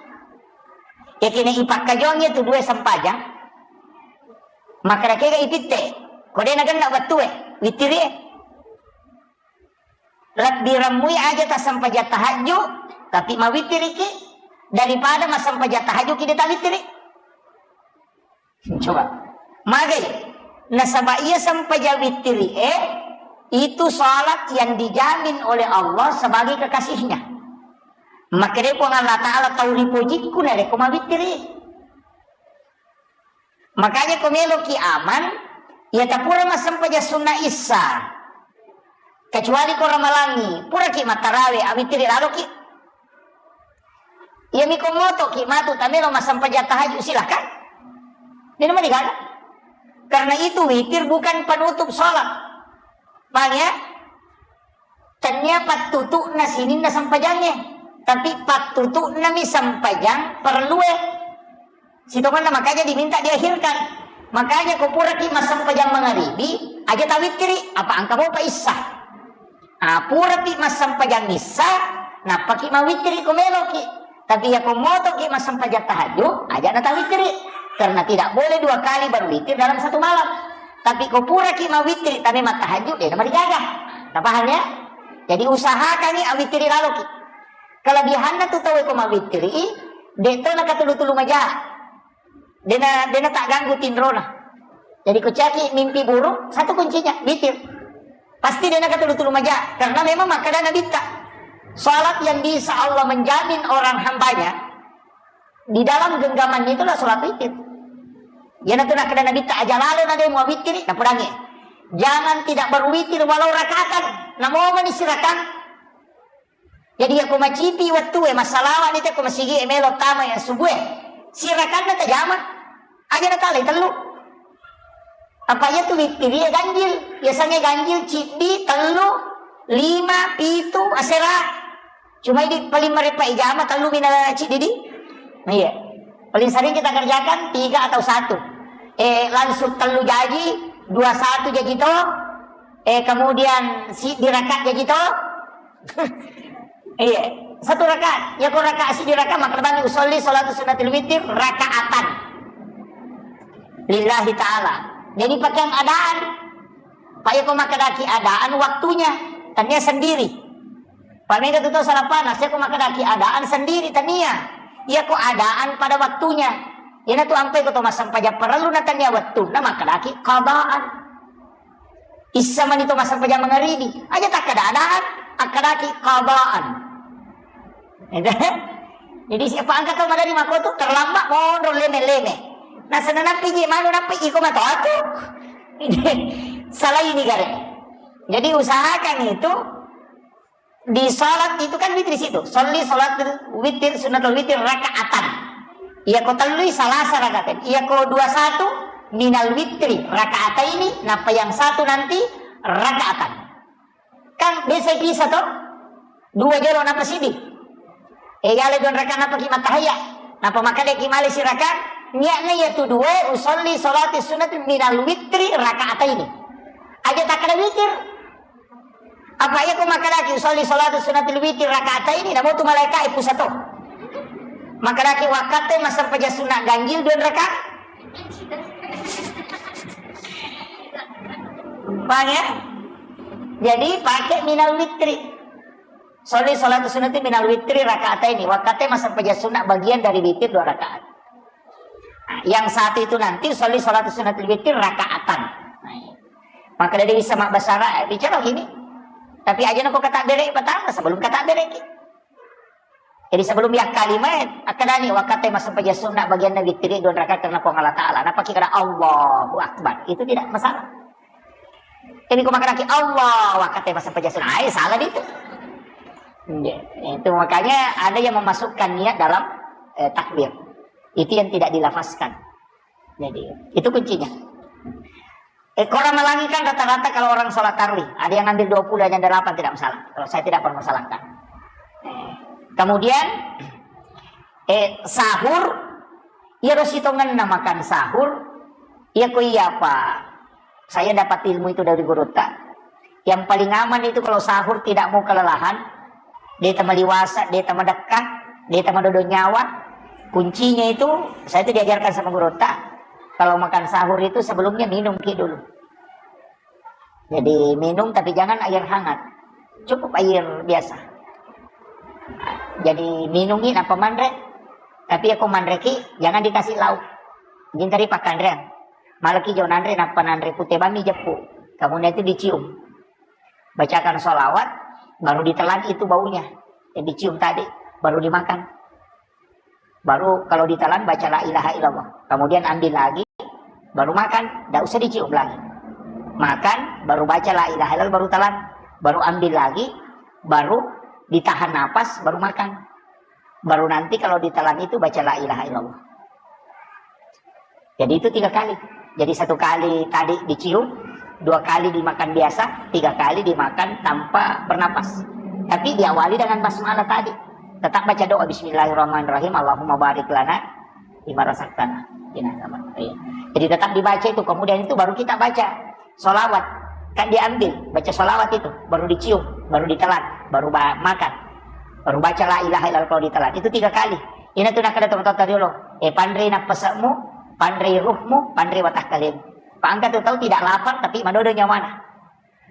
Ya kene ipakkajongi tu dua sempajang, maka kega ipitte. Ko de nagenna wettue, wittiri e. Lebbi remmui aja tassempajang tahajud, tapi mawittiriki daripada massempajang tahajud ki de tawittiri. Coba. Magai. Nasaba iya sempajang wittiri e, itu salat yang dijamin oleh Allah sebagai kekasihnya. Makkeda Puang Allah Ta'ala tau ripojikku narekko mawittiri. Makanya ko meloki aman, iya tapura massempajang sunna issa. Kecuali ko ramalangi, puraki mattarawe, awittiri laloki. Iyami ko motoki matu tamelo massempajang tahajud, silakan. Dena mani gaga. Karena itu witir bukan penutup sholat. Paham ya? Tennia pattutu'na sininna sempajangnge, tapi pattutu'nami sempajang perlue. Sitongenna makanya diminta diakhirkan. Makanya ko puraki massempajang mangaribi, aja tawittiri, apa engka mopa issa. Ah, purapi massempajang issa, nappaki mawittiri ko meloki. Tapi ya ko motoki massempajang tahajud, aja natawittiri. Karena tidak boleh dua kali berwitir dalam satu malam. Tapi ko puraki mawittiri, tapi mattahajud, de namarigaga. Napaham ya? Jadi usahakangi awittiri laloki. Kelebihanna tu tau ko mawittiri, de to nakatulu-tulu maja. Dena, dena tak ganggu tinrona. Jadi ko caki mimpi buruk, satu kuncinya, witir. Pasti dena katulu-tulu maja, karena memang makkeda Nabitta, salat yang bisa Allah menjamin orang hambanya di dalam genggamannya itulah salat witir. Iyanatu nakkeda Nabitta, aja lalo na de muawittiri, napodangi. Jangan tidak berwitir walau rakaatan, namomani sirakang. Jadi, yako macipi wettue, massalawa ni te ko masigi e melo tama yang subuh e. Sirakanna tajama. Aja natalai tellu. Apa iya tu wittiri e ganjil. Biasanya ganjil ciddi, tellu, lima, pitu, asera. Cuma ini paling merepa ijama tellu mina ciddi di. Nah, iya. Paling sering kita kerjakan tiga atau satu. Eh, langsung tellu jaji, dua satu jaji to, Eh, kemudian si dirakaat jadi to? Iya, satu rakaat. Ya, ko rakaat si dirakaat, maka lebih usolli salatu sunnatil witir rakaatan. Lillahi ta'ala. Jadi pakai adaan. Pak, ya, ko makkedaki adaan waktunya. Tania sendiri. Pak, mega tu tau salah panas, ya, ko makkedaki adaan sendiri, tania. Ya, ko adaan pada waktunya. Ina tu ampai ko to massempajang parellu na tania waktu, na makkedaki qadaan. Issa mani to massempajang mangaribi. Aja takkada adaan, akkadaki qadaan. Jadi siapa angkat tau madari mako tu terlambat monro leme-leme. Nah, senanappi je manu nappi iko mato aku. Salah ini kare. Jadi usahakan itu di salat itu kan witri situ. Sholli salat witir, sunnatul witir rakaatan. Iya ko tellui salasa rakaat. Iya ko dua satu minal witri rakaataini, napa yang satu nanti rakaatan. Kan biasa bisa to? Dua jolo napa sidi. Eh, yale don rakaat napa ki matahaya. Napa makadeki male sirakaat. Niatnya ya tu dua, usolli salati sunat minal witri rakaataini. Aja takkada witir. Apa iya ko makkedaki usolli salatu sunnatil witir rakaataini, namo tu malaika e pusato. Makkedaki wakkatte massempajang sunna ganjil dua rakaat. Paham ya? Jadi pakai minal witri. Sholli salatu sunnati minal witri rakaataini. Wakkatte massempajang sunna bagian dari witir dua rakaat. Nah, yang satu itu nanti sholli salatu sunnatil witir rakaatan. Nah, iya. Maka dari bisa mak bahasa Arab, eh, bicara gini. Tapi aja nako kata bere pertama sebelum kata bere ki. Jadi sebelum ya kalimat, akkadani wakkatte massempajang sunna bagian dari witir dua rakaat karena Puang Allah Ta'ala. Napa ki kada Allahu Akbar. Itu tidak masalah. Ini ku makkadaki Allah, wakkatte massempajang sunna. Ai, salah itu. Iya, itu makanya ada yang memasukkan niat dalam, eh, takbir. Itu yang tidak dilafazkan. Jadi, itu kuncinya. Eh, orang Melangi kan rata-rata kalau orang sholat tarawih, ada yang ambil dua puluh, ada yang delapan, tidak masalah. Kalau saya tidak permasalahkan. Eh, kemudian, eh, sahur, iya ro sitongenna makan sahur, iya ko iya apa? Saya dapat ilmu itu dari gurutta. Yang paling aman itu kalau sahur tidak mau kelelahan, deta maliwasa, deta madekka, deta madodo nyawa. Kuncinya itu, saya itu diajarkan sama gurutta, kalau makan sahur itu sebelumnya minum ki dulu. Jadi minum tapi jangan air hangat. Cukup air biasa. Jadi minumi napa manre. Tapi aku manre ki, jangan dikasih lauk. Jintari pakanrean. Malaki jo nanre, nappa nanre pute bami jeppu. Kemudian itu dicium. Bacakan sholawat, baru ditelan itu baunya. Yang dicium tadi, baru dimakan. Baru kalau ditelan, baca la ilaha illallah. Kemudian ambil lagi, baru makan. Tidak usah dicium lagi. Makan, baru baca la ilaha illallah, baru telan. Baru ambil lagi, baru ditahan napas, baru makan. Baru nanti kalau ditelan itu baca la ilaha illallah. Jadi itu tiga kali. Jadi satu kali tadi dicium, dua kali dimakan biasa, tiga kali dimakan tanpa bernapas. Tapi diawali dengan basmalah tadi. Tetap baca doa bismillahirrahmanirrahim, Allahumma barik lana fima razaqtana. Iya. Jadi tetap dibaca itu, kemudian itu baru kita baca sholawat. Kan diambil, baca sholawat itu, baru dicium, baru ditelan, baru ba-, makan. Baru baca la ilaha illallah kalau ditelan. Itu tiga kali. Ina tu nakkeda tomatoatta riolo. Eh, panrei nappase'mu, panrei ruhmu, panrei watakkalemu. Pak angka tu tau tidak lapar tapi madodo nyawana.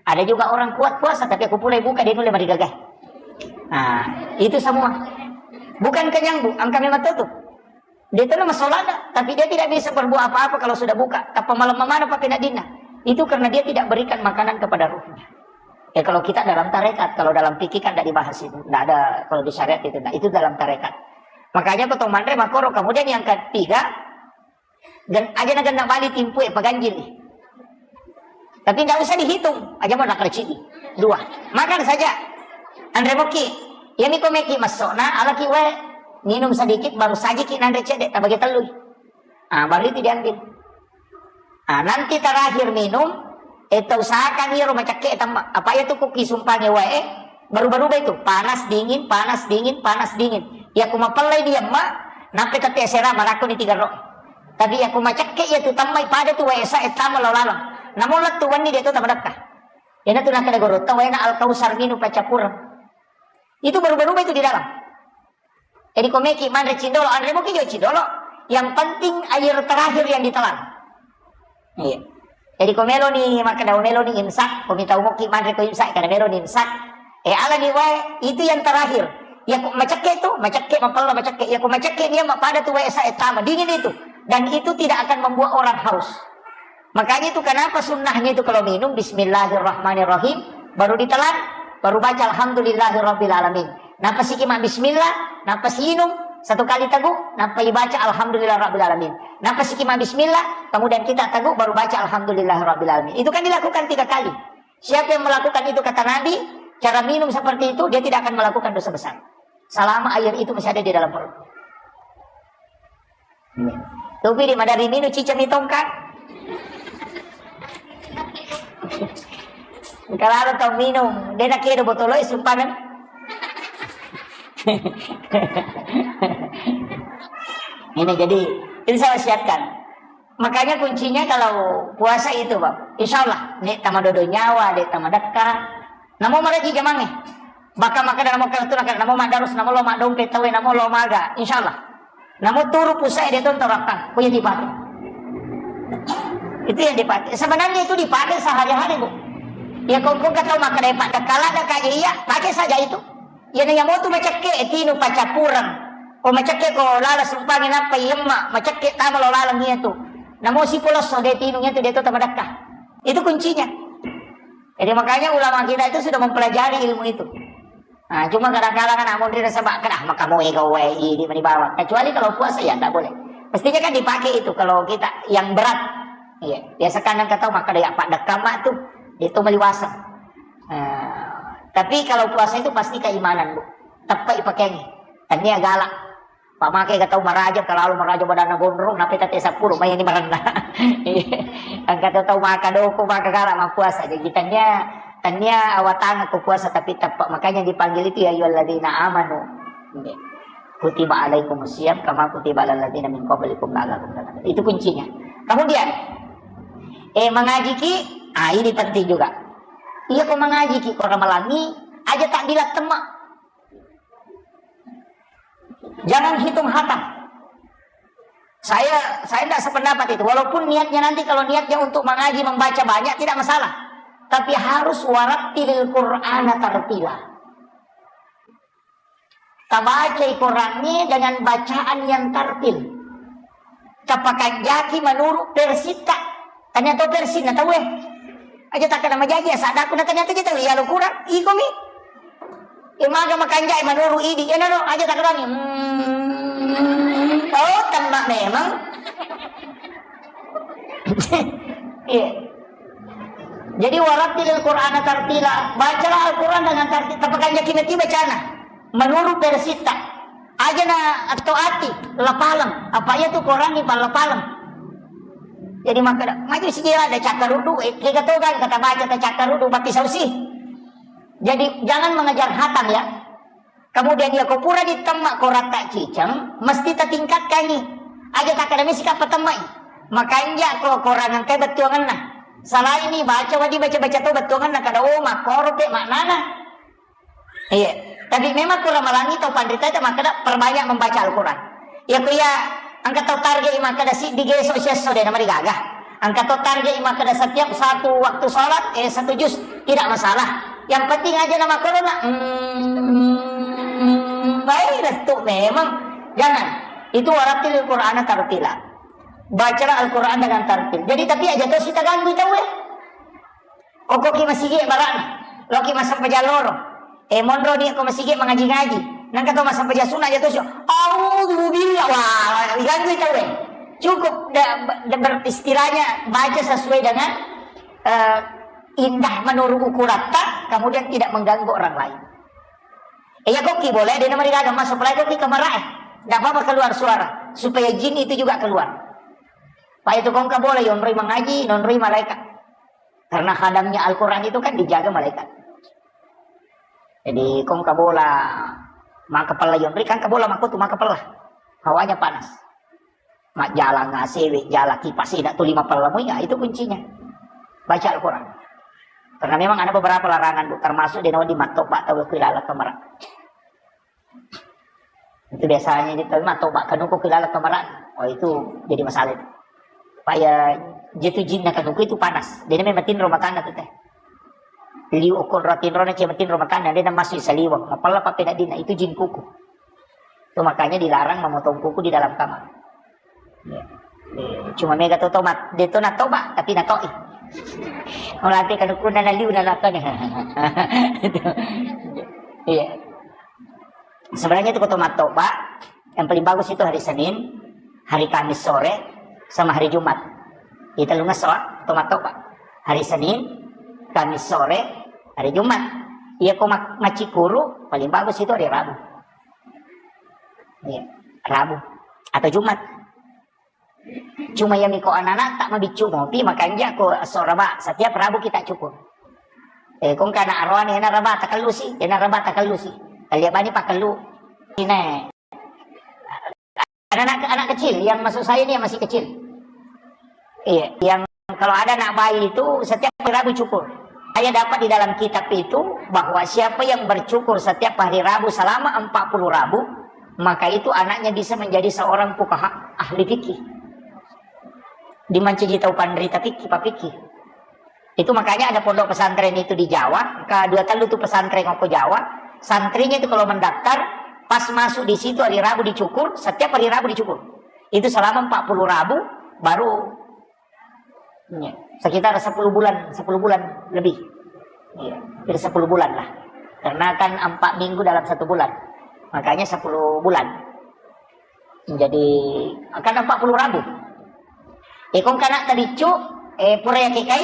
Ada juga orang kuat puasa tapi aku pulai buka dia nulle marigagai. Nah, itu semua. Bukan kenyang, Bu, angka memang tutup. Dia itu nama sholat, tapi dia tidak bisa berbuat apa-apa kalau sudah buka. Tappa malam mana pakai nadina. Itu karena dia tidak berikan makanan kepada ruhnya. Ya, kalau kita dalam tarekat, kalau dalam fikih kan tidak dibahas itu. Tidak ada, kalau di syariat itu tidak. Itu dalam tarekat. Makanya potong manre makoro. Kemudian yang ketiga, gen-, aja na genna bali timpu e paganjil. Tapi nggak usah dihitung. Aja mau nakal cidi. Dua. Makan saja. Anre moki. Ya miko meki masuk. Nah, alaki wae. Minum sedikit, baru saja ki nanre cedek. Tabagi telui. Ah, baru itu diambil. Ah, nanti terakhir minum, eh, usahakan iro macakke tamba. Apa ya tuh kuki sumpange wae, baru-baru itu panas dingin, panas dingin, panas dingin. Ya aku mapellai dia ma, nampe tapi esera marakko ni tiga ro. Tapi ya aku macakke ya tu tambai pada tu wae sa, eh, tama lo lalo. Namun lettu wani dia tu tama dakka. Iyanatu nakkeda gorotta waena Al-Kautsar minum paccappureng. Itu berubah-ubah itu di dalam. Jadi ko meki manre cindolo, anre moki jo cindolo. Yang penting air terakhir yang ditelan. Iya. Jadi ko meloni makkeda meloni imsak, ko mitau moki manre ko imsak, kada meloni imsak. Eh, alani wae, itu yang terakhir. Ya ko macekke itu, macekke mapella macekke. Ya ko macekke dia pada tu wae sa etama dingin itu. Dan itu tidak akan membuat orang haus. Makanya itu kenapa sunnahnya itu kalau minum bismillahirrahmanirrahim, baru ditelan, baru baca alhamdulillahirabbil alamin. Nappa siki ma bismillah, nappa siinung satu kali tegu, nappa ibaca alhamdulillahirabbil alamin. Nappa siki ma bismillah, kemudian kita tegu baru baca alhamdulillahirabbil alamin. Itu kan dilakukan tiga kali. Siapa yang melakukan itu kata Nabi, cara minum seperti itu, dia tidak akan melakukan dosa besar. Selama air itu masih ada di dalam perut. Tupi di madari minum cicami tongkang. Kalau tau minum, dia nak kira botol es sumpanan. Ini jadi, itu saya wasiatkan. Makanya kuncinya kalau puasa itu, Bang. Insya Allah, nek tamadodo nyawa, nek tamadekka. Namo maraji jamangnge. Baka makkeda namo kartu, namo madarus, namo lo maddompe tawe, namo lo maga. Insya Allah. Namo turu pusai dia tonton rakang. Ko yang dipakai. Itu yang dipakai. Sebenarnya itu dipakai sehari-hari, Bu. Ya, kau, kau kata makkeda, Pak, dekala ada kaja iya, pakai saja itu. Iyana iya motu macekke, tinu paccappureng. Ko macekke ko lala sumpangi nappa iyemma, macekke tama lo laleng iya tu. Namo sipulosso de tinu iya tu de to tamadekka. Itu kuncinya. Jadi makanya ulama kita itu sudah mempelajari ilmu itu. Nah, cuma kadang-kadang anak mondri nasaba kada maka mau ega wae ini mani bawa. Kecuali kalau puasa ya tidak boleh. Mestinya kan dipakai itu kalau kita yang berat. Iya, biasa kan kata maka dia pak dekam tu, itu meliwasa. Nah, tapi kalau puasa itu pasti keimanan, Bu. Tepat pakainya. Tania galak. Pamake ga tau maraja, kalau maraja badanna gondrong, nape tate sepuluh, mai ni marenna. Angka tau maka doko, maka galak, maka puasa. Jadi tania, tania awatang aku puasa tapi tepat. Makanya dipanggil itu ya ayyuhalladzina amanu. Kutiba alaikumus siyam kama kutiba alal ladzina min qablikum la'allakum tattaqun. Itu kuncinya. Kemudian, eh, mengaji ki, ah, ini penting juga. Iya, ko mengaji ki, ko ramalangi, aja tak bilang temak. Jangan hitung hatam. Saya saya tidak sependapat itu. Walaupun niatnya nanti kalau niatnya untuk mengaji membaca banyak tidak masalah. Tapi harus warattilil Qur'ana tartila. Tabacai Qurangnge dengan bacaan yang tartil. Tapakanjaki menurut versitta. Tanya tau versi na tau eh. Aja tak kena majaji, asadaku na tanya tau iya lo kurang. Iko mi. Imaga makanjai menurut idi. Eno no, aja tak kena. Hmm. Oh, temma memang. Iya. Jadi warattilil Qur'ana tartila. Bacalah Al-Quran dengan tartil. Tapakanjaki mati bacana. Menurut versitta. Aja na atau ati lapaleng. Apa iya tu Quran ni lapaleng. Jadi maka maju sijila ada cakar rudu. Eh, kega toga kata baca ta cakar rudu papi sausi. Jadi jangan mengejar hatam ya. Kemudian iya ko pura ditemma ko ratta ciceng, mesti tatingkatkangi. Aja takkeda misi kappa temmai. Makanja ko korang engkai bettuangenna. Salaini baca wadi baca-baca to bettuangenna kada oh makkoro pe maknana. Iya. Tapi memang ko ramalangi tau panrita itu makkeda perbanyak membaca Al-Quran. Iya ko iya engka tau target makkeda siddi geso siesso de namarigaga. Engka to target makkeda setiap satu waktu sholat, eh, satu juz, tidak masalah. Yang penting aja nama corona. Hmm, baik, restu memang. Jangan. Itu warattilil Qur'ana tartila. Bacalah Al-Quran dengan tartil. Jadi tapi aja to sita ganggu tau eh. Koko ki masigi barang. Loki masempajang loro. Eh, monro ni ko masigi mangaji-ngaji. Nangka to masempajang sunat jatuh sih. Auzubillah. Wah, diganggu tau eh. Cukup da, da, ber-, istilahnya baca sesuai dengan eh, indah menurut ukuratta, kemudian tidak mengganggu orang lain. Eh, ya koki boleh, dia nama digaga masuk pelai koki kamar eh. Tidak apa-apa keluar suara, supaya jin itu juga keluar. Pak itu kongka boleh, yonroi mengaji, nonroi malaikat. Karena khadamnya Al-Quran itu kan dijaga malaikat. Jadi kongka bola maka pella yonroi kan kabola maka tu maka pella. Hawanya panas. Majjalang A C W, jalan kipas, tidak tu lima pella muinga, itu kuncinya. Baca Al-Quran. Karena memang ada beberapa larangan, Bu, termasuk de' nawedding mattoba tau ku ilalang kamara. Itu biasanya itu, tapi mattoba kanuku ku ilalang kamara. Oh, itu jadi masalah itu. Pak ya, jatuh jinna kanuku itu panas. De' na memang tinro matanna tu teh. Liu okko ro tinro na cia matinro matanna, de' na masuk saliweng. Mapella pappedaddinna, itu jin kuku. Itu makanya dilarang memotong kuku di dalam kamar. Ya. Eh, cuma mega to tomat, de' to natoba, tapi natoi. Mulai kanukunna naliu na lakone. Iya. Sebenarnya itu ko tomat toba, yang paling bagus itu hari Senin, hari Kamis sore, sama hari Jumat. Kita lu ngeso, tomat toba. Hari Senin, Kamis sore, hari Jumat. Iya ko mak-, macikuru, paling bagus itu hari Rabu. Iya, Rabu atau Jumat. Cuma ya miko anak-anak tak mabiccu mopi, makanya ko esso Raba, setiap Rabu kita cukur. Eh, kong kana aroane, ena Raba takellu si, ena Raba takellu si. Kalia bani pakellu. Ini. Anak-anak, anak kecil, yang maksud saya ini yang masih kecil. Iya, yang kalau ada anak bayi itu setiap hari Rabu cukur. Saya dapat di dalam kitab itu bahwa siapa yang bercukur setiap hari Rabu selama empat puluh Rabu, maka itu anaknya bisa menjadi seorang fuqaha, ahli fikih. Dimancaji tau panrita fikih, pak fikih. Itu makanya ada pondok pesantren itu di Jawa, ke dua tellu tu pesantren ko Jawa, santrinya itu kalau mendaftar, pas masuk di situ hari Rabu dicukur, setiap hari Rabu dicukur. Itu selama empat puluh Rabu, baru, ya, sekitar sepuluh bulan, sepuluh bulan lebih. Iya, hampir sepuluh bulan lah. Karena kan empat minggu dalam satu bulan. Makanya sepuluh bulan. Jadi, kan empat puluh Rabu. Eh, kong kana tabiccu, eh, pura yakekai,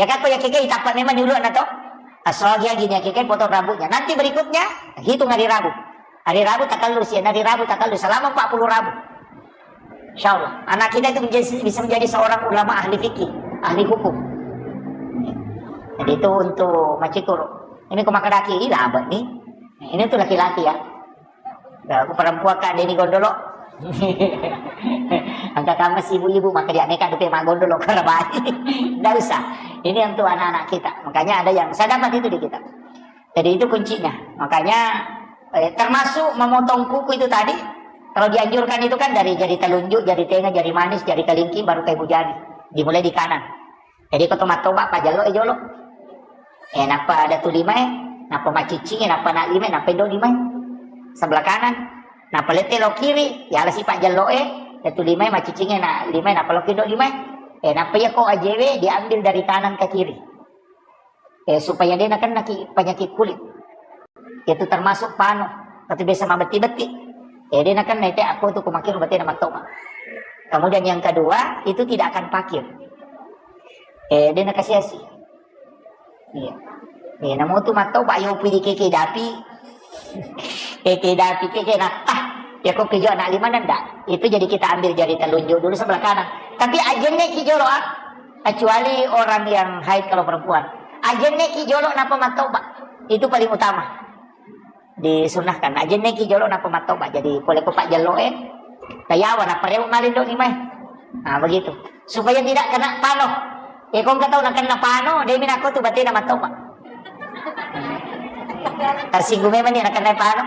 ya kako yakekai, tappa memang di ulu'na to. Assogi agi ni yakekai, potong rambutnya. Nanti berikutnya, hitung hari Rabu. Hari Rabu takellu si, hari Rabu takellu selama empat puluh Rabu. Insya Allah, anak kita itu menjadi, bisa menjadi seorang ulama ahli fikih, ahli hukum. Jadi itu untuk macikuru. Ini ko makkedaki, ih, labet nih. Ini untuk laki-laki ya. Kalau aku perempuan kan, ini gondolo. Angka kamu si ibu-ibu, maka dia neka dupe mak gondolo, karena baik. Nggak usah. Ini untuk anak-anak kita. Makanya ada yang, saya dapat itu di kitab. Jadi itu kuncinya. Makanya, eh, termasuk memotong kuku itu tadi, kalau dianjurkan itu kan dari jari telunjuk, jari tengah, jari manis, jari kelingking, baru ke ibu jari. Dimulai di kanan. Jadi ko tomat toba, pajello e jolo. Eh, nappa ada tu lima e, nappa maciccing e, nappa na lima e, nappa indo lima e. Sebelah kanan. Nappa lette lo kiri, ya ala si pajello e, ada tu lima e, maciccing e, na lima e, nappa lo indo lima e. Eh, nappa ya ko ajewe diambil dari kanan ke kiri. Eh, supaya dia nakennaki penyakit kulit. Itu termasuk pano, atau biasa mabetti-betti. Eh, dia nakennai te, aku tu kumakiru batena mattoba. Kemudian yang kedua, itu tidak akan pakir. Eh, dia nakasiasi. Iya. Eh, namu tu mattoba, yo pidi keke dapi. Keke dapi, keke nattah. Ya kok kejo anak lima nanda. Itu jadi kita ambil jari telunjuk dulu sebelah kanan. Tapi ajenne ki jolo, ah. Kecuali orang yang haid kalau perempuan. Ajenne ki jolo napa mattoba. Itu paling utama. Disunnahkan. Ajenne ki jolo napa mattoba. Jadi pole ko pak jelo e. Tayawa napa rewe malindo ni mai. Nah, begitu. Supaya tidak kena pano. Eh, kong katau na kena pano, dia mina ko tu batena mattoba. Tersinggung memang ni na kena pano.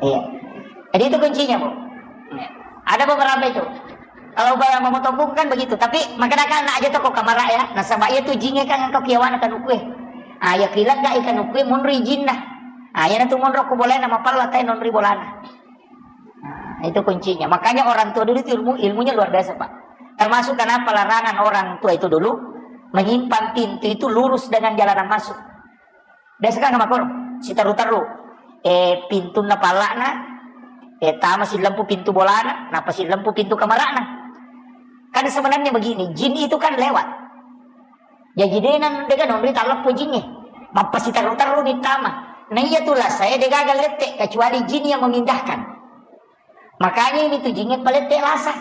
Iya. Jadi itu kuncinya, Bu. Ada beberapa itu. Kalau bayang memotong kuku kan begitu, tapi makanya kan aja toko kamar ya. Nasaba iya tu jinge kan engkau kiawana kan ukue. Ah, ya kilat gak ikan ukue munri jinna. Ah, ya tu monro ko boleh nama pala tai nonri bolana. Nah, itu kuncinya. Makanya orang tua dulu itu ilmu, ilmunya luar biasa, Pak. Termasuk kenapa larangan orang tua itu dulu menyimpan pintu itu lurus dengan jalanan masuk. Biasa kan sama koro, siteru-teru. Eh, pintunna pallakna, eh, tama si lempu pintu bolana, napa si lempu pintu kamarana. Kan sebenarnya begini, jin itu kan lewat. Jaji dena dega nonri talleppo jinge. Mappasiteru-teru ni tama. Nah iya tu lasa, eh, dega lette, kecuali jin yang memindahkan. Makanya ini tu jinnya palette lasa.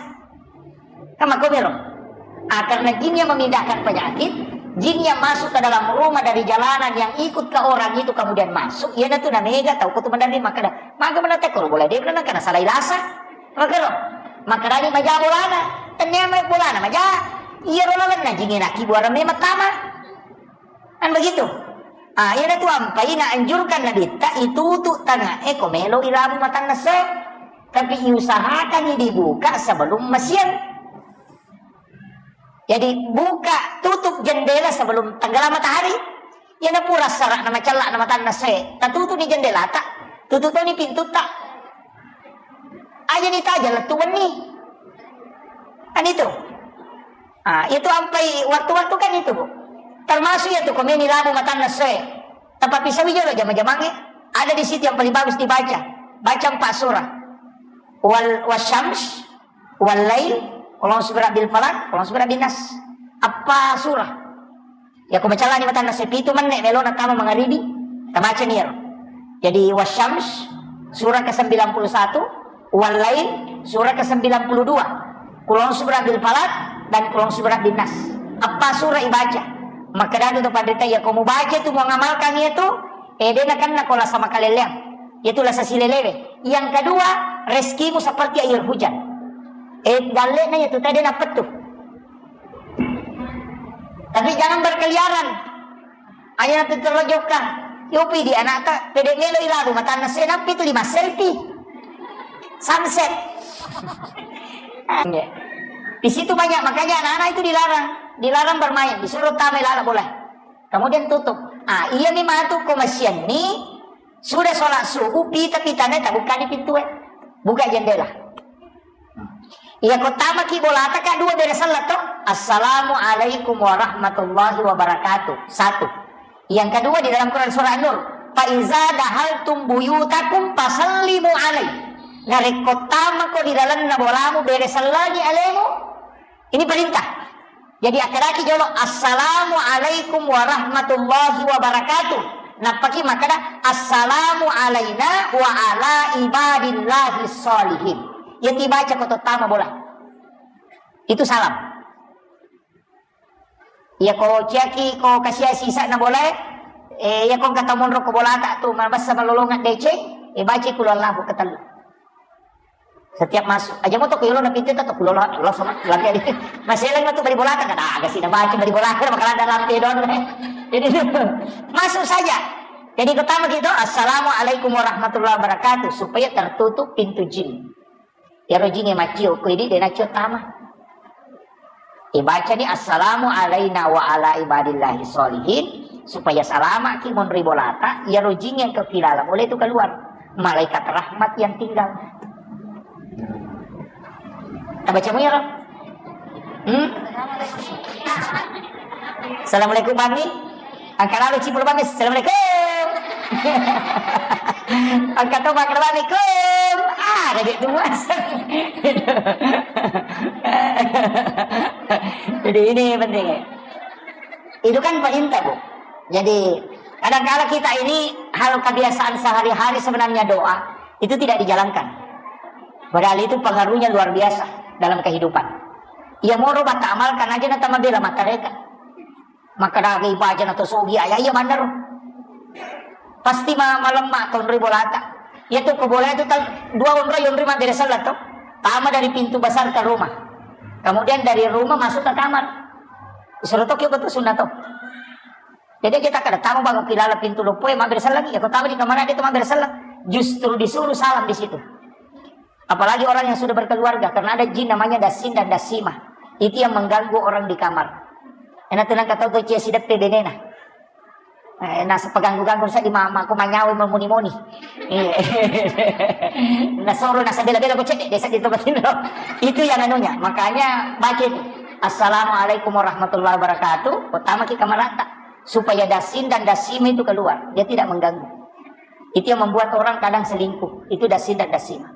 Kan makomero. Ah, karena jin yang memindahkan penyakit, jin yang masuk ke dalam rumah dari jalanan yang ikut ke orang itu kemudian masuk, iya tu namega tau ko tu mendaring makada. Maka mana tekor boleh dia karena salai lasa. Makaro. Makadani maja bolana. Tanya mai bolana maja. Iyaro lalenna jingnge nakkibuareng memeng tama. Kan begitu? Ah, iyanatu ampai naanjurkan Nabitta itutu tangae ko melo ilabu matanna essoe. Tapi iusahakan dibuka sebelum masiang. Jadi buka tutup jendela sebelum tenggelam matahari. Iyana pura sara'na macella'na matanna essoe, tatutu ni jendelata, tutu toni pintutta. Aja ni taja lettu wenni. Kan itu. Ah, itu ampai waktu-waktu kan itu, Bu. Termasuk ya tu komeni labu matanna essoe. Tapi sawi jolo jama-jamange. Ada di situ yang paling bagus dibaca. Baca empat surah. Wal wasyams, wal lail, qul a'udzu birabbil falaq, qul a'udzu birabbin nas. Apa surah? Ya, ko macellani matanna essoe pitu menne melona tama mangaribi, tabacani iyaro. Jadi, Wasyams, surah kesembilan puluh satu, Wal Lail, surah kesembilan puluh dua, Qul a'udzu birabbil falaq, dan Qul a'udzu birabbin nas. Apa surah ibaca? Makkeda tu panrita, ya, ko mubaca tu, muangamalkan iya tu, eh, de nakenna ko lasa makaleleang. Iya tu lasa silelewe. Yang kedua, rezekimu seperti air hujan. Eh, dalle'na iya tu tadi napettu. Tapi jangan berkeliaran. Aja na tu tello jokka. Yopi di anakta, pede melo ilabu matanna essoe, nampi tu lima selfie. Sunset. Di situ banyak, makanya anak-anak itu dilarang. Dilarang bermain, disuruh tama ilala bola. Kemudian tutup. Ah, iya mi matu ko masianni, sudah sholat subuh, pita-pitane tabukkani pintue. Buka jendela. Iya, ko tamaki bolata, Kak, dua bere selleng to. Assalamualaikum warahmatullahi wabarakatuh. Satu. Yang kedua, di dalam Quran surah An-Nur, "Fa iza dahaltum buyutakum fasallimu alaihi." Narekko tamako di lalenna bolamu, bere sellengi alemu. Ini perintah. Jadi, akkedaki jolo, "Assalamualaikum warahmatullahi wabarakatuh." Nappaki makkeda, "Assalamu alaina wa ala ibadillahi sholihin." Iya tibaca ko tottama bola. Itu salam. Iya ko ciaki ko kasiasi isa'na bolae, eh, iya ko engka tau monro ko bolata tu, mabessa malolongeng deceng, eh, bacai Qul Huwallahu ketellu. Setiap masuk, aja mo to ku yolona pintu to, ku lolo, lo sama, lagi ada. Masih lagi matu bali bolata, kan? Ah, gak sih, baca bali bolata, bakalan ada lampu don. Jadi, masuk saja. Jadi, pertama kita, "Assalamualaikum warahmatullahi wabarakatuh," supaya tertutup pintu jin. Iyaro jingnge maccio, ko idi de naccio tama. Ibacani, "Assalamu alaina wa ala ibadillahi sholihin," supaya salama'ki monri bolata, iyaro jingnge engka ki laleng, boleh itu keluar. Malaikat rahmat yang tinggal. Tabaca mo iyaro? Hmm? Assalamualaikum, Mami. Engka lalo cipulo bame, "Assalamualaikum." Engka to makkeda bame, "Kum." Ah, ada tu muas. Jadi ini penting. Itu kan perintah, Bu. Jadi kadang-kala kita ini hal kebiasaan sehari-hari sebenarnya doa itu tidak dijalankan. Padahal itu pengaruhnya luar biasa dalam kehidupan. Iya moro bata amalkan aja na tama bela matareka. Makkeda aga ibaca na to sogi aya iya manner. Pasti ma-, malemma to onroi bolata. Iya tu ko bola itu tal-, dua onroi, onroi mabbere selleng to. Tama dari pintu besar ke rumah. Kemudian dari rumah masuk ke kamar. Suruh to kio betul sunat to. Jadi kita kada tama bangun kilala pintu loppo ya mabbere selleng. Ya ko tama di kamar ada itu mabbere selleng. Justru disuruh salam di situ. Apalagi orang yang sudah berkeluarga, karena ada jin namanya Dasin dan Dasimah. Itu yang mengganggu orang di kamar. Ena tenang kata tu cia sideppe benena. Eh, nasa peganggu-ganggu sa di mama, aku manyawa memuni-muni. Iya. Nasoro, nasa bela-bela ku cedek, desa di tempat ini. Itu yang anunya. Makanya baca itu. "Assalamualaikum warahmatullahi wabarakatuh." Pertama kita merata. Supaya Dasin dan Dasimah itu keluar. Dia tidak mengganggu. Itu yang membuat orang kadang selingkuh. Itu Dasin dan Dasimah.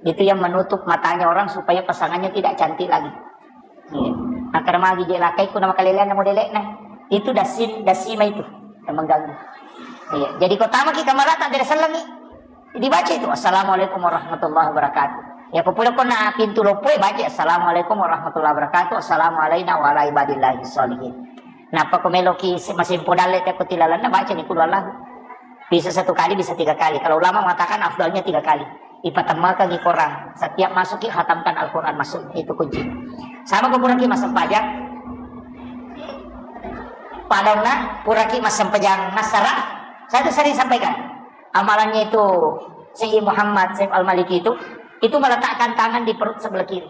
Itu yang menutup matanya orang supaya pasangannya tidak cantik lagi. Iya. Nah, karena magi je lakai ku nama kalelean nama delek nah. Itu Dasin, Dasimah itu yang mengganggu. Iya. Jadi ko tamaki kamar tak ada sellengi. Dibaca itu, "Assalamualaikum warahmatullahi wabarakatuh." Ya, ko pula ko na pintu loppo, baca, "Assalamualaikum warahmatullahi wabarakatuh. Assalamualaikum warahmatullahi wabarakatuh. Assalamualaikum warahmatullahi wabarakatuh." Napa ko meloki se-, masimpo dalle te ko tilalanna, baca ni Qul Huwallahu. Bisa satu kali, bisa tiga kali. Kalau ulama mengatakan afdalnya tiga kali. Ipatemmekeng i Quran. Setiap masuk ki khatamkan Al-Quran masuk. Itu kunci. Sama ko puraki massempajang. Padonna puraki massempajang nassara. Saya itu sering sampaikan. Amalannya itu Syekh Muhammad Syekh Al-Maliki itu, itu meletakkan tangan di perut sebelah kiri.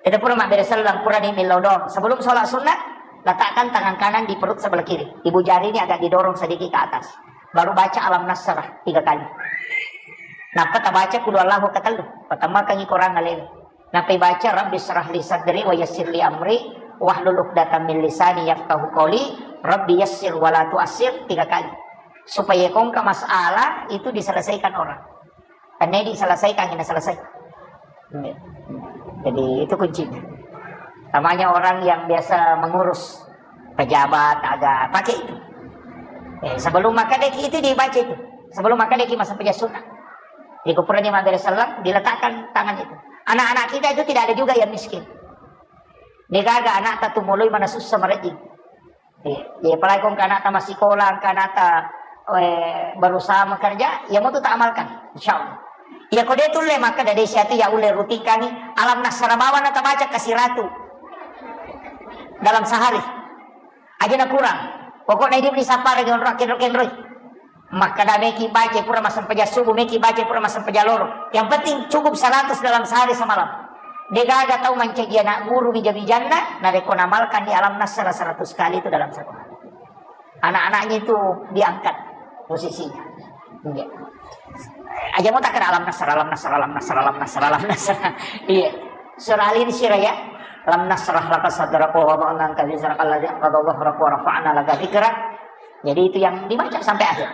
Kita pura mabbere selleng, pura di millau doang. Sebelum sholat sunnah, letakkan tangan kanan di perut sebelah kiri. Ibu jari ini agak didorong sedikit ke atas. Baru baca Alam Nasrah tiga kali. Nappa tabaca Qul Huwallahu ketellu. Patemmekeng i Quran alena. Nappa ibaca Rabbi syrah li sadri wa yassir li amri wahlul uqdatam min lisani yafqahu qawli. Rabbi yassir wa la tu'assir tiga kali. Supaya kongka masalah itu diselesaikan orang. Karena diselesaikan, kena selesai. Jadi itu kuncinya. Namanya orang yang biasa mengurus pejabat, agak pakai itu. Eh, sebelum makan deki itu dibaca itu. Sebelum makan deki masa peja sunnah. Di kuburannya mabbere selleng, diletakkan tangan itu. Anak-anak kita itu tidak ada juga yang miskin. Degaga anak tak tumului mana susah mereka. Iya, iya, apalagi kong ke anakta massikola, ke anakta, eh, berusaha makerja, iya motu ta amalkan, insya Allah. Iya, ko de tulle maka dari siatu ya ulle rutinkangi, Alam Nasrah bawang na tabaca kasiratu dalam sehari. Aja na kurang. Pokoknya hidup di sapara di onro kenro-kenroi. Makkeda meki baca pura massempajang subuh, meki baca pura massempajang loro. Yang penting cukup seratus dalam sehari semalam. Degaga tau mancaji anak guru bija-bijanna, narekko namalkan di Alam Nasrah seratus kali itu dalam satu hari. Anak-anaknya itu diangkat posisinya. Iya. Aja mau tak kena Alam Nasrah, Alam Nasrah, Alam Nasrah, Alam Nasrah, Alam Nasrah. Iya. Surah Al-Insyirah ya. Alam nasrah laka sadraka wa wada'na anka wizraka alladzi anqadha dhahrak wa rafa'na laka dzikrak. Jadi itu yang dibaca sampai akhir.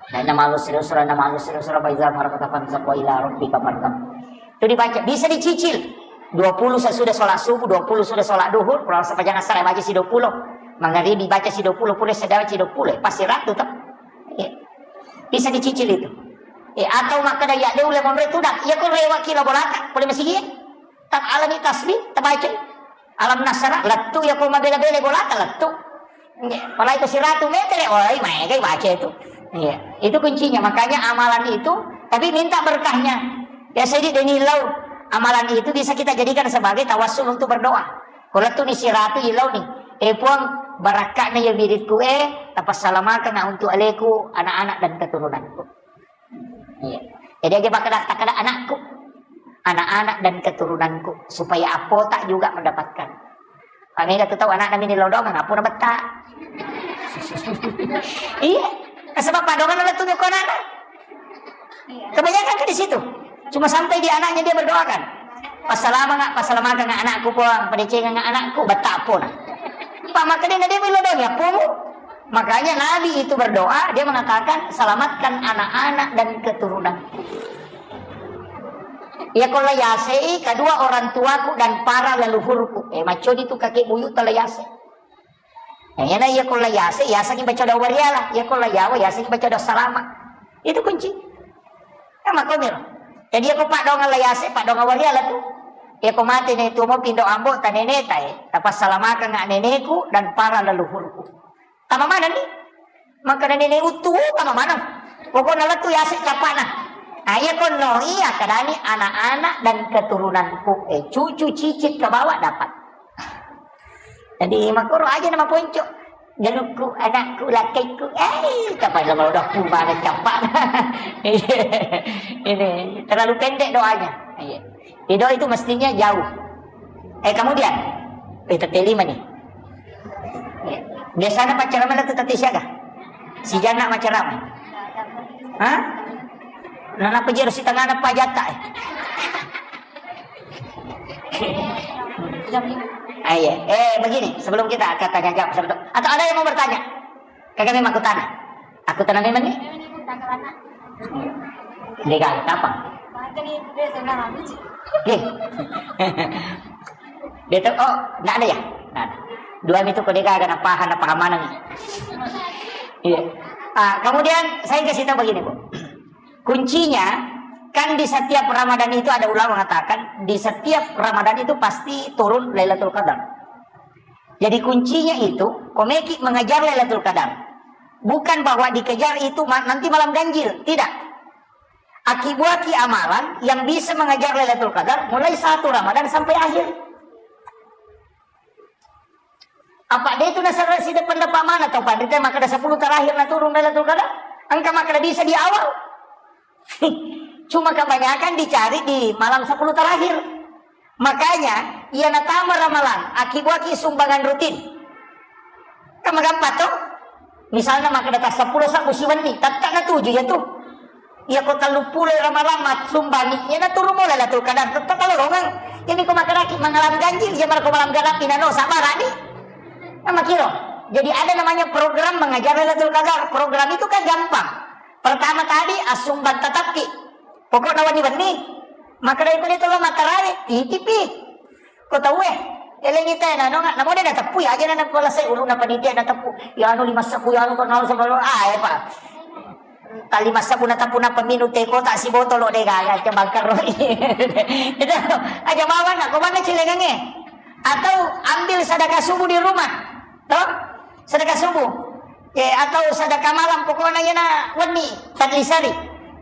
Nah, inna ma'al usri yusra, inna ma'al usri yusra, fa idza faragta fansab wa ila rabbika farghab. Itu dibaca, bisa dicicil. Dua puluh sesudah sholat subuh, dua puluh sudah sholat duhur, kurang sepanjang asar baca si dua puluh. Mangaribi baca si dua puluh, pura sedang baca si dua puluh, pasti ratu toh. Iya. Bisa dicicil itu. Eh, atau makkeda ya de ulle monro itu dah, iya ko rewa kilo bolata, boleh masih iya. Tak alami tasbih, tabaca. Alam nasrah, lettu ya ko mabela-bela bolata, lettu. Iya, apalagi ke siratu meter, oi, maega baca itu. Iya, itu kuncinya. Makanya amalan itu, tapi minta berkahnya. Ya, saya di Deni Lau, amalan itu bisa kita jadikan sebagai tawassul untuk berdoa. Kalau tuh ni siratu ilau ni, eh Puang, barakatna ya wiridku eh, tapassalamakana untuk aleku, anak-anak dan keturunanku. Iya. Jadi aja bakal kata anakku, anak-anak dan keturunanku, supaya apota juga mendapatkan. Kami nggak tahu anak kami di lodong, nggak pura betta. Iya. Sebab padongan itu kok anak. Kebanyakan kan di situ. Cuma sampai di anaknya dia berdoakan. Passalama nggak, passalamakan nggak anakku, Puang, padeceng nggak anakku, betta pun. Pak, makanya dia bilang dong ya, Puang. Makanya Nabi itu berdoa, dia mengatakan, "Selamatkan anak-anak dan keturunanku." Ya, kalau yasei kedua orang tuaku dan para leluhurku. Eh, macodi tu kakek buyut telah yasei. Nah, iyana iya ko la yase, yasengngi baca doa wariala. Iya ko la yawa, yasengngi baca doa salama. Itu kunci. Ya, makomiro. Jadi, iya ko padonga la yase, padonga wariala tu. Iya ko mate ne tuo mo pindo ambo ta nene ta e. Tapasalamakang neneku dan para leluhurku. Tama mana ni? Maka nene uttu, tama mana? Pokoknya lettu yase capana. Nah, iya ko no, iya kadani anak-anak dan keturunanku. Eh, cucu cicit ke bawah dapat. Jadi, makoro aja nama ponco. Galukku, anakku, lakaiku. Eh, kapan lo udah pun mana capak. Ini terlalu pendek doanya. Iya. Di doa itu mestinya jauh. Eh, kemudian, eh, tete lima nih. Iya. Biasanya pacaran mana tuh tete siaga? Si Jana pacaran. Hah? Nana pejero si tengah apa jatah? Eh? Ah, iya. Eh, begini, sebelum kita ke tanya jawab, sebelum, atau ada yang mau bertanya? Kakak memang aku tanya. Aku tanya memang nih. Dia gak apa? Oke. Dia tuh, oh, nggak ada ya? Nggak ada. Dua itu kok dia gak ada paham, ada paham mana nih? Iya. Ah, kemudian saya kasih tahu begini, Bu. Kuncinya, kan di setiap Ramadan itu ada ulama mengatakan, di setiap Ramadan itu pasti turun Lailatul Qadar. Jadi kuncinya itu, komeki mengejar Lailatul Qadar. Bukan bahwa dikejar itu ma-, nanti malam ganjil, tidak. Akibuaki amalan yang bisa mengejar Lailatul Qadar mulai satu Ramadan sampai akhir. Apa de tu nasara sida pendapat mana tau panrita makkeda sepuluh terakhir na turun Lailatul Qadar? Engka makkeda bisa di awal. Cuma kebanyakan dicari di malam sepuluh terakhir. Makanya, iya natama ramalang, akibuaki sumbangan rutin. Kan magampang to? Misalnya makkeda ta seppulo sabbu siwenni, tette natuju ya tu. Iya ko tellu pulo ramalang mat sumbangi, iya naturu mo Lailatul Qadar, tette kalolongeng. Jadi ko makkedaki mangalam ganjil, iya mara ko malam ganap inano sabarani. Nah, makiro. Jadi ada namanya program mengejar Lailatul Qadar. Program itu kan gampang. Pertama tadi, assumbang tatappi. Pokokna wenni-wenni. Makkeda iko de tollo mattarawe, titipi. Ko tauwe, elengi te na nonga, namo de nateppu ya aja na nakuala sai uluna panitia nateppu. Ya anu lima sebbu, ya anu ko nol sebbu, ah, ya, Pak. Tali masa puna tapuna peminu teko tak si botol de gaga ke bangker. Itu aja bawa nak ko mana cilengange. Atau ambil sedekah subuh di rumah. Toh? Sedekah subuh. Eh, atau sedekah malam pokoknya ya nak wenni tadlisari.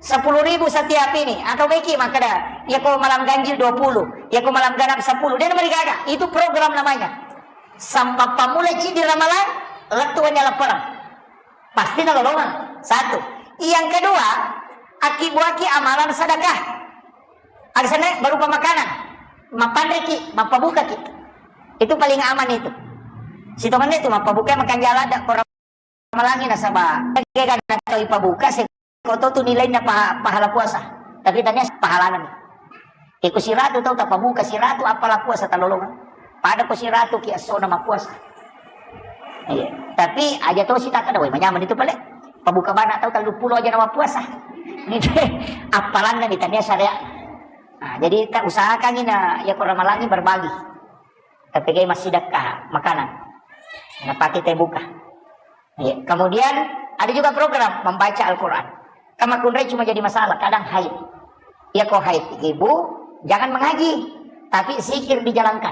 Sepuluh ribu setiap ini atau beki makkeda ya ko malam ganjil dua puluh, ya ko malam ganap sepuluh. Dia nomor gaga. Itu program namanya. Sampai pamulai di ramalang, lettu wanya laparan. Pasti nalolongeng. Satu. Yang kedua, akibuaki amalan sedekah. Arsene berupa makanan. Mapanreki, mappabukaki. Itu paling aman itu. Sitongenna itu mappabuka makan jalan dak korang malangi nasaba. Kega na tau ipabuka se Ko to tu nilainna paha-, pahala puasa. Tapi tania pahalana mi. Ke ko siratu tau tapabuka siratu apala puasa talolongan. Pada ko siratu ki essona mappuasa. Iya. Tapi aja to sitaka dawai manyameng itu pale. Pabuka bana tau tellu pulo aja na mappuasa. Ini apalanna mi tania syariat. Nah, jadi tak usahakan ini ya ko ramalangi berbagi. Tapi kayak masih dekat makanan. Napake teh buka. Iya. Kemudian ada juga program membaca Al-Quran. Kamu kunrai cuma jadi masalah, kadang haid. Ya kok haid, ibu jangan mengaji, tapi zikir dijalankan.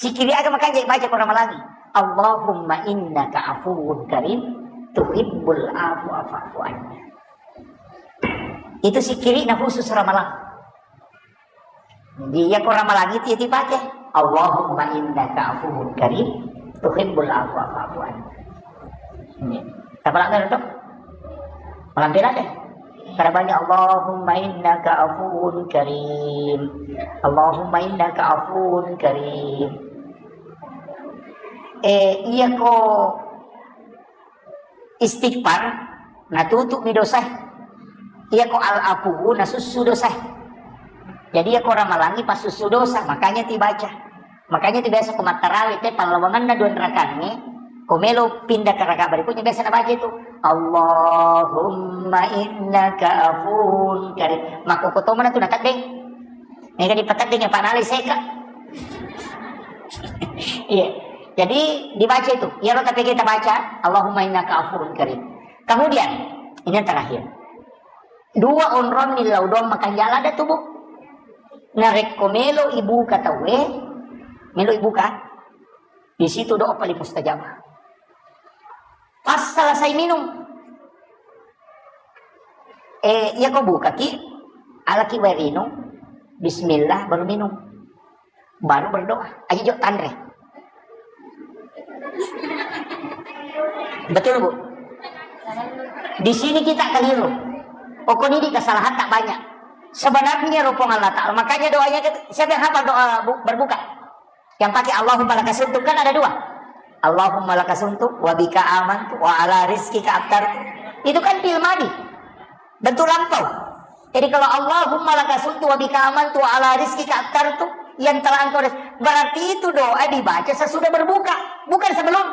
Zikir agama kan jadi baca Quran lagi. Allahumma innaka afuwun karim, tuhibbul afwa fa'fu anni. Itu zikirina khusus ramalang. Jadi, iya ko ramalangi ti, ti pake. Allahumma innaka afuwun karim, tuhibbul afwa fa'fu anni. Ini. Tapalak kan tu? Malam pira deh. Karena banyak Allahumma innaka afuwun karim. Allahumma innaka afuwun karim. Eh, iya ko istighfar, natutu'mi dosa. Iya ko al-afu, nasussu dosa. Jadi iya ko ramalangi pasussu dosa, makanya tibaca. Makanya ti biasa ko mattarawe te pallawanganna dua rakaangnge, ko melo pindah ke rakaat berikutnya biasa nabaca itu. Allahumma innaka afuwun karim. Mako ko tomana tu nateddeng. Mega dipateddeng ya panale seka. Iya. Jadi dibaca itu. Iya lo tapi kita baca Allahumma innaka afuwun karim. Kemudian ini yang terakhir. Dua onrong millau doang makan jala ada tubuh. Narekko melo ibuka tauwe, melo ibuka. Di situ doa paling mustajab. Pas selesai minum. Eh, iya ko bukaki, alaki wae rinung, bismillah baru minum. Baru berdoa. Aja jok tanre. Betul, Bu? Di sini kita keliru. Pokoknya di kesalahan tak banyak. Sebenarnya rupung Allah Ta'ala. Makanya doanya kita, siapa yang hafal doa bu-, berbuka? Yang pakai Allahumma lakasumtu kan ada dua. Allahumma lakasumtu wa bika amantu wa ala rizkika aftartu. Itu kan fi'il madi. Bentuk lampau. Jadi kalau Allahumma lakasumtu wa bika amantu wa ala rizkika aftartu yang telah engkau rizki, berarti itu doa dibaca sesudah berbuka, bukan sebelum.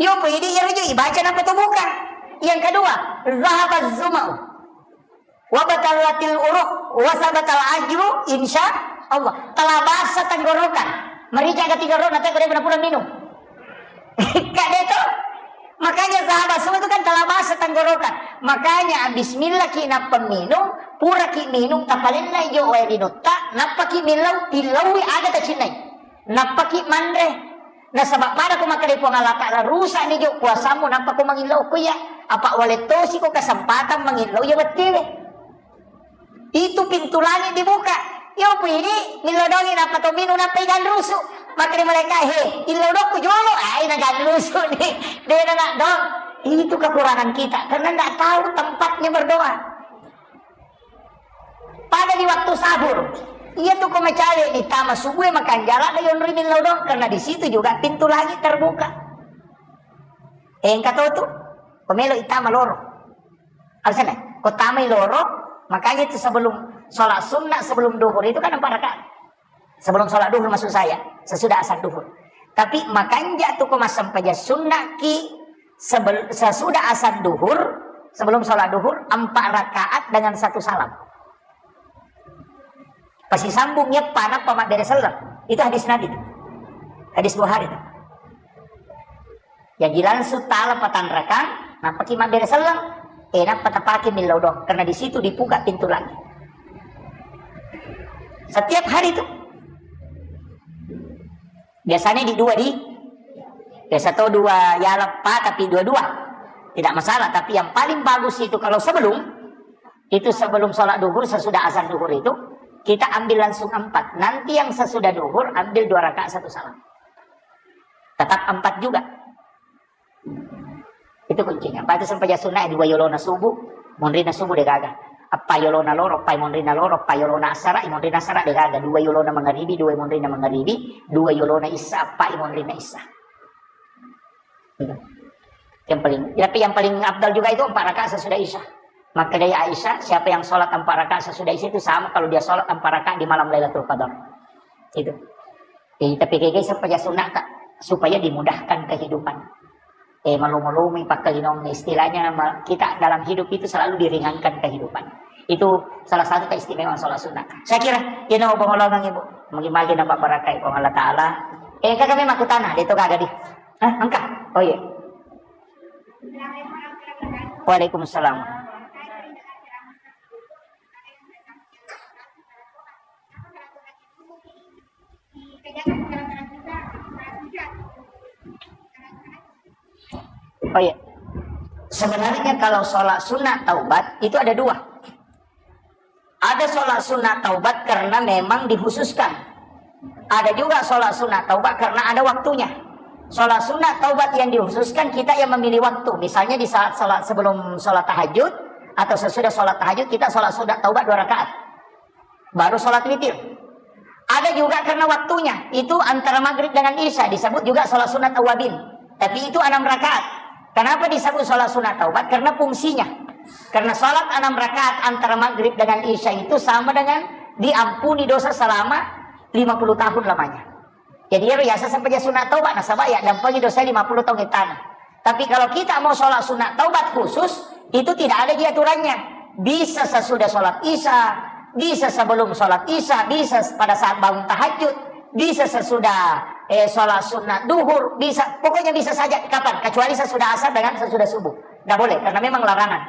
Yo, jadi ya rujuk ibaca napa tu buka. Yang kedua, zahabaz zuma'u. Wa batalatil uruq, wa sabatal ajru, insya Allah. Telah basah tenggorokan. Merica ke tiga rona, teh, kode pura minum. Kak Deto, makanya sahabat semua itu kan telah basah tenggorokan. Makanya bismillah ki nappa minum, pura ki minum, tapalenna ijo wae rinutta, nappa ki millau, tillaui aga tacinnai. Nappa ki manre. Nasaba pada ko makkeda Puang Allah Ta'ala, rusak ni jo puasamu, nappa ko mangillau ko iya. Apa' walettosiko kesempatan mangillau iya bettiwe. Itu pintu langit dibuka. Yo pini millau dongi nappa to minung nappa iganrusu. Makkeda malaikat, "He, illau dokku jolo." Ai naganrusu ni. De' na dong. Itu kekurangan kita karena ndak tahu tempatnya berdoa. Pada di waktu sahur, iya tu ko macawe' ni tama subuh e makanjala' da yonroi millau dong karena di situ juga pintu langit terbuka. Engka to tu, ko melo' itama loro. Alasanna, ko tamai loro, makanya itu sebelum sholat sunnah, sebelum duhur itu kan empat rakaat. Sebelum sholat duhur maksud saya, sesudah asar duhur. Tapi makanja tu ko massempajang sunnah ki sebel-, sesudah asar duhur, sebelum sholat duhur, empat rakaat dengan satu salam. Pasisambung eppa nappa mabbere selleng. Itu hadis Nabi tu. Hadis Bukhari tu. Jaji langsung tala patanrakang, nappaki mabbere selleng, eh, nappa tapake millau doang, karena di situ dibuka pintu langit. Setiap hari tu. Biasanya di dua di, biasa to dua yala pa, tapi dua-dua. Tidak masalah, tapi yang paling bagus itu kalau sebelum, itu sebelum sholat duhur, sesudah azan duhur itu, kita ambil langsung empat. Nanti yang sesudah duhur, ambil dua rakaat satu salam. Tetap empat juga. Itu kuncinya. Apa itu sempajang sunnah dua yolona subuh, monrina subuh de' gaga. Apa yolona loro, apa monrina loro, apa yolona asara, monrina asara de' gaga. Dua yolona mangaribi, dua monrina mangaribi, dua yolona isya, apa monrina isya. Yang paling, tapi yang paling afdal juga itu empat rakaat sesudah isya. Maka dari Aisyah, siapa yang sholat empat rakaat sesudah isya itu sama kalau dia sholat empat rakaat di malam Lailatul Qadar. Itu. Eh, tapi kayak sempajang sunnah, Kak, supaya dimudahkan kehidupan. Eh, malu-malumi pakkalinong, istilahnya ma-, kita dalam hidup itu selalu diringankan kehidupan. Itu salah satu keistimewaan sholat sunnah. Saya kira, ini mau pengolongan Ibu. Mungkin-mungkin nampak barakai Puang Allah Ta'ala. Eh, kakak memang aku tanah, dia itu kagak di. Hah, engkah? Oh iya. Waalaikumsalam. Oh iya. Sebenarnya kalau sholat sunnah taubat itu ada dua. Ada sholat sunnah taubat karena memang dikhususkan. Ada juga sholat sunnah taubat karena ada waktunya. Sholat sunnah taubat yang dikhususkan kita yang memilih waktu. Misalnya di saat sholat sebelum sholat tahajud atau sesudah sholat tahajud kita sholat sunnah taubat dua rakaat. Baru sholat witir. Ada juga karena waktunya, itu antara maghrib dengan isya, disebut juga sholat sunat awabin. Tapi itu enam rakaat. Kenapa disebut sholat sunat taubat? Karena fungsinya. Karena sholat enam rakaat antara maghrib dengan isya itu sama dengan diampuni dosa selama lima puluh tahun lamanya. Jadi, iyaro yaseng sempajang sunat taubat, nasaba yaddampengi dosa lima puluh taung ettana. Tapi kalau kita mau sholat sunat taubat khusus, itu tidak ada ji aturannya. Bisa sesudah sholat isya, bisa sebelum sholat isya, bisa pada saat bangun tahajud, bisa sesudah, eh, sholat sunat duhur, bisa, pokoknya bisa saja kapan, kecuali sesudah asar dengan sesudah subuh. Nggak boleh, karena memang larangan.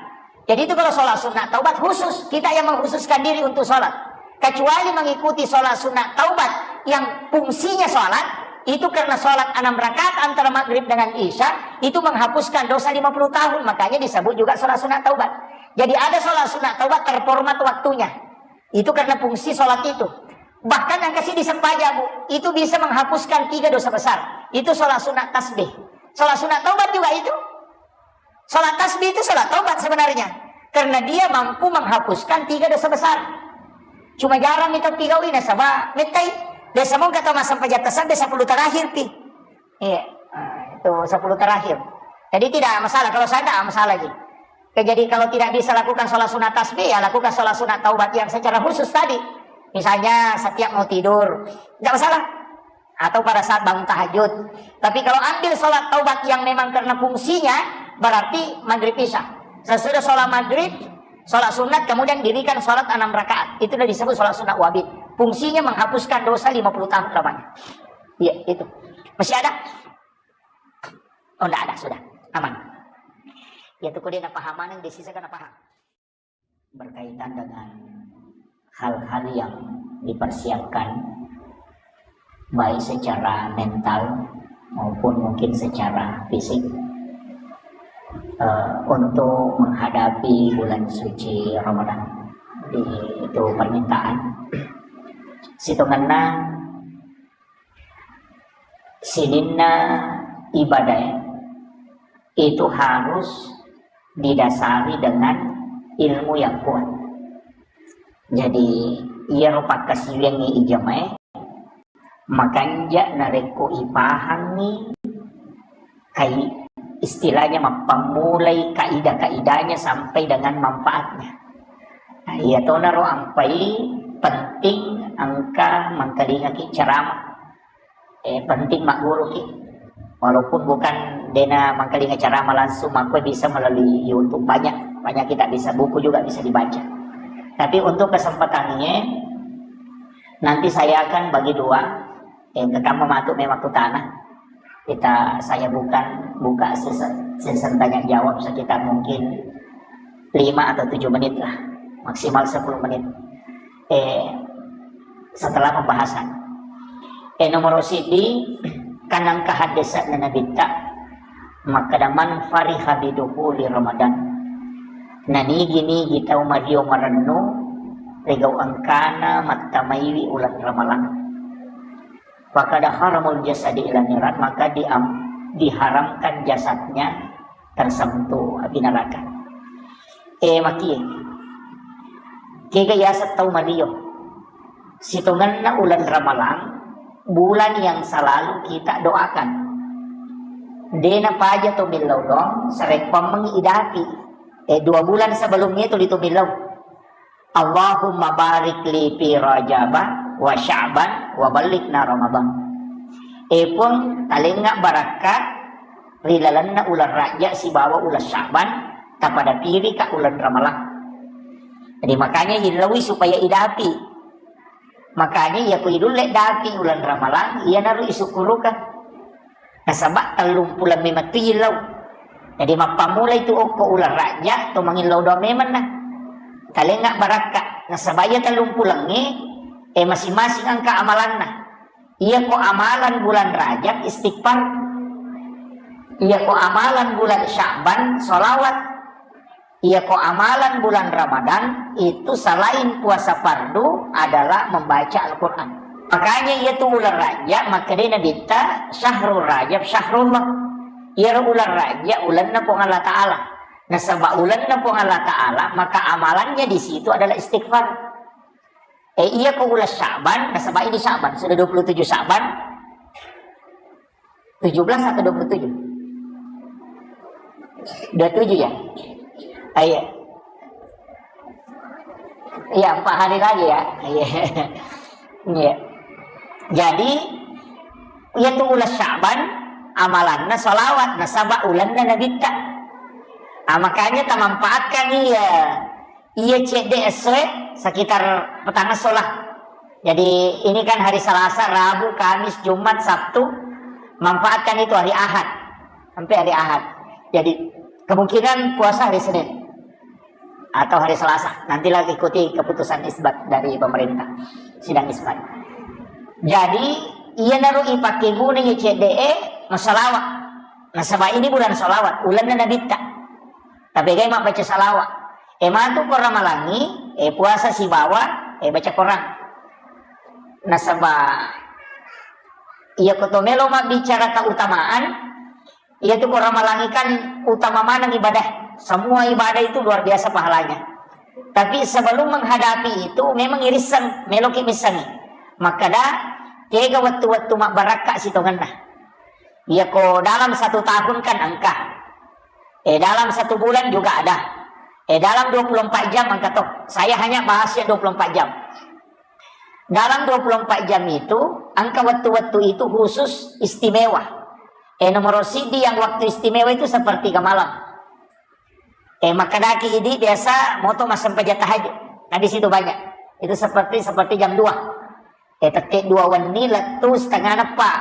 Jadi itu kalau sholat sunat taubat khusus, kita yang mengkhususkan diri untuk sholat. Kecuali mengikuti sholat sunat taubat yang fungsinya sholat, itu karena sholat enam rakaat antara maghrib dengan isya, itu menghapuskan dosa lima puluh tahun, makanya disebut juga sholat sunat taubat. Jadi ada sholat sunat taubat terhormat waktunya. Itu karena fungsi sholat itu. Bahkan yang kasih disempajang, Bu, itu bisa menghapuskan tiga dosa besar. Itu sholat sunat tasbih. Sholat sunat taubat juga itu. Sholat tasbih itu sholat taubat sebenarnya. Karena dia mampu menghapuskan tiga dosa besar. Cuma jarang itu pigawi nasaba mettai. Biasa mong kata masa pajak tasabbe sepuluh terakhir pi. Iya, nah, itu sepuluh terakhir. Jadi tidak masalah, kalau saya tidak masalah lagi. Oke, jadi kalau tidak bisa lakukan sholat sunat tasbih, ya lakukan sholat sunat taubat yang secara khusus tadi. Misalnya setiap mau tidur, nggak masalah. Atau pada saat bangun tahajud. Tapi kalau ambil sholat taubat yang memang karena fungsinya, berarti maghrib isya. Sesudah sholat maghrib, sholat sunat, kemudian dirikan sholat enam rakaat. Itu udah disebut sholat sunat wabit. Fungsinya menghapuskan dosa lima puluh tahun lamanya. Iya, itu. Masih ada? Oh, ndak ada, sudah. Aman. Ya, tuh, dia paham mana yang disisa karena paham. Berkaitan dengan hal-hal yang dipersiapkan, baik secara mental maupun mungkin secara fisik. eh, untuk menghadapi bulan suci Ramadan. Jadi, itu permintaan. Sitongenna sininna ibadah itu harus didasari dengan ilmu yang kuat. Jadi, iyaro pakkasiwiangngi ijamae, makanja narekko ipahangngi kai-, istilahnya mappammulai kaidah-kaidahnya sampai dengan manfaatnya. Nah, iya tonaro ampai penting engka mengkalingaki ceramah. Eh, penting magguruki. Walaupun bukan dena mengkalinga ceramah langsung, makko bisa melalui YouTube. Banyak, banyak kita bisa, buku juga bisa dibaca. Tapi untuk kesempatan ini, nanti saya akan bagi dua. Eh, engka kamma matu memang kutana. Kita, saya bukan buka sesi, sesi tanya jawab sekitar mungkin lima atau tujuh menit lah, maksimal sepuluh menit. Eh, setelah pembahasan. Eh, nomor siji, kan engka haddese'na Nabitta, makkeda, "Man fariha bidukhuli Ramadan." Nanigi-nigi tau mario marennu ri gau engkana mattamaiwi uleng Ramalang. Fakada haramul jasadi ila niran, maka diam-, diharamkan jasadnya tersentuh api neraka. Eh, makie. Kega yaseng tau mario. Sitongenna uleng Ramalang, bulan yang selalu kita doakan. Dena paja to millau doang, sarekkuammengngi idapi. Eh, dua bulan sebelumnya itu itu millau. Allahumma barik li fi Rajaba wa Sya'ban wa ballighna Ramadan. Eh, Puang, talengnga barakka ri lalenna uleng Rajab sibawa uleng Sya'ban, tapada pirika uleng Ramalang. Jadi, makanya illaui supaya idapi. Makanya, iya ko idulle dapi uleng Ramalang, iyanaro isukkuruka. Nasaba tellung puleng memeng tu illau. Jadi, mappammula itu okko uleng Rajab, to mangillau doang memeng na. Talengnga barakka. Nasaba iya tellung pulengnge, eh, masing-masing engka amalanna. Iya ko amalan bulan Rajab, istighfar. Iya ko amalan bulan Sya'ban, sholawat. Iya ko amalan bulan Ramadan itu selain puasa fardu adalah membaca Al-Quran. Makanya iya tu uleng Rajab, makkedai Nabitta, "Syahrul Rajab syahrullah." Iyaro uleng Rajab ulenna Puang Allah Ta'ala. Nasaba ulenna Puang Allah Ta'ala, maka amalannya di situ adalah istighfar. Eh, iya ko uleng Sya'ban, nasaba ini Sya'ban, sudah dua puluh tujuh Sya'ban. Tujuh belas atau dua puluh tujuh? Dua puluh tujuh ya? Ah, iya. Iya, empat hari lagi ya. Iya. Iya. Jadi, iya tu uleng Sya'ban, amalanna sholawat, nasaba ulenna Nabitta. Ah, makanya tamanfaatkan iya. Iya, cedde essoe sekitar petang esso lah. Jadi, ini kan hari Selasa, Rabu, Kamis, Jumat, Sabtu. Manfaatkan itu hari Ahad. Sampai hari Ahad. Jadi, kemungkinan puasa hari Senin atau hari Selasa. Nantilah ikuti keputusan isbat dari pemerintah. Sidang isbat. Jadi, iya naru ipake guna iya cedde e, masalawat. Nasaba ini bulan salawat, ulenna Nabitta. Tapi gai mabbaca salawat. E matu ko Ramalangi, e puasa sibawa, e baca Quran. Nasaba, iya ko to melo mabbicara keutamaan, iya tu ko Ramalangi kan utama maneng ibadah. Semua ibadah itu luar biasa pahalanya. Tapi sebelum menghadapi itu, memang irisseng, meloki missengi. Makkada, kega wettu-wettu mabbarakka sitongenna. Iya ko dalam satu tahun kan engka. Eh, dalam satu bulan juga ada. Eh, dalam dua puluh empat jam engka to. Saya hanya bahas yang dua puluh empat jam. Dalam dua puluh empat jam itu, engka wettu-wettu itu khusus istimewa. Eh, nomor sidi yang waktu istimewa itu sepertiga malam. Eh, makkadaki idi biasa moto massempajang tahajud. Nah, di situ banyak. Itu seperti, seperti jam dua. Eh, tette dua wenni lettu setengah eppa.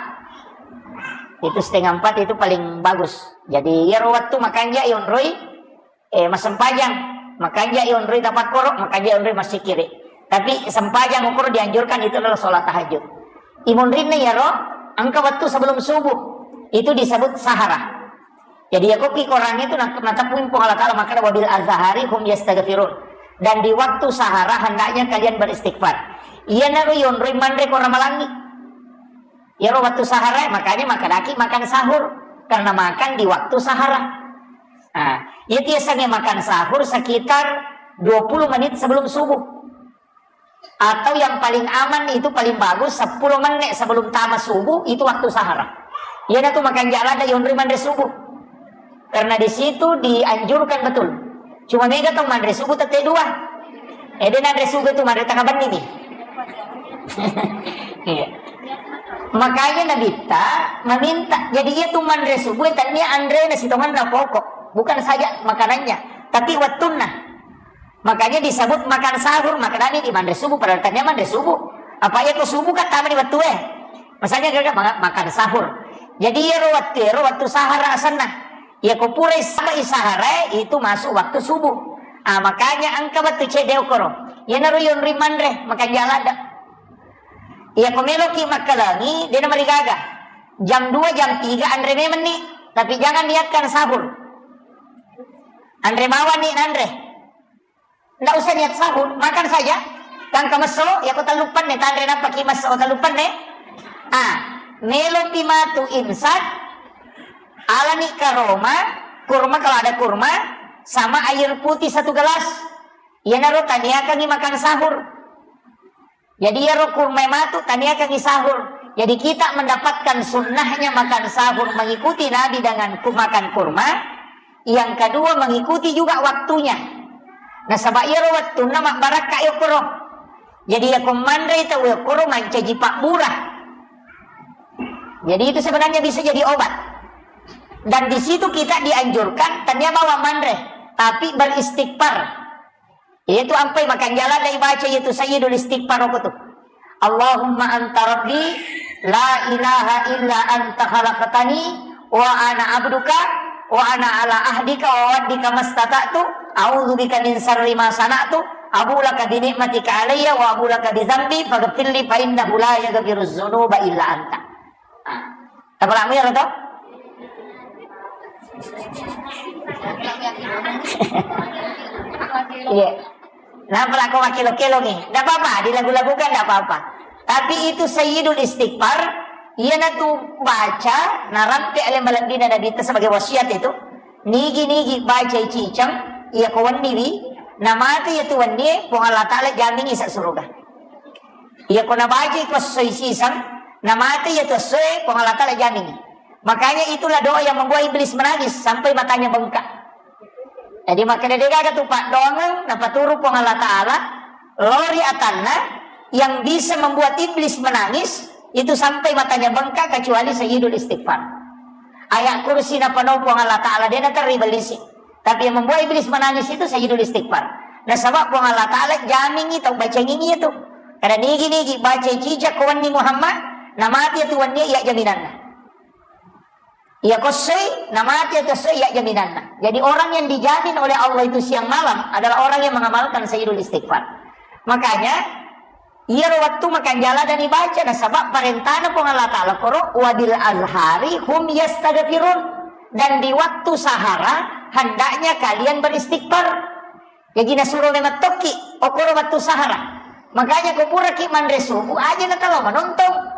Itu setengah empat itu paling bagus. Jadi, iyaro wettu makanja yonroi, eh, massempajang. Makanja yonroi tapakkoro, makanja yonroi massikiri. Tapi sempajang okoro dianjurkan itu adalah sholat tahajud. Imunrinna iyaro, engka wettu sebelum subuh. Itu disebut sahara. Jadi, ya, kopi korangnge tu nak-, natepui Puang Allah Ta'ala, maka wabil azhari hum yastaghfirun. Dan di waktu sahara hendaknya kalian beristighfar. Iyanaro yonroi manre ko Ramalangi. Iyaro waktu sahara, makanya makanaki makan sahur. Karena makan di waktu sahara. Nah, iya tiasange makan sahur sekitar dua puluh menit sebelum subuh. Atau yang paling aman itu paling bagus sepuluh menit sebelum tama subuh, itu waktu sahara. Iyana tu makan jalada yonri manre subuh. Karena di situ dianjurkan betul. Cuma mega tau manre subuh tette dua. Eh, de nanre subuh tu manre tengah benni ni. Iya. Makanya Nabitta meminta, jadi iya tu manre subuh, tania anre na sitongan na pokok. Bukan saja makanannya, tapi wattunna. Makanya disebut makan sahur, makanya di manre subuh, padahal tania manre subuh. Apa ya ko subuh kan tama di wettu e. Masanya gaga ma-, makan sahur. Jadi iyaro wettu, iyaro wettu sahara asenna. Iya ko purai sabai sahara itu masuk waktu subuh. Ah, makanya engka wettu cedde okoro. Iyanaro yonri manre, makan jalada. Iya ko meloki makkalangi, dena marigaga. Jam dua, jam tiga anre memang ni. Tapi jangan niatkan sahur. Anre mawani nanre. Ndak usah niat sahur, makan saja. Tangka messo, ya ko tellu penne, tanre nappa ki messo tellu penne. Ah, melopi matu imsak, alani karoma, kurma kalau ada kurma, sama air putih satu gelas. Iyanaro taniakangi makan sahur. Jadi iyaro kurma matu taniakangi sahur. Jadi kita mendapatkan sunnahnya makan sahur, mengikuti Nabi dengan ku-, makan kurma. Yang kedua, mengikuti juga waktunya. Nasaba iyaro wettunna mabbarakka yokkoro. Jadi yako manrei tau yokkoro mancaji pabbura. Jadi itu sebenarnya bisa jadi obat. Dan di situ kita dianjurkan tania bawa manre, tapi beristighfar. Iyatu ampai makanjala dai baca iyatu Sayyidul Istighfar okko tu. Allahumma anta rabbi la ilaha illa anta khalaqtani wa ana abduka wa ana ala ahdika wa wa'dika mastata'tu, a'udzu bika min syarri ma sana'tu, abu'u laka bi ni'matika alayya wa abu'u laka bi dzambi faghfirli fa innahu la yaghfirudz dzunuba illa anta. Tapalamu iyaro to? Iya. Napalako makkelo-kelo nih. Ndak apa-apa, dilagu-lagukan ndak apa-apa. Tapi itu Sayyidul Istighfar, iyanatu baca, narampe ale malebbina Nabitta sebagai wasiat itu. Nigi-nigi baca ciceng, iya ko wenniwi, namate iyatu wennie, Puang Allah Ta'ala jamingi sa suruga. Iya ko nabacai ko essoi siseng, namate iyatu essoe, Puang Allah Ta'ala jamingi. Makanya itulah doa yang membuat iblis menangis sampai matanya bengkak. Jadi makkeda degaga tu paddoangeng napaturu Puang Allah Ta'ala, lori atanna yang bisa membuat iblis menangis itu sampai matanya bengkak kecuali Sayyidul Istighfar. Ayat kursi napanau Puang Allah Ta'ala, de naterri bellisi. Tapi yang membuat iblis menangis itu Sayyidul Istighfar. Nasaba Puang Allah Ta'ala jamingi tau bacangingi itu. Kada nigi-nigi baca ciceng ko wenni Muhammad, namati itu wenni iya jaminanna. Iya ko essoi, namati itu essoi iya jaminanna. Jadi orang yang dijamin oleh Allah itu siang malam adalah orang yang mengamalkan Sayyidul Istighfar. Makanya, iyaro wettu makanjala dani baca, nasaba parentana Puang Allah Ta'ala koro, "Wabil azhari hum yastaghfirun." Dan di waktu sahara, hendaknya kalian beristighfar. Jaji nasuro memang tokki, okoro wettu sahara. Makanya ko puraki manre subuh, aja natalo manontong.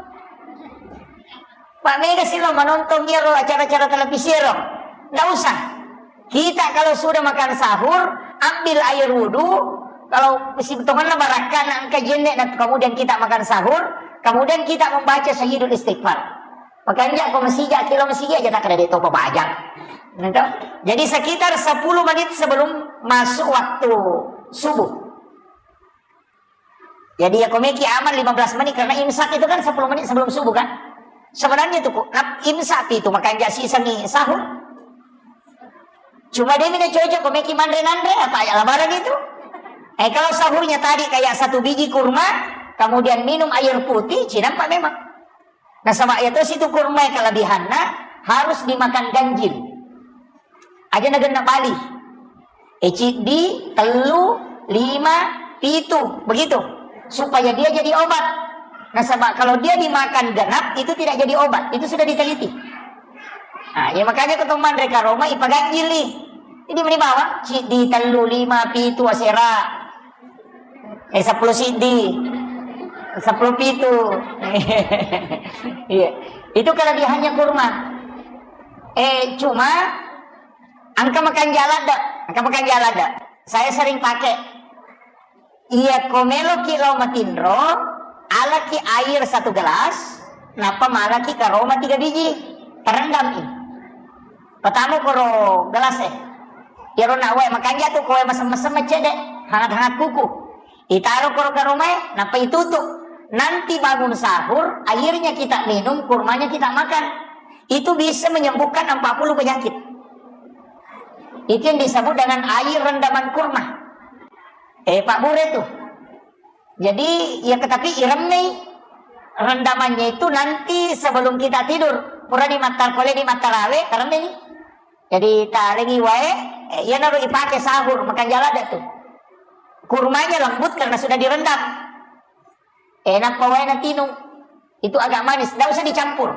Pak mega silo manontong iyaro acara-acara televisi ero. Nggak usah. Kita kalau sudah makan sahur, ambil air wudhu. Kalau si tongenna barakka na engka jenne, dan kemudian kita makan sahur, kemudian kita membaca Sayyidul Istighfar. Makanya ko masija, kilo masija aja tak ada dek topa bajang. Gitu. Jadi sekitar sepuluh menit sebelum masuk waktu subuh. Jadi ya komeki aman lima belas menit karena imsak itu kan sepuluh menit sebelum subuh kan. Sebenarnya itu kok nap-, imsak itu makanya sisengi sahur. Cuma dia mina cocok komeki manre nanre apa ya lebaran itu. Eh kalau sahurnya tadi kayak satu biji kurma, kemudian minum air putih, cinampak memang. Nasaba iya tosi tu kurma kelebihanna harus dimakan ganjil. Aja nagenna bali. Eh, ciddi, tellu, lima, pitu, begitu. Supaya dia jadi obat. Nasaba kalau dia dimakan genap, itu tidak jadi obat. Itu sudah diteliti. Ah, ya makanya ko to manre karoma ipaganjili. Jadi meni bawang, ciddi, tellu, lima, pitu, asera. Eh, seppulo siddi. Seppulo pitu. Iya. Itu kelebihannya kurma. Eh, cuma engka makanjala ladde. Engka makanjala ladde. Saya sering pakai. Iya, ko meloki lao matinro, alaki air satu gelas, nappa malaki karoma tiga biji, terendami. Pertama koro gelas eh. Iyaro na wae makanja tu koe masem-masem cede, hangat-hangat kuku. Itaro koro karomae, nappa itutu. Nanti bangun sahur, airnya kita minum, kurmanya kita makan. Itu bisa menyembuhkan empat puluh penyakit. Itu yang disebut dengan air rendaman kurma. Eh, Pak Bure tuh. Jadi, ya tetapi iremmei rendamannya itu nanti sebelum kita tidur. Pura di matar-, pole di matarawe, karena ini. Jadi, talengi wae, eh, iya naru ipake sahur, makan jala ada tuh. Kurmanya lembut karena sudah direndam. Eh, nappa wae natinung. Itu agak manis, tidak usah dicampur.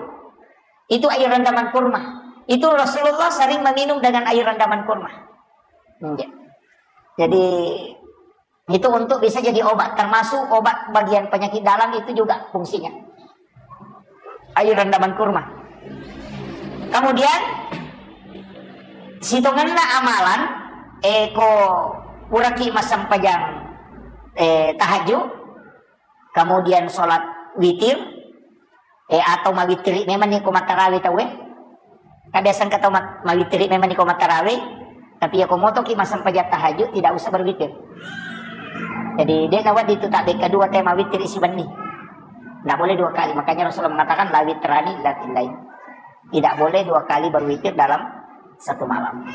Itu air rendaman kurma. Itu Rasulullah sering meminum dengan air rendaman kurma. Iya. Jadi, itu untuk bisa jadi obat, termasuk obat bagian penyakit dalam itu juga fungsinya. Air rendaman kurma. Kemudian, sitongenna amalan, eh, ko puraki massempajang, eh, tahajud, kemudian sholat witir, eh, atau mawittiri memang ni ko matarawe tauwe. Kan biasa engka tau ma-, mawittiri memang ni ko matarawe, tapi ya ko motoki massempajang tahajud tidak usah berwitir. Jadi dia nawa itu tak beka dua tema wittiri sibenni. Tidak boleh dua kali. Makanya Rasulullah mengatakan la witrani la fillain. Tidak boleh dua kali berwitir dalam satu malam.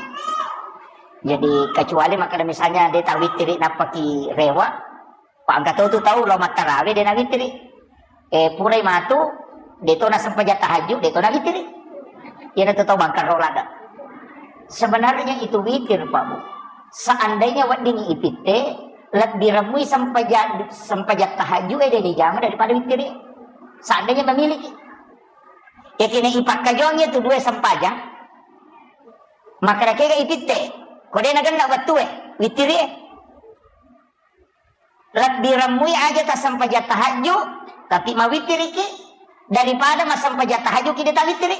Jadi kecuali makanya misalnya dia tak wittiri napaki rewa, Pak, engka to tu tau lao mattarawe de nawittiri. Eh, purai matu, de to nasempajang tahajud, de to nawittiri. Iyana tu tau bangkang ro ladde. Sebenarnya itu witir, Pak Bu. Seandainya wedding ipitte, lebbi remmui sempajang, sempajang tahajud eh de dijama daripada wittiri. Seandainya memiliki. Ya kini ipakkajongi tu dua sempajang, maka kega ipitte. Ko de nagenna wettue, wittiri eh. Lebbi remmui aja tassempajang tahajud, tapi mawittiriki daripada massempajang tahajud ki de tawittiri.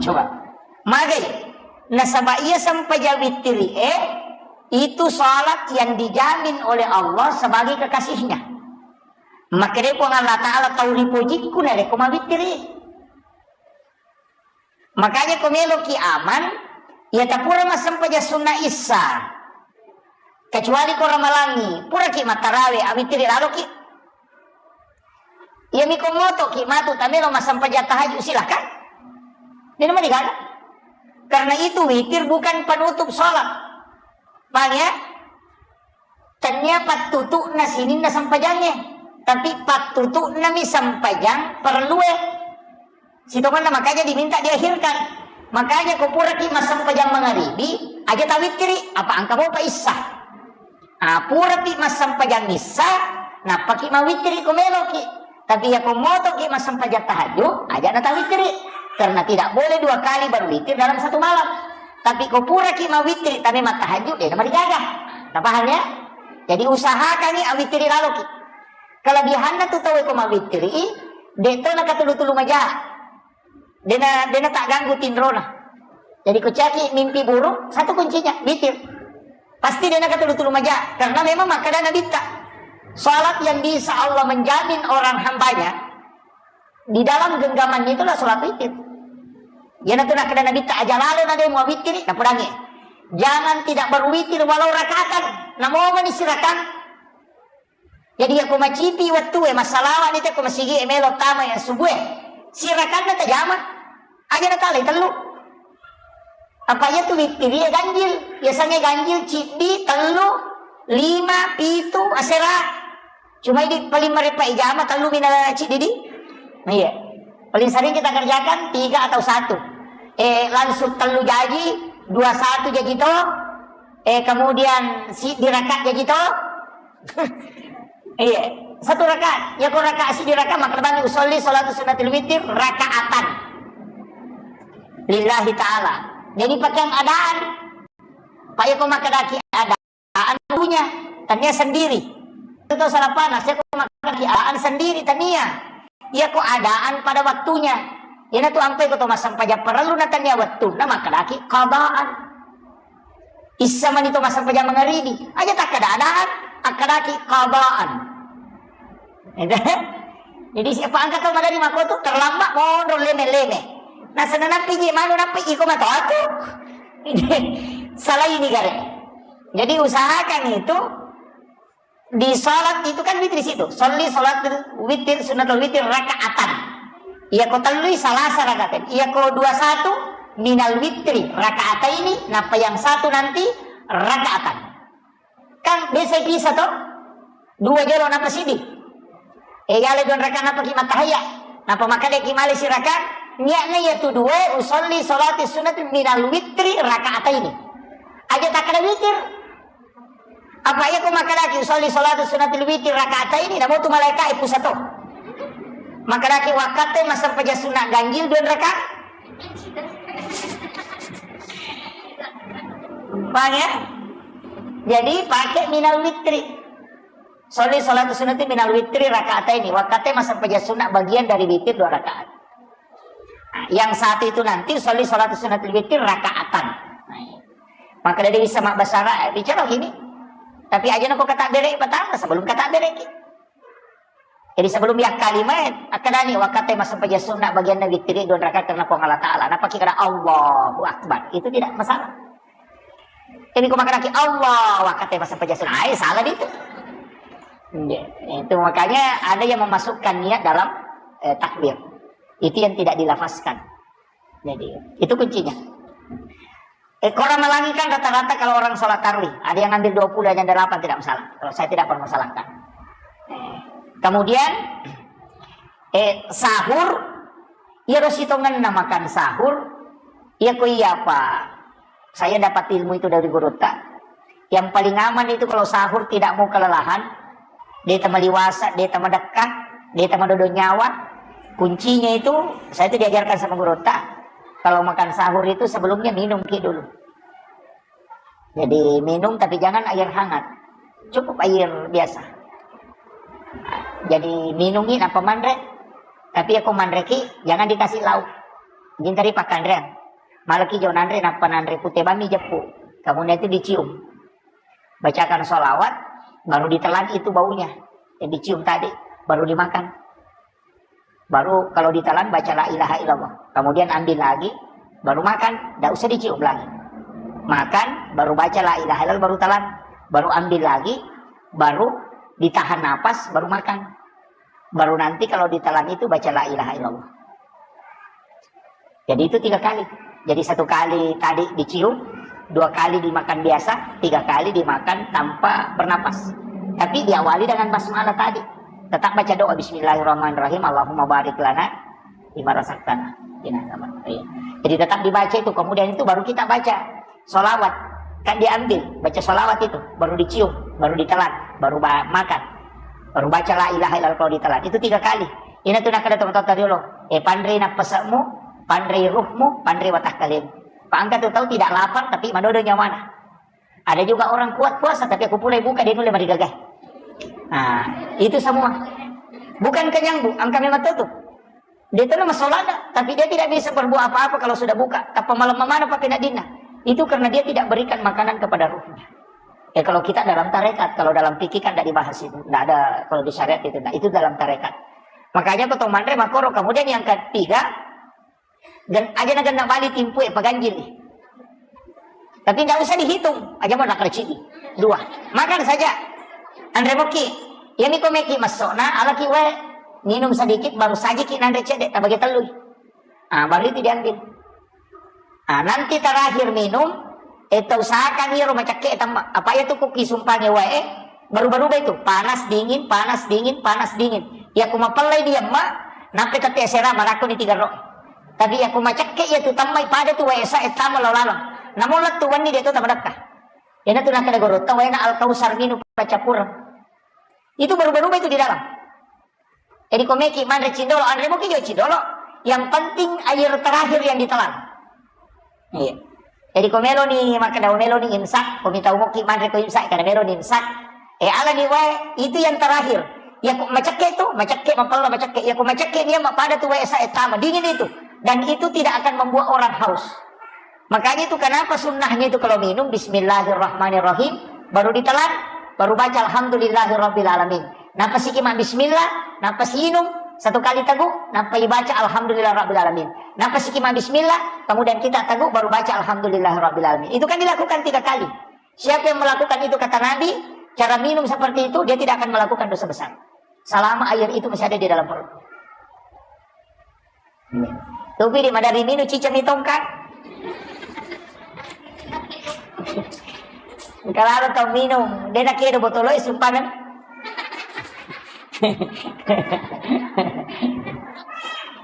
Coba. Magai. Nasaba iya sempajang wittiri eh, itu salat yang dijamin oleh Allah sebagai kekasihnya. Makanya Puang Allah Ta'ala tau ripojikku narekko mawittiri. Makanya ko meloki aman, iya tapura massempajang sunna issa. Kecuali ko ramalangi, puraki mattarawe, awittiri laloki. Iya miko motoki matu tamelo massempajang tahajud, silakan. Ini mah digaga. Karena itu witir bukan penutup sholat. Paham ya? Tennia pattutu'na sininna sempajangnge, tapi pattutu'nami sempajang perlue. Sitongenna makanya diminta diakhirkan. Makanya ko puraki massempajang mangaribi, aja tawittiri, apa engka mopa issa. Ah, purapi massempajang issa, nappaki mawittiri ko meloki. Tapi ya ko motoki massempajang tahajud, aja na tawittiri. Karena tidak boleh dua kali berwitir dalam satu malam. Tapi ko puraki mawittiri, tapi mattahajud, de namarigaga. Nah, paham ya? Jadi usahakangi awittiri laloki. Kelebihanna tu tau ko mawittiri, de to nakatulu-tulu maja. Dena, dena tak ganggu tinrona. Jadi ko caki mimpi buruk, satu kuncinya, witir. Pasti dena katulu-tulu maja, karena memang makkada Nabitta, salat yang bisa Allah menjamin orang hambanya di dalam genggamannya itulah salat witir. Yana tu nakkada Nabitta, aja lalo na de muawittiri, napudangi. Jangan tidak berwitir walau rakaatan, namomani sirakang. Jadi, yako macipi wettue, massalawa ni te ko masigi e melo tama yang subue. Sirakanna tajama. Aja na talai tellu. Apa iya tu wittiri e ganjil. Biasanya ganjil ciddi, tellu, lima, pitu, asera. Cuma ini paling merepa ijama tellu mina ciddi di. Iya. Paling sering kita kerjakan tiga atau satu. Eh, langsung tellu jaji, dua satu jaji to. Eh, kemudian si diraka jaji to. Iya, satu rakaat. Ya, ko rakaat si diraka, maka lebani usolli salatu sunnatil witir rakaatan. Lillahi ta'ala. Jadi pakeang adaan. Pak, iya ko makkedaki adaan punya, tania sendiri. Itu salapana, saya ko makkedaki adaan sendiri, tania. Iya ko adaan pada waktunya. Ina tu ampai ko to massempajang parellu na tania wettunna makkedaki qadaan. Issa mani to massempajang mangaribi. Aja takkeda adaan, akkedaki qadaan. Jadi siapa angkat to madari mako tu terlambat monro leme-leme. Nah, senenappi ji manu nappi iko mato aku. Salah ini kare. Jadi usahakan itu di salat itu kan witri situ. Sholli sholatul witri sunnatul witri rakaatan. Iya ko tellui salasa rakaatan. Iya ko dua satu minal witri rakaataini, napa yang satu nanti rakaatan. Kan biasa pisah to? Dua jolo napa sidi. Eh, yale dua rakaat napa ki matahaya. Napa makadeki male siraka. Niatnya ya tu dua, usolli sholati sunat minal witri rakaataini. Aja takkeda witir. Apa iya ko makkedaki usolli sholatu sunnatil witri rakaataini, namo tu malaika e pusato. Makkedaki wakkatte massempajang sunna ganjil dua rakaat. Paham ya? Jadi pakai minal witri. Sholli sholatu sunnati minal witri rakaataini. Wakkatte massempajang sunna bagian dari witir dua rakaat. Nah, yang satu itu nanti sholli sholatu sunnatil witri rakaatan. Nah, iya. Maka dari bisa mak basara bicara gini. Tapi aja nako kata bere pertama sebelum kata bere ki. Jadi sebelum ya kalimat, akadani wakkatte massempajang sunna bagianna witiri dua rakaat karena Puang Allah Ta'ala. Napa ki kada Allahu Akbar? Itu tidak masalah. Jadi ko makkedaki Allah wakkatte massempajang sunna. Ai salah itu. Iya, itu makanya ada yang memasukkan niat dalam eh, takbir. Itu yang tidak dilafazkan. Jadi itu kuncinya. Eh, kalau malangi kan rata-rata kalau orang sholat tarwih, ada yang ambil dua puluh, ada yang delapan, tidak masalah. Kalau saya tidak permasalahkan. Eh, kemudian eh sahur, iya ro sitongenna makan sahur, iya ko iya apa? Saya dapat ilmu itu dari gurutta. Yang paling aman itu kalau sahur tidak mau kelelahan, deta maliwasa, deta madekka, deta madodo nyawa. Kuncinya itu, saya itu diajarkan sama gurutta, kalau makan sahur itu sebelumnya minum ki dulu. Jadi minum tapi jangan air hangat. Cukup air biasa. Jadi minum ki napa manre. Tapi aku manre ki jangan dikasih lauk. Jintari pakanrean. Malaki jo nanre napa nanre pute bami jeppu. Kemudian itu dicium. Bacakan sholawat, baru ditelan itu baunya yang dicium tadi, baru dimakan. Baru kalau ditelan baca la ilaha illallah. Kemudian ambil lagi, baru makan, tidak usah dicium lagi. Makan, baru baca la ilaha illallah, baru telan, baru ambil lagi, baru ditahan napas, baru makan. Baru nanti kalau ditelan itu baca la ilaha illallah. Jadi itu tiga kali. Jadi satu kali tadi dicium, dua kali dimakan biasa, tiga kali dimakan tanpa bernapas. Tapi diawali dengan basmalah tadi. Tetap baca doa Bismillahirrahmanirrahim, Allahumma barik lana fima razaqtana. Iya. Jadi tetap dibaca itu, kemudian itu baru kita baca sholawat. Kan diambil, baca sholawat itu, baru dicium, baru ditelan, baru ba- makan. Baru baca la ilaha illallah kalau ditelan. Itu tiga kali. Ina tu nakkeda tomatoatta riolo. Eh, panrei nappase'mu, panrei ruhmu, panrei watakkalemu. Pak angka tu tahu tidak lapar tapi madodo nyawana. Ada juga orang kuat puasa tapi aku pulai buka dia nulle marigagai. Nah, itu semua. Bukan kenyang, Bu, angka memang tutup. Dia itu nama solada, tapi dia tidak bisa berbuat apa-apa kalau sudah buka. Tappa malam mana pakai nak dinna. Itu karena dia tidak berikan makanan kepada ruhnya. Eh, kalau kita dalam tarekat, kalau dalam fikih kan tidak dibahas itu. Tidak ada, kalau di syariat itu tidak. Itu dalam tarekat. Makanya ko to manre makoro. Kemudian yang ketiga, dan aja na genna bali timpu e paganjil. Tapi tidak usah dihitung. Aja mau nakal cidi. Dua. Makan saja. Anre moki. Iya mi ko meki masuk na alaki wae. Minum sedikit baru saja ki nanre cedek tabagi tellu. Ah, baru itu diambil. Ah, nanti terakhir minum, eh, tau usahakan iyaro macakke tamma. Apa iya tu kuki sumpange wae, eh, baru-baru itu, panas dingin, panas dingin, panas dingin. Iya ku mapellai di amma, nampe tapi asera marakko ni tiga ro. Tapi iya ku macakke iya tu tammai pada tu wae sa, eh, tama lo lalong. Namun lettu wenni dia tu tamadakka. Ina tu nakkeda gorotta waena Al-Kausar minum pacappureng. Itu baru-baru itu di dalam. Jadi ko meki manre cindolo, anre moki jo cindolo. Yang penting air terakhir yang ditelan. Iya. Jadi ko meloni makkeda, meloni imsak, ko mitau mokki manre ko imsak, karena meloni imsak. Eh, alani wae, itu yang terakhir. Ya ko macekke tu, macekke, mapella macekke. Ya ko macekke dia pada tu wae sa etama, dingin itu. Dan itu tidak akan membuat orang haus. Makanya itu kenapa sunnahnya itu kalau minum bismillahirrahmanirrahim, baru ditelan, baru baca alhamdulillahirabbil alamin. Napasiki ma bismillah, napasi inung satu kali tegu, napa ibaca alhamdulillah rabbil alamin. Napasiki ma bismillah, kemudian kita tegu baru baca alhamdulillah rabbil alamin. Itu kan dilakukan tiga kali. Siapa yang melakukan itu kata Nabi, cara minum seperti itu dia tidak akan melakukan dosa besar. Selama air itu masih ada di dalam perut. Tupi di madari minum ciceng itu kan. Kalau tau minum, dia nak kira botol es sumpangan.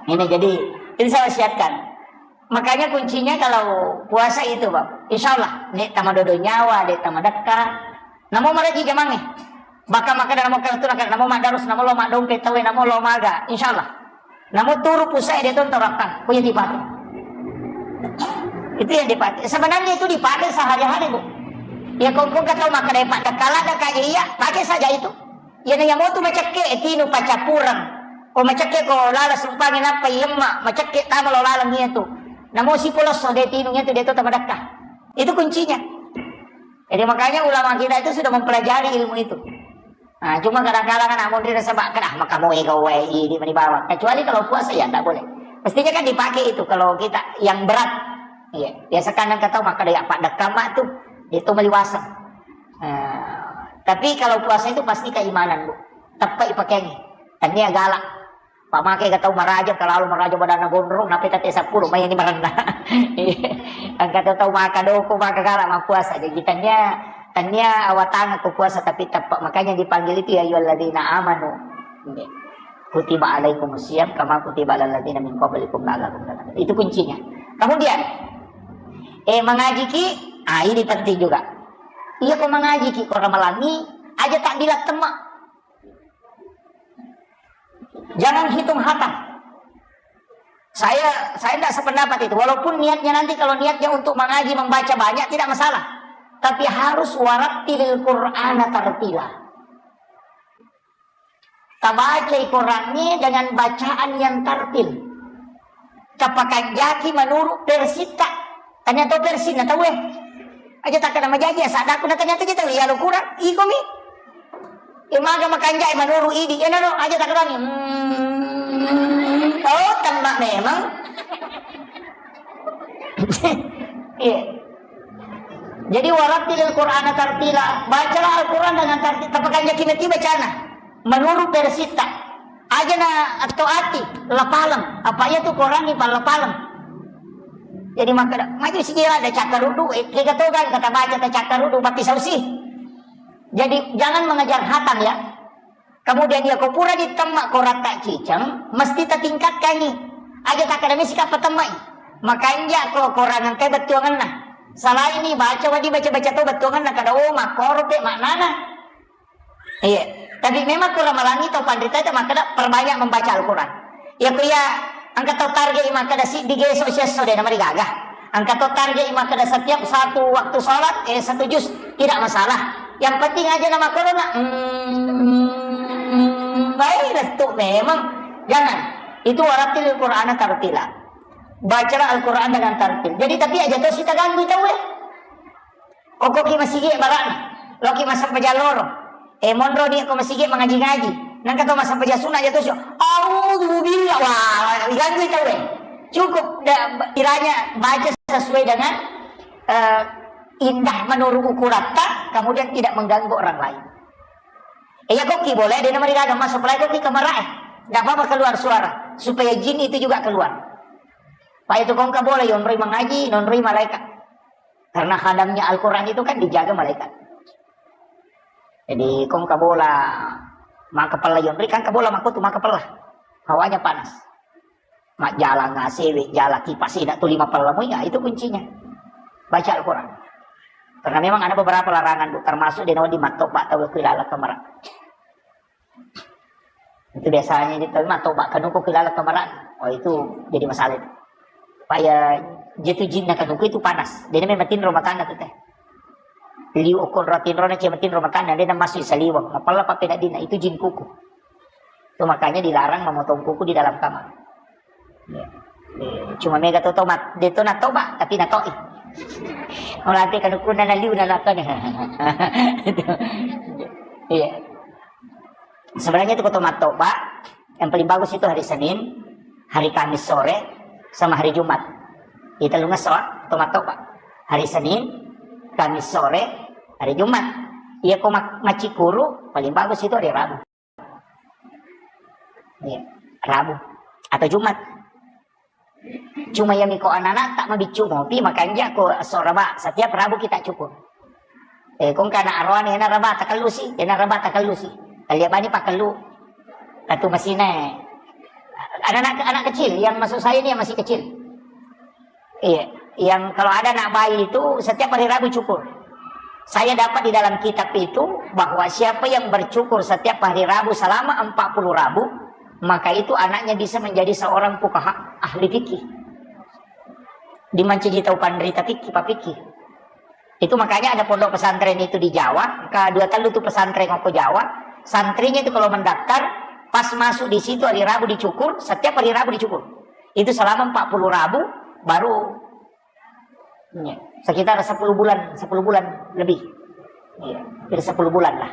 Ini jadi, itu saya wasiatkan. Makanya kuncinya kalau puasa itu, Bang. Insya Allah, nek tamadodo nyawa, nek tamadekka. Namo maraji jamange. Baka makkeda namo kartu, namo madarus, namo lo maddompe tawe, namo lo maga. Insya Allah. Namo turu pusai dia tonton rakang. Kuya dipakai. Itu yang dipakai. Sebenarnya itu dipakai sehari-hari, Bu. Ya, kau pun kata makkeda, Pak, dekala ada kayak iya, pakai saja itu. Iyana iya motu macekke, eh, tinu pacappureng. Ko macekke ko lala sumpangi nappa iyemma, macekke tama lo laleng iya tu. Namo sipolosso de tinu iya tu de to tamadakka. Itu kuncinya. Jadi makanya ulama kita itu sudah mempelajari ilmu itu. Nah, cuma kadang-kadang anak mondri nasaba kada maka moe gawe ini mani bawa. Kecuali kalau puasa ya tidak boleh. Mestinya kan dipakai itu kalau kita yang berat. Iya, biasa kan kata maka dia pak dekam tu itu meliwasa. Eh, tapi kalau puasa itu pasti keimanan, Bu. Tepat pakainya. Tania galak. Pak make gak tau maraja, kalau maraja badanna gondrong, nape tate sepuluh, mai ini merendah. Angka tau maka doko, maka galak, maka puasa. Jadi tania, tania awatang aku puasa tapi tepat. Makanya dipanggil itu ya ayyuhalladzina amanu. Kutiba alaikumus siyam kama kutiba alal ladzina min qablikum la'allakum tattaqun. Itu kuncinya. Kemudian, eh, mengaji ki, ah, ini penting juga. Iya, kau mengaji ki, kau ramalangi, aja tak bilang temak. Jangan hitung hatam. Saya saya tidak sependapat itu. Walaupun niatnya nanti kalau niatnya untuk mengaji membaca banyak tidak masalah. Tapi harus warattilil Qur'ana tartila. Tabacai Qurannya dengan bacaan yang tartil. Tapakanjaki menurut versita. Tanya tau versi na tau eh. Aja tak kena majaji ya sadaku na tanya tanya tau ya lo Quran. Iko mi. Imaga makanjai menurut idi. Ya no, no, aja tak kena. Hmm. Oh, tambah memang. Iya. Jadi warattilil Qur'ana tartila, bacalah Al-Quran dengan tartil, tapakanjaki mati bacana. Menurut versita, aja na atau ati, lapalem. Apa iya tu Quran ni palapalem. Jadi maka maju sijila ada cakar rudu, eh, kita tahu kan kata baca ta cakar rudu, tapi sausi. Jadi jangan mengejar hatam ya. Kemudian iya ko pura ditemma ko ratta ciceng, mesti tatingkatkangi. Aja takkeda misi kappa temmai. Makanja ko korang engkai bettuangenna. Salaini baca wadi baca-baca to bettuangenna kada oh makkoro pe maknana. Iya. Tapi memang ko ramalangi tau panrita itu makkeda perbanyak membaca Al-Quran. Iya ko iya Engka tau target makkeda siddi geso siesso de namarigaga. Engka tau target makkeda setiap satu waktu sholat, eh, satu juz, tidak masalah. Yang penting aja nama corona. Hmm, baik, restu memang. Jangan. Itu warattilil Qur'ana tartila. Bacalah Al-Quran dengan tartil. Jadi tapi aja to sita ganggu tau eh. Okkoki masigi bara'na, loki massempajang loro. Eh, monro ni ko masigi mangaji-ngaji. Nangka to massempajang sunna aja to sio. A'udzubillah. Wah, diganggu tau eh. Cukup da, kiranya baca sesuai dengan eh, indah menurut ukuratta, kemudian tidak mengganggu orang lain. Eh, ya koki boleh, dia nama digaga masuk pelai koki kamar eh. Tidak apa-apa keluar suara supaya jin itu juga keluar. Pak itu kongka boleh yonroi mengaji, nonroi malaikat. Karena khadamnya Al-Quran itu kan dijaga malaikat. Jadi kong kabola maka pella yonri kan kabola mako tu maka pella. Hawanya panas. Mak jalan ngasewe, jalan kipas tidak tu lima pella muya itu kuncinya. Baca Al-Quran. Karena memang ada beberapa larangan bu, termasuk di nawa di matto pak tahu kilala kamera. Itu biasanya di tapi matto pak kanuku kilala kamera. Oh itu jadi masalah itu. Iya, je tu jinna kanuku itu panas. Dena memang tinro matanna tu teh. Liu okko ro tinro na cia matinro matanna, dena masuk saliweng. Mapella pappedaddinna, itu jin kuku. Itu makanya dilarang memotong kuku di dalam kamar. Iya. Iya. Cuma mega to tomat, de to na toba, tapi na toi. Mulai kanukunna na liu na lakone. Itu. Iya. Sebenarnya itu ko tomat toba, yang paling bagus itu hari Senin, hari Kamis sore, sama hari Jumat. Itu lu ngeso, tomat toba. Hari Senin, Kamis sore, hari Jumat. Iya ko mak-, macikuru, paling bagus itu hari Rabu. Iya, Rabu atau Jumat. Cuma ya miko anak-anak tak mabiccu mopi, makanya ko sore ba, setiap Rabu kita cukur. Eh, kong kana aroan, ena raba takellu si, ena raba takellu si. Talia bani pakellu. Atu masine. Anak-anak, anak kecil yang masuk saya ini yang masih kecil. Iya, yang kalau ada anak bayi itu setiap hari Rabu cukur. Saya dapat di dalam kitab itu bahwa siapa yang bercukur setiap hari Rabu selama empat puluh Rabu, maka itu anaknya bisa menjadi seorang fuqaha, ahli fikih. Dimancaji tau panrita fikih, pa fikih. Itu makanya ada pondok pesantren itu di Jawa, ka dua tellu tu pesantren ko Jawa, santrinya itu kalau mendaftar, pas masuk di situ hari Rabu dicukur, setiap hari Rabu dicukur. Itu selama empat puluh Rabu, baru, iya, sekitar sepuluh bulan, sepuluh bulan lebih. Iya, hampir sepuluh bulan lah.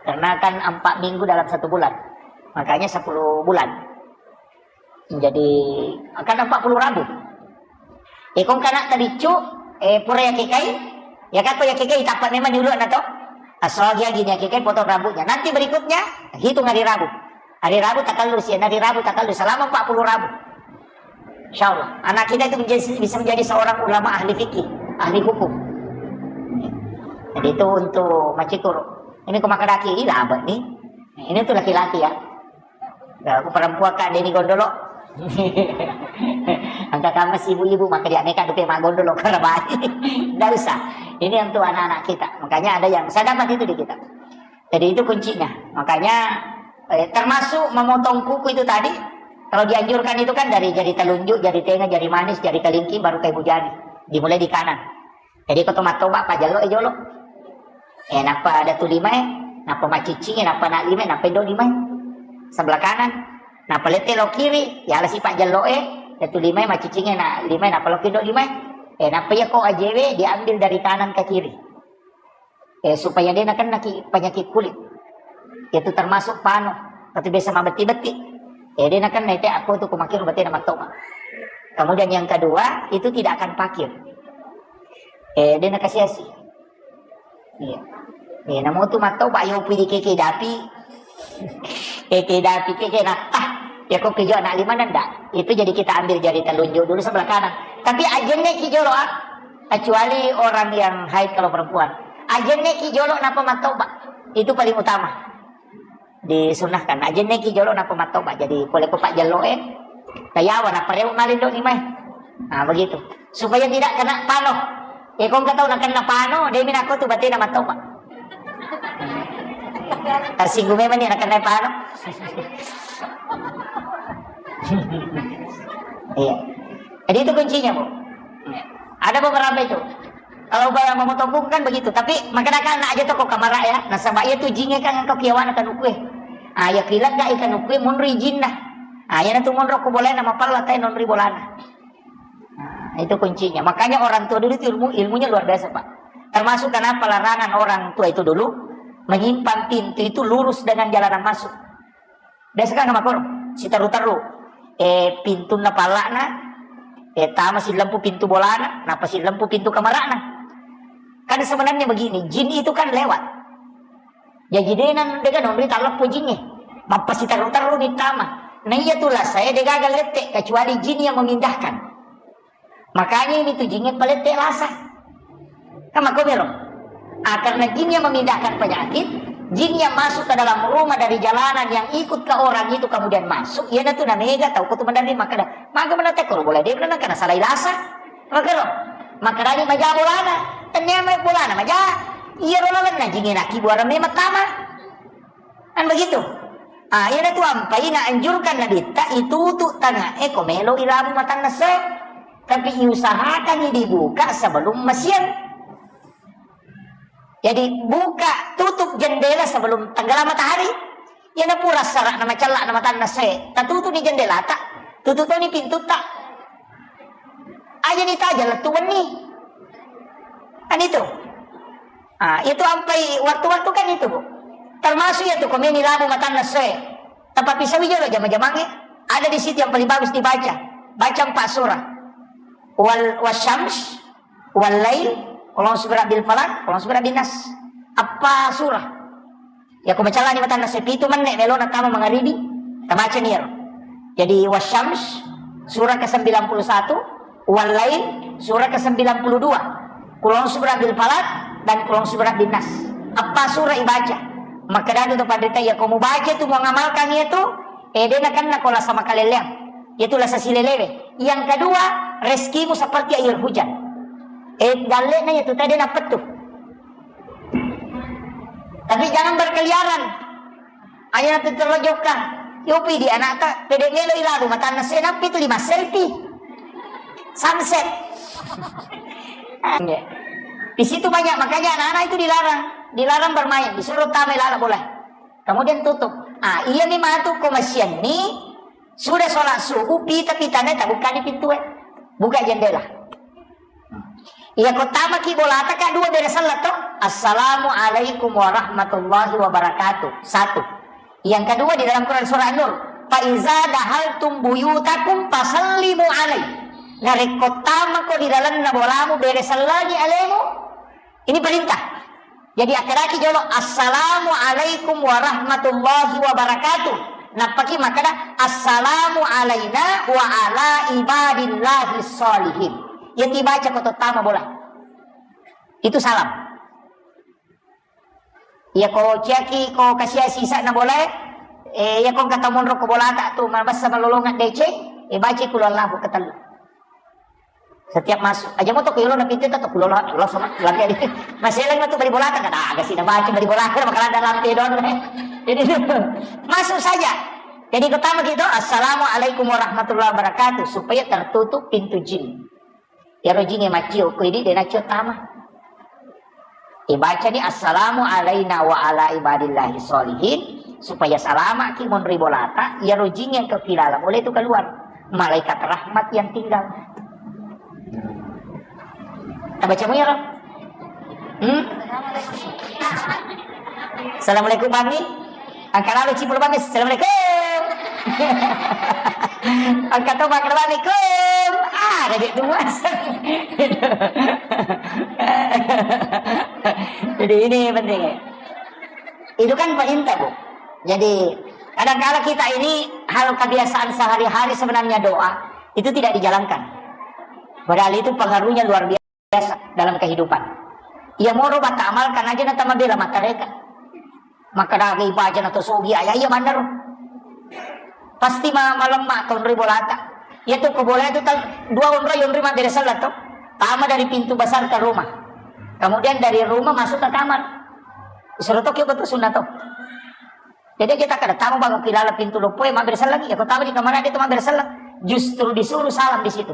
Karena kan empat minggu dalam satu bulan. Makanya sepuluh bulan. Jadi, akan empat puluh Rabu. Eh, kong kana tabiccu, eh, pura yakekai, ya kako yakekai, tappa memang dulu na to. Asogi gini yakekai, potong rambutnya. Nanti berikutnya, hitung hari Rabu. Hari Rabu takallu si, hari Rabu takallu selama empat puluh Rabu. Insya Allah, anak kita itu menjadi, bisa menjadi seorang ulama ahli fikih, ahli hukum. Jadi itu untuk macikuru. Ini ko makkedaki, ih, labet nih. Ini tuh laki-laki ya. Ya, aku perempuan, Kak, Denny Gondolo. Angka kamu si ibu-ibu, maka dia neka dupe mak Gondolo, karena baik. Nggak usah. Ini untuk anak-anak kita. Makanya ada yang, saya dapat itu di kitab. Jadi itu kuncinya. Makanya, eh, termasuk memotong kuku itu tadi, kalau dianjurkan itu kan dari jari telunjuk, jari tengah, jari manis, jari kelingking, baru ke ibu jari. Dimulai di kanan. Jadi ko to mattoba, pajello e jolo. Eh, nappa ada tu lima e, nappa maciccing e, nappa na lima e, nappa indo lima e. Sebelah kanan. Nappa lette lo kiri, ya ala si pajello e, ada tu lima e, maciccing e, na lima e, nappa lo kindo lima e. Eh, nappa iya ko ajewe diambil dari kanan ke kiri. Eh, supaya dia nakenna ki penyakit kulit. Itu termasuk pano, atau biasa mabetti-betti. Eh, dia nakenna ite aku tu kumakiru batena mattoba. Kemudian yang kedua, itu tidak akan pakir. Eh, de nakasiasi. Iya. Eh, namo tu mattoba, yo pidi keke dapi. Keke dapi, keke na, ah, ya kok kejo anak lima nanda. Itu jadi kita ambil jari telunjuk dulu sebelah kanan. Tapi ajenne ki jolo, ah. Kecuali orang yang haid kalau perempuan. Ajenne ki jolo napa mattoba. Itu paling utama. Disunnahkan. Ajenne ki jolo napa mattoba. Jadi pole ko pak jelo e. Kayawa napa rewe malindo ni mai. Nah, begitu. Supaya tidak kena pano. Eh, kong katau na kena pano, demi nako tu batena mattoba. Tersinggung memang ni na kena pano. Iya. Jadi itu kuncinya, Bu. Ada beberapa itu. Kalau bayang memotong kuku kan begitu, tapi makanya kan aja toko kamar ya. Nasaba iya tu jinge kan engkau kiawana kanuku e. Ah, ya kilat dah ikan nuku e, munri jinna. Ah, ya tu monro ko bolana mapalla tai nonri bolana. Nah, itu kuncinya. Makanya orang tua dulu itu ilmu, ilmunya luar biasa, Pak. Termasuk kenapa larangan orang tua itu dulu menyimpan pintu itu lurus dengan jalanan masuk. Biasa kan makkoro, siteru-teru. Eh, pintunna palla'na, eh, tama sillempu pintu bolana, napa sillempu pintu kamara'na. Kan sebenarnya begini, jin itu kan lewat. Jaji dena, dega nonri talleppo jinge. Mappasiteru-teru ni tama. Nah, iya tu lasa, eh, degaga lette, kecuali jin yang memindahkan. Makanya ini tu jinnya palette lasa. Kan makko mero. Ah, karena jin yang memindahkan penyakit, jin yang masuk ke dalam rumah dari jalanan yang ikut ke orang itu kemudian masuk, iya na tu na mega tau ko tu mendaring makkeda, maga menate ko boleh dia menang karena salah ilasa. Makkero. Makkeda ni maja bolana. Tanya mai bolana maja. Iya rola wenna jin yang naki buara memang tama. Kan begitu. Ah, iya na tu ampai na anjurkan nabitta itu tu tanga e ko melo ilamu matanna se. Tapi usahakan dibuka sebelum masiang. Jadi buka tutup jendela sebelum tenggelam matahari. Iyana pura sara na macella na matanna se, tatutu ni jendelata, tutup ni pintu ta. Aja ni taja lettu wenni. Kan itu. Ah, itu ampai waktu-waktu kan itu, Bu. Termasuk ya tuh komeni labu matanna se. Tapi pisau jolo jama-jamange. Ada di situ yang paling bagus dibaca. Baca empat surah. Wal wasyams, wal lail, qul a'udzu birabbil falaq, qul a'udzu birabbin nas. Apa surah? Ya, ko macallani matanna se pitu menne melona tama mangaribi, tabaca ni ero. Jadi wasyams surah ke sembilan puluh satu, wal lail surah ke sembilan puluh dua, qul a'udzu birabbil falaq dan qul a'udzu birabbin nas. Apa surah ibaca? Makkeda tu panrita, ya ko mubaca tu, muangamalkan itu, eh, de nakenna ko lasa makaleleang. Itu lasa silelewe. Yang kedua, rezekimu seperti air hujan. Eh, dalle na itu tadi napettu. Tapi jangan berkeliaran. Aja nanti terlalu jokka. Yopi di anak tak, pede melo ilalu matanna se nampi tu lima selfie. Sunset. Di situ banyak, makanya anak-anak itu dilarang, dilarang bermain, disuruh tamai lala bola. Kemudian tutup. Ah, iya ni matu ko masiang ni, sudah sholat subuh, pita-pitanya tak buka di pintu, eh. Buka jendela. Iya, ko tamaki bolata, Kak, dua bere sella to. Assalamualaikum warahmatullahi wabarakatuh. Satu. Yang kedua, di dalam Quran surah An-Nur, "Fa iza dahaltum buyutakum fasallimu alai." Narekko tamako di dalamna bolamu, bere sellangi alemu. Ini perintah. Jadi akkedaki jolo, "Assalamualaikum warahmatullahi wabarakatuh." Nappaki makkeda, "Assalamu alaina wa ala ibadillahi sholihin." Iya tibaca ko tottama bola. Itu salam. Iya ko ciaki ko kasiasi isa'na bolae, eh, iya ko engka tau monro ko bolata tu, mabessa malolongang deceng, eh, bacai qul huwallahu ketellu. Setiap masuk, aja mo to ku yolo na pintu to, qul huwallahu, Allah sama, lagi ada. Masih lagi matu bali bolata, kata, "Ah, aga sih na baca bali bolata, bakalan ada lampe don." Jadi, masuk saja. Jadi, pertama kita, "Assalamualaikum warahmatullahi wabarakatuh," supaya tertutup pintu jin. Iyaro jingnge maccio, ko idi de naccio tama. Ibacani, "Assalamu alaina wa ala ibadillahi sholihin," supaya salama'ki monri bolata, iyaro jingnge engka ki laleng, boleh itu keluar. Malaikat rahmat yang tinggal. Tabacamu iyaro? Hmm? Assalamualaikum, Mami. Engka lalo cipulo bame, "Assalamualaikum." Engka to makkeda bame, "Kum." Ah, jadi itu muaseng. Jadi ini penting. Itu kan perintah, Bu. Jadi kadang-kala kita ini hal kebiasaan sehari-hari sebenarnya doa itu tidak dijalankan. Padahal itu pengaruhnya luar biasa. Biasa dalam kehidupan. Iya moro bata amalkan aja na tama bela matareka. Maka daga ibaja na to sogi aya iya manero. Pasti ma malemma to onroi bolata. Iya tu ko bola itu tal dua onroi onroi mabbere sella to. Tama dari pintu besar ke rumah. Kemudian dari rumah masuk ke kamar. Suruh to kio betul sunat to. Jadi kita kada tama bangun kilala pintu lopoe mabbere sella lagi. Ya ko tama di kamar dia tu mabbere sella. Justru disuruh salam di situ.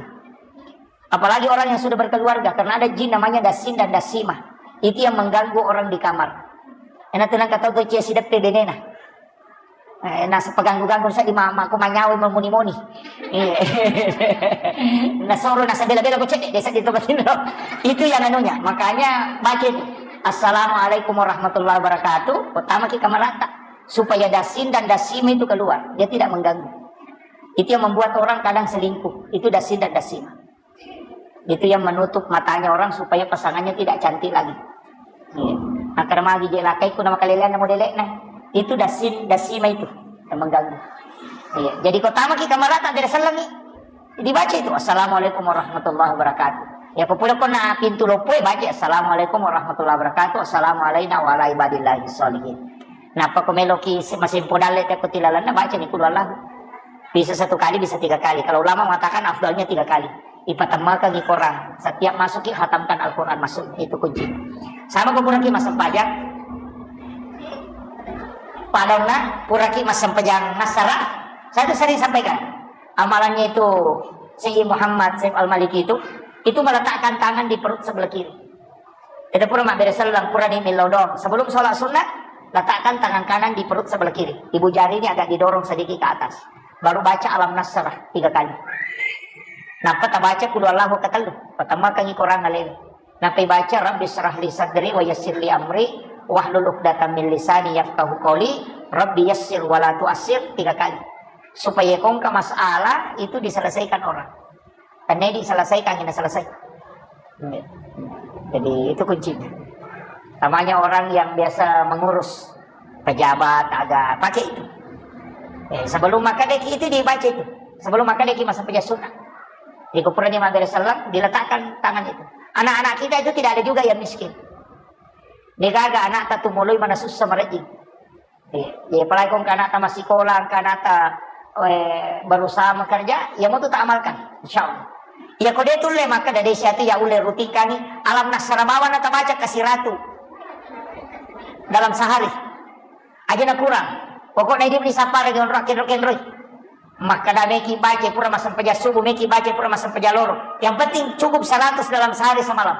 Apalagi orang yang sudah berkeluarga, karena ada jin namanya Dasin dan Dasimah. Itu yang mengganggu orang di kamar. Ena tenang kata tu cia sideppe benena. Eh, nasa peganggu-ganggu sa di mama, aku manyawa memuni-muni. Iya. Nasoro, nasa bela-bela ku cedde, desa di tempat ini. Itu yang anunya. Makanya baca itu. "Assalamualaikum warahmatullahi wabarakatuh." Pertama kita merata. Supaya Dasin dan Dasimah itu keluar. Dia tidak mengganggu. Itu yang membuat orang kadang selingkuh. Itu Dasin dan Dasimah. Itu yang menutup matanya orang supaya pasangannya tidak cantik lagi. Iya. Nah, karena magi je lakai ku nama kalelean nama delek nah. Itu Dasin, Dasimah itu yang mengganggu. Iya. Jadi ko tama ki kamar ta bere sellengi. Dibaca itu, "Assalamualaikum warahmatullahi wabarakatuh." Ya, ko pura ko na pintu lopoe, baca, "Assalamualaikum warahmatullahi wabarakatuh. Assalamualaikum warahmatullahi wabarakatuh. Assalamualaikum warahmatullahi wabarakatuh." Nappa ko meloki se-, masempo dalle te ko tilalanna, baca ni qul huwallahu. Bisa satu kali, bisa tiga kali. Kalau ulama mengatakan afdalnya tiga kali. Ipatemmakangi Quran. Setiap masuki, hatamkan Al-Quran masuk. Itu kunci. Sama ko puraki massempajang. Padonna, puraki massempajang massara. Saya itu sering sampaikan. Amalannya itu Sayyid Muhammad Saif Al-Maliki itu, itu meletakkan tangan di perut sebelah kiri. Kita pura mabbere selleng, pura ni millau doang. Sebelum sholat sunnah, letakkan tangan kanan di perut sebelah kiri. Ibu jari ini agak didorong sedikit ke atas. Baru baca Alam Nasrah tiga kali. Nappa tabaca Qul Huwallahu ketellu. Pertama kali Quran alele. Nappai baca, "Rabbi syrah li sadri wa yassir li amri, wahlul uqdatam min lisani yafqahu qawli, Rabbi yassir wa la tu'assir," tiga kali. Supaya kongka masalah itu diselesaikan orang. Karena diselesaikan, ini selesai. Jadi itu kuncinya. Namanya orang yang biasa mengurus pejabat, agak pakai itu. Eh, sebelum makan deki itu dibaca itu. Sebelum makan deki masa pejah sunnah. Di kuburannya mampir salam, diletakkan tangan itu. Anak-anak kita itu tidak ada juga yang miskin. Degaga anak tak tumului mana susah merejing. Iya, iya, apalagi kong anak ta masikola, anak ta, eh, berusaha bekerja, ya mau tuh tak amalkan, insya Allah. Ya kode tulle maka dari siatu ya ulle rutinkan ni, Alam Nasrah bawa na tabaca kasih ratu dalam sehari. Aja na kurang. Pokoknya dia beli sapara dengan roh kenro kenro. Makkada meki baca pura massempajang subuh, meki baca pura massempajang loro. Yang penting cukup seratus dalam sehari semalam.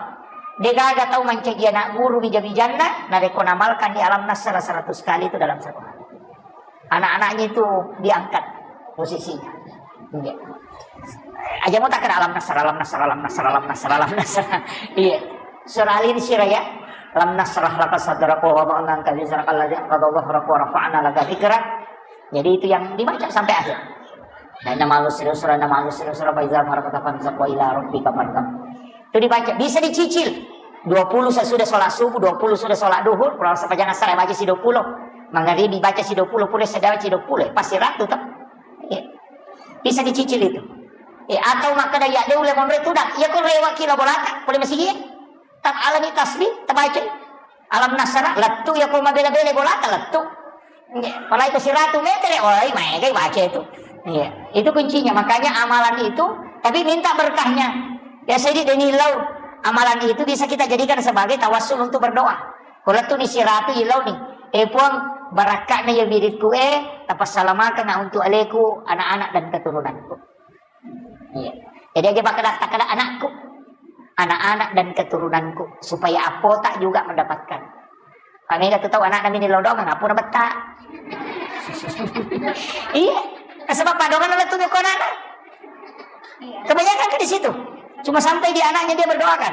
Degaga tau mancaji anak guru bija-bijanna, narekko namalkan di Alam Nasrah seratus kali itu dalam satu hari. Anak-anaknya itu diangkat posisinya. Iya. Aja mau tak kena Alam Nasrah, Alam Nasrah, Alam Nasrah, Alam Nasrah, Alam Nasrah. Iya. Surah Al-Insyirah ya. Alam nasrah laka sadraka wa wada'na anka wizraka alladzi anqadha dhahrak wa rafa'na laka dzikrak. Jadi itu yang dibaca sampai akhir. Nah, inna ma'al usri yusra, inna ma'al usri yusra, fa idza faragta fansab wa ila rabbika farghab. Itu dibaca, bisa dicicil. Dua puluh sesudah sholat subuh, dua puluh sudah sholat duhur, kurang sepanjang asar baca si dua puluh. Mangaribi baca si dua puluh, pura sedang baca si dua puluh, pasti ratu toh. Iya. Bisa dicicil itu. Eh, atau makkada ya de ulle monro tudang, iya ko rewa kilo bolata, pole masigi. Tak alani tasbih, tabaca. Alam Nasrah, lettu ya ko mabela-bela bolata, lettu. Nggih, apalagi ko siratu meter, oi, maegai baca itu. Iya, itu kuncinya. Makanya amalan itu, tapi minta berkahnya. Ya, jadi deni lau, amalan itu bisa kita jadikan sebagai tawassul untuk berdoa. Ko lettu ni siratu ilau ni, eh Puang, barakka'na ya wiridku, eh, tapassalamakanga untuk aleku, anak-anak dan keturunanku. Iya. Jadi aja bakal kata anakku, anak-anak dan keturunanku, supaya apota juga mendapatkan. Kami gak tahu anak kami di lodong, apa udah betah. Iya. Sebab padongan oleh tuh anak. Kebanyakan kan di situ. Cuma sampai di anaknya dia berdoakan.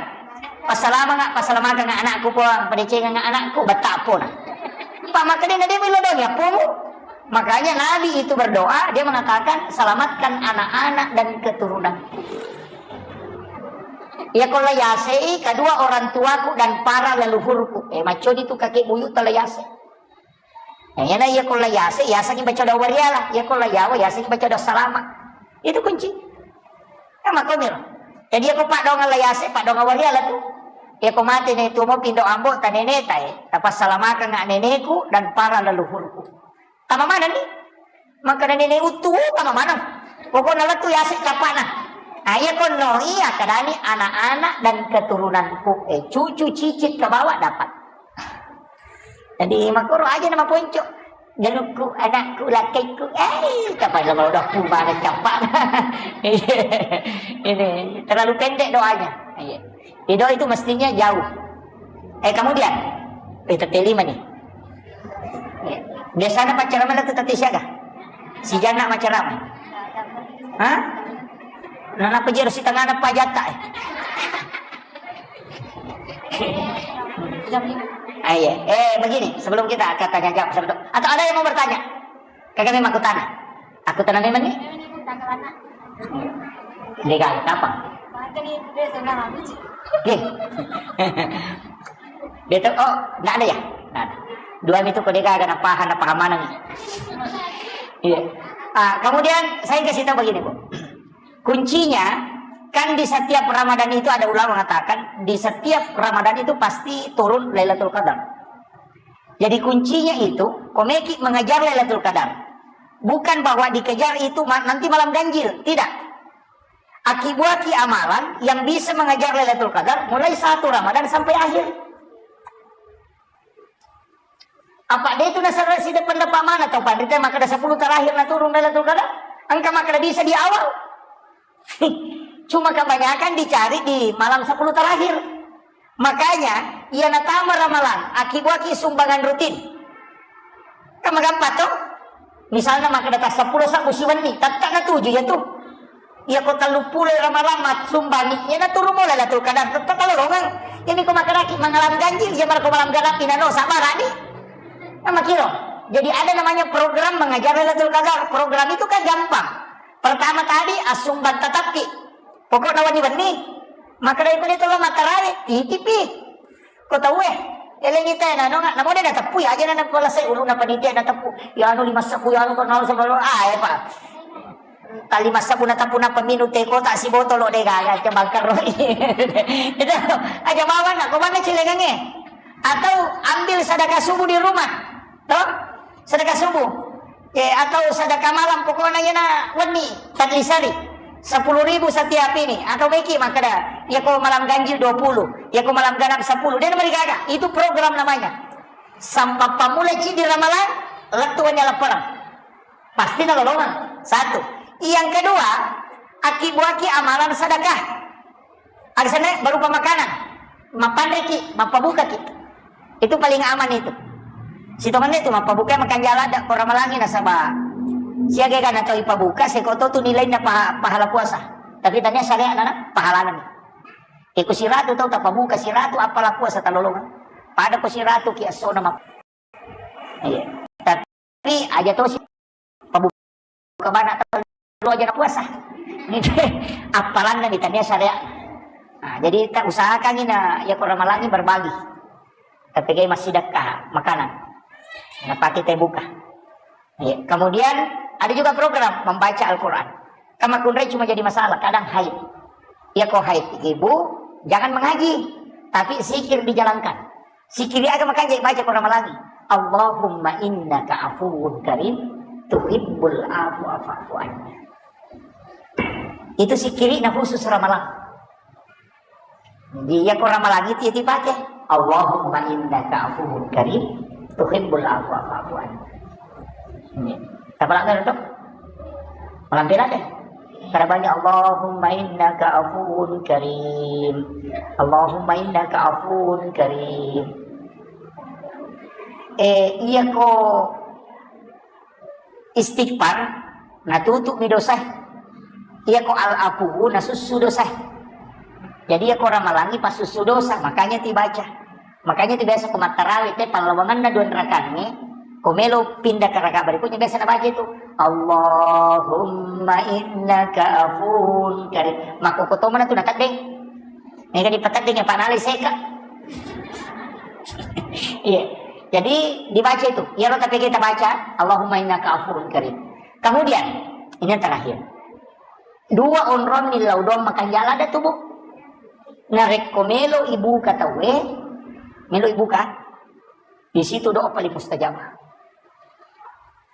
Passalamanga, passalamanga anakku puang, padecenga anakku, betah pun. Pak makanya dia bilang dong ya, pumu. Makanya Nabi itu berdoa, dia mengatakan, "Selamatkan anak-anak dan keturunanku." Iya ko la yasei kedua orang tuaku dan para leluhurku. Eh, macodi tu kakek buyut tala yase. Nah, iya na iya ko la yase, yasengi baca doa wariala. Iya ko la yawa, yasengi baca doa salama. Itu kunci. Ya, makomir. Jadi iya ko pak doang la yase, pak doang wariala tu. Iya ko mati ne tu mau pindo ambo ta nene ta, eh. Tapasalamakanga neneku dan para leluhurku. Tama mana ni? Maka nene utu, tama mana? Pokoknya lettu yase capana. Nah, iya ko no, iya kadani anak-anak dan keturunanku. Eh, cucu cicit ke bawah dapat. Jadi makoro aja nama ponco. Jalukku, anakku, lakaiku. Eh, kapan lo udah pun banget capak. Ini terlalu pendek doanya. Iya. Di doa itu mestinya jauh. Eh, kemudian, eh, tette lima nih. Biasanya pacaran mana tuh tette siaga? Si Jana pacaran. Hah? Nana pejero si tengah apa jatah? Eh. Ah, iya. Eh, begini, sebelum kita katanya jawab, sebelum, atau ada yang mau bertanya? Kagak memang aku tanya. Aku tanya memang nih. Dia gak apa? Oke. Dia tuh, oh, nggak ada ya? Nggak ada. Dua itu kode gak ada paham, ada paham mana nih? Iya. Ah, kemudian saya kasih tahu begini, Bu. Kuncinya, kan di setiap Ramadan itu ada ulama mengatakan, di setiap Ramadan itu pasti turun Lailatul Qadar. Jadi kuncinya itu, komeki mengejar Lailatul Qadar. Bukan bahwa dikejar itu ma-, nanti malam ganjil, tidak. Akibuaki amalan yang bisa mengejar Lailatul Qadar mulai satu Ramadan sampai akhir. Apa dia itu nasara si depan depan mana tau pandita maka ada sepuluh terakhir na turun Lailatul Qadar? Engka maka bisa di awal. Cuma kebanyakan dicari di malam sepuluh terakhir. Makanya, iya natama Ramalang, akibuaki sumbangan rutin. Kan magampang to? Misalnya makkeda ta seppulo sabbu siwenni, tette na tuju ya tu. Iya ko telluppulo Ramalang massumbangi, iya na turu mole Lailatul Qadar, tette talolongang. Ini ko makkedaki mangalang ganjil, iya mara ko malam ganap inano sabara ni. Nah, makiro. Jadi ada namanya program mengajar Lailatul Qadar. Program itu kan gampang. Pertama tadi assumbang tatappi. Pokokna wenni-wenni. Makkeda iko de tollo mattarawe, titipi. Ko tauwe, elengi tena nonga, namo de nateppu ya aja na pala sai uluna panitia nateppu. Ya anu lima sabbu ya anu ko nol sabbu ah ya Pak. Tali masabbu nateppu nappa minum teh kota si botolo de gaga ke bangkar roi. Itu aja bawang nak ko mana cilengange. Atau ambil sedekah subuh di rumah. Toh? Sedekah subuh. Eh, atau sedekah malam, pokoknya yana wenni, tadlisari. Sepuluh ribu setiap ini. Atau meki makkeda, iya ko malam ganjil dua puluh, iya ko malam ganap sepuluh. Dia nomor gaga. Itu program namanya. Sampai pamulai di Ramalang, lettu wanya leperang. Pasti nalolongang. Satu. Yang kedua, akibuaki amalan sedekah. Agasana berupa makanan, mappanreki, mappabukaki. Itu paling aman itu. Sitongenna itu mappabuka makanjala ada ko Ramalangi nasaba siaga gana tau ipabuka seko to tu nilainna paha-, pahala puasa. Tapi tania syariat nana pahalana ni. Eko siratu tau tapabuka siratu apala puasa talolongan. Pada ko siratu ki assona map-, iya. Tapi aja to si pabuka bana tellu aja na puasa. Appalanna ni tania syariat. Nah, jadi ta usahakan ini na ya ko Ramalangi berbagi. Tapi kayak masih dekat makanan. Nah, pakai teh buka. Ya, kemudian ada juga program membaca Al-Quran. Kamu kunrai cuma jadi masalah, kadang haid. Ya ko haid, ibu jangan mengaji, tapi zikir dijalankan. Sikiri aga makanja baca ko Ramalangi. Allahumma innaka afuwun karim tuhibbul afwa fa'fu anni. Itu sikiri na khusus Ramalang. Jadi ya ko Ramalangi ti dipakai. Allahumma innaka afuwun karim tuhibbul afwa fa'fu anni. Ini. Apa lagi tu? Malam pira deh? Karena banyak Allahumma innaka afuwun karim. Allahumma innaka afuwun karim. Eh, iya ko istighfar, natutup mi dosa. Iya ko al-afuwu, nasussu dosa. Jadi iya ko Ramalangi pas sussu dosa, makanya tibaca. Makanya tu biasa ko mattarawe te pallawanganna dua rakaat ni, ko melo pindah ke rakaat berikutnya biasa nabaca itu. Allahumma innaka afuwun karim. Mako kotomana tu nateddeng. Ini kan dipateddeng ya Pak Nale seka. Iya. Jadi dibaca itu. Ya rota kita baca. Allahumma innaka afuwun karim. Kemudian ini yang terakhir. Dua onrong ni laudong makan jalan ada tubuh. Narekko melo ibuka tauwe, melo ibuka, di situ doa paling mustajab.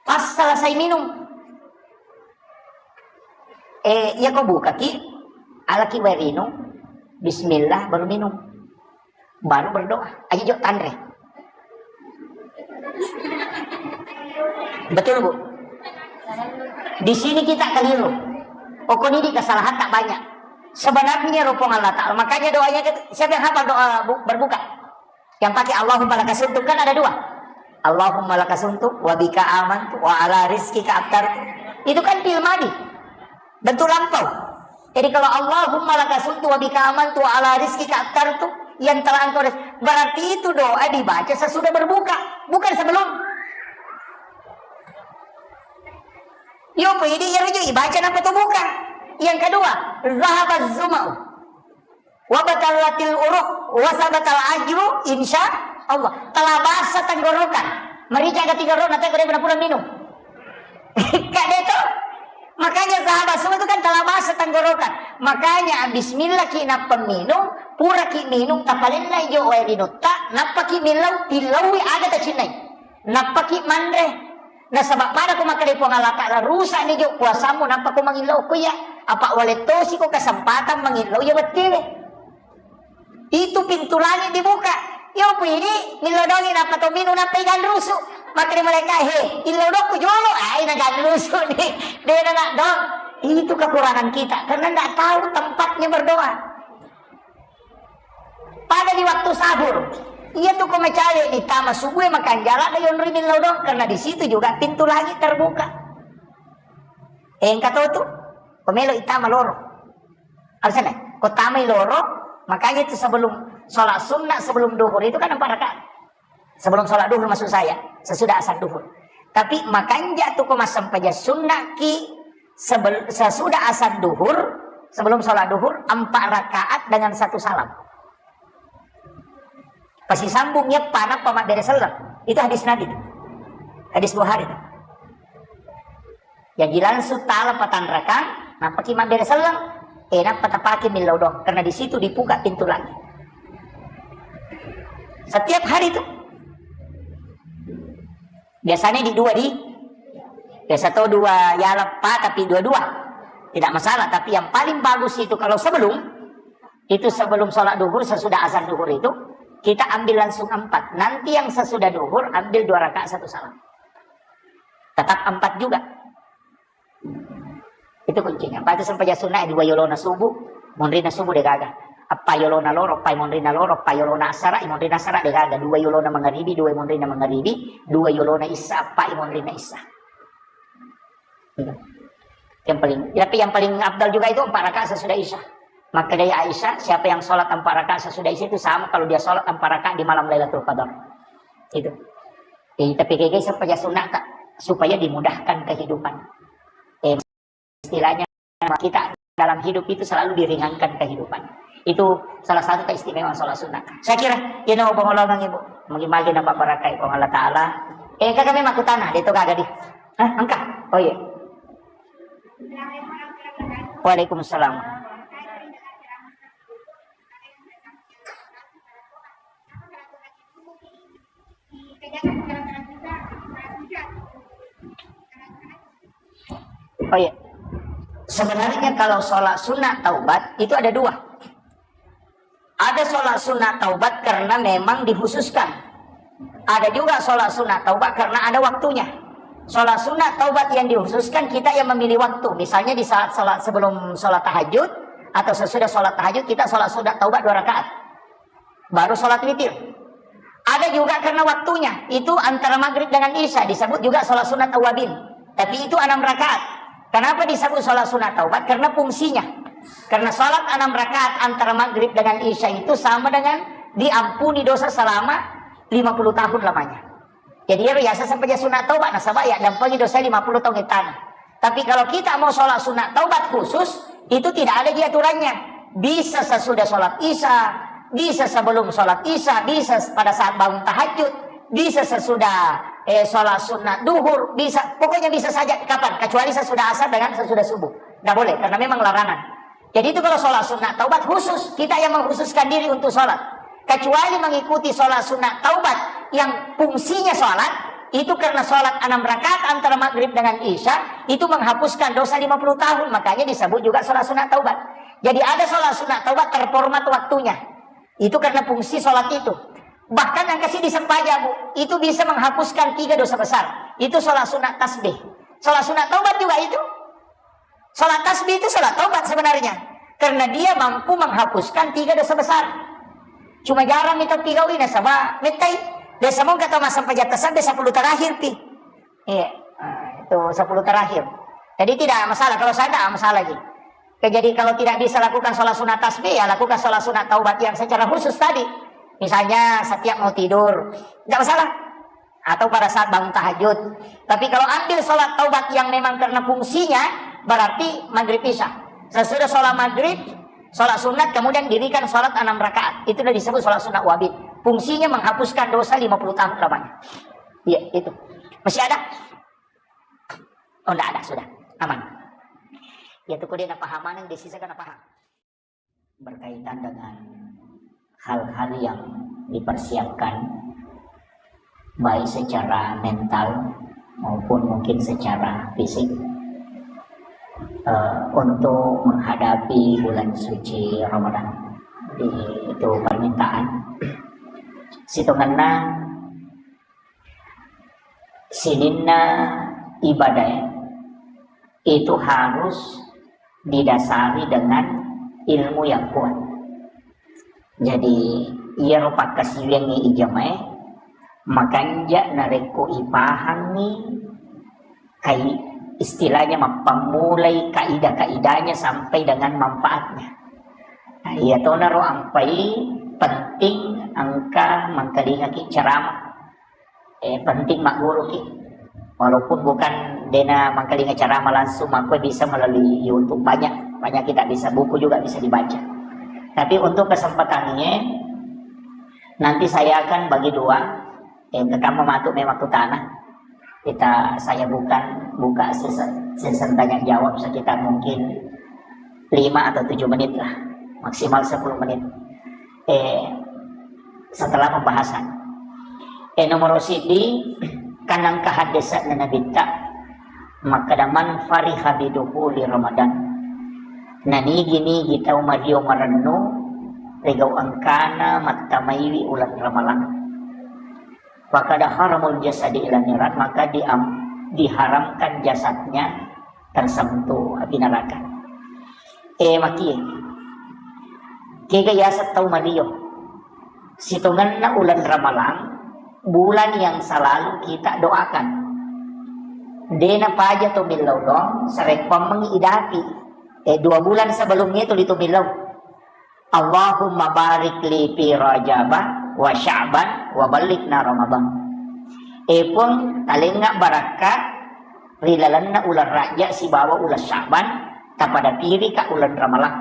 Pas selesai minum, eh, iya ko bukaki, alaki wae rinung, bismillah, baru minum. Baru berdoa. Aja jok tanre. Betul, Bu? Di sini kita keliru. Okon ini kesalahan tak banyak. Sebenarnya rupung Allah Ta'ala. Makanya doanya kita, siapa yang hafal doa bu- berbuka? Yang pakai Allahumma laka sumtu kan ada dua. Allahumma laka sumtu wa bika amantu wa ala rizqika aftartu. Itu kan fi'il madi. Bentuk lampau. Jadi kalau Allahumma laka sumtu wa bika amantu wa ala rizqika aftartu, yang telah engkau res-, berarti itu doa dibaca sesudah berbuka, bukan sebelum. Yo, jadi ya rujuk ibaca napa tu buka. Yang kedua, zahabaz zuma'u. Wabtallatil uruq, wasabatal ajru, insya Allah. Telah basah tenggorokan. Merica ketiga roh, nanti aku udah pernah pulang minum. Kak Deto, makanya sahabat semua itu kan telah basah tenggorokan. Makanya bismillah ki nappa minum, pura ki minum, tapalenna ijo wae rinutta, nappa ki millau, tillaui aga tacinnai. Nappa ki manre. Nasaba pada ko makkeda Puang Allah Ta'ala, rusak ni jo puasamu, nappa ko mangillau ko iya. Apa wale tosi ko kesempatan mangillau iya wettiwe. Itu pintu langit dibuka. Yo pu ini, millau dongi nappa to minum nappa igan rusu. Makkeda malaikat, "He, illau dokku jolo." Ai nagan rusu ni. Dena nak dong. Itu kekurangan kita, karena ndak tahu tempatnya berdoa. Pada di waktu sahur, iya tu ko macawe di tama subuh, makanja ladde yonroi millau doang, karena di situ juga pintu langit terbuka. Engka to tu, ko melo itama loro. Alasanna, ko tamai loro, makanya itu sebelum sholat sunnah, sebelum duhur itu kan empat rakaat. Sebelum sholat duhur maksud saya, sesudah asar duhur. Tapi makanja tu ko massempajang sunnah ki sebel-, sesudah asar duhur, sebelum sholat duhur, empat rakaat dengan satu salam. Pasisambung iyeppa nappa mabbere selleng. Itu hadis Nabi. Hadis Bukhari. Jadi langsung tala patanrakang, nappaki mabbere selleng, eh, nappa tapake millau doang, karena di situ dibuka pintu langit. Setiap hari itu. Biasanya di dua di, biasa to dua yala pa, tapi dua-dua. Tidak masalah, tapi yang paling bagus itu kalau sebelum, itu sebelum sholat duhur, sesudah azan duhur itu, kita ambil langsung empat. Nanti yang sesudah duhur, ambil dua rakaat satu salam. Tetap empat juga. Itu kuncinya. Apa itu sempajang sunnah, dua yolona subuh, monrina subuh de gaga. Apa yolona loro, apa monrina loro, apa yolona asara, monrina asara de gaga. Dua yolona mangaribi, dua monrina mangaribi, dua yolona isya, apa monrina isya. Yang paling, tapi yang paling afdal juga itu empat rakaat sesudah isya. Maka dari Aisyah, siapa yang sholat empat rakaat sesudah isya itu sama kalau dia sholat empat rakaat di malam Lailatul Qadar. Itu. Eh, tapi kayak sempajang sunnah, Kak, supaya dimudahkan kehidupan. Eh, istilahnya kita dalam hidup itu selalu diringankan kehidupan. Itu salah satu keistimewaan sholat sunnah. Saya kira, you know, pengolongan ibu. Mungkin magi nampak barakai Puang Allah Ta'ala. Eh, kakak memang aku tanah, dia itu kagak di. Hah, engkah? Oh iya. Waalaikumsalam. Oh iya. Sebenarnya kalau sholat sunnah taubat itu ada dua. Ada sholat sunnah taubat karena memang dikhususkan. Ada juga sholat sunnah taubat karena ada waktunya. Sholat sunnah taubat yang dikhususkan kita yang memilih waktu. Misalnya di saat sholat sebelum sholat tahajud atau sesudah sholat tahajud kita sholat sunnah taubat dua rakaat. Baru sholat witir. Ada juga karena waktunya, itu antara maghrib dengan isya, disebut juga sholat sunat awabin. Tapi itu enam rakaat. Kenapa disebut sholat sunat taubat? Karena fungsinya. Karena sholat enam rakaat antara maghrib dengan isya itu sama dengan diampuni dosa selama lima puluh tahun lamanya. Jadi, ero yaseng sempajang sunat taubat, nasaba ya dampengi dosa lima puluh tahun ittana. Tapi kalau kita mau sholat sunat taubat khusus, itu tidak ada di aturannya. Bisa sesudah sholat isya, bisa sebelum sholat isya, bisa pada saat bangun tahajud, bisa sesudah, eh, sholat sunat duhur, bisa, pokoknya bisa saja kapan, kecuali sesudah asar dengan sesudah subuh. Nggak boleh, karena memang larangan. Jadi itu kalau sholat sunat taubat khusus, kita yang mengkhususkan diri untuk sholat. Kecuali mengikuti sholat sunat taubat yang fungsinya sholat, itu karena sholat enam rakaat antara maghrib dengan isya, itu menghapuskan dosa lima puluh tahun, makanya disebut juga sholat sunat taubat. Jadi ada sholat sunat taubat terhormat waktunya. Itu karena fungsi sholat itu. Bahkan yang kasih disempajang, Bu, itu bisa menghapuskan tiga dosa besar. Itu sholat sunat tasbih. Sholat sunat taubat juga itu. Sholat tasbih itu sholat taubat sebenarnya. Karena dia mampu menghapuskan tiga dosa besar. Cuma jarang itu pigawi nasaba mettai. Biasa mau kata masa pajak tasbih sepuluh terakhir pi. Iya, ah, itu sepuluh terakhir. Jadi tidak masalah kalau saya tidak masalah lagi. Oke, jadi kalau tidak bisa lakukan sholat sunat tasbih, ya lakukan sholat sunat taubat yang secara khusus tadi. Misalnya setiap mau tidur, nggak masalah. Atau pada saat bangun tahajud. Tapi kalau ambil sholat taubat yang memang karena fungsinya, berarti maghrib isya. Sesudah sholat maghrib, sholat sunat, kemudian dirikan sholat enam rakaat. Itu udah disebut sholat sunat wabid. Fungsinya menghapuskan dosa lima puluh tahun lamanya. Iya, itu. Masih ada? Oh, nggak ada, sudah. Aman. Ya, tuh, kode na paham, mana yang desisa kana paham. Berkaitan dengan hal-hal yang dipersiapkan, baik secara mental maupun mungkin secara fisik, eh, untuk menghadapi bulan suci Ramadan. Di, itu permintaan. Situngenna sininna ibadah itu harus didasari dengan ilmu yang kuat. Jadi, iyaro pakkasiwiangnge ijamae, makanja narekko ipahangngi kai-, istilahnya mappammulai kaidah-kaidahnya sampai dengan manfaatnya. Nah, iyatonaro ampai penting engka mengkalingaki ceramah. Eh, penting magguruki. Walaupun bukan dena mengkalinga ceramah langsung, makko bisa melalui YouTube. Banyak, banyak kita bisa, buku juga bisa dibaca. Tapi untuk kesempatan ini, nanti saya akan bagi dua. Eh, kamu matu memang ke tanah. Kita, saya bukan buka sesi, sesi tanya jawab sekitar mungkin lima atau tujuh menit lah, maksimal sepuluh menit. Eh, setelah pembahasan. Eh, nomor sidi, kanang kahadesakna Nabitta, makkada, "Man fariha bidukhuli Ramadan." Nanigi-nigi tau mario marennu rigau engkana mattamaiwi uleng Ramalang. Fakada haramul jasadi ila niran, maka diam-, diharamkan jasadnya tersentuh api neraka. Eh, makie. Kega yaseng tau mario. Sitongenna uleng Ramalang, bulan yang selalu kita doakan. Dena paja to millau doang, sarekkuammengngi idapi. Eh, dua bulan sebelumnya itu itu millau. Allahumma barik li fi Rajaba wa Sya'ban wa ballighna Ramadan. Eh, Puang, talengnga barakka ri lalenna uleng Rajab sibawa uleng Sya'ban, tapada pirika uleng Ramalang.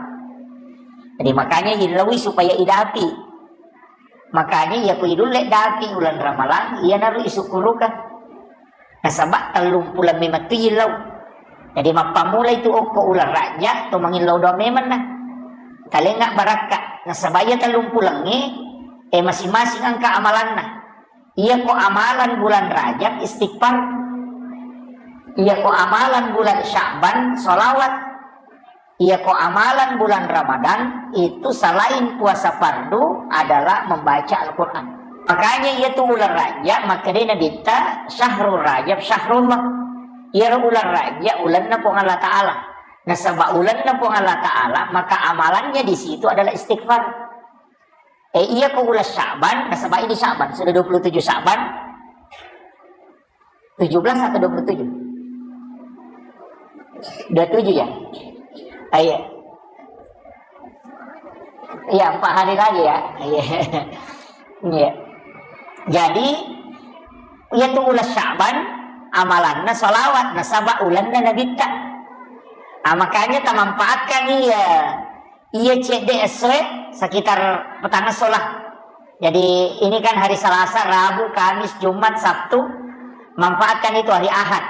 Jadi, makanya illaui supaya idapi. Makanya iya ko idulle dapi uleng Ramalang, iyanaro isukkurukan. Nasaba tellung puleng memettu illau. Jadi, mappammulai tu okko uleng Rajab, to mangillau doang memenna. Talengnga barakka. Nasaba iya tellung pulengnge, eh, masing-masing engka amalanna. Iya ko amalan bulan Rajab, istighfar. Iya ko amalan bulan Sya'ban, sholawat. Iya ko amalan bulan Ramadan itu selain puasa fardu adalah membaca Al-Quran. Makanya iya tu uleng Rajab, makkedai Nabitta, "Syahrul Rajab syahrullah." Iyaro uleng Rajab ulenna Puang Allah Ta'ala. Nasaba ulenna Puang Allah Ta'ala, maka amalannya di situ adalah istighfar. Eh, iya ko uleng Sya'ban, nasaba ini Sya'ban, sudah dua puluh tujuh Sya'ban. Tujuh belas atau dua puluh tujuh? Dua puluh tujuh ya? Ah, iya. Iya, empat hari lagi ya. Iya. Iya. Jadi, iya tu uleng Sya'ban, amalanna sholawat, nasaba ulenna Nabitta. Ah, makanya tamanfaatkan iya. Iya, cedde essoe sekitar petang esso lah. Jadi, ini kan hari Selasa, Rabu, Kamis, Jumat, Sabtu. Manfaatkan itu hari Ahad.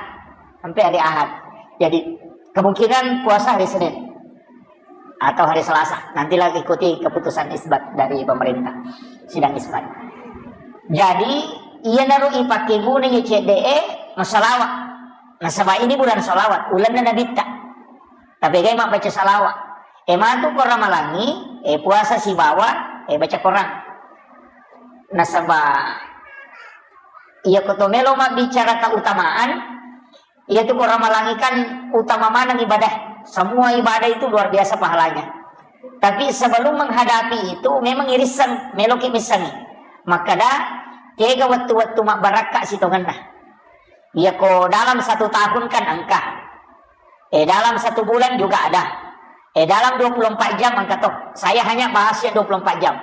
Sampai hari Ahad. Jadi, kemungkinan puasa hari Senin atau hari Selasa. Nantilah ikuti keputusan isbat dari pemerintah. Sidang isbat. Jadi, iyanaro ipake guna iya cedde e, masalawat. Nasaba ini bulan salawat, ulenna Nabitta. Tapegai mabbaca salawat. E, matu ko Ramalangi, e, puasa sibawa, e, baca Quran. Nasaba, iya ko to melo mabbicara keutamaan, iya tu ko Ramalangi kan utama maneng ibadah. Semua ibadah itu luar biasa pahalanya. Tapi sebelum menghadapi itu, memang irisseng, meloki missengi. Makkada, kega wettu-wettu mabbarakka sitongenna. Iya ko dalam satu tahun kan engka. Eh, dalam satu bulan juga ada. Eh, dalam dua puluh empat jam engka to. Saya hanya bahas ya dua puluh empat jam.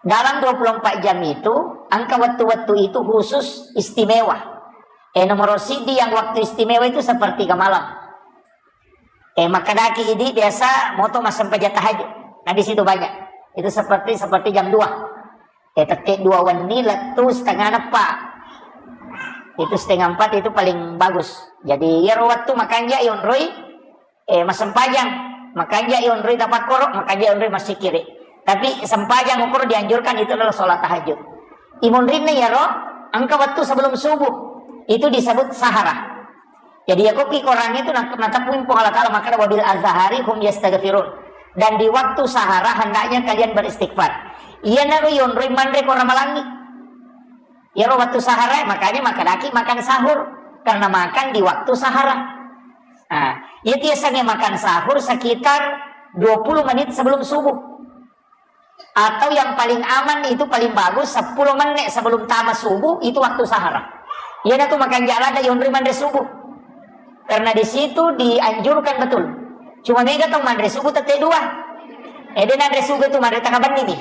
Dalam dua puluh empat jam itu, engka wettu-wettu itu khusus istimewa. Eh, nomor sidi yang waktu istimewa itu sepertiga malam. Eh, makkedaki idi biasa moto massempajang tahajud. Nah, di situ banyak. Itu seperti, seperti jam dua. Eh, tette dua wenni lettu setengah eppa. Itu setengah empat itu paling bagus. Jadi, iyaro wettu makanja yonroi, eh, massempajang. Makanja yonroi tapakkoro, makanja yonroi massikiri. Tapi sempajang ukuro dianjurkan itu adalah sholat tahajud. Imunrinna iyaro, engka wettu sebelum subuh. Itu disebut sahara. Jadi, ya, koki Quran itu nak-, natepung Puang Allah Ta'ala, makkada, "Wabil azhari hum yastaghfirun." Dan di waktu sahara hendaknya kalian beristighfar. Iyanaro yonroi manre ko Ramalangi. Iyaro waktu sahara, makanya makkedaki makan sahur. Karena makan di waktu sahara. Nah, Iya tiasangnge makan sahur sekitar dua puluh menit sebelum subuh. Atau yang paling aman itu, paling bagus, sepuluh menit sebelum tama subuh itu waktu sahara. Iyanatu makan jalada yonri manre subuh. Karena di situ dianjurkan betul. Cuma mega tau manre subuh tette dua. Eh, de nanre subuh itu manre tengah benni ni.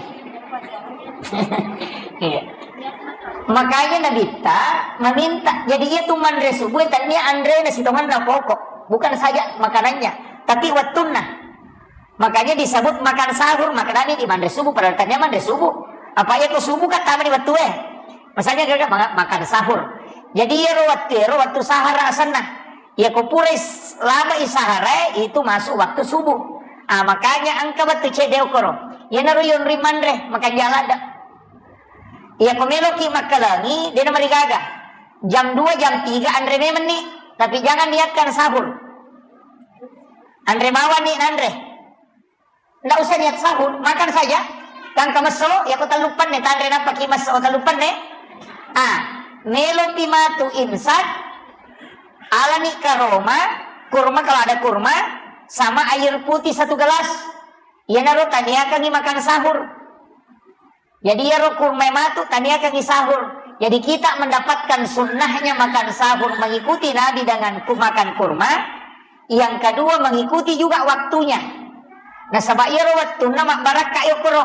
Iya. Makanya Nabitta meminta, jadi iya tu manre subuh, tania anre na sitongan na pokok. Bukan saja makanannya, tapi waktunna. Makanya disebut makan sahur, makananni di manre subuh, padahal tania manre subuh. Apa iya ko subuh kan tama di waktu eh. Misalnya kira makan sahur. Jadi iyaro waktu, iyaro waktu sahara asenna. Iya ko pura is-, lama isahara itu masuk waktu subuh. Ah, makanya engka waktu cedde okoro. Iyanaro yonri manre, makan jalada. Iya ko meloki makkalangi, dena marigaga. Jam dua, jam tiga anre memenni. Tapi jangan niatkan sahur. Anre bawani nanre. Ndak usah niat sahur, makan saja. Kangka messo, iya ko telluppanne, tanre nappaki messo telluppanne. Ah, melopi matu imsak, alani karoma, kurma kalau ada kurma, sama air putih satu gelas. Iyanaro taniakangi makan sahur. Jadi iyaro kurma matu taniakangi sahur. Jadi kita mendapatkan sunnahnya makan sahur mengikuti Nabi dengan ku-, makan kurma. Yang kedua mengikuti juga waktunya. Nasaba iyaro wattunna mabbarakka yokoro.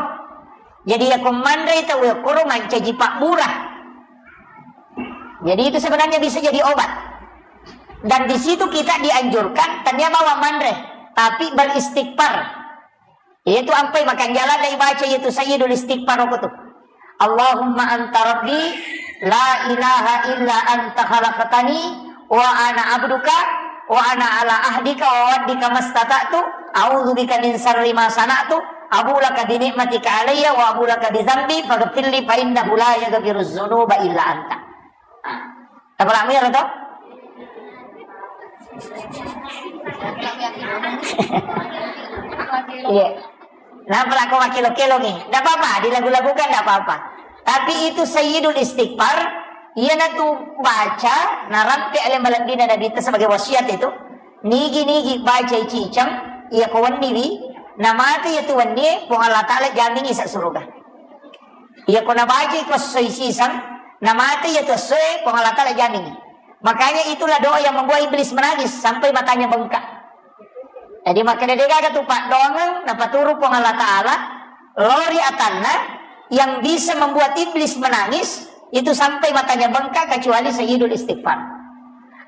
Jadi yako manre tau yokoro mancaji pabbura. Jadi itu sebenarnya bisa jadi obat. Dan di situ kita dianjurkan tania bawa manre, tapi beristighfar. Iyatu ampai makan jalada ibaca iyatu Sayyidul Istighfar okko tu. Allahumma anta rabbi la ilaha illa anta khalaqtani wa ana abduka wa ana ala ahdika wa wa'dika mastata'tu, a'udzu bika min syarri ma sana'tu, abu laka bi ni'matika alayya wa abu laka bi dzambi faghfirli fa innahu la yaghfiruz dzunuba illa anta. Tapalamu ya to? Iya. Nah, pala ko makkelo-kelo nih. Ndak apa-apa, dilagu-lagukan ndak apa-apa. Tapi itu Sayyidul Istighfar, iyanatu baca, narampe ale malebbina Nabi itu sebagai wasiat itu. Nigi-nigi baca cicang, iya ko wenni wi, namate iya tu wenni, Puang Allah Ta'ala jamingi sa suruga. Iya ko nabacai ko essoi siseng, namate iya tu essoe, Puang Allah Ta'ala jamingi. Makanya itulah doa yang membuat iblis menangis sampai matanya bengkak. Jadi makkeda degaga tu paddoangeng napaturu Puang Allah Ta'ala, lori atanna yang bisa membuat iblis menangis itu sampai matanya bengkak kecuali Sayyidul Istighfar.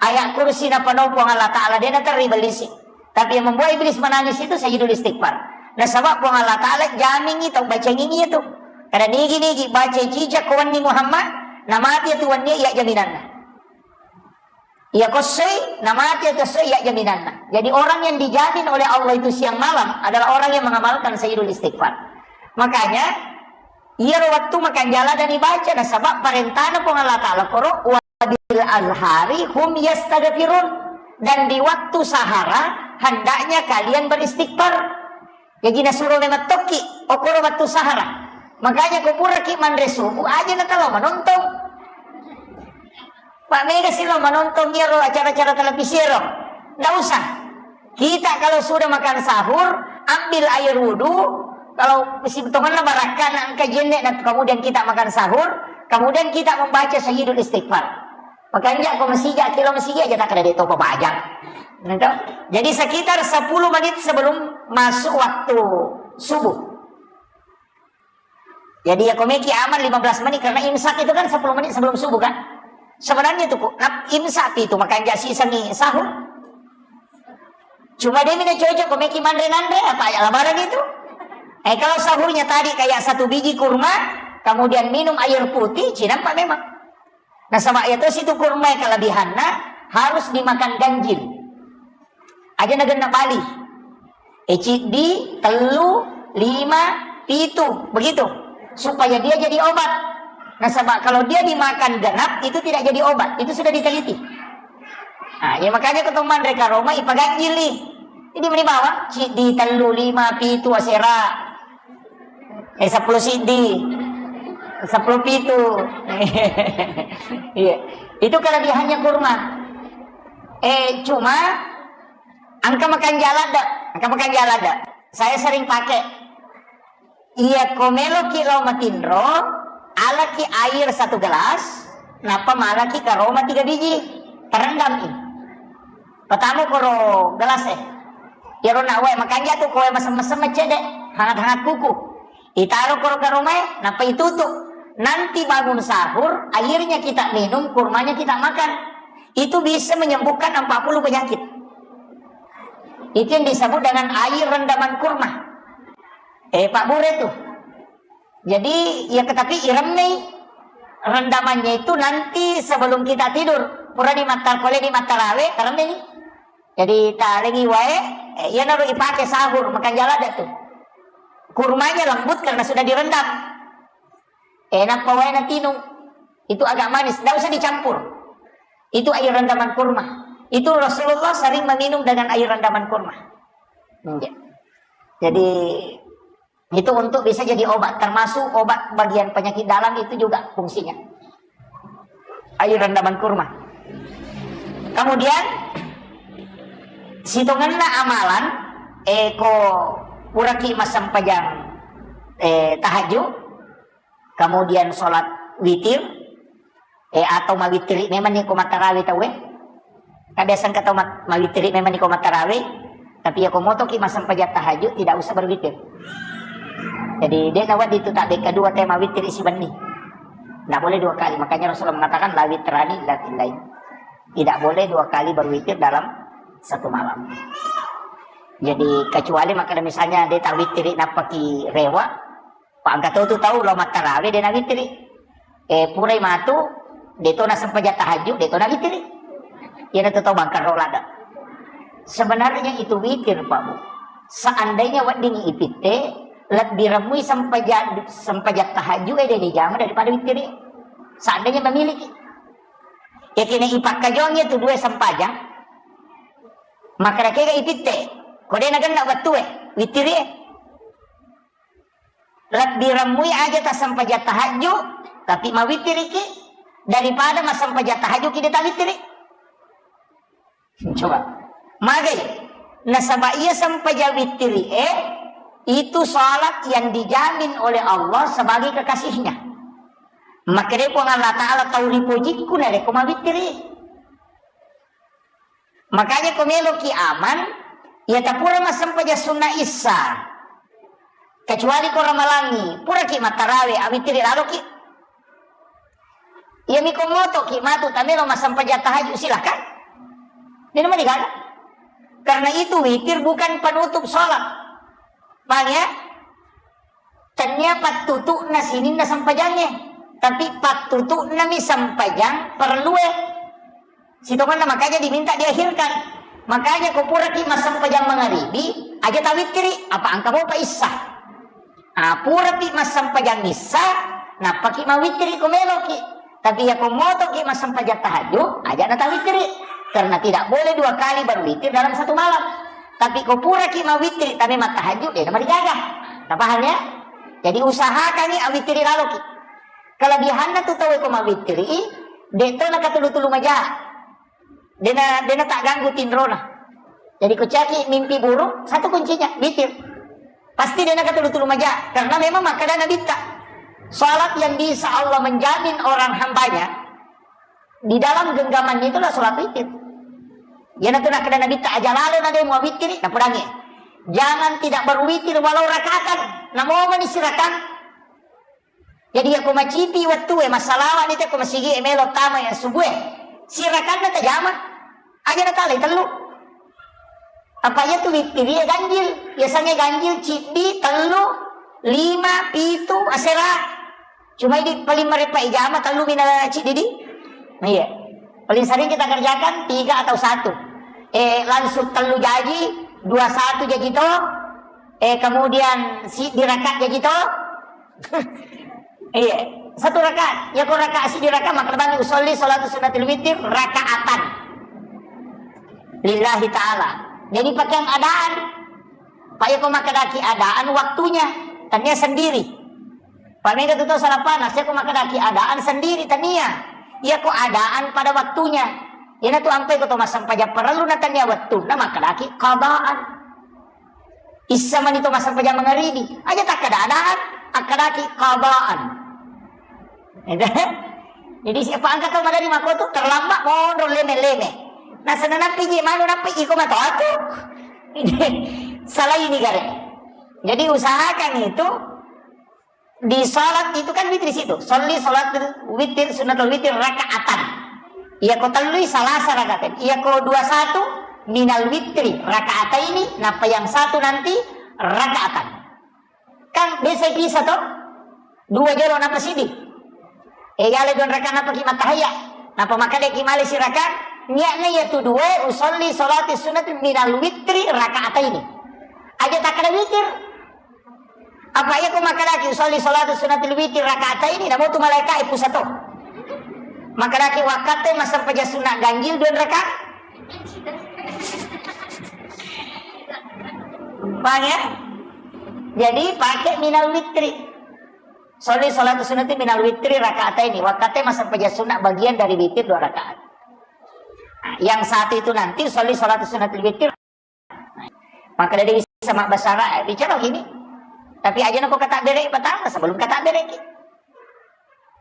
Ayat kursi napanau Puang Allah Ta'ala, dena terri bellisi. Tapi yang membuat iblis menangis itu Sayyidul Istighfar. Nasaba Puang Allah Ta'ala jamingi tau bacangingi itu. Kada nigi-nigi baca cicak ko wenni Muhammad, namati itu wenni iya jaminanna. Iya ko essoi, namati itu essoi iya jaminanna. Jadi orang yang dijamin oleh Allah itu siang malam adalah orang yang mengamalkan Sayyidul Istighfar. Makanya, iyaro wettu makanjala dan ibaca nasaba parentana Puang Allah Ta'ala koro, "Wa bil azhari hum yastaghfirun." Dan di waktu sahara hendaknya kalian beristighfar. Jaji nasuro memang tokki, okoro wettu sahara. Makanya ko puraki manre subuh, aja na talo manontong. Pak mega sih lo manontong iyaro acara-acara televisi ro. Nggak usah. Kita kalau sudah makan sahur, ambil air wudhu. Kalau si tongenna barakka na engka jenne, dan kemudian kita makan sahur, kemudian kita membaca Sayyidul Istighfar. Makanya ko masija, kilo masija aja tak ada detopa bajang. Gitu. Jadi sekitar sepuluh menit sebelum masuk waktu subuh. Jadi ya komeki aman lima belas menit karena imsak itu kan sepuluh menit sebelum subuh kan. Sebenarnya itu kok nap-, imsak itu makanja sisengi sahur. Cuma dia mina cocok komeki manre nanre apa ya lebaran itu. Eh kalau sahurnya tadi kayak satu biji kurma, kemudian minum air putih, cinampak memang. Nasaba iya tosi tu kurma kelebihanna harus dimakan ganjil. Aja na genna bali. Eh, ciddi, tellu, lima, pitu, begitu. Supaya dia jadi obat. Nasaba kalau dia dimakan genap, itu tidak jadi obat. Itu sudah diteliti. Nah, ya makanya ketemu manre karoma ipaganjil nih. Jadi meni bawang, ciddi, tellu, lima, pitu, asera. Eh, sepuluh siddi. Sepuluh pitu. Iya. Itu kelebihannya kurma. Eh, cuma Engka makanja ladde, engka makanja ladde. Saya sering pakai. Iya, ko meloki lao matinro, alaki air satu gelas, nappa malaki karoma tiga biji, terendam i. Pertama koro gelas e. Iyaro na wae makanja tu, ko wae mesem-mesem cedde, hangat-hangat kuku. Itaro koro karomae, nappa itutup. Nanti bangun sahur, airnya kita minum, kurmanya kita makan. Itu bisa menyembuhkan empat puluh penyakit. Itu yang disebut dengan air rendaman kurma. Eh, Pak Bure tuh. Jadi, ya tetapi iremmei rendamannya itu nanti sebelum kita tidur. Pura di mata, pole di mata rawe, teremmei. Jadi, talengi wae, eh, iyanaro ipake sahur, makanja ladde tu. Kurmanya lembut karena sudah direndam. Eh, nappa wae natinung. Itu agak manis, ndak usah dicampur. Itu air rendaman kurma. Itu Rasulullah sering meminum dengan air rendaman kurma. Iya. Jadi, itu untuk bisa jadi obat, termasuk obat bagian penyakit dalam itu juga fungsinya. Air rendaman kurma. Kemudian, sitongenna amalan, eh, ko puraki massempajang, eh, tahajud, kemudian sholat witir, eh, atau mawittiri memang ni ko mattarawe tauwe. Kan biasa engka tau mat-, mawittiri memang ni ko mattarawe, tapi ya ko motoki massempajang tahajud tidak usah berwitir. Jadi, de nawedding tu tabbe kedua te mawittiri sibenni. Nggak boleh dua kali. Makanya Rasulullah mengatakan, "La witrani illa fillail." Tidak boleh dua kali berwitir dalam satu malam. Jadi, kecuali makkeda misalnya de tawittiri nappaki rewa, pa engka to tu tau lao mattarawe de nawittiri. Eh, purai matu, de to nasempajang tahajud, de to nawittiri. Iyana tu tau bangkang ro ladde. Sebenarnya itu witir, Pak Bu. Seandainya wedding ipitte, lebbi remmui sempajang, sempajang tahajud e de dijama daripada wittiri. Seandainya memiliki. Yakinna ipakkajongi tu dua sempajang, makkeda kega ipitte, ko de nagenna wettue, wittiri e. Lebbi remmui aja tassempajang tahajud, tapi mawittiriki daripada massempajang tahajud ki de tawittiri. Coba. Magai. Nasaba iya sempajang wittiri e, itu salat yang dijamin oleh Allah sebagai kekasihnya. Makkeda Puang Allah Ta'ala, "Tau ripojikku narekko mawittiri." Makanya ko meloki aman, iya tapura massempajang sunna issa. Kecuali ko ramalangi, puraki mattarawe, awittiri laloki. Iya miko motoki matu tamelo massempajang tahajud, silakan. Dena marigaga. Karena itu witir bukan penutup sholat. Paham ya? Tennia pattutu'na sininna sempajangnge, tapi pattutu'nami sempajang perlue. Sitongenna makanya diminta diakhirkan. Makanya ko puraki massempajang mangaribi, aja tawittiri, apa engka mopa issa. Ah, purapi massempajang issa, nappaki mawittiri ko meloki. Tapi ya ko motoki massempajang tahajud, aja natawittiri. Karena tidak boleh dua kali berwitir dalam satu malam. Tapi ko puraki mawittiri, tapi mattahajud, de namarigaga. Napaham ya? Jadi usahakangi awittiri laloki. Kelebihanna tu tau ko mawittiri, de to nakatulu-tulu maja. Dena, dena tak ganggu tinrona. Jadi ko caki mimpi buruk, satu kuncinya, witir. Pasti dena katulu-tulu maja, karena memang makkeda Nabitta, salat yang bisa Allah menjamin orang hambanya di dalam genggamannya itulah salat witir. Iyanatu nakkeda Nabitta, aja lalo na de muawittiri, napodangi. Jangan tidak berwitir walau rakaatan, namomani sirakang. Jadi, yako macipi wettue, massalawa'ni te ko masigi e melo tama ya subue. Sirakanna tajama. Aja natalai tellu. Apa iya tu wittirie ganjil? Biasanya ganjil ciddi, tellu, lima, pitu, asera. Cuma ini paling merepa ijama tellu mina ciddi di. Iya. Paling sering kita kerjakan tiga atau satu. Eh, langsung tellu jaji, dua satu jaji to. Eh, kemudian si dirakat jaji to. Iya, satu rakaat. Ya, ko rakaat siddi rakaat, makkeda bani usolli sholatu sunnatil witir rakaatan lillahi ta'ala. Jadi, pakeang adaan. Pak, ya, ko makkedaki adaan waktunya, tania sendiri. Pak, mega tu tau salapana, saya ko makkedaki adaan sendiri, tania. Ya, ko adaan pada waktunya. Iyanatu ampai ko to massempajang parellu na tania wettunna makkedaki qadaan. Issa mani to massempajang mangaribi, aja takkada-adaan, akkadaki qadaan. Jadi siapa angkat to madari mako tu terlambat monro leme-leme. Nah, senanampi je manu nampi iko mato aku. Salah ini gare. Jadi usahakan itu di salat itu kan witri situ. Sholli sholatul witri sunnatul witri rakaatan. Iya ko tellui salasa rakaatan. Iya ko dua satu minal witri rakaataini, napa yang satu nanti rakaatan. Kan biasa bisa to? Dua jolo napa sidi. Eh, yale don raka napa ki matahaya. Napa makade ki male siraka. Niatnya ya tu dua usolli sholati sunat minal witri rakaataini. Aja takkada witir. Apa iya ko makkadaki usolli sholati sunatil witri rakaataini, namo tu malaika e pusato. Makkadaki wakkatte massempajang sunat ganjil dua raka. Paham ya? Jadi pakai minal witri. Sholli sholatu sunnati minal witri rakaataini. Wakkatte massempajang sunat bagian dari witir dua rakaat. Nah, yang satu itu nanti sholli sholatu sunnatil witri. Maka dari bisa mak basara, eh, bicara gini. Tapi aja nako kata bere pertama sebelum kata bere ki.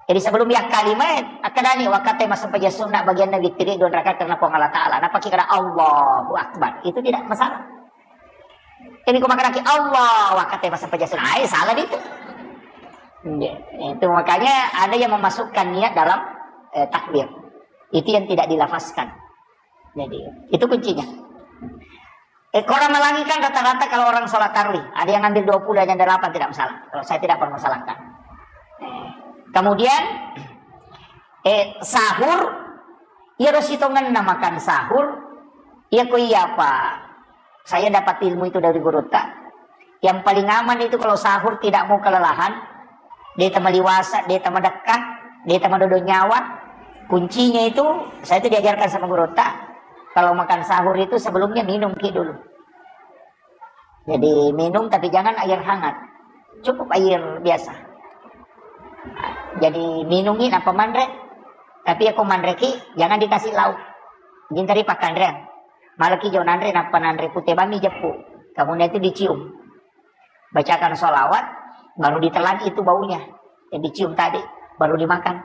Jadi sebelum ya kalimat, akkadani wakkatte massempajang sunat bagian dari witir dua rakaat karena Puang Allah Ta'ala. Napa kira Allahu Akbar? Itu tidak masalah. Jadi ko makkadaki Allah, wakkatte massempajang sunat. Ai, salah itu. Iya, itu makanya ada yang memasukkan niat dalam, eh, takbir. Itu yang tidak dilafazkan. Jadi, itu kuncinya. Eh, ko Ramalangi kan rata-rata kalau orang sholat tarawih, ada yang ambil dua puluh, ada yang delapan, tidak masalah. Kalau saya tidak permasalahkan. Eh, kemudian, eh, sahur, iya ro sitongenna makan sahur, iya ko iya apa? Saya dapat ilmu itu dari gurutta. Yang paling aman itu kalau sahur tidak mau kelelahan, de tamaliwasa, de tamadekka, de tamadodo nyawa. Kuncinya itu, saya itu diajarkan sama gurutta, kalau makan sahur itu sebelumnya minum ki dulu. Jadi minum tapi jangan air hangat. Cukup air biasa. Jadi minumi napa manre. Tapi aku manre ki, jangan dikasih lauk. Jintari pakanrean. Malaki jo nanre, napa nanre pute bami jeppu. Kemudian itu dicium. Bacakan sholawat, baru ditelan itu baunya. Yang dicium tadi, baru dimakan.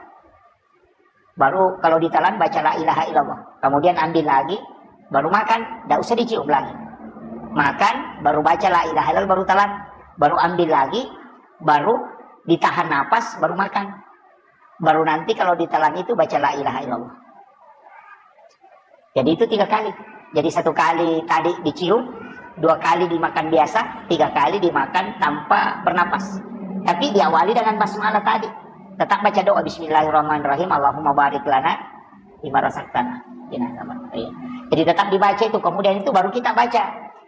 Baru kalau ditelan, baca la ilaha illallah. Kemudian ambil lagi, baru makan. Tidak usah dicium lagi. Makan, baru baca la ilaha illallah, baru telan. Baru ambil lagi, baru ditahan napas, baru makan. Baru nanti kalau ditelan itu baca la ilaha illallah. Jadi itu tiga kali. Jadi satu kali tadi dicium, dua kali dimakan biasa, tiga kali dimakan tanpa bernapas. Tapi diawali dengan basmalah tadi. Tetap baca doa, "Bismillahirrahmanirrahim, Allahumma barik lana fima razaqtana." Iya. Jadi tetap dibaca itu, kemudian itu baru kita baca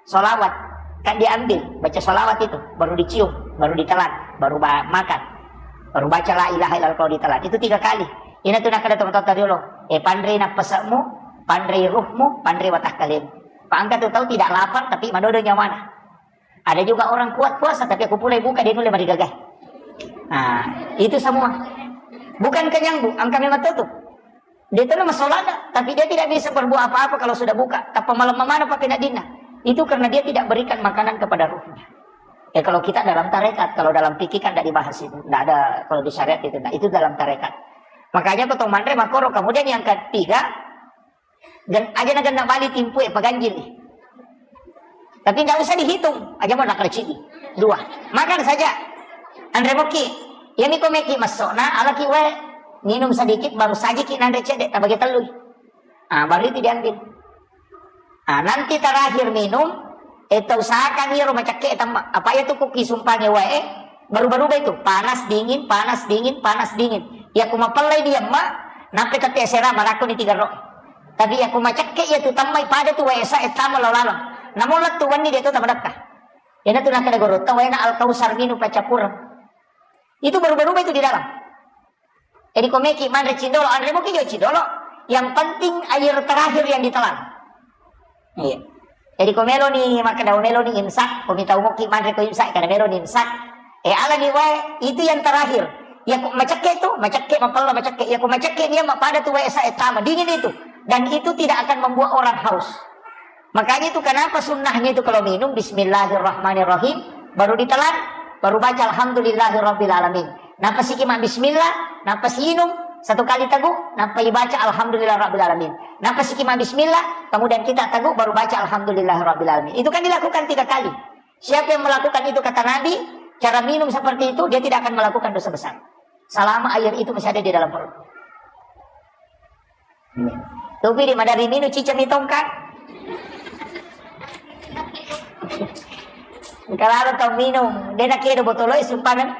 sholawat. Kan diambil, baca sholawat itu, baru dicium, baru ditelan, baru ba-, makan. Baru baca la ilaha illallah kalau ditelan. Itu tiga kali. Ina tu nakkeda tomatoatta riolo, eh, panrei nappase'mu, panrei ruhmu, panrei watakkalemu. Pak angka tu tahu tidak lapar tapi madodo nyawana. Ada juga orang kuat puasa tapi aku pulai buka dia nulle marigagai. Nah, itu semua. Bukan kenyang, Bu, angka memang tutup. Dia itu nama solada, tapi dia tidak bisa berbuat apa-apa kalau sudah buka. Tappa malam mana pakai nadina. Itu karena dia tidak berikan makanan kepada ruhnya. Ya, kalau kita dalam tarekat, kalau dalam fikih kan tidak dibahas itu. Tidak ada kalau di syariat itu. Nah, itu dalam tarekat. Makanya kotong manre makoro. Kemudian yang ketiga, dan aja nagan bali timpu e paganjil. Tapi tidak usah dihitung. Aja mau nakar cidi. Dua. Makan saja. Anre moki. Ya miko meki masuk. Nah, alaki wae. Minum sedikit, baru saja ki nanre cedek. Tabagi telui. Ah, baru itu diambil. Ah, nanti terakhir minum, eh, usahakan iyaro macakke tama. Apa ya tuh kuki sumpange wae, eh, baru-baru itu, panas dingin, panas dingin, panas dingin. Ya, ku mapellai dia, Mak, nampe kate sera marakko ni tiga ro. Tapi ya, ku macakke ya tuh tamai pada tuh wae sa, eh, tama lo lalo. Namun lettu wenni dia tuh tama dakka. Ya, na tuh nakada gorotta, wae na Al-Kausar minum pacappureng. Itu baru-baru itu di dalam. Jadi ko meki manre cindolo, anre moki jo cindolo. Yang penting air terakhir yang ditelan. Iya. Jadi ko meloni makkeda meloni imsak, ko mitau moki manre ko imsak, kada meloni imsak. Eh, alani wae, itu yang terakhir. Ya ko macakke tu, macakke mapella macakke. Ya ko macakke dia mak pada tu wae sa, eh, tama dingin itu. Dan itu tidak akan membuat orang haus. Makanya itu kenapa sunnahnya itu kalau minum bismillahirrahmanirrahim, baru ditelan, baru baca alhamdulillahirabbil alamin. Nappa siki ma bismillah, nappa siinum satu kali teguk, nappa ibaca alhamdulillahirabbil alamin. Nappa siki ma bismillah, kemudian kita teguk baru baca alhamdulillahirabbil alamin. Itu kan dilakukan tiga kali. Siapa yang melakukan itu, kata Nabi, cara minum seperti itu, dia tidak akan melakukan dosa besar. Selama air itu masih ada di dalam perut. Topi di madari minum cicami tongka. Kalau tau minum, dia nak kira botol es sumpanan.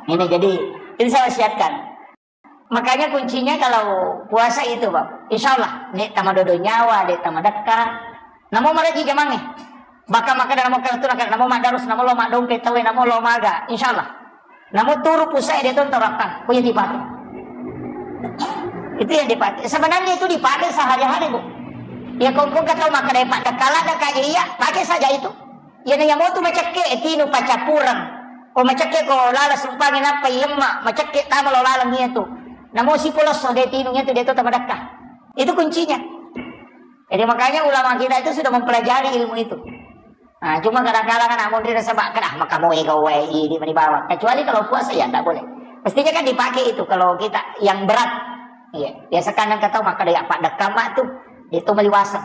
Ini jadi, ini saya wasiatkan. Makanya kuncinya kalau puasa itu, Bang. Insya Allah, nek tamadodo nyawa, nek tamadekka. Namo maraji jamangnge. Baka makkeda namo kartu, namo madarus, namo lo maddompe tawe, namo lo maga. Insya Allah. Namo turu pusae de tonto rakkang. Kuya dipakai. Itu yang dipakai. Sebenarnya itu dipakai sehari-hari, Bu. Ya kongkong kata makkeda paddekka ladde kaje iya, pakai saja itu. Iyana iya motu macekke, eh, tinu pacappureng. Ko macekke ko lala sumpangi nappa iyemma, macekke tama lo laleng iya tu. Namo sipolosso de tinu iya tu de to tamadakka. Itu kuncinya. Jadi makanya ulama kita itu sudah mempelajari ilmu itu. Nah, cuma kadang-kadang kan amun rasa bak kedah maka mau ego wae di mani bawang. Kecuali kalau puasa ya tidak boleh. Mestinya kan dipakai itu kalau kita yang berat. Iya, biasa kan kata maka ada ya pak dekam mak tu. Itu meliwasa.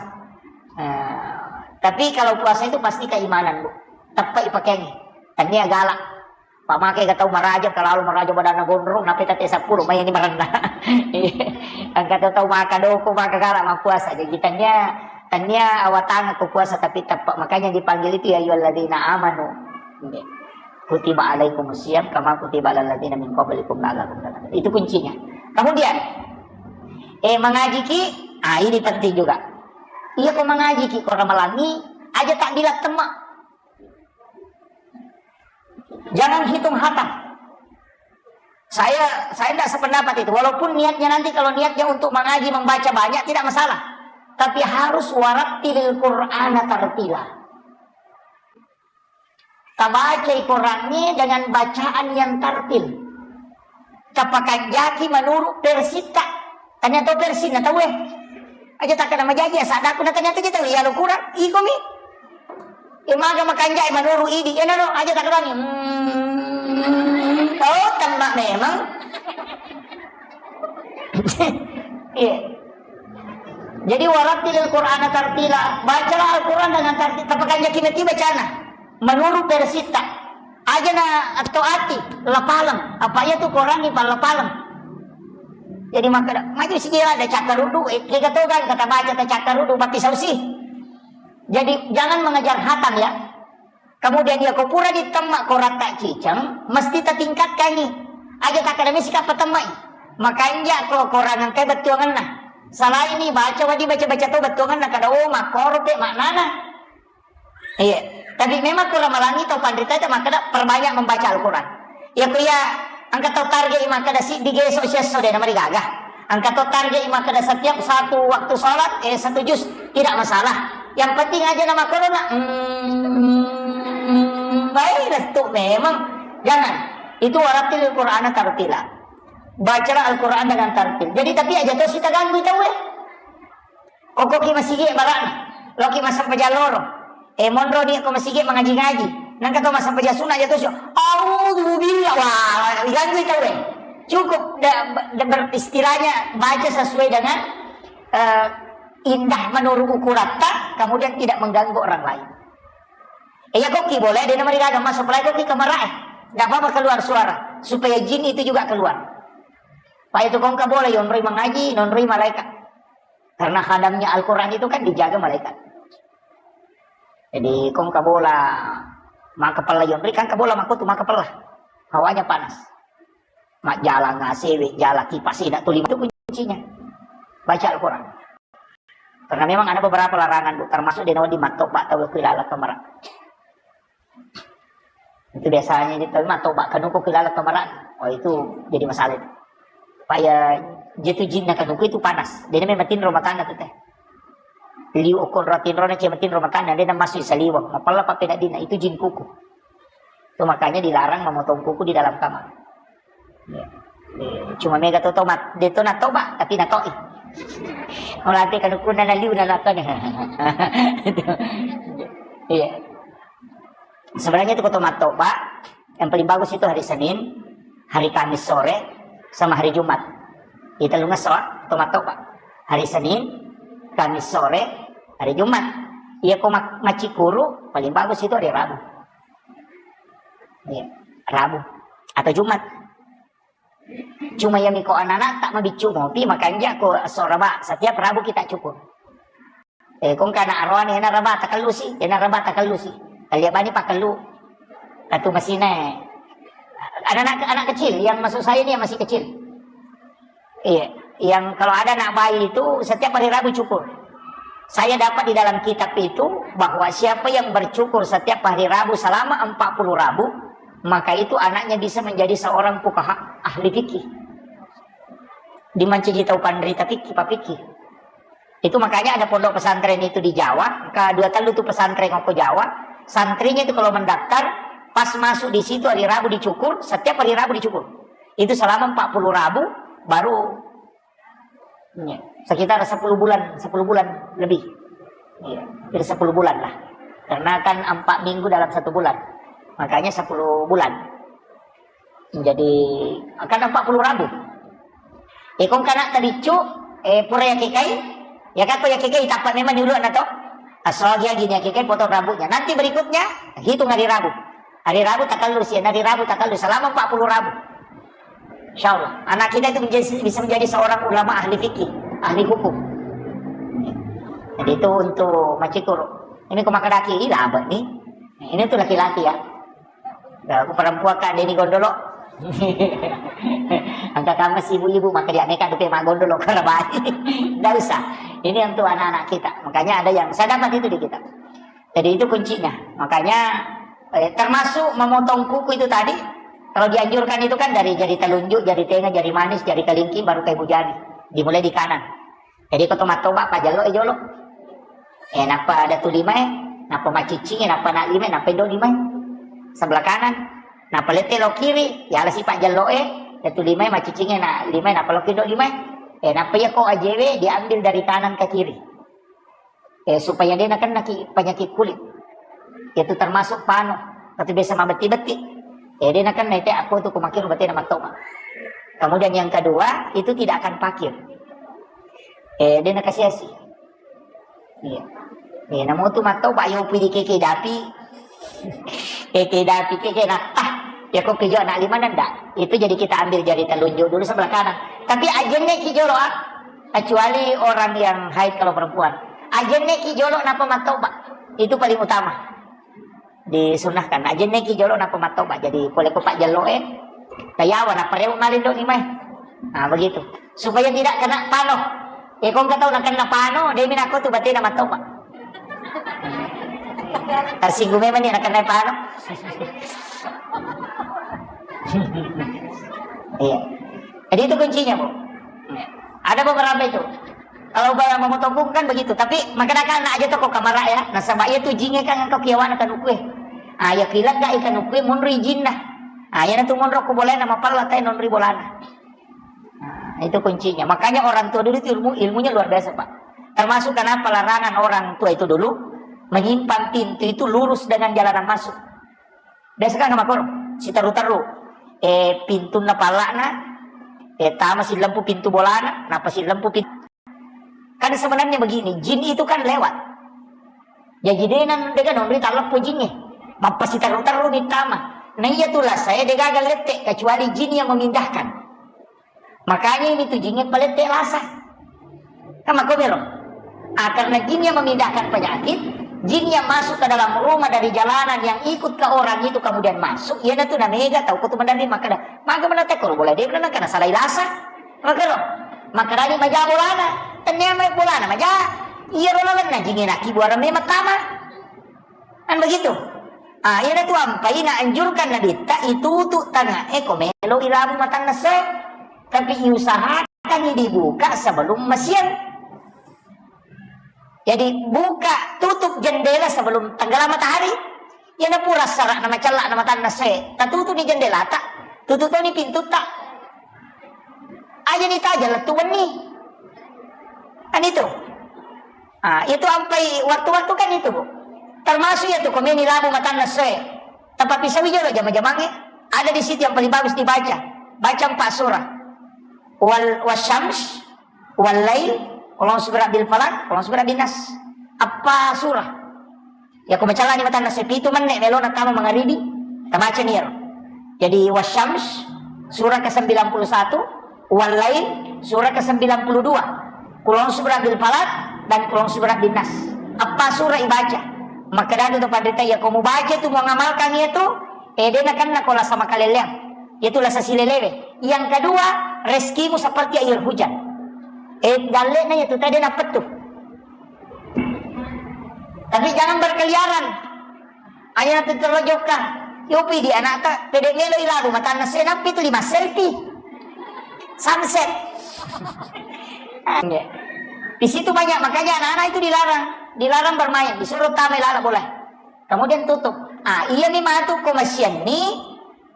Nah, tapi kalau puasa itu pasti keimanan, Bu. Teppai pakaiannya. Tania galak. Pamake ga tau maraja, kalau maraja badanna gondrong, nape tate seppulo, mai ini merendah. Angka tau maka doko, maka galak, maka puasa. Jadi tania, tania awatang aku puasa, tapi tepat. Makanya dipanggil itu, "Ya ayyuhalladzina amanu." Kutiba alaikumus siyam kama kutiba alal ladzina min qablikum la'allakum tattaqun. Itu kuncinya. Kemudian, eh, mengaji ki, ah, ini penting juga. Iya, ko mengaji ki, ko ramalangi, aja tak bilang temak. Jangan hitung hatam. Saya saya tidak sependapat itu. Walaupun niatnya nanti kalau niatnya untuk mengaji membaca banyak tidak masalah. Tapi harus warattilil Qur'ana tartila. Tabacai Qur'annya dengan bacaan yang tartil. Tapakanjaki menurut versitta. Tanya to versi na tau eh. Aja tak kena majaji ya sadaku na tanya to je tau ya lo kurang. Iko mi. Imaga makanjai menurut idi. Ya no, aja tak kena. Hmm. Oh, tembak memang. Iya. Jadi warattilil Qur'ana tartila. Bacalah Al-Quran dengan tartil. Tapakanjaki meti bacana. Menurut versitta. Aja na atau ati lapaleng. Apa iya tu Quran ni lapaleng. Jadi maka maju si dia ada cakar rudu. Eh, kita tahu kan kata baca tak cakar rudu. Tapi sausi. Jadi jangan mengejar hatam ya. Kemudian iya ko pura ditemma ko ratta ciceng, mesti tatingkatkangi. Aja takkeda misi kappa temmai. Makanja ko korangan kai bettuangenna. Salaini baca wadi baca-baca to bettuangenna kada, oh, makkoro pe maknana. Iya. Tapi memang ko ramalangi to panrita itu makkeda perbanyak membaca Al-Quran. Iya ko iya engka to target makkeda siddi geso siesso de namarigaga. Engka to target makkeda setiap satu waktu sholat, eh, satu juz, tidak masalah. Yang penting aja nama corona. Hmm, baik, restu memang. Jangan. Itu warattilil Qur'ana tartila. Bacalah Al-Quran dengan tartil. Jadi tapi aja to sita ganggu tau eh. Koko ki masigi barana. Loki masampaja loro. Eh, monro ni ko masigi mangaji-ngaji. Nangka to masampaja sunna aja to sio. Auzubillah. Wah, diganggu tau eh. Cukup da, da, ber-, istilahnya baca sesuai dengan, eh, indah menurut ukuratta, kemudian tidak mengganggu orang lain. Eh, ya koki boleh, dia nama digaga masuk lagi koki kamar eh. Tidak apa-apa keluar suara, supaya jin itu juga keluar. Pak itu kongka boleh, yonroi mengaji, nonroi malaikat. Karena khadamnya Al-Quran itu kan dijaga malaikat. Jadi kongka bola maka pella yonri kan kabola maka tu maka pella. Hawanya panas. Mak jalan ngasih, jalan kipas, tidak tuh lima itu kuncinya. Baca Al-Quran. Karena memang ada beberapa larangan, Bu, termasuk di Nawawi mattoba tau ku ilala kamara. Itu biasanya di tapi mattoba kanuku ku ilala kamara. Oh, itu jadi masalah itu. Paya jatuh jinna kanuku itu panas. Jadi memang tinro matanna tu teh. Liu okon ratinro na cia matinro matanna dia masuk saliwang. Mapalla pappena dina itu jin kuku. Itu makanya dilarang memotong kuku di dalam kamar. Ya. Cuma mega to tomat, de to natoba, tapi natoi. Mulai kanukunna naliu na lakone. Iya. Sebenarnya itu ko tomat toba, yang paling bagus itu hari Senin, hari Kamis sore, sama hari Jumat. Kita lunga soa tomat toba. Hari Senin, Kamis sore, hari Jumat. Iya ko mak- macikuru, paling bagus itu hari Rabu. Iya, Rabu atau Jumat. Cuma ya miko anak-anak tak mabiccu mopi, makanja ko esso Raba, setiap Rabu kita cukur. Eh, kong kana aroane, ena Raba takellusi, ena Raba takellusi. Talia bani pakellu. Katu masine. Anak-anak, anak kecil, yang masuk saya ini yang masih kecil. Iya, yang kalau ada anak bayi itu setiap hari Rabu cukur. Saya dapat di dalam kitab itu bahwa siapa yang bercukur setiap hari Rabu selama empat puluh Rabu, maka itu anaknya bisa menjadi seorang fuqaha, ahli fikih. Dimancaji tau panrita fikih, pak fikih. Itu makanya ada pondok pesantren itu di Jawa, ka dua tellu tu pesantren ko Jawa, santrinya itu kalau mendaftar, pas masuk di situ hari Rabu dicukur, setiap hari Rabu dicukur. Itu selama empat puluh Rabu, baru, iya, sekitar sepuluh bulan, sepuluh bulan lebih. Iya, hampir sepuluh bulan lah. Karena kan empat minggu dalam satu bulan. Makanya sepuluh bulan. Jadi, kan empat puluh Rabu. Eh, kong kana tabiccu, eh, pura yakekai, ya kako yakekai, tappa memang dulu na to. Asal dia gini yakekai, potong rambutnya. Nanti berikutnya, hitung hari Rabu. Hari Rabu takallu sih, hari Rabu takallu selama empat puluh Rabu. Insya Allah, anak kita itu menjadi, bisa menjadi seorang ulama ahli fikih, ahli hukum. Jadi itu untuk macikur. Ini ko makkedaki, ih, labet nih. Ini tuh laki-laki ya. Ya, aku perempuan kan, Denny Gondolo. Angka kamu si ibu-ibu, maka dia mereka dupe mak gondolo kalau baik. Nggak usah. Ini untuk anak-anak kita. Makanya ada yang saya dapat itu di kitab. Jadi itu kuncinya. Makanya, eh, termasuk memotong kuku itu tadi, kalau dianjurkan itu kan dari jari telunjuk, jari tengah, jari manis, jari kelingking, baru ke ibu jari. Dimulai di kanan. Jadi ko to mattoba, pajallo e jolo. Eh, nappa ada tu lima e, nappa maciccing e, nappa na lima e, nappa indo lima e. Sebelah kanan. Nappa lette lo kiri, ya ala sipa jallo e, ada tu lima e, maciccing e, na lima e, nappa lo kindo lima e. Eh, nappa iya ko ajewe diambil dari kanan ke kiri. Eh, supaya de nakennaki penyakit kulit. Itu termasuk pano. Tapi biasa mabetti-betti. Eh, de nakenna ite aku tu kumakir berarti na mattoba. Kemudian yang kedua, itu tidak akan pakir. Eh, de nakasiasi. Iya. Eh, namu tu mattoba yo pidi keke dapi. Keke dapi keke nattah. Ya kok kejo anak lima nanda. Itu jadi kita ambil jari telunjuk dulu sebelah kanan. Tapi ajenne ki jolo ah. Kecuali orang yang haid kalau perempuan. Ajenne ki jolo napa mattoba. Itu paling utama. Disunahkan. Ajenne ki jolo napa mattoba. Jadi pole ko pak jalo e. Tayawa napa rewe malindo ni mai. Nah, begitu. Supaya tidak kena pano. Eh, kong katau na kena pano, de minako tu batena mattoba. Tersinggung memang ni na kena pano. Iya. Jadi itu kuncinya, Bu. Ada beberapa itu. Kalau barang memotong kuku kan begitu, tapi makanya kan aja toko kamar ya. Nasaba iya tu jinge kan engkau kiawana kan ukue. Ah, ya kilat gak ikan ukue munri jinna. Ah, ya tu monro ku boleh nama pala tai nonri bolana. Nah, itu kuncinya. Makanya orang tua dulu itu ilmu, ilmunya luar biasa, Pak. Termasuk kenapa larangan orang tua itu dulu menyimpan pintu itu lurus dengan jalanan masuk. Biasa kan makoro, siteru-teru. Eh, pintunna pallakna, eh, tama silempu pintu bolana, napa silempu pintu. Kan sebenarnya begini, jin itu kan lewat. Jadi dena dega nonri talleppo jinge. Mappa siteru-teru ni tama. Nah iya tulah saya degaga lette kecuali jin yang memindahkan. Makanya ini tu jinge palette lasa. Kan makko mero. Ah, karena jin yang memindahkan penyakit, jin yang masuk ke dalam rumah dari jalanan yang ikut ke orang itu kemudian masuk, iya tu namega tau ko tu mandari makkeda, maga mana tekor boleh dia benar karena salah ilasa. Makero. Makkedani maja bolana, tennia mai bolana maja. Iya rola lenna jinge naki buara memang tama. Kan begitu. Ah, iyana tu ampai naanjurkan Nabitta itutu tangae ko melo irabu matanna soe. Tapi iusahakan dibuka sebelum masiang. Jadi buka tutup jendela sebelum tenggelam matahari. Iyana pura sarak na macellak na matanna soe. Tatutu ni jendelata. Tutup toni pintutta. Aja ni tajang lettu wenni. Kan itu. Ah, itu ampai waktu-waktu kan itu, Bu. Termasuk ya tu komeni labu matanna soe. Tapi sawi jolo jama-jamange. Ada di situ yang paling bagus dibaca. Baca empat surah. Wal wasyams, wal lail, qul a'udzu birabbil falaq, qul a'udzu birabbin nas. Apa surah? Yako macallani matanna sepitu menne melona tama mangaribi, tabacani iyaro. Jadi, Wasyams, surah kesembilan puluh satu, Wal Lail, surah kesembilan puluh dua, Qul a'udzu birabbil falaq, dan Qul a'udzu birabbin nas. Apa surah ibaca? Makkadatu to panrita, yako mubaca tu, mengamalkan itu, eh, de nakenna ko lasa makaleleang. Itu lasa silelewe. Yang kedua, rezekimu seperti air hujan. Eh, gallena itu tadi napettu. Tapi jangan berkeliaran. Aja nanti terlojokkan. Yopi di anakta, pede melo ilabu, matanna senampi tu lima selfie. Sunset. Iya. Di situ banyak, makanya anak-anak itu dilarang. Dilarang bermain, disuruh tamai lala bola. Kemudian tutup. Ah, iya nih matu komasian nih.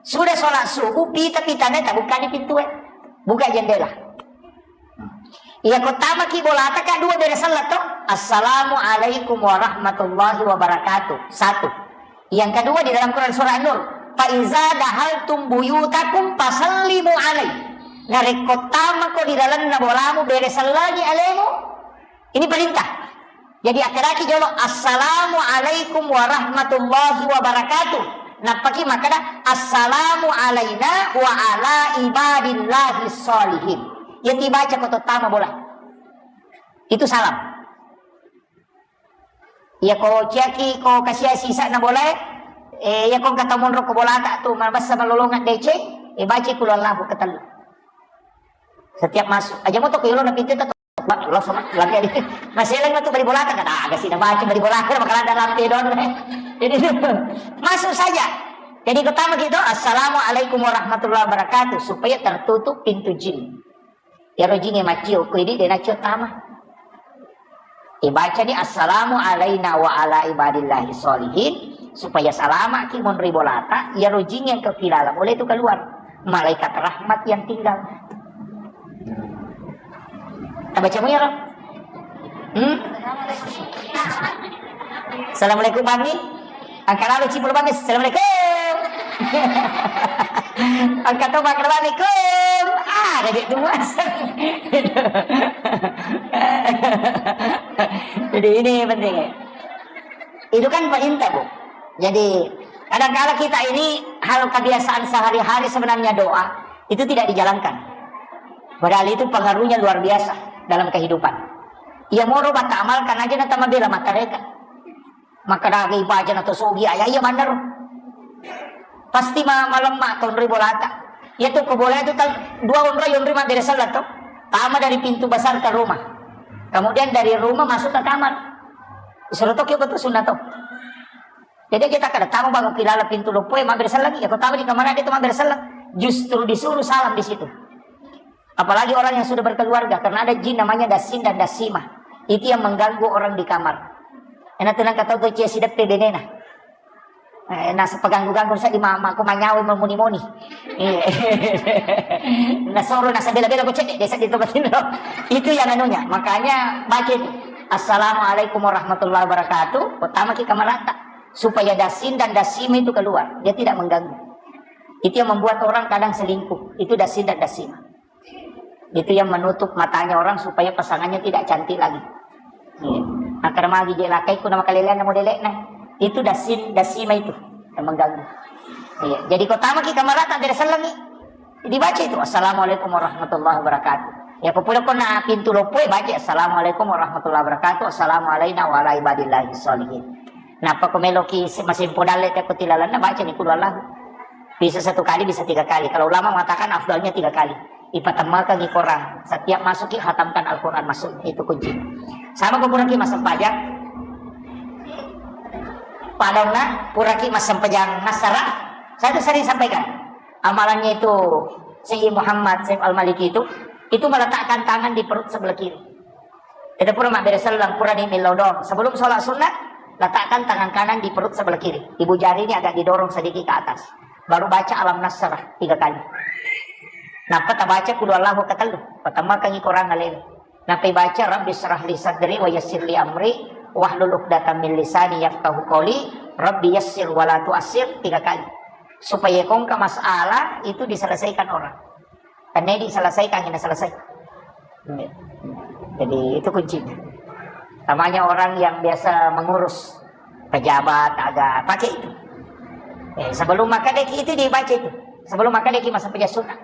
Sudah sholat subuh, pita-pitanya tak buka di pintu, eh. Buka jendela. Iya, ko tamaki bolata, Kak, dua bere sellang to. Assalamualaikum warahmatullahi wabarakatuh. Satu. Yang kedua di dalam Quran surah An-Nur. Fa iza dahaltum buyutakum fasallimu alai. Narekko tamako di dalamna bolamu bere sellangi alemu. Ini perintah. Jadi akkedaki jolo, "Assalamualaikum warahmatullahi wabarakatuh." Nappaki makkeda, "Assalamu alaina wa ala ibadillahi sholihin." Iya tibaca ko tottama bola. Itu salam. Iya ko ciaki ko kasiasi sa'na bola, eh, iya ko engka tau monro ko bolata tu, mabessa malolongan deceng, eh, baca kulu Allahu ketellu. Setiap masuk. Aja moto ko yolo na pintu. Ba, langsung lagi. Masih lagi tuh bali bolata, kan? Ah, gak sih, baca bali bolata, bakalan ada lampu don. Jadi, masuk saja. Jadi, pertama kita, "Assalamualaikum warahmatullahi wabarakatuh," supaya tertutup pintu jin. Ya, ro jin yang macio, ko ini dia nacio tama. Ibaca ni, "Assalamu alaina wa ala ibadillahi sholihin," supaya salama ki monri bolata, ya, ro jin yang kepilala boleh itu keluar. Malaikat rahmat yang tinggal. Tabacamu ya, Rob? Hmm? Assalamualaikum, Bami. Angka lalu cipul, Bami. Assalamualaikum. Angka toba, Bami. Kum. Ah, ada di dua. Jadi ini penting. Itu kan perintah, Bu. Jadi, kadangkala kita ini hal kebiasaan sehari-hari sebenarnya doa itu tidak dijalankan. Padahal itu pengaruhnya luar biasa dalam kehidupan. Iya moro bata amalkan aja na tama bela matareka. Maka daga ibaja na to sogi aya iya manner. Pasti ma-, malemma tonri bolata. Iya tu ko bola itu tal-, dua onroi, onroi mabbere sellang to. Tama dari pintu besar ke rumah. Kemudian dari rumah masuk ke kamar. Suruh to kio betul sunat to. Jadi kita kada tahu bangun kilala pintu loppo, eh, mabbere sellang, ya, ko tahu di kamar ada itu mabbere sellang. Justru disuruh salam di situ. Apalagi orang yang sudah berkeluarga, karena ada jin namanya Dasin dan Dasimah. Itu yang mengganggu orang di kamar. Ena tenang kata tu cia sideppe benena. Eh, nasa peganggu-ganggu sa di mama, aku manyawa memuni-muni. Iya. Nasoro nasa bela-bela ko cedek desa di tempat ini. Itu yang anunya. Makanya baca itu. "Assalamualaikum warahmatullahi wabarakatuh." Pertama kita merata supaya Dasin dan Dasimah itu keluar. Dia tidak mengganggu. Itu yang membuat orang kadang selingkuh. Itu Dasin dan Dasimah. Itu yang menutup matanya orang supaya pasangannya tidak cantik lagi. Iya. Nah, karena magi je lakai ku nama kalelean nama delek nah. Itu Dasin, Dasimah itu yang mengganggu. Iya. Jadi ko tama ki kamar tak ada sellang ni. Dibaca itu, "Assalamualaikum warahmatullahi wabarakatuh." Ya, ko pura ko na pintu loppo, eh, baca, "Assalamualaikum warahmatullahi wabarakatuh. Assalamu alaina wa ala ibadillahi sholihin." Napa ko meloki se-, masimpo dalle te ko tilalanna, baca ni kulu Allahu. Bisa satu kali, bisa tiga kali. Kalau ulama mengatakan afdalnya tiga kali. Ipatemmakangi Quran. Setiap masuk ki hatamkan Al-Quran masuk. Itu kunci. Sama ko puraki massempajang. Padauna puraki massempajang nasara. Saya itu sering sampaikan. Amalannya itu Sayyid Muhammad Saif Al-Maliki itu, itu meletakkan tangan di perut sebelah kiri. Kita pura mabbere sellang, pura di millau doang. Sebelum sholat sunnah, letakkan tangan kanan di perut sebelah kiri. Ibu jari ini agak didorong sedikit ke atas. Baru baca Alam Nasrah tiga kali. Nappa tabaca qul huwallahu katellu, patammakangngi Quran alena. Nappa ibaca, "Rabbi israh li sadri wa yassir li amri wahlul uqdatam min lisani yafqahu qawli, Rabbi yassir wa la tuassir," tiga kali. Supaya kongka masalah itu diselesaikan orang. Karena diselesaikan, ini selesai. Jadi itu kuncinya. Namanya orang yang biasa mengurus pejabat, ada pakai itu. Eh, sebelum makkadaki itu dibaca itu. Sebelum makkadaki massempajang sunnah.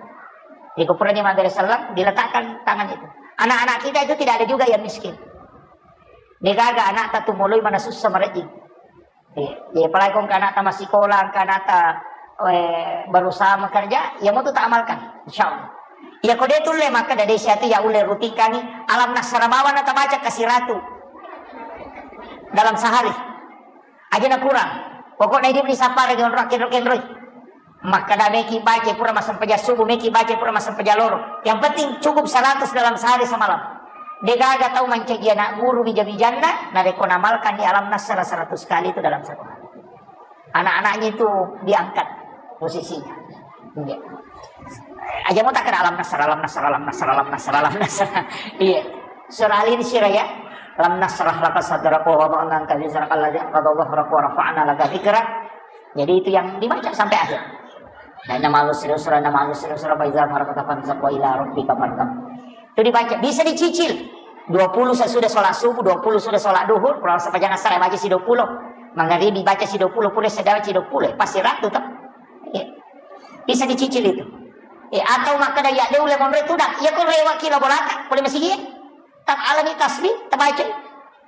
Di kuburan Imam Bere Sallam diletakkan tangan itu. Anak-anak kita itu tidak ada juga yang miskin. Degaga anak tatumului mana susah merejing. Iya, iya, apalagi kong kanata masikola, kanata, eh, berusaha bekerja, ya mau tuh tak amalkan, insya Allah. Ya kode tulle maka dari siatu ya ulle rutinkangi alam nasara bawa na tabaca kasiratu dalam sehari. Aja na kurang. Pokoknya dia beli sapare di onro kenro kenro. Makkada meki baca pura massempajang subuh, meki baca pura massempajang loro. Yang penting cukup seratus dalam sehari semalam. Degaga tau mancaji anak guru bija-bijanna, narekko namalkan di alam nasara seratus kali itu dalam satu hari. Anak-anaknya itu diangkat posisinya. Iya. Aja mau tak kena alam nasara, alam nasara, alam nasara, alam nasara, alam nasara. Iya. Surah Al-Insyirah ya. Alam nasrah laka sadrak wa wada'na anka wizrak alladzi anqadha dhahrak wa rafa'na laka dzikrak. Jadi itu yang dibaca sampai akhir. Dan nama lu serius, nama lu serius, apa iza faragta fansab wa ila rabbika farghab. Itu dibaca, bisa dicicil. Dua puluh sesudah sholat subuh, dua puluh sudah sholat duhur, kurang sepanjang asar baca si dua puluh. Mangaribi baca si dua puluh, pura sedang si dua puluh, pasti ratu tuh. Iya. Bisa dicicil itu. Eh, atau makkada ya dia ulle monre tudang, ya kau rewaki la bolata, boleh masih iya. Tak alami tasbih, tabaca.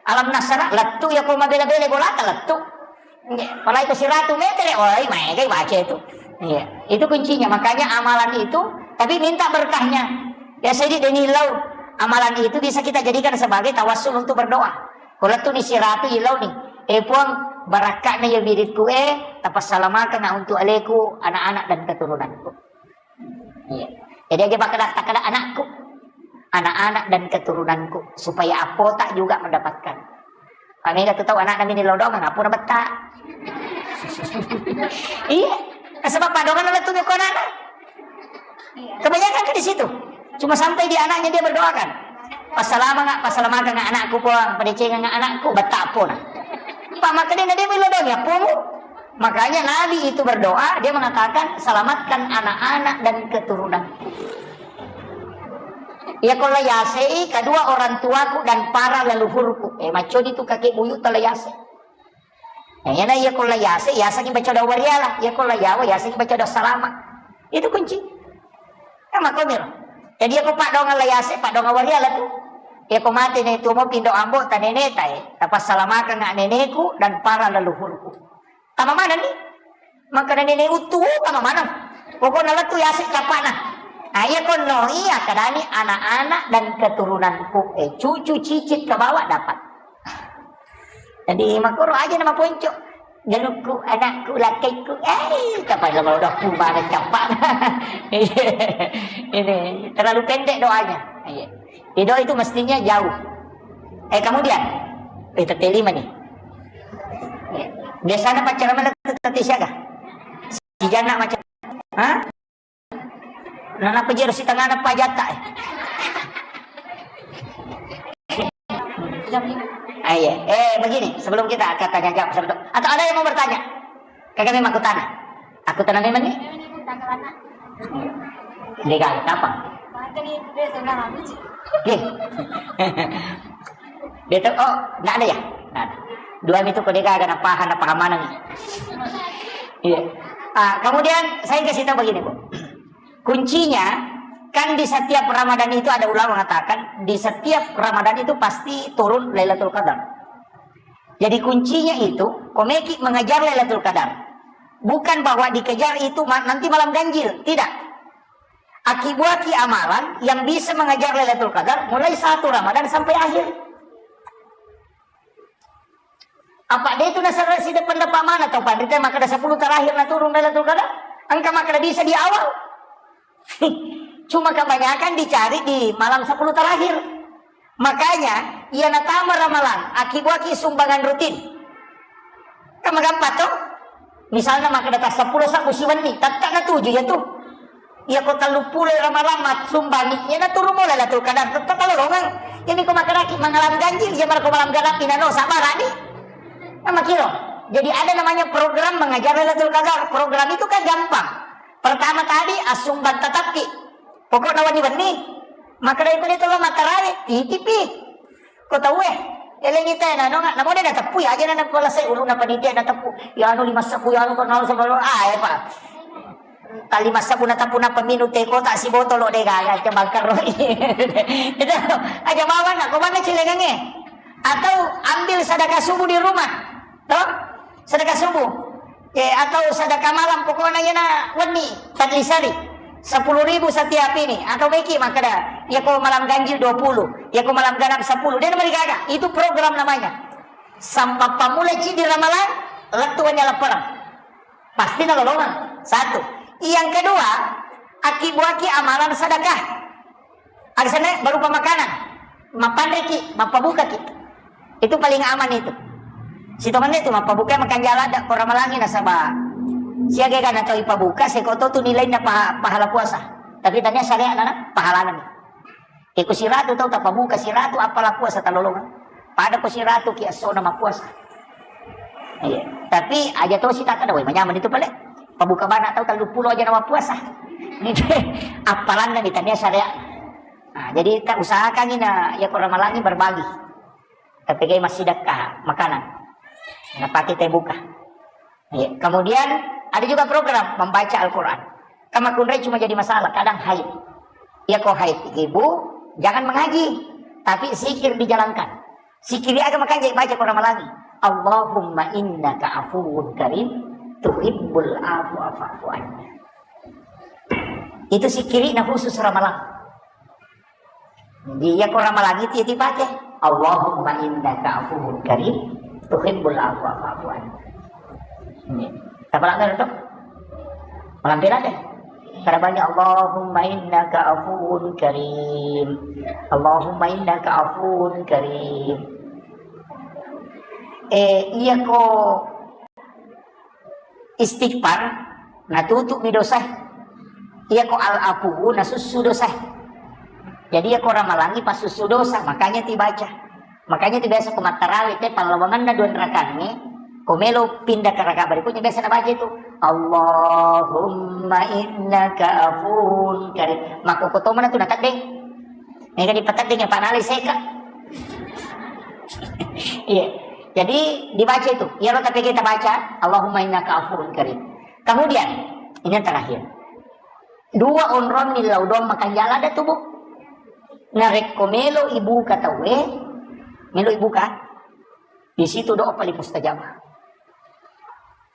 Alam nasara, lettu ya ko mabela-bela bolata, lettu. Nggih, apalagi ke siratu meter, oi, maega baca itu. Iya, itu kuncinya. Makanya amalan itu, tapi minta berkahnya. Ya, saya di Deni Lau, amalan itu bisa kita jadikan sebagai tawassul untuk berdoa. Kalau tuh ni siratu ilau nih, eh Puang, barakatna ya wiridku, eh, tapassalamakana untuk aleku, anak-anak dan keturunanku. Iya. Jadi aja bakal kata anakku, anak-anak dan keturunanku, supaya apota juga mendapatkan. Kami nggak tahu anak kami ini lodong, ngapura betta. Iya. Sebab padongan itu nyoko anak. Kebanyakan kan di situ. Cuma sampai di anaknya dia berdoakan. Passalama nggak, passalamakan nggak anakku, Puang, padecengan nggak anakku, betta pun. Pak, makanya dia lodong ya, Puang. Makanya Nabi itu berdoa, dia mengatakan, "Selamatkan anak-anak dan keturunanku." Iya, kalau yasei kedua orang tuaku dan para leluhurku. Eh, macodi tu kakek buyut tala yase. Nah, iya, iya, kalau yase, yase ki baca doa wariala. Iya, kalau yawa, yase ki baca doa salama. Itu kunci. Ya, makomir. Jadi aku pak dongan la yase, pak dongan wariala tu. Iya, aku mati nih, tu mau pindo ambo, ta nene ta, eh. Tapassalamakan nggak neneku dan para leluhurku. Tama mana nih? Maka nene uttu, tama mana? Pokoknya lettu yase capana. Nah, iya kono, iya kadani anak-anak dan keturunanku, eh, cucu cicit ke bawah dapat. Jadi makoro aja nama ponco. Galukku, anakku, lakaiku, eh, kapan lo udah pun mana capak. Ini terlalu pendek doanya. Iya. Doa itu mestinya jauh. Eh, kemudian, eh, tete lima nih. Biasanya pacaran mana tete siaga? Si Jana macam, hah? Nana pejero si tengah apa jatah, eh? Ah, iya. Eh, begini, sebelum kita akan tanya jawab, sebelum, atau ada yang mau bertanya? Kagak memang aku tanya. Aku tanya memang nih. Dia gak apa? Oke. Dia tuh, oh, nggak ada ya? Nggak ada. Dua itu kode gak ada paham, ada paham mana nih? Iya. Ah, kemudian saya kasih tahu begini, Bu. Kuncinya, kan di setiap Ramadan itu ada ulama mengatakan, di setiap Ramadan itu pasti turun Lailatul Qadar. Jadi kuncinya itu, komeki mengejar Lailatul Qadar. Bukan bahwa dikejar itu ma-, nanti malam ganjil, tidak. Akibuaki amalan yang bisa mengejar Lailatul Qadar mulai satu Ramadan sampai akhir. Apa dia itu nasara si depan dapat mana tau pandita maka ada sepuluh terakhir na turun Lailatul Qadar? Engka maka bisa di awal. Cuma kebanyakan dicari di malam sepuluh terakhir. Makanya, iya natama ramalan, akibuaki sumbangan rutin. Kan magampang toh? Misalnya maka data sepuluh sabu siwenni, tatta na tuju ya tuh. Iya ko telluppulo Ramalang massumbangi, iya na turu mula Lailatul Qadar, tetep kalolongeng. Ini ko makkadaki mangalang ganjil, iya marakko malam ganap inano sabarani. Nama kiro. Jadi ada namanya program mengajar Lailatul Qadar. Program itu kan gampang. Pertama tadi assumbang tatappi. Pokokna wenni-wenni. Makkada iko de tolo mattarawe, titipi. Ko tauwe, elengi tena nonga, namo de nateppui aja na napalasai uluna panitia nateppu. Ya anu lima sebbu, ya anu ko nol sebbu, ah, ya, Pak. Tali massabu natappu nappa minung teh kota sibotolo de gaga, aja bangkaroi. Itu aja bawang nak, ko mana cilengange? Atau ambil sedekah subuh di rumah. Toh? Sedekah subuh. Eh, atau sedekah malam, pokoknya yana wenni, tadlisari. Sepuluh ribu setiap ini. Atau meki makkada, ya ko malam ganjil dua puluh, ya ko malam ganap sepuluh. Dia nomor gaga. Itu program namanya. Sampai pamulai di ramalang, lettu wanya lapperang. Pasti nalolongeng. Satu. Yang kedua, akibuaki amalan sedekah. Agasana berupa makanan. Mappanreki, mappabukaki. Itu paling aman itu. Sitongenna itu mappabuka makanjala ada ko ramalangi nasaba siaga gana tau ipabuka, seko to tu nilainna paha-, pahala puasa. Tapi tania syariat nana pahalana ni. Eko siratu tau tapabuka siratu, apala puasa talolonga. Pada ko siratu ki essona mappuasa. Iya. Tapi aja to sitata dawai manyameng itu pale. Pabuka bana tau telluppulo aja na mappuasa. Ini apalanna ni tania syariat. Nah, jadi kita usahakan ini na ya ko ramalangi berbagi. Tapi kayak masih dekat makanan. Napake teh buka. Iya. Kemudian ada juga program membaca Al-Quran. Kamakkunrai cuma jadi masalah, kadang haid. Ya kok haid, ibu jangan mengaji, tapi zikir dijalankan. Zikir aga makanya baca Quran lagi. Allahumma innaka afuwun karim, tuhibbul afwa fa'fu anni. Itu zikirina khusus ramalang. Iya ko ramalang itu ya dipakai. Allahumma innaka afuwun karim, tuhibbul afwa fa'fu anni. Ini. Apa lagi itu? Malam pira deh. Karena banyak Allahumma innaka afuwun karim. Allahumma innaka afuwun karim. Eh, iya ko istighfar, natutu'mi dosa. Iya ko al-afu, nasussu dosa. Jadi iya ko ramalangi passussu dosa, makanya tibaca. Makanya ti biasa ko mattarawe te pallawanganna dua rakaangnge, ko melo pindah ke rakaat berikutnya biasa nabaca itu. Allahumma innaka afuwun karim. Maka ko tomana tu nataddeng. Mega dipateddeng ya panale seka. Iya. Jadi dibaca itu. Iya lo tapi kita baca Allahumma innaka afuwun karim. Kemudian ini yang terakhir. Dua onrong millau doang makanjala ada tubuh. Narekko melo ibuka tauwe, melo ibuka. Di situ doa paling mustajabah.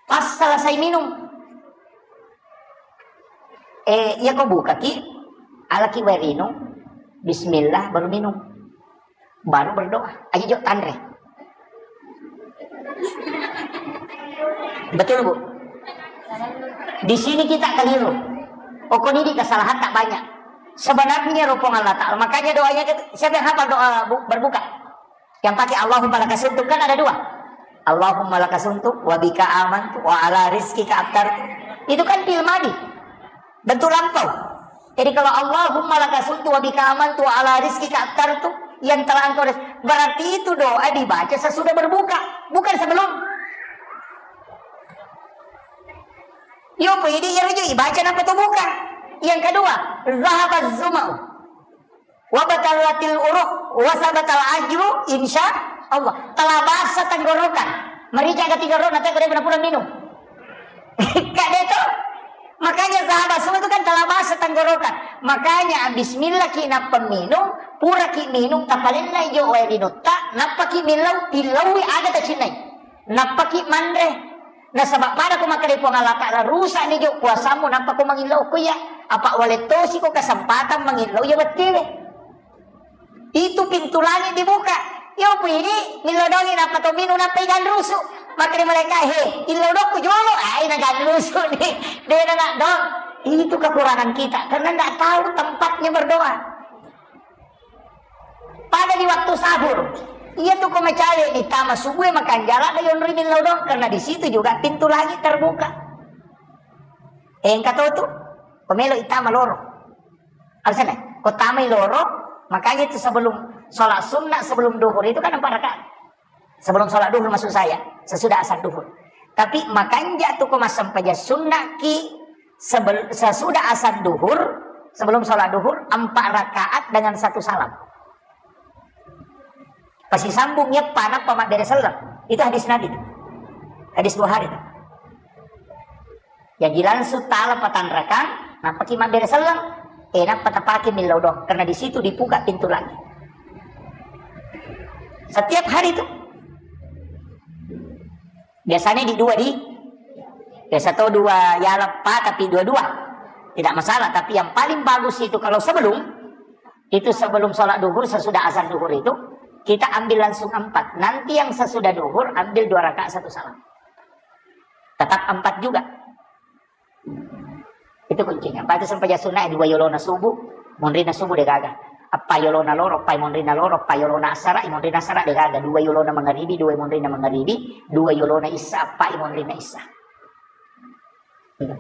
Pas selesai minum. Eh, iya ko bukaki, alaki wae rinung, bismillah, baru minum. Baru berdoa. Aja jok tanre. Betul, Bu? Di sini kita keliru. Pokoknya di kesalahan tak banyak. Sebenarnya rupung Allah Ta'ala. Makanya doanya kita, siapa yang hafal doa bu-, berbuka? Yang pakai Allahumma lakasumtu kan ada dua. Allahumma lakasumtu wa bika amantu wa ala rizkika aftartu. Itu kan fi'il madi. Bentuk lampau. Jadi kalau Allahumma lakasumtu wa bika amantu wa ala rizkika aftartu, yang telah engkau res-, berarti itu doa dibaca sesudah berbuka, bukan sebelum. Yo, ini ya rujuk ibaca napa tuh buka. Yang kedua, zahabaz zuma'u. Wa batallatil uruq, wa sabatal ajru, insya Allah. Telah basah tenggorokan. Merica ketiga roh, nanti aku dia pernah minum. Kak Deto, makanya sahabat semua itu kan telah basah tenggorokan. Makanya bismillah ki nappa minum, pura ki minum, tapalennai jo wae rinutta, nappa ki millau, tillaui aga tacinnai. Nappa ki manre. Nasaba pada ko makkeda Puang Allah Ta'ala, "Rusak ni jo kuasamu, nappa ko mangillau ko iya." Apa wale tosi ko kesempatan mangillau iya wettiwe. Itu pintu langit dibuka. Yo, pu ini, millau dongi, nappa to minum, nappa ikan rusu. Makkeda malaikat, "He, illau dokku jolo." Ai, nakan rusu ni. Dena nak dong. Itu kekurangan kita, karena ndak tahu tempatnya berdoa. Pada di waktu sahur, iya tu ko macawe di tama subuh makan jalan da yonri millau dong, karena di situ juga pintu langit terbuka. Engka to tu. Pemelo itama loro. Alasannya, ko tamai loro, makanya itu sebelum sholat sunnah, sebelum duhur itu kan empat rakaat. Sebelum sholat duhur maksud saya, sesudah asar duhur. Tapi makanja tu ko massempajang sunnah ki sebel-, sesudah asar duhur, sebelum sholat duhur, empat rakaat dengan satu salam. Pasti sambung ya, panapa mabbere selleng. Itu hadis Nabi. Hadis Bukhari. Jaji langsung tala patanrakang, nappaki mabbere selleng, eh, nappa tapake millau doang, karena di situ dibuka pintu langit. Setiap hari itu. Biasanya di dua di, biasa to dua ya leppa, tapi dua-dua. Tidak masalah, tapi yang paling bagus itu kalau sebelum, itu sebelum sholat duhur, sesudah azan duhur itu, kita ambil langsung empat. Nanti yang sesudah duhur, ambil dua rakaat satu salam. Tetap empat juga. Itu kuncinya. Apa itu sempajang sunnah dua yolona subuh, monrinna subuh degaga. Apa yolona loro, apa monrinna loro, apa yolona asara, monrinna asara degaga. Dua yolona mangaribi, dua monrinna mangaribi, dua yolona isya, apa monrinna isya. Itu.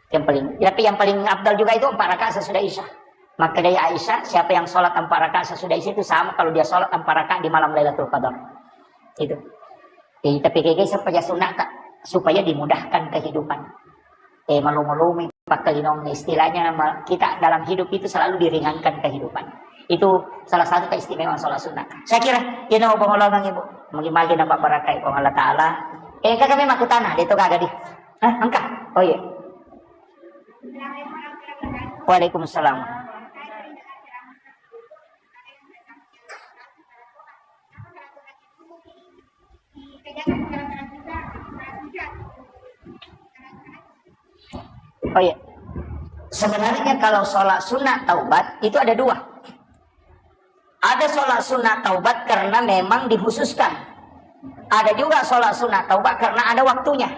Yang paling, tapi yang paling afdal juga itu empat rakaat sesudah isya. Maka dari Aisyah, siapa yang sholat empat rakaat sesudah isya itu sama kalau dia sholat empat rakaat di malam Lailatul Qadar. Itu. Jadi, tapi kayak supaya sunnah, Kak, supaya dimudahkan kehidupan. Eh, malu-malumi pakkalinong, istilahnya ma-, kita dalam hidup itu selalu diringankan kehidupan. Itu salah satu keistimewaan sholat sunnah. Saya kira, you know, pengolongan Ibu, mungkin magi nambah barakai Puang Allah Ta'ala. Eh, kakak memang aku tanah, dia tuh kagak di. Hah, engkau? Oh iya. Waalaikumsalam. Oh iya. Sebenarnya kalau sholat sunnah taubat itu ada dua. Ada sholat sunnah taubat karena memang dikhususkan. Ada juga sholat sunnah taubat karena ada waktunya.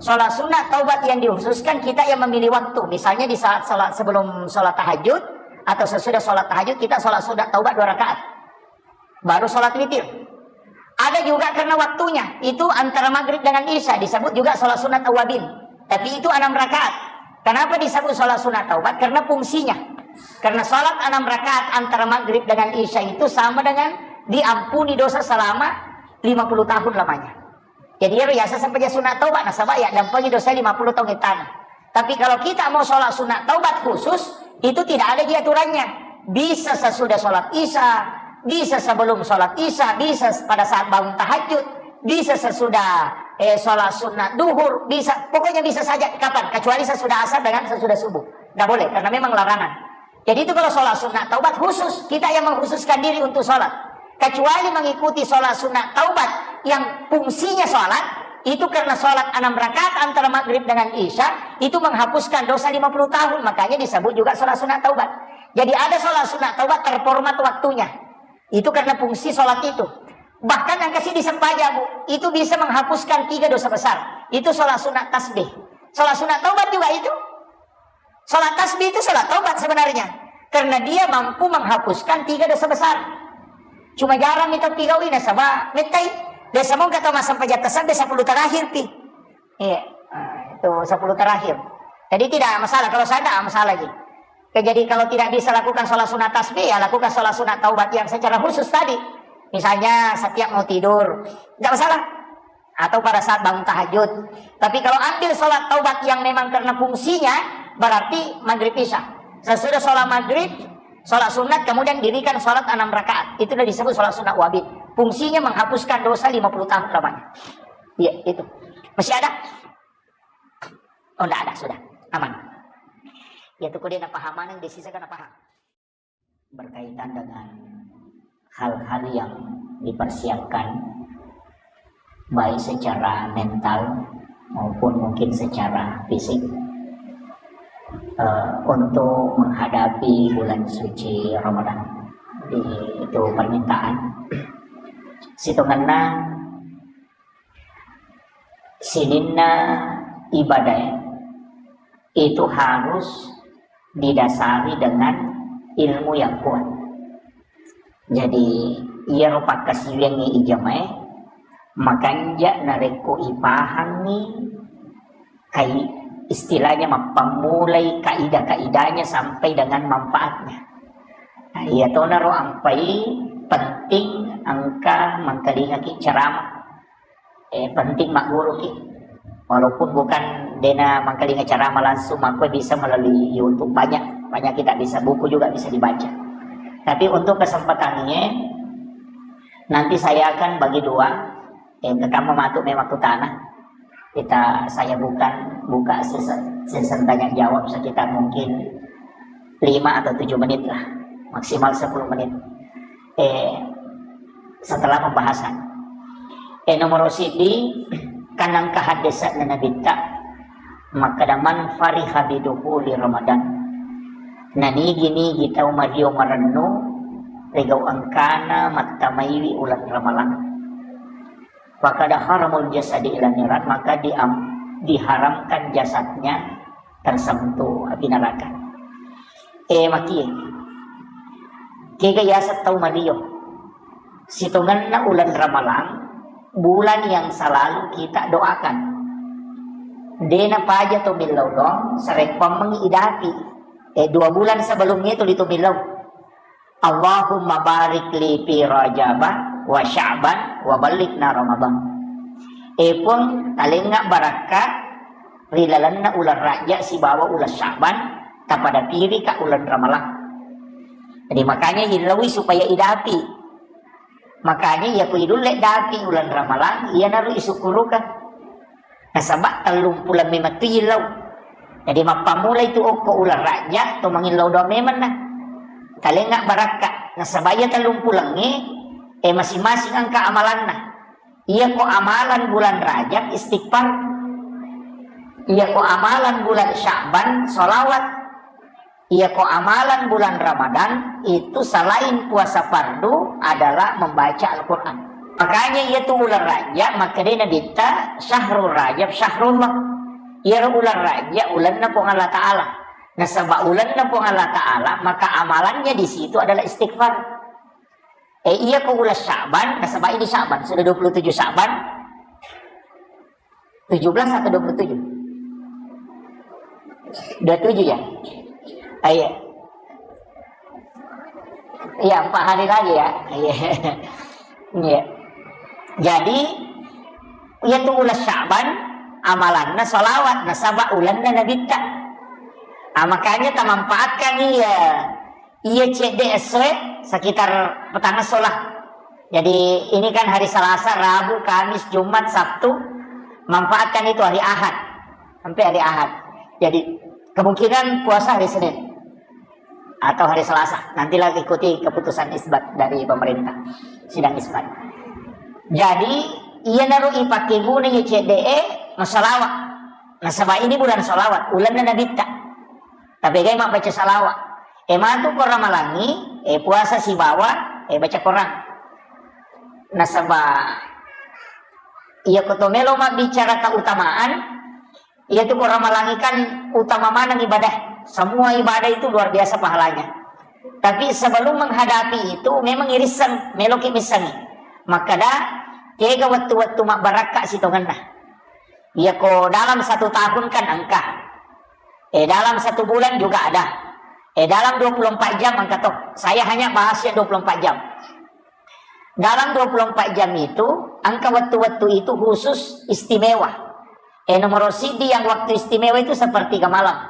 Sholat sunnah taubat yang dikhususkan kita yang memilih waktu. Misalnya di saat sholat sebelum sholat tahajud atau sesudah sholat tahajud kita sholat sunnah taubat dua rakaat. Baru sholat witir. Ada juga karena waktunya, itu antara maghrib dengan isya, disebut juga sholat sunat awabin. Tapi itu enam rakaat. Kenapa disebut sholat sunat taubat? Karena fungsinya. Karena sholat enam rakaat antara maghrib dengan isya itu sama dengan diampuni dosa selama lima puluh tahun lamanya. Jadi, ero yaseng sempajang sunat taubat, nasaba ya dampengi dosa lima puluh taung ittana. Tapi kalau kita mau sholat sunat taubat khusus, itu tidak ada di aturannya. Bisa sesudah sholat isya, bisa sebelum sholat isya, bisa pada saat bangun tahajud, bisa sesudah, eh, sholat sunat duhur, bisa, pokoknya bisa saja kapan, kecuali sesudah asar dengan sesudah subuh. Nggak boleh, karena memang larangan. Jadi itu kalau sholat sunat taubat khusus, kita yang mengkhususkan diri untuk sholat. Kecuali mengikuti sholat sunat taubat yang fungsinya sholat, itu karena sholat enam rakaat antara maghrib dengan isya, itu menghapuskan dosa lima puluh tahun, makanya disebut juga sholat sunat taubat. Jadi ada sholat sunat taubat terformat waktunya. Itu karena fungsi sholat itu. Bahkan yang kasih disempajang, Bu, itu bisa menghapuskan tiga dosa besar. Itu sholat sunat tasbih. Sholat sunat taubat juga itu. Sholat tasbih itu sholat taubat sebenarnya. Karena dia mampu menghapuskan tiga dosa besar. Cuma jarang itu pigawi nasaba mettai. Biasa mongka tau massempajang tasbih sepuluh terakhir pi. Iya. Nah, itu sepuluh terakhir. Jadi tidak masalah. Kalau saya tidak masalah lagi. Oke, jadi kalau tidak bisa lakukan sholat sunat tasbih, ya lakukan sholat sunat taubat yang secara khusus tadi. Misalnya setiap mau tidur, tidak masalah. Atau pada saat bangun tahajud. Tapi kalau ambil sholat taubat yang memang karena fungsinya, berarti maghrib isya. Sesudah sholat maghrib, sholat sunat, kemudian dirikan sholat enam rakaat. Itu udah disebut sholat sunat wabit. Fungsinya menghapuskan dosa lima puluh tahun lamanya. Iya, itu. Masih ada? Oh, ndak ada, sudah. Aman. Ya, tuh, dia paham, mana yang disisa karena paham. Berkaitan dengan hal-hal yang dipersiapkan, baik secara mental maupun mungkin secara fisik, eh, untuk menghadapi bulan suci Ramadan. Jadi, itu permintaan. Situngenna sininna ibadah itu harus didasari dengan ilmu yang kuat. Jadi, iyaro pakkasiwiangnge ijamae, makanja narekko ipahangngi kai-, istilahnya mappammulai kaidah-kaidahnya sampai dengan manfaatnya. Nah, iya tonaro ampai penting engka mengkalingaki ceramah. Eh, penting magguruki. Walaupun bukan dena mengkalinga ceramah langsung, maka bisa melalui YouTube banyak, banyak kita bisa, buku juga bisa dibaca. Tapi untuk kesempatannya nanti saya akan bagi dua. Eh, kamu matu memang ke tanah. Kita saya bukan buka season, season tanya jawab sekitar mungkin lima atau tujuh menit lah, maksimal sepuluh menit. Eh, setelah pembahasan. Eh, nomor sidi, kanang kehadesan Nabitta, maka daman fariha bidukhuli Ramadan. Nah, nigi-nigi tau mario marennu, rigau engkana mattamaiwi ulan Ramalang. Fakada haramul jasadi ila niran, maka diam-, diharamkan jasadnya tersentuh api neraka. Eh, makie. Kega yaseng tau mario. Sitongenna ulan Ramalang, bulan yang selalu kita doakan. Dena paja to millau doang, sarekkuammengi idapi. Eh, dua bulan sebelumnya itu ditu millau. Allahumma barik li fi Rajaba wa Sya'ban wa ballighna Ramadan. Eh, Puang, talengnga barakka ri lalenna ulan Rajab sibawa ulan Sya'ban, tapada pirika ulan Ramalang. Jadi makanya illaui supaya idapi. Makanya iya ku idulle dapi ulan Ramalang, iyanaro isukkurukan. Nasaba tellung pulang memang tu illau. Jadi mappammulai tu okko ulan Rajab to mangillau doang memang na. Talengnga barakka. Nasaba iya tellung pulangnge, eh, masing-masing engka amalanna. Iya ko amalan bulan Rajab istighfar. Iya ko amalan bulan Sya'ban sholawat. Iya ko amalan bulan Ramadan itu selain puasa fardu adalah membaca Al-Quran. Makanya iya tu ulan Rajab, makkedai Nabitta, "Syahrul Rajab syahrullah." Iyaro ulan Rajab ulanna Puang Allah Ta'ala. Nasaba ulanna Puang Allah Ta'ala, maka amalannya di situ adalah istighfar. Eh, iya ko ulan Sya'ban, nasaba ini Sya'ban, sudah dua puluh tujuh Sya'ban. Tujuh belas atau dua puluh tujuh? Dua puluh tujuh ya? Ah, iya. Iya, empat hari lagi ya. Iya. Iya. Jadi, iya tu ulan Sya'ban, amalanna sholawat, nasaba ulanna Nabitta. Ah, makanya tamanfaatkan iya. Iya cedde essoe sekitar petang esso lah. Jadi ini kan hari Selasa, Rabu, Kamis, Jumat, Sabtu. Manfaatkan itu hari Ahad. Sampai hari Ahad. Jadi kemungkinan puasa hari Senin atau hari Selasa. Nantilah ikuti keputusan isbat dari pemerintah. Sidang isbat. Jadi iyanaro ipake guna iya cedde e masalawat. Nasaba ini bulan salawat, ulanna Nabitta. Tapegai mabbaca salawat. E matu ko Ramalangi, e puasa sibawa, e baca Quran. Nasaba iya ko to melo mabbicara keutamaan, iya tu ko Ramalangi kan utama maneng ibadah. Semua ibadah itu luar biasa pahalanya. Tapi sebelum menghadapi itu memang irisseng, meloki missengi. Makkada, kega wettu-wettu mabbarakka sitongenna. Iya ko dalam satu tahun kan engka. Eh, dalam satu bulan juga ada. Eh, dalam dua puluh empat jam engka to. Saya hanya bahas ya dua puluh empat jam. Dalam dua puluh empat jam itu, engka wettu-wettu itu khusus istimewa. Eh, nomor sidi yang waktu istimewa itu sepertiga malam.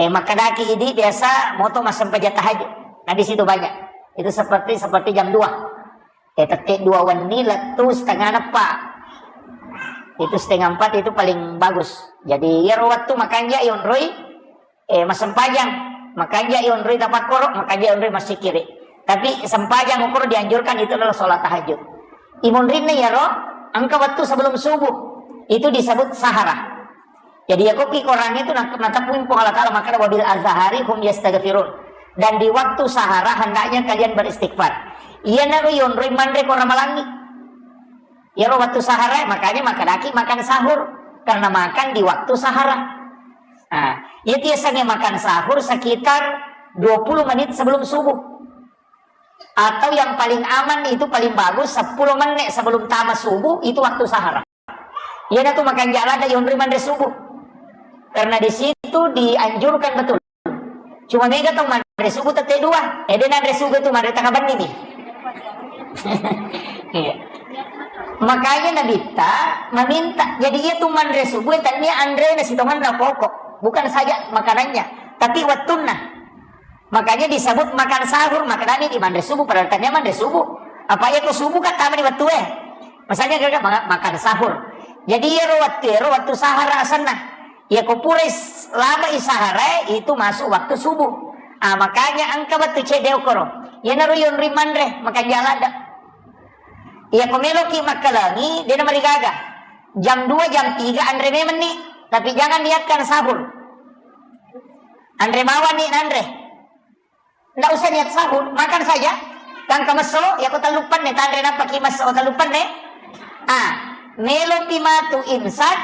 Eh, makkedaki idi biasa moto massempajang tahajud. Nah, di situ banyak. Itu seperti, seperti jam dua. Eh, tette dua wenni lettu setengah neppa. Itu setengah empat itu paling bagus. Jadi, iyaro wettu makanja yonroi, eh, massempajang. Makanja yonroi tapakkoro, makanja yonroi massikiri. Tapi sempajang ukuro dianjurkan itu adalah sholat tahajud. Imunrinna iyaro, engka wettu sebelum subuh. Itu disebut sahara. Jadi, yakoki Quran itu na-, natepui Puang Allah Ta'ala, makkeda, "Wabil azhari hum yastaghfirun." Dan di waktu sahara hendaknya kalian beristighfar. Iyanaro yonroi manre ko Ramalangi. Iyaro waktu sahara, makanya makkedaki makan sahur. Karena makan di waktu sahara. Nah, iya tiasange makan sahur sekitar dua puluh menit sebelum subuh. Atau yang paling aman itu paling bagus sepuluh menit sebelum tama subuh itu waktu sahara. Iyanatu makanja ladde yonroi manre subuh. Karena di situ dianjurkan betul. Cuma mega tau manre subuh tette dua. Eh, de nanre subuh itu manre tengah benni ni. Iya. Makanya Nabitta meminta, jadi iya tu manre subuh, tania anre na sitongan na pokok. Bukan saja makanannya, tapi wattunna. Makanya disebut makan sahur, makanya di manre subuh, padahal tania manre subuh. Apa ya ko subuh kan tama di wattu eh. Misalnya kira makan sahur. Jadi iyaro wattu, iyaro wattu sahara asenna. Iya ko pura is-, lama isahara itu masuk waktu subuh. Ah, makanya engka wettu cedde okoro. Iyanaro yonri manre, makan jala ada. Iya ko meloki makkalangi, dena marigaga. Jam dua, jam tiga anre memang ni. Tapi jangan niatkan sahur. Anre mawani nanre. Ndak usah niat sahur, makan saja. Tangka messo, ya ko tellu penne, tanre nappa ki messo tellu penne. Ah, melopi matu imsak,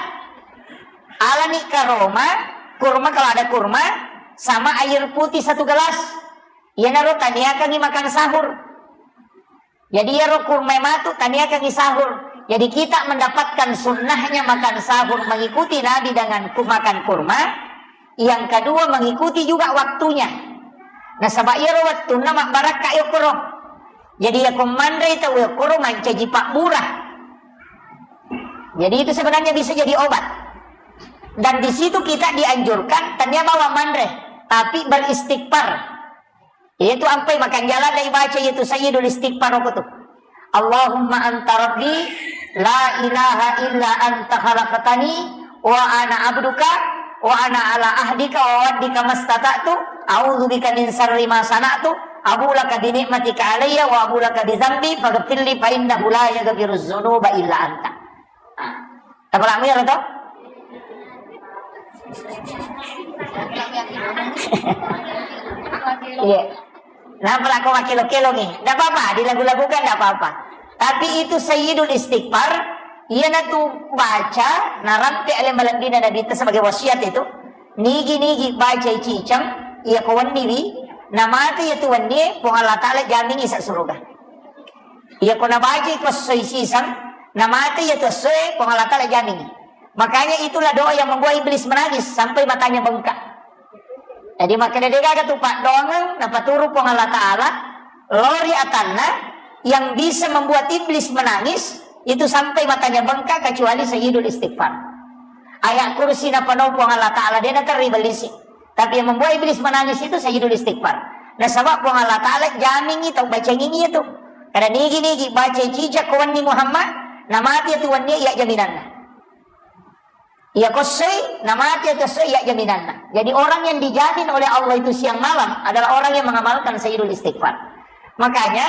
alani karoma, kurma kalau ada kurma, sama air putih satu gelas. Iyanaro taniakangi makan sahur. Jadi iyaro kurma matu taniakangi sahur. Jadi kita mendapatkan sunnahnya makan sahur mengikuti Nabi dengan ku-, makan kurma. Yang kedua mengikuti juga waktunya. Nasaba iyaro wattunna mabbarakka yokkoro. Jadi yako manre tau yokkoro mancaji pabbura. Jadi itu sebenarnya bisa jadi obat. Dan di situ kita dianjurkan tania bawa manre, tapi beristighfar. Iyatu ampai makanjala dai baca iyatu Sayyidul Istighfar okko tu. Allahumma anta rabbi la ilaha illa anta khalaqtani wa ana abduka wa ana ala ahdika wa wa'dika mastata'tu, a'udzu bika min syarri ma sana'tu, abu'u laka bi ni'matika alayya wa abu'u laka bi dzambi faghfirli fa innahu la yaghfirudz dzunuba illa anta. Tapalakmu iyaro to? Iya. Napalako makkelo-kelongi. Ndak apa-apa, dilagu-lagukan ndak apa-apa. Tapi itu Sayyidul Istighfar, iyanatu baca, narampe ale malebbina Nabi itu sebagai wasiat itu. Nigi-nigi baca ciceng, iya ko wenniwi, namate iyatu wennie, Puang Allah Ta'ala jamingi sa suruga. Iya ko nabacai ko essoi siseng, namate iyatu essoe, Puang Allah Ta'ala jamingi. Makanya itulah doa yang membuat iblis menangis sampai matanya bengkak. Jadi makkeda degaga tu paddoangeng napaturu Puang Allah Ta'ala, lori atanna yang bisa membuat iblis menangis itu sampai matanya bengkak kecuali Sayyidul Istighfar. Ayat kursi napanau Puang Allah Ta'ala, de naterri bellisi. Tapi yang membuat iblis menangis itu Sayyidul Istighfar. Nasaba Puang Allah Ta'ala jamingi tau bacangingi itu. Kada nigi-nigi baca ciceng ko wenni Muhammad, namati itu wenni iya jaminanna. Iya ko essoi, namati itu essoi iya jaminanna. Jadi orang yang dijamin oleh Allah itu siang malam adalah orang yang mengamalkan Sayyidul Istighfar. Makanya,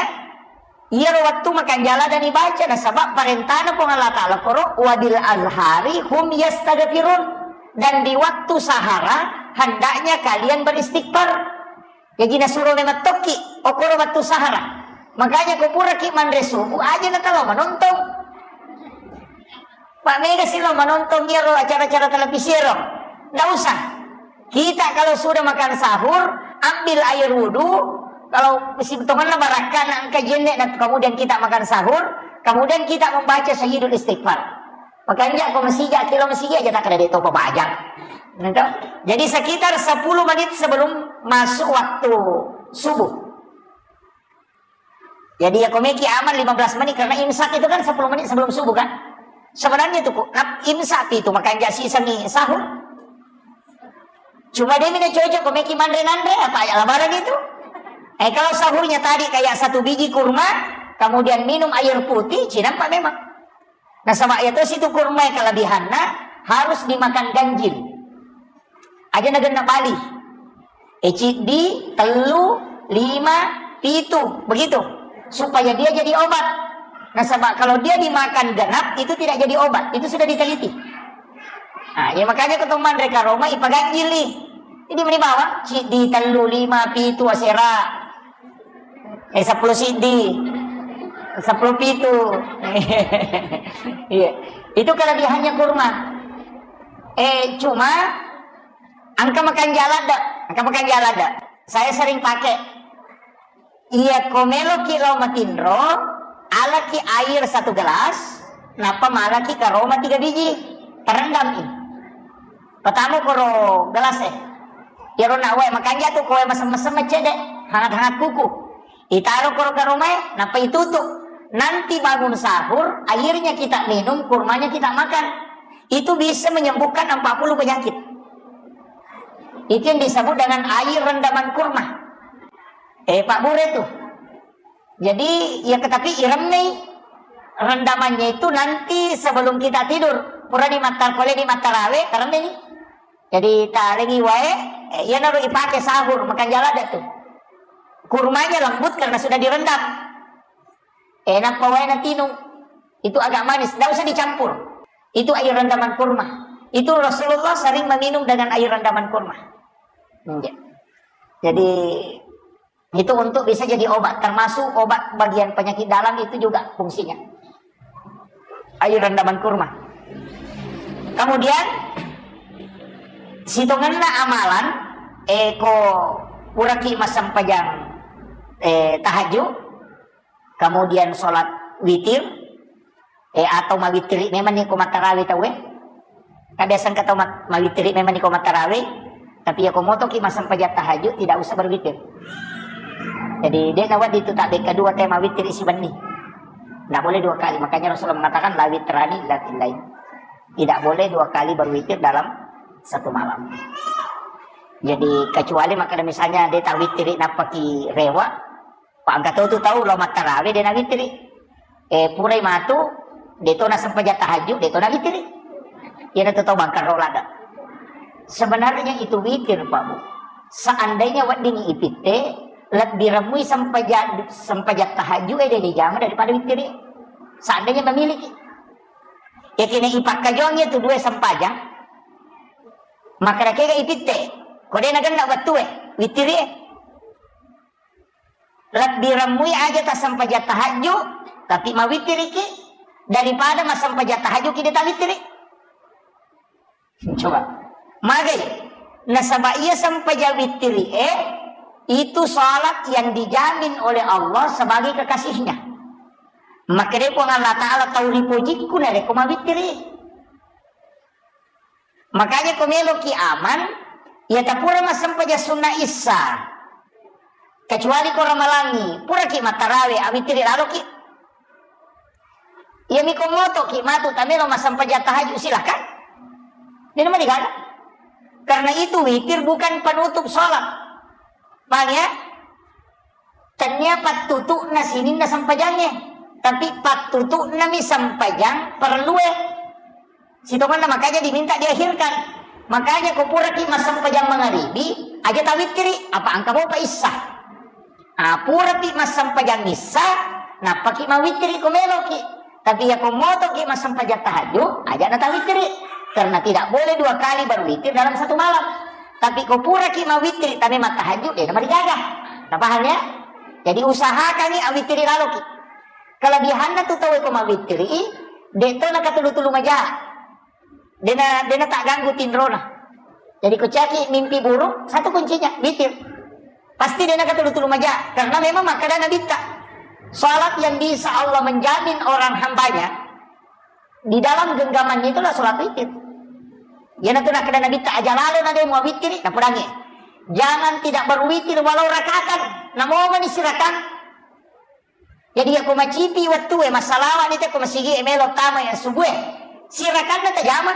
iyaro wettu makanjala dani baca, nasaba parentana Puang Allah Ta'ala koro, "Wa bil azhari hum yastaghfirun." Dan di waktu sahara, hendaknya kalian beristighfar. Jaji nasuro memang tokki, okoro wettu sahara. Makanya ko puraki manre subuh, aja natalo manontong. Pak mega silo manontong iyaro acara-acara televisi ero. Nggak usah. Kita kalau sudah makan sahur, ambil air wudhu. Kalau sitongenna barakka na engka jenne, dan kemudian kita makan sahur, kemudian kita membaca Sayyidul Istighfar. Makanya ko masija, kilo masija aja tak ada detopa bajang. Gitu. Jadi sekitar sepuluh menit sebelum masuk waktu subuh. Jadi ya komeki aman lima belas menit karena imsak itu kan sepuluh menit sebelum subuh kan. Sebenarnya itu kok nap-, imsak itu makanja sisengi sahur. Cuma dia mina cocok komeki manre nanre apa ya lebaran itu. Eh kalau sahurnya tadi kayak satu biji kurma, kemudian minum air putih, cinampak memang. Nasaba iya tosi tu kurma kelebihanna harus dimakan ganjil. Aja nagenna bali. Eh, ciddi, tellu, lima, pitu, begitu. Supaya dia jadi obat. Nasaba kalau dia dimakan genap, itu tidak jadi obat. Itu sudah diteliti. Nah, ya makanya ketemu manre karoma ipaganjili. Jadi meni bawang, ciddi, tellu, lima, pitu, asera. Eh, sepuluh siddi. Sepuluh pitu. Iya. Itu kelebihannya kurma. Eh, cuma engka makan jalan dah. Engka makan jalan dah. Saya sering pakai. Iya, ko meloki lao matinro, alaki air satu gelas, nappa malaki karoma tiga biji. Terendam i. Patamu koro gelas e. Iyaro na wae makanja tu koe masem-mesem cede, hangat-hangat kuku. Itaro koro karomae, nappa itutu. Nanti bangun sahur, airnya kita minum, kurmanya kita makan. Itu bisa menyembuhkan empat puluh penyakit. Itu yang disebut dengan air rendaman kurma. Eh, Pak Bure tuh. Jadi, ya tetapi iremmei rendamannya itu nanti sebelum kita tidur. Purani mattar-, pole di mattarawe, taremmeni. Jadi, talengi wae, eh, iyanaro ipake sahur, makan jala ada tuh. Kurmanya lembut karena sudah direndam. Eh, nappa wae natinung. Itu agak manis, nggak usah dicampur. Itu air rendaman kurma. Itu Rasulullah sering meminum dengan air rendaman kurma. Iya. Jadi, itu untuk bisa jadi obat, termasuk obat bagian penyakit dalam itu juga fungsinya. Air rendaman kurma. Kemudian, sitongenna amalan, eh, ko puraki massempajang, eh, tahajud, kemudian sholat witir, eh, atau mawittiri memang ni ko mattarawe tauwe. Kan biasa engka tau mat-, mawittiri memang ni ko mattarawe, tapi ya ko motoki massempajang tahajud, tidak usah berwitir. Jadi, de' nawedding tu tabbe kedua te mawittiri sibenni. Nggak boleh dua kali. Makanya Rasulullah mengatakan, "La witrani illa fillail." Tidak boleh dua kali berwitir dalam satu malam. Jadi, kecuali makkeda misalnya de' tawittiri nappaki rewa, pa engka to tu tau lao mattarawe de' nawittiri. Eh, purai matu, de' to nasempajang tahajud, de' to nawittiri. Iyanatu tau bangkarro ladde. Sebenarnya itu witir, Pak Bu. Seandainya wedding ipitte, lebbi remmui sempajang, sempajang tahajud e de' dijama daripada wittiri. Seandainya memiliki. Ya kene ipakkajongi tu dua sempajang, maka kega ipitte, ko de' nagenna wettue, wittiri e. Lebbi remmui aja tassempajang tahajud, tapi mawittiriki daripada massempajang tahajud ki de' tawittiri. Coba. Magai. Nasaba iya sempajang wittiri e, itu salat yang dijamin oleh Allah sebagai kekasihnya. Makanya Puang Allah Ta'ala tau ripojikku narekko mawittiri. Makanya ko meloki aman, iya tapura massempajang sunna issa. Kecuali ko ramalangi, puraki mattarawe, awittiri laloki. Iya miko motoki matu tamelo massempajang tahajud, silahkan. Jadi mari kan? Karena itu witir bukan penutup sholat. Paham ya? Tennia pattutu'na sininna sempajangnge, tapi pattutu'nami sempajang perlue. Sitongenna makanya diminta diakhirkan. Makanya ko puraki massempajang mangaribi, aja tawittiri, apa engka mopa issa. Ah, purapi massempajang issa, nappaki mawittiri ko meloki. Tapi ya ko motoki massempajang tahajud, aja natawittiri. Karena tidak boleh dua kali berwitir dalam satu malam. Tapi ko puraki mawittiri, tapi mattahajud, de' namarigaga. Napaham ya? Jadi usahakangi awittiri laloki. Kelebihanna tu tau ko mawittiri, de' to nakatulu-tulu maja. Dena, dena tagganggu tinrona. Jadi ko caki mimpi buruk, satu kuncinya, witir. Pasti dena katulu-tulu maja, karena memang makkeda Nabitta, salat yang bisa Allah menjamin orang hambanya di dalam genggamannya itulah salat witir. Iyanatu nakkeda Nabitta, aja lalo na de' muawittiri, napodangi. Jangan tidak berwitir walau rakaatan, namomani sirakang. Jadi, iyako macipi wettue, massalawa'ni te ko masigi e melo tama yang subuh e. Sirakanna tajama.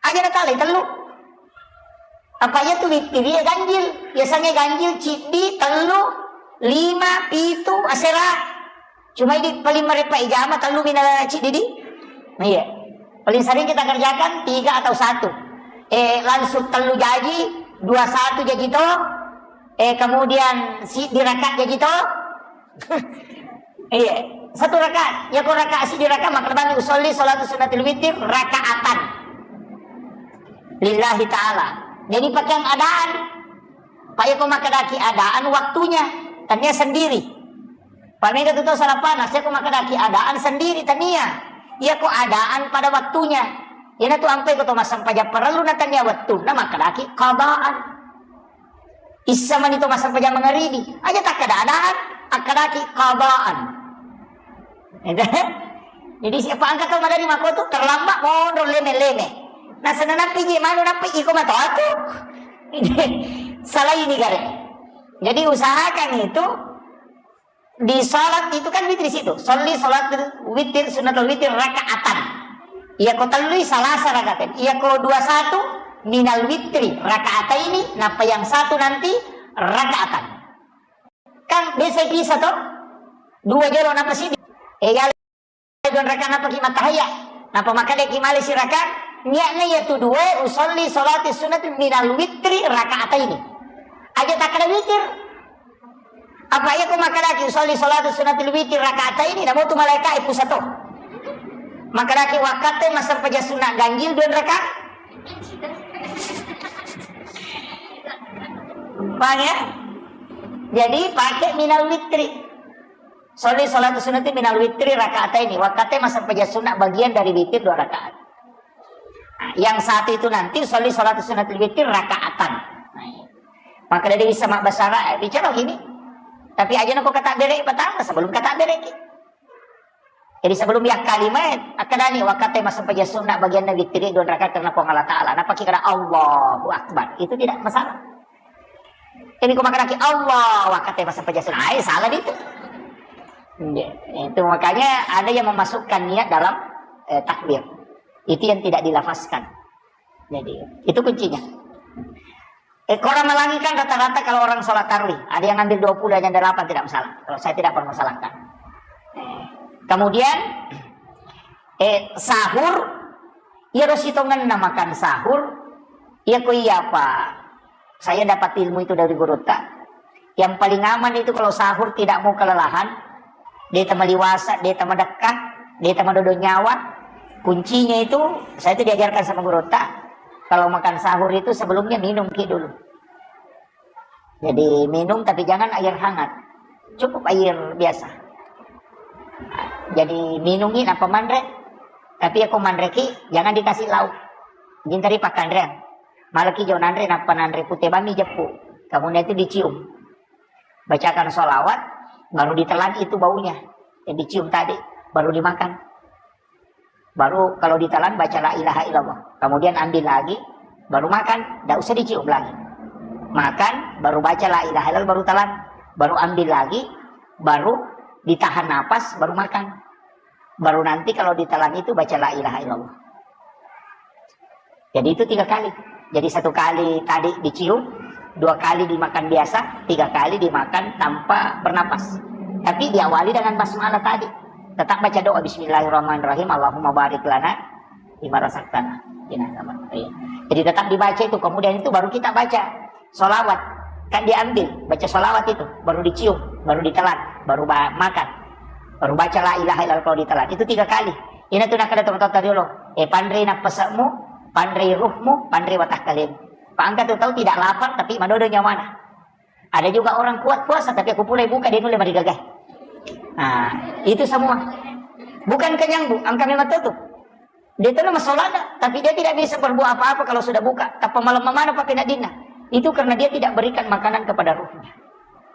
Aja natalai tellu. Apa iya tu wittiri e ganjil. Biasanya ganjil ciddi, tellu, lima, pitu, asera. Cuma idi paling marepa ijama tellu mina ciddi di. Iya. Paling sering kita kerjakan tiga atau satu. Eh, langsung tellu jaji, dua satu jaji to. Eh, kemudian si diraka jaji to. Iya, satu rakaat. Ya, ko rakaat, siddi rakaat, makkeda bang usolli sholatu sunnatil witir rakaatan lillahi ta'ala. Jadi, pakeang adaan. Pak, ya, ko makkedaki adaan waktunya, tania sendiri. Pak, mega tu tau salah paham, saya ko makkedaki adaan sendiri, tania. Iya, ko adaan pada waktunya. Iyanatu ampai ko to massempajang parellu na tania wettunna, makkedaki qadaan. Issa mani to massempajang mangaribi. Aja takkada adaan, akkadaki qadaan. Jadi siapa angkat tau madari makotu, terlambat monro leme-leme. Nasana nappi je manu nappi iko matoaku. Salah ini kare. Jadi usahakan itu di salat itu kan witir situ. Sholli salat witir sunnatul witir rakaatan. Iya ko tellui salasa rakaat. Iya ko dua satu minal witri rakaat ini. Napa yang satu nanti rakaatan. Kan biasa bisa toh. Dua jolo napa sini. Eh, ya dua rakaat napa ki matahaya. Napa makadaki male siraka. Niatnya ya tu dua usolli salati sunat minal witri rakaat ini. Aja tak ada witir. Apa iya ko makadaki usolli salatu sunnatil witri rakaataini, namotu malaikae pusato. Makadaki wakkatte massempajang sunna ganjil dua rakaat. Paham ya? Jadi pakai minal witri. Sholli salatu sunnati minal witri rakaataini. Wakkatte massempajang sunna bagian dari witir dua rakaat. Nah, yang satu itu nanti sholli salatu sunnatil witri rakaatan. Nah, iya. Maka dari bisa mak basara, eh, bicara gini. Tapi aja nako kata bere pertama sebelum kata bere ki. Jadi sebelum ya kalimat, akkadani wakkatte massempajang sunna bagianna witri dua rakaat karena Puang Allah Ta'ala. Napa ki kada Allahu Akbar. Itu tidak masalah. Jadi ko makkadaki Allah, wakkatte massempajang sunna. Ai, salah itu. Iya, itu makanya ada yang memasukkan niat dalam, eh, takbir. Itu yang tidak dilafazkan. Jadi, itu kuncinya. Eh, kalau orang Melangi kan rata-rata kalau orang sholat tarawih, ada yang ambil dua puluh, ada yang delapan, tidak masalah. Kalau saya tidak permasalahkan. Eh, kemudian, eh, sahur, iya ro sitongenna makan sahur, iya ko iya apa? Saya dapat ilmu itu dari gurutta. Yang paling aman itu kalau sahur tidak mau kelelahan, de' tama liwasa, de' tama dekka, de' tama dodo nyawa. Kuncinya itu, saya itu diajarkan sama gurutta, kalau makan sahur itu sebelumnya minum ki dulu. Jadi minum tapi jangan air hangat. Cukup air biasa. Jadi minumi napa manre. Tapi ako manre ki, jangan dikasih lauk. Jintari pakanrean. Malaki jo nanre, nappa nanre pute bami jeppu. Kemudian itu dicium. Bacakan sholawat, baru ditelan itu baunya. Yang dicium tadi, baru dimakan. Baru kalau ditelan baca la ilaha illallah. Kemudian ambil lagi, baru makan. Tidak usah dicium lagi. Makan, baru baca la ilaha illallah, baru telan. Baru ambil lagi, baru ditahan napas, baru makan. Baru nanti kalau ditelan itu baca la ilaha illallah. Jadi itu tiga kali. Jadi satu kali tadi dicium, dua kali dimakan biasa, tiga kali dimakan tanpa bernapas. Tapi diawali dengan basmalah tadi. Tetap baca doa bismillahirrahmanirrahim, Allahumma barik lana fima razaqtana. Iya. Jadi tetap dibaca itu, kemudian itu baru kita baca sholawat. Kan diambil, baca sholawat itu, baru dicium, baru ditelan, baru ba- makan. Baru baca la ilaha illallah kalau ditelan. Itu tiga kali. Ina tu nakkeda tomatoatta riolo. Eh, panrei nappase'mu, panrei ruhmu, panrei watakkalemu. Pangka tu tau tidak lapar tapi madodo nyawana. Ada juga orang kuat puasa tapi aku pulai buka dia nulle marigagai. Nah, itu semua. Bukan kenyang, Bu, engka memang tutup. Dia itu nama sholat, tapi dia tidak bisa berbuat apa-apa kalau sudah buka. Tappa malam mana pakai nadina. Itu karena dia tidak berikan makanan kepada ruhnya.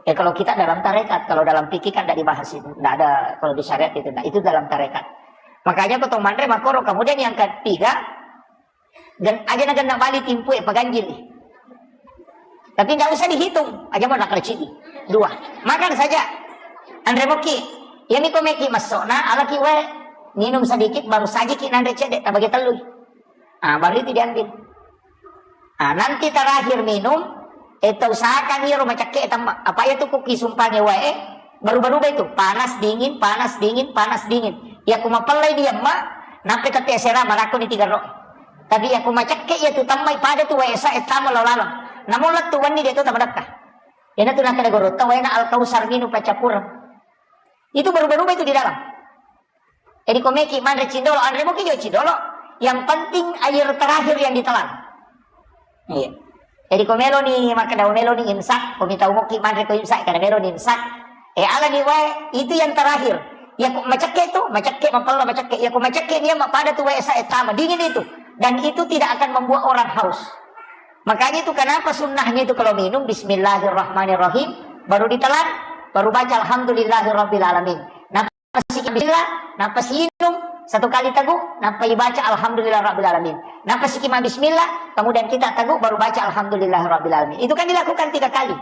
Ya, kalau kita dalam tarekat, kalau dalam fikih kan tidak dibahas itu. Tidak ada, kalau di syariat itu tidak. Itu dalam tarekat. Makanya ko to manre makoro. Kemudian yang ketiga, dan aja na genna bali timpu e paganjil. Tapi nggak usah dihitung. Aja mau nakal cidi. Dua. Makan saja. Anre moki. Ya miko meki masuk. Nah, alaki wae. Minum sedikit, baru saja ki nanre cedek. Tabagi telui. Ah, baru itu diambil. Ah, nanti terakhir minum, eh, usahakan iyaro macakke tamma. Apa iya tu kuki sumpange wae, eh, berubah-ubah itu. Panas, dingin, panas, dingin, panas, dingin. Iya ku mapellai dia, Mak, nampe tapi asera marakko ni tiga ro. Tapi iya ku macakke iya tu tammai pada tu wae sa, eh, tama lo laleng. Namun lettu wenni dia tu tama dekka. Ina tu nakkeda gorotta waena Al-Kausar minum paccappureng. Itu berubah-ubah itu di dalam. Jadi ko meki manre cindolo, anre moki jo cindolo. Yang penting air terakhir yang ditelan. Iya. Jadi ko meloni makkeda meloni imsak, ko mitau moki manre ko imsak, kada meloni imsak. Eh, alani wae, itu yang terakhir. Ya ko macakke tu, macakke mapella macakke. Ya ko macakke dia mapada tu wae sa, eh, tama dingin itu. Dan itu tidak akan membuat orang haus. Makanya itu kenapa sunnahnya itu kalau minum bismillahirrahmanirrahim, baru ditelan, baru baca alhamdulillahirabbil alamin. Nah, Napasi bismillah, napasi inung, Satu kali teguk, nappa ibaca alhamdulillah rabbil alamin. Nappa siki ma bismillah, kemudian kita teguk baru baca alhamdulillah rabbil alamin. Itu kan dilakukan tiga kali.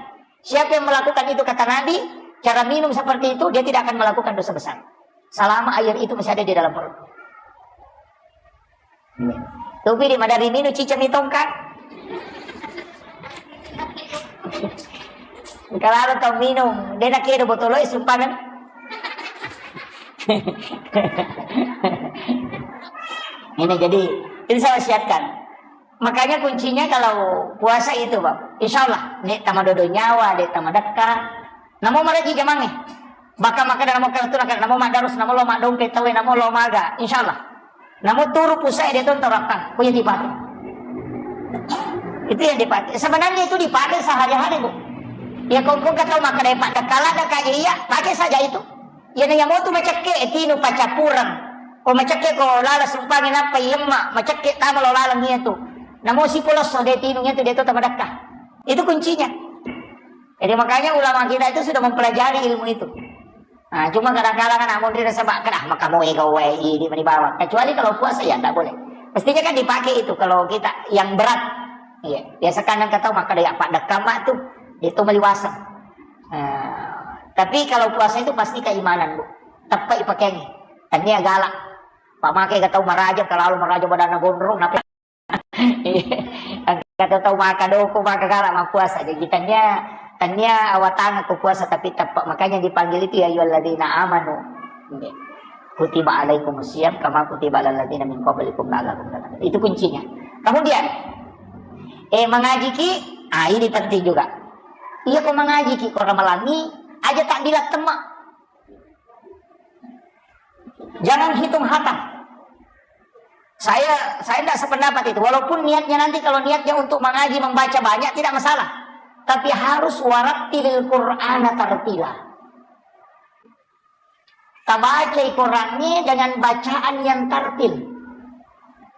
Siapa yang melakukan itu, kata Nabi, cara minum seperti itu, dia tidak akan melakukan dosa besar. Selama air itu masih ada di dalam perut. Tupi di madari minum cicami tongkat. Kalau tau minum, dia nak kira botol es, sumpah kan? Ini jadi, itu saya wasiatkan. Makanya kuncinya kalau puasa itu, Bang. Insya Allah, nek tamadodo nyawa, nek tamadekka. Namo maraji jamangnge. Baka makkeda namo kartu, namo madarus, namo lo maddompe tawe, namo lo maga. Insya Allah. Namo turu pusae de tonto rakkang. Kuya dipake. Itu yang dipakai. Sebenarnya itu dipakai sehari-hari, Bu. Ya, kongkong kata makkeda paddekka ladda kaje iya, pakai saja itu. Iyana iya motu macekke, tinu pacappureng. Ko macekke ko lala sumpangi nappa iyemma, macekke tama lo laleng iya tu. Namo sipolosso de tinu iya tu de to tamadekka. Itu kuncinya. Jadi makanya ulama kita itu sudah mempelajari ilmu itu. Nah, cuma kadang-kadang kan amun rasa bak kedah maka mau ega wae di mani bawang. Kecuali kalau puasa ya tidak boleh. Mestinya kan dipakai itu kalau kita yang berat. Iya, biasa kan kata maka ada ya paddekka mak tu, itu meliwasa. Nah, tapi kalau puasa itu pasti keimanan, Bu. Tepat pakainya. Tania galak. Pak make gak tahu maraja, kalau maraja badanna gondrong, napa? Kata tahu maka doko, maka galak mah puasa. Jadi tania, tania awatang aku puasa tapi tepat. Makanya dipanggil itu ya ayyuhalladzina amanu. Iya. Kutiba alaikumus siyam kama kutiba alal ladzina min qablikum la'allakum tattaqun. Itu kuncinya. Kemudian, eh, mengaji ki, ah, ini penting juga. Iya, kau mengaji ki, kau ramalangi, aja tak bilang temak. Jangan hitung hatam. Saya saya tidak sependapat itu. Walaupun niatnya nanti kalau niatnya untuk mengaji membaca banyak tidak masalah. Tapi harus warattilil Qur'ana tartila. Tabacai Qurannya dengan bacaan yang tartil.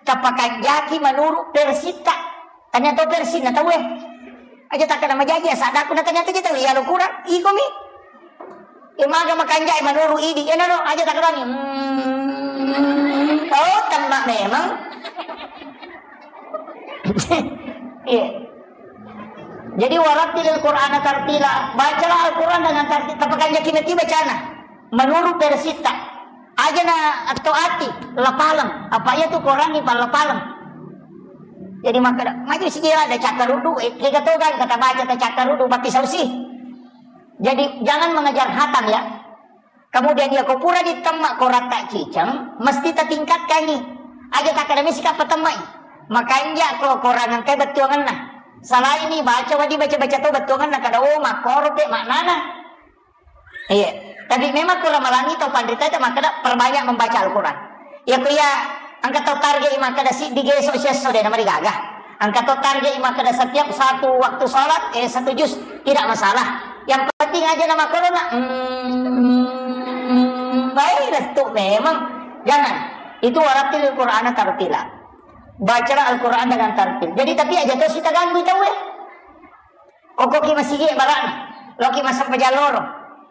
Tapakanjaki menurut versita. Tanya tau versi na tau eh. Aja tak kena majaji ya sadaku na tanya aja tau iya lo kurang. Iko mi. Imaga makanjai menurut idi. Ya no, aja tak kena. Hmm. Oh, tembak memang. Iya. Jadi warattilil Qur'ana tartila. Bacalah Al-Qur'an dengan tartil. Tapakanjaki mati bacana. Menurut versita. Aja na atau ati lapaleng. Apa iya tu Qur'an ni lapaleng. Jadi maka maju sijila ada cakar rudu. Eh, kita tahu kan kata baca ta cakar rudu tapi sausi. Jadi jangan mengejar hatam ya. Kemudian iya ko pura ditemma ko ratta ciceng, mesti tatingkatkangi. Aja takkeda misi kappa temmai. Makanja ko korang engkai bettuangenna. Salaini baca wadi baca-baca to bettuangenna kada oh makkoro pe maknana. Iya. Tapi memang ko ramalangi tau panrita itu makkeda perbanyak membaca Al-Quran. Iya ko iya engka tau target makkeda siddi geso siesso de namarigaga. Engka to target makkeda setiap satu waktu sholat, eh, satu juz, tidak masalah. Yang penting aja nama corona. Hmm, baik, restu memang. Jangan. Itu warattilil Qur'ana tartila. Bacalah Al-Quran dengan tartil. Jadi tapi aja to sita ganggu tahu ya. Koko ki masigi barang. Loki masuk pejaloro.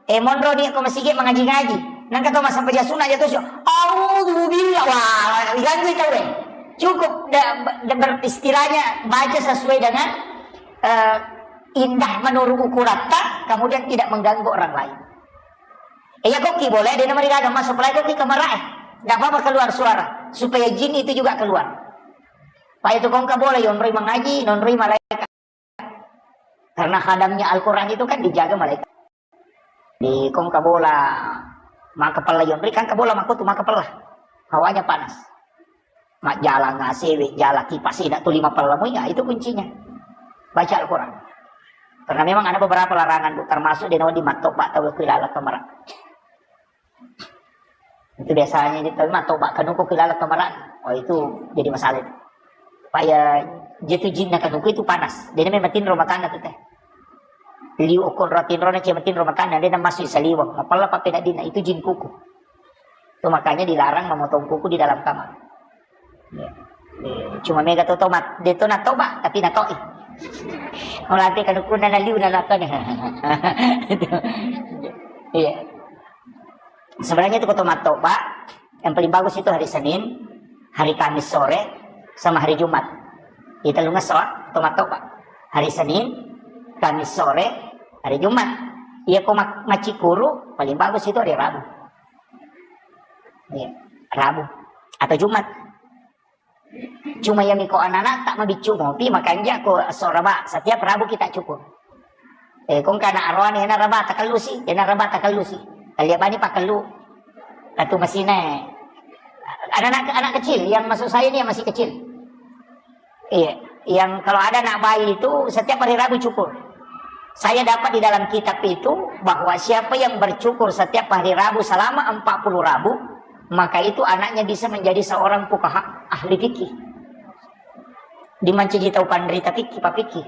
Eh, monro ni ko masigi mengaji-ngaji. Nang kata masa peja sunat jatuh sih. Auzubillah. Wah, diganggu itu weh. Cukup da, da, ber- istilahnya baca sesuai dengan eh, indah menurut ukuran tak, kemudian tidak mengganggu orang lain. Eh, ya koki boleh dia nama digaga masuk pelai koki kamar eh. Tidak apa-apa keluar suara supaya jin itu juga keluar. Pak itu kongka boleh yonroi mengaji, nonroi malaikat. Karena khadamnya Al-Quran itu kan dijaga malaikat. Di kong kabola maka pella yonri kan kabola mako tu maka pella. Hawanya panas. Mak jalan ngasewe, jalan kipas tidak tu lima pella muya itu kuncinya. Baca Al-Quran. Karena memang ada beberapa larangan bu, termasuk di nawa di matto pak tahu kuilala kamera. Itu biasanya di tapi matoba kanuku kilala kamaran. Oh itu jadi masalah itu. Paya jatuh jinna kanuku itu panas. Dia memang tinro matanna tu teh. Liu okon ratinro na cia matinro matanna dia masuk saliwang. Mapalla pape dina itu jin kuku. Itu makanya dilarang memotong kuku di dalam kamar. Ya. Eh, cuma mega to tomat, dia to natoba tapi natoi. Kalau nanti kanuku na liu na nakane. Itu. Iya. Sebenarnya itu koto mattoba, Yang paling bagus itu hari Senin, hari Kamis sore, sama hari Jumat. Itu lu ngeso, tomat topa. Hari Senin, Kamis sore, hari Jumat. Iya, ko mak-, macikuru, paling bagus itu hari Rabu. Iya, Rabu atau Jumat. Cuma ya miko anak-anak tak mabiccu mopi, makanya ko sore ba, setiap Rabu kita cukur. Eh, kong kana aroane, ena raba takellu si, ena raba takellu si. Kalia bani pakellu. Katu masine. Anak-anak, anak kecil, yang maksud saya ini yang masih kecil. Iya, yang kalau ada anak bayi itu setiap hari Rabu cukur. Saya dapat di dalam kitab itu bahwa siapa yang bercukur setiap hari Rabu selama empat puluh Rabu, maka itu anaknya bisa menjadi seorang fuqaha, ahli fikih. Dimancaji tau panrita fikih, papikih.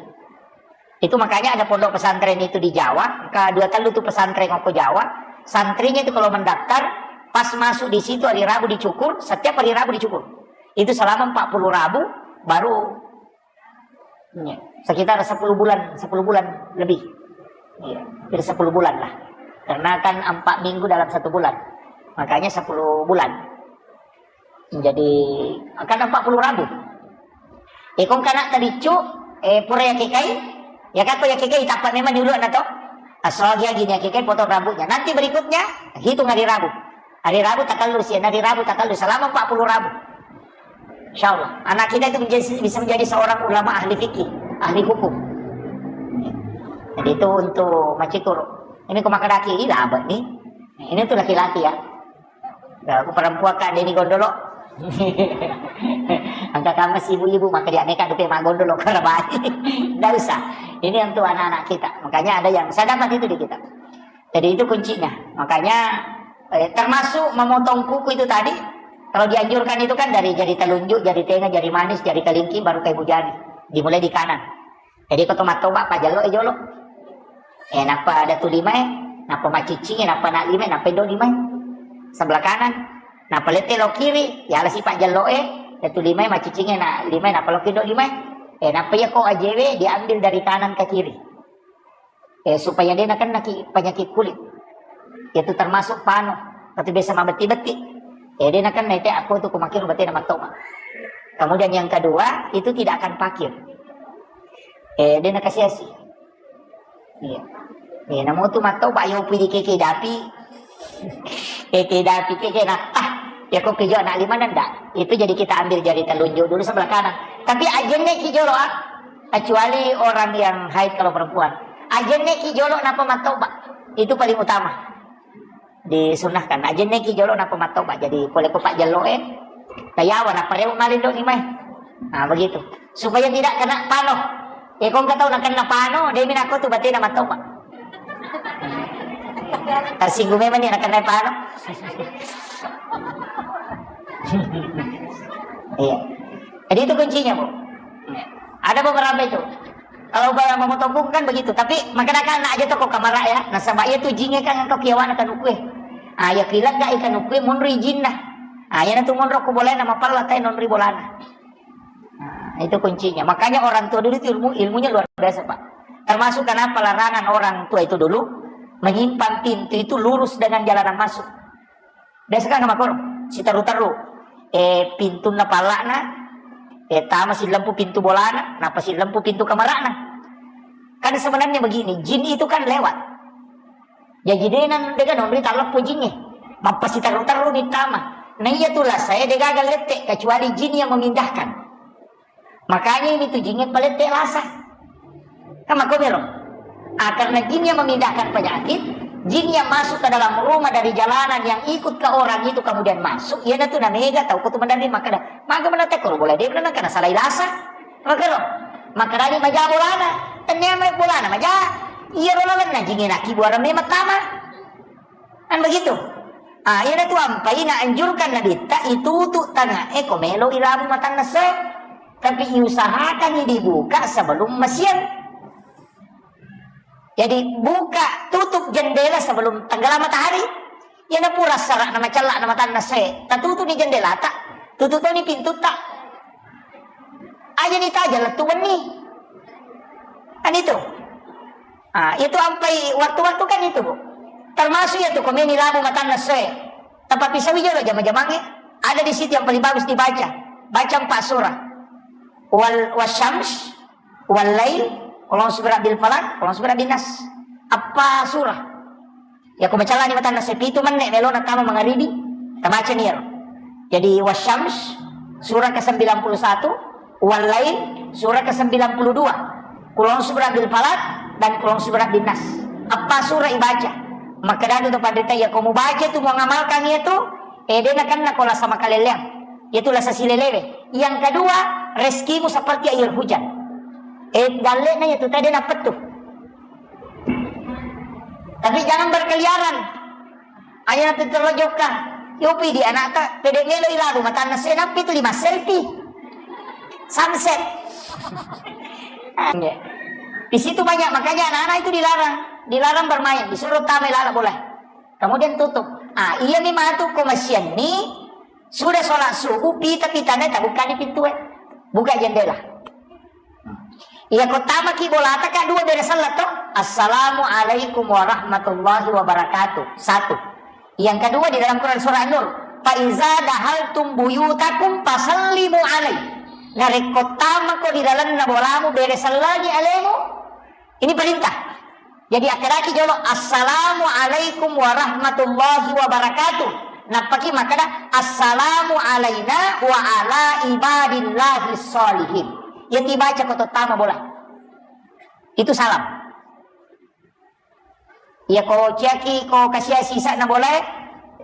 Itu makanya ada pondok pesantren itu di Jawa, ka dua tellu tu pesantren ko Jawa, santrinya itu kalau mendaftar, pas masuk di situ hari Rabu dicukur, setiap hari Rabu dicukur. Itu selama empat puluh Rabu, baru, iya, sekitar sepuluh bulan, sepuluh bulan lebih. Iya, hampir sepuluh bulan lah. Karena kan empat minggu dalam satu bulan. Makanya sepuluh bulan. Jadi, kan empat puluh Rabu. Eh, kong kana tabiccu, eh, pura yakekai, ya kako yakekai, tappa memang ni uluanna to. Asogi agi ni yakekai, potong rambutnya. Nanti berikutnya, hitung hari Rabu. Hari Rabu takellu si, hari Rabu takellu selama empat puluh Rabu. Insya Allah, anak kita itu menjadi, bisa menjadi seorang ulama ahli fikih, ahli hukum. Jadi itu untuk macikur. Ini ko makkedaki, ih, labet ni. Ini tuh laki-laki ya. Ya, aku perempuan kan, ini gondolo. Angka kamu si ibu-ibu, maka dia neka dupe mak gondolo, karena baik. Nggak usah. Ini untuk anak-anak kita. Makanya ada yang, saya dapat itu di kitab. Jadi itu kuncinya. Makanya, eh, termasuk memotong kuku itu tadi, kalau dianjurkan itu kan dari jari telunjuk, jari tengah, jari manis, jari kelingking, baru ke ibu jari. Dimulai di kanan. Jadi ko to mattoba, pajello e jolo. Eh, nappa datu limae, nappa macciccingi, nappa na limae, nappa indo limae. Sebelah kanan. Nappa lette lo kiri, ya lasi pajello e, datu limae, macciccingi, na limae, nappa lo kindo limae. Eh, nappa iya ko ajewe diambil dari kanan ke kiri. Eh, supaya de nakennaki penyakit kulit. Itu termasuk pano, atau biasa mabetti-betti. Eh, de nakenna ite, aku tu kumakir berarti nama toma. Kemudian yang kedua, itu tidak akan pakir. Eh, de nakasiasi. Iya. Eh, namu tu mattoba, yo pidi keke dapi. Keke dapi, keke na, ah, ya kok kejo anak lima nanda. Itu jadi kita ambil jari telunjuk dulu sebelah kanan. Tapi ajenne ki jolo, ah. Kecuali orang yang haid kalau perempuan. Ajenne ki jolo napa mattoba. Itu paling utama. Disunnahkan. Ajenne ki jolo napa mattoba. Jadi pole ko pak jelo e. Tayawa napa rewe malindo ni mai. Nah, begitu. Supaya tidak kena pano. Eh, kong katau na kena pano, de minako tu batena mattoba. Tersinggung memang ni na kena pano. Iya. Jadi itu kuncinya, Bu. Ada beberapa itu. Kalau umpama memotong kuku kan begitu, tapi makanya kan aja toko kamar ya. Nasaba iya tu jinge kan engkau kiawana kanukue. Ah, ya kilat gak ikan nukue munri jinna. Ah, ya tu monro ku boleh nama pala tai nonri bolana. Nah, itu kuncinya. Makanya orang tua dulu itu ilmu, ilmunya luar biasa, Pak. Termasuk kenapa larangan orang tua itu dulu menyimpan pintu itu lurus dengan jalanan masuk. Biasa kan makoro, siteru-teru. Eh, pintunna palla'na, eh, tama sillempu pintu bolana, nappa sillempu pintu kamara'na. Kan sebenarnya begini, jin itu kan lewat. Jaji dena dega nonri talleppo jinge. Mappasiteru-teru ni tama. Nah, iya tu lasa, eh, degaga lette, kecuali jin yang memindahkan. Makanya ini tu jin yang palette lasa. Kan makomero. Ah, karena jin yang memindahkan penyakit, jin yang masuk ke dalam rumah dari jalanan yang ikut ke orang itu kemudian masuk, iya tu namega tau ko tu mendaring makkeda, maga menate ko boleh dia menang karena salah ilasa. Makkero. Makkedani maja bolana. Tennia mai bolana maja. Iya rola wenna jin yang naki buara memang tama. Kan begitu. Ah, iya tu ampai na anjurkan Nabitta itu tu tengah e ko melo iramu matanna se. Tapi usahakan dibuka sebelum masiang. Jadi buka tutup jendela sebelum tenggelam matahari. Iya na pura sara na macella na matanna se. Tatutu ni jendela ta. Tutup ni pintu ta. Aja ni taja lettu wenni. Kan itu. Ah, itu ampai waktu-waktu kan itu, Bu. Termasuk ya tu komeni labu matanna se. Tapi pisau jolo jama-jamangnge. Ada di situ yang paling bagus dibaca. Baca empat surah. Wal wasyams, wal lail, qul a'udzu birabbil falaq, qul a'udzu birabbin nas. Apa surah? Ya, ko macallani matanna sepitu menne melona tama mangaribi, tabaca ni ero. Jadi wasyams surah ke sembilan puluh satu, wal lail surah ke sembilan puluh dua, qul a'udzu birabbil falaq dan qul a'udzu birabbin nas. Apa surah ibaca? Makkeda tu panrita, ya ko mubaca tu muamalkan itu, eh, de nakenna ko lasa makaleleang. Itu lasa silelewe. Yang kedua, rezekimu seperti air hujan. Eh, dalle'na itu tadi napettu. Tapi jangan berkeliaran. Aja nanti terlojokka. Yopi di anakta, pede melo ilabu matanna senappi tu lima selfie. Sunset. Di situ banyak, makanya anak-anak itu dilarang, dilarang bermain, disuruh tamai lala bola. Kemudian tutup. Ah, iya mi matu ko masianni, sudah sholat subuh, pita-pitana tabukani pintue. Buka jendela. Iya, ko tamaki bolata, Kak, dua bere sellang to. Assalamualaikum warahmatullahi wabarakatuh. Satu. Yang kedua di dalam Quran surah An-Nur, "Fa iza dahaltum buyutakum fasallimu alai." Narekko tamako di dalamna bolamu, bere sellangi alemu. Ini perintah. Jadi akkedaki jolo, "Assalamualaikum warahmatullahi wabarakatuh." Nappaki makkeda, "Assalamu alaina wa ala ibadillahi sholihin." Iya tibaca ko to tama bola. Itu salam. Iya ko ciaki ko kasiasi sa'na bolae,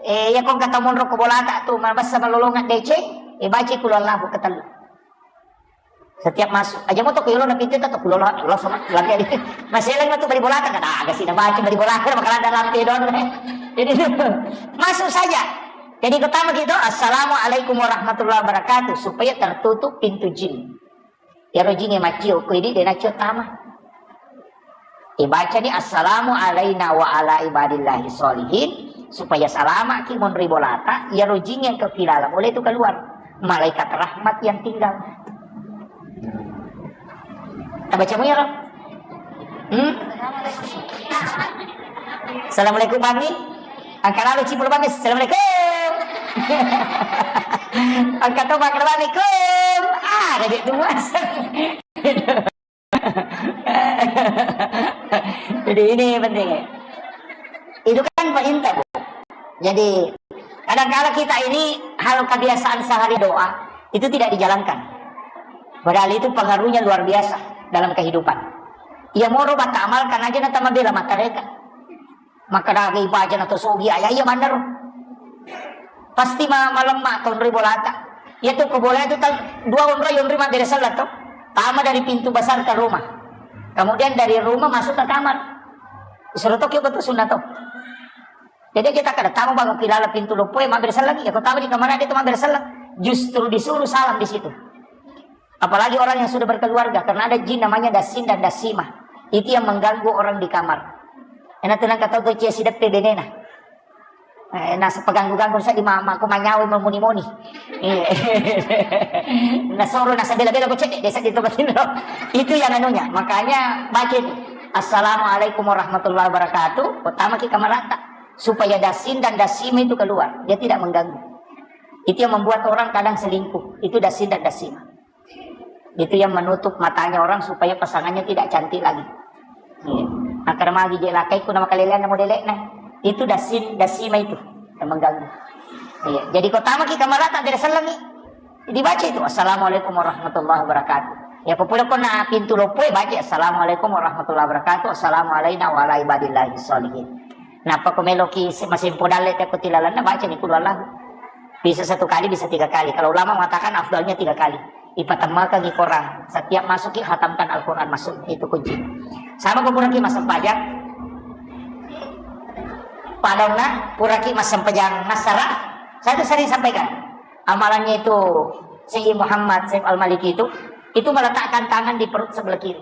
eh, iya ko engka tau monro ko bolata tu mabessa malolonga deceng, eh, baca qul huwallahu ketellu. Setiap masuk, aja mau toko yolo na pintu toko kulo lo lo sama lagi ada. Masih lagi tuh beri bola kan ada sih, baca beri bola kan makanan dalam pedon. Jadi masuk saja. Jadi pertama gitu, "Assalamualaikum warahmatullahi wabarakatuh," supaya tertutup pintu jin. Ya rojinge macio ko ini dia nacio tama. Ibaca ni, "Assalamu alaina wa ala ibadillahi sholihin," supaya salama ki monri bolata, ya rojing yang kepilala boleh itu keluar. Malaikat rahmat yang tinggal. Tabaca mu ya, Rob? Hmm? Assalamualaikum, Bami. Angka lalu cipul, Bami. Assalamualaikum. Angka to, Bami. Assalamualaikum. Ah, ada dia tuh, Mas. Jadi ini penting. Itu kan perintah, Bu. Jadi kadangkala kita ini hal kebiasaan sehari doa itu tidak dijalankan. Padahal itu pengaruhnya luar biasa dalam kehidupan. Iya moro bata amalkan aja na tama bela matareka. Maka daga ibaca na to sogi aya iya manero. Pasti ma malemma to onroi bolata. Iya tu ko bola itu tal dua onroi, onroi mabbere sellang to. Tama dari pintu besar ke rumah. Kemudian dari rumah masuk ke kamar. Suruh to kio betul sunat to. Jadi kita kada tama bangun kilala pintu loppo ya mabbere sellang, ya ko tama di kamar ada itu mabbere sellang. Justru disuruh salam di situ. Apalagi orang yang sudah berkeluarga, karena ada jin namanya Dasin dan Dasimah. Itu yang mengganggu orang di kamar. Ena tenang kata tu cia sideppe benena. Eh, nasa peganggu-ganggu sa di mama, aku manyawa memuni-muni. Iya. Nasoro nasa bela-bela ko cedek desa di tempat ini loh. Itu yang anunya. Makanya baca itu. "Assalamualaikum warahmatullahi wabarakatuh." Pertama kita merata supaya Dasin dan Dasimah itu keluar. Dia tidak mengganggu. Itu yang membuat orang kadang selingkuh. Itu Dasin dan Dasimah. Itu yang menutup matanya orang supaya pasangannya tidak cantik lagi. Iya. Nah, karena magi je lakai ku nama kalelean nama delekna. Itu Dasin, Dasima itu yang mengganggu. Iya. Jadi ko tama ki kamar tak ada sellengi. Dibaca itu, "Assalamualaikum warahmatullahi wabarakatuh." Ya, ko pula ko na pintu loppo, baca, "Assalamualaikum warahmatullahi wabarakatuh. Assalamualaikum warahmatullahi wabarakatuh. Assalamualaikum warahmatullahi wabarakatuh." Napa ko meloki se-, masempo dalle te ko tilalanna, baca ni qul huwallahu. Bisa satu kali, bisa tiga kali. Kalau ulama mengatakan afdalnya tiga kali. Ipatemmakangi Quran. Setiap masuk ki hatamkan Al-Quran masuk. Itu kunci. Sama ko puraki masempajang. Padauna puraki masempajang nasara. Saya itu sering sampaikan. Amalannya itu Sayyid Muhammad Saif Al-Maliki itu, itu meletakkan tangan di perut sebelah kiri.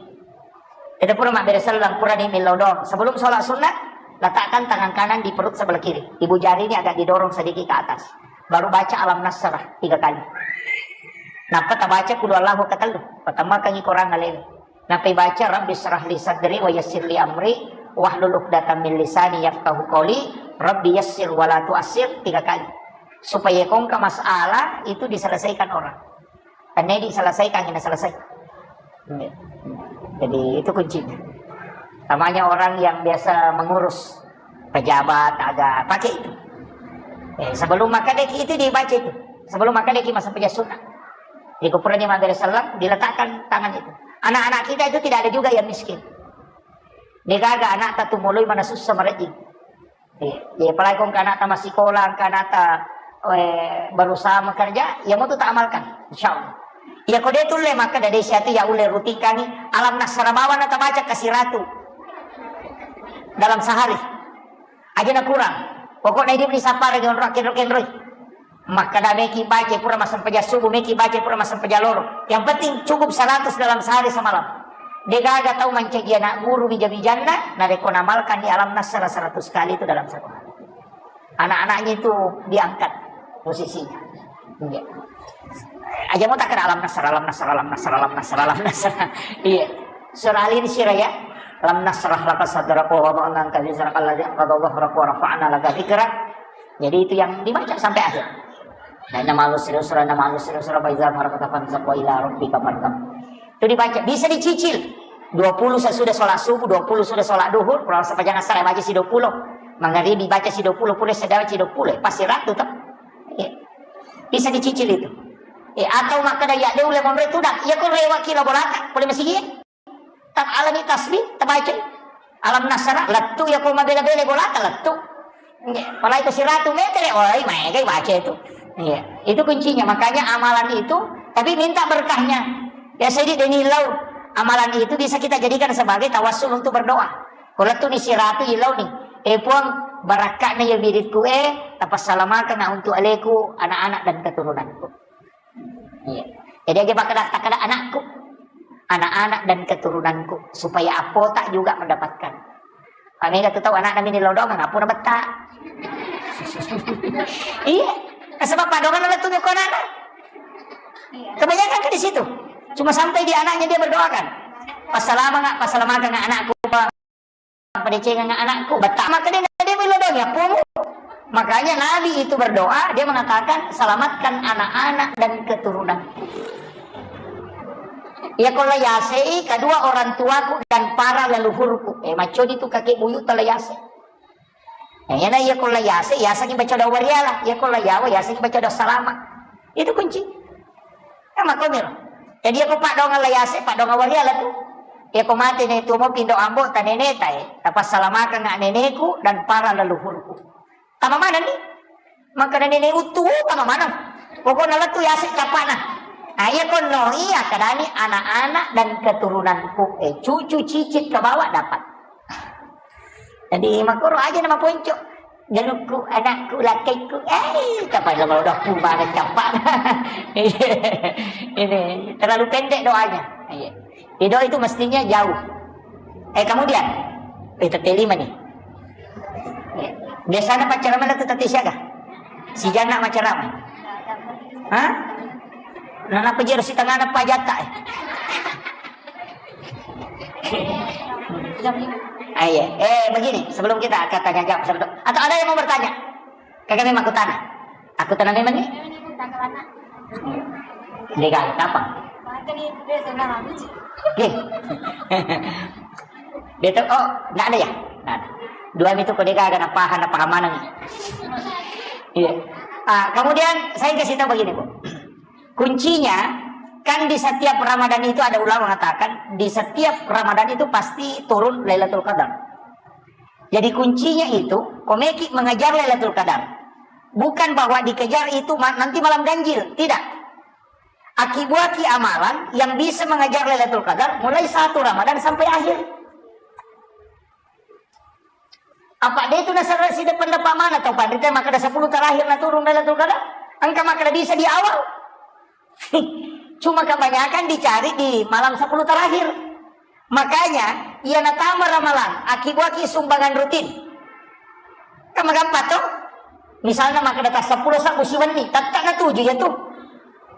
Kita pura mabbere sellang, pura ni millau doang. Sebelum sholat sunnah, letakkan tangan kanan di perut sebelah kiri. Ibu jari ini agak didorong sedikit ke atas. Baru baca Alam Nasrah tiga kali. Nappa tabaca Qul Huwallahu ketellu. Pertama kali Quran alaihi. Nappa baca Rabbi syrah li sadri wa yassir li amri wahlul uqdatam min lisani yafqahu qawli. Rabbi yassir wa la tu'assir tiga kali. Supaya kongka masalah itu diselesaikan orang. Karena diselesaikan, ini selesai. Jadi itu kuncinya. Namanya orang yang biasa mengurus pejabat, agak pakai itu. Eh, sebelum makan deki itu dibaca itu. Sebelum makan deki masa punya sunnah. Di kuburan Imam Nabi sallam diletakkan tangan itu. Anak-anak kita itu tidak ada juga yang miskin. Degaga anak tatu mulai mana susah merejing. Iya, iya, apalagi kong kana ta masikola, kana ta, eh, berusaha bekerja, ya mau tu tak amalkan, insya Allah. Ya kode tulle maka dari siatu ya ulle rutinkan ni alam nasara bawa na tabaca kasih ratu dalam sehari. Aja na kurang. Pokoknya hidup ni sapare dengan roh kenro kenro. Makkeda meki baca pura massempajang subuh, meki baca pura massempajang loro. Yang penting cukup seratus dalam sehari semalam. Degaga tau mancaji anak guru bija-bijanna, narekko namalkan di alam nasara seratus kali itu dalam satu hari. Anak-anaknya itu diangkat posisinya. Iya. Aja mau tak kena alam nasara, alam nasara, alam nasara, alam nasara, alam nasara. Iya. Surah Al-Insyirah ya. Alam nasrah laka sadraka wa wada'na anka wizraka alladzi anqadha dhahrak wa rafa'na laka dzikrak. Jadi itu yang dibaca sampai akhir. Dan nama lu serius, nama lu serius, fa iza faragta fansab wa ila rabbika farghab. Itu dibaca, bisa dicicil. Dua puluh sesudah sholat subuh, dua puluh sudah sholat duhur, kurang sepanjang asar baca si dua puluh. Mangaribi baca si dua puluh, pura sedang si dua puluh, pasti ratu toh. Iya. Bisa dicicil itu. Eh, atau makkeda ya de ulle monro itu dah. Ya kau rewak kilo bolata, boleh masih iya. Tak alami tasbih, tabaca. Alam nasara, lettu ya kau mabela-bela bolata, lettu. Iya, apalagi ke siratu meter, oi, maega baca itu. Iya, itu kuncinya. Makanya amalan itu, tapi minta berkahnya. Ya, saya di Deni Lau, amalan itu bisa kita jadikan sebagai tawassul untuk berdoa. Kalau tu ni siratu ilau ni, eh Puang, barakatna ya wiridku, eh, tapasalamakana untuk aleku, anak-anak dan keturunanku. Iya. Jadi aja bakal kata anakku, anak-anak dan keturunanku, supaya apota juga mendapatkan. Kami nggak tahu anak kami ini lodong, ngapa udah betah? Iya. Sebab padongan ada tuh kona. Kebanyakan ke di situ. Cuma sampai di anaknya dia berdoakan. Passalama nggak, passalamakan nggak anakku, Bang? Padecengan anakku, betah maka dia, dia melodong ya, pungu. Makanya Nabi itu berdoa, dia mengatakan, "Selamatkan anak-anak dan keturunan." Ya, kalau yasei kedua orang tuaku dan para leluhurku. Eh, macodi tu kakek buyut telah yase. Ya, ya, nah, ya, kalau yase, yase ni baca doa wariala. Ya, kalau yawa, yase ni baca doa salama. Itu kunci. Ema komiro. Jadi, iyako paddongang la yase, paddongang wariala tu. Iyako mate ne tuo mo pindo ambo ta nene ta e, tapasalamakang neneku dan para leluhurku. Tama maneng ni? Makkeda nene uttu, tama maneng. Pokokna lettu yase cappana. Ah, iyako no iya kadani anak-anak dan keturunanku. Eh, cucu cicit ke bawah dapat. Jadi, makoro aja nama ponco. Jalukku, anakku, lakekku. Eh, kapan lo udah pun banget capak. Ini terlalu pendek doanya. Iya. Doa itu mestinya jauh. Eh, kemudian, eh, tette lima nih. Iya. Biasanya pacaran mana tuh tette siaga? Si Jana pacaran. Hah? Nana pejero si tengah apa jatah? Eh? Ah, iya. Eh, begini, sebelum kita akan tanya jawab, sebelum, atau ada yang mau bertanya? Kagak memang aku tanya. Aku tanya memang nih. Dia gak apa? Oke. Dia tuh, oh, nggak ada ya? Nggak ada. Dua itu kok dia gak ada paham, ada paham mana nih? Iya. Ah, kemudian saya kasih tahu begini, Bu. Kuncinya, kan di setiap Ramadan itu ada ulama mengatakan, di setiap Ramadan itu pasti turun Lailatul Qadar. Jadi kuncinya itu, komeki mengejar Lailatul Qadar. Bukan bahwa dikejar itu ma-, nanti malam ganjil, tidak. Akibuaki amalan yang bisa mengejar Lailatul Qadar mulai satu Ramadan sampai akhir. Apa dia itu nasara sida pendapat mana tau panrita makkeda sepuluh terakhir na turun Lailatul Qadar? Engka makkeda bisa di awal. Cuma kebanyakan dicari di malam sepuluh terakhir. Makanya, iya natama ramalang, akibuaki sumbangan rutin. Kan magampang to? Misalnya makkeda ta sepuluh sabbu siwenni, tette na tuju ya tu.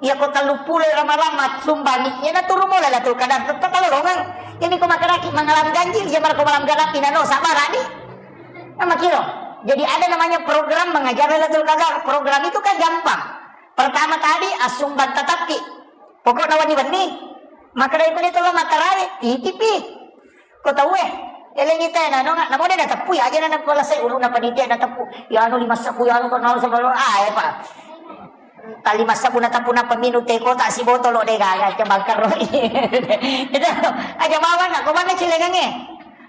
Iya ko telluppulo ramalang massumbangi, iya na turun mo Lailatul Qadar, tette talolongeng. Ini ko makkedaki mengalami ganjil, iya malah ko malam ganappi nano, sabarani. Nama kiro? Jadi ada namanya program mengajar Lailatul Qadar. Program itu kan gampang. Pertama tadi assumbang tatappi. Pokokna wenni-wenni. Maka dari itu lo matarawe, titipi. Ko tauwe, elengi tena, no, namo de nateppu, ya aja na pala sai uluna panitia nateppu. Ya anu lima sebbu, ya anu ko nol sebbu, ah, ya, Pak. Tali masa puna tapuna peminu teko tak si botolo de gaga ke bangkar roi. Itu aja bawa nak, ko mana cilengange?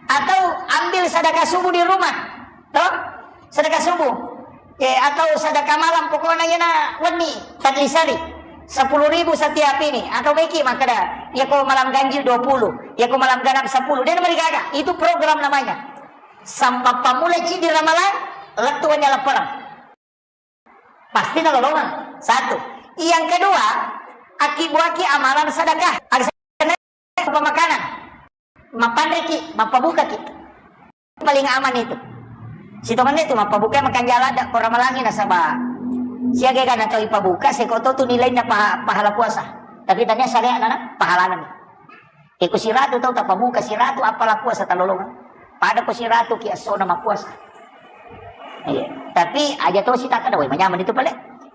Atau ambil sedekah subuh di rumah. Toh? Sedekah subuh. Eh, atau sedekah malam pokoknya ya nak wenni tadi sari. Sepuluh ribu setiap ini atau beki makkeda ya ko malam ganjil dua puluh, ya ko malam ganap sepuluh, dia nomor gaga. Itu program namanya. Sampai pamulai di Ramalang, lettu wanya laporan. Pasti nalolongeng. Satu. Yang kedua, aki buaki amalan sedekah. Ada sedekah pemakanan. Mapanreki, mappabukaki. Paling aman itu. Sitongenna itu mappabuka makanjala ada ko Ramalangi nasaba siaga gana tau ipabuka seko to tu nilainna paha-, pahala puasa. Tapi tania syariat nana pahalana. Iko siratu tau tapabuka siratu apala puasa talolongan. Pada ko siratu ki essona mappuasa. Iya. Tapi aja to sitaka dawai manyaman itu pale.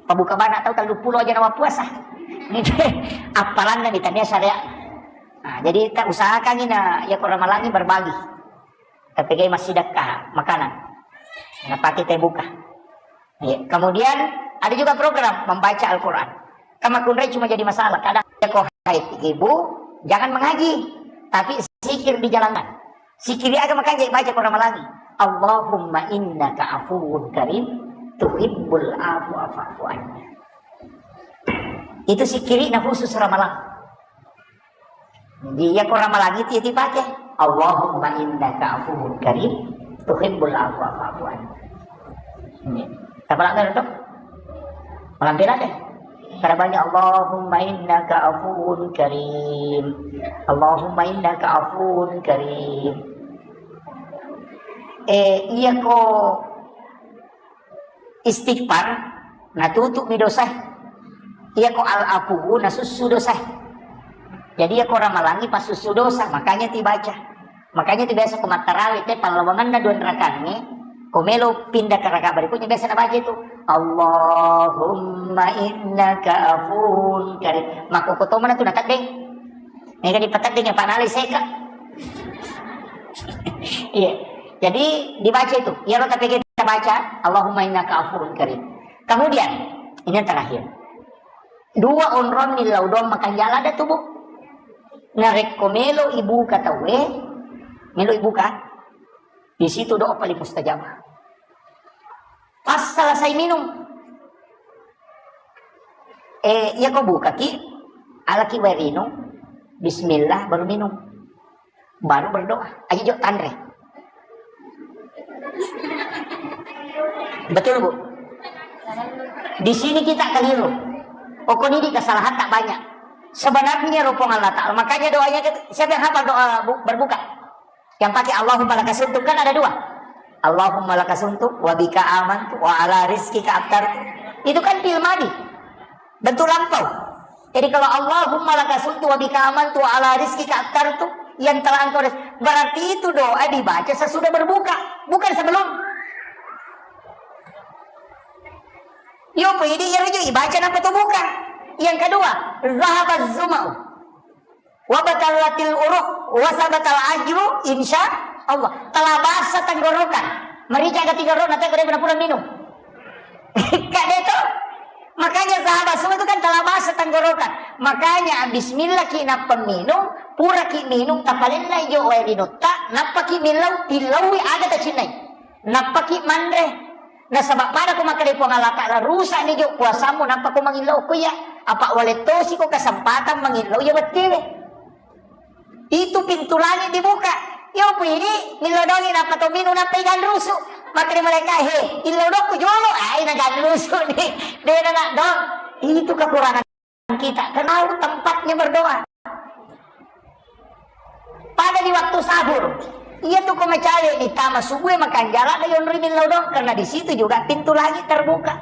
Pabuka bana tau tellu pulo aja na mappuasa. Ini apalanna ni tania syariat. Nah, jadi tak usahakan ini ya ko Ramalangi berbagi. Tapi kayak masih dekat makanan. Nah, pakai teh buka. Iya. Kemudian ada juga program membaca Al-Quran. Kama kunrai cuma jadi masalah. Kadang ya kok hai ibu, jangan mengaji, tapi zikir dijalankan. Zikir aga makanya baca Quran lagi. Allahumma innaka afuwun karim, tuhibbul afwa fa'fu anni. Itu zikirina khusus Ramalang. Iya ko Ramalang itu ya dipake. Allahumma innaka afuwun karim, tuhibbul afwa fa'fu anni. Ini. Apa lagi itu? Malam pira deh. Kada banyak Allahumma innaka afuwun karim. Allahumma innaka afuwun karim. Eh, iya ko istighfar, natutup mi dosa. Iya ko al-afu, nasussu dosa. Jadi iya ko Ramalangi pasussu dosa, makanya dibaca. Makanya itu biasa ko mattarawe te pallawanganna dua rakaangnge, ko melo pindah ke rakaat berikutnya biasa nabaca itu. Allahumma innaka afuwun karim. Maka ko tomana tu nataddeng. Mega dipateddeng ya panale seka. Iya. Jadi dibaca itu. Ya lo tapi kita baca Allahumma innaka afuwun karim. Kemudian ini yang terakhir. Dua onrong ni laudong makanjala ada tubuh. Narekko melo ibuka tawe, melo ibuka. Di situ doa paling mustajabah. Pas selesai minum. Eh, iya ko bukaki, alaki wae rinung, bismillah, baru minum. Baru berdoa. Aja jok tanre. Betul, Bu? Di sini kita keliru. Pokoknya di kesalahan tak banyak. Sebenarnya rupung Allah Ta'ala. Makanya doanya kita, siapa yang hafal doa bu-, berbuka? Yang pakai Allahumma lakasumtu kan ada dua. Allahumma lakasumtu wa bika amantu wa ala rizkika aftartu. Itu kan fi'il madi. Bentuk lampau. Jadi kalau Allahumma lakasumtu wa bika amantu wa ala rizkika aftartu yang telah engkau res-, berarti itu doa dibaca sesudah berbuka, bukan sebelum. Yo, ini ya rujuk ibaca napa tu buka. Yang kedua, zahabaz zuma'u. Wa batalatil uruq, wa sabatal ajru, insya Allah. Telah basah tenggorokan. Merica ke tiga rona, tak kena pura minum. Kak Deto. Makanya sahabat semua itu kan telah basah tenggorokan. Makanya bismillah ki nappa minum, pura ki minum, tapalenna ijo wae rinutta, nappa ki millau, tillaui aga tacinnai. Nappa ki manre. Nasaba pada ko makkeda Puang Allah Ta'ala, rusak ni jo puasamu, nappa ko mangillau ko iya. Apa wale tosi ko kesempatan mangillau iya wettiwe. Itu pintu langit dibuka. Yo, ini millau dongi nappa to minum nappa igan rusu. Makkeda malaikat, "He, illau dokku jolo." Ai nagan rusu ni. Dena nak dong. Itu kekurangan kita. Kenal tempatnya berdoa. Pada di waktu sahur. Iya tu ko macawe ni tama subuh makan jalan da yonri millau dong. Karena di situ juga pintu langit terbuka.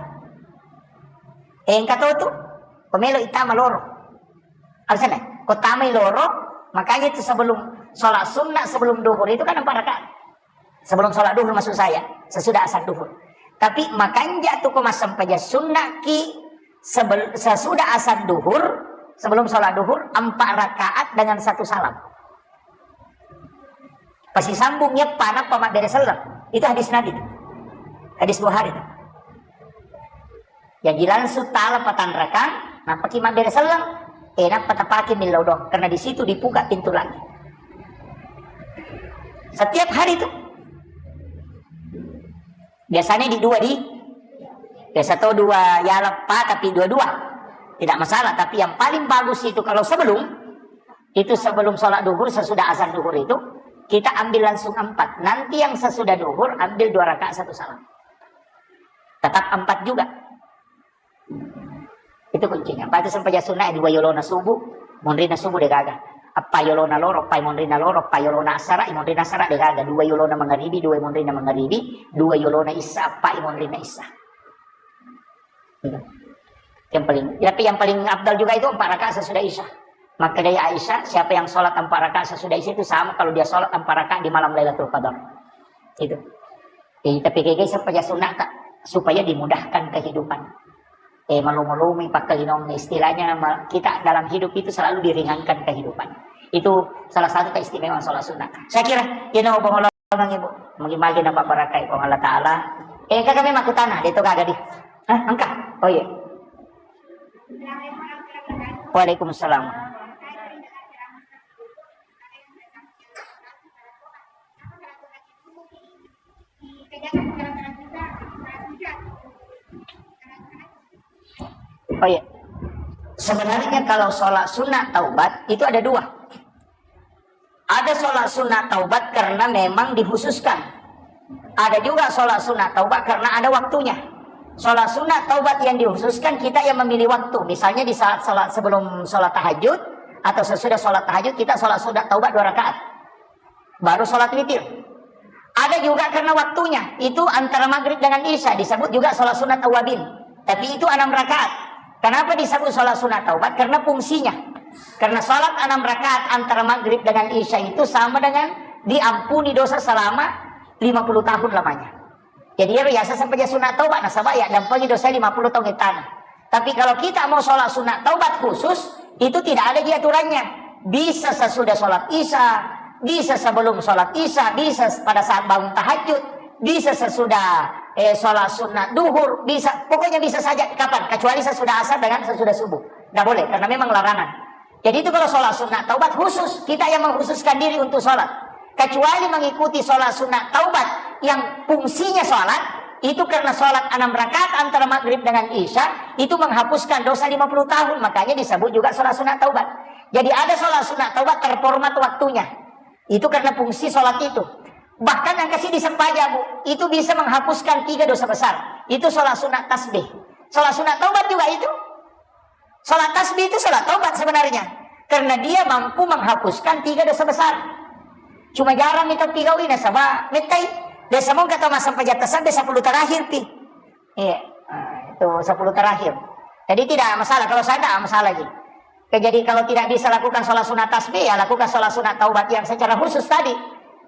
Engka to tu. Pemelo itama loro. Alasannya, ko tamai loro, makanya itu sebelum sholat sunnah, sebelum duhur itu kan empat rakaat. Sebelum sholat duhur maksud saya, sesudah asar duhur. Tapi makanja tu ko massempajang sunnaki sebel-, sesudah asar duhur, sebelum sholat duhur, empat rakaat dengan satu salam. Pasisambung eppa nappa mabbere selleng. Itu hadis Nabi tu. Hadis Bukhari tu. Jadi langsung tala patanrakang, nappaki mabbere selleng, eh, nappa tapake millau doang, karena di situ dibuka pintu langit. Setiap hari tu. Biasanya di dua di, biasa to dua yala pa, tapi dua-dua. Tidak masalah, tapi yang paling bagus itu kalau sebelum, itu sebelum sholat duhur, sesudah azan duhur itu, kita ambil langsung empat. Nanti yang sesudah duhur, ambil dua rakaat satu salam. Tetap empat juga. Itu kuncinya. Apa itu sempajang sunnah, dua yolona subuh, monrina subuh degaga. Apa yolona loro, apa monrina loro, apa yolona asara, monrina asara degaga. Dua yolona mangaribi, dua monrina mangaribi, dua yolona isya, apa monrina isya. Yang paling, tapi yang paling afdal juga itu empat rakaat sesudah isya. Maka dari Aisyah, siapa yang sholat empat rakaat sesudah isya itu sama kalau dia sholat empat rakaat di malam Lailatul Qadar. Itu. Jadi, tapi kayak sempajang sunnah, Kak, supaya dimudahkan kehidupan. Eh, malu-malumi pakkalinong, istilahnya ma-, kita dalam hidup itu selalu diringankan kehidupan. Itu salah satu keistimewaan sholat sunnah. Saya kira, you know, Puang Ibu, magi-magi napabarakai Puang Allah Ta'ala. Eh, kaka memang kutana, dia tu kagak di. Hah, engka? Oh iya. Waalaikumsalam. Oh iya. Sebenarnya kalau sholat sunnah taubat itu ada dua. Ada sholat sunnah taubat karena memang dikhususkan. Ada juga sholat sunnah taubat karena ada waktunya. Sholat sunnah taubat yang dikhususkan kita yang memilih waktu. Misalnya di saat sholat, sebelum sholat tahajud atau sesudah sholat tahajud kita sholat sunnah taubat dua rakaat. Baru sholat witir. Ada juga karena waktunya, itu antara maghrib dengan isya, disebut juga sholat sunat awabin. Tapi itu enam rakaat. Kenapa disebut sholat sunat taubat? Karena fungsinya. Karena sholat enam rakaat antara maghrib dengan isya itu sama dengan diampuni dosa selama lima puluh tahun lamanya. Jadi, iyaro yaseng sempajang sunat taubat, nasaba yaddampengi dosa lima puluh taung ittana. Tapi kalau kita mau sholat sunat taubat khusus, itu tidak ada ji aturannya. Bisa sesudah sholat isya, bisa sebelum sholat isya, bisa pada saat bangun tahajud, bisa sesudah, eh, sholat sunat duhur, bisa, pokoknya bisa saja kapan, kecuali sesudah asar dengan sesudah subuh. Nggak boleh, karena memang larangan. Jadi itu kalau sholat sunat taubat khusus, kita yang mengkhususkan diri untuk sholat. Kecuali mengikuti sholat sunat taubat yang fungsinya sholat, itu karena sholat enam rakaat antara maghrib dengan isya, itu menghapuskan dosa lima puluh tahun, makanya disebut juga sholat sunat taubat. Jadi ada sholat sunat taubat terhormat waktunya. Itu karena fungsi sholat itu. Bahkan yang kasih disempaja, Bu, itu bisa menghapuskan tiga dosa besar. Itu sholat sunat tasbih. Sholat sunat taubat juga itu. Sholat tasbih itu sholat taubat sebenarnya. Karena dia mampu menghapuskan tiga dosa besar. Cuma jarang itu pigawi nasaba mettai. Biasa mau kata masa pajak tasbih sepuluh terakhir pi. Iya. Nah, itu sepuluh terakhir. Jadi tidak masalah. Kalau saya tidak masalah lagi. Oke, jadi kalau tidak bisa lakukan sholat sunat tasbih, ya lakukan sholat sunat taubat yang secara khusus tadi.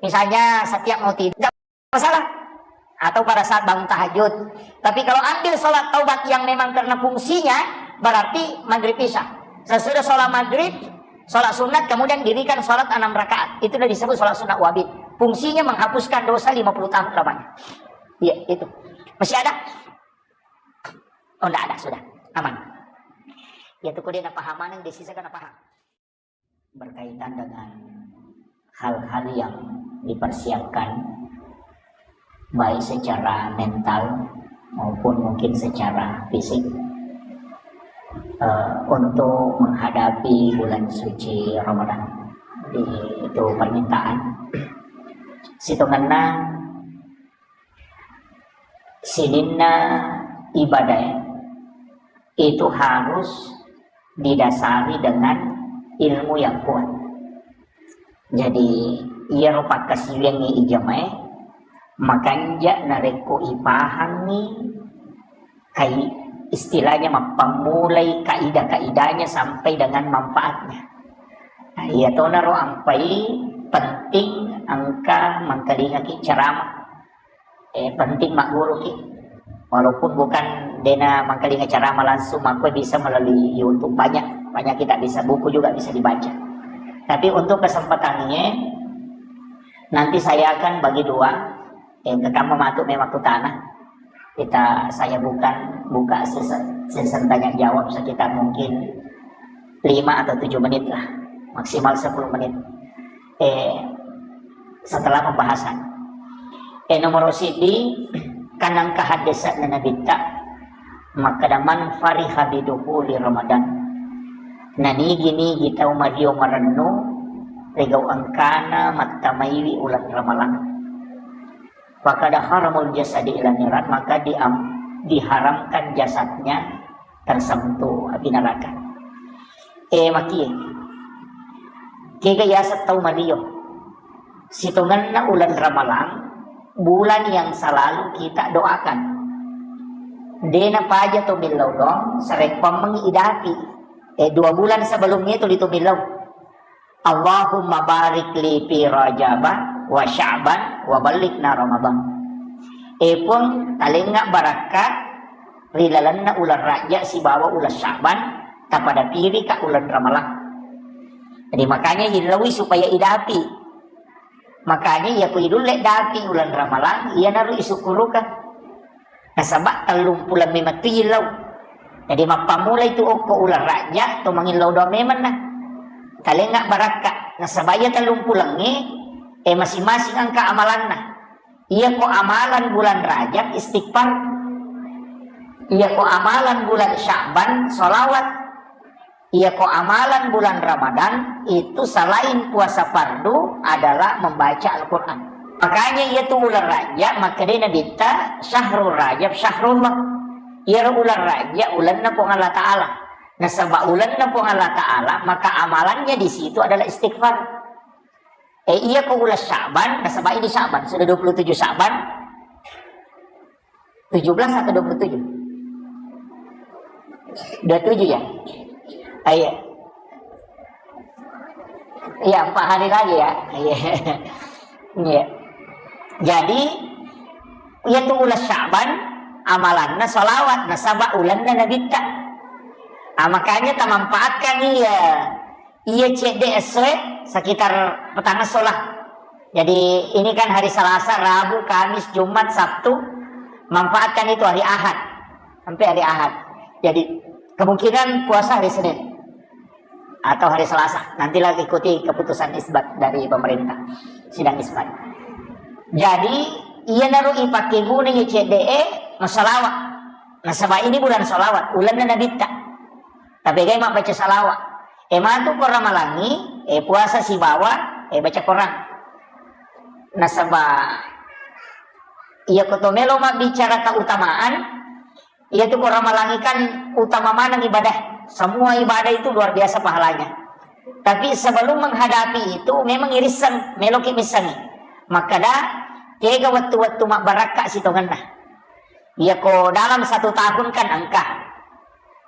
Misalnya setiap mau tidur. Masalah. Atau pada saat bangun tahajud. Tapi kalau ambil sholat taubat yang memang karena fungsinya, berarti maghrib isya. Sesudah sholat maghrib, sholat sunat, kemudian dirikan sholat enam rakaat. Itu udah disebut sholat sunat wabin. Fungsinya menghapuskan dosa lima puluh tahun lamanya. Iya, itu. Masih ada? Oh, nggak ada, sudah. Aman. Ya, tuh, kok dia nggak paham, mana yang dia sisa kan paham. Berkaitan dengan hal-hal yang dipersiapkan, baik secara mental maupun mungkin secara fisik, eh, untuk menghadapi bulan suci Ramadan. Jadi, itu permintaan. Sitongenna sininna ibadah itu harus didasari dengan ilmu yang kuat. Jadi, iyaro pakkasiwiangnge ijamae, makanja narekko ipahangngi kai-, istilahnya mappammulai kaidah-kaidahnya sampai dengan manfaatnya. Nah, iyatonaro ampai pen-, Penting engka mengkalingaki ceramah. Eh, penting magguruki. Walaupun bukan dena mengkalinga ceramah langsung, makko bisa melalui YouTube. Banyak, banyak kita bisa, buku juga bisa dibaca. Tapi untuk kesempatan ini, nanti saya akan bagi dua. Eh, engka kamma matu memang kutana. Kita, saya bukan buka sesi, sesi tanya jawab sekitar mungkin lima atau tujuh menit lah, maksimal sepuluh menit. Eh, setelah pembahasan. Eh, nomor siji, kan engka haddese'na Nabitta, makkeda, "Man fariha bidukhuli Ramadan." Nanigi-nigi tau mario marennu ri gau engkana mattamaiwi uleng Ramalang. Fakada haramul jasadi ila niran, maka diam-, diharamkan jasadnya tersentuh api neraka. Eh, makie. Kega yaseng tau mario. Sitongenna uleng Ramalang, bulan yang selalu kita doakan. Dena paja to millau doang, sarekkuammengi idapi. Eh, dua bulan sebelumnya itu itu millau. Allahumma barik li fi Rajaba wa Sya'ban wa ballighna Ramadan. Eh, Puang, talengnga barakka ri lalenna uleng Rajab sibawa uleng Sya'ban, tapada pirika uleng Ramalang. Jadi, makanya illaui supaya idapi. Makanya iya ku idulle dapi uleng Ramalang, iyanaro isukkurukeng. Nasaba tellumpuleng memeng tu illau. Jadi, mappammula itu okko uleng Rajab, to mangillau doang memeng na. Talengnga barakka. Nasaba iya tellumpulengnge, eh, masing-masing engka amalanna. Iya ko amalan bulan Rajab, istighfar. Iya ko amalan bulan Sya'ban, sholawat. Iya ko amalan bulan Ramadan itu selain puasa fardu adalah membaca Al-Quran. Makanya iya tu uleng Rajab, makkedai Nabitta, "Syahrul Rajab syahrullah." Iyaro uleng Rajab ulenna Puang Allah Ta'ala. Nasaba ulenna Puang Allah Ta'ala, maka amalannya di situ adalah istighfar. Eh, iya ko uleng Sya'ban, nasaba ini Sya'ban, sudah dua puluh tujuh Sya'ban. Tujuh belas atau dua puluh tujuh? Dua puluh tujuh ya? Ah, iya. Iya, empat hari lagi ya. Iya. Iya. Jadi, iya tu uleng Sya'ban, amalanna sholawat, nasaba ulenna Nabitta. Ah, makanya tamanfaatkan iya. Iya, cedde essoe sekitar petang esso lah. Jadi, ini kan hari Selasa, Rabu, Kamis, Jumat, Sabtu. Manfaatkan itu hari Ahad. Sampai hari Ahad. Jadi, kemungkinan puasa hari Senin atau hari Selasa. Nantilah ikuti keputusan isbat dari pemerintah. Sidang isbat. Jadi, iyanaro ipake guna iya cedde e, massalawa. Nasaba ini bulan salawat, ulenna Nabitta. Tapegai mabbaca salawat. E, matu ko Ramalangi, e, puasa sibawa, e, baca Quran. Nasaba, iya ko to melo mabbicara keutamaan, iya tu ko Ramalangi kan utama maneng ibadah. Semua ibadah itu luar biasa pahalanya. Tapi sebelum menghadapi itu, memang irisseng, meloki missengi. Makkeda, kega wettu-wettu mabbarakka sitongenna. Iya ko dalam satu tahun kan engka.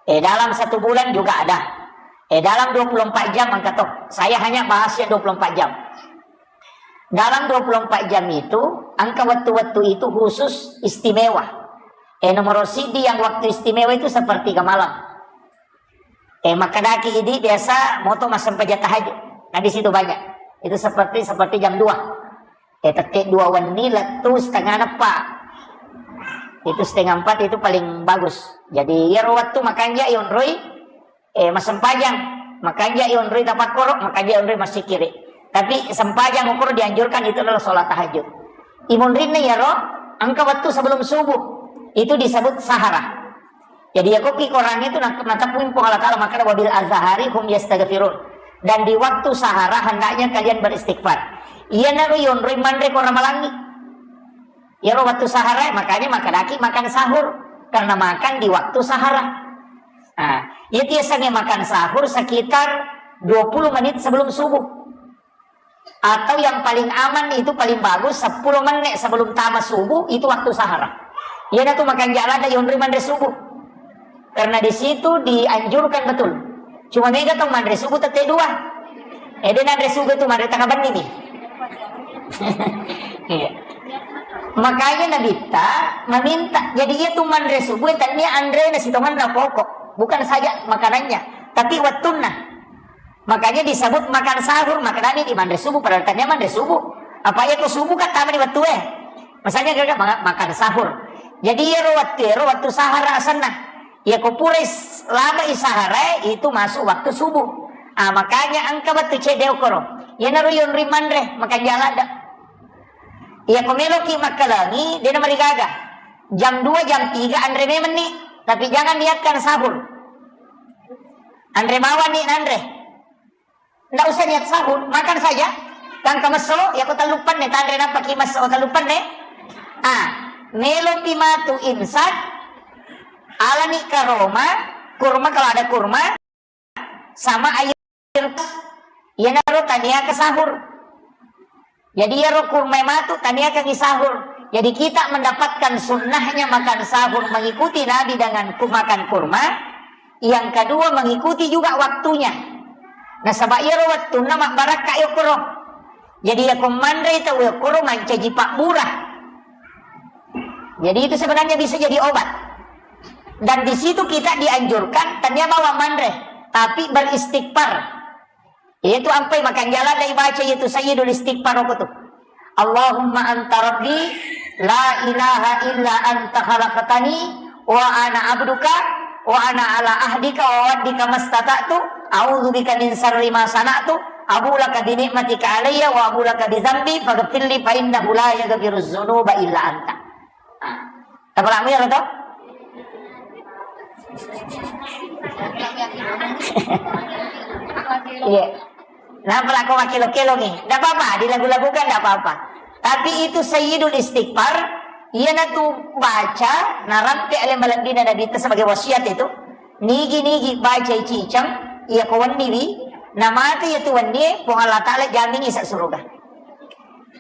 Eh, dalam satu bulan juga ada. Eh, dalam dua puluh empat jam engka to. Saya hanya bahas yang dua puluh empat jam. Dalam dua puluh empat jam itu, engka wettu-wettu itu khusus istimewa. Eh, nomor sidi yang waktu istimewa itu sepertiga malam. Eh, makkedaki idi biasa moto massempajang tahajud. Nah, di situ banyak. Itu seperti, seperti jam dua. Eh, tette dua wenni lettu setengah eppa. Itu setengah empat itu paling bagus. Jadi, iyaro wettu makanja yonroi, eh, massempajang. Makanja yonroi tapakkoro, makanja yonroi massikiri. Tapi sempajang ukur dianjurkan itu adalah sholat tahajud. Imunrinna iyaro, engka wettu sebelum subuh. Itu disebut sahara. Jadi, yakoki Quran itu na-, nateppui Puang Allah Ta'ala makkeda, "Wabil azhari hum yastaghfirun." Dan di waktu sahara hendaknya kalian beristighfar. Iyanaro yonroi manre ko Ramalangi. Iyaro waktu sahara, makanya makkedaki makan sahur. Karena makan di waktu sahara. Nah, iya tiasange makan sahur sekitar dua puluh menit sebelum subuh. Atau yang paling aman itu paling bagus sepuluh menit sebelum tama subuh itu waktu sahara. Iyanatu makanja ladde yonroi manre subuh. Karena di situ dianjurkan betul. Cuma mega tau manre subuh tette dua. Eh, de nanre subuh itu manre tengah benni ni. Iya. Makanya Nabitta meminta, jadi iya tu manre subuh, tania anre na sitongan na pokok, bukan saja makanannya, tapi waktunna. Makanya disebut makan sahur, makanya di manre subuh, padahal tania manre subuh. Apa ya ko subuh kan tama di waktu eh. Masanya gaga ma-, makan sahur. Jadi iyaro waktu, iyaro waktu sahara asenna. Iya ko pura is-, lama isahara itu masuk waktu subuh. Ah, makanya engka batu cede okoro. Iyanaro yonri manre, makan jalada. Iya ko meloki makkalangi, dena marigaga. Jam dua, jam tiga anre memenni, tapi jangan niatkan sahur. Anre bawani nanre. Ndak usah niat sahur, makan saja. Tangka messo, ya ko telluppanne, tanre napaki messo telluppanne. Ah, melopi matu imsak, alani karoma, kurma kalau ada kurma, sama air. Iyanaro tania ke sahur. Jadi iyaro kurma matu tania ke sahur. Jadi kita mendapatkan sunnahnya makan sahur mengikuti Nabi dengan ku-, makan kurma. Yang kedua mengikuti juga waktunya. Nasaba iyaro wattunna mabbarakka yokkoro. Jadi yako manre tau yokkoro mancaji pabbura. Jadi itu sebenarnya bisa jadi obat. Dan di situ kita dianjurkan tania bawa manre, tapi beristighfar. Itu ampai makan jalan dari baca itu Sayyidul Istighfar aku tuh. Allahumma anta rabbi la ilaha illa anta khalaqtani wa ana abduka wa ana ala ahdika wa wa'dika mastata'tu a'udzu bika min syarri ma sana'tu abu laka bi ni'matika alayya wa abu laka bi dzambi faghfirli fa innahu la yaghfiruz dzunuba illa anta. Tapalakmu iyaro to? Iya. Nah, pelako makkelo-kelo nih. Nggak apa-apa, dilagu-lagukan nggak apa-apa. Tapi itu Sayyidul Istighfar, iyanatu baca, narampe ale malebbina Nabi itu sebagai wasiat itu. Nigi-nigi baca ciceng, iya ko wenni wi, namate iya tu wenni, Puang Allah Ta'ala jamingi sa suruga.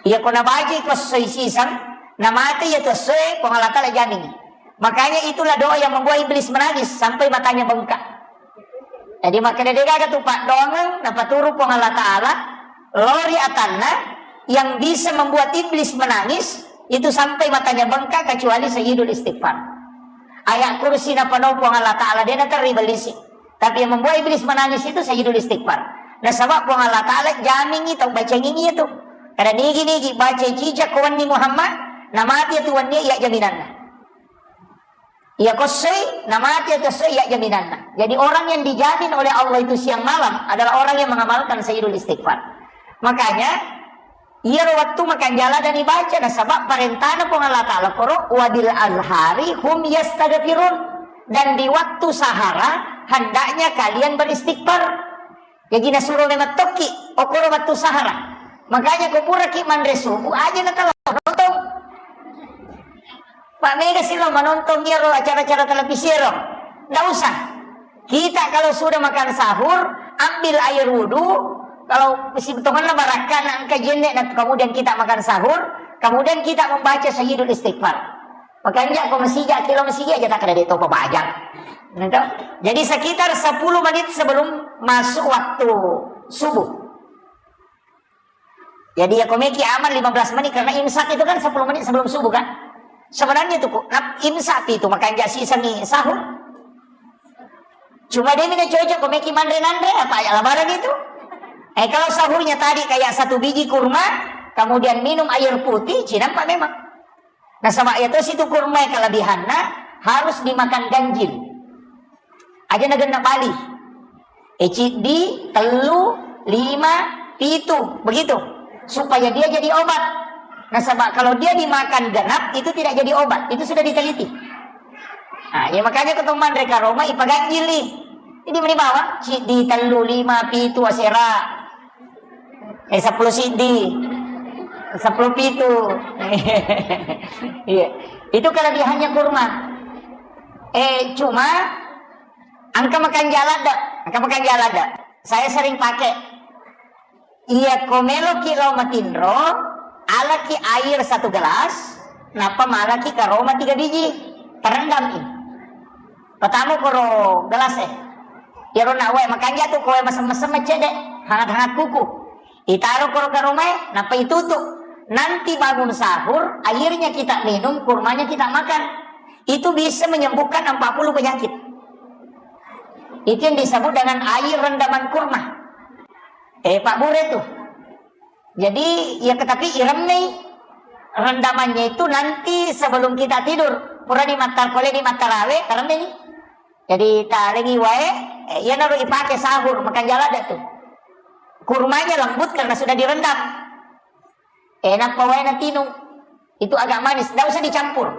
Iya ko nabacai ko essoi siseng, namate iya tu essoe, Puang Allah Ta'ala jamingi. Makanya itulah doa yang membuat iblis menangis sampai matanya bengkak. Jadi makanya degaga tu paddoangeng napaturu Puang Allah Ta'ala, lori atanna yang bisa membuat iblis menangis itu sampai matanya bengkak kecuali Sayyidul Istighfar. Ayat kursi napanau Puang Allah Ta'ala dena terri bellisi. Tapi yang membuat iblis menangis itu Sayyidul Istighfar. Nasaba Puang Allah Ta'ala jamingi tau bacangingi itu. Kada nigi-nigi baca cicak ko wenni Muhammad, namati itu wenni iya jaminanna. Iya kossoi, namati itu kossoi iya jaminanna. Jadi orang yang dijamin oleh Allah itu siang malam adalah orang yang mengamalkan Sayyidul Istighfar. Makanya iyaro wettu makanjala dan dibaca, nasaba parentana Puang Allah Ta'ala koro, "Wabil azhari hum yastaghfirun." Dan di waktu sahara hendaknya kalian beristighfar. Jadi nasuro memang tokki, okoro wettu sahara. Makanya ko puraki manre subuh, aja na talo nonton. Pak mega sih lo menonton iyaro acara-acara televisi ro. Nggak usah. Kita kalau sudah makan sahur, ambil air wudhu. Kalau si tongenna barakka na engka jenne, nah, kemudian kita makan sahur, kemudian kita membaca Sayyidul Istighfar. Makanya ko masija, kilo masija aja tak ada dek topa bajang. Gitu. Jadi sekitar sepuluh menit sebelum masuk waktu subuh. Jadi ya komeki aman lima belas menit karena imsak itu kan sepuluh menit sebelum subuh kan. Sebenarnya tuh kok nap-, imsak itu makanya sisengi sahur. Cuma dia mina cocok komeki manre nanre apa ya lebaran itu. Eh kalau sahurnya tadi kayak satu biji kurma, kemudian minum air putih, cinampak memang. Nasaba iya tosi tu kurma kelebihanna harus dimakan ganjil. Aja na genna bali. Eh, ciddi, tellu, lima, pitu, begitu. Supaya dia jadi obat. Nasaba kalau dia dimakan genap itu tidak jadi obat. Itu sudah diteliti. Nah, ya makanya ketemu manre karoma ipaganjil nih. Jadi meni bawang ciddi, tellu, lima, pitu, asera. Eh, sepuluh siddi. Sepuluh pitu. Iya. Itu kelebihannya kurma. Eh, cuma engka makan jalan dah. Engka makan jalan dah. Saya sering pakai. Iya, ko meloki lao matinro, alaki air satu gelas, nappa malaki karoma tiga biji. Terendam i. Pertama koro gelas eh. Iyaro na wae makanja tu koe mesem-mesem cede, hangat-hangat kuku. Itaro koro karomae, nappa itutu. Nanti bangun sahur, airnya kita minum, kurmanya kita makan. Itu bisa menyembuhkan empat puluh penyakit. Itu yang disebut dengan air rendaman kurma. Eh, Pak Bure tuh. Jadi, ya, tetapi iremmei rendamannya itu nanti sebelum kita tidur. Pura di mata, pole di mata rawe, remmei. Jadi, talengi wae, eh, iyanaro ipake sahur, makan jala ada tuh. Kurmanya lembut karena sudah direndam. Eh, nappa wae natinung. Itu agak manis, ndak usah dicampur.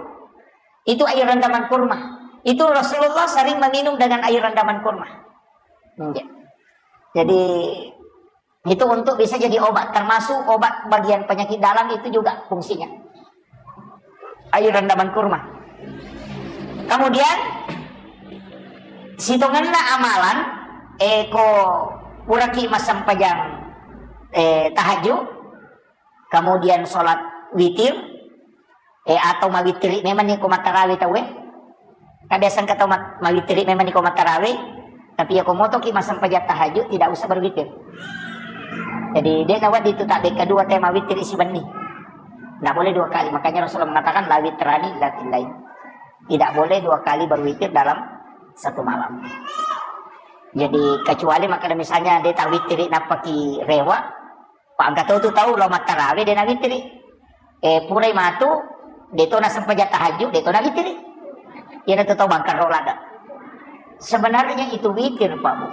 Itu air rendaman kurma. Itu Rasulullah sering meminum dengan air rendaman kurma. Iya. Jadi, itu untuk bisa jadi obat, termasuk obat bagian penyakit dalam itu juga fungsinya. Air rendaman kurma. Kemudian, sitongenna amalan, eh, ko puraki massempajang, eh, tahajud, kemudian sholat witir, eh, atau mawittiri memang ni ko mattarawe tauwe. Kan biasa engka tau mat-, mawittiri memang ni ko mattarawe, tapi ya ko motoki massempajang tahajud, tidak usah berwitir. Jadi, de' nawedding tu tabbekka dua te mawittiri sibenni. Nggak boleh dua kali. Makanya Rasulullah mengatakan, "La witrani illa fillail." Tidak boleh dua kali berwitir dalam satu malam. Jadi, kecuali makkeda misalnya de' tawittiri nappaki rewa, Pa engka to tu tau lao mattarawe de' nawittiri. Eh, purai matu, de' to nasempajang tahajud, de' to nawittiri. Iyana tu tau bangkaro ladde. Sebenarnya itu witir, Pak Bu.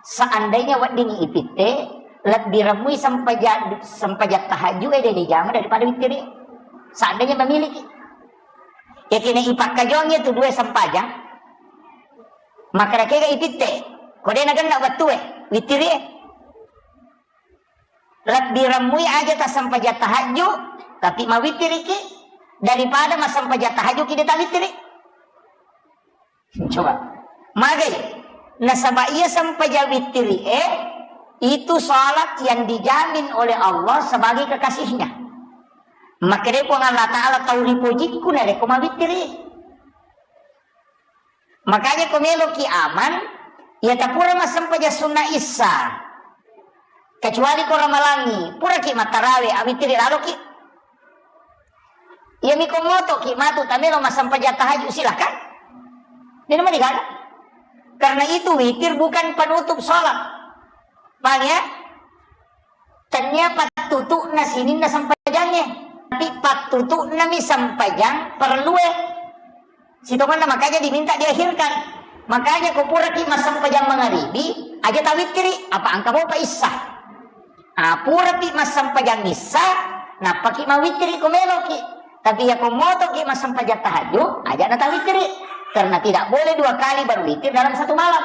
Seandainya wedding ipitte, lebbi remmui sempajang, sempajang tahajud e de' dijama daripada wittiri. Seandainya memiliki. Yakini ipakkajongi tu dua sempajang, maka kega ipitte, ko de' nagenna wettue, wittiri e. Lebbi remmui aja tassempajang tahajud, tapi mawittiriki, daripada massempajang tahajud ki de' tawittiri. Coba. Magai. Nasaba iya sempajang wittiri e, itu salat yang dijamin oleh Allah sebagai kekasihnya. Makkedai Puang Allah Ta'ala, tau ripojikku narekko mawittiri. Makanya ko meloki aman, iya tapura massempajang sunna issa. Kecuali ko ramalangi, puraki mattarawe, awittiri laloki. Iya miko motoki matu tamelo massempajang tahajud, silakan. De' namarigaga. Karena itu witir bukan penutup sholat. Paham ya? Tennia pattutu'na sininna sempajangnge, tapi pattutu'nami sempajang perlue. Sitongenna makanya diminta diakhirkan. Makanya ko puraki massempajang mangaribi, aja tawittiri, apa engka mopa issa. Ah, purapi massempajang issa, nappaki mawittiri ko meloki. Tapi ya ko motoki massempajang tahajud, aja natawittiri. Karena tidak boleh dua kali berwitir dalam satu malam.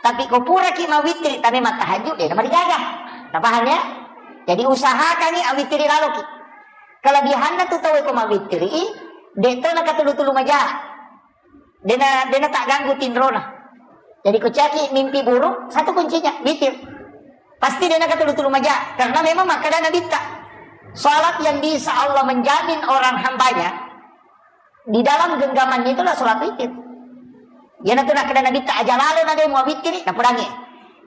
Tapi ko puraki mawittiri, tame mattahajud, de' namarigaga. Napaham ya? Jadi usahakangi awittiri laloki. Kelebihanna tu tau ko mawittiri, de' to nakatulu-tulu maja. De' na, de' na tagganggu tinrona. Jadi ko caki mimpi buruk, satu kuncinya, witir. Pasti de' nakatulu-tulu maja, karena memang makkeda Nabitta, salat yang bisa Allah menjamin orang hambanya di dalam genggamannya itulah salat witir. Iyanatu nakkeda Nabitta, aja lalo na de' muawittiri, napodangngi.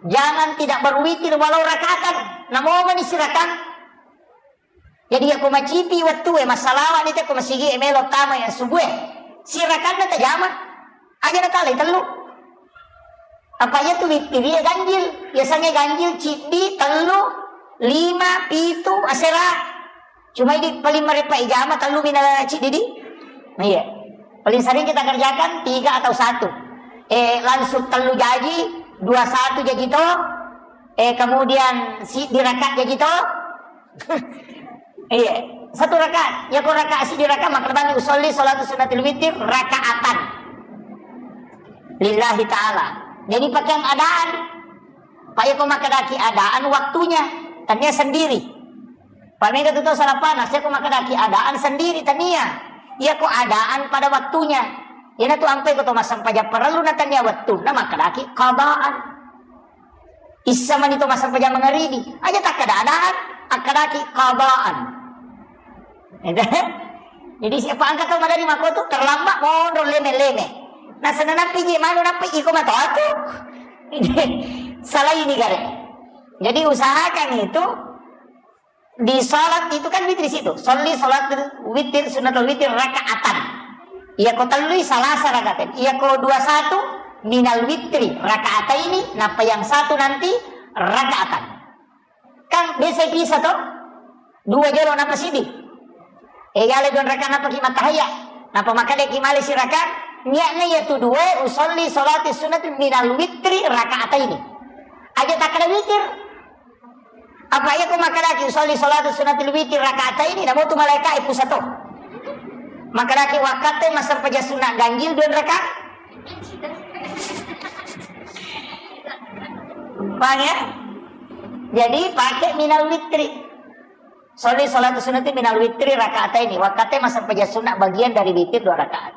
Jangan tidak berwitir walau rakaatan, namomani sirakang. Jadi, iyako macipi wettue, massalawa'ni te ko masigi e melo tama ya subue. Sirakanna tajama. Aja natalai tellu. Apa iya tu wittiri e ganjil. Biasanya ganjil ciddi, tellu, lima, pitu, asera. Cuma idi paling marepa ijama tellu mina ciddi di. Iya. Paling sering kita kerjakan tiga atau satu. Eh, langsung tellu jaji, dua satu jaji to. Eh, kemudian si diraka jaji to. Iya, satu rakaat. Ya, ko rakaat, siddi rakaat, makkedani usolli sholatu sunnatil witir rakaatan. Lillahi ta'ala. Jadi, pakeang adaan. Pak, ya, ko makkedaki adaan waktunya. Tania sendiri. Pak, mega tu tau salapana, saya ko makkedaki adaan sendiri, tania. Ya, ko adaan pada waktunya. Iyanatu ampai ko to massempajang parellu na tania wettunna, makkedaki qadaan. Issa mani to massempajang mangaribi. Aja takkada-adaan, akkadaki qadaan. Jadi siapa angkat tau madari makotu, terlambat monro leme-leme. Nah, senanampi je manu nampi iko mato aku. Salah ini kare. Jadi usahakan itu Di salat itu kan witri situ. Sholli sholatul witri, sunnatul witri rakaatan. Iya ko tellui salasa rakaatan. Iya ko dua satu minal witri rakaataini, nappa yang satu nanti rakaatan. Kan biasa bisa to? Dua jolo nappa sidi. Eh, yale dua rakaat nappa ki mattahayya. Nappa makkeda ki male sirakaat, niatna iya tu dua, usolli sholati sunnati minal witri rakaataini. Aja takkeda witir. Apa iya ko makkedaki usolli sholati sunnatil witri rakaataini, namo tu malaika e pusato. Makkedaki wakkatte massempajang sunna ganjil dua rakaat. Paham ya? Jadi pakai minal witri. Sholli sholatu sunnati minal witri rakaataini. Wakkatte massempajang sunna bagian dari witir dua rakaat.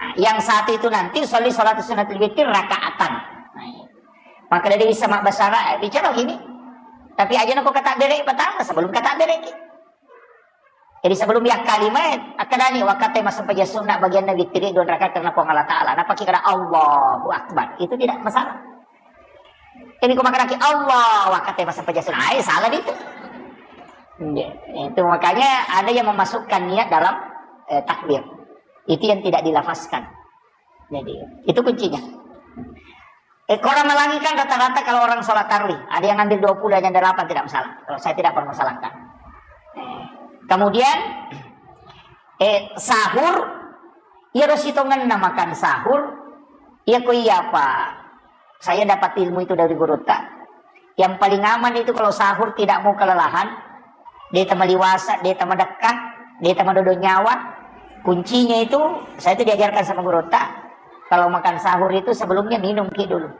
Nah, yang satu itu nanti sholli sholatu sunnatil witri rakaatan. Nah, iya. Maka dari bisa mabbasara, eh, bicara gini. Tapi aja nako kata bere pertama, sebelum kata bere ki. Jadi sebelum yakkalima, akkadani wakkatte massempajang sunna bagianna wittiri dua rakaat karena Puang Allah Ta'ala. Nappa ki kada Allahu Akbar. Itu tidak masalah. Ini ko makkedaki Allah, wakkatte massempajang sunna. Ai, salah itu. Iya. Itu makanya ada yang memasukkan niat dalam, eh, takbir. Itu yang tidak dilafazkan. Jadi, itu kuncinya. Eh, kalau Ramalangi kan rata-rata kalau orang sholat tarawih, ada yang ambil dua puluh, ada yang delapan, tidak masalah. Kalau saya tidak permasalahkan. Eh, kemudian, eh, sahur, iya ro sitongenna makan sahur, iya ko iya apa? Saya dapat ilmu itu dari gurutta. Yang paling aman itu kalau sahur tidak mau kelelahan, de' tamaliwasa, de' tamadekka, de' tamadodo nyawa. Kuncinya itu, saya itu diajarkan sama gurutta, kalau makan sahur itu sebelumnya minum ki dulu.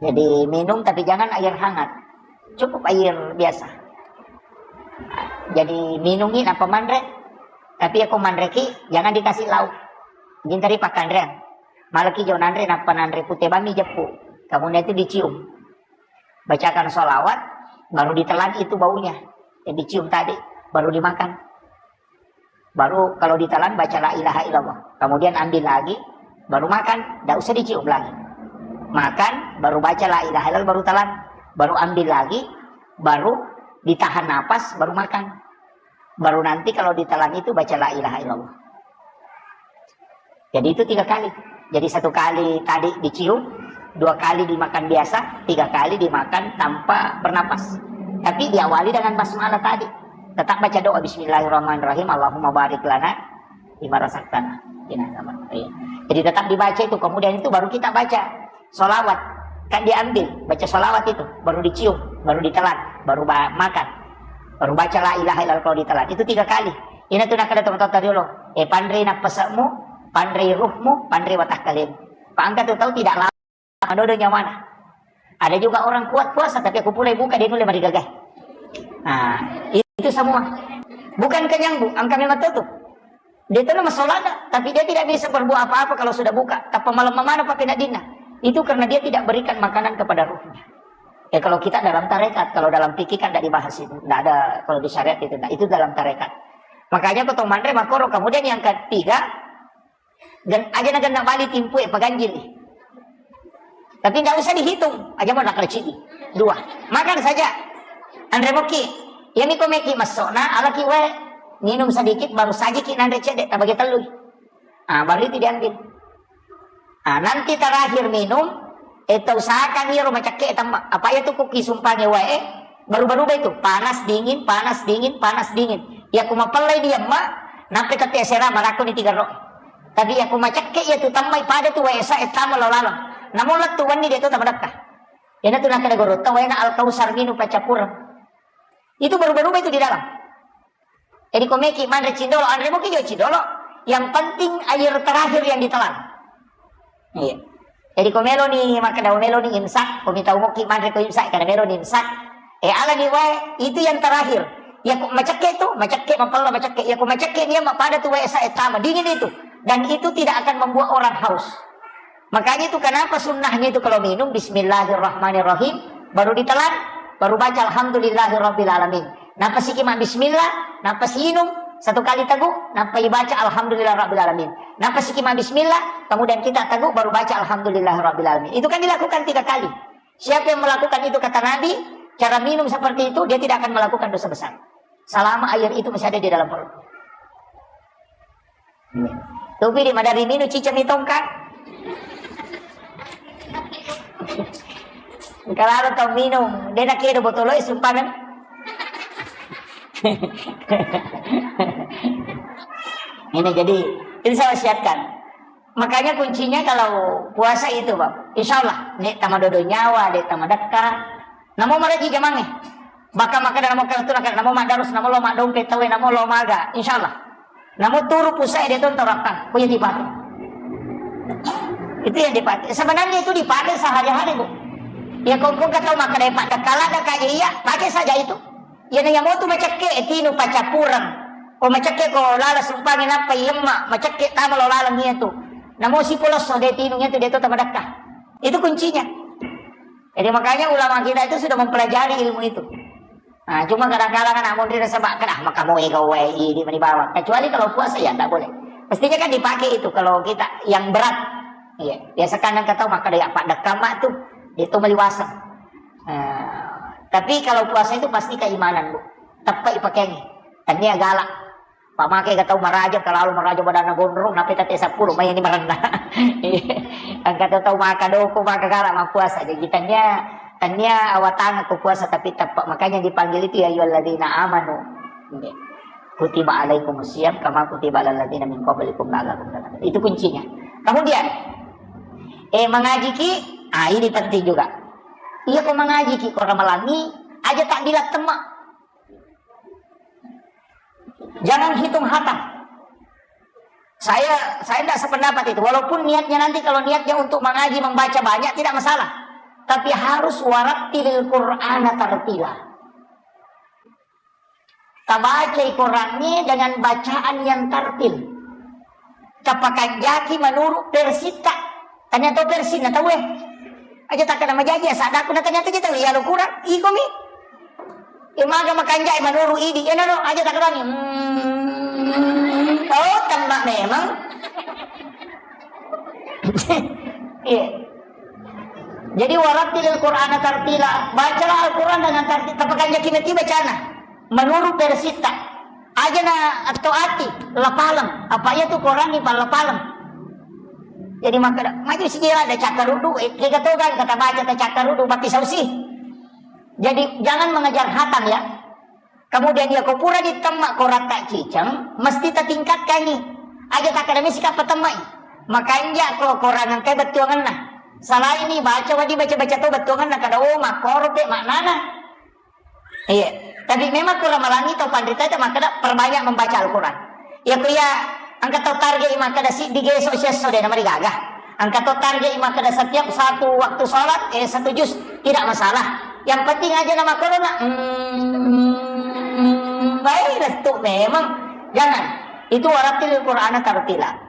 Jadi minum tapi jangan air hangat. Cukup air biasa. Jadi minumi nappa manre. Tapi iya ko manre ki, jangan dikasih lauk. Jintari pakkanrean. Malaki jo nanre, nappa nanre pute bami jeppu. Kemudian itu dicium. Bacakan sholawat, baru ditelan itu baunya yang dicium tadi, baru dimakan. Baru kalau ditelan baca la ilaha illallah. Kemudian ambil lagi, baru makan, tidak usah dicium lagi. Makan, baru baca la ilaha illallah, baru telan, baru ambil lagi, baru ditahan napas, baru makan. Baru nanti kalau ditelan itu baca la ilaha illallah. Jadi itu tiga kali. Jadi satu kali tadi dicium, dua kali dimakan biasa, tiga kali dimakan tanpa bernapas. Tapi diawali dengan basmalah tadi. Tetap baca doa Bismillahirrahmanirrahim, Allahumma barik lana fima razaqtana. Iya. Jadi tetap dibaca itu, kemudian itu baru kita baca sholawat. Kan diambil, baca sholawat itu, baru dicium, baru ditelan, baru ba- makan. Baru baca la ilaha illallah kalau ditelan. Itu tiga kali. Ina tu nakkeda tomatoatta riolo, eh, panrei nappase'mu, panrei ruhmu, panrei watakkalemu. Pak angka tu tahu tidak lama madodo nyawana. Ada juga orang kuat puasa tapi aku pulai buka dia nulle marigagai. Nah, itu semua. Bukan kenyang, Bu, angka memang tahu tu. Dia tu nama solana, tapi dia tidak bisa berbuat apa-apa kalau sudah buka. Tappa malam mana pakai nak dinna. Itu karena dia tidak berikan makanan kepada ruhnya. Ya kalau kita dalam tarekat, kalau dalam fikih kan tidak dibahas itu. Tidak ada kalau di syariat itu. Nah, itu dalam tarekat. Makanya ko to manre makoro. Kemudian yang ketiga, gen- aja na genna bali timpu e paganjili. Tapi tidak usah dihitung. Aja mau nakal cidi. Dua. Makan saja. Anre moki. Iya mi ko meki masuk na alaki wae. Minum sedikit baru sajiki nanre cedde tabagi tellu. Ah, baru itu diambil. Ah, nanti terakhir minum, eh, tau usahakan iyaro macakke tamma. Apa iya tu kuki sumpange wae, baru-baru itu panas dingin, panas dingin, panas dingin. Iya ku mapellai dia ma, nampe tapi asera marakko ni tiga ro. Tapi iya ku macakke iya tu tammai pada tu wae sa e tama lo laleng. Namun lettu wenni dia tu tamadakka. Iyana tu nakkeda gorotta wae na Al-Kausar minum pacappureng. Itu baru-baru itu di dalam. Jadi ko meki manre cindolo, anre moki jo cindolo. Yang penting air terakhir yang ditelan. Iya. Jadi ko meloni makkeda meloni imsak, ko mitau moki manre ko imsak, kada meloni imsak. Eh, alani wae, itu yang terakhir. Ya ko macakke tu, macakke mapella macakke. Ya ko macakke dia ma pada tu wae sa e tama dingin itu. Dan itu tidak akan membuat orang haus. Makanya itu kenapa sunnahnya itu kalau minum bismillahirrahmanirrahim, baru ditelan, baru baca alhamdulillahirabbil alamin. Nappa siki ma bismillah, nappa siinum satu kali tegu, nappa ibaca alhamdulillah rabbil alamin. Nappa siki ma bismillah, kemudian kita tegu baru baca alhamdulillah rabbil alamin. Itu kan dilakukan tiga kali. Siapa yang melakukan itu kata Nabi, Cara minum seperti itu, dia tidak akan melakukan dosa besar. Selama air itu masih ada di dalam perut. Tupi di madari minum cicami tongka. Kalau tau minum, dia nak kira botol es, sumpah kan? Ini jadi, itu saya wasiatkan. Makanya kuncinya kalau puasa itu, Bang. Insya Allah, nek tamadodo nyawa, nek tamadekka. Namo maraji jamangnge. Baka makkeda namo kala tu, namo maddarus, namo lo maddompe tauwe, namo lo maga. Insya Allah. Namo turu pusae de tonto rakkang. Kuya dipake. Itu yang dipakai. Sebenarnya itu dipakai sehari-hari, Bu. Ya, kongkong kata makkeda, Pak, kala ada kayak iya, pakai saja itu. Iyana iya motu macekke, tinu pacappureng. Ko macekke ko lala sumpangi nappa iyemma, macekke tama lo laleng iya tu. Namo sipolosso de tinu iya tu de to tamadakka. Itu kuncinya. Jadi makanya ulama kita itu sudah mempelajari ilmu itu. Nah, cuma kadang-kadang kan amun rasa bak kena maka mau ega wae ini meni bawang. Kecuali kalau puasa ya tidak boleh. Mestinya kan dipakai itu kalau kita yang berat. Iya, biasa kan kata maka ada apa dekam tu itu meliwasa. Nah, tapi kalau puasa itu pasti keimanan, Bu. Tepai pakaiannya. Tania galak. Pamake ga tau maraja, kalau maraja badanna gondrong, nape tate seppulo, mai ini merendah. Angka tau maka doko, maka galak, maka puasa. Jadi tania, tania awatang ke puasa, tapi tepat. Makanya dipanggil itu, "Ya ayyuhalladzina amanu." Kutiba alaikum siyam, kama kutiba alal ladzina min qablikum la'allakum tattaqun. Itu kuncinya. Kemudian, eh, mengaji ki, ah, ini penting juga. Iya, kok mengaji ki, kok ramalangi, aja tak dilat temak. Jangan hitung hatam. Saya saya tidak sependapat itu. Walaupun niatnya nanti kalau niatnya untuk mengaji membaca banyak tidak masalah. Tapi harus warattilil Qur'ana tartila. Tabacai Qur'annya dengan bacaan yang tartil. Tapakanjaki menurut versitta. Tanya to versi na tau eh. Aja tak kena majaji ya sadaku na ternyata kita ya lo kurang. Iko mi. Imaga makanjai menurut idi. Ya no, aja tak kena. Hmm. Oh, tembak memang. Iya. Jadi warattilil Qur'ana tartila. Bacalah Al-Qur'an dengan tartil. Tapakanjaki meti bacana. Menurut versitta. Aja na atau ati lapaleng. Apa iya tu Qur'an ni palapaleng. Jadi maka maju si jela ada cakar rudu. Eh, kita tahu kan kata baca tak cakar rudu. Tapi sausi. Jadi jangan mengejar hatam ya. Kemudian iya ko pura ditemma ko ratta ciceng, mesti tatingkatkangi. Aja takkeda misi kappa temmai. Makanja ko korang engkai bettuangenna. Salaini baca wadi baca-baca to bettuangenna kada oh makkoro pe maknana. Iya. Tapi memang ko ramalangi to panrita itu makkeda perbanyak membaca Al-Quran. Iya ko iya engka to target makkeda siddi geso siesso de namarigaga. Engka to target makkeda setiap satu waktu sholat, eh, satu juz, tidak masalah. Yang penting aja nama corona. Hmm, baik, restu memang. Jangan. Itu warattilil Qur'ana tartila.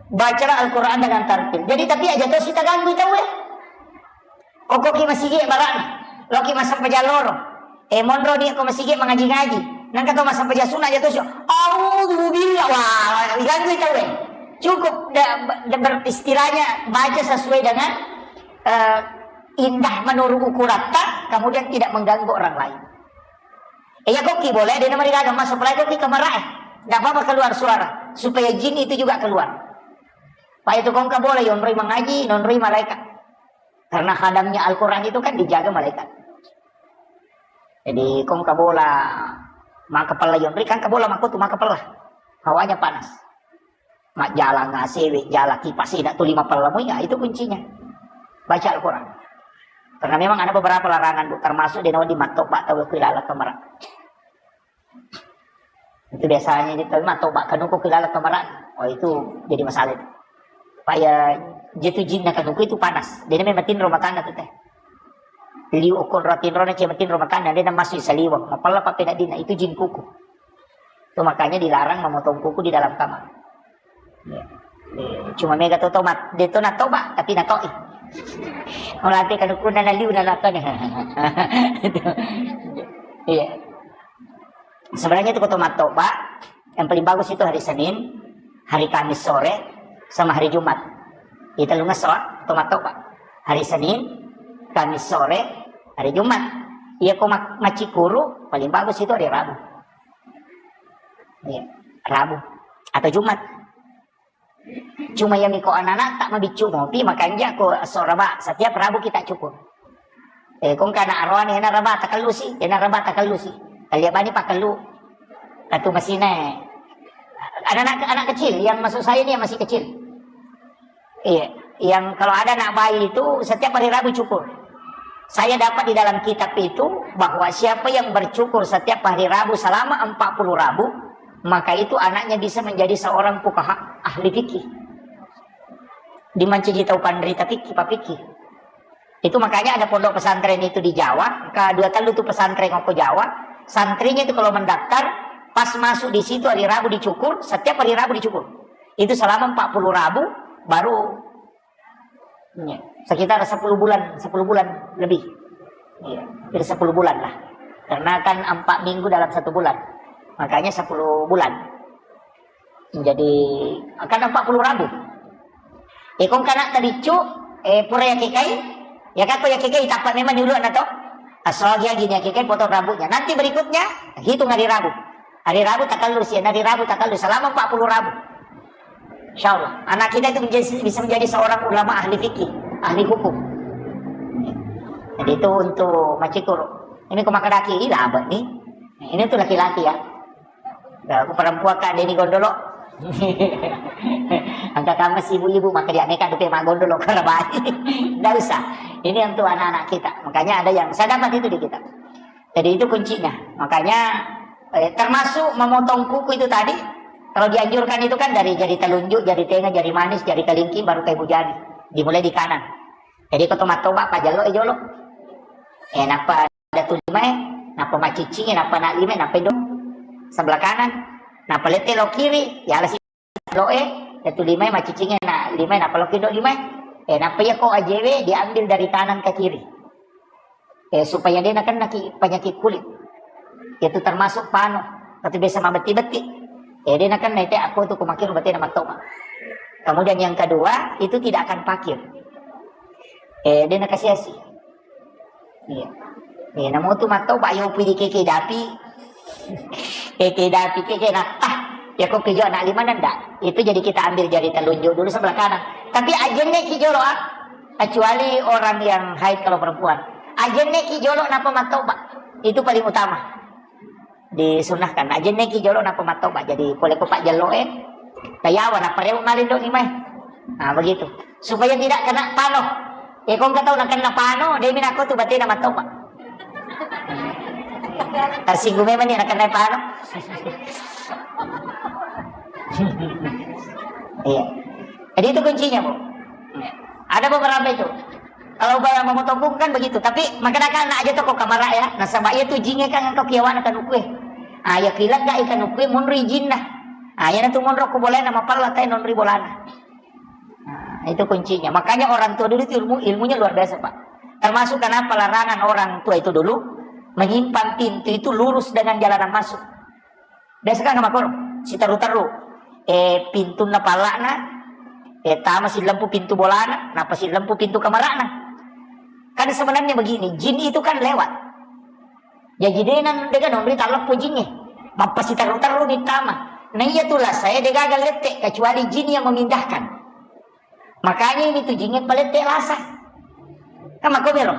Bacalah Al-Quran dengan tartil. Jadi tapi aja to sita ganggu tau eh. Koko ki masigi barang. Loki masampajang loro. Eh, monro ni ko masigi mangaji-ngaji. Nang kata masampajang sunat jatuh sih. Auzubillah. Wah, diganggu tau eh. Cukup da, da, ber- istilahnya baca sesuai dengan eh, indah menurut ukuratta, kemudian tidak mengganggu orang lain. Eh, ya koki boleh, dia nama digaga masuk lagi koki kamar eh. Tidak apa-apa keluar suara supaya jin itu juga keluar. Pak itu kongka boleh yonroi mengaji, nonroi malaikat. Karena hadamnya Al-Quran itu kan dijaga malaikat. Jadi kongka bola maka pella yonri kan kabola maka tu maka pella. Hawanya panas. Mak jalan ngasewe, jalan kipas tidak tu lima pella ya itu kuncinya. Baca Al-Quran. Karena memang ada beberapa larangan Bu, termasuk di nawa di matok bak tahu aku lala kamar. Itu biasanya di tau matoba kanuku kilala kamaran. Oh, itu jadi masalah itu. Paya jitu jinna kanuku itu panas. Jadi memang tinro makanna tu teh. Liu okon ro tinro na cuma tinro makanna dia masuk saliwang. Mapalla pape dina itu jin kuku. Itu makanya dilarang memotong kuku di dalam kamar. Ya. Eh, cuma mega to tomat, dia to na toba, tapi na toi. Mulai kanuku na liu na lakon. Itu. Iya. Sebenarnya itu koto mattoba, yang paling bagus itu hari Senin, hari Kamis sore, sama hari Jumat. Kita lu ngeso, koto mattoba. Hari Senin, Kamis sore, hari Jumat. Iya ko mak-, maccikuru, paling bagus itu hari Rabu. Iya, Rabu atau Jumat. Cuma iya miko anak-anak tak mabiccu mopi, makanja ko esso Raba, setiap Rabu kita cukur. Eh, kong kana aroane, ena Raba takellu si, ena Raba takellu si. Talia bani pakellu. Katu masine. Anak-anak, anak kecil, yang masuk saya ini yang masih kecil. Iya, yang kalau ada anak bayi itu setiap hari Rabu cukur. Saya dapat di dalam kitab itu bahwa siapa yang bercukur setiap hari Rabu selama empat puluh Rabu, maka itu anaknya bisa menjadi seorang fuqaha, ahli fikih. Dimancaji tau panrita fikih, pak fikih. Itu makanya ada pondok pesantren itu di Jawa, ke dua tellu tuh pesantren ko Jawa, santrinya itu kalau mendaftar, pas masuk di situ hari Rabu dicukur, setiap hari Rabu dicukur. Itu selama empat puluh Rabu, baru, ya, sekitar sepuluh bulan, sepuluh bulan lebih. Iya, hampir sepuluh bulan lah. Karena kan empat minggu dalam satu bulan. Makanya sepuluh bulan. Jadi, kan empat puluh Rabu. Ikong kana tabiccu, eh, pura yakekai, ya kako yakekai, tappa memang dulu na to. Asogi gini yakekai potong rambutnya. Nanti berikutnya, hitung hari Rabu. Hari Rabu takallu si, hari Rabu takallu selama empat puluh Rabu. Insya Allah, anak kita itu menjadi, bisa menjadi seorang ulama ahli fikih, ahli hukum. Jadi itu untuk macikur. Ini ko makkedaki, ih, labet nih. Ini tuh laki-laki ya. Ya, aku perempuan kan, dia ini gondolo. Angka kamu si ibu-ibu, maka dia neka dupe mak gondolo, kalau baik. Nggak usah. Ini untuk anak-anak kita. Makanya ada yang, saya dapat itu di kitab. Jadi itu kuncinya. Makanya, eh, termasuk memotong kuku itu tadi, kalau dianjurkan itu kan dari jari telunjuk, jari tengah, jari manis, jari kelingking, baru ke ibu jari. Dimulai di kanan. Jadi ko to mattoba, pajello e jolo. Eh, nappa ada tu limae, nappa macciccingi, nappa na limae, nappa indo sebelah kanan. Nappa lette lo kiri, ya ala si lo e, ada tu limae, macciccingi na limae, nappa lo kindo limae. Eh, nappa iya ko ajewe diambil dari kanan ke kiri. Eh, supaya dia nakennaki penyakit kulit. Itu termasuk pano, atau biasa mabetti-betti. Eh, dia nakenna itu aku tuh kumakir berarti nama toba. Kemudian yang kedua, itu tidak akan pakir. Eh, dia nakasiasi. Iya. Eh, namu tu mattoba, yo pidi keke dapi. Keke dapi, keke na, ah, ya kok kejo anak lima nanda. Itu jadi kita ambil jari telunjuk dulu sebelah kanan. Tapi ajenne ki jolo, ah. Kecuali orang yang haid kalau perempuan. Ajenne ki jolo napa mattoba. Itu paling utama. Disunnahkan. Ajenne ki jolo napa mattoba. Jadi pole ko pak jelo e. Tayawa napa rewe malindo ni mai. Nah, begitu. Supaya tidak kena pano. Eh, kong katau na kena pano, dia mina ko tu batena mattoba. Tersinggung memang ni na kena pano. Iya. Jadi itu kuncinya, Bu. Ada beberapa itu. Kalau ba-, memotong kuku kan begitu, tapi makanya kan aja toko kamar ya. Nasaba iya tu jinge kan engkau kiawana kan ukue. Ah, ya kilat gak ikan ukue, monro jinna. Ah, ya tu monro ko boleh nama pala tai nonri bolana. Nah, itu kuncinya. Makanya orang tua dulu itu ilmu, ilmunya luar biasa, Pak. Termasuk kenapa larangan orang tua itu dulu menyimpan pintu itu lurus dengan jalanan masuk. Biasa kan makoro, siteru-teru. Eh, pintunna palla'na, eh, tama sillempu pintu bolana, napa sillempu pintu kamarana. Kan sebenarnya begini, jin itu kan lewat. Jaji dena dega nonri talleppo jinge. Mappasiteru-teru ni tama. Nah, iya tuh lah, saya degaga lette, kecuali jin yang memindahkan. Makanya ini tuh jin yang palette lasa. Kan makomero.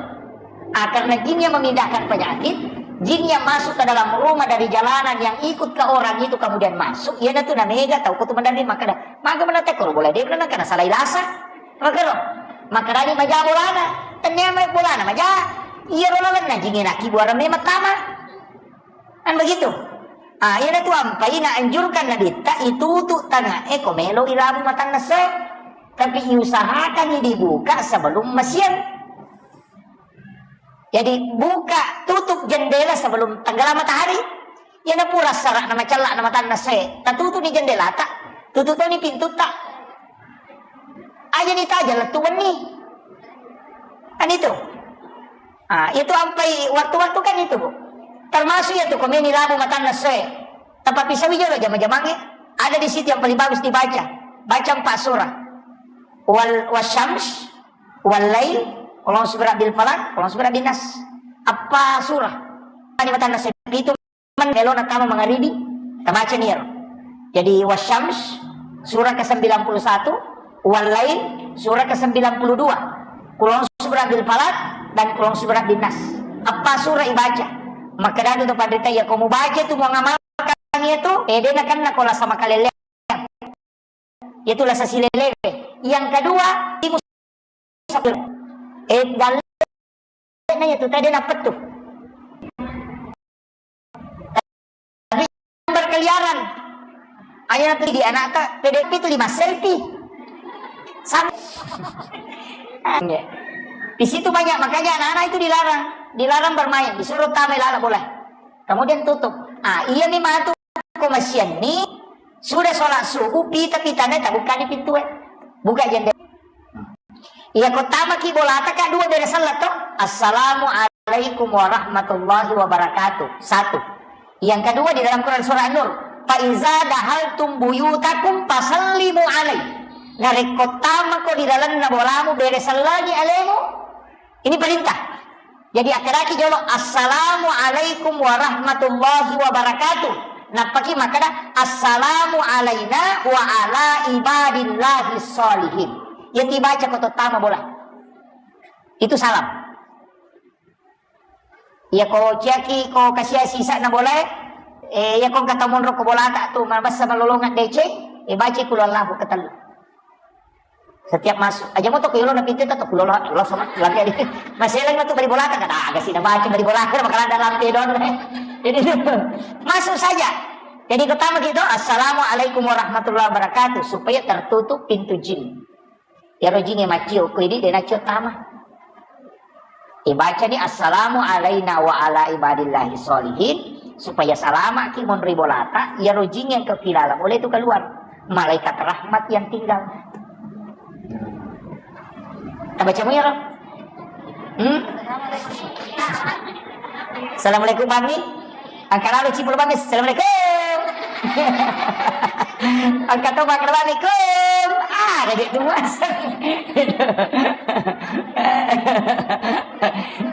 Ah, karena jin yang memindahkan penyakit, jin yang masuk ke dalam rumah dari jalanan yang ikut ke orang itu kemudian masuk, iya tuh namega tau ko tu mandari makada. Maga mana tekor boleh dia bilang karena salah ilasa. Makero. Makanya maja bolana. Tanya mai bolana maja. Iya rola lenna jin yang naki buara memang tama. Kan begitu. Ah, iya tu ampai na anjurkan Nabitta itu tu tengah e ko melo ilabu matanna se. Tapi usahakan dibuka sebelum masiang. Jadi buka tutup jendela sebelum tenggelam matahari. Iya na pura sara na macella na matanna se. Tatutu ni jendela ta. Tutup ni pintu ta. Aja ni taja lettu wenni. Kan itu. Ah, itu ampai waktu-waktu kan itu, Bu. Termasuk ya tu komeni labu matanna soe. Tapi pisawi jolo jama-jamange. Ada di situ yang paling bagus dibaca. Baca empat surah. Wal wasyams, wal lail, qul a'udzu birabbil falaq, qul a'udzu birabbin nas. Eppa surah. Ani matanna sepitu, man melo natama mangaribi, tabaca ni ero. Jadi, Wasyams, surah ke sembilan puluh satu, Wallail, surah ke sembilan puluh dua, Qul a'udzu birabbil falaq, dan Qul a'udzu birabbin nas. Eppa surah ibaca. Makkeda tu panrita, iya ko mubaca tu, muangamalkan iya tu, eh, de nakenna ko lasa makalele. Iyatu lasa silelewe. Yang kedua, timus-, eh, dalle'na iyatu tadi napettu. Tapi berkeliaran. Aja nanti di anakta, P D P itu lima selfie. Sama. Iya. Di situ banyak, makanya anak-anak itu dilarang, dilarang bermain, disuruh tamai lala bola. Kemudian tutup. Ah, iya nih matu ko masianni, sudah sholat subuh, pita-pitana tabukani pintue. Buka jendela. Iya ko tamaki bolata ka dua bere sellang to. Assalamualaikum warahmatullahi wabarakatuh. Satu. Yang kedua di dalam Quran surah An-Nur. Fa iza dahaltum buyutakum fasallimu alai. Narekko tamako di dalamna bolamu bere sellangi alemu. Ini perintah. Jadi akkedaki jolo, "Assalamualaikum warahmatullahi wabarakatuh." Nappaki makkeda, "Assalamu alaina wa ala ibadillahi sholihin." Iya tibaca ko tottama bola. Itu salam. Iya ko ciaki ko kasia sisana bola, eh, iya ko engka tau monro ko bolata tu, mabessa malolongan deceng, eh, baca Qul Huwallahu ketellu. Setiap masuk, aja mau toko yolo na pintu toko kulo lo, lo sama lagi ada. Masih lagi tuh beri bola kan, ada agak sih baca beri bola kan, bakalan ada lampe don. Jadi masuk saja. Jadi pertama gitu, "Assalamualaikum warahmatullahi wabarakatuh," supaya tertutup pintu jin. Ya rojinge macio, ko ini dena cio tama. Ibacani, "Assalamu alaina wa ala ibadillahi sholihin," supaya salamaki monri bolata, iya rojing yang kepilala boleh itu keluar. Malaikat rahmat yang tinggal. Tabaca mu ya, Rob? Hmm? Assalamualaikum, Bami. Angka lalo cipul, Bami. Assalamualaikum. Angka to, Bami. Ah, ada duit tu, Mas.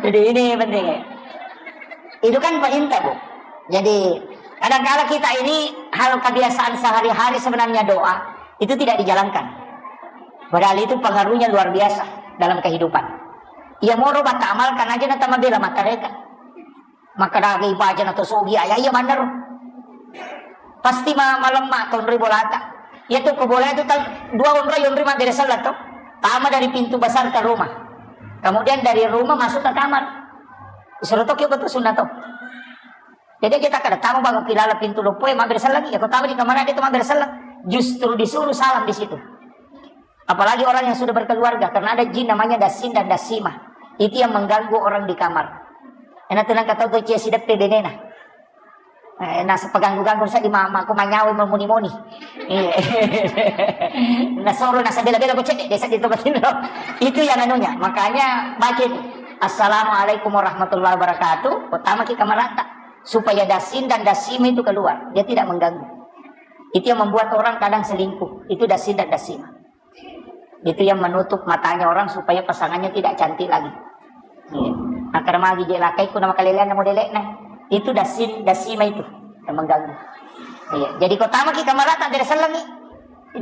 Jadi ini penting. Itu kan perintah, Bu. Jadi, kadang-kala kita ini hal kebiasaan sehari-hari sebenarnya doa itu tidak dijalankan. Padahal itu pengaruhnya luar biasa dalam kehidupan. Iya moro bata amalkan aja na tama bela matareka. Maka daga ibaca na to sogi aya iya manero. Pasti ma-, malemma tonri bolata. Iya tu ko bola itu tal-, dua onroi, onroi mabbere sellang to. Tama dari pintu besar ke rumah. Kemudian dari rumah masuk ke kamar. Suruh to kio betul sunat to. Jadi kita kada tama bangun kilala pintu loppoe mabbere sellang, ya ko tama di kamar dia tu mabbere sellang. Justru disuruh salam di situ. Apalagi orang yang sudah berkeluarga, karena ada jin namanya Dasin dan Dasimah. Itu yang mengganggu orang di kamar. Ena tenang kata tu cia sideppe benena. Eh, nasa peganggu-ganggu sa di mama, aku manyawa memuni-muni. Iya. Nasoro nasa bela-bela ku cedek desa di tempat ini. Itu yang anunya. Makanya baca itu. Assalamualaikum warahmatullahi wabarakatuh. Pertama kita merata supaya Dasin dan Dasimah itu keluar. Dia tidak mengganggu. Itu yang membuat orang kadang selingkuh. Itu Dasin dan Dasimah. Itu yang menutup matanya orang supaya pasangannya tidak cantik lagi. Iya. Nah, karena magi je lakai ku nama kalelean nama delekna. Itu Dasin, Dasimah itu yang mengganggu. Iya. Jadi ko tama ki kamar tak ada sellengi.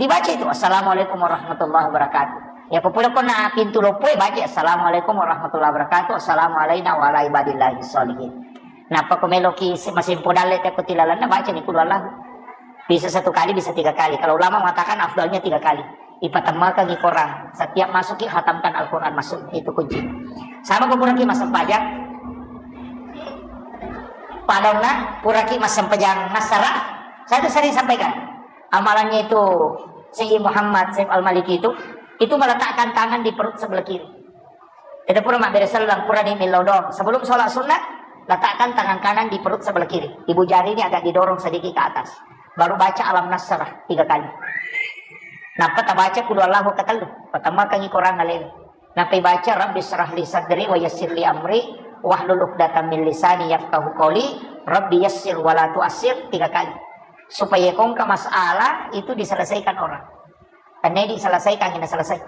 Dibaca itu, "Assalamualaikum warahmatullahi wabarakatuh." Ya, ko pula ko na pintu loppoe, baca, "Assalamualaikum warahmatullahi wabarakatuh. Assalamu alaina wa ala ibadillahi sholihin." Napa ko meloki se-, masempo dalle te ko tilalanna, baca ni Qul Huwallahu. Bisa satu kali, bisa tiga kali. Kalau ulama mengatakan afdalnya tiga kali. Ipatemmakangi Quran. Setiap masuki, hatamkan Al-Quran masuk. Itu kunci. Sama ko puraki massempajang. Padauna puraki massempajang nassara. Saya itu sering sampaikan. Amalannya itu Sayyid Muhammad Saif Al-Maliki itu, itu meletakkan tangan di perut sebelah kiri. Kita pura mabbere selleng, pura ni millau doang. Sebelum sholat sunnah, letakkan tangan kanan di perut sebelah kiri. Ibu jari ini agak didorong sedikit ke atas. Baru baca Alam Nasrah tiga kali. Nappa tabaca Qul Huwallahu ketellu. Pertama kali Quran alaihi. Nappa baca, "Rabbi syrah li sadri wa yassir li amri, wahlul uqdatam min lisani yafqahu qawli, Rabbi yassir wa la tu'assir," tiga kali. Supaya kongka masalah itu diselesaikan orang. Karena diselesaikan, ini selesai.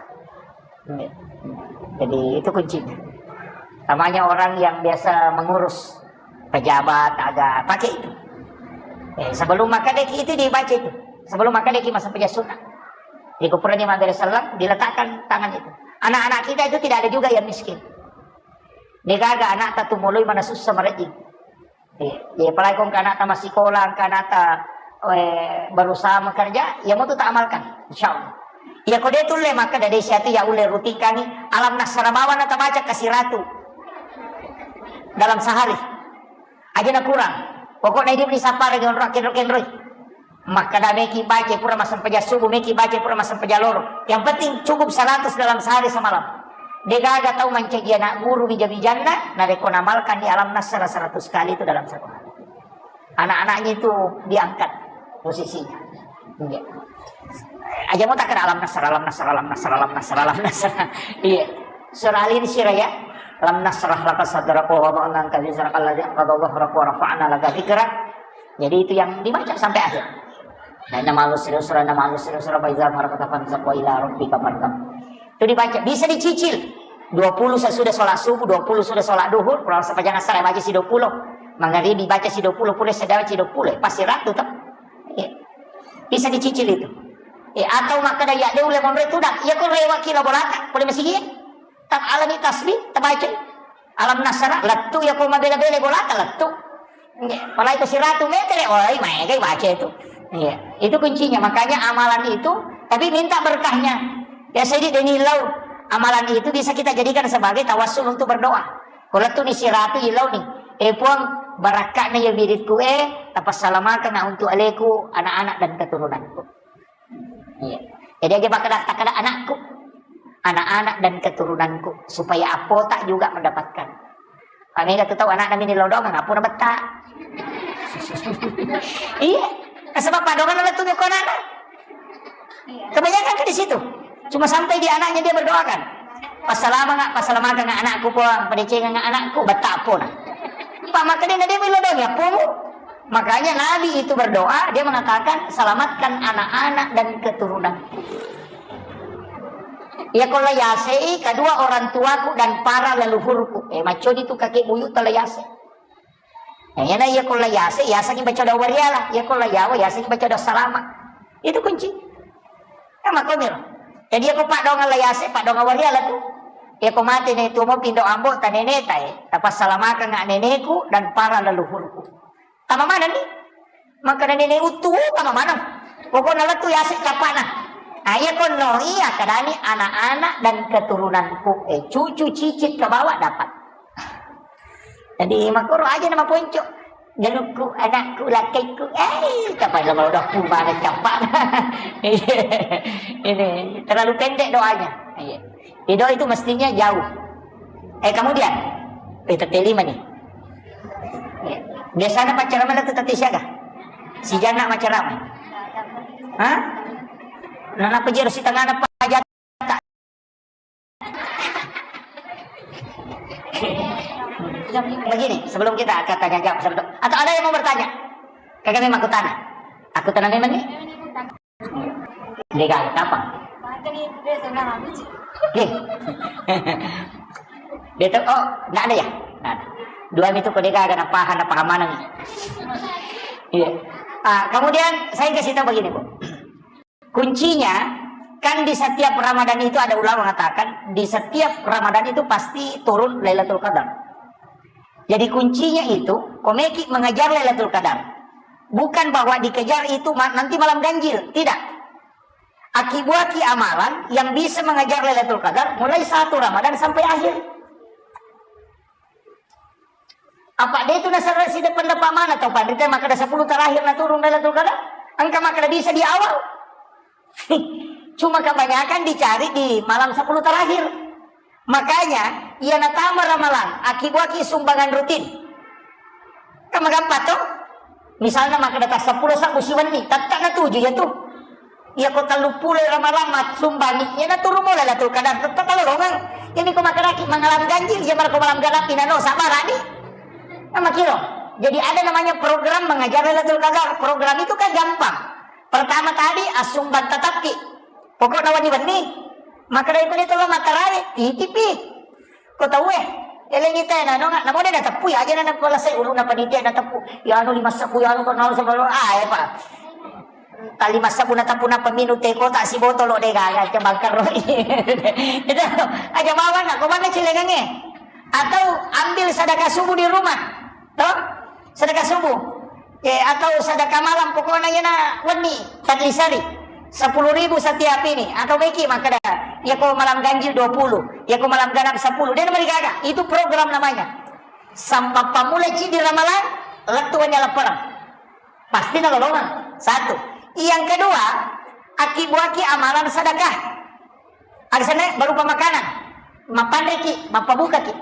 Jadi itu kuncinya. Namanya orang yang biasa mengurus pejabat, aga, pakai itu. Eh, sebelum makkadaki itu dibaca itu. Sebelum makkadaki massempajang sunnah. Di kuburan Imam Abdul Salam diletakkan tangan itu. Anak-anak kita itu tidak ada juga yang miskin. Degaga anakta tumoloi mana susah merejing. Iya, iya, apalagi ko engka anakta massikola, engka anakta, eh, berusaha makerja, iya motu ta amalkan, insya Allah. Iya, ko de tulle makkeda de siatu ya ulle rutinkangi, alam nasara bawang na tabaca kasi ratu dalam sehari. Aja na kurang. Pokokna hidup ni sapare dengan roh kenro-kenroi. Makkeda meki baca pura massempajang subuh, meki baca pura massempajang loro. Yang penting cukup seratus dalam sehari semalam. Degaga tau mancaji anak guru bija-bijanna, narekko namalkan di alam nasara seratus kali itu dalam satu hari. Anak-anaknya itu diangkat posisinya. Iya. Aja mau tak kena alam nasara, alam nasara, alam nasara, alam nasara, alam nasara. Iya. Surah Al-Insyirah ya. Alam nasrah laka sadraka wa wada'na anka wizraka alladzi anqadha dhahrak wa rafa'na laka dzikrak. Jadi itu yang dibaca sampai akhir. Dan nama lu sirusura, nama lu sirusura, fa iza faragta fansab wa ila rabbika farghab. Itu dibaca, bisa dicicil. Dua puluh sesudah sholat subuh, dua puluh sudah sholat duhur, kurang sepanjang asar baca si dua puluh. Mangaribi baca si dua puluh, pura sedang si dua puluh, pasti ratu toh. Iya. Bisa dicicil itu. Eh, atau makkeda ya de ulle monro itu dah. Ya ko rewa kilo bolata, boleh masih iya. Tak alami tasbih, tabaca. Alam nasara, lettu ya ko mabela-bela bolata, lettu. Nggih, apalagi ke siratu meter ya, wah, maega baca itu. Iya, itu kuncinya. Makanya amalan itu, tapi minta berkahnya. Ya, saya di Deni Lau, amalan itu bisa kita jadikan sebagai tawassul untuk berdoa. Kalau tuh ni siratu ilau nih, eh Puang, barakka'na ya wiridku eh, tapasalamakana untuk aleku, anak-anak dan keturunanku. Iya. Jadi aja bakal kata anakku, anak-anak dan keturunanku, supaya apota juga mendapatkan. Kami gak tahu anak namin di lodong, ngapu na betta. Iya. Sebab padongan lah tuh kona. Kebanyakan kan di situ. Cuma sampai di anaknya dia berdoakan. Passalama nggak, passalamakan nggak anakku, Puang, padecengan nggak anakku, betta pun. Pak, maka dia nggak dia bilang dong ya, Puang. Makanya Nabi itu berdoa, dia mengatakan, "Selamatkan anak-anak dan keturunanku." Ya kalau yasei kedua orang tuaku dan para leluhurku. Eh, macodi tu kakek buyut tala yase. Nah, iyana iya ko la yase, yasengngi baca doa wariala. Iya ko la yawa, yasengngi baca doa salama. Itu kunci. Kan makomiro. Jadi iya ko paddoangeng la yase, paddoangeng wariala tu. Iya ko mate ne tuo mo pindo ambo ta nene ta e. Tapassalamakengnga neneku dan para leluhurku. Tama mana ni? Maka nene uttu, tama mana? Pokokna lettu yase capana. Nah, iya ko no, iya kadani anak-anak dan keturunanku. Eh, cucu cicit ke bawah dapat. Jadi makoro aja nama ponco. Jalukku, anakku, lakaiku. Eh, capa lo doku mana capa. Ini terlalu pendek doanya. Iya. Doa itu mestinya jauh. Eh, kemudian, eh, tette lima nih. Iya. Biasanya pacaran mana tuh tette siaga? Si jana pacaran. Hah? Nana pejero si tengah apa aja? Begini, sebelum kita akan tanya jawab, sebelum, atau ada yang mau bertanya? Kagak memang aku tanya. Aku tanya memang nih. Dia gak apa? Oke. Dia tuh, oh, nggak ada ya? Nggak ada. Dua itu kok dia gak ada paham, ada paham mana nih? Iya. Ah, kemudian saya kasih tahu begini, Bu. Kuncinya, kan di setiap Ramadan itu ada ulama mengatakan, di setiap Ramadan itu pasti turun Lailatul Qadar. Jadi kuncinya itu, komeki mengejar Lailatul Qadar. Bukan bahwa dikejar itu ma-, nanti malam ganjil, tidak. Akibuaki amalan yang bisa mengejar Lailatul Qadar mulai satu Ramadan sampai akhir. Apa de tu nasara sida pendapat mana tau panrita makkeda sepuluh terakhir naturung Lailatul Qadar? Engka makkeda bisa di awal. Cuma kebanyakan dicari di malam sepuluh terakhir. Makanya, iya natama Ramalang, akibuaki sumbangan rutin. Kan magampang to? Misalnya makkeda ta sepuluh sabbu siwenni, tette natuju ya tu. Iya ko telluppulo Ramalang massumbangi, iya na turu mo Lailatul Qadar, tette talolongeng. Ini ko makkedaki mengalami ganjil, iya malam ko malam ganjil, inano sabarani. Nah, makiro. Jadi ada namanya program mengejar Lailatul Qadar. Program itu kan gampang. Pertama tadi assumbang tatappi. Pokokna wenni-wenni. Makkeda iko ni tolong matarawe, titipi. Ko tauwe. Elengi tena, no, na mode na teppu ya, aja na pala sai ulu na panitia na teppu. Ya anu lima sebu, ya anu ko nol sebu, ah, ya, Pak. Tali massabu na teppu na peminu teko tak si botol lo de gaga, coba keroi. Itu aja bawa na, ko mana cilengange? Atau ambil sedekah subuh di rumah. Toh? Sedekah subuh. Eh, atau sedekah malam, pokoknya ya na wenni, tadlisari. Sepuluh ribu setiap ini. Atau beki makkeda, ya ko malam ganjil dua puluh, ya ko malam ganap sepuluh. Dia nomor gaga. Itu program namanya. Sampai pamulai ci di ramalang, lettu wanya lapperang. Pasti nalolongeng. Satu. Yang kedua, aki buaki amalan sedekah. Aksana berupa makanan, mappanreki, mappabukaki.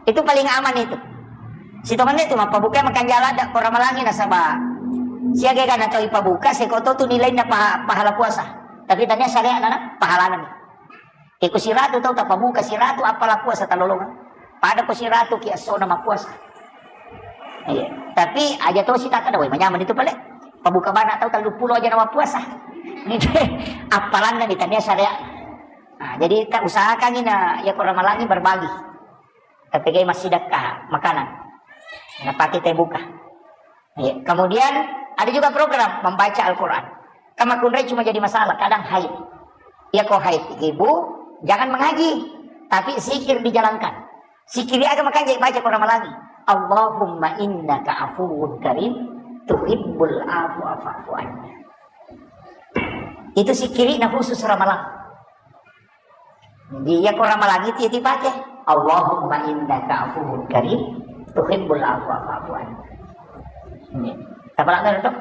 Itu paling aman itu. Sitongenna itu mappabuka makanjala ada ko ramalangi nasaba siaga gana tau ipabuka, seko to tu nilainna paha-, pahala puasa. Tapi tania syariat nana pahalana ni. Eko siratu tau tapabuka siratu apala puasa talolongan. Pada ko siratu ki assona mappuasa. Iya. Tapi aja to sitaka dawai manyameng itu pale. Pabuka bana tau tellu pulo aja nama puasa. Appalanna ni tania syariat. Nah, jadi kita usahakan ini ya ko ramalangi berbagi. Tapi kayak masih dekat makanan. Nah, pakai teh buka. Iya. Kemudian ada juga program membaca Al-Quran. Kama kunrai cuma jadi masalah, kadang haid. Ya ko haid, ibu jangan mengaji, tapi zikir dijalankan. Sikiri aga makanja baca ko ramalangi. Allahumma innaka afuwun karim tuhibbul afwa fa'fu anni. Itu sikiri na khusus ramalang. Jadi ya ko ramalangi ti dibaca. Allahumma innaka afuwun karim tuhibbul afwa fa'fu anni. Ini. Apa lagi tu?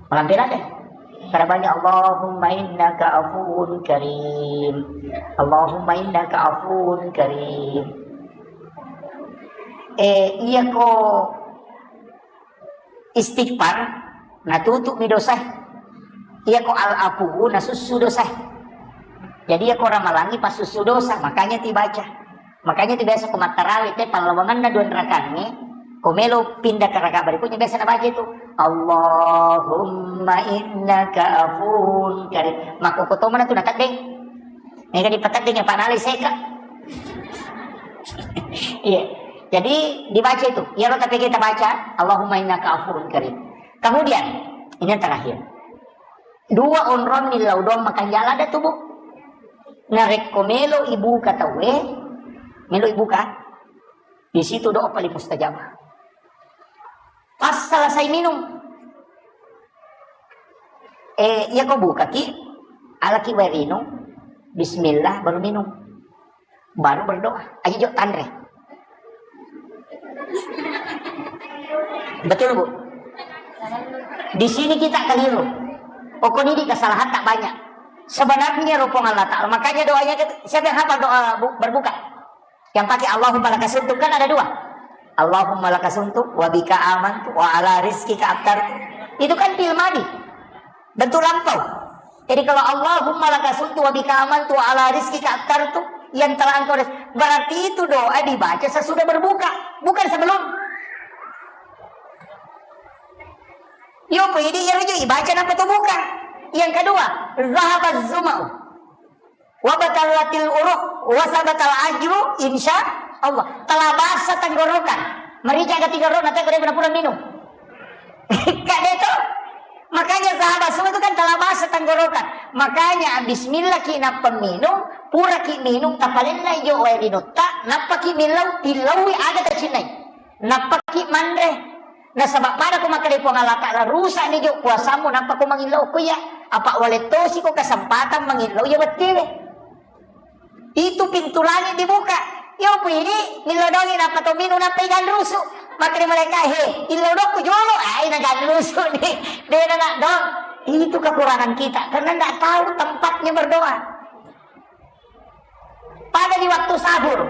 Malam pira deh? Karena banyak Allahumma innaka afuwun karim. Allahumma innaka afuwun karim. Eh, iya ko istighfar, natutup mi dosa. Iya ko al-afuwu, nasussu dosa. Jadi iya ko ramalangi pasussu dosa, makanya dibaca. Makanya tu biasa ko mattarawe te pallawanganna dua rakaat ni, ko melo pindah ke rakaat berikutnya biasa nabaca itu. Allahumma innaka afuwun karim. Maka ko tomana tu nateddeng. Mega dipateddeng apa nalai seka. Iya. Jadi dibaca itu. Iya lo tapi kita baca Allahumma innaka afuwun karim. Kemudian ini yang terakhir. Dua onrong millau doang makanjala ada tubuh. Narekko melo ibuka tauwe, melo ibuka, di situ doa paling mustajabah. Pas selesai minum, eh, iya ko bukaki, alaki wae rinung, bismillah, baru minum. Baru berdoa. Aja jo tanre. Betul, Bu? Di sini kita keliru. Pokoknya di kesalahan tak banyak. Sebenarnya rupung Allah Ta'ala. Makanya doanya kita, siapa yang hafal doa bu-, berbuka? Yang pakai Allahumma laka sumtu kan ada dua. Allahumma laka sumtu wa bika amantu wa ala rizqika aftartu. Itu kan fi'il madi. Bentuk lampau. Jadi kalau Allahumma laka sumtu wa bika amantu wa ala rizqika aftartu, yang telah engkau rizki, berarti itu doa dibaca sesudah berbuka, bukan sebelum. Yo, ini ya rujuk ibaca napa tu buka. Yang kedua, zahabaz zuma'u. Wa batalatil uruq, wa sabatal ajru, insya Allah. Telah basah tenggorokan. Merica ketiga roh, nanti aku udah pura minum. Kak Deto, makanya sahabat semua itu kan telah basah tenggorokan. Makanya bismillah ki nappa minum, pura ki minum, tapalenna ijo wae rinutta, nappa ki millau, tillaui aga tacinnai. Nappa ki manre. Nasaba pada ko makkeda Puang Allah Ta'ala, rusak ni jo puasamu, nappa ko mangillau ko iya. Apa wale tosi ko kesempatan mangillau iya wettiwe. Itu pintu langit dibuka. Yo, ini millau dongi nappa to minum nappa iganrusu. Makkeda malaikat, "He, illau dokku jolo." Ai, naganrusu ni. Dena nak dong. Itu kekurangan kita karena ndak tahu tempatnya berdoa. Pada di waktu sahur,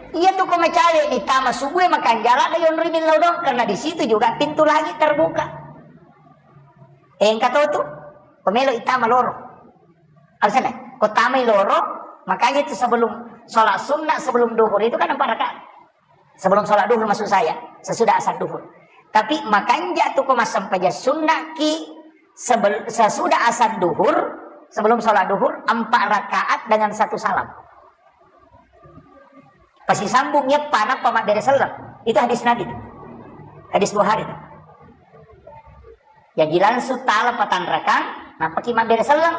iya tu ko macawe ni tama subuh makan jalan da yonri millau dong karena di situ juga pintu langit terbuka. Engka to tu, pemelo itama loro. Alasannya, ko tamai loro, makanya itu sebelum sholat sunnah, sebelum duhur itu kan empat rakaat. Sebelum sholat duhur maksud saya, sesudah asar duhur. Tapi makanja tu ko massempajang sunnah ki sebel-, sesudah asar duhur, sebelum sholat duhur, empat rakaat dengan satu salam. Pasisambung eppa, nappa mabbere selleng. Itu hadis Nabi. Hadis Bukhari. Jaji langsung tala patanrakang, nappaki mabbere selleng,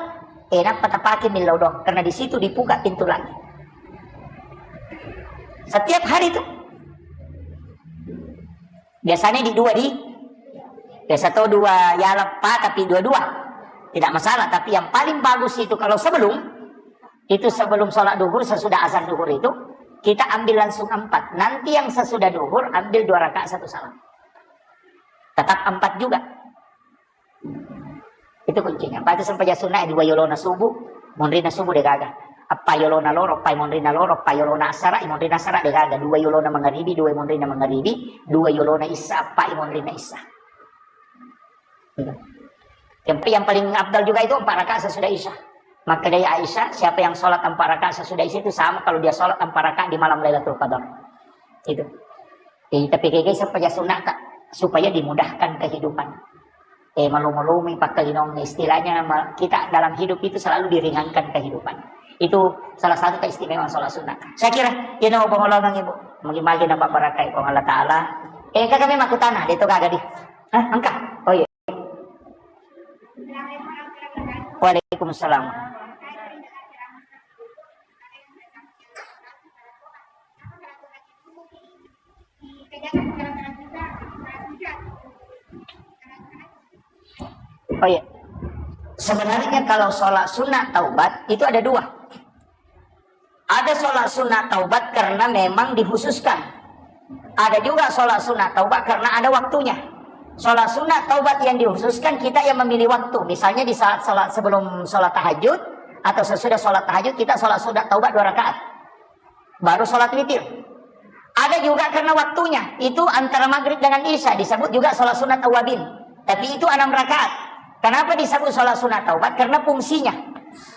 eh, nappa tapake millau doang, karena di situ dibuka pintu langit. Setiap hari itu. Biasanya di dua di, biasa to dua ya leppa, tapi dua-dua. Tidak masalah, tapi yang paling bagus itu kalau sebelum, itu sebelum sholat duhur, sesudah azan duhur itu, kita ambil langsung empat. Nanti yang sesudah duhur, ambil dua rakaat satu salam. Tetap empat juga. Itu kuncinya. Apa itu sempajang sunnah, dua yolona subuh, monrinna subuh degaga. Apa yolona loro, apa monrinna loro, apa yolona asara, monrinna asara degaga. Dua yolona mangaribi, dua monrinna mangaribi, dua yolona isya, apa monrinna isya. Yang, yang paling afdal juga itu empat rakaat sesudah isya. Maka dari Aisyah, siapa yang sholat empat rakaat sesudah isya itu sama kalau dia sholat empat rakaat di malam Lailatul Qadar. Itu. Jadi, tapi kayak sempajang sunnah, Kak, supaya dimudahkan kehidupan. Eh, malu-malumi pakkalinong, istilahnya ma-, kita dalam hidup itu selalu diringankan kehidupan. Itu salah satu keistimewaan sholat sunnah. Saya kira, ini mau pengolongan ibu. Mungkin lagi nampak barakai Allah Ta'ala. Eh, kakak memang aku tanah, dia itu kagak di. Hah, angka? Oh iya. Waalaikumsalam. Oh iya. Sebenarnya kalau sholat sunat taubat itu ada dua. Ada sholat sunat taubat karena memang dikhususkan. Ada juga sholat sunat taubat karena ada waktunya. Sholat sunat taubat yang dikhususkan kita yang memilih waktu. Misalnya di saat sholat sebelum sholat tahajud atau sesudah sholat tahajud kita sholat sunat taubat dua rakaat. Baru sholat witir. Ada juga karena waktunya, itu antara maghrib dengan isya, disebut juga sholat sunat awabin. Tapi itu enam rakaat. Kenapa disebut sholat sunat taubat? Karena fungsinya.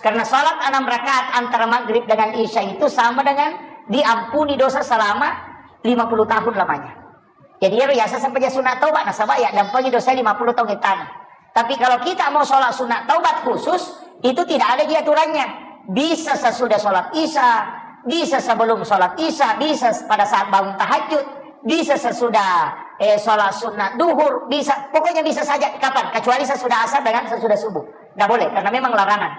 Karena sholat enam rakaat antara maghrib dengan isya itu sama dengan diampuni dosa selama lima puluh tahun lamanya. Jadi, iyaro yaseng sempajang sunat taubat, nasaba yaddampengi dosa lima puluh taung ittana. Tapi kalau kita mau sholat sunat taubat khusus, itu tidak ada di aturannya. Bisa sesudah sholat isya, bisa sebelum sholat isya, bisa pada saat bangun tahajud, bisa sesudah, eh, sholat sunat duhur, bisa, pokoknya bisa saja kapan, kecuali sesudah asar dengan sesudah subuh. Nggak boleh, karena memang larangan.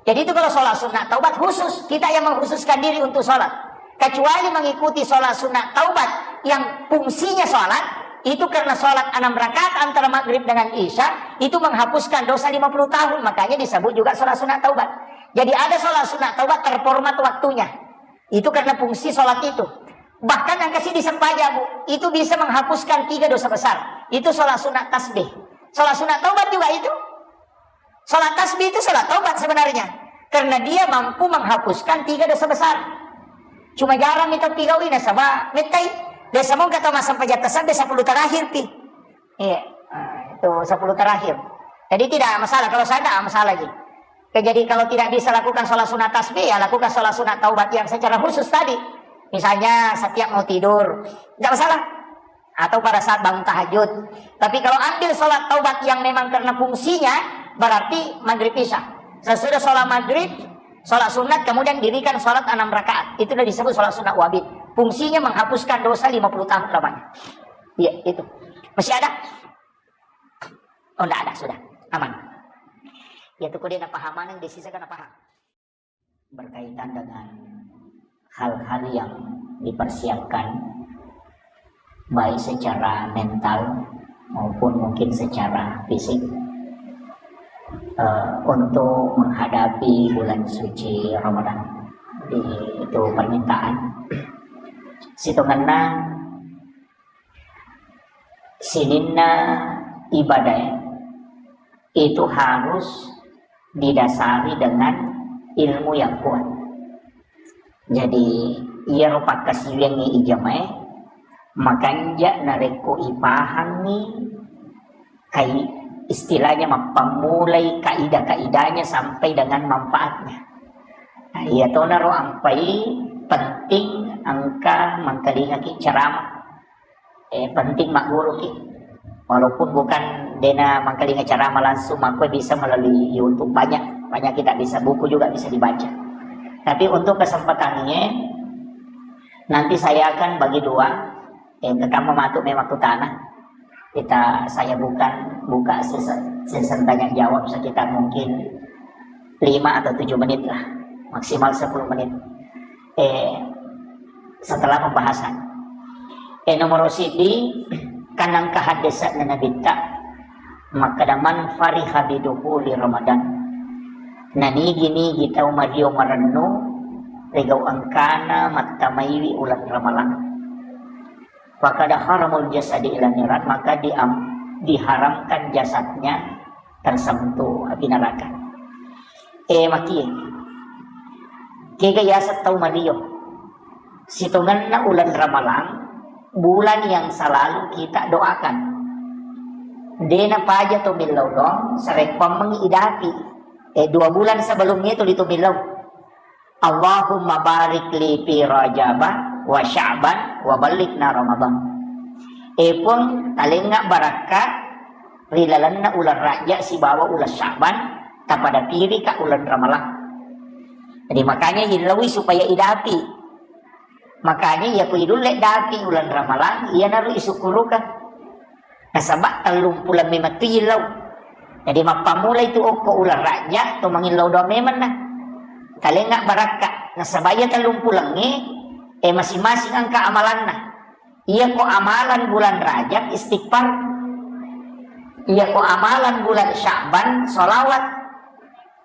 Jadi itu kalau sholat sunat taubat khusus, kita yang mengkhususkan diri untuk sholat. Kecuali mengikuti sholat sunat taubat yang fungsinya sholat, itu karena sholat enam rakaat antara maghrib dengan isya, itu menghapuskan dosa lima puluh tahun, makanya disebut juga sholat sunat taubat. Jadi ada sholat sunat taubat terhormat waktunya. Itu karena fungsi sholat itu. Bahkan yang kasih disempajang, Bu, itu bisa menghapuskan tiga dosa besar. Itu sholat sunat tasbih. Sholat sunat taubat juga itu. Sholat tasbih itu sholat taubat sebenarnya. Karena dia mampu menghapuskan tiga dosa besar. Cuma jarang itu pigawi nasaba mettai. Biasa mongka tau massempajang tasbih sepuluh terakhir pi. Iya, nah, itu sepuluh terakhir. Jadi tidak masalah, kalau saya tidak masalah lagi. Oke, jadi kalau tidak bisa lakukan sholat sunat tasbih, ya lakukan sholat sunat taubat yang secara khusus tadi. Misalnya setiap mau tidur, tidak masalah. Atau pada saat bangun tahajud. Tapi kalau ambil sholat taubat yang memang karena fungsinya, berarti maghrib isya. Sesudah sholat maghrib, sholat sunat, kemudian dirikan sholat enam rakaat. Itu udah disebut sholat sunat wabit. Fungsinya menghapuskan dosa lima puluh tahun lamanya. Iya, itu. Masih ada? Oh, ndak ada, sudah. Aman. Ya, tuh, dia paham, mana yang disisa karena paham. Berkaitan dengan hal-hal yang dipersiapkan, baik secara mental maupun mungkin secara fisik, eh, untuk menghadapi bulan suci Ramadan. Jadi, itu permintaan. Situngenna sininna ibadah itu harus didasari dengan ilmu yang kuat. Jadi, iyaro pakkasiwiangngi ijamae, makanja narekko ipahangngi kai-, istilahnya mappammulai kaidah-kaidahnya sampai dengan manfaatnya. Nah, iya tonaro ampai penting engka mengkalingaki ceramah. Eh, penting magguruki. Walaupun bukan dena mengkalinga ceramah langsung, makanya bisa melalui YouTube banyak, banyak kita bisa, buku juga bisa dibaca. Tapi untuk kesempatan ini, Nanti saya akan bagi dua. Eh, engka kamma matu memang kutana. Kita, saya bukan buka sesi, sesi tanya jawab sekitar mungkin lima atau tujuh menit lah, maksimal sepuluh menit. Eh, setelah pembahasan. Eh, nomor siji, kan engka haddese'na Nabitta, makkeda, "Man fariha bidukhuli Ramadan." Nanigi-nigi tau mario marennu ri gau engkana mattamaiwi uleng Ramalang. Fakada haramul jasadi ila niran, maka diam-, diharamkan jasadnya tersentuh api neraka. Eh, makie. Kega yaseng tau mario. Sitongenna uleng Ramalang, bulan yang selalu kita doakan. Dena paja to millau doang, sarekkuammengi idapi. Eh, dua bulan sebelumnya itu ditu millau. Allahumma barik li fi Rajaba wa Sya'ban wa ballighna Ramadan. Eh, Puang, talengnga barakka ri lalenna uleng Rajab sibawa uleng Sya'ban, tapada pirika uleng Ramalang. Jadi, makanya illaui supaya idapi. Makanya, iya ko idulle dapi uleng Ramalang, iyanaro isukkurukeng. Nasaba tellung puleng memettu illau. Jadi, mappammula itu okko uleng Rajab, to mangillau doang memenna. Talengnga barakka. Nasaba iya tellung pulengnge, eh, masing-masing engka amalanna. Iya ko amalan bulan Rajab, istighfar. Iya ko amalan bulan Sya'ban, sholawat.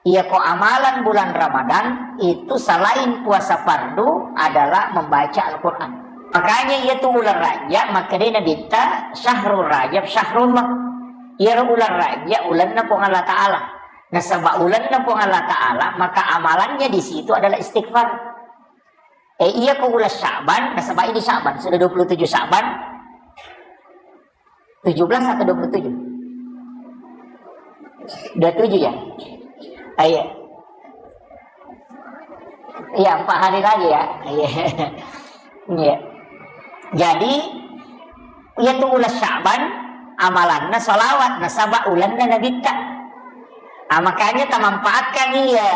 Iya ko amalan bulan Ramadan, itu selain puasa fardu adalah membaca Al-Quran. Makanya iya tu bulan Rajab, makkedai Nabitta, "Syahrul Rajab syahrullah." Iyaro bulan Rajab, ulenna Puang Allah Ta'ala. Nasaba ulenna Puang Allah Ta'ala, maka amalannya di situ adalah istighfar. Eh, iya ko uleng Sya'ban, nasaba ini Sya'ban, sudah dua puluh tujuh Sya'ban. Tujuh belas atau dua puluh tujuh? Dua tujuh ya? Ah, iya. Iya, empat hari lagi ya. Iya. Iya. Jadi, iya tu uleng Sya'ban, amalanna sholawat, nasaba ulenna Nabitta. Ah, makanya tamanfaatkan iya.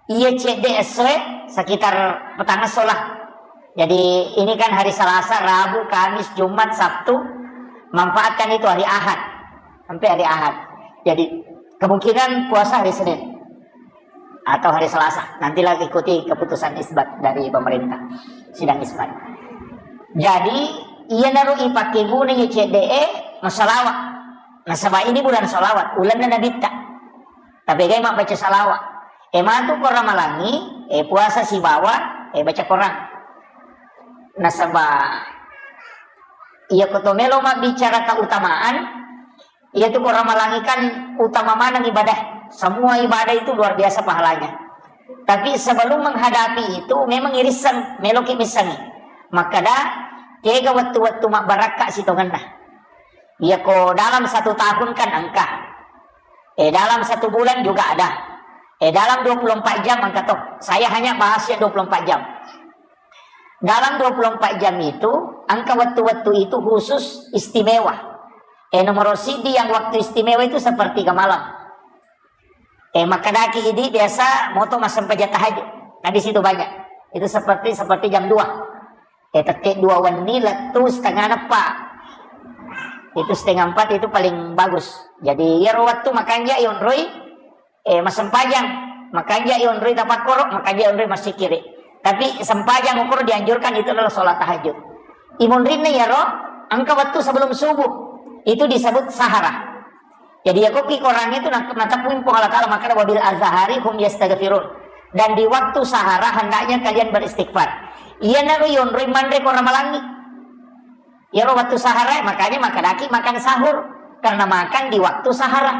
Iya, cedde essoe sekitar petang esso lah. Jadi, ini kan hari Selasa, Rabu, Kamis, Jumat, Sabtu. Manfaatkan itu hari Ahad. Sampai hari Ahad. Jadi, kemungkinan puasa hari Senin atau hari Selasa. Nantilah ikuti keputusan isbat dari pemerintah. Sidang isbat. Jadi, iyanaro ipake guna iya cedde e, massalawa. Nasaba ini bulan salawat, ulenna Nabitta. Tapegai mabbaca salawat. E, matu ko Ramalangi, e, puasa sibawa, e, baca Quran. Nasaba, iya ko to melo mabbicara keutamaan, iya tu ko Ramalangi kan utama maneng ibadah. Semua ibadah itu luar biasa pahalanya. Tapi sebelum menghadapi itu, memang irisseng, meloki missengi. Makkeda, kega wettu-wettu mabbarakka sitongenna. Iya ko dalam satu tahun kan engka. Eh, dalam satu bulan juga ada. Eh, dalam dua puluh empat jam engka to. Saya hanya bahas yang dua puluh empat jam. Dalam dua puluh empat jam itu, engka wettu-wettu itu khusus istimewa. Eh, nomor sidi yang waktu istimewa itu sepertiga malam. Eh, makkedaki idi biasa moto massempajang tahajud. Nah, di situ banyak. Itu seperti, seperti jam dua. Eh, tette dua wenni lettu setengah eppa. Itu setengah empat itu paling bagus. Jadi, iyaro wettu makanja yonroi, eh, massempajang. Makanja yonroi tapakkoro, makanja yonroi massikiri. Tapi sempajang ukur dianjurkan itu adalah sholat tahajud. Imunrinna iyaro, engka wettu sebelum subuh. Itu disebut sahara. Jadi, iya koki Quran itu na-, natepui Puang Allah Ta'ala, makkeda, "Wabil azhari hum yastaghfirun." Dan di waktu sahara hendaknya kalian beristighfar. Iyanaro yonroi manre ko Ramalangi. Iyaro waktu sahara, makanya makkedaki makan sahur. Karena makan di waktu sahara.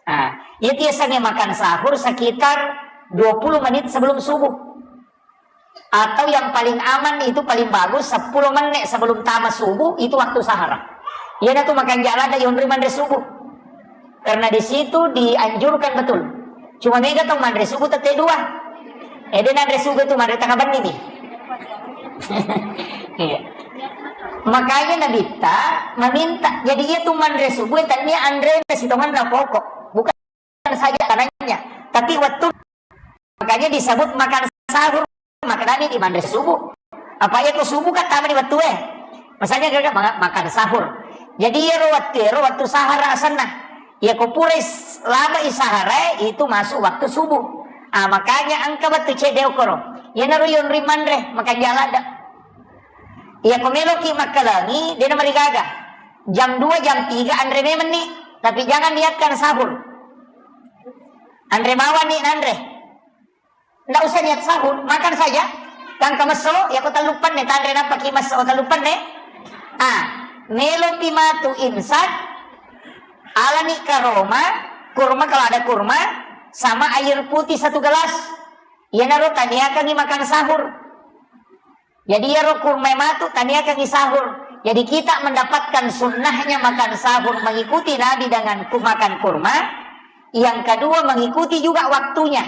Nah, iya biasanya makan sahur sekitar dua puluh menit sebelum subuh. Atau yang paling aman itu paling bagus sepuluh menit sebelum tama subuh itu waktu sahara. Iyanatu makanja ladde yonroi manre subuh. Karena di situ dianjurkan betul. Cuma mega tau manre subuh tette dua. Eh, de nanre subuh itu manre tengah benni ni. Iya. Makanya Nabitta meminta, jadi iya tu manre subuh, tania anre sitongan pokok. Bukan saja tanahnya, tapi waktu, makanya disebut makan sahur, makanya di manre subuh. Apa iya ko subuh kan tama di wettu e. Misalnya gaga manga-, makan sahur. Jadi iyaro wettu ero wettu sahara asenna. Iya ko pura is-, lama i sahara e, itu masuk waktu subuh. Ah, makanya engka wettu cedde okoro. Iyanaro yonri manre, makan jala ada. Iya ko meloki makkalangi, dena marigaga. Jam dua, jam tiga anre memang ni. Tapi jangan niatkan sahur. Anre mawani nanre. Ndak usah niat sahur, makan saja. Tangka messo, ya ko telluppanne, tanre nappaki messo telluppanne. Ah, melopi matu imsak, alani karoma, kurma kalau ada kurma, sama air putih satu gelas. Iyanaro taniakangi makan sahur. Jadi iyaro kurma matu taniakangi sahur. Jadi kita mendapatkan sunnahnya makan sahur mengikuti Nabi dengan ku-, makan kurma. Yang kedua mengikuti juga waktunya.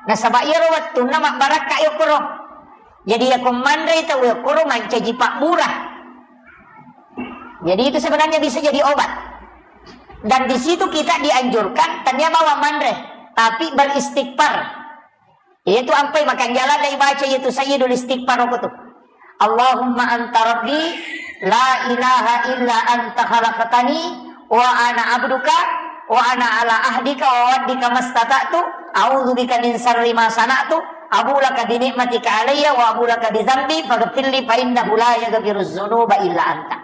Nasaba iyaro wettunna mabbarakka yokkoro. Jadi yako manre tau yokkoro mancaji pabbura. Jadi itu sebenarnya bisa jadi obat. Dan di situ kita dianjurkan tania bawang manre, tapi beristighfar. Iyatu ampai makanjala dai baca iyatu Sayyidul Istighfar okko tu. Allahumma anta rabbi la ilaha illa anta khalaqtani wa ana abduka wa ana ala ahdika wa wa'dika mastata'tu, a'udzu bika min syarri ma sana'tu, abu laka bi ni'matika alayya wa abu laka bi dzambi faghfirli fa innahu la yaghfirudz dzunuba illa anta.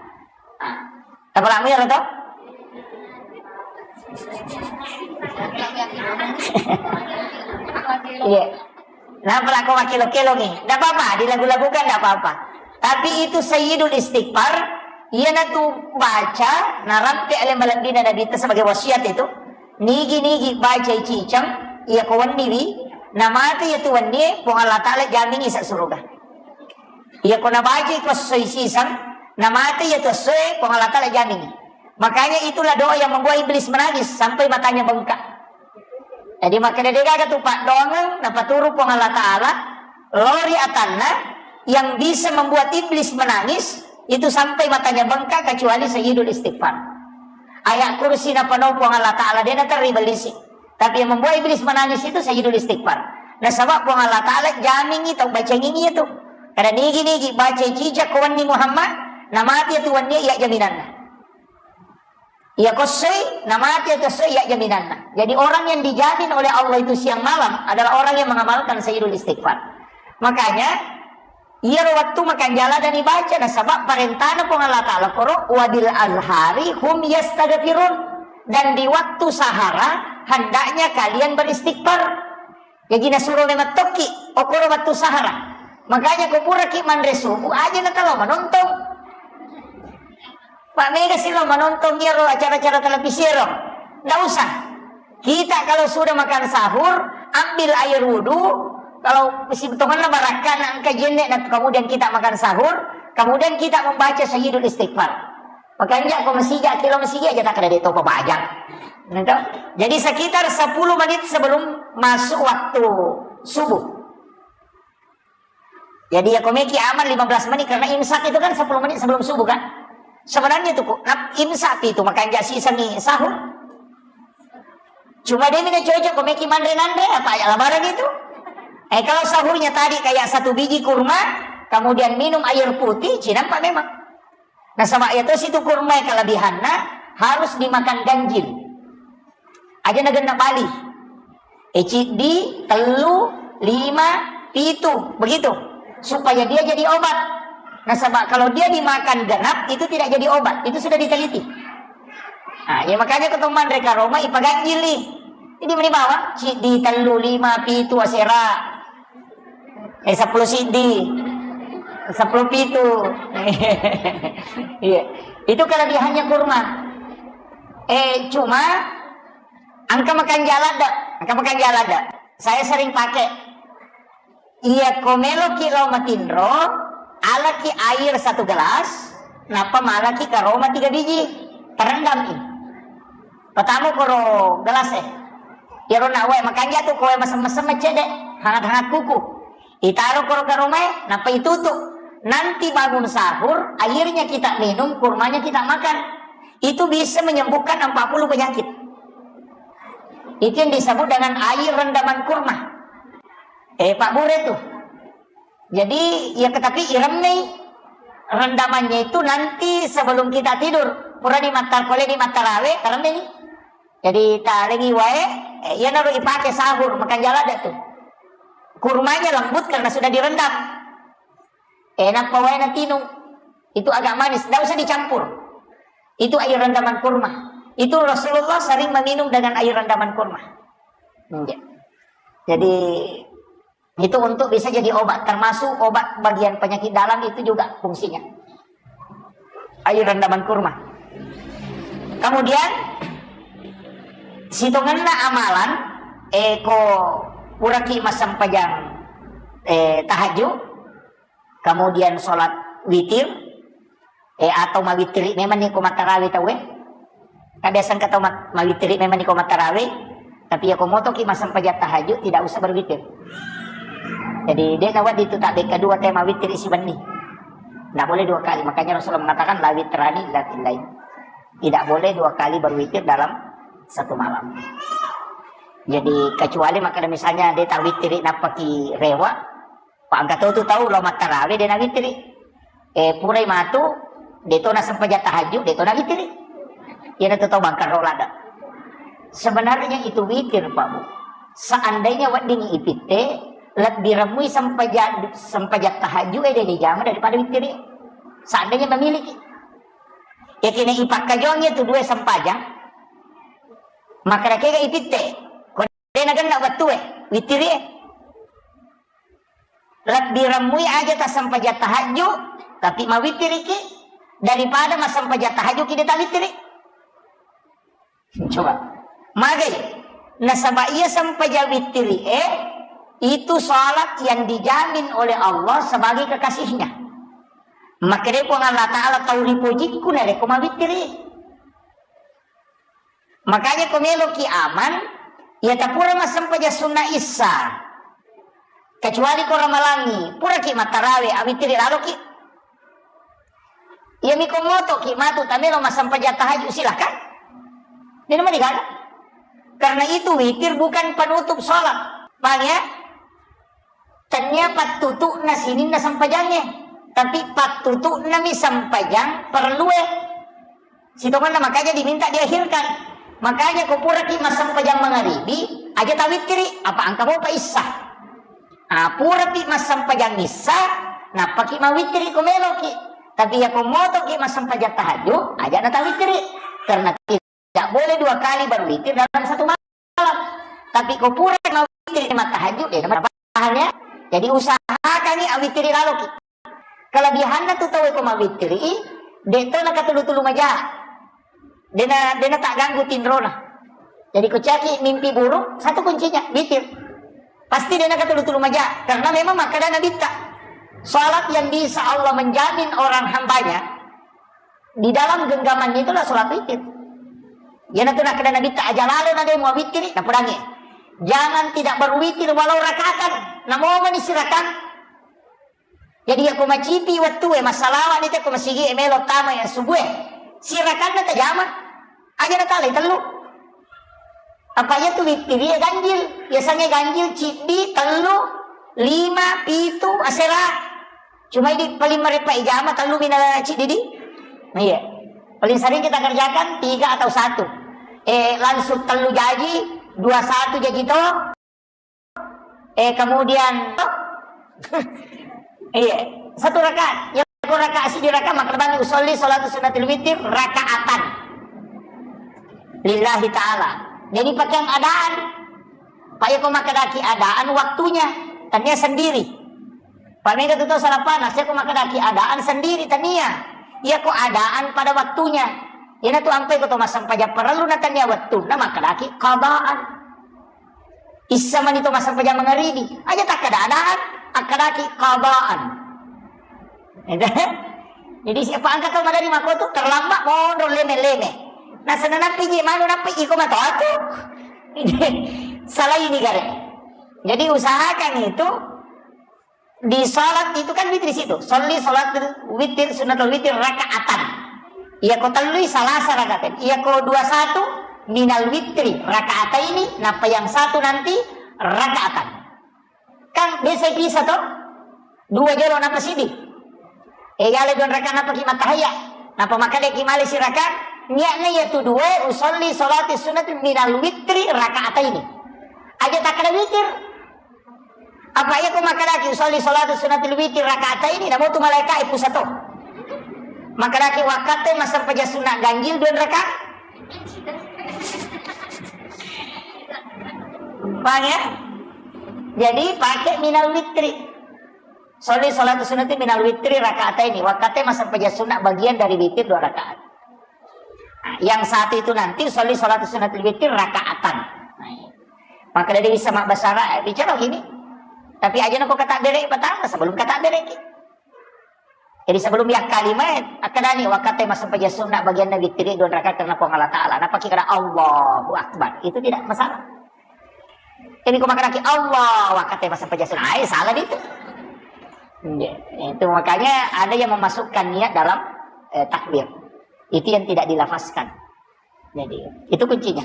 Tapalakmu iyaro to? Iya. Nah, pelako makkelo-kelo nih. Ndak apa-apa, dilagu-lagukan ndak apa-apa. Tapi itu Sayyidul Istighfar, iyanatu baca, narampe ale malebbina Nabi itu sebagai wasiat itu. Nigi-nigi baca ciceng, iya ko wenni wi, namate iyatu wenni, Puang Allah Ta'ala jamingi sa suruga. Iya ko nabaca ko essoi siseng, namate iyatu essoe, Puang Allah Ta'ala jamingi. Makanya itulah doa yang membuat iblis menangis sampai matanya bengkak. Jadi makanya degaga tu paddoangeng napaturu Puang Allah Ta'ala, lori atanna yang bisa membuat iblis menangis itu sampai matanya bengkak kecuali Sayyidul Istighfar. Ayat kursi napanau Puang Allah Ta'ala, de naterri bellisi. Tapi yang membuat iblis menangis itu Sayyidul Istighfar. Nasaba Puang Allah Ta'ala jamingi tau bacangingi itu. Karena nigi-nigi baca ciceng ko wenni Muhammad, namati itu wenni iya jaminanna. Iya ko essoi, namati itu essoi iya jaminanna. Jadi orang yang dijamin oleh Allah itu siang malam adalah orang yang mengamalkan Sayyidul Istighfar. Makanya, iyaro wettu makanjala dani baca nasaba parentana Puang Allah Ta'ala koro, "Wa bil azhari hum yastaghfirun." Dan di waktu sahara hendaknya kalian beristighfar. Jadi nasuro memettokki okoro wettu sahara. Makanya ko puraki manre subuh aja na talo manontong. Pak mega sih lo manontong iyaro acara-acara televisi ro. Ndak usah. Kita kalau sudah makan sahur, ambil air wudhu. Kalau si tongenna barakka na engka jenne na kemudian kita makan sahur, kemudian kita membaca Sayyidul Istighfar. Makanya ko masija, kilo masija aja tak ada detopa bajang. Gitu. Jadi sekitar sepuluh menit sebelum masuk waktu subuh. Jadi ya komeki aman lima belas menit karena imsak itu kan sepuluh menit sebelum subuh kan. Sebenarnya itu kok nap-, imsak itu makanya sisangi sahur. Cuma dia mina cocok komeki manre nanre apa ya lebaran itu. Eh kalau sahurnya tadi kayak satu biji kurma, kemudian minum air putih, cinampak memang. Nasaba iyatosi tu kurma kelebihanna harus dimakan ganjil. Aja na genna bali. Eh, ciddi, tellu, lima, pitu, begitu. Supaya dia jadi obat. Nasaba kalau dia dimakan genap itu tidak jadi obat. Itu sudah diteliti. Nah, ya makanya ketemu manre karoma ipaganjili. Jadi meni bawang ciddi, tellu, lima, pitu, asera. Eh, sepuluh siddi. Sepuluh pitu. Iya. Itu kelebihannya kurma. Eh, cuma engka makan jala ada. Engka makan jala ada. Saya sering pakai. Iya, ko meloki lo matinro, alaki air satu gelas, nappa malaki karoma tiga biji. Terendam i. Pertama koro gelas eh. Iyaro na wae makanja tu koe mesem-mesem cede, hangat-hangat kuku. Itaro koro karomae, nappa itutu. Nanti bangun sahur, airnya kita minum, kurmanya kita makan. Itu bisa menyembuhkan empat puluh penyakit. Itu yang disebut dengan air rendaman kurma. Eh, Pak Bure tuh. Jadi, ya tetapi iremmei rendamannya itu nanti sebelum kita tidur. Purani matta-, poleni mattarawe, taremmeni. Jadi, talengi wae, eh, iyanaro ipake sahur, makanja ladde tu. Kurmanya lembut karena sudah direndam. Eh, nappa wae natinung. Itu agak manis, ndak usah dicampur. Itu air rendaman kurma. Itu Rasulullah sering meminum dengan air rendaman kurma. Iya. Jadi, itu untuk bisa jadi obat, termasuk obat bagian penyakit dalam itu juga fungsinya. Air rendaman kurma. Kemudian, sitongenna amalan, eh, ko puraki massempajang, eh, tahajud, kemudian sholat witir, eh, atau mawittiri memang ni ko mattarawe tauwe. Kan biasa engka tau mat-, mawittiri memang ni ko mattarawe, tapi ya ko motoki massempajang tahajud, tidak usah berwitir. Jadi, de nawedding tu tabbe kedua te mawittiri sibenni. Tidak boleh dua kali. Makanya Rasulullah mengatakan, "La witrani illa fil lail." Tidak boleh dua kali berwitir dalam satu malam. Jadi, kecuali makkeda misalnya de tawittiri nappaki rewa, Pa engka to tu tau lao mattarawe de nawittiri. Eh, purai matu, de to nassempajang tahajud, de to nawittiri. Iyanatu tau bangkarro ladde. Sebenarnya itu witir, Pak Bu. Seandainya wedding ipitte, lebbi remmui sempajang, sempajang tahajud e de dijama daripada wittiri. Seandainya memiliki. Ya kena ipakkajongi tu dua sempajang, maka kega ipitte. Ko de nagenna wettue, wittiri e. Lebbi remmui aja tassempajang tahajud, tapi mawittiriki daripada massempajang tahajud ki de tawittiri. Coba. Magai. Nasaba iya sempajang wittiri e, itu salat yang dijamin oleh Allah sebagai kekasihnya. Makanya Puang Allah Ta'ala tau ripojikku narekko mawittiri. Makanya ko meloki aman, iya tapura massempajang sunna issa. Kecuali ko ramalangi, puraki mattarawe, awittiri laloki. Iya miko motoki matu tamelo massempajang tahajud, silakan. Dena mani gaga. Karena itu witir bukan penutup sholat. Paham ya? Tania pattutu'na sininna sempajangnge, tapi pattutu'nami sempajang perlue. Sitongenna makanya diminta diakhirkan. Makanya ko puraki massempajang mangaribi, aja tawittiri, apa engka mopa issa. Ah, purapi massempajang issa, nappaki mawittiri ko meloki. Tapi ya ko motoki massempajang tahajud, aja na tawittiri. Karena tidak boleh dua kali berwitir dalam satu malam. Tapi ko pura mawitir lima tahajud, de na masalah, paham ya? Jadi usahakan ni awitiri laloki. Kelebihanna tu tau ko mawitiri, de to na katulu-tulu maja. De na, de na tak ganggu tinrona. Jadi ko caki mimpi buruk, satu kuncinya, witir. Pasti de na katulu-tulu maja. Karena memang makkeda Nabitta, salat yang bisa Allah menjamin orang hambanya, di dalam genggamannya itulah sholat witir. Iyanatu nakkeda Nabitta, aja lalo na de muawittiri, napodangngi. Jangan tidak berwitir walau rakaatan. Namo mani sirakang. Jadi ya ko macipi wettue, massalawa ni te ko masigi e melo tama ya subuh e. Sirakanna tajama. Aja na talai tellu. Apa iya tu wittiri ya ganjil. Biasanya ganjil cibbi, tellu, lima, pitu, asera. Cuma idi paling marepa ijama tellu mina cidi di. Iya. Paling sering kita kerjakan tiga atau satu. Eh, langsung tellu jaji, dua satu jaji to. Eh, kemudian, iya, satu rakaat. Ya, ko rakaat siji rakaat, maka lebih usolli salatu sunnatil witir rakaatan. Lillahi ta'ala. Jadi pakai adaan. Pak, ya ko makkedaki adaan waktunya. Tania sendiri. Pamega tu tau salapana, saya ko makkedaki adaan sendiri tania. Iya ko adaan pada waktunya. Iyana tu ampai ko to massempajang parellu na tania wettunna makkedaki qadaan. Issa mani to massempajang mangaribi. Aja takkeda adaan, akkedaki qadaan. Jadi siapa angkat tau madari mako tu terlambat monro leme-leme. Nah, senanampi je manu nampi iko matoa tu. Salah ini gare. Jadi usahakan itu di salat itu kan witir situ. Sholli salat witir, sunnatul witir rakaatan. Iya ko tellui salasa rakaatan. Iya ko dua satu minal witri rakaataini, napa yang satu nanti rakaatan. Kan biasa bisa toh? Dua jolo nappa siddi. Eh, yale dua rakaat nappa ki mattahiyya. Nappa makkeda ki male sirakaat, niatna iyatu dua usolli salati sunnati minal witri rakaataini. Aja takkeda witir. Apa iya ko makkedaki usolli salati sunnatil witri rakaataini, namo tu malaika e pusato. Makkedaki wakkatte massempajang sunna ganjil dua rakaat. Paham ya? Jadi pakai minal witri. Sholli sholatu sunnati minal witri rakaataini. Wakkatte massempajang sunna bagian dari witir dua rakaat. Nah, yang satu itu nanti sholli sholatu sunnatil witri rakaatan. Nah, iya. Maka dari bisa mak basara, eh, bicara gini. Tapi aja nako kata bere pertama sebelum kata bere ki. Jadi sebelum ya kalimat, akadani wakkatte massempajang sunna bagian dari witir dua rakaat karena Puang Allah Ta'ala. Napa kira Allahu Akbar? Itu tidak masalah. Jadi ko makkadaki Allah, wakkatte massempajang sunna. Ai, salah itu. Iya, itu makanya ada yang memasukkan niat dalam, eh, takbir. Itu yang tidak dilafazkan. Jadi, itu kuncinya.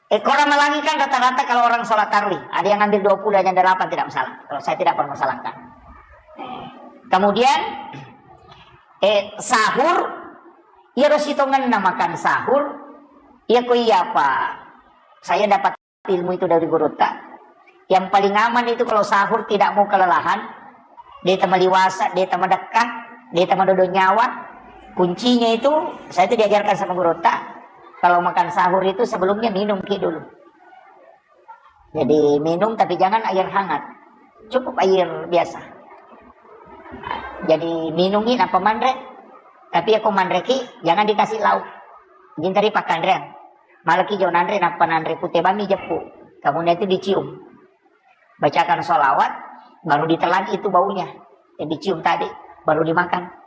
Eh, orang Melangi kan rata-rata kalau orang sholat tarawih, ada yang ambil dua puluh, ada yang delapan, tidak masalah. Kalau saya tidak permasalahkan. Kemudian, eh, sahur, iya ro sitongenna makan sahur, iya ko iya apa? Saya dapat ilmu itu dari gurutta. Yang paling aman itu kalau sahur tidak mau kelelahan, de' tama liwasa, de' tama dekka, de' tama dodo nyawa. Kuncinya itu, saya itu diajarkan sama gurutta, kalau makan sahur itu sebelumnya minum ki dulu. Jadi minum tapi jangan air hangat. Cukup air biasa. Jadi minumi nappa manre. Tapi ako manre ki, jangan dikasih lauk. Jintari pakkanrean. Malaki jo nanre, nappa nanre pute bami jeppu. Kemudian itu dicium. Bacakan sholawat, baru ditelan itu baunya. Yang dicium tadi, baru dimakan.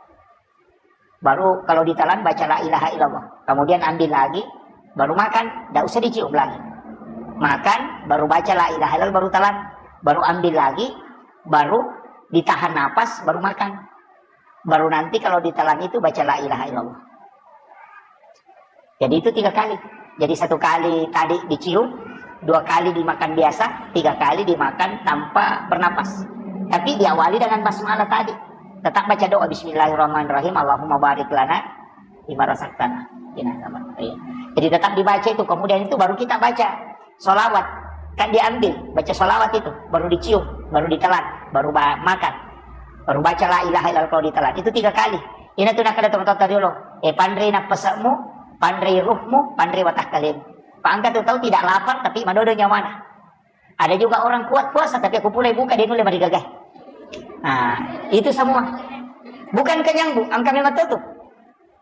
Baru kalau ditelan, baca la ilaha illallah. Kemudian ambil lagi, baru makan. Tidak usah dicium lagi. Makan, baru baca la ilaha illallah, baru telan. Baru ambil lagi, baru ditahan napas, baru makan. Baru nanti kalau ditelan itu baca la ilaha illallah. Jadi itu tiga kali. Jadi satu kali tadi dicium, dua kali dimakan biasa, tiga kali dimakan tanpa bernapas. Tapi diawali dengan basmalah tadi. Tetap baca doa, "Bismillahirrahmanirrahim, Allahumma barik lana fima razaqtana." Iya. Jadi tetap dibaca itu, kemudian itu baru kita baca sholawat. Kan diambil, baca sholawat itu, baru dicium, baru ditelan, baru ba-, makan. Baru baca la ilaha illallah kalau ditelan. Itu tiga kali. Ina tu nakkeda tomatoatta riolo, eh, panrei nappase'mu, panrei ruhmu, panrei watakkale'mu. Pak, engka tu tau tidak lapar tapi madodo nyawana. Ada juga orang kuat puasa tapi aku pulai buka, dia nulle marigaga. Nah, itu semua. Bukan kenyang, Bu, engka memang tutup.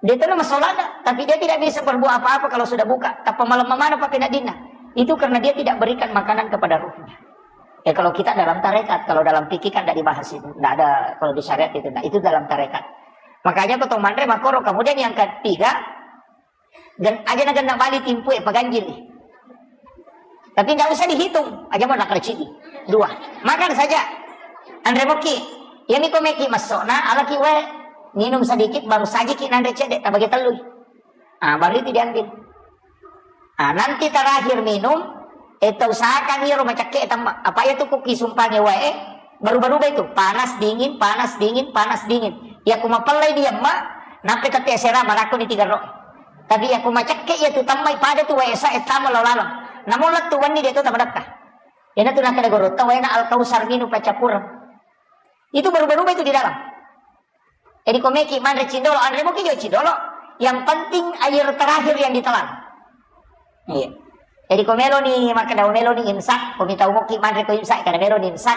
Dia itu nama solana, tapi dia tidak bisa berbuat apa-apa kalau sudah buka. Tappa malemma maneng papeneddinna. Itu karena dia tidak berikan makanan kepada ruhnya. Ya, kalau kita dalam tarekat, kalau dalam fikih kan tidak dibahas itu. Tidak ada kalau di syariat itu. Nah, itu dalam tarekat. Makanya ko to manre makkoro. Kemudian yang ketiga, gen-, aja na genna bali timpu e paganjili. Tapi tidak usah dihitung. Aja mau nakal cidi. Dua. Makan saja. Anre moki. Iya mi ko meki masuk. Nah, alaki wae. Minum sedikit, baru sajiki nanre cedde. Tabagi tellu. Ah, baru itu diambil. Ah, nanti terakhir minum, eh, tau usahakan iyaro macakke tamma. Apa iya tu kuki sumpange wae, baru-baru itu, panas dingin, panas dingin, panas dingin. Iya ku mapellai dia, Mak, nampe tapi asera marakko ni tiga ro. Tapi iya ku macakke iya tu tammai pada tu wae sa, eh, tama lo laleng. Namun lettu wenni dia tu tama dekka. Iyana tu nakkeda gorotta waena Al-Kausar minum paccappureng. Itu baru-baru itu di dalam. Jadi ko meki manre cindolo, anre moki jo cindolo. Yang penting air terakhir yang ditelan. Iya. Jadi ko melo ni makkeda melo ni imsak, ko mitau moki manre ko imsak, kada melo ni imsak.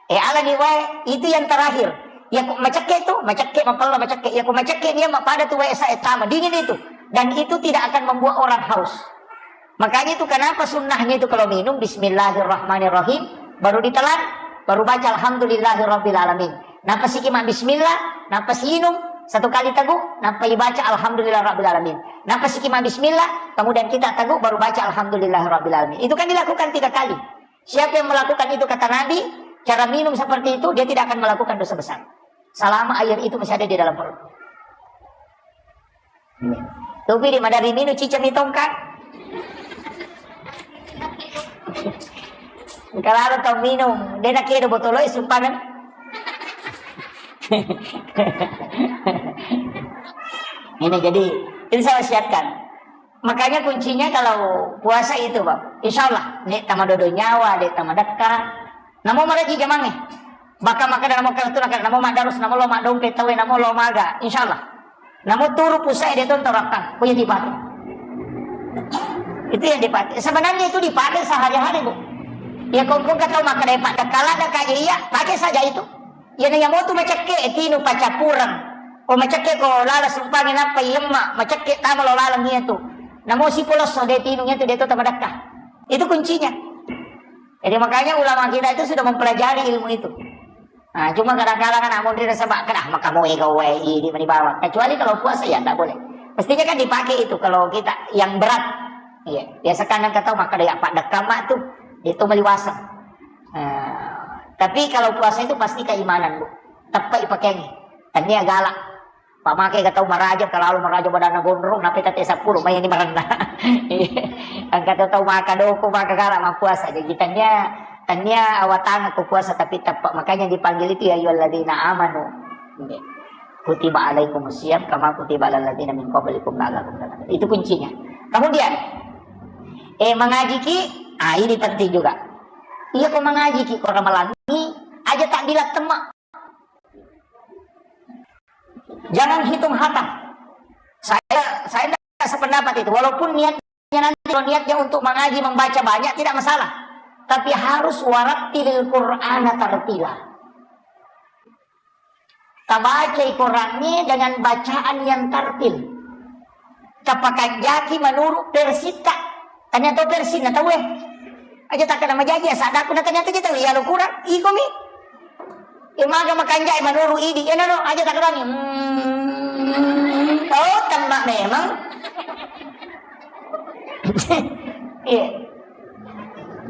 Eh, ala ni wae, itu yang terakhir. Ya ko macakke tu, macakke mapella macakke. Ya ko macakke ni ma pada tu wae sa, eh, tama dingin itu. Dan itu tidak akan membuat orang haus. Makanya itu kenapa sunnahnya itu kalau minum bismillahirrahmanirrahim, baru ditelan, baru baca alhamdulillahirabbil alamin. Nappa siki ma bismillah, nappa siinum satu kali tegu, nappa ibaca alhamdulillah rabbil alamin. Nappa siki ma bismillah, kemudian kita tegu baru baca alhamdulillah rabbil alamin. Itu kan dilakukan tiga kali. Siapa yang melakukan itu, kata Nabi, cara minum seperti itu, dia tidak akan melakukan dosa besar. Selama air itu masih ada di dalam perut. Topi di madari minum cica mi tongka. Kalau tau minum, dia nak kira botol es sumpanan. Ini jadi, itu saya wasiatkan. Makanya kuncinya kalau puasa itu, Pak. Insya Allah, nek tamadodo nyawa, nek tamadekka. Namo maraji jamangnge. Baka makkeda namo kartu, namo madarus, namo lo maddompe tawe, namo lo maga. Insya Allah. Namo turu pusae de tonto rakkang. Kuya dipakai. Itu yang dipakai. Sebenarnya itu dipakai sehari-hari, Bu. Ya, kongkong kata makkeda, Pak, dekala, dekala, iya, pakai saja itu. Iyana iya motu macekke, tinu pacappureng. Ko macekke ko lala sumpangi nappa iyemma, macekke tama lo laleng iyatu. Namo sipolosso de tinu iyatu de to tamadakka. Itu kuncinya. Jadi makanya ulama kita itu sudah mempelajari ilmu itu. Nah, cuma kadang-kadang kan amun rida sebab kena maka mau ego wae ini meni bawang. Kecuali kalau puasa ya tidak boleh. Mestinya kan dipakai itu kalau kita yang berat. Iya, biasa kan kata maka dia pak dekam mak tuh itu meliwasa. Nah, tapi kalau puasa itu pasti keimanan, Bu. Tepat ipakenge. Tania galak. Pamake ga tau maraja, kalau maraja badanna gondrong, nape tate seppulo, mai ini merendah. Angka tau maka doko, maka galak, mappuasa. Jadi tania, tania awatang aku puasa tapi tepat. Makanya dipanggil itu ya ayyuhalladzina amanu. Kutiba alaikumus siyam kama kutiba alal ladzina min qablikum la'allakum tattaqun. Itu kuncinya. Kemudian, eh, mengaji ki, ah, ini penting juga. Iya, kau mengaji ki, kau ramalangi, aja tak bilang temak. Jangan hitung hatam. Saya, saya tidak sependapat itu. Walaupun niatnya nanti, kalau niatnya untuk mengaji, membaca banyak, tidak masalah. Tapi harus warattilil Qur'ana tartila. Tabacai Qurannya dengan bacaan yang tartil. Tapakanjaki menurut versita. Tanya tau versi na tau eh. Aja tak kena majaji ya, sadaku na tanya aja tau iya lo kurang. Iko mi. Imaga makanjai menurut idi. Eh, no, no, aja tak kena. Hmm. Oh, tembak memang. Iya.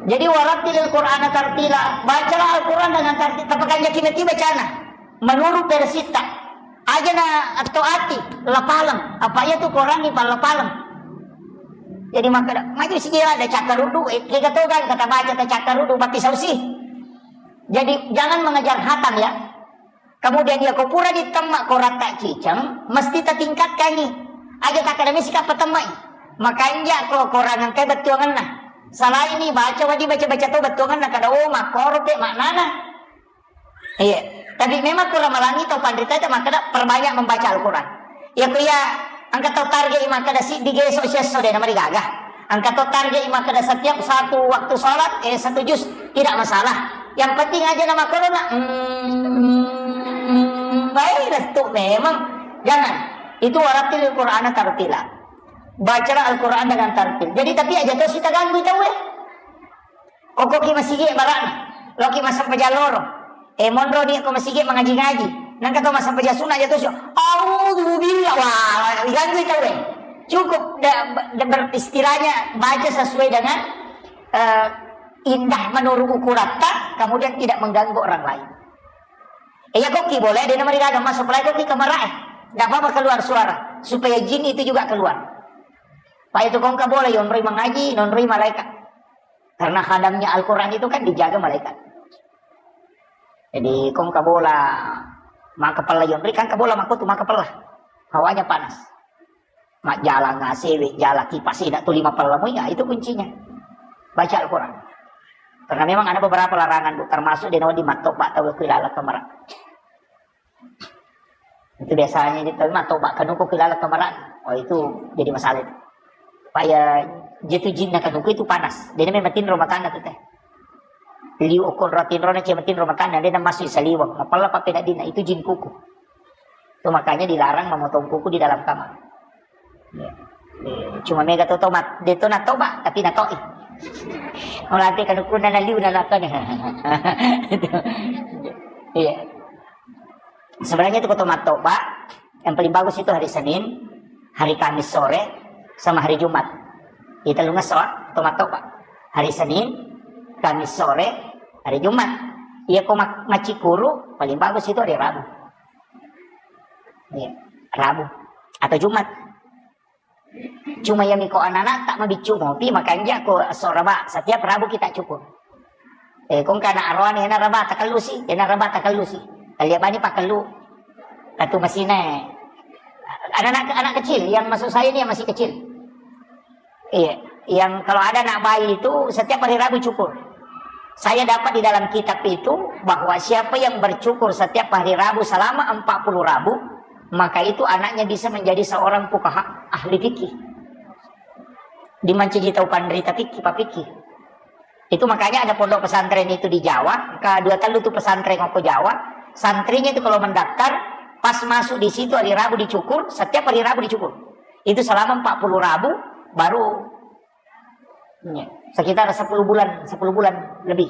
Jadi warattilil Qur'ana tartila. Bacalah Al-Quran dengan tartil. Tapakanjaki mati bacana. Menurut versita. Aja na atau ati lapalem. Apa iya tu Quran ni lapalem. Jadi maka maju sih ada cakar rudu. Eh, kita tahu kan kata baca tak cakar rudu. Tapi sausi. Jadi jangan mengejar hatam ya. Kemudian iya ko pura ditemma ko ratta ciceng, mesti tatingkatkangi. Aja takkeda misi kappa temmai. Makanja ko korangan kai bettuanganna. Selain ni baca wadi baca-baca to bettuanganna kada, oh, makkoro pe maknana. Iya. Tapi memang kurang malangi tau panrita itu makkeda perbanyak membaca Al-Quran. Iya ko iya engka tau target makkeda siddi geso siesso de namarigaga. Engka to target makkeda setiap satu waktu sholat, eh, satu juz, tidak masalah. Yang penting aja nama corona. Hmm, baik, restu memang. Jangan. Itu warattilil Qur'ana tartila. Bacalah Al-Quran dengan tartil. Jadi tapi aja to sita ganggu tau eh. Koko ki masigi barang. Loki masuk pejalloro. Eh, monro ni ko masigi mangaji-ngaji. Nangka to masampaja sunna aja to sio. Auzubillah. Wah, diganggu tau eh. Cukup da, da, ber-, istilahnya baca sesuai dengan eh, indah menurut ukuratta, kemudian tidak mengganggu orang lain. Eh, ya koki boleh dia namanya gagal masuk pelajaran koki kamar eh. Tidak apa-apa keluar suara supaya jin itu juga keluar. Pak itu kongka boleh yonroi mengaji, nonroi malaikat. Karena hadamnya Al-Quran itu kan dijaga malaikat. Jadi kong kabola maka pella yonri kan kabola mako tu maka pella. Hawanya panas. Mak jala ngasewe, jala kipas tidak tu lima pella muya, itu kuncinya. Baca Al-Quran. Karena memang ada beberapa larangan, Bu, termasuk di nawa di matto pak tahu kuilala kamera. Itu biasanya di, tapi mah toba kanuku kilala kemerang. Oh, itu jadi masalah itu. Pak ya, jitu jinna kanuku itu panas. Dia memang matinro makanna tu teh. Liu okon ratinro na cia matinro makanna, dia masuk saliwang. Mapalla pape dina itu jin kuku. Itu makanya dilarang memotong kuku di dalam kamar. Ya. Eh, cuma mega to tomat, de to na toba, tapi na toi. Melatih kanuku na liu na lakon. Iya. Sebenarnya itu ko tomat toba, yang paling bagus itu hari Senin, hari Kamis sore, sama hari Jumat. Kita lunga soa tomat toba. Hari Senin, Kamis sore, hari Jumat. Iya ko mak-, macikuru, paling bagus itu hari Rabu. Iya, Rabu atau Jumat. Cuma ya miko anak-anak tak mabiccu mopi, makanja ko esso Raba, setiap Rabu kita cukur. Eh, kong kana aroane, ena Raba takellu si, ena Raba takellu si. Kalia bani pakellu. Ratu Masina, anak-anak, anak kecil, yang maksud saya ini yang masih kecil. Iya, yang kalau ada anak bayi itu setiap hari Rabu cukur. Saya dapat di dalam kitab itu bahwa siapa yang bercukur setiap hari Rabu selama empat puluh Rabu, maka itu anaknya bisa menjadi seorang fuqaha, ahli fikih. Di mancaji tau panrita fikih, papikih. Itu makanya ada pondok pesantren itu di Jawa, kedua tellu tu pesantren ko Jawa, santrinya itu kalau mendaftar, pas masuk di situ hari Rabu dicukur, setiap hari Rabu dicukur. Itu selama empat puluh Rabu, baru, iya, sekitar sepuluh bulan, sepuluh bulan lebih.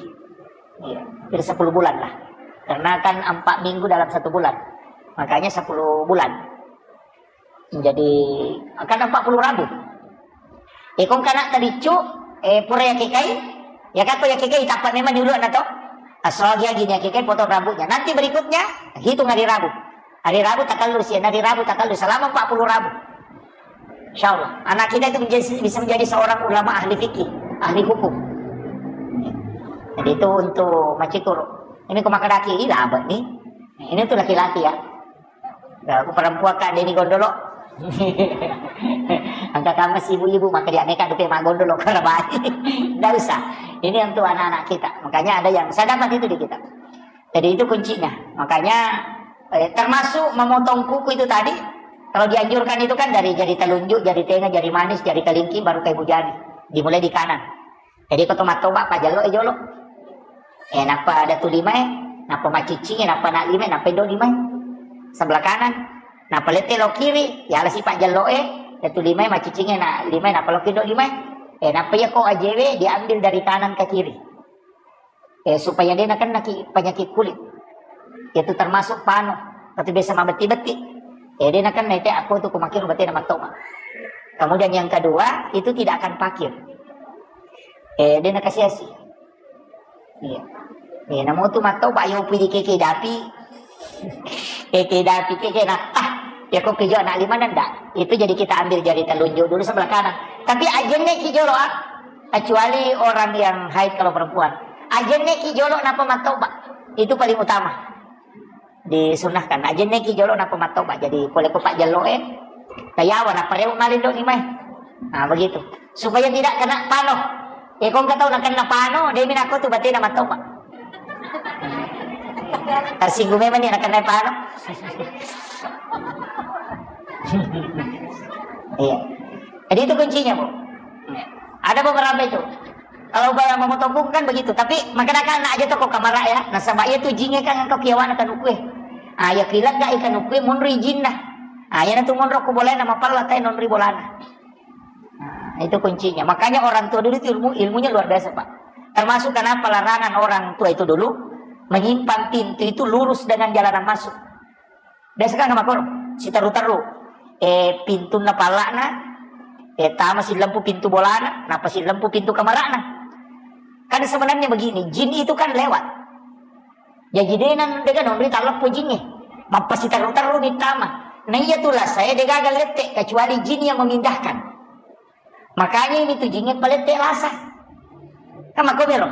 Iya, hampir sepuluh bulan lah. Karena kan empat minggu dalam satu bulan. Makanya sepuluh bulan. Jadi, kan empat puluh Rabu. Eh, kong kana tabiccu, eh, pura yakekai, ya kako yakekai, tappa memang dulu na to. Asal lagi gini yakekai potong rambutnya. Nanti berikutnya, hitung hari Rabu. Hari Rabu takallu sih, hari Rabu takallu selama empat puluh Rabu. Insya Allah, anak kita itu menjadi, bisa menjadi seorang ulama ahli fikih, ahli hukum. Jadi itu untuk macikur. Ini ko makkedaki, ih, labet nih. Ini tuh laki-laki ya. Ya, aku perempuan kan, ini gondolo. Angka kamu si ibu-ibu, maka dia neka dupe mak gondolo, karena baik. Nggak usah. Ini untuk anak-anak kita. Makanya ada yang, saya dapat itu di kitab. Jadi itu kuncinya. Makanya, eh, termasuk memotong kuku itu tadi, kalau dianjurkan itu kan dari jari telunjuk, jari tengah, jari manis, jari kelingking, baru ke ibu jari. Dimulai di kanan. Jadi ko to mattoba, pajello e jolo. Eh, nappa ada tu limae, nappa macciccingi, nappa na limae, nappa indo limae. Sebelah kanan. Nappa lette lo kiri, ya alasi pajello e, ada tu limae, macciccingi, na limae, nappa lo kindo limae. Eh, nappa iya ko ajewe diambil dari kanan ke kiri. Eh, supaya de nakennaki penyakit kulit. Itu termasuk pano, atau biasa mabetti-betti. Eh, de nakenna ite, aku tu kumakir batena mattoba. Kemudian yang kedua, itu tidak akan pakir. Eh, de nakasiasi. Iya. Eh, namu tu mattoba, yo pidi keke dapi. Keke dapi, keke nattah. Ya kok kejo anak lima nanda. Itu jadi kita ambil jari telunjuk dulu sebelah kanan. Tapi ajenne ki jolo, ah. Kecuali orang yang haid kalau perempuan. Ajenne ki jolo napa mattoba. Itu paling utama. Disunnahkan. Ajenne ki jolo napa mattoba. Jadi pole ko pajello e. Kayawa napa rewe malindo ni mai. Nah, begitu. Supaya tidak kena pano. Eh, kong katau na kena pano, de minako tu batena mattoba. Tersinggung memang ni na kena pano. Iya. Jadi itu kuncinya, Bu. Ada beberapa itu. Kalau bayang memotong kuku kan begitu, tapi makanya kan aja toko kamar ya. Nasaba iya tu jinge kan engkau kiawana kanukue. Ah, ya kilat gak ikan nukue, munri jinna. Ah, ya tu monro ku boleh nama pala tai nonri bolana. Nah, itu kuncinya. Makanya orang tua dulu itu ilmu, ilmunya luar biasa, Pak. Termasuk kenapa larangan orang tua itu dulu menyimpan pintu itu lurus dengan jalanan masuk. Biasa kan makoro, siteru-teru. Eh, pintunna palla'na, eh, tama silempu pintu bolana, napa silempu pintu kamarana. Kan sebenarnya begini, jin itu kan lewat. Jaji dena dega nonri talleppo jinge. Mappasiteru-teru ni tama. Nah iya tu lah saya degaga lette kecuali jin yang memindahkan. Makanya ini tu jinge palette lasa. Kan makkomero.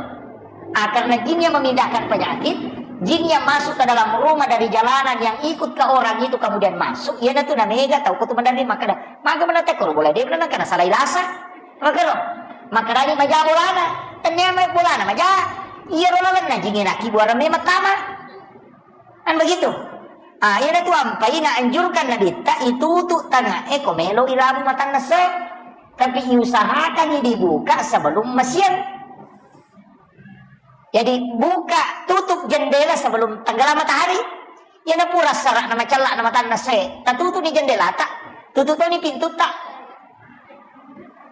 Ah, karena jin yang memindahkan penyakit, jin yang masuk ke dalam rumah dari jalanan yang ikut ke orang itu kemudian masuk, iya tu namega tau ko tu mendaring makkeda, maga menate ko boleh dia menang karena salah lasa. Makero. Makanya maja bolana. Tanya mai bolana maja. Iya rola lenna jinge naki buara memang tama. Kan begitu. Ah, iyana tu ampai naanjurkan Nabitta itutu tangae ko melo ilabu matanna soe. Tapi iusahakan dibuka sebelum masiang. Jadi buka tutup jendela sebelum tenggelam matahari. Iyana pura sara na macella na matanna soe. Tatutu ni jendelata, tutup ni pintutta.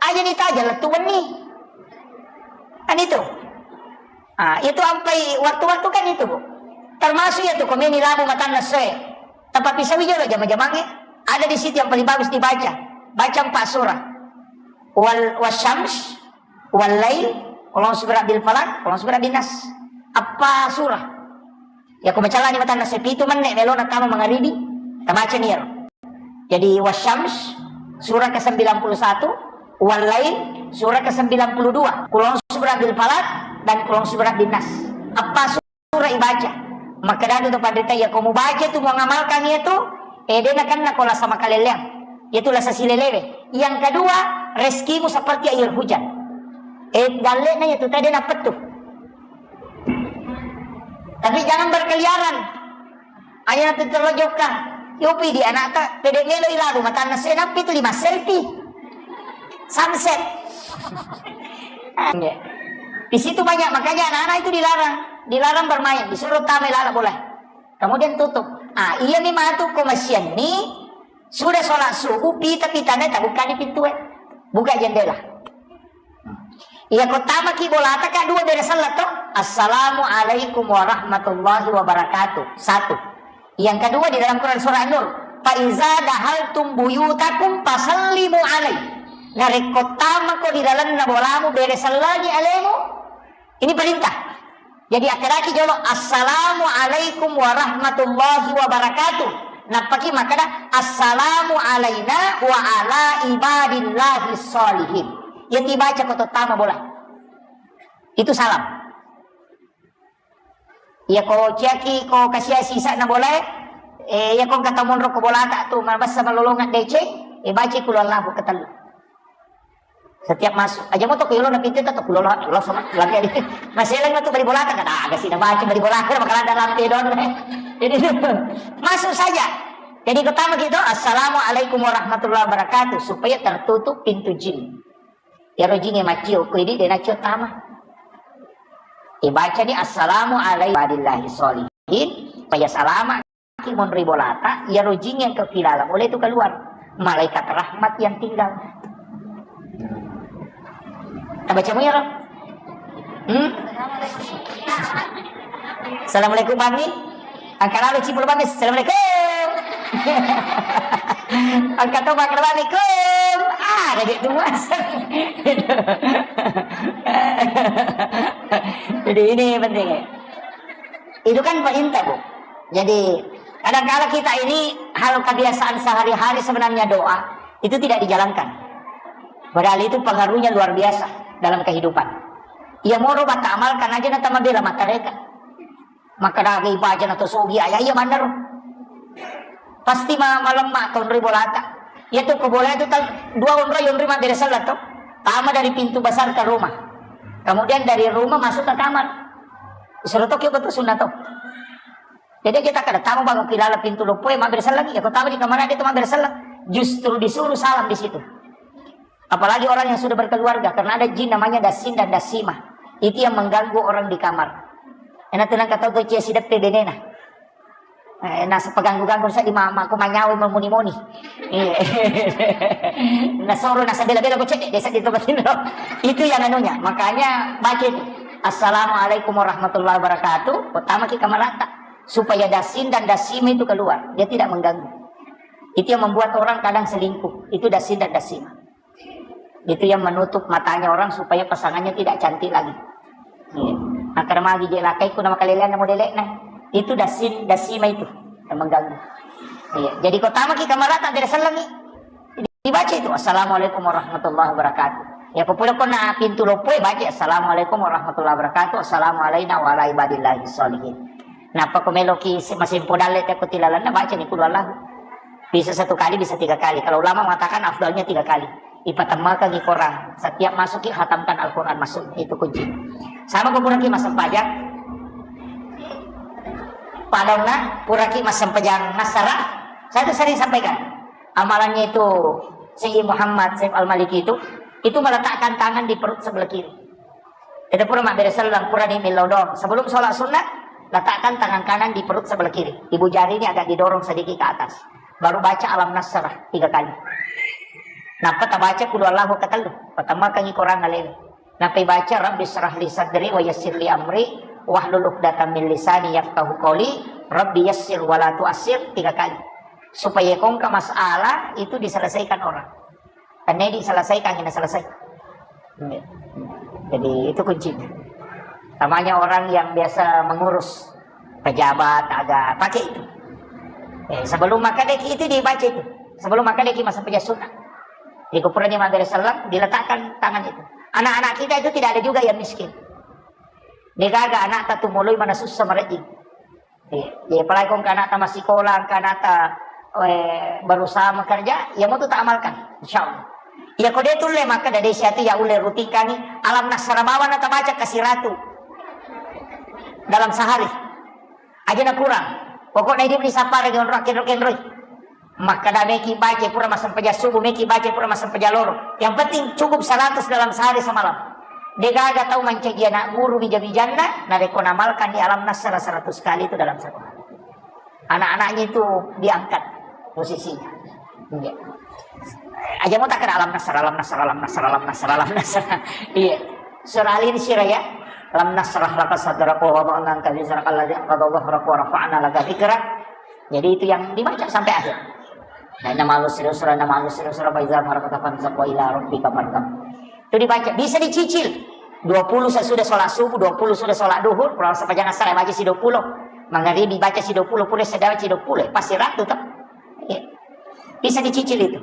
Aja ni taja lettu wenni. Kan itu. Ah, itu ampai waktu-waktu kan itu, Bu. Termasuk ya tu komeni labu matanna soe. Tapi sawi jolo jama-jamange. Ada di situ yang paling bagus dibaca. Baca empat surah. Wal wasyams, wal lail, qul a'udzu birabbil falaq, qul a'udzu birabbin nas. Apa surah? Ya, ko macallani matanna sepitu menne melona tama mangaribi, tamacani iyaro. Jadi, Wasyams, surah ke sembilan puluh satu, Wal Lail, surah ke sembilan puluh dua, Qul a'udzu birabbil falaq, dan Qul a'udzu birabbin nas. Apa surah ibaca? Makkeda tu panrita, iya ko mubaca tu, mengamalkan iya tu, eh, de' nakenna ko lasa makaleleang. Iya tu lasa silelewe. Yang kedua, rezekimu seperti air hujan. Eh, dalle'na iya tu tadi napettu. Tapi jangan berkeliaran. Aja na tu terlojokka. Yopi di anakta, pede melo ilalu, matanna senappi tu lima selfie. Sunset. Iya. Di situ banyak, makanya anak-anak itu dilarang, dilarang bermain, disuruh tamai lala bola. Kemudian tutup. Ah, iya mi matu ko masianni, sudah sholat subuh, pita-pitana tabukani pintue. Buka jendela. Iya ko tamaki bolata, Kak, dua bere sellang to. Assalamualaikum warahmatullahi wabarakatuh. Satu. Yang kedua di dalam Quran surah An-Nur. Fa iza dahaltum buyutakum fasallimu alai. Narekko tamako di dalamna bolamu, bere sellangi alemu. Ini perintah. Jadi akkedaki jolo, "Assalamualaikum warahmatullahi wabarakatuh." Nappaki makkeda, "Assalamu alaina wa ala ibadillahi sholihin." Iya tibaca ko to tama bola. Itu salam. Iya ko ciaki ko kasiasi sa'na bola, eh, iya ko engka tau monro ko bolata tu, mabessa malolonga deceng, eh, baca kulhuwallahu ketellu. Setiap masuk, aja mo to ku yolona pintu to, kulolo, lo sama lagi. Maselang tu bali bolata, kada aga sih baca bali bolata, makanan dalam pedon. Jadi masuk saja. Jadi pertama gitu, "Assalamualaikum warahmatullahi wabarakatuh," supaya tertutup pintu jin. Iyaro jinge maccio ko idi de' naccio tama. Ibaca ni, "Assalamu alaikum warahmatullahi sholihin," supaya salama. Ki monri bolata, iyaro jing yang kepilalang oleh tu keluar. Malaikat rahmat yang tinggal. Tabaca mu iyaro? Hmm? Assalamualaikum, Bami. Angka lalu cipul, Bami. Assalamualaikum. Angka to, Bami. Assalamualaikum. Ah, ada dia tu, Mas. Jadi ini penting. Itu kan perintah, Bu. Jadi, kadangkala kita ini hal kebiasaan sehari-hari sebenarnya doa itu tidak dijalankan. Padahal itu pengaruhnya luar biasa dalam kehidupan. Iya moro bata amalkan aja na tama bela matareka. Maka daga ibaca na to sogi aya iya manero. Pasti ma-, malemma to onroi bolata. Iya tu ko bola itu tal-, dua onroi, onroi mabbere sellang to. Tama dari pintu besar ke rumah. Kemudian dari rumah masuk ke kamar. Suruh to kio betul sunnah to. Jadi kita kada tama bangun kilala pintu loppo e mabbere sellang, iya ko tama di kamar ada itu mabbere sellang. Justru disuruh salam di situ. Apalagi orang yang sudah berkeluarga, karena ada jin namanya dasin dan dasimah. Itu yang mengganggu orang di kamar. Ena tenang kata tu cia sideppe benena. Eh, nasa peganggu-ganggu sa di mama, aku manyawa memuni-muni. Iya. Nasoro nasa bela-bela ko cedde desa di tempat ini. Itu yang anunya. Makanya baca itu. "Assalamualaikum warahmatullahi wabarakatuh." Pertama kita merata supaya dasin dan dasimah itu keluar. Dia tidak mengganggu. Itu yang membuat orang kadang selingkuh. Itu dasin dan dasimah. Itu yang menutup matanya orang supaya pasangannya tidak cantik lagi. Iya. Nah, karena magi je lakai ku nama kalelean nama delekna. Itu dasin, dasima itu yang mengganggu. Iya. Jadi ko tama ki kamar tak ada sellengi. Dibaca itu, "Assalamualaikum warahmatullahi wabarakatuh." Ya, ko pula ko na pintu loppo e, baca, "Assalamualaikum warahmatullahi wabarakatuh. Assalamualaikum warahmatullahi wabarakatuh. Assalamualaikum warahmatullahi wabarakatuh." Napa ko meloki se-, masempo dalle te ko tilalanna, baca ni kulhuwallahu. Bisa satu kali, bisa tiga kali. Kalau ulama mengatakan afdalnya tiga kali. Ipatemmakengi Quran. Setiap masuk ki hatamkan Al-Quran masuk. Itu kunci. Sama ko puraki massempajang. Padauna puraki massempajang nassara. Saya itu sering sampaikan. Amalannya itu Sayyid Muhammad Saif Al-Maliki itu, itu meletakkan tangan di perut sebelah kiri. Kita pura mabbere selleng, pura ni millau doang. Sebelum sholat sunnah, letakkan tangan kanan di perut sebelah kiri. Ibu jari ini agak didorong sedikit ke atas. Baru baca Alam Nasrah tiga kali. Nappa tabaca Qul Huwallahu ketellu. Patemmakengi Quran alena. Nappa baca Rabbi syrah li sadri wa yassir li amri wahlul uqdatam min lisani yafqahu qawli. Rabbi yassir wa la tu'assir tiga kali. Supaya kongka masalah itu diselesaikan orang. Karena ini selesai, kan ini selesai. Jadi itu kuncinya. Namanya orang yang biasa mengurus pejabat, agak pakai itu. Eh, sebelum makan deki itu dibaca itu. Sebelum makan deki masa punya sunnah. Di kuburan Imam Dari Salam diletakkan tangan itu. Anak-anak kita itu tidak ada juga yang miskin. Degaga anak tatu mulai mana susah merejing. Iya, apalagi ko engka anakta massikola, engka anakta, eh, berusaha bekerja, iya mutu ta amalkan, insya Allah. Iya ko de tulle, maka dade siatu ya ulle rutinkangi alam nasara bawang na tabaca kasiratu dalam sehari. Aja na kurang. Pokoknya hidup ni sapare di onro kenro-kenroi. Makkeda meki baca pura massempajang subuh, meki baca pura massempajang loro. Yang penting cukup seratus dalam sehari semalam. Degaga tau mancaji anak guru bija-bijanna, narekko namalkan di alam nasara seratus kali itu dalam satu hari. Anak-anaknya itu diangkat posisinya. Iya. Aja mau tak kena alam nasara, alam nasara, alam nasara, alam nasara, alam nasara. Iya. Surah Al-Insyirah ya. Alam nasrah laka sadrak wa wada'na anka wizrak alladzi anqadha dhahrak wa rafa'na laka dzikrak. Jadi itu yang dibaca sampai akhir. Nah, inna ma'al usri yusra, inna ma'al usri yusra, fa idza faragta fansab wa ila rabbika farghab. Itu dibaca, bisa dicicil. Dua puluh sesudah sholat subuh, dua puluh sudah sholat duhur, kurang sepanjang asar baca si dua puluh. Mangaribi baca si dua puluh, pura sedang si dua puluh, pasti ratu toh. Iya. Bisa dicicil itu.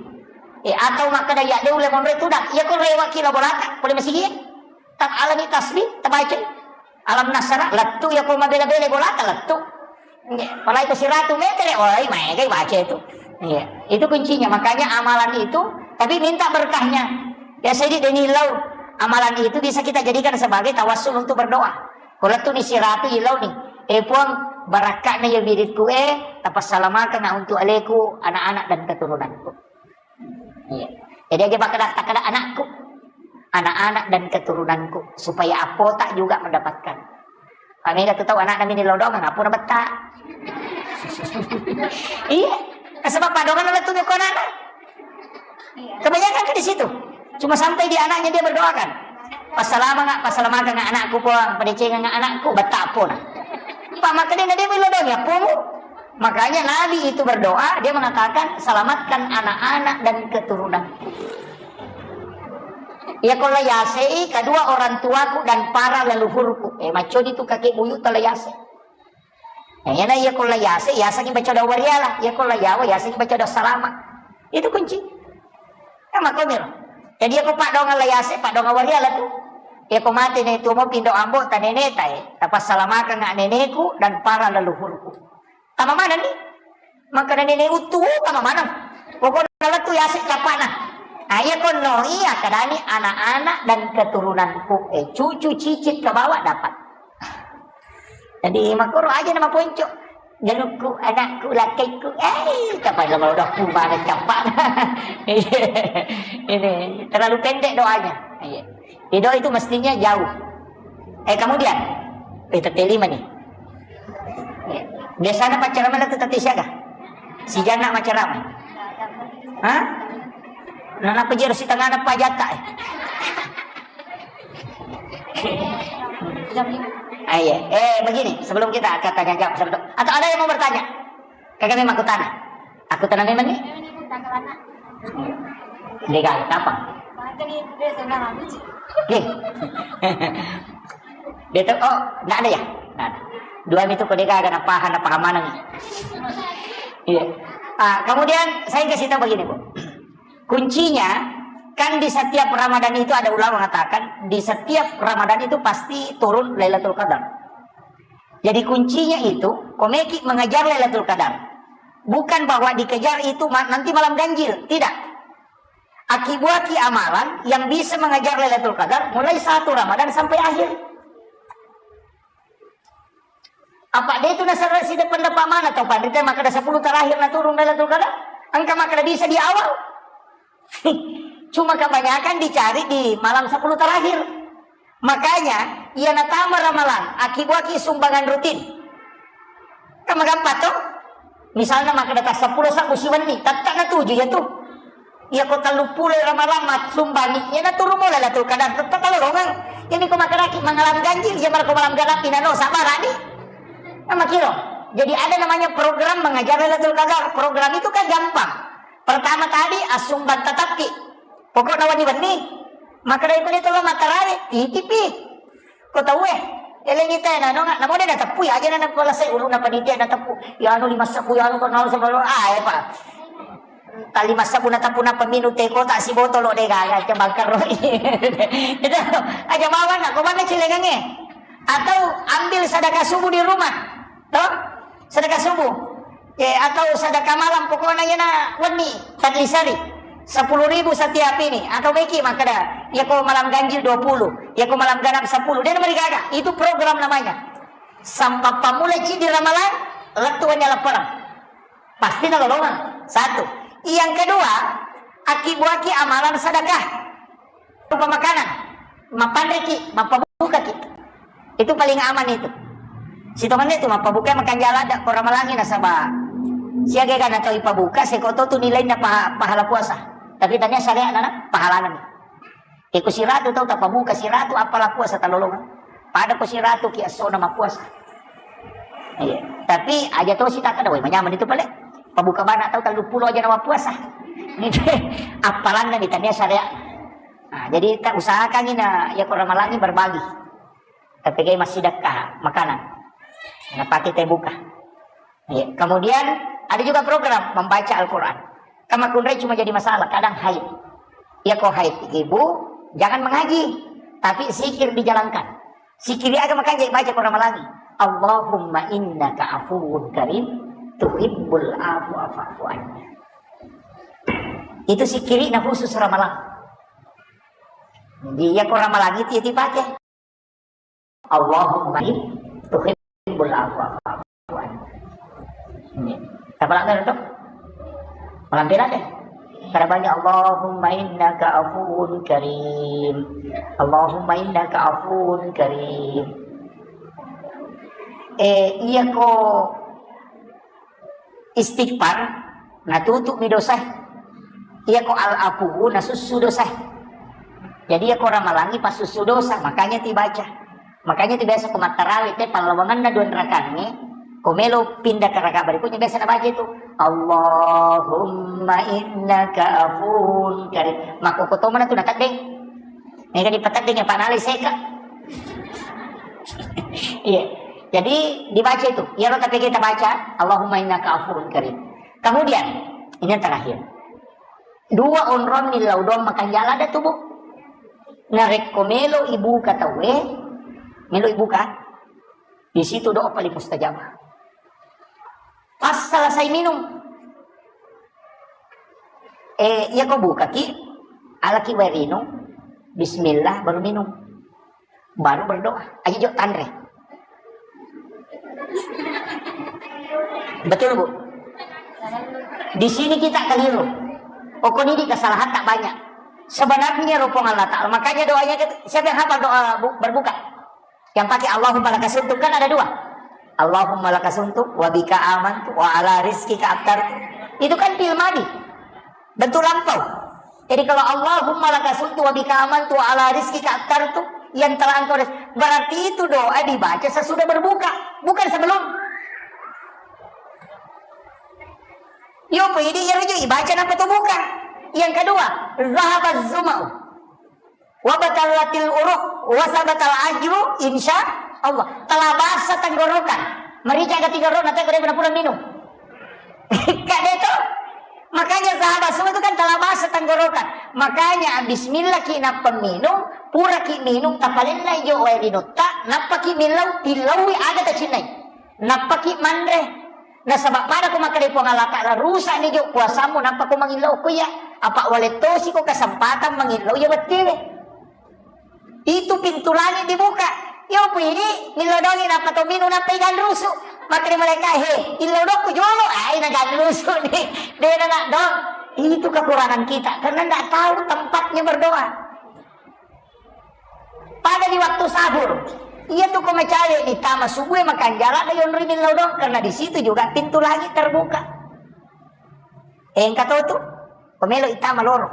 Eh, atau makkeda ya de ulle monro tudang, iya ko rewa kilo bolata, boleh masih iya. Tak alami tasbih, tabaca. Alam nasara, lettu ya ko mabela-bela bolata, lettu. Iya, apalagi ko siratu meter, wah, maega baca itu. Iya, itu kuncinya. Makanya amalan itu, tapi minta berkahnya. Ya, saya di Deni Lau, amalan itu bisa kita jadikan sebagai tawassul untuk berdoa. Kalau tuh ni siratu ilau ni, eh Puang, barakakna ya wiridku, eh, tapasalamakana untuk aleku, anak-anak dan keturunanku. Iya. Jadi aja bakal kata anakku, anak-anak dan keturunanku, supaya apota juga mendapatkan. Kami gak tahu anak namin di lodong, ngapu na betta. Iya. Sebab padongan lah tuh kona. Kebanyakan kan di situ. Cuma sampai di anaknya dia berdoakan. Passalama nggak, passalamakan nggak anakku, Puang, padecengan nggak anakku, betta pun. Pak, makanya dia bilang dong ya, Puang. Makanya Nabi itu berdoa, dia mengatakan, "Selamatkan anak-anak dan keturunanku." Iya, kalau yasei kedua orang tuaku dan para leluhurku. Eh, macodi tu kakek buyut telah yasei. Nah, iyana iya ko la yase, yasengngi baca doa wariala, iya ko la yawa, yasengngi baca doa salama. Itu kunci. Ya, makomiro. Jadi, iya ko paddoangeng la yase, paddoangeng wariala tu. Iya ko mate ne tuo mo pindo ambo ta nene ta e, tapassalamakeng neneku dan para leluhurku. Tama maneng ni? Makkeda nene uttu, tama maneng. Pokokna lettu yase cappana. Nah, iya ko no, iya kedani anak-anak dan keturunanku, eh, cucu cicit ke bawah dapat. Jadi, makkoro aja nama ponco. Galukku, anakku, lakkaikku. Eh, kapan lo udah pun mana capak. Ini terlalu pendek doanya. Iya. Di doa itu mestinya jauh. Eh, kemudian, eh, tette lima nih. Iya. Biasanya pacaran mana tuh tette siaga? Si Jana pacaran. Hah? Nana pejero si tengah apa jatah? Eh. Ah, iya. Eh, begini, sebelum kita ke tanya jawab, sebelum, atau ada yang mau bertanya? Kakak memang aku tanya. Aku tanya memang nih. Dia gak apa? Oke. Dia tuh, oh, nggak ada ya? Nggak ada. Dua itu kok dia gak ada paham, apa mana nih? Iya. Ah, kemudian saya kasih tahu begini, Bu. Kuncinya, kan di setiap Ramadan itu ada ulama mengatakan, di setiap Ramadan itu pasti turun Lailatul Qadar. Jadi kuncinya itu, komeki mengejar Lailatul Qadar. Bukan bahwa dikejar itu ma-, nanti malam ganjil, tidak. Akibuaki amalan yang bisa mengejar Lailatul Qadar mulai satu Ramadan sampai akhir. Apa de tu nasara side pendapat mana tau panrita makkeda sepuluh terakhir na turun Lailatul Qadar? Engka makkeda bisa di awal. Cuma kebanyakan dicari di malam sepuluh terakhir. Makanya, iya natama ramalang, akibuaki sumbangan rutin. Kan magampang to? Misalnya makkeda ta sepuluh sabbu siwenni, tette na tuju ya tu. Iya ko tellu pulo ramalang massumbangi, iya na turu mo Lailatul Qadar, tette talolongeng. Iya mi ko makkedaki mengalami ganjil, iya malah ko malam ganappi nano sabbarani. Nah, makiro. Jadi ada namanya program mengejar Lailatul Qadar. Program itu kan gampang. Pertama tadi assumbang tatappi. Pokokna wenni-wenni. Makkedai ko de to lo mattarawe, titipi. Ko tauwe, elengi te na nonga, namo de nateppui, aja na napola sai uluna panitia nateppu. Ya anu lima sebbu, ya anu ko nol sebbu, ah, eh, Pak. Tali massabbu natappu nappa minung teh kotak sibotolo de gaga, cembangkar roi. Itu aja bawang nak, ko mana cilengange? Atau ambil sedekah subuh di rumah. Toh? Sedekah subuh. Eh, atau sedekah malam, pokoknya yana wenni, tadlisari. Sepuluh ribu setiap ini. Atau beki makkeda, yako malam ganjil dua puluh, yako malam genap sepuluh. Dia nomor gaga. Itu program namanya. Sampai pamulai di ramalang, lettu wanya lapperang. Pasti nalolongeng. Satu. Yang kedua, aki buaki amalan sedekah. Rupa makanan, mappanreki, mappabukaki. Itu paling aman itu. Sitongenna itu mappabuka makanjala ada ko ramalangi nasaba siaga gana tau ipabuka, seko to tu nilainna paha-, pahala puasa. Tapi tania syariat nana pahalana ni. Eko siratu tau tapabuka siratu apala puasa talolonga. Pada ko siratu ki assona mapuasa. Iya. Tapi aja to sitata dawai manyaman itu pale. Pabuka bana tau tellu pulo aja nama puasa. Ini apalanna ni tania syariat. Nah, jadi kita usahakan ini, nah, ya, ko ramalangi berbagi. Tapi kayak masih dekat makanan. Nah, pakai teh buka. Ya, kemudian ada juga program membaca Al-Quran. Kama kunrai cuma jadi masalah, kadang haid. Ya, kok haid, ibu, jangan mengaji, tapi zikir dijalankan. Zikir aga makanya baca ko ramalangi. Allahumma innaka afuwun karim, tuhibbul afwa fa'fu anni. Itu zikirina khusus ramalang. Jadi, ya, ko ramalang itu ya dipakai. Allahumma in tuhibbul afwa fa'fu anni. Ini. Apa lagi itu? Malam pira deh. Karena banyak Allahumma innaka afuwun karim. Allahumma innaka afuwun karim. Eh, iya ko istighfar, natutup mi dosa. Iya ko al-afu, nasussu dosa. Jadi iya ko ramalangi pasussu dosa, makanya tibaca. Makanya ti biasa ko mattarawe te pallawanganna dua rakaangnge, ko melo pindah ke rakaat berikutnya biasa nabaca itu. Allahumma innaka afuwun karim. Maka ko tomana tu nateddeng. Ini kan dipateddeng ya panale seka. Iya. Jadi dibaca itu. Ya lo tapi kita baca, Allahumma innaka afuwun karim. Kemudian, ini yang terakhir. Dua onrong millau doang makanjala ada tubuh. Narekko melo ibuka tauwe, melo ibuka. Di situ doa paling mustajabah. Pas selesai minum. Eh, iya ko bukaki, alaki wae rinung, bismillah baru minum. Baru berdoa. Aja jo tanre. Betul, Bu? Di sini kita keliru. Okoni di kesalahan tak banyak. Sebenarnya rupung Allah Ta'ala. Makanya doanya kita, siapa yang hafal doa bu-, berbuka? Yang pakai Allahumma lakasumtu kan ada dua. Allahumma lakasumtu wa bika amantu wa ala rizkika aftartu. Itu kan fi'il madi. Bentuk lampau. Jadi kalau Allahumma lakasumtu wa bika amantu wa ala rizkika aftartu, yang telah engkau res-, berarti itu doa dibaca sesudah berbuka, bukan sebelum. Yo, ini ya rujuk ibaca napa tu buka. Yang kedua, zahabaz zuma'u. Wabtallatil uruq, wasabatal ajru, insya Allah. Telah basah tenggorokan. Merica ketiga roh, nanti aku dia pura minum. Kak Deto. Makanya sahabat semua itu kan telah basah tenggorokan. Makanya bismillah ki nappa minum, pura ki minum, tapalennai jo wae rinutta, nappa ki millau, tillaui aga tacinnai. Nappa ki manre. Nasaba pada ko makkeda Puang Allah Ta'ala, rusak ni jo puasamu, nappa ko mangillau ko iya. Apa wale tosi ko kesempatan mangillau iya wettiwe. Itu pintu langit dibuka. Yo, pu ini, millau dongi nappa to minum nappa ikan rusu. Makkeda malaikat, "He, illau dokku jolo." Ai, nagan rusu ni. Dena nak dong. Itu kekurangan kita karena ndak tahu tempatnya berdoa. Pada di waktu sahur, iya tu ko macawe di tama subuh makan jalan da yonri millau dong karena di situ juga pintu langit terbuka. Engka to tu, pemelo itama loro.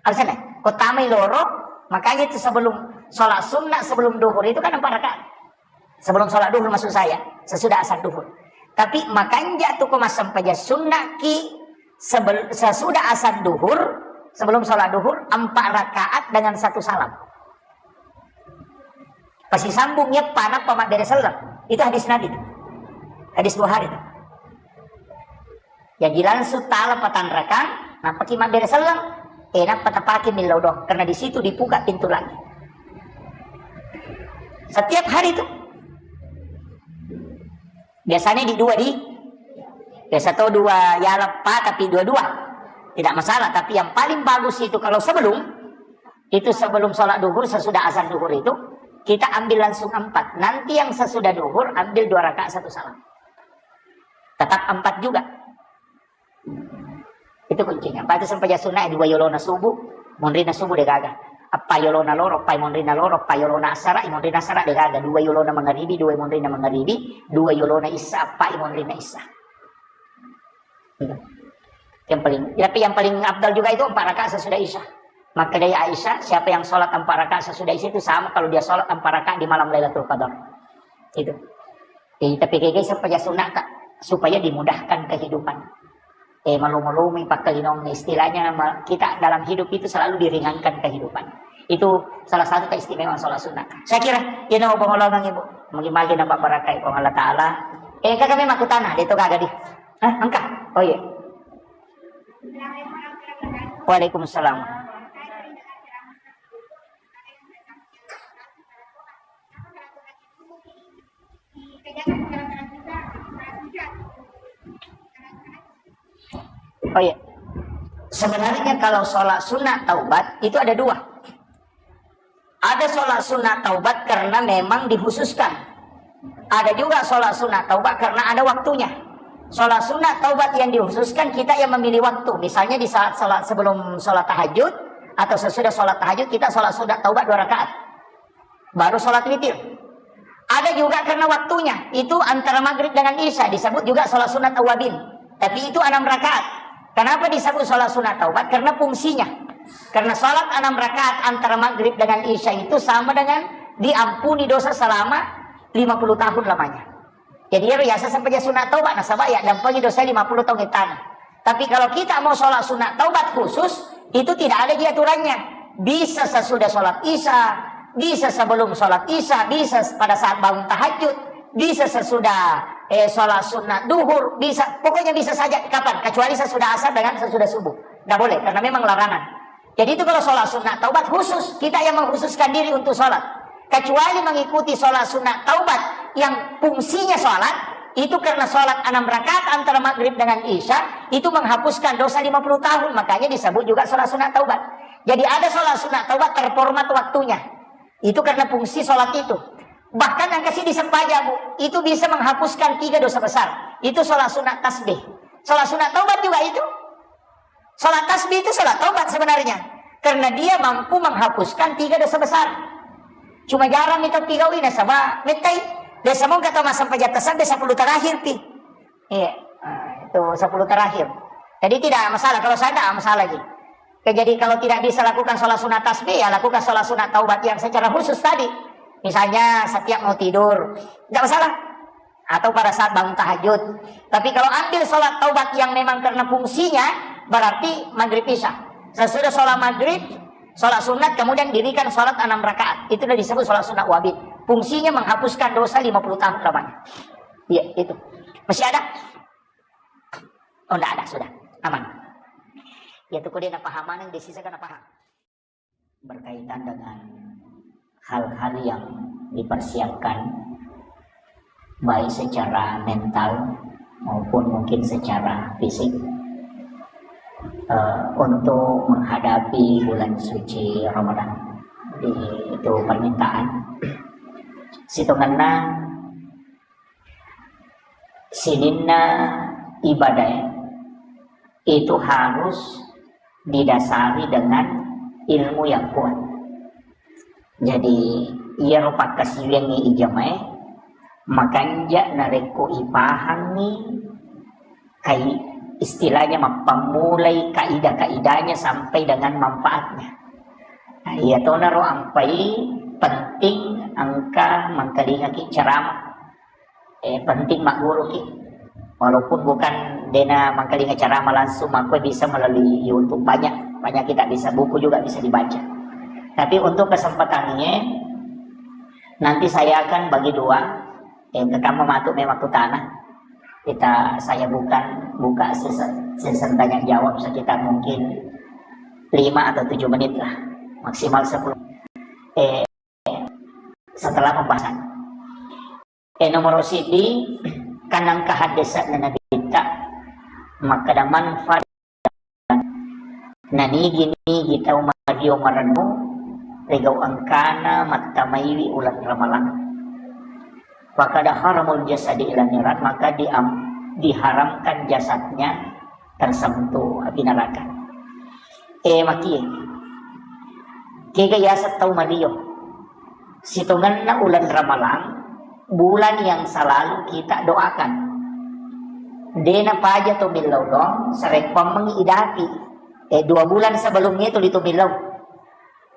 Alasannya, ko tamai loro, makanya itu sebelum sholat sunnah, sebelum duhur itu kan empat rakaat. Sebelum sholat duhur maksud saya, sesudah asar duhur. Tapi makanja tu ko massempajang sunnah ki sebel-, sesudah asar duhur, sebelum sholat duhur, empat rakaat dengan satu salam. Pasti sambung ya, panapa mabbere selleng. Itu hadis Nabi tu. Hadis Bukhari tu. Jaji langsung tala patanrakang, nappaki mabbere selleng, eh, nappa tapake millau doang, karena di situ dibuka pintu langit. Setiap hari itu. Biasanya di dua di, biasa to dua yaleng pa, tapi dua-dua. Tidak masalah, tapi yang paling bagus itu kalau sebelum, itu sebelum sholat duhur, sesudah azan duhur itu, kita ambil langsung empat. Nanti yang sesudah duhur, ambil dua rakaat satu salam. Tetap empat juga. Itu kuncinya. Apa itu sempajang sunnah dua yolona subuh, monrinna subuh degaga. Apa yolona loro, apa monrinna loro, apa yolona asara, monrinna asara degaga. Dua yolona mangaribi, dua monrinna mangaribi, dua yolona isya, apa monrinna isya. Yang paling, tapi yang paling afdal juga itu empat rakaat sesudah isya. Maka dari Aisyah, siapa yang sholat empat rakaat sesudah isya itu sama kalau dia sholat empat rakaat di malam Lailatul Qadar. Itu. Jadi, tapi kayak supaya sunnah, Kak, supaya dimudahkan kehidupan. Eh, malu-malumi pakkalinong, istilahnya ma-, kita dalam hidup itu selalu diringankan kehidupan. Itu salah satu keistimewaan sholat sunnah. Saya kira, ini mau pengolongan Ibu. Mungkin lagi nampak barakai Allah Ta'ala. Eh, kakak memang aku tanah, dia itu kagak di. Hah, engkah? Oh iya. Waalaikumsalam. Oh iya. Sebenarnya kalau sholat sunnah taubat itu ada dua. Ada sholat sunnah taubat karena memang dikhususkan. Ada juga sholat sunnah taubat karena ada waktunya. Sholat sunnah taubat yang dikhususkan kita yang memilih waktu. Misalnya di saat sholat, sebelum sholat tahajud atau sesudah sholat tahajud kita sholat sunnah taubat dua rakaat. Baru sholat witir. Ada juga karena waktunya, itu antara maghrib dengan isya, disebut juga sholat sunat awabin. Tapi itu enam rakaat. Kenapa disebut sholat sunat taubat? Karena fungsinya. Karena sholat enam rakaat antara maghrib dengan isya itu sama dengan diampuni dosa selama lima puluh tahun lamanya. Jadi, ya biasa sampai dia sunat taubat, nasaba ya dampengi dosa lima puluh tahun di tanah. Tapi kalau kita mau sholat sunat taubat khusus, itu tidak ada lagi aturannya. Bisa sesudah sholat isya, bisa sebelum sholat isya, bisa pada saat bangun tahajud, bisa sesudah, eh, sholat sunat duhur, bisa, pokoknya bisa saja kapan, kecuali sesudah asar dengan sesudah subuh. Nggak boleh, karena memang larangan. Jadi itu kalau sholat sunat taubat khusus, kita yang mengkhususkan diri untuk sholat. Kecuali mengikuti sholat sunat taubat yang fungsinya sholat, itu karena sholat enam rakaat antara maghrib dengan isya, itu menghapuskan dosa lima puluh tahun, makanya disebut juga sholat sunat taubat. Jadi ada sholat sunat taubat terformat waktunya. Itu karena fungsi sholat itu. Bahkan yang kasih disempajang, Bu, itu bisa menghapuskan tiga dosa besar. Itu sholat sunat tasbih. Sholat sunat taubat juga itu. Sholat tasbih itu sholat taubat sebenarnya. Karena dia mampu menghapuskan tiga dosa besar. Cuma jarang itu tiga wina sama metai. Biasa mau kata masa pajak tasbih sepuluh terakhir pi. Iya, ah, itu sepuluh terakhir. Jadi tidak masalah. Kalau saya tidak masalah lagi. Oke, jadi kalau tidak bisa lakukan sholat sunat tasbih, ya lakukan sholat sunat taubat yang secara khusus tadi. Misalnya setiap mau tidur, nggak masalah. Atau pada saat bangun tahajud. Tapi kalau ambil sholat taubat yang memang karena fungsinya, berarti maghrib isya. Sesudah sholat maghrib, sholat sunat, kemudian dirikan sholat enam rakaat. Itu udah disebut sholat sunat wabit. Fungsinya menghapuskan dosa lima puluh tahun lamanya. Iya, itu. Masih ada? Oh, nggak ada, sudah. Aman. Ya, tuh, kok dia nggak paham, mana yang dia sisa kan paham. Berkaitan dengan hal-hal yang dipersiapkan, baik secara mental maupun mungkin secara fisik, eh, untuk menghadapi bulan suci Ramadan. Di, itu permintaan. Situngenna sininna ibadah itu harus didasari dengan ilmu yang kuat. Jadi, iyaro pakkasiwiangnge ijamae, makanja narekko ipahangngi kai-, istilahnya mappammulai kaidah-kaidahnya sampai dengan manfaatnya. Nah, iya tonaro ampai penting engka mangkalingaki ceramah. Eh, penting magguruki. Walaupun bukan dena mangkalinga ceramah langsung, makko bisa melalui YouTube. Banyak, banyak kita bisa, buku juga bisa dibaca. Tapi untuk kesempatannya, nanti saya akan bagi dua. Eh, pertama matu memang kutana. Kita, saya bukan buka season, season tanya jawab sekitar mungkin lima atau tujuh menit lah, maksimal sepuluh. Eh, setelah pembahasan. Eh, nomor siji, Kan engka haddese'na Nabitta, makkeda, manfaat nanigi-nigi tau mario marennu rigau engkana mattamaiwi uleng Ramalang. Fakada haramul jasadi ila niran, maka diam-, diharamkan jasadnya tersentuh api neraka. Eh, makie. Kega yaseng tau mario. Sitongenna uleng Ramalang, bulan yang selalu kita doakan. Dena paja to millau doang, sarekkuammengi idapi. Eh, dua bulan sebelumnya itu itu millau.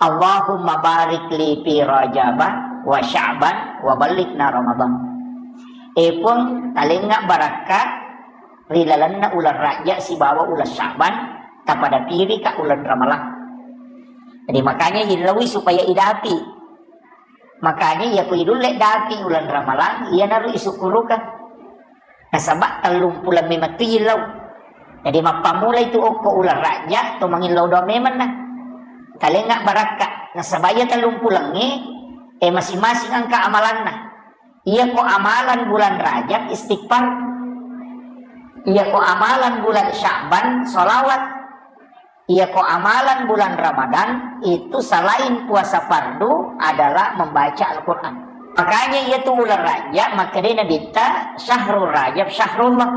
Allahumma barik li fi Rajaba wa Sya'ban wa ballighna Ramadan. Eh, Puang, talengnga barakka ri lalenna uleng Rajab sibawa uleng Sya'ban, tapada pirika uleng Ramalang. Jadi makanya illaui supaya idapi. Makanya iya ku idulle dapi uleng Ramalang, iyanaro isukkuruka. Nasaba tellung puleng memettu illau. Jadi mappammula itu okko uleng Rajab to mangillau doang memenna. Talengnga barakka. Nasaba iya tellung pulengnge, eh, masing-masing engka amalanna. Iya ko amalan bulan Rajab istighfar. Iya ko amalan bulan Sya'ban sholawat. Iya ko amalan bulan Ramadan itu selain puasa fardu adalah membaca Al-Quran. Makanya iya tu uleng Rajab, makkedai Nabitta, syahrul Rajab syahrullah.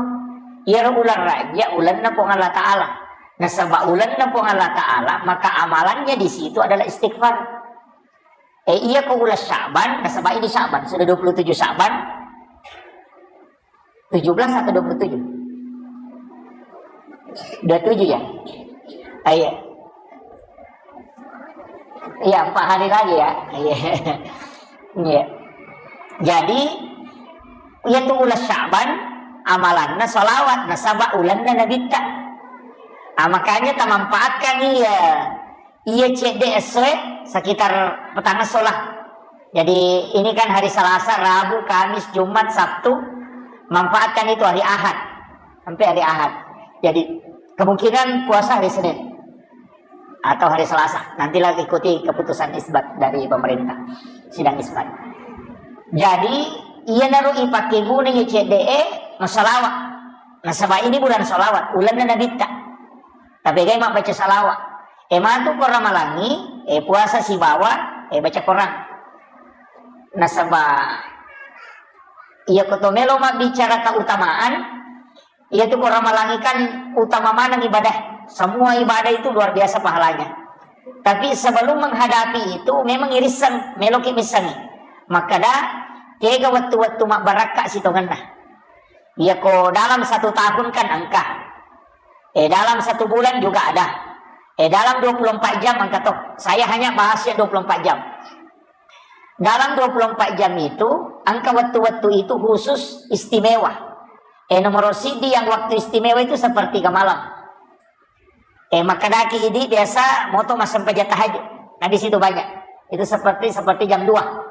Iyaro uleng Rajab ulenna Puang Allah Ta'ala. Nasaba ulenna Puang Allah Ta'ala, maka amalannya di situ adalah istighfar. Eh, iya ko uleng Sya'ban, nasaba ini Sya'ban, sudah dua puluh tujuh Sya'ban. Tujuh belas atau dua puluh tujuh? Dua tujuh ya? Ah, iya. Iya, empat hari lagi ya. Iya. Iya. Jadi, iya tu uleng Sya'ban, amalanna sholawat, nasaba ulenna Nabitta. Ah, makanya tamanfaatkan iya. Iya cedde essoe sekitar petang esso lah. Jadi ini kan hari Selasa, Rabu, Kamis, Jumat, Sabtu. Manfaatkan itu hari Ahad. Sampai hari Ahad. Jadi kemungkinan puasa hari Senin atau hari Selasa. Nantilah ikuti keputusan isbat dari pemerintah. Sidang isbat. Jadi, iyanaro ipake guna iya cedde e masalawat. Nasaba ini bulan salawat, ulenna Nabitta. Tapi gai mabbaca salawat. E matu ko Ramalangi, e puasa sibawa, e baca Quran. Nasaba iya ko to melo mabbicara keutamaan, iya tu ko Ramalangi kan utama maneng ibadah. Semua ibadah itu luar biasa pahalanya. Tapi sebelum menghadapi itu memang irisseng, meloki missengi. Makkeda, kega wettu-wettu mabbarakka sitongenna. Iya ko dalam satu tahun kan engka. Eh, dalam satu bulan juga ada. Eh, dalam dua puluh empat jam engka to. Saya hanya bahas yang dua puluh empat jam. Dalam dua puluh empat jam itu, engka wettu-wettu itu khusus istimewa. Eh, nomor sidi yang waktu istimewa itu sepertiga malam. Eh, makkedaki idi biasa moto massempajang tahajud. Nah, di situ banyak. Itu seperti, seperti jam dua.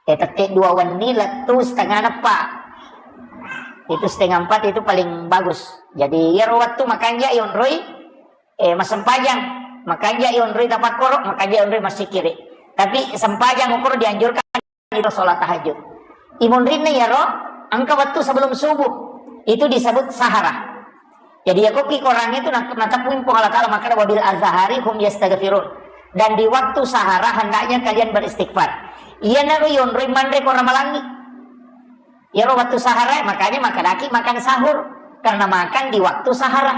Eh, tette dua wenni lettu setengah neppa. Itu setengah empat itu paling bagus. Jadi, iyaro wettu makanja yonroi, eh, massempajang. Makanja yonroi tapakkoro, makanja yonroi massikiri. Tapi sempajang okoro dianjurkan itu sholat tahajud. Imonrinna iyaro, engka wettu sebelum subuh. Itu disebut sahara. Jadi, yakoki Quran itu na-, natepung Puang Allah Ta'ala, maka wabil azhari hum yastaghfirun. Dan di waktu sahara hendaknya kalian beristighfar. Iyanaro yonroi manre ko Ramalangi. Iyaro waktu sahara, makanya makanaki makan sahur. Karena makan di waktu sahara.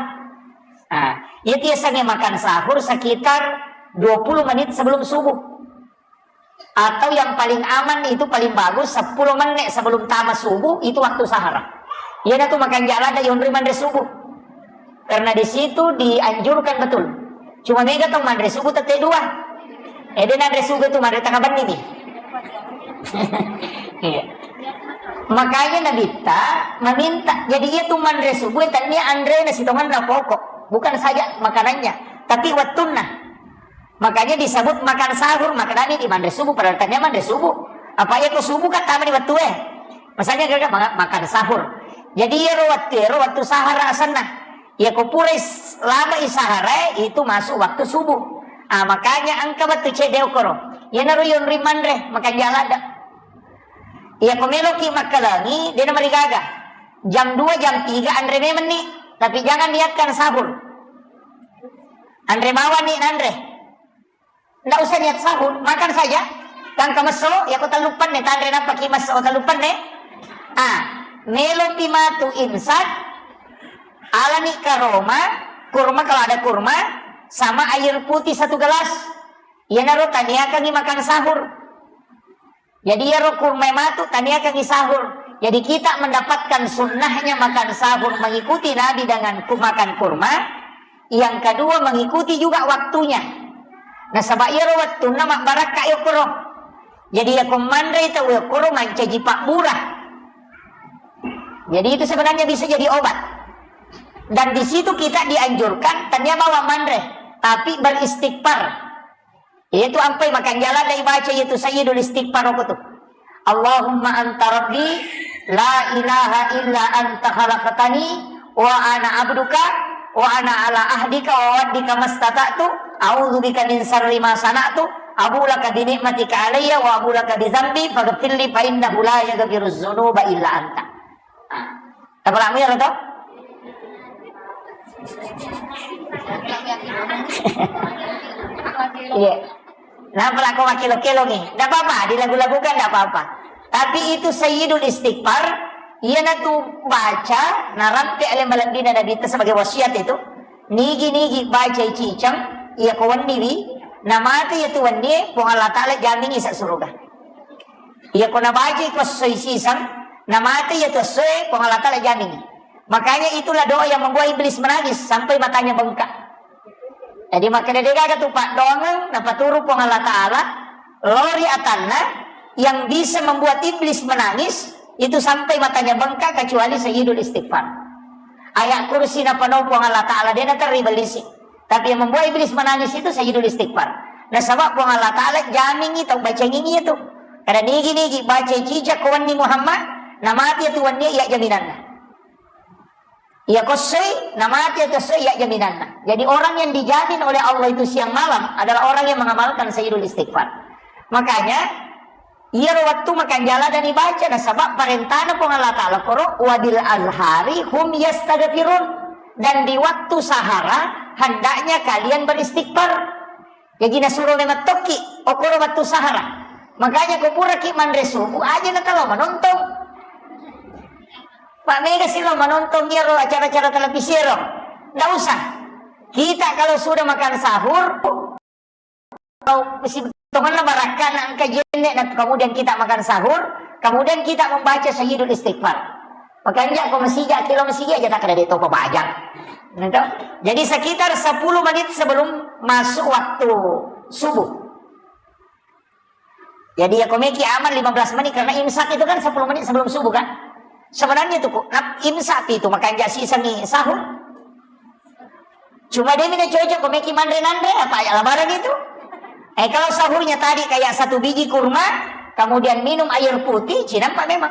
Nah, itu biasanya makan sahur sekitar dua puluh menit sebelum subuh. Atau yang paling aman itu paling bagus sepuluh menit sebelum tama subuh itu waktu sahara. Iyana tu makanja ladde yonroi manre subuh. Karena di situ dianjurkan betul. Cuma mega tau manre subuh tette dua. Eh, de nanre subuh tu manre tengah benni ni. Iya. Makanya Nabitta meminta, jadi iya tu manre subuh, tania anre na sitongan pokok. Bukan saja makanannya, tapi wettunna. Makanya disebut makan sahur, makanya di manre subuh, padahal tania manre subuh. Apa iya ko subuh kan tama di wettu e. Masanya gaga ma-, makan sahur. Jadi iyaro wettu, iyaro wettu sahara asenna. Iya ko pura is-, lama i sahara e, itu masuk waktu subuh. Ah, makanya engka wettu cedde okoro. Iyanaro yonroi manre, makanja ladde. Iya ko meloki makkalangi, dena marigaga. Jam dua, jam tiga anre memang ni, tapi jangan niatkan sahur. Anre mawang ni nanre. Ndak usah niat sahur, makan saja. Kan kamesso, ya ko telluppanne, tanre nappa ki messo telluppanne. Ah, melopi matu imsak, alani karoma, kurma kalau ada kurma, sama air putih satu gelas. Iyanaro taniakangi makan sahur. Jadi iyaro kurma matu taniakangi sahur. Jadi kita mendapatkan sunnahnya makan sahur mengikuti Nabi dengan ku-, makan kurma. Yang kedua mengikuti juga waktunya. Nasaba iyaro wettunna mabbarakka yokkoro. Jadi yako manre tau yokkoro mancaji pabbura. Jadi itu sebenarnya bisa jadi obat. Dan di situ kita dianjurkan tania bawa manre, tapi beristighfar. Iyatu ampai makanjala dai baca iyatu Sayyidul Istighfar okko tu. Allahumma anta rabbi la ilaha illa anta khalaqtani wa ana abduka wa ana ala ahdika wa wa'dika mastata'tu, a'udzu bika min syarri ma sana'tu, abu laka bi ni'matika alayya wa abu laka bi dzambi faghfirli fa innahu la yaghfirudz dzunuba illa anta. Tapalakmu iyaro to? Iya. Nah, pelako makkelo-kelo nih. Ndak apa-apa, dilagu-lagukan ndak apa-apa. Tapi itu Sayyidul Istighfar, iyanatu baca, narampe ale malebbina Nabi itu sebagai wasiat itu. Nigi-nigi baca ciceng, iya ko wenni wi, namate iyatu wenni, Puang Allah Ta'ala jamingi sa suruga. Iya ko nabacai ko essoi siseng, namate iyatu essoe, Puang Allah Ta'ala jamingi. Makanya itulah doa yang membuat iblis menangis sampai matanya bengkak. Jadi makkeda degaga tu paddoangeng napaturu Puang Allah Ta'ala, lori atanna yang bisa membuat iblis menangis itu sampai matanya bengkak kecuali Sayyidul Istighfar. Ayat kursi napanau Puang Allah Ta'ala de naterri bellisi. Tapi yang membuat iblis menangis itu Sayyidul Istighfar. Nasaba Puang Allah Ta'ala jamingi tau bacangingi itu. Kada nigi-nigi baca cica ko wenni Muhammad, namati itu wenni iya jaminanna. Iya kossoi, namati itu kossoi iya jaminanna. Jadi orang yang dijamin oleh Allah itu siang malam adalah orang yang mengamalkan Sayyidul Istighfar. Makanya, iyaro wettu makanjala dani baca nasaba parentana Puang Allah Ta'ala koro, "Wa bil azhari hum yastaghfirun." Dan di waktu sahara hendaknya kalian beristighfar. Jadi nasuro memettokki okoro wettu sahara. Makanya ko puraki manre subuh aja na talo manontong. Pak mega silo manontong iyaro acara-acara televisi ro. Ndak usah. Kita kalau sudah makan sahur, Tau sitongenna barakkana engka jenne, na kemudian kita makan sahur, kemudian kita membaca Sayyidul Istighfar. Makanya ko masija, kilo masija aja tak ada detopa bajang. Gitu. Jadi sekitar sepuluh menit sebelum masuk waktu subuh. Jadi ya komeki aman lima belas menit karena imsak itu kan sepuluh menit sebelum subuh kan. Sebenarnya tuh kok imsak itu makanya sisengi sahur. Cuma dia mina cocok ko meki manre nanre apa ya lebaran itu. Eh, kalau sahurnya tadi kayak satu biji kurma, kemudian minum air putih, cinampa memang.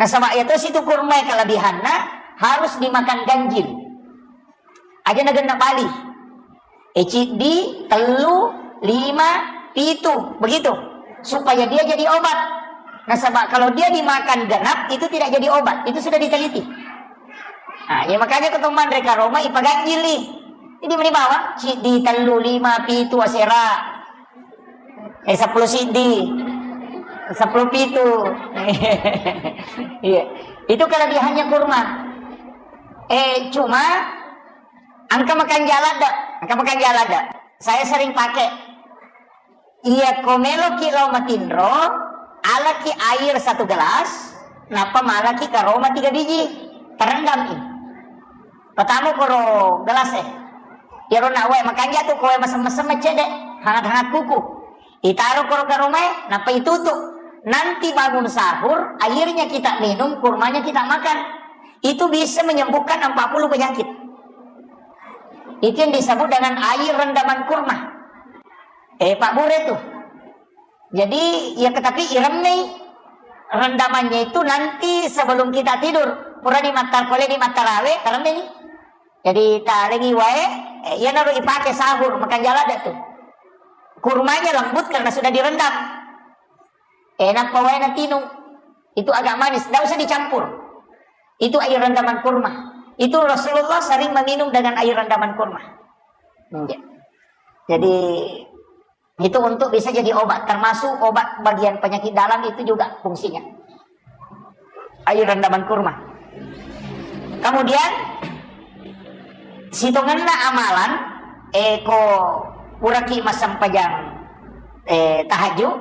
Nasaba ya terus itu kurma kelebihannya harus dimakan ganjil. Aja na genna bali. Eh, ciddi, tellu, lima, pitu, begitu. Supaya dia jadi obat. Nasaba kalau dia dimakan genap, itu tidak jadi obat. Itu sudah diteliti. Nah, ya makanya ketemu manre karoma ipaganjili. Jadi meni bawang, ciddi, tellu, lima, pitu, asera. Eh, sepuluh siddi. Sepuluh pitu. Iya. Itu kelebihannya kurma. Eh, cuma engka makan jalan dah. Engka makan jalan dah. Saya sering pakai. Iya, ko meloki lao matinro, alaki air satu gelas, nappa malaki karoma tiga biji, terendam i. Pertama koro gelas eh. Iyaro nak wae makanja tu kowe mesem-mesem cede, hangat-hangat kuku. Itaro koro karoma e, nappa itutu. Nanti bangun sahur, airnya kita minum, kurmanya kita makan. Itu bisa menyembuhkan empat puluh penyakit. Itu yang disebut dengan air rendaman kurma. Eh, Pak Bure tuh. Jadi, ya tetapi iremmei rendamannya itu nanti sebelum kita tidur. Pura di mata, pole di mata rawe, remmei. Jadi, talengi wae, eh, iya naru ipake sahur, makan jala ada tuh. Kurmanya lembut karena sudah direndam. Eh, nappa wae natinung. Itu agak manis, ndak usah dicampur. Itu air rendaman kurma. Itu Rasulullah sering meminum dengan air rendaman kurma. Iya. Jadi, itu untuk bisa jadi obat, termasuk obat bagian penyakit dalam itu juga fungsinya. Air rendaman kurma. Kemudian, sitongenna amalan, eh, ko puraki massempajang, eh, tahajud,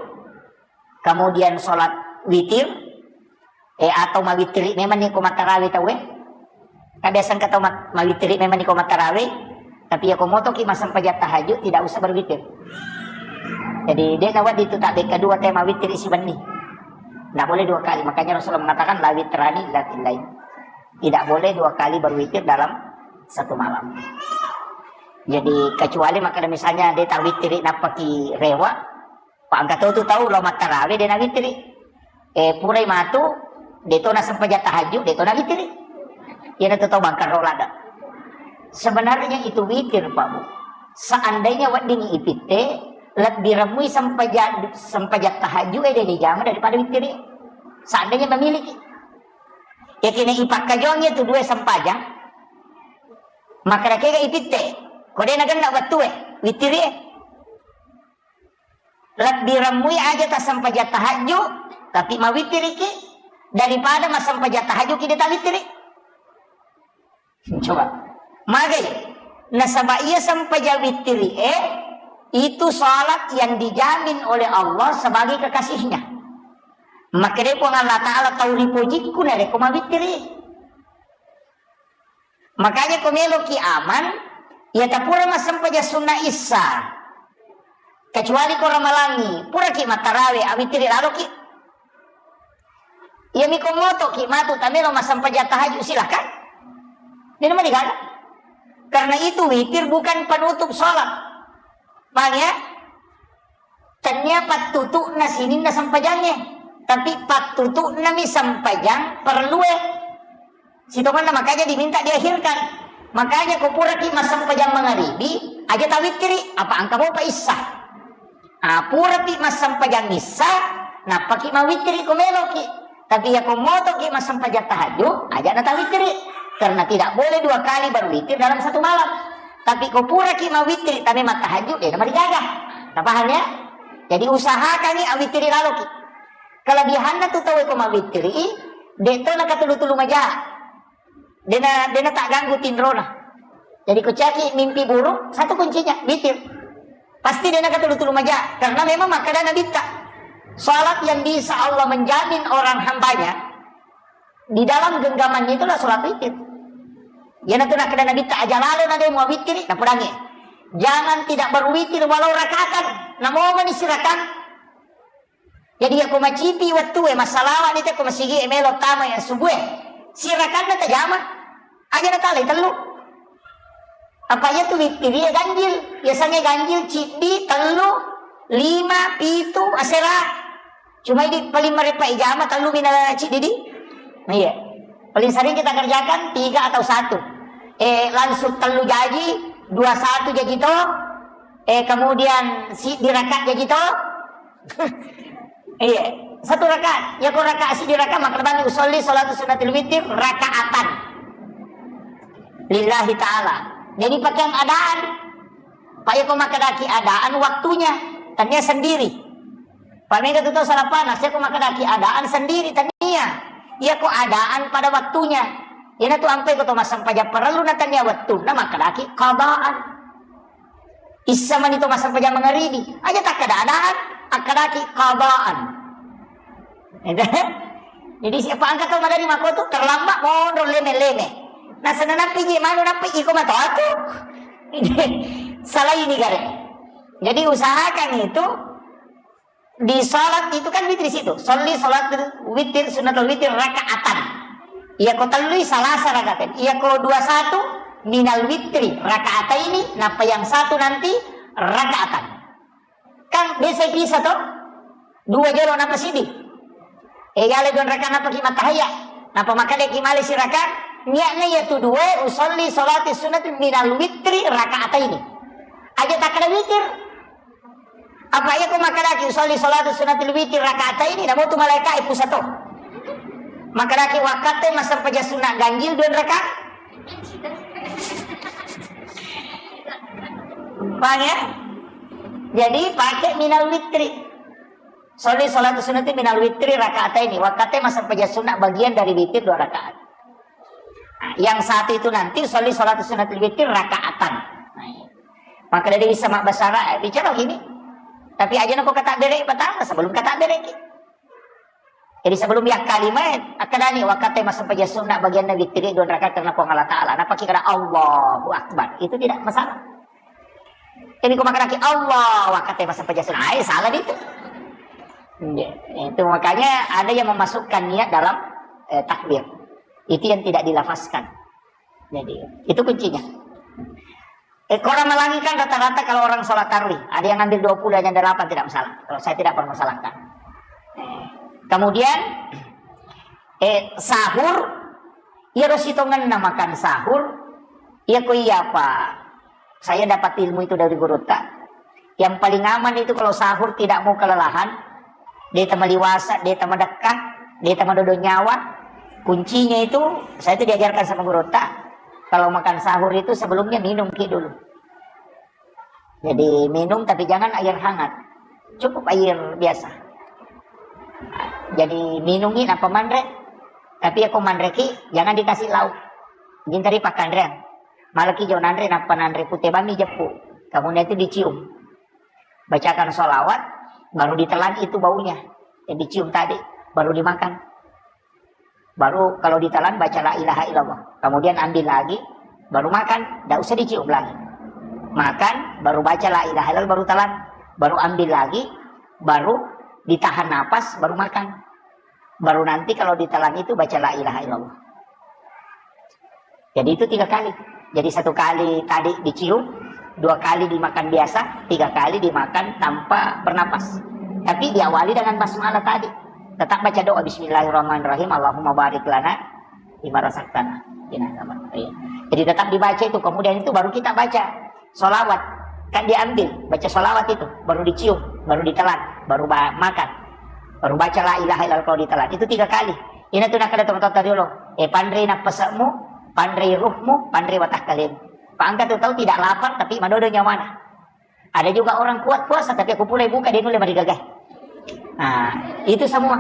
kemudian sholat witir, eh, atau mawittiri memang ni ko mattarawe tauwe. Kan biasa engka tau mat-, mawittiri memang ni ko mattarawe, tapi ya ko motoki massempajang tahajud, tidak usah berwitir. Jadi, de' nawedding tu tabbekka dua te mawittiri sibenni. Tidak boleh dua kali. Makanya Rasulullah mengatakan, "La witrani illa fillail." Tidak boleh dua kali berwitir dalam satu malam. Jadi, kecuali makkeda misalnya de' tawittiri nappaki rewa, pa engka to tu tau lao mattarawe de' nawittiri. Eh, purai matu, de' to nassempajang tahajud, de' to nawittiri. Iyana tu tau bangkang ro ladde. Sebenarnya itu witir, Pak Bu. Seandainya wedding ipitte, lebbi remmui sempajang, sempajang tahajud e de' dijama daripada wittiri. Seandainya memiliki. Ya kene ipakkajongi tu dua sempajang, maka kega ipitte, ko de' nagenna wettue, wittiri e. Lebbi remmui aja tassempajang tahajud, tapi mawittiriki, daripada massempajang tahajud ki de' tawittiri. Coba. Magai. Nasaba iya sempajang wittiri e, itu salat yang dijamin oleh Allah sebagai kekasihnya. Makkedai Puang Allah Ta'ala, "Tau ripojikku narekko mawittiri." Makanya ko meloki aman, iya tapura massempajang sunna issa. Kecuali ko ramalangi, puraki mattarawe, awittiri laloki. Iya miko motoki matu tamelo massempajang tahajud, silakan. De' namarigaga. Karena itu witir bukan penutup sholat. Paham ya? Tennia pattutu'na sininna sempajangnge, tapi pattutu'nami sempajang perlue. Sitongenna makanya diminta diakhirkan. Makanya ko puraki massempajang mangaribi, aja tawittiri, apa engka mopa issa. Ah, purapi massempajang issa, nappaki mawittiri ko meloki. Tapi ya ko motoki massempajang tahajud, aja na tawittiri. Karena tidak boleh dua kali berwitir dalam satu malam. Tapi ko puraki mawittiri, tapi mattahajud, de' namarigaga. Nah, paham ya? Jadi usahakangi awittiri laloki. Kelebihanna tu tau ko mawittiri, de' to nakatulu-tulu maja. De' na, de' na tagganggu tinrona. Jadi ko caki mimpi buruk, satu kuncinya, witir. Pasti de' na katulu-tulu maja, karena memang makkeda Nabitta, salat yang bisa Allah menjamin orang hambanya di dalam genggamannya itulah salat witir. Iyanatu nakkeda Nabitta, aja lalo na de' muawittiri, napodangi. Jangan tidak berwitir walau rakaatan, namomani sirakang. Jadi, iya ko macipi wettue, massalawa ni te ko masigi e melo tama ya subuh e. Sirakanna tajama. Aja natalai tellu. Apa iya tu wittiri e ganjil. Biasanya ganjil ciddi, tellu, lima, pitu, asera. Cuma di paling marepa ijama tellu mina ciddi di. Iya. Paling sering kita kerjakan tiga atau satu. Eh, langsung tellu jaji, dua satu jaji to. Eh, kemudian si diraka jaji to. Iya, satu rakaat. Ya, ko rakaat, siddi rakaat, makkeda bani usolli sholatu sunnatil witir rakaatan lillahi ta'ala. Jadi, pakai adaan. Pak, ya, ko makkedaki adaan waktunya, tania sendiri. Pak, mega tu tau salapana, saya ko makkedaki adaan sendiri, tania. Ya, ko adaan pada waktunya. Iyanatu ampai ko to massempajang parellu na tania wettunna, makkedaki qadaan. Issa mani to massempajang mangaribi, aja takkada adaan, akkadaki qadaan. Jadi siapa angkat to madari makotu, terlambat monro leme-leme. Nah, senanappi je manu nappi iko matoatu. Salah ini gare. Jadi usahakan itu di salat itu kan witir situ. Sholli sholatul witir, sunnatul witir rakaatan. Iya ko tellui salasa rakaatan. Iya ko dua satu minal witri rakaataini, napa yang satu nanti rakaatan. Kan biasa bisa to? Dua jolo napa sidi. Eh, yale don raka napa ki matahaya. Napa makade ki male siraka. Niatnya ya tu dua, usolli sholati sunnatul minal witri rakaataini. Aja takkada witir. Apa iya ko makkadaki usolli sholatu sunnatil witir rakaataini, namo tu malaika e pusato. Makkedaki, "Wakkatte massempajang sunna ganjil dua rakaat." Paham ya? Jadi pakai minal witri. Sholli sholatu sunnati minal witri rakaat ini. Wakkatte massempajang sunna bagian dari witir dua rakaat. Nah, yang satu itu nanti sholli sholatu sunnatil witir rakaatan. Nah, iya. Maka dari bisa mak basara, eh, bicara gini. Tapi aja nako kata bere pertama sebelum kata bere ki. Jadi sebelum ya kalimat, akkadani, "Wakkatte massempajang sunna bagianna witir dua rakaat karena Puang Allah Ta'ala." Napa kira Allahu Akbar? Itu tidak masalah. Jadi ko makkedaki Allah, "Wakkatte massempajang sunna." Ai, salah itu. Iya, itu makanya ada yang memasukkan niat dalam, eh, takbir. Itu yang tidak dilafazkan. Jadi, itu kuncinya. Eh, kalau orang Melangi kan rata-rata kalau orang sholat tarwih, ada yang ambil dua puluh, ada yang delapan, tidak masalah. Kalau saya tidak permasalahkan. Kemudian, eh, sahur, iya ro sitongenna makan sahur, iya ko iya apa? Saya dapat ilmu itu dari gurutta. Yang paling aman itu kalau sahur tidak mau kelelahan, de' tama liwasa, de' tama dekka, de' tama dodo nyawa. Kuncinya itu, saya itu diajarkan sama gurutta, kalau makan sahur itu sebelumnya minum ki dulu. Jadi minum tapi jangan air hangat. Cukup air biasa. Jadi minumi napa manre. Tapi ako manre ki, jangan dikasih lauk. Jintari pakanrean. Malaki jo nanre, napa nanre pute bami jeppu. Kemudian itu dicium. Bacakan sholawat, baru ditelan itu baunya yang dicium tadi, baru dimakan. Baru kalau ditelan baca la ilaha illallah. Kemudian ambil lagi, baru makan, tidak usah dicium lagi. Makan, baru baca la ilaha illallah, baru telan. Baru ambil lagi, baru ditahan napas, baru makan. Baru nanti kalau ditelan itu baca la ilaha illallah. Jadi itu tiga kali. Jadi satu kali tadi dicium, dua kali dimakan biasa, tiga kali dimakan tanpa bernapas. Tapi diawali dengan basmalah tadi. Tetap baca doa, "Bismillahirrahmanirrahim, Allahumma barik lana fima razaqtana." Iya. Jadi tetap dibaca itu, kemudian itu baru kita baca sholawat. Kan diambil, baca sholawat itu, baru dicium, baru ditelan, baru ba-, makan. Baru baca la ilaha illallah kalau ditelan. Itu tiga kali. Ina tu nakkeda tomatoatta riolo, eh, panrei nappase'mu, panrei ruhmu, panrei watakkalemu. Pak angka tu tau tidak lapar tapi madodo nyawana. Ada juga orang kuat puasa tapi aku pulai buka dia nulle marigagai. Nah, itu semua.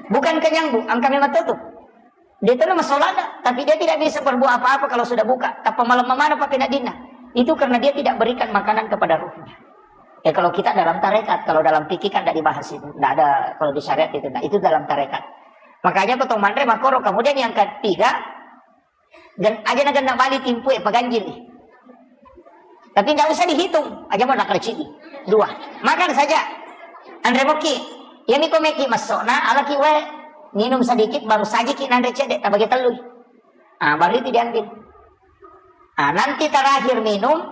Bukan kenyang, Bu, angka memang tutup. Dia itu nama sholat, tapi dia tidak bisa berbuat apa-apa kalau sudah buka. Tappa malam mana pakai nadina. Itu karena dia tidak berikan makanan kepada ruhnya. Ya, kalau kita dalam tarekat, kalau dalam fikih kan tidak dibahas itu. Tidak ada, kalau di syariat itu tidak. Itu dalam tarekat. Makanya ko to manre makoro. Kemudian yang ketiga, gen-, aja na genna bali timpu e paganjili. Tapi nggak usah dihitung. Aja mau nakal cidi. Dua. Makan saja. Anre moki. Iya mi ko meki masuk. Nah, alaki wae. Minum sedikit, baru saja ki nanre cedek. Tabagi telui. Ah, baru itu diambil. Ah, nanti terakhir minum,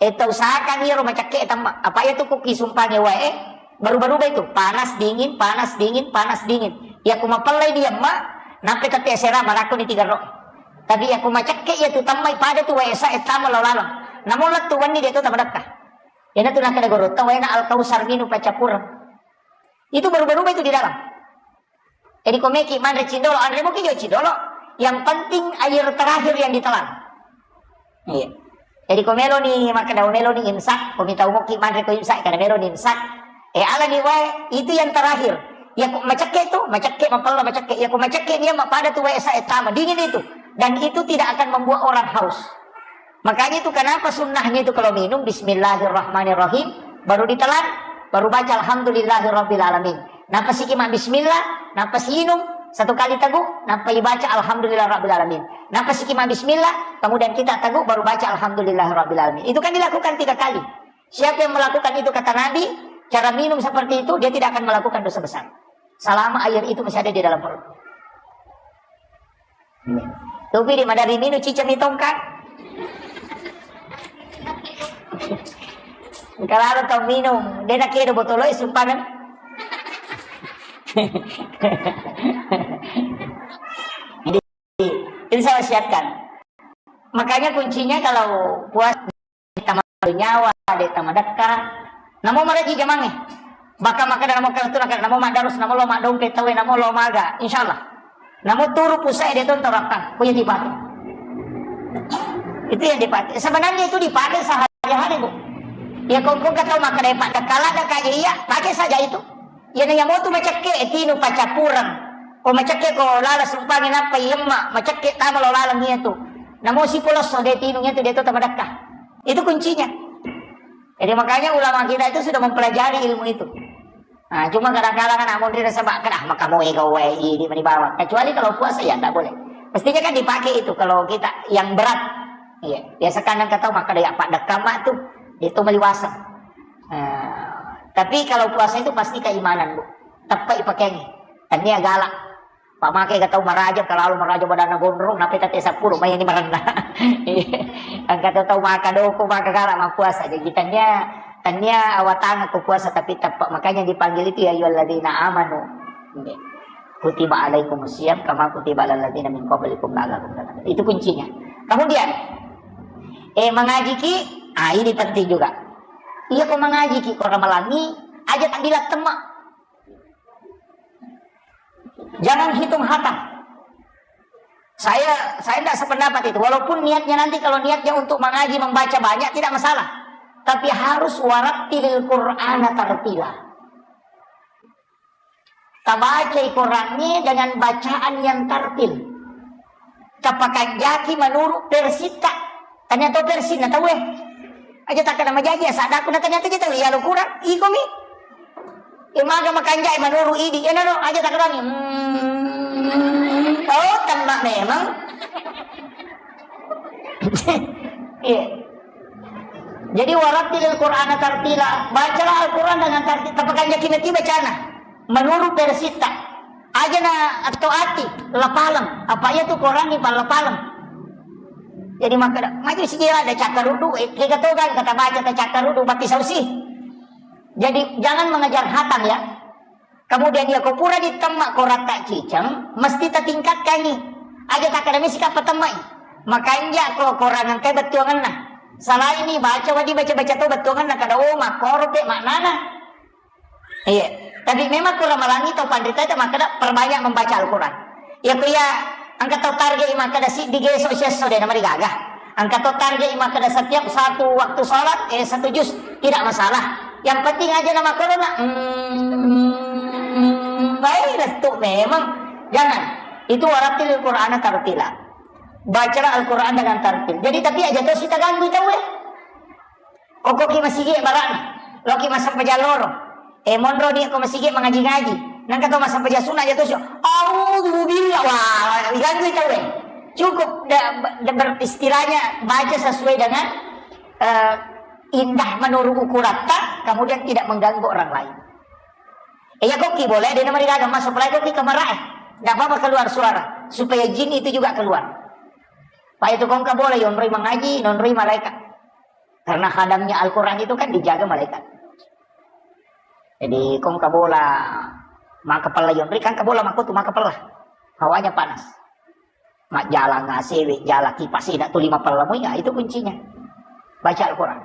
eh, tau usahakan iyaro macakke e tamma. Apa iya tu ku kisumpange wae, baru-baru itu, panas dingin, panas dingin, panas dingin. Iya ku mapellai dia ma, nampe tapi asera marakko ni tiga ro. Tapi iya ku macakke iya tu tammai pada tu wae sa e tama lalo-lalo. Namun lettu wenni dia tu tamadakka. Ina tu nakkeda gorotta wae na Al-Kausar minum pacappureng. Itu baru-baru itu di dalam. Jadi ko meki manre cindolo, anre moki jo cindolo. Yang penting air terakhir yang ditelan. Iya. Jadi ko meloni, makkeda meloni imsak, ko mitau moki manre ko imsak, karena meloni imsak. Eh, alani wae, itu yang terakhir. Ya ko macakke tu, macakke mapella macakke. Ya ko macakke dia pada tu wae sa e tama, dingin itu. Dan itu tidak akan membuat orang haus. Makanya itu kenapa sunnahnya itu kalau minum bismillahirrahmanirrahim, baru ditelan, baru baca alhamdulillahirabbil alamin. Nappa siki ma bismillah, nappa siinum satu kali tegu, nappa ibaca alhamdulillahirabbil alamin. Nappa siki ma bismillah, kemudian kita tegu baru baca alhamdulillahirabbil alamin. Itu kan dilakukan tiga kali. Siapa yang melakukan itu kata Nabi, cara minum seperti itu dia tidak akan melakukan dosa besar. Selama air itu masih ada di dalam perut. Topi di madari minum cicami tongka. Kalau tau minum, de nakedo botolo e sumpanan. Jadi, itu saya wasiatkan. Makanya kuncinya kalau puas tama nyawa, de tama dekka. Namo maraji jamangnge. Baka maka namo kartu namo madarus namo lo maddompe tawe namo lo maga. Insyaallah. Namo turu pusae de' to torokkang, ko iya dipakai. Itu yang dipakai. Sebenarnya itu dipakai sehari-hari, Bu. Ya, ko, ko kata makkeda, "Pak, kala ada kaje iya," pakai saja itu. Iya, na iya motu macekke, eh, tinu pacappureng. Ko macekke ko lala sumpangi nappa iyemma, macekke tama lo laleng iya tu. Namo sipolosso de' tinu iya tu de' to tamadakka. Itu kuncinya. Jadi makanya ulama kita itu sudah mempelajari ilmu itu. Nah, cuma kadang-kadang anak monri nasaba kada maka mau ega wae idi mani bawang. Kecuali kalau puasa ya nggak boleh. Mestinya kan dipakai itu kalau kita yang berat. Iya, biasa kan nang kata makkeda ya pak dekam mak tu, itu meliwasa. Nah, tapi kalau puasa itu pasti keimanan, Bu. Tepat pakainya. Tania galak. Pamake ga tau maraja, kalau maraja badanna gondrong, nape tate seppulo, mai ini marenna. Angka tau, tau maka doko, maka galak, mappuasa. Jadi tania, tania awatang aku puasa tapi tepat. Makanya dipanggil itu ya ayyuhalladzina amanu. Kutiba alaikumus siyam kama kutiba alal ladzina min qablikum la'allakum tattaqun. Itu kuncinya. Kemudian, eh, mengaji ki, ah, ini penting juga. Iya, ko mengaji ki, ko ramalangi, aja tak bilang temak. Jangan hitung hatam. Saya saya tidak sependapat itu. Walaupun niatnya nanti kalau niatnya untuk mengaji membaca banyak tidak masalah. Tapi harus warattilil Qur'ana tartila. Tabacai Qur'annya dengan bacaan yang tartil. Tapakanjaki menurut versita. Tanya to versi na tahu eh. Aja tak kena majaji ya sadaku na tanya aja tahu ya lo kurang iko mi. Imaga makanjai manuru idi, enaro aja takarami. Hmm. Oh, tembak memang. Iya. Jadi warattilil Qur'ana tartila, bacalah Al-Quran dengan tartil, tapakanjaki meti bacana. Menurut versita. Aja na atau ati, lapaleng. Apa iya tu Quran ni lapaleng. Jadi maka maju si dia ada cakar rudu, eh, kita tahu kan kata baca ta cakar rudu, bati sausi. Jadi jangan mengejar hatam ya. Kemudian ya ko pura ditemma ko ratta ciceng, mesti tatingkatkangi. Aja takadami sikappa temmai. Makanja ko korang engkai bettuangenna. Selain ni baca wadi baca-baca to bettuangenna kada oh makkoro pe maknana. Iya. Tapi memang ko ramalangi to panrita itu makkeda perbanyak membaca Al-Quran. Ya ko ya Engka to target makkeda siddi geso siesso de namarigaga. Engka to target makkeda setiap satu waktu sholat, eh, satu juz, tidak masalah. Yang penting aja nama corona. Hmm, baik restu memang. Jangan. Itu warattilil Qur'ana tartila. Bacalah Al-Quran dengan tartil. Jadi tapi aja to sita ganggu tahu eh. Koko ki masigi barana. Loki massempajang loro. Eh, monro ni ko masigi mangaji-ngaji. Nangka to massempajang sunna aja to sio. Auzubillah. Wah, diganggu tau eh. Cukup da, da, ber, istilahnya baca sesuai dengan eh, indah menurut ukuratta, kemudian tidak mengganggu orang lain. Eh, ya koki boleh, dia nama digaga masuk lagi koki kamar eh. Tidak apa-apa keluar suara supaya jin itu juga keluar. Pak itu kongka boleh yonroi mangaji, nonroi malaikat. Karena khadamnya Al-Quran itu kan dijaga malaikat. Jadi kong kabola maka pella yonri kan kabola maka tu maka pella. Hawanya panas. Mak jalan ngasih, jalan kipas tidak tu lima pella mu ya itu kuncinya. Baca Al-Quran.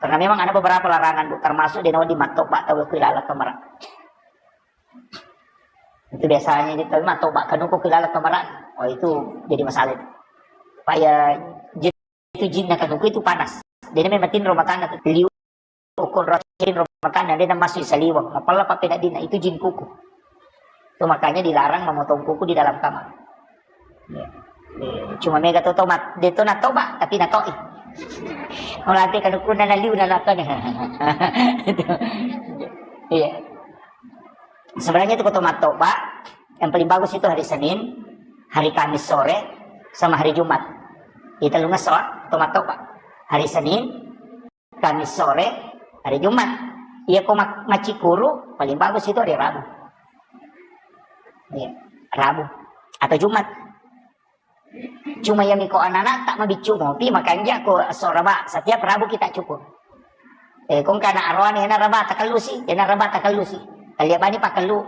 Karena memang ada beberapa larangan bu, termasuk di nawa di matok bak tahu kelala kemara. Itu biasanya di tahu matok bak kanuku kelala kemara. Oh itu jadi masalah itu. Pak ya itu jin nakanuku itu panas. Jadi memang tin rumah tangga tu liu ukun rotin rumah tangga dia masuk saliwang. Mapalla pape dina itu jin kuku. Itu makanya dilarang memotong kuku di dalam kamar. Ya. Eh, cuma mega to tomat, dia to natoba tapi natoi. Kalau nanti kanuku na liu na natoi. Itu. Iya. Sebenarnya itu ko tomat toba yang paling bagus itu hari Senin, hari Kamis sore, sama hari Jumat. Kita lu ngeso, tomat toba. Hari Senin, Kamis sore, hari Jumat. Iya ko mak- macikuru paling bagus itu hari Rabu. Iya, Rabu atau Jumat. Cuma ya miko anak-anak tak mabiccu mopi makanja ko sore ba setiap Rabu kita cukur. Eh kong kana aroan ena raba takellu si, ena raba takellu si. Kalia bani pakellu.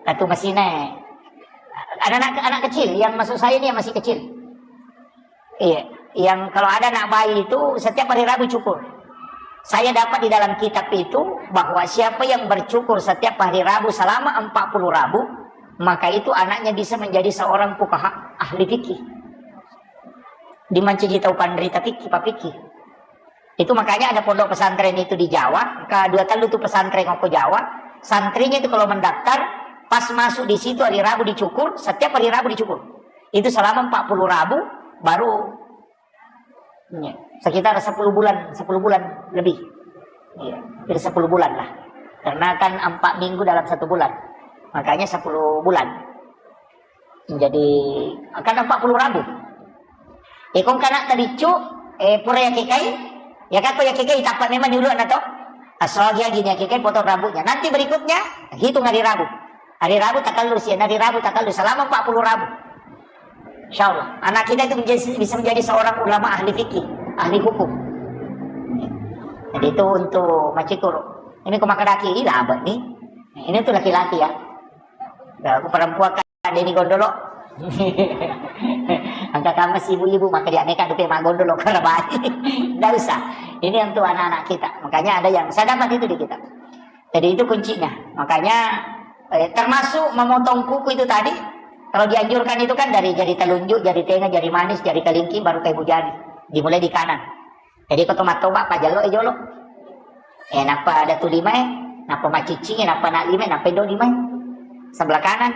Katu masine. Anak-anak anak kecil yang masuk saya ini yang masih kecil. Iya, yang kalau ada anak bayi itu setiap hari Rabu cukur. Saya dapat di dalam kitab itu bahwa siapa yang bercukur setiap hari Rabu selama empat puluh Rabu, Maka itu anaknya bisa menjadi seorang fuqaha, ahli fikih. Dimancaji tau panrita fikih, papikih. Itu makanya ada pondok pesantren itu di Jawa, ka dua tellu tu pesantren ko Jawa, santrinya itu kalau mendaftar, pas masuk di situ hari Rabu dicukur, setiap hari Rabu dicukur. Itu selama empat puluh Rabu, baru, ya, sekitar sepuluh bulan, sepuluh bulan lebih. Iya, jadi sepuluh bulan lah. Karena kan empat minggu dalam satu bulan. Makanya sepuluh bulan. Jadi, kan empat puluh Rabu. Eh, kong kana tabiccu, eh, pura yakekai, ya kako yakekai, tappa memang dulu na to. Asal dia gini yakekai, potong rambutnya. Nanti berikutnya, hitung hari Rabu. Hari Rabu takallu sih, hari Rabu takallu selama empat puluh Rabu. Insya Allah, anak kita itu menjadi, bisa menjadi seorang ulama ahli fikih, ahli hukum. Jadi itu untuk macikuru. Ini ko makadaki, ih, labet nih. Ini tuh laki-laki ya. Nah, aku perempuan kan, ini gondolo. Angka kamu si ibu-ibu, maka dia neka dupe mak gondolo, karena baik. Nggak usah. Ini untuk anak-anak kita. Makanya ada yang, saya dapat itu di kitab. Jadi itu kuncinya. Makanya, eh, termasuk memotong kuku itu tadi, kalau dianjurkan itu kan dari jari telunjuk, jari tengah, jari manis, jari kelingking, baru ke ibu jari. Dimulai di kanan. Jadi ko to mattoba, pajello e jolo. Eh, nappa ada tu lima e, nappa maciccing e, nappa na lima e, nappa indo lima e. Sebelah kanan.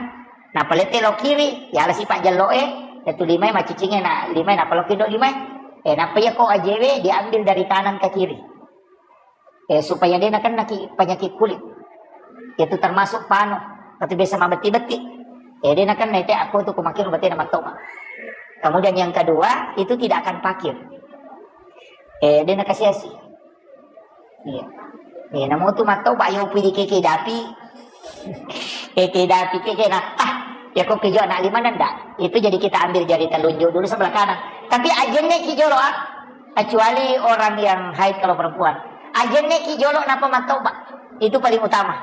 Nappa lette lo kiri, ya ala si pajello e, ada tu lima e, maciccing e, na lima e, nappa lo kindo lima e. Eh, nappa iya ko ajewe diambil dari kanan ke kiri. Eh, supaya dia nakennaki penyakit kulit. Itu termasuk pano, atau biasa mabetti-betti. Eh, dia nakenna itu aku tu kumakir berarti nama toba. Kemudian yang kedua, itu tidak akan pakir. Eh, dia nakasiasi. Iya. Eh, namu tu matau, Pak, yo pidi keke dapi. Keke dapi, keke na, ah, ya kok kejo anak lima nanda. Itu jadi kita ambil jari telunjuk dulu sebelah kanan. Tapi ajenne ki jolo, ah. Kecuali orang yang haid kalau perempuan. Ajenne ki jolo napa matau, Pak. Itu paling utama.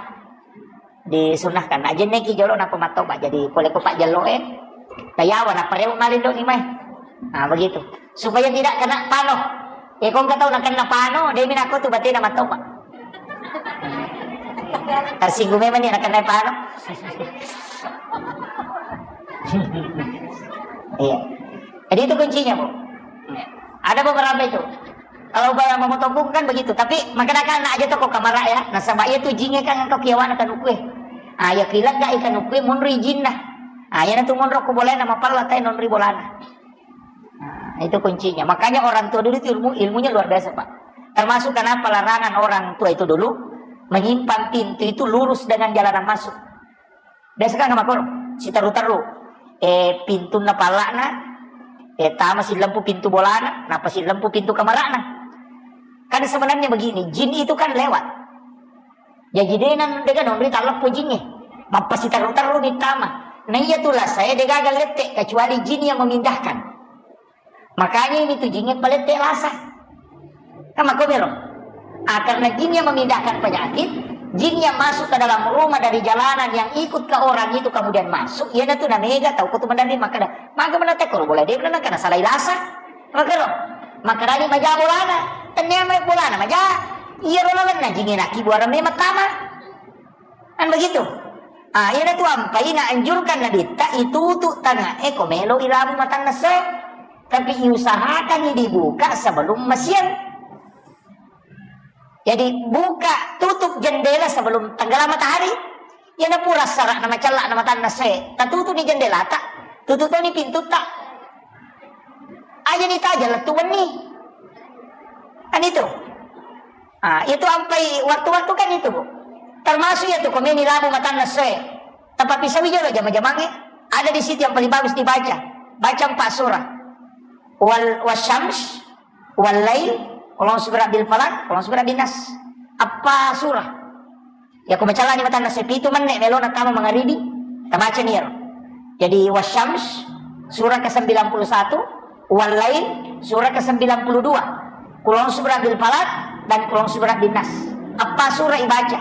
Disunahkan. Ajenne ki jolo napa mattoba. Jadi pole ko pajjello e, tayawa napa rewe malindo ni mai. Nah, begitu. Supaya tidak kena pano. Eh, kong katau na kena pano, dia mina ko tu batena mattoba. Tersinggung memang ni na kena pano. Iya. Jadi itu kuncinya, Bu. Ada beberapa itu. Kalau bayar memotong kuku kan begitu, tapi makanya kan aja toko kamar ya. Nasaba iya tu jinge kan engkau kiawana kan ukue. Ah, ya kilat gak ikan ukue munri jinna. Ah, ya tu monro ko bolana mapalla tai nonri bolana. Nah, itu kuncinya. Makanya orang tua dulu itu ilmu, ilmunya luar biasa, Pak. Termasuk kenapa larangan orang tua itu dulu menyimpan pintu itu lurus dengan jalanan masuk. Biasa kan makkoro, siteru-teru. Eh, pintunna palla'na, eh, tama sillempu pintu bolana, napa sillempu pintu kamara'na. Kan sebenarnya begini, jin itu kan lewat. Jadi dena dega nonri talleppo jinge. Mappa siteru-teru ni tama. Nah, iya tu lah saya degaga lette, kecuali jin yang memindahkan. Makanya ini tu jinnya palette lasa. Kan makko melo. Ah, karena jin yang memindahkan penyakit, jin yang masuk ke dalam rumah dari jalanan yang ikut ke orang itu kemudian masuk, iya na tu na mega tau ko tu mendaring makkeda, maga menate ko boleh dia bilang karena salah ilasa. Makkero. Makkedani maja bolana. Tania mai bolana maja. Iya rolangan na jin naki buara memang tama. Kan begitu. Ah, iyana tu ampai na anjurkan Nabitta itutu tanga e ko melo ilabu matanna se. Tapi iusahakan dibuka sebelum masiang. Jadi buka tutup jendela sebelum tenggelam matahari. Iyana pura sara na macella na matanna se. Tatutu ni jendela ta. Tutup ni pintu ta. Aja ni taja lettu benni. Kan itu. Ah, itu ampai waktu-waktu kan itu, Bu. Termasuk ya tu komeni labu matanna soe. Tapi sawi jolo jama-jamange. Ada di situ yang paling bagus dibaca. Baca empat surah. Wal wasyams, wal lail, qul a'udzu birabbil falaq, qul a'udzu birabbin nas. Apa surah? Ya, ko macallani matanna sepitu menne melona tama mangaribi, tabaca ni ero. Jadi, Wasyams, surah ke sembilan puluh satu, Wal Lail, surah ke sembilan puluh dua, Qul a'udzu birabbil falaq, dan Qul a'udzu birabbin nas. Apa surah ibaca?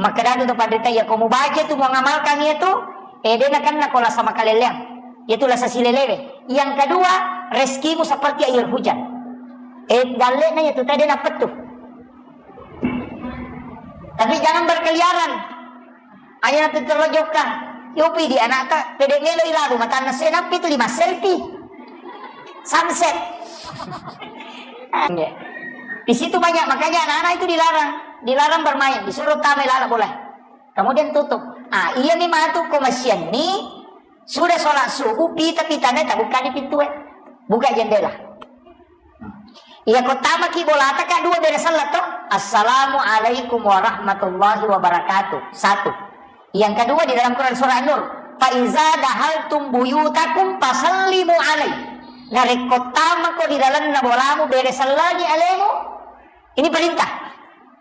Maka datu tu panrita, ya, ko mubaca tu, mengamalkan itu, eh, dena kenna ko lasa makaleleang. Itu lasa silelewe. Yang kedua, rezekimu seperti air hujan. Eh, dalle na ya tu tadi na pettu. Tapi jangan berkeliaran. Aja nanti terlojokkan. Yopi di anakta, pede melo ilabu matanna se, nampi tu lima selfie. Sunset. Iya. Di situ banyak, makanya anak-anak itu dilarang, dilarang bermain, disuruh tamai lala bola. Kemudian tutup. Ah, iya ni matu ko masianni, sudah sholat subuh, pita-pitanya tak buka di pintu, eh. Buka jendela. Iya, ko tamaki bolata, Kak, dua bere sellang to. "Assalamualaikum warahmatullahi wabarakatuh." Satu. Yang kedua, di dalam Quran surah An-Nur, "Fa iza dahaltum buyutakum fasallimu alai." Narekko tamako di dalamna bolamu, bere sellangi alemu. Ini perintah.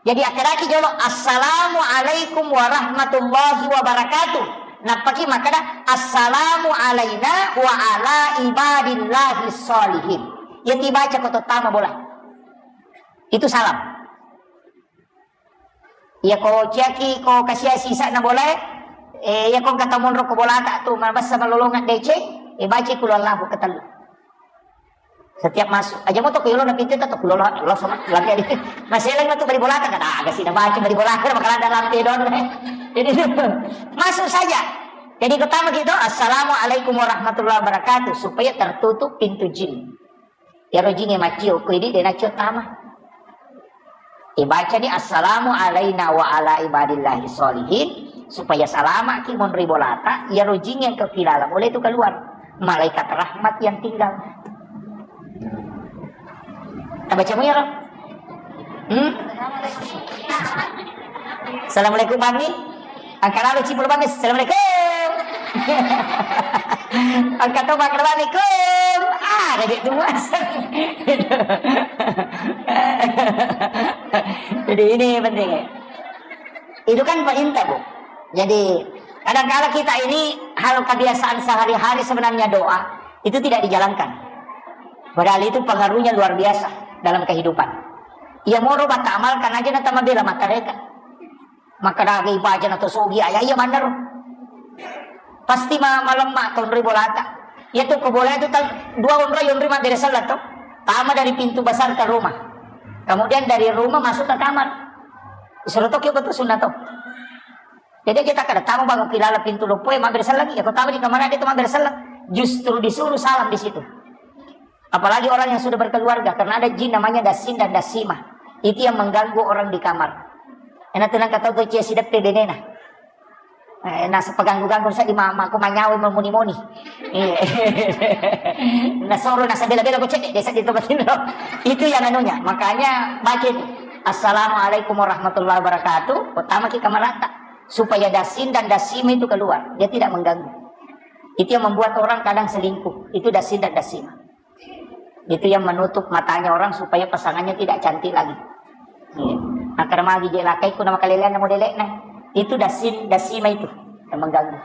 Jadi, akkedaki jolo, "Assalamualaikum warahmatullahi wabarakatuh." Nappaki makkeda, "Assalamu alaina wa ala ibadillahi sholihin." Iya tibaca ko tottama bola. Itu salam. Iya ko ciaki ko kasiasi isa'na bolae, eh, iya ko engka tamonro ko bolata tu, mabessa malolongang deceng, eh, baca kul huwallahu ketellu. Setiap masuk, aja moto ko yolo na pintu to, kul huwallahu, Allah somad, lagi ada. Masih lagi matu bali bolata kan, ah, gak sih baca bali bolata, bakal ada lampe don. Jadi, masuk saja. Jadi, pertama kita, "Assalamualaikum warahmatullahi wabarakatuh," supaya tertutup pintu jin. Iyaro jingnge maccio ko idi de naccio tama. Ibacani, "Assalamu alaina wa ala ibadillahi sholihin," supaya salamaki monri bolata, iyaro jingnge engka ki laleng, boleh tu keluar. Malaikat rahmat yang tinggal. Tabaca mu iyaro? Hmm? Assalamualaikum, Bami. Engka lalo cipul bami, "Assalamualaikum." Engka to makkeda bami, "Kum." Ah, jadi itu muaseng. Jadi ini penting. Itu kan perintah, Bu. Jadi, kadang-kala kita ini hal kebiasaan sehari-hari sebenarnya doa itu tidak dijalankan. Padahal itu pengaruhnya luar biasa dalam kehidupan. Iya moro bata amalkan aja na tama bela matareka. Makkeda aga ibaca na to sogi aya iya manner. Pasti ma-, malemma to onroi bolata. Iya tu ko bola itu tal-, dua onroi, onroi mabbere sellang to. Tama dari pintu besar ke rumah. Kemudian dari rumah masuk ke kamar. Suruh to kio betul sunat to. Jadi kita kada tama bangun kilala pintu loppoe mabbere sellang, iya ko tama di kamar ada itu mabbere sellang. Justru disuruh salam di situ. Apalagi orang yang sudah berkeluarga, karena ada jin namanya dasin dan dasimah. Itu yang mengganggu orang di kamar. Ena tenang kata tu cia sideppe benena. Eh, nasa peganggu-ganggu sa di mama, aku manyawa memuni-muni. Iya. Nasoro nasa bela-bela ko cedde, desa di tempat ini. Itu yang anunya. Makanya baca itu. "Assalamualaikum warahmatullahi wabarakatuh." Pertama kita merata. Supaya dasin dan dasimah itu keluar. Dia tidak mengganggu. Itu yang membuat orang kadang selingkuh. Itu dasin dan dasimah. Itu yang menutup matanya orang supaya pasangannya tidak cantik lagi. Iya. Nah, karena magi je lakai ku nama kalelean nama delek nah. Itu dasin, dasimah itu yang mengganggu.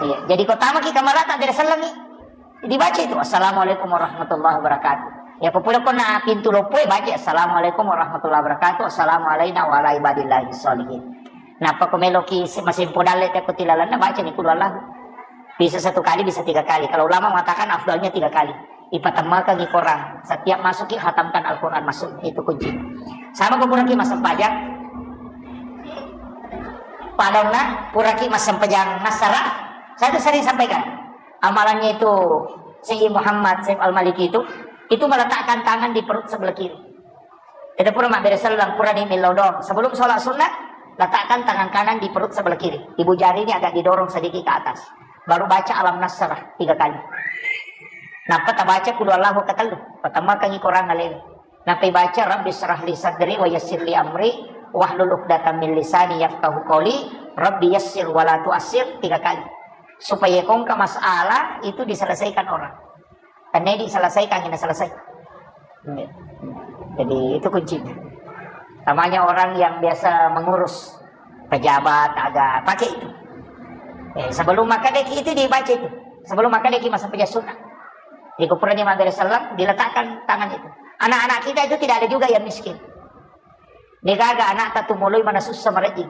Iya. Jadi ko tamaki kamar rata dari selengi. Dibaca itu, "Assalamualaikum warahmatullahi wabarakatuh." Ya, ko pura ko na pintu loppoe, baca, "Assalamualaikum warahmatullahi wabarakatuh. Assalamualaikum warahmatullahi wabarakatuh. Assalamualaikum warahmatullahi wabarakatuh." Assalamualaikum warahmatullahi wabarakatuh. Napa ko meloki se-, masempo dalle te ko tilalenna, baca ni kul huwallahu. Bisa satu kali, bisa tiga kali. Kalau ulama mengatakan afdalnya tiga kali. Ipatemmakengi Quran. Setiap masuki, khatamkan Al-Quran masuk. Itu kunci. Sama ko puraki massempajang. Padauna puraki massempajang nassara. Saya itu sering sampaikan. Amalannya itu Syekh Muhammad Syekh Al-Maliki itu, itu meletakkan tangan di perut sebelah kiri. Kita pura mabbere sellang, pura di millau doang. Sebelum sholat sunnah, letakkan tangan kanan di perut sebelah kiri. Ibu jari ini agak didorong sedikit ke atas. Baru baca Alam Nasrah tiga kali. Napa tabaca kul huwallahu ketellu. Pertama kan Quran alaihi. Napa baca, "Rabbi syrah li sadri wa yassir li amri wahlul uqdatam min lisani yafqahu qauli, Rabbi yassir wa la tuassir," tiga kali. Supaya kongka masalah itu diselesaikan orang. Karena diselesaikan, ini selesai. Jadi itu kuncinya. Namanya orang yang biasa mengurus pejabat, ada pakai itu. Eh, sebelum makan deki itu dibaca itu. Sebelum makan deki masa peja sunnah. Di kuburannya mampir salam, diletakkan tangan itu. Anak-anak kita itu tidak ada juga yang miskin. Dia gaga anak tak tumului mana susah mereka.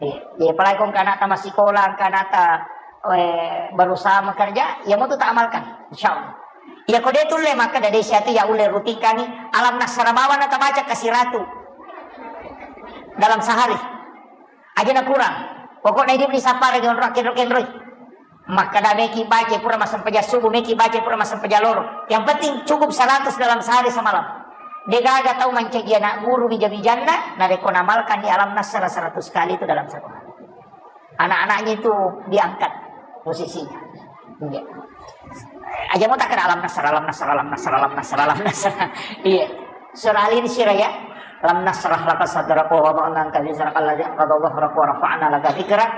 Iya, iya, apalagi kong kana ta massikola, kana ta, eh, berusaha makerja, iya motu ta amalkan, insyaallah. Iya ko de tulle maka dade siatu ya ulle rutinkangi, Alam Nasrah bawang na tabaca kasiratu dalam sehari. Aja na kurang. Pokokna idi' ni sapare di onro kenro-kenroi. Makkeda meki baca pura massempajang subuh, meki baca pura massempajang loro. Yang penting cukup seratus dalam sehari semalam. De' gaga tau mancaji anak guru bija-bijanna, narekko namalkan di alam nasra seratus kali itu dalam satu hari. Anak-anaknya itu diangkat posisinya. Iya. Aja mau tak kena alam nasra, alam nasra, alam nasra, alam nasra, alam nasra. Iya. Surah Al-Insyirah ya. Alam nasrah laka sadraka wa wada'na anka wizraka alladzi anqadha dhahrak wa rafa'na laka dzikrak.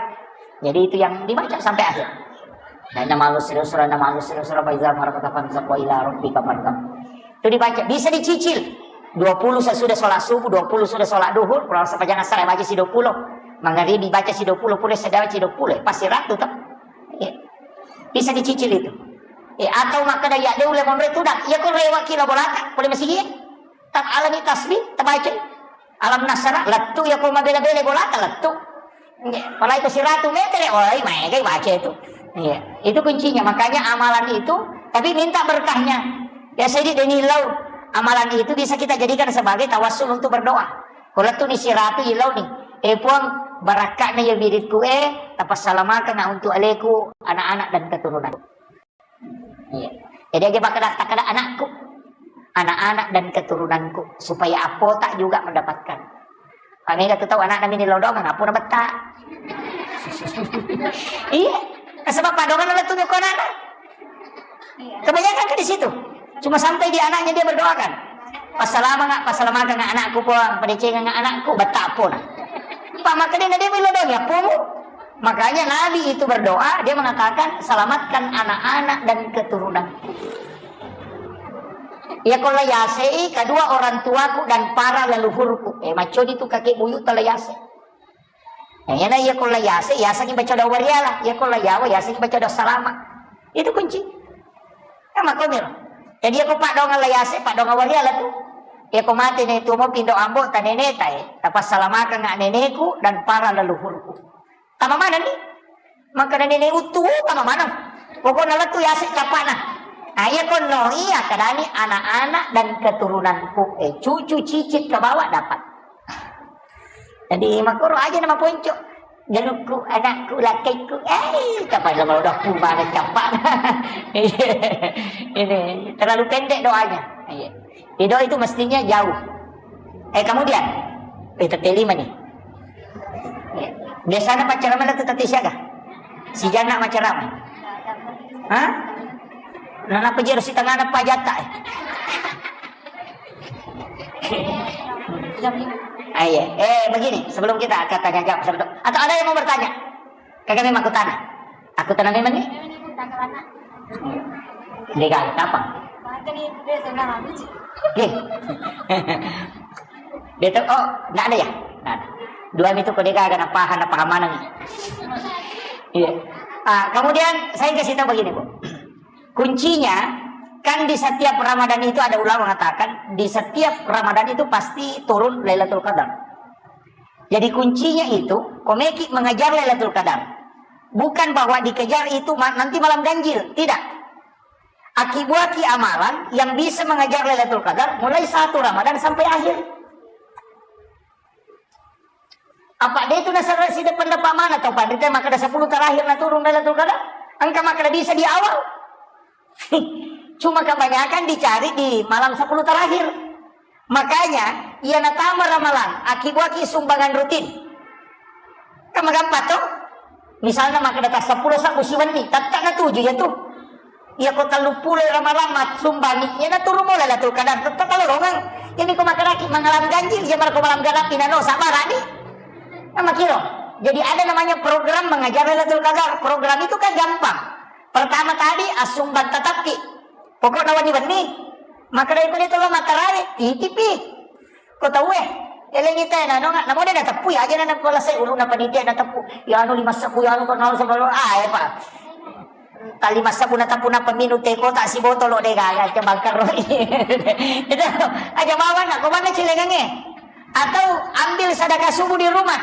Jadi itu yang dibaca sampai akhir. Dan nama lu serius, nama lu serius, fa iza faragta fansab wa ila rabbika farghab. Itu dibaca, bisa dicicil. Dua puluh sesudah sholat subuh, dua puluh sudah sholat duhur, kurang sepanjang asar baca si dua puluh. Mangaribi baca si dua puluh, pura sedang baca si dua puluh, pasti ratu toh. Iya. Bisa dicicil itu. Eh, atau makkeda ya de' ulle monro itu dah. Ya ko rewa kilo bolata, boleh masih iya. Tak alami tasbih, tabaca. Alam nasra, lettu ya ko mabela-bela bolata, lettu. Nggih, apalagi ke seratus meter, oi, maega baca itu. Iya, itu kuncinya. Makanya amalan itu, tapi minta berkahnya. Ya, saya di Deni Lau, amalan itu bisa kita jadikan sebagai tawassul untuk berdoa. Kalau tu ni siratu ilau ni, eh Puang, barakatna ya wiridku eh, tapasalamakana untuk aleku, anak-anak dan keturunan. Iya. Jadi aja bakal kata anakku, anak-anak dan keturunanku, supaya apota juga mendapatkan. Kami gak tahu anak nami ini lodong, ngapura betta. Iya. Sebab padongan itu nyokon anak. Kebanyakan ke di situ. Cuma sampai di anaknya dia berdoakan. Passalama nggak, passalama nggak anakku puang, pada cengang nggak anakku, betapun. Pak maka dia dia bilang dong ya pun. Makanya Nabi itu berdoa, dia mengatakan selamatkan anak-anak dan keturunanku. Ya kalau yasei kedua orang tuaku dan para leluhurku. Eh macam itu kakek buyut telah yase. Nah, iyana iya ko la yase, yasengngi baca doa wariala. Iya ko la yawa, yasengngi baca doa salama. Itu kunci. Nah, makomiro. Jadi iya ko padongan la yase, padongan wariala tu. Iya ko mate ne tuo mo pindo ambo ta nene ta e. Tapasalamakang neneku dan para leluhurku. Tama mana ni? Maka nene uttu, tama mana? Pokokna lettu yase capana. Nah, iya ko no iya kadani anak-anak dan keturunanku. Eh, cucu cicit ke bawah dapat. Jadi makoro aja nama ponco. Jalukku, anakku, lakaiku. Eh, kapan lo udah pun banget capak. Ini terlalu pendek doanya. Iya. Doa itu mestinya jauh. Eh, kemudian, eh, tette lima nih. Iya. Biasanya pacaran mana tuh tette siaga? Si Jana pacaran. Hah? Nana pejero si tengah apa jatah? Eh. Ah, iya. Eh, begini, sebelum kita akan tanya jawab, sebelum, atau ada yang mau bertanya? Kagak memang aku tanah. Aku tanah memang nih. Legal apa? Oke. Betul. Oh, nggak ada ya? Nggak ada. Dua itu kode kagak apa, apa mana nih? Iya. Ah, kemudian saya kasih tahu begini, Bu. Kuncinya, kan di setiap Ramadan itu ada ulama mengatakan, di setiap Ramadan itu pasti turun Lailatul Qadar. Jadi kuncinya itu, komeki mengejar Lailatul Qadar. Bukan bahwa dikejar itu ma-, nanti malam ganjil, tidak. Akibuaki amalan yang bisa mengejar Lailatul Qadar mulai satu Ramadan sampai akhir. Apa dia itu nasara sida pendapat mana tau pandita makkeda sepuluh terakhir na turun Lailatul Qadar? Engka makkeda bisa di awal. Cuma kebanyakan dicari di malam sepuluh terakhir. Makanya, iya natama ramalan, akibuaki sumbangan rutin. Kan magampang toh? Misalnya makkeda ta sepuluh sabbu siwenni, tette na tuju ya tuh. Iya ko tellu pulo ramalang massumbangi, iya na turu mo Lailatul Qadar, tette talolongeng. Ini ko makkedaki mengalami ganjil, iya marko malam ganappi nano sabbarani. Nah, makiro. Jadi ada namanya program mengejar Lailatul Qadar. Program itu kan gampang. Pertama tadi assumbang tatappi. Pokokna wenni-wenni. Makkeda iko dia tolong matarawe, titipi. Ko tauwe, elengi tena nonga, namo de nateppu ya aja na pala sai uluna panitia nateppu. Ya anu lima sebbu, ya anu ko nol sebbu, ah, eh, Pak. Tali masa puna tapuna peminu teko tak si botolo de gaga ke bangkar roi. Itu aja bawa nak, ko mana cilengange? Atau ambil sedekah subuh di rumah.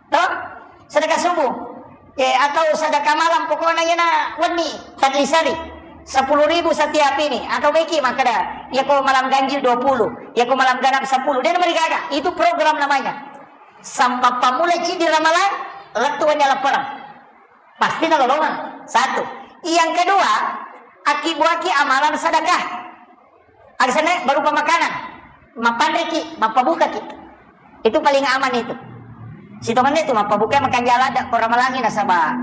Toh? Sedekah subuh. Eh, atau sedekah malam pokoknya ya na wenni tadi sari. Sepuluh ribu setiap ini. Atau beki makkeda, ya ko malam ganjil dua puluh, ya ko malam ganap sepuluh. Dia nomor gaga. Itu program namanya. Sampai pamulai di ramalan, Lettu wenni lappereng. Pasti nalolongeng. Satu. Yang kedua, akkibuaki amalan sedekah. Agasenne berupa makanan. Mappanreki, mappabukaki. Itu paling aman itu. Sitongenna itu mappabuka makanjala ada ko Ramalangi nasaba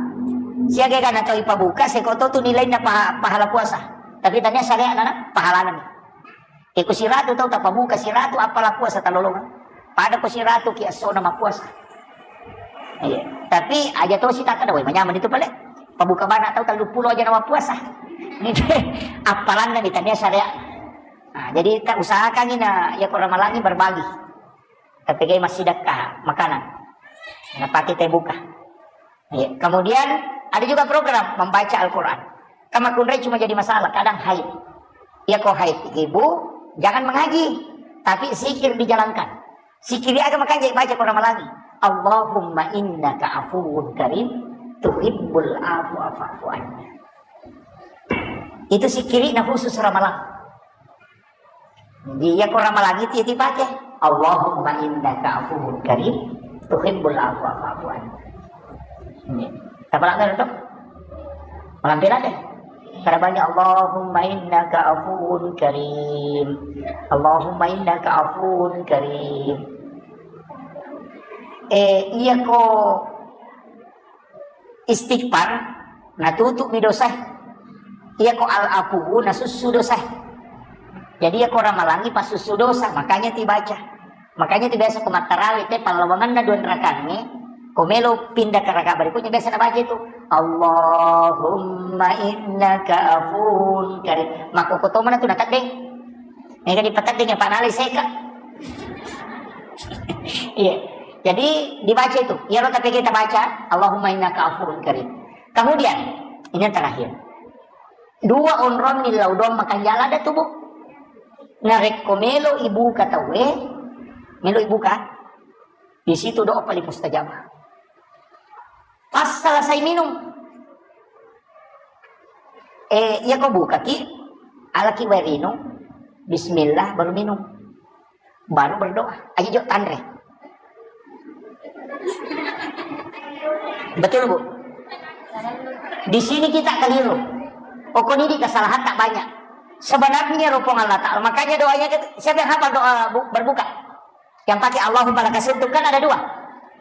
siaga gana tau ipabuka seko to tu nilainna paha-, pahala puasa. Tapi tania syariat nana pahalana. Iko siratu tau tapabuka siratu apala puasa talolongan. Pada ko siratu ki essona mappuasa. Iya. Tapi aja to sitaka dawai manyameng itu pale. Pabuka bana tau tellu pulo aja nama puasa. Appalanna ditania syariat. Nah, jadi tak usahakan ini ya ko Ramalangi berbagi. Tapi kayak masih dekat makanan. Nah, pakai teh buka. Iya. Kemudian ada juga program membaca Al-Quran. Kan makkunrai cuma jadi masalah, kadang haid. Ya ko haid, ibu, jangan mengaji, tapi zikir dijalankan. Zikir aga makanja baca ko Ramalangi. Allahumma innaka afuwun karim, tuhibbul afwa fa'fu anni. Itu zikirina khusus Ramalang. Jadi ya ko Ramalangi ti dipakai. Allahumma innaka afuwun karim, tuhibbul afwa fa'fu anni. Ini. Apa lagi itu? Malampe lagi. Karena banyak Allahumma innaka afuwun karim. Allahumma innaka afuwun karim. Eh, iya ko istighfar, natutu'mi dosa. Iya ko al-afuwu, nasussu dosa. Jadi iya ko Ramalangi passussu dosa, makanya tibaca. Makanya tu biasa ko mattarawe te pallawanganna dua rakaangnge, ko melo pindah ke rakaat berikutnya biasa nabaca itu. Allahumma innaka afuwun karim. Mako kotomana tu nateddeng. Mega dipateddeng ya panale seka. Iya. Jadi dibaca itu. Iyaro tapi kita baca, Allahumma innaka afuwun karim. Kemudian, ini yang terakhir. Dua onrong millau doang makanjala ada tubuh. Narekko melo ibuka tauwe, melo ibuka, di situ doa paling mustajabah. Pas selesai minum, eh, iya ko bukaki, alaki wae rinung, bismillah, baru minum. Baru berdoa. Aja jo tanre. Betul, Bu? Di sini kita keliru. Pokoknya di kesalahan tak banyak. Sebenarnya rupung Allah Ta'ala. Makanya doanya kita, siapa yang hafal doa bu-, berbuka? Yang pakai Allahumma lakasumtu kan ada dua.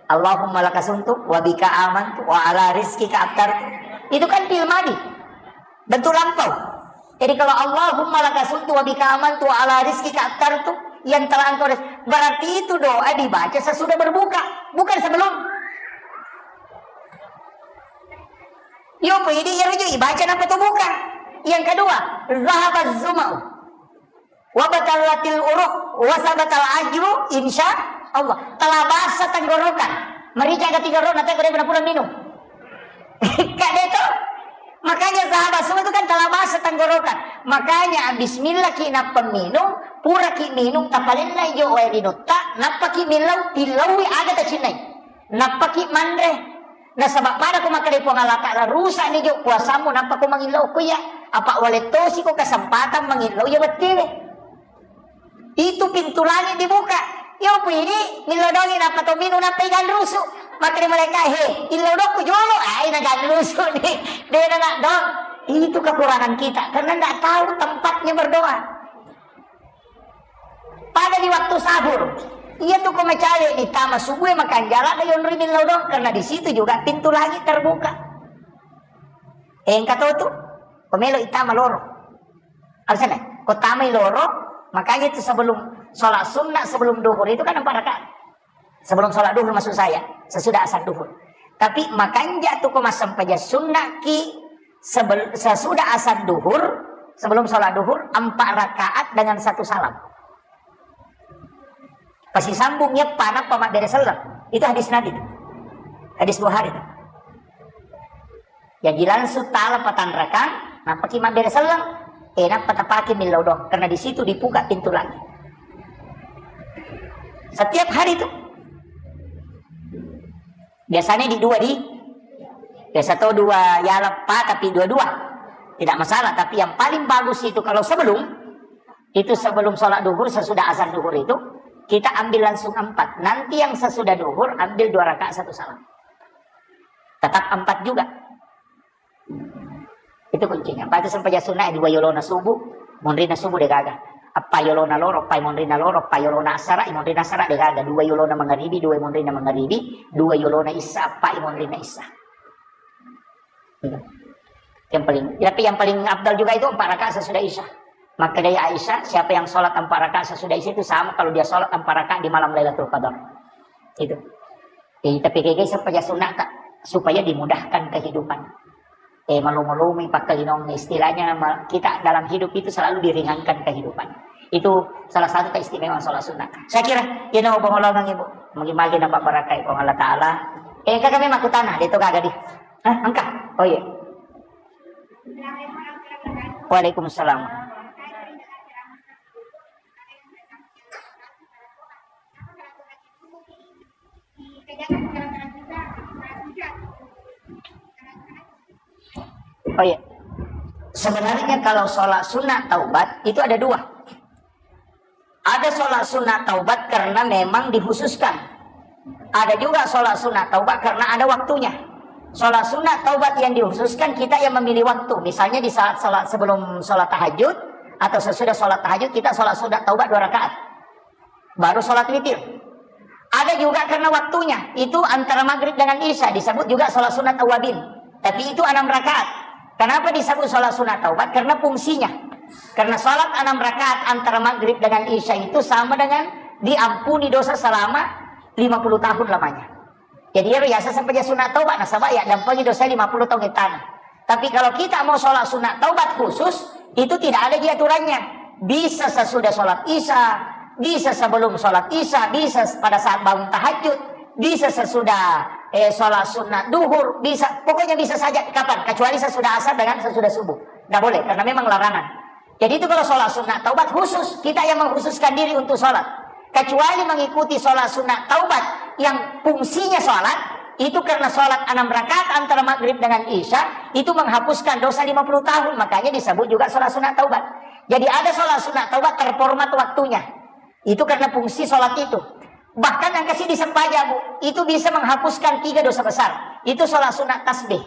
Allahumma lakasumtu wa bika amantu wa ala rizkika aftartu. Itu kan fi'il madi. Bentuk lampau. Jadi kalau Allahumma lakasumtu wa bika amantu wa ala rizkika aftartu, yang telah engkau res-, berarti itu doa dibaca sesudah berbuka, bukan sebelum. Yo, jadi ya rujuk ibaca napa tu buka. Yang kedua, zahabaz zuma'u. Wa batallatil uruq, wa sabatal ajru, insya Allah. Telah basah tenggorokan. Merica gati goro nanti kode pura minum. Kak Deto. Makanya sahabat semua itu kan telah basah tenggorokan. Makanya bismillah ki nappa minum, pura ki minum, tapalenna ijo wae rinutta, nappa ki millau, tillaui aga tacinnai. Nappa ki manre. Nasaba pada ko makkeda Puang Allah Ta'ala, "Rusak ni jo puasamu, nappa ko mangillau ko iya." Apa wale tosi ko kesempatan mangillau iya wettiwe. Itu pintu langit dibuka. Yo pini millau dongi nappa to minung nappa igan rusu. Makkeda malaikat, "He, illau dokku jolo." Ai nagan rusu ni. Dena nak dong. Itu kekurangan kita karena ndak tahu tempatnya berdoa. Pada di waktu sahur, iya tu ko macawe ditama subuh makan jarak da yonri millau dong, karena di situ juga pintu langit terbuka. Engka to tu, ko melo itama loro. Alasannya, ko tamai loro, makanya itu sebelum sholat sunnah, sebelum duhur itu kan empat rakaat. Sebelum sholat duhur maksud saya, sesudah asar duhur. Tapi makanja tu ko massempajang sunnah ki sebel-, sesudah asar duhur, sebelum sholat duhur, empat rakaat dengan satu salam. Pasisambung ya panappa mabbere selleng. Itu hadis Nabi. Hadis Bukhari. Jaji langsung tala patanrakang, nappaki mabbere selleng, eh, nappa tapake millau doang, karena di situ dibuka pintu langit. Setiap hari itu. Biasanya di dua di, biasa to dua yalappa, tapi dua-dua. Tidak masalah, tapi yang paling bagus itu kalau sebelum, itu sebelum sholat duhur, sesudah azan duhur itu, kita ambil langsung empat. Nanti yang sesudah duhur, ambil dua rakaat satu salam. Tetap empat juga. Itu kuncinya. Berarti sempajang sunnah dua yolona subuh, monrinna subuh degaga. Eppa yolona loro, eppa monrinna loro, eppa yolona asara, monrinna asara degaga. Dua yolona mangaribi, dua monrinna mangaribi, dua yolona isya, eppa monrinna isya. Yang paling, tapi yang paling afdal juga itu empat rakaat sesudah isya. Maka dari Aisyah, siapa yang sholat empat rakaat sesudah isya itu sama kalau dia sholat empat rakaat di malam Lailatul Qadar. Itu. Eh, tapi kayak sempajang sunnah, Kak, supaya dimudahkan kehidupan. Eh, malu-malumi pakkalinong, istilahnya ma-, kita dalam hidup itu selalu diringankan kehidupan. Itu salah satu keistimewaan sholat sunnah. Saya kira, ya, no, pengolongan ibu. Magi-magi nampak barakai Puang Allah Ta'ala. Eh, kakak memang kutana, dia tuh kagak di. Hah, engkah? Oh iya. Waalaikumsalam. Oh iya. Sebenarnya kalau sholat sunnah taubat itu ada dua. Ada sholat sunnah taubat karena memang dikhususkan. Ada juga sholat sunnah taubat karena ada waktunya. Sholat sunnah taubat yang dikhususkan kita yang memilih waktu. Misalnya di saat sholat sebelum sholat tahajud atau sesudah sholat tahajud kita sholat sunnah taubat dua rakaat. Baru sholat witir. Ada juga karena waktunya, itu antara maghrib dengan isya, disebut juga sholat sunat awabin. Tapi itu enam rakaat. Kenapa disebut sholat sunat taubat? Karena fungsinya. Karena sholat enam rakaat antara maghrib dengan isya itu sama dengan diampuni dosa selama lima puluh tahun lamanya. Jadi, iyaro yaseng sempajang sunat taubat, nasaba ya dampengi dosa lima puluh tahun ittana. Tapi kalau kita mau sholat sunat taubat khusus, itu tidak ada di aturannya. Bisa sesudah sholat isya, bisa sebelum sholat isya, bisa pada saat bangun tahajud, bisa sesudah, eh, sholat sunat duhur, bisa, pokoknya bisa saja kapan, kecuali sesudah asar dengan sesudah subuh. Nggak boleh, karena memang larangan. Jadi itu kalau sholat sunat taubat khusus, kita yang mengkhususkan diri untuk sholat. Kecuali mengikuti sholat sunat taubat yang fungsinya sholat, itu karena sholat enam rakaat antara maghrib dengan isya, itu menghapuskan dosa lima puluh tahun, makanya disebut juga sholat sunat taubat. Jadi ada sholat sunat taubat terformat waktunya. Itu karena fungsi sholat itu. Bahkan yang kasih disempajang, Bu, itu bisa menghapuskan tiga dosa besar. Itu sholat sunat tasbih.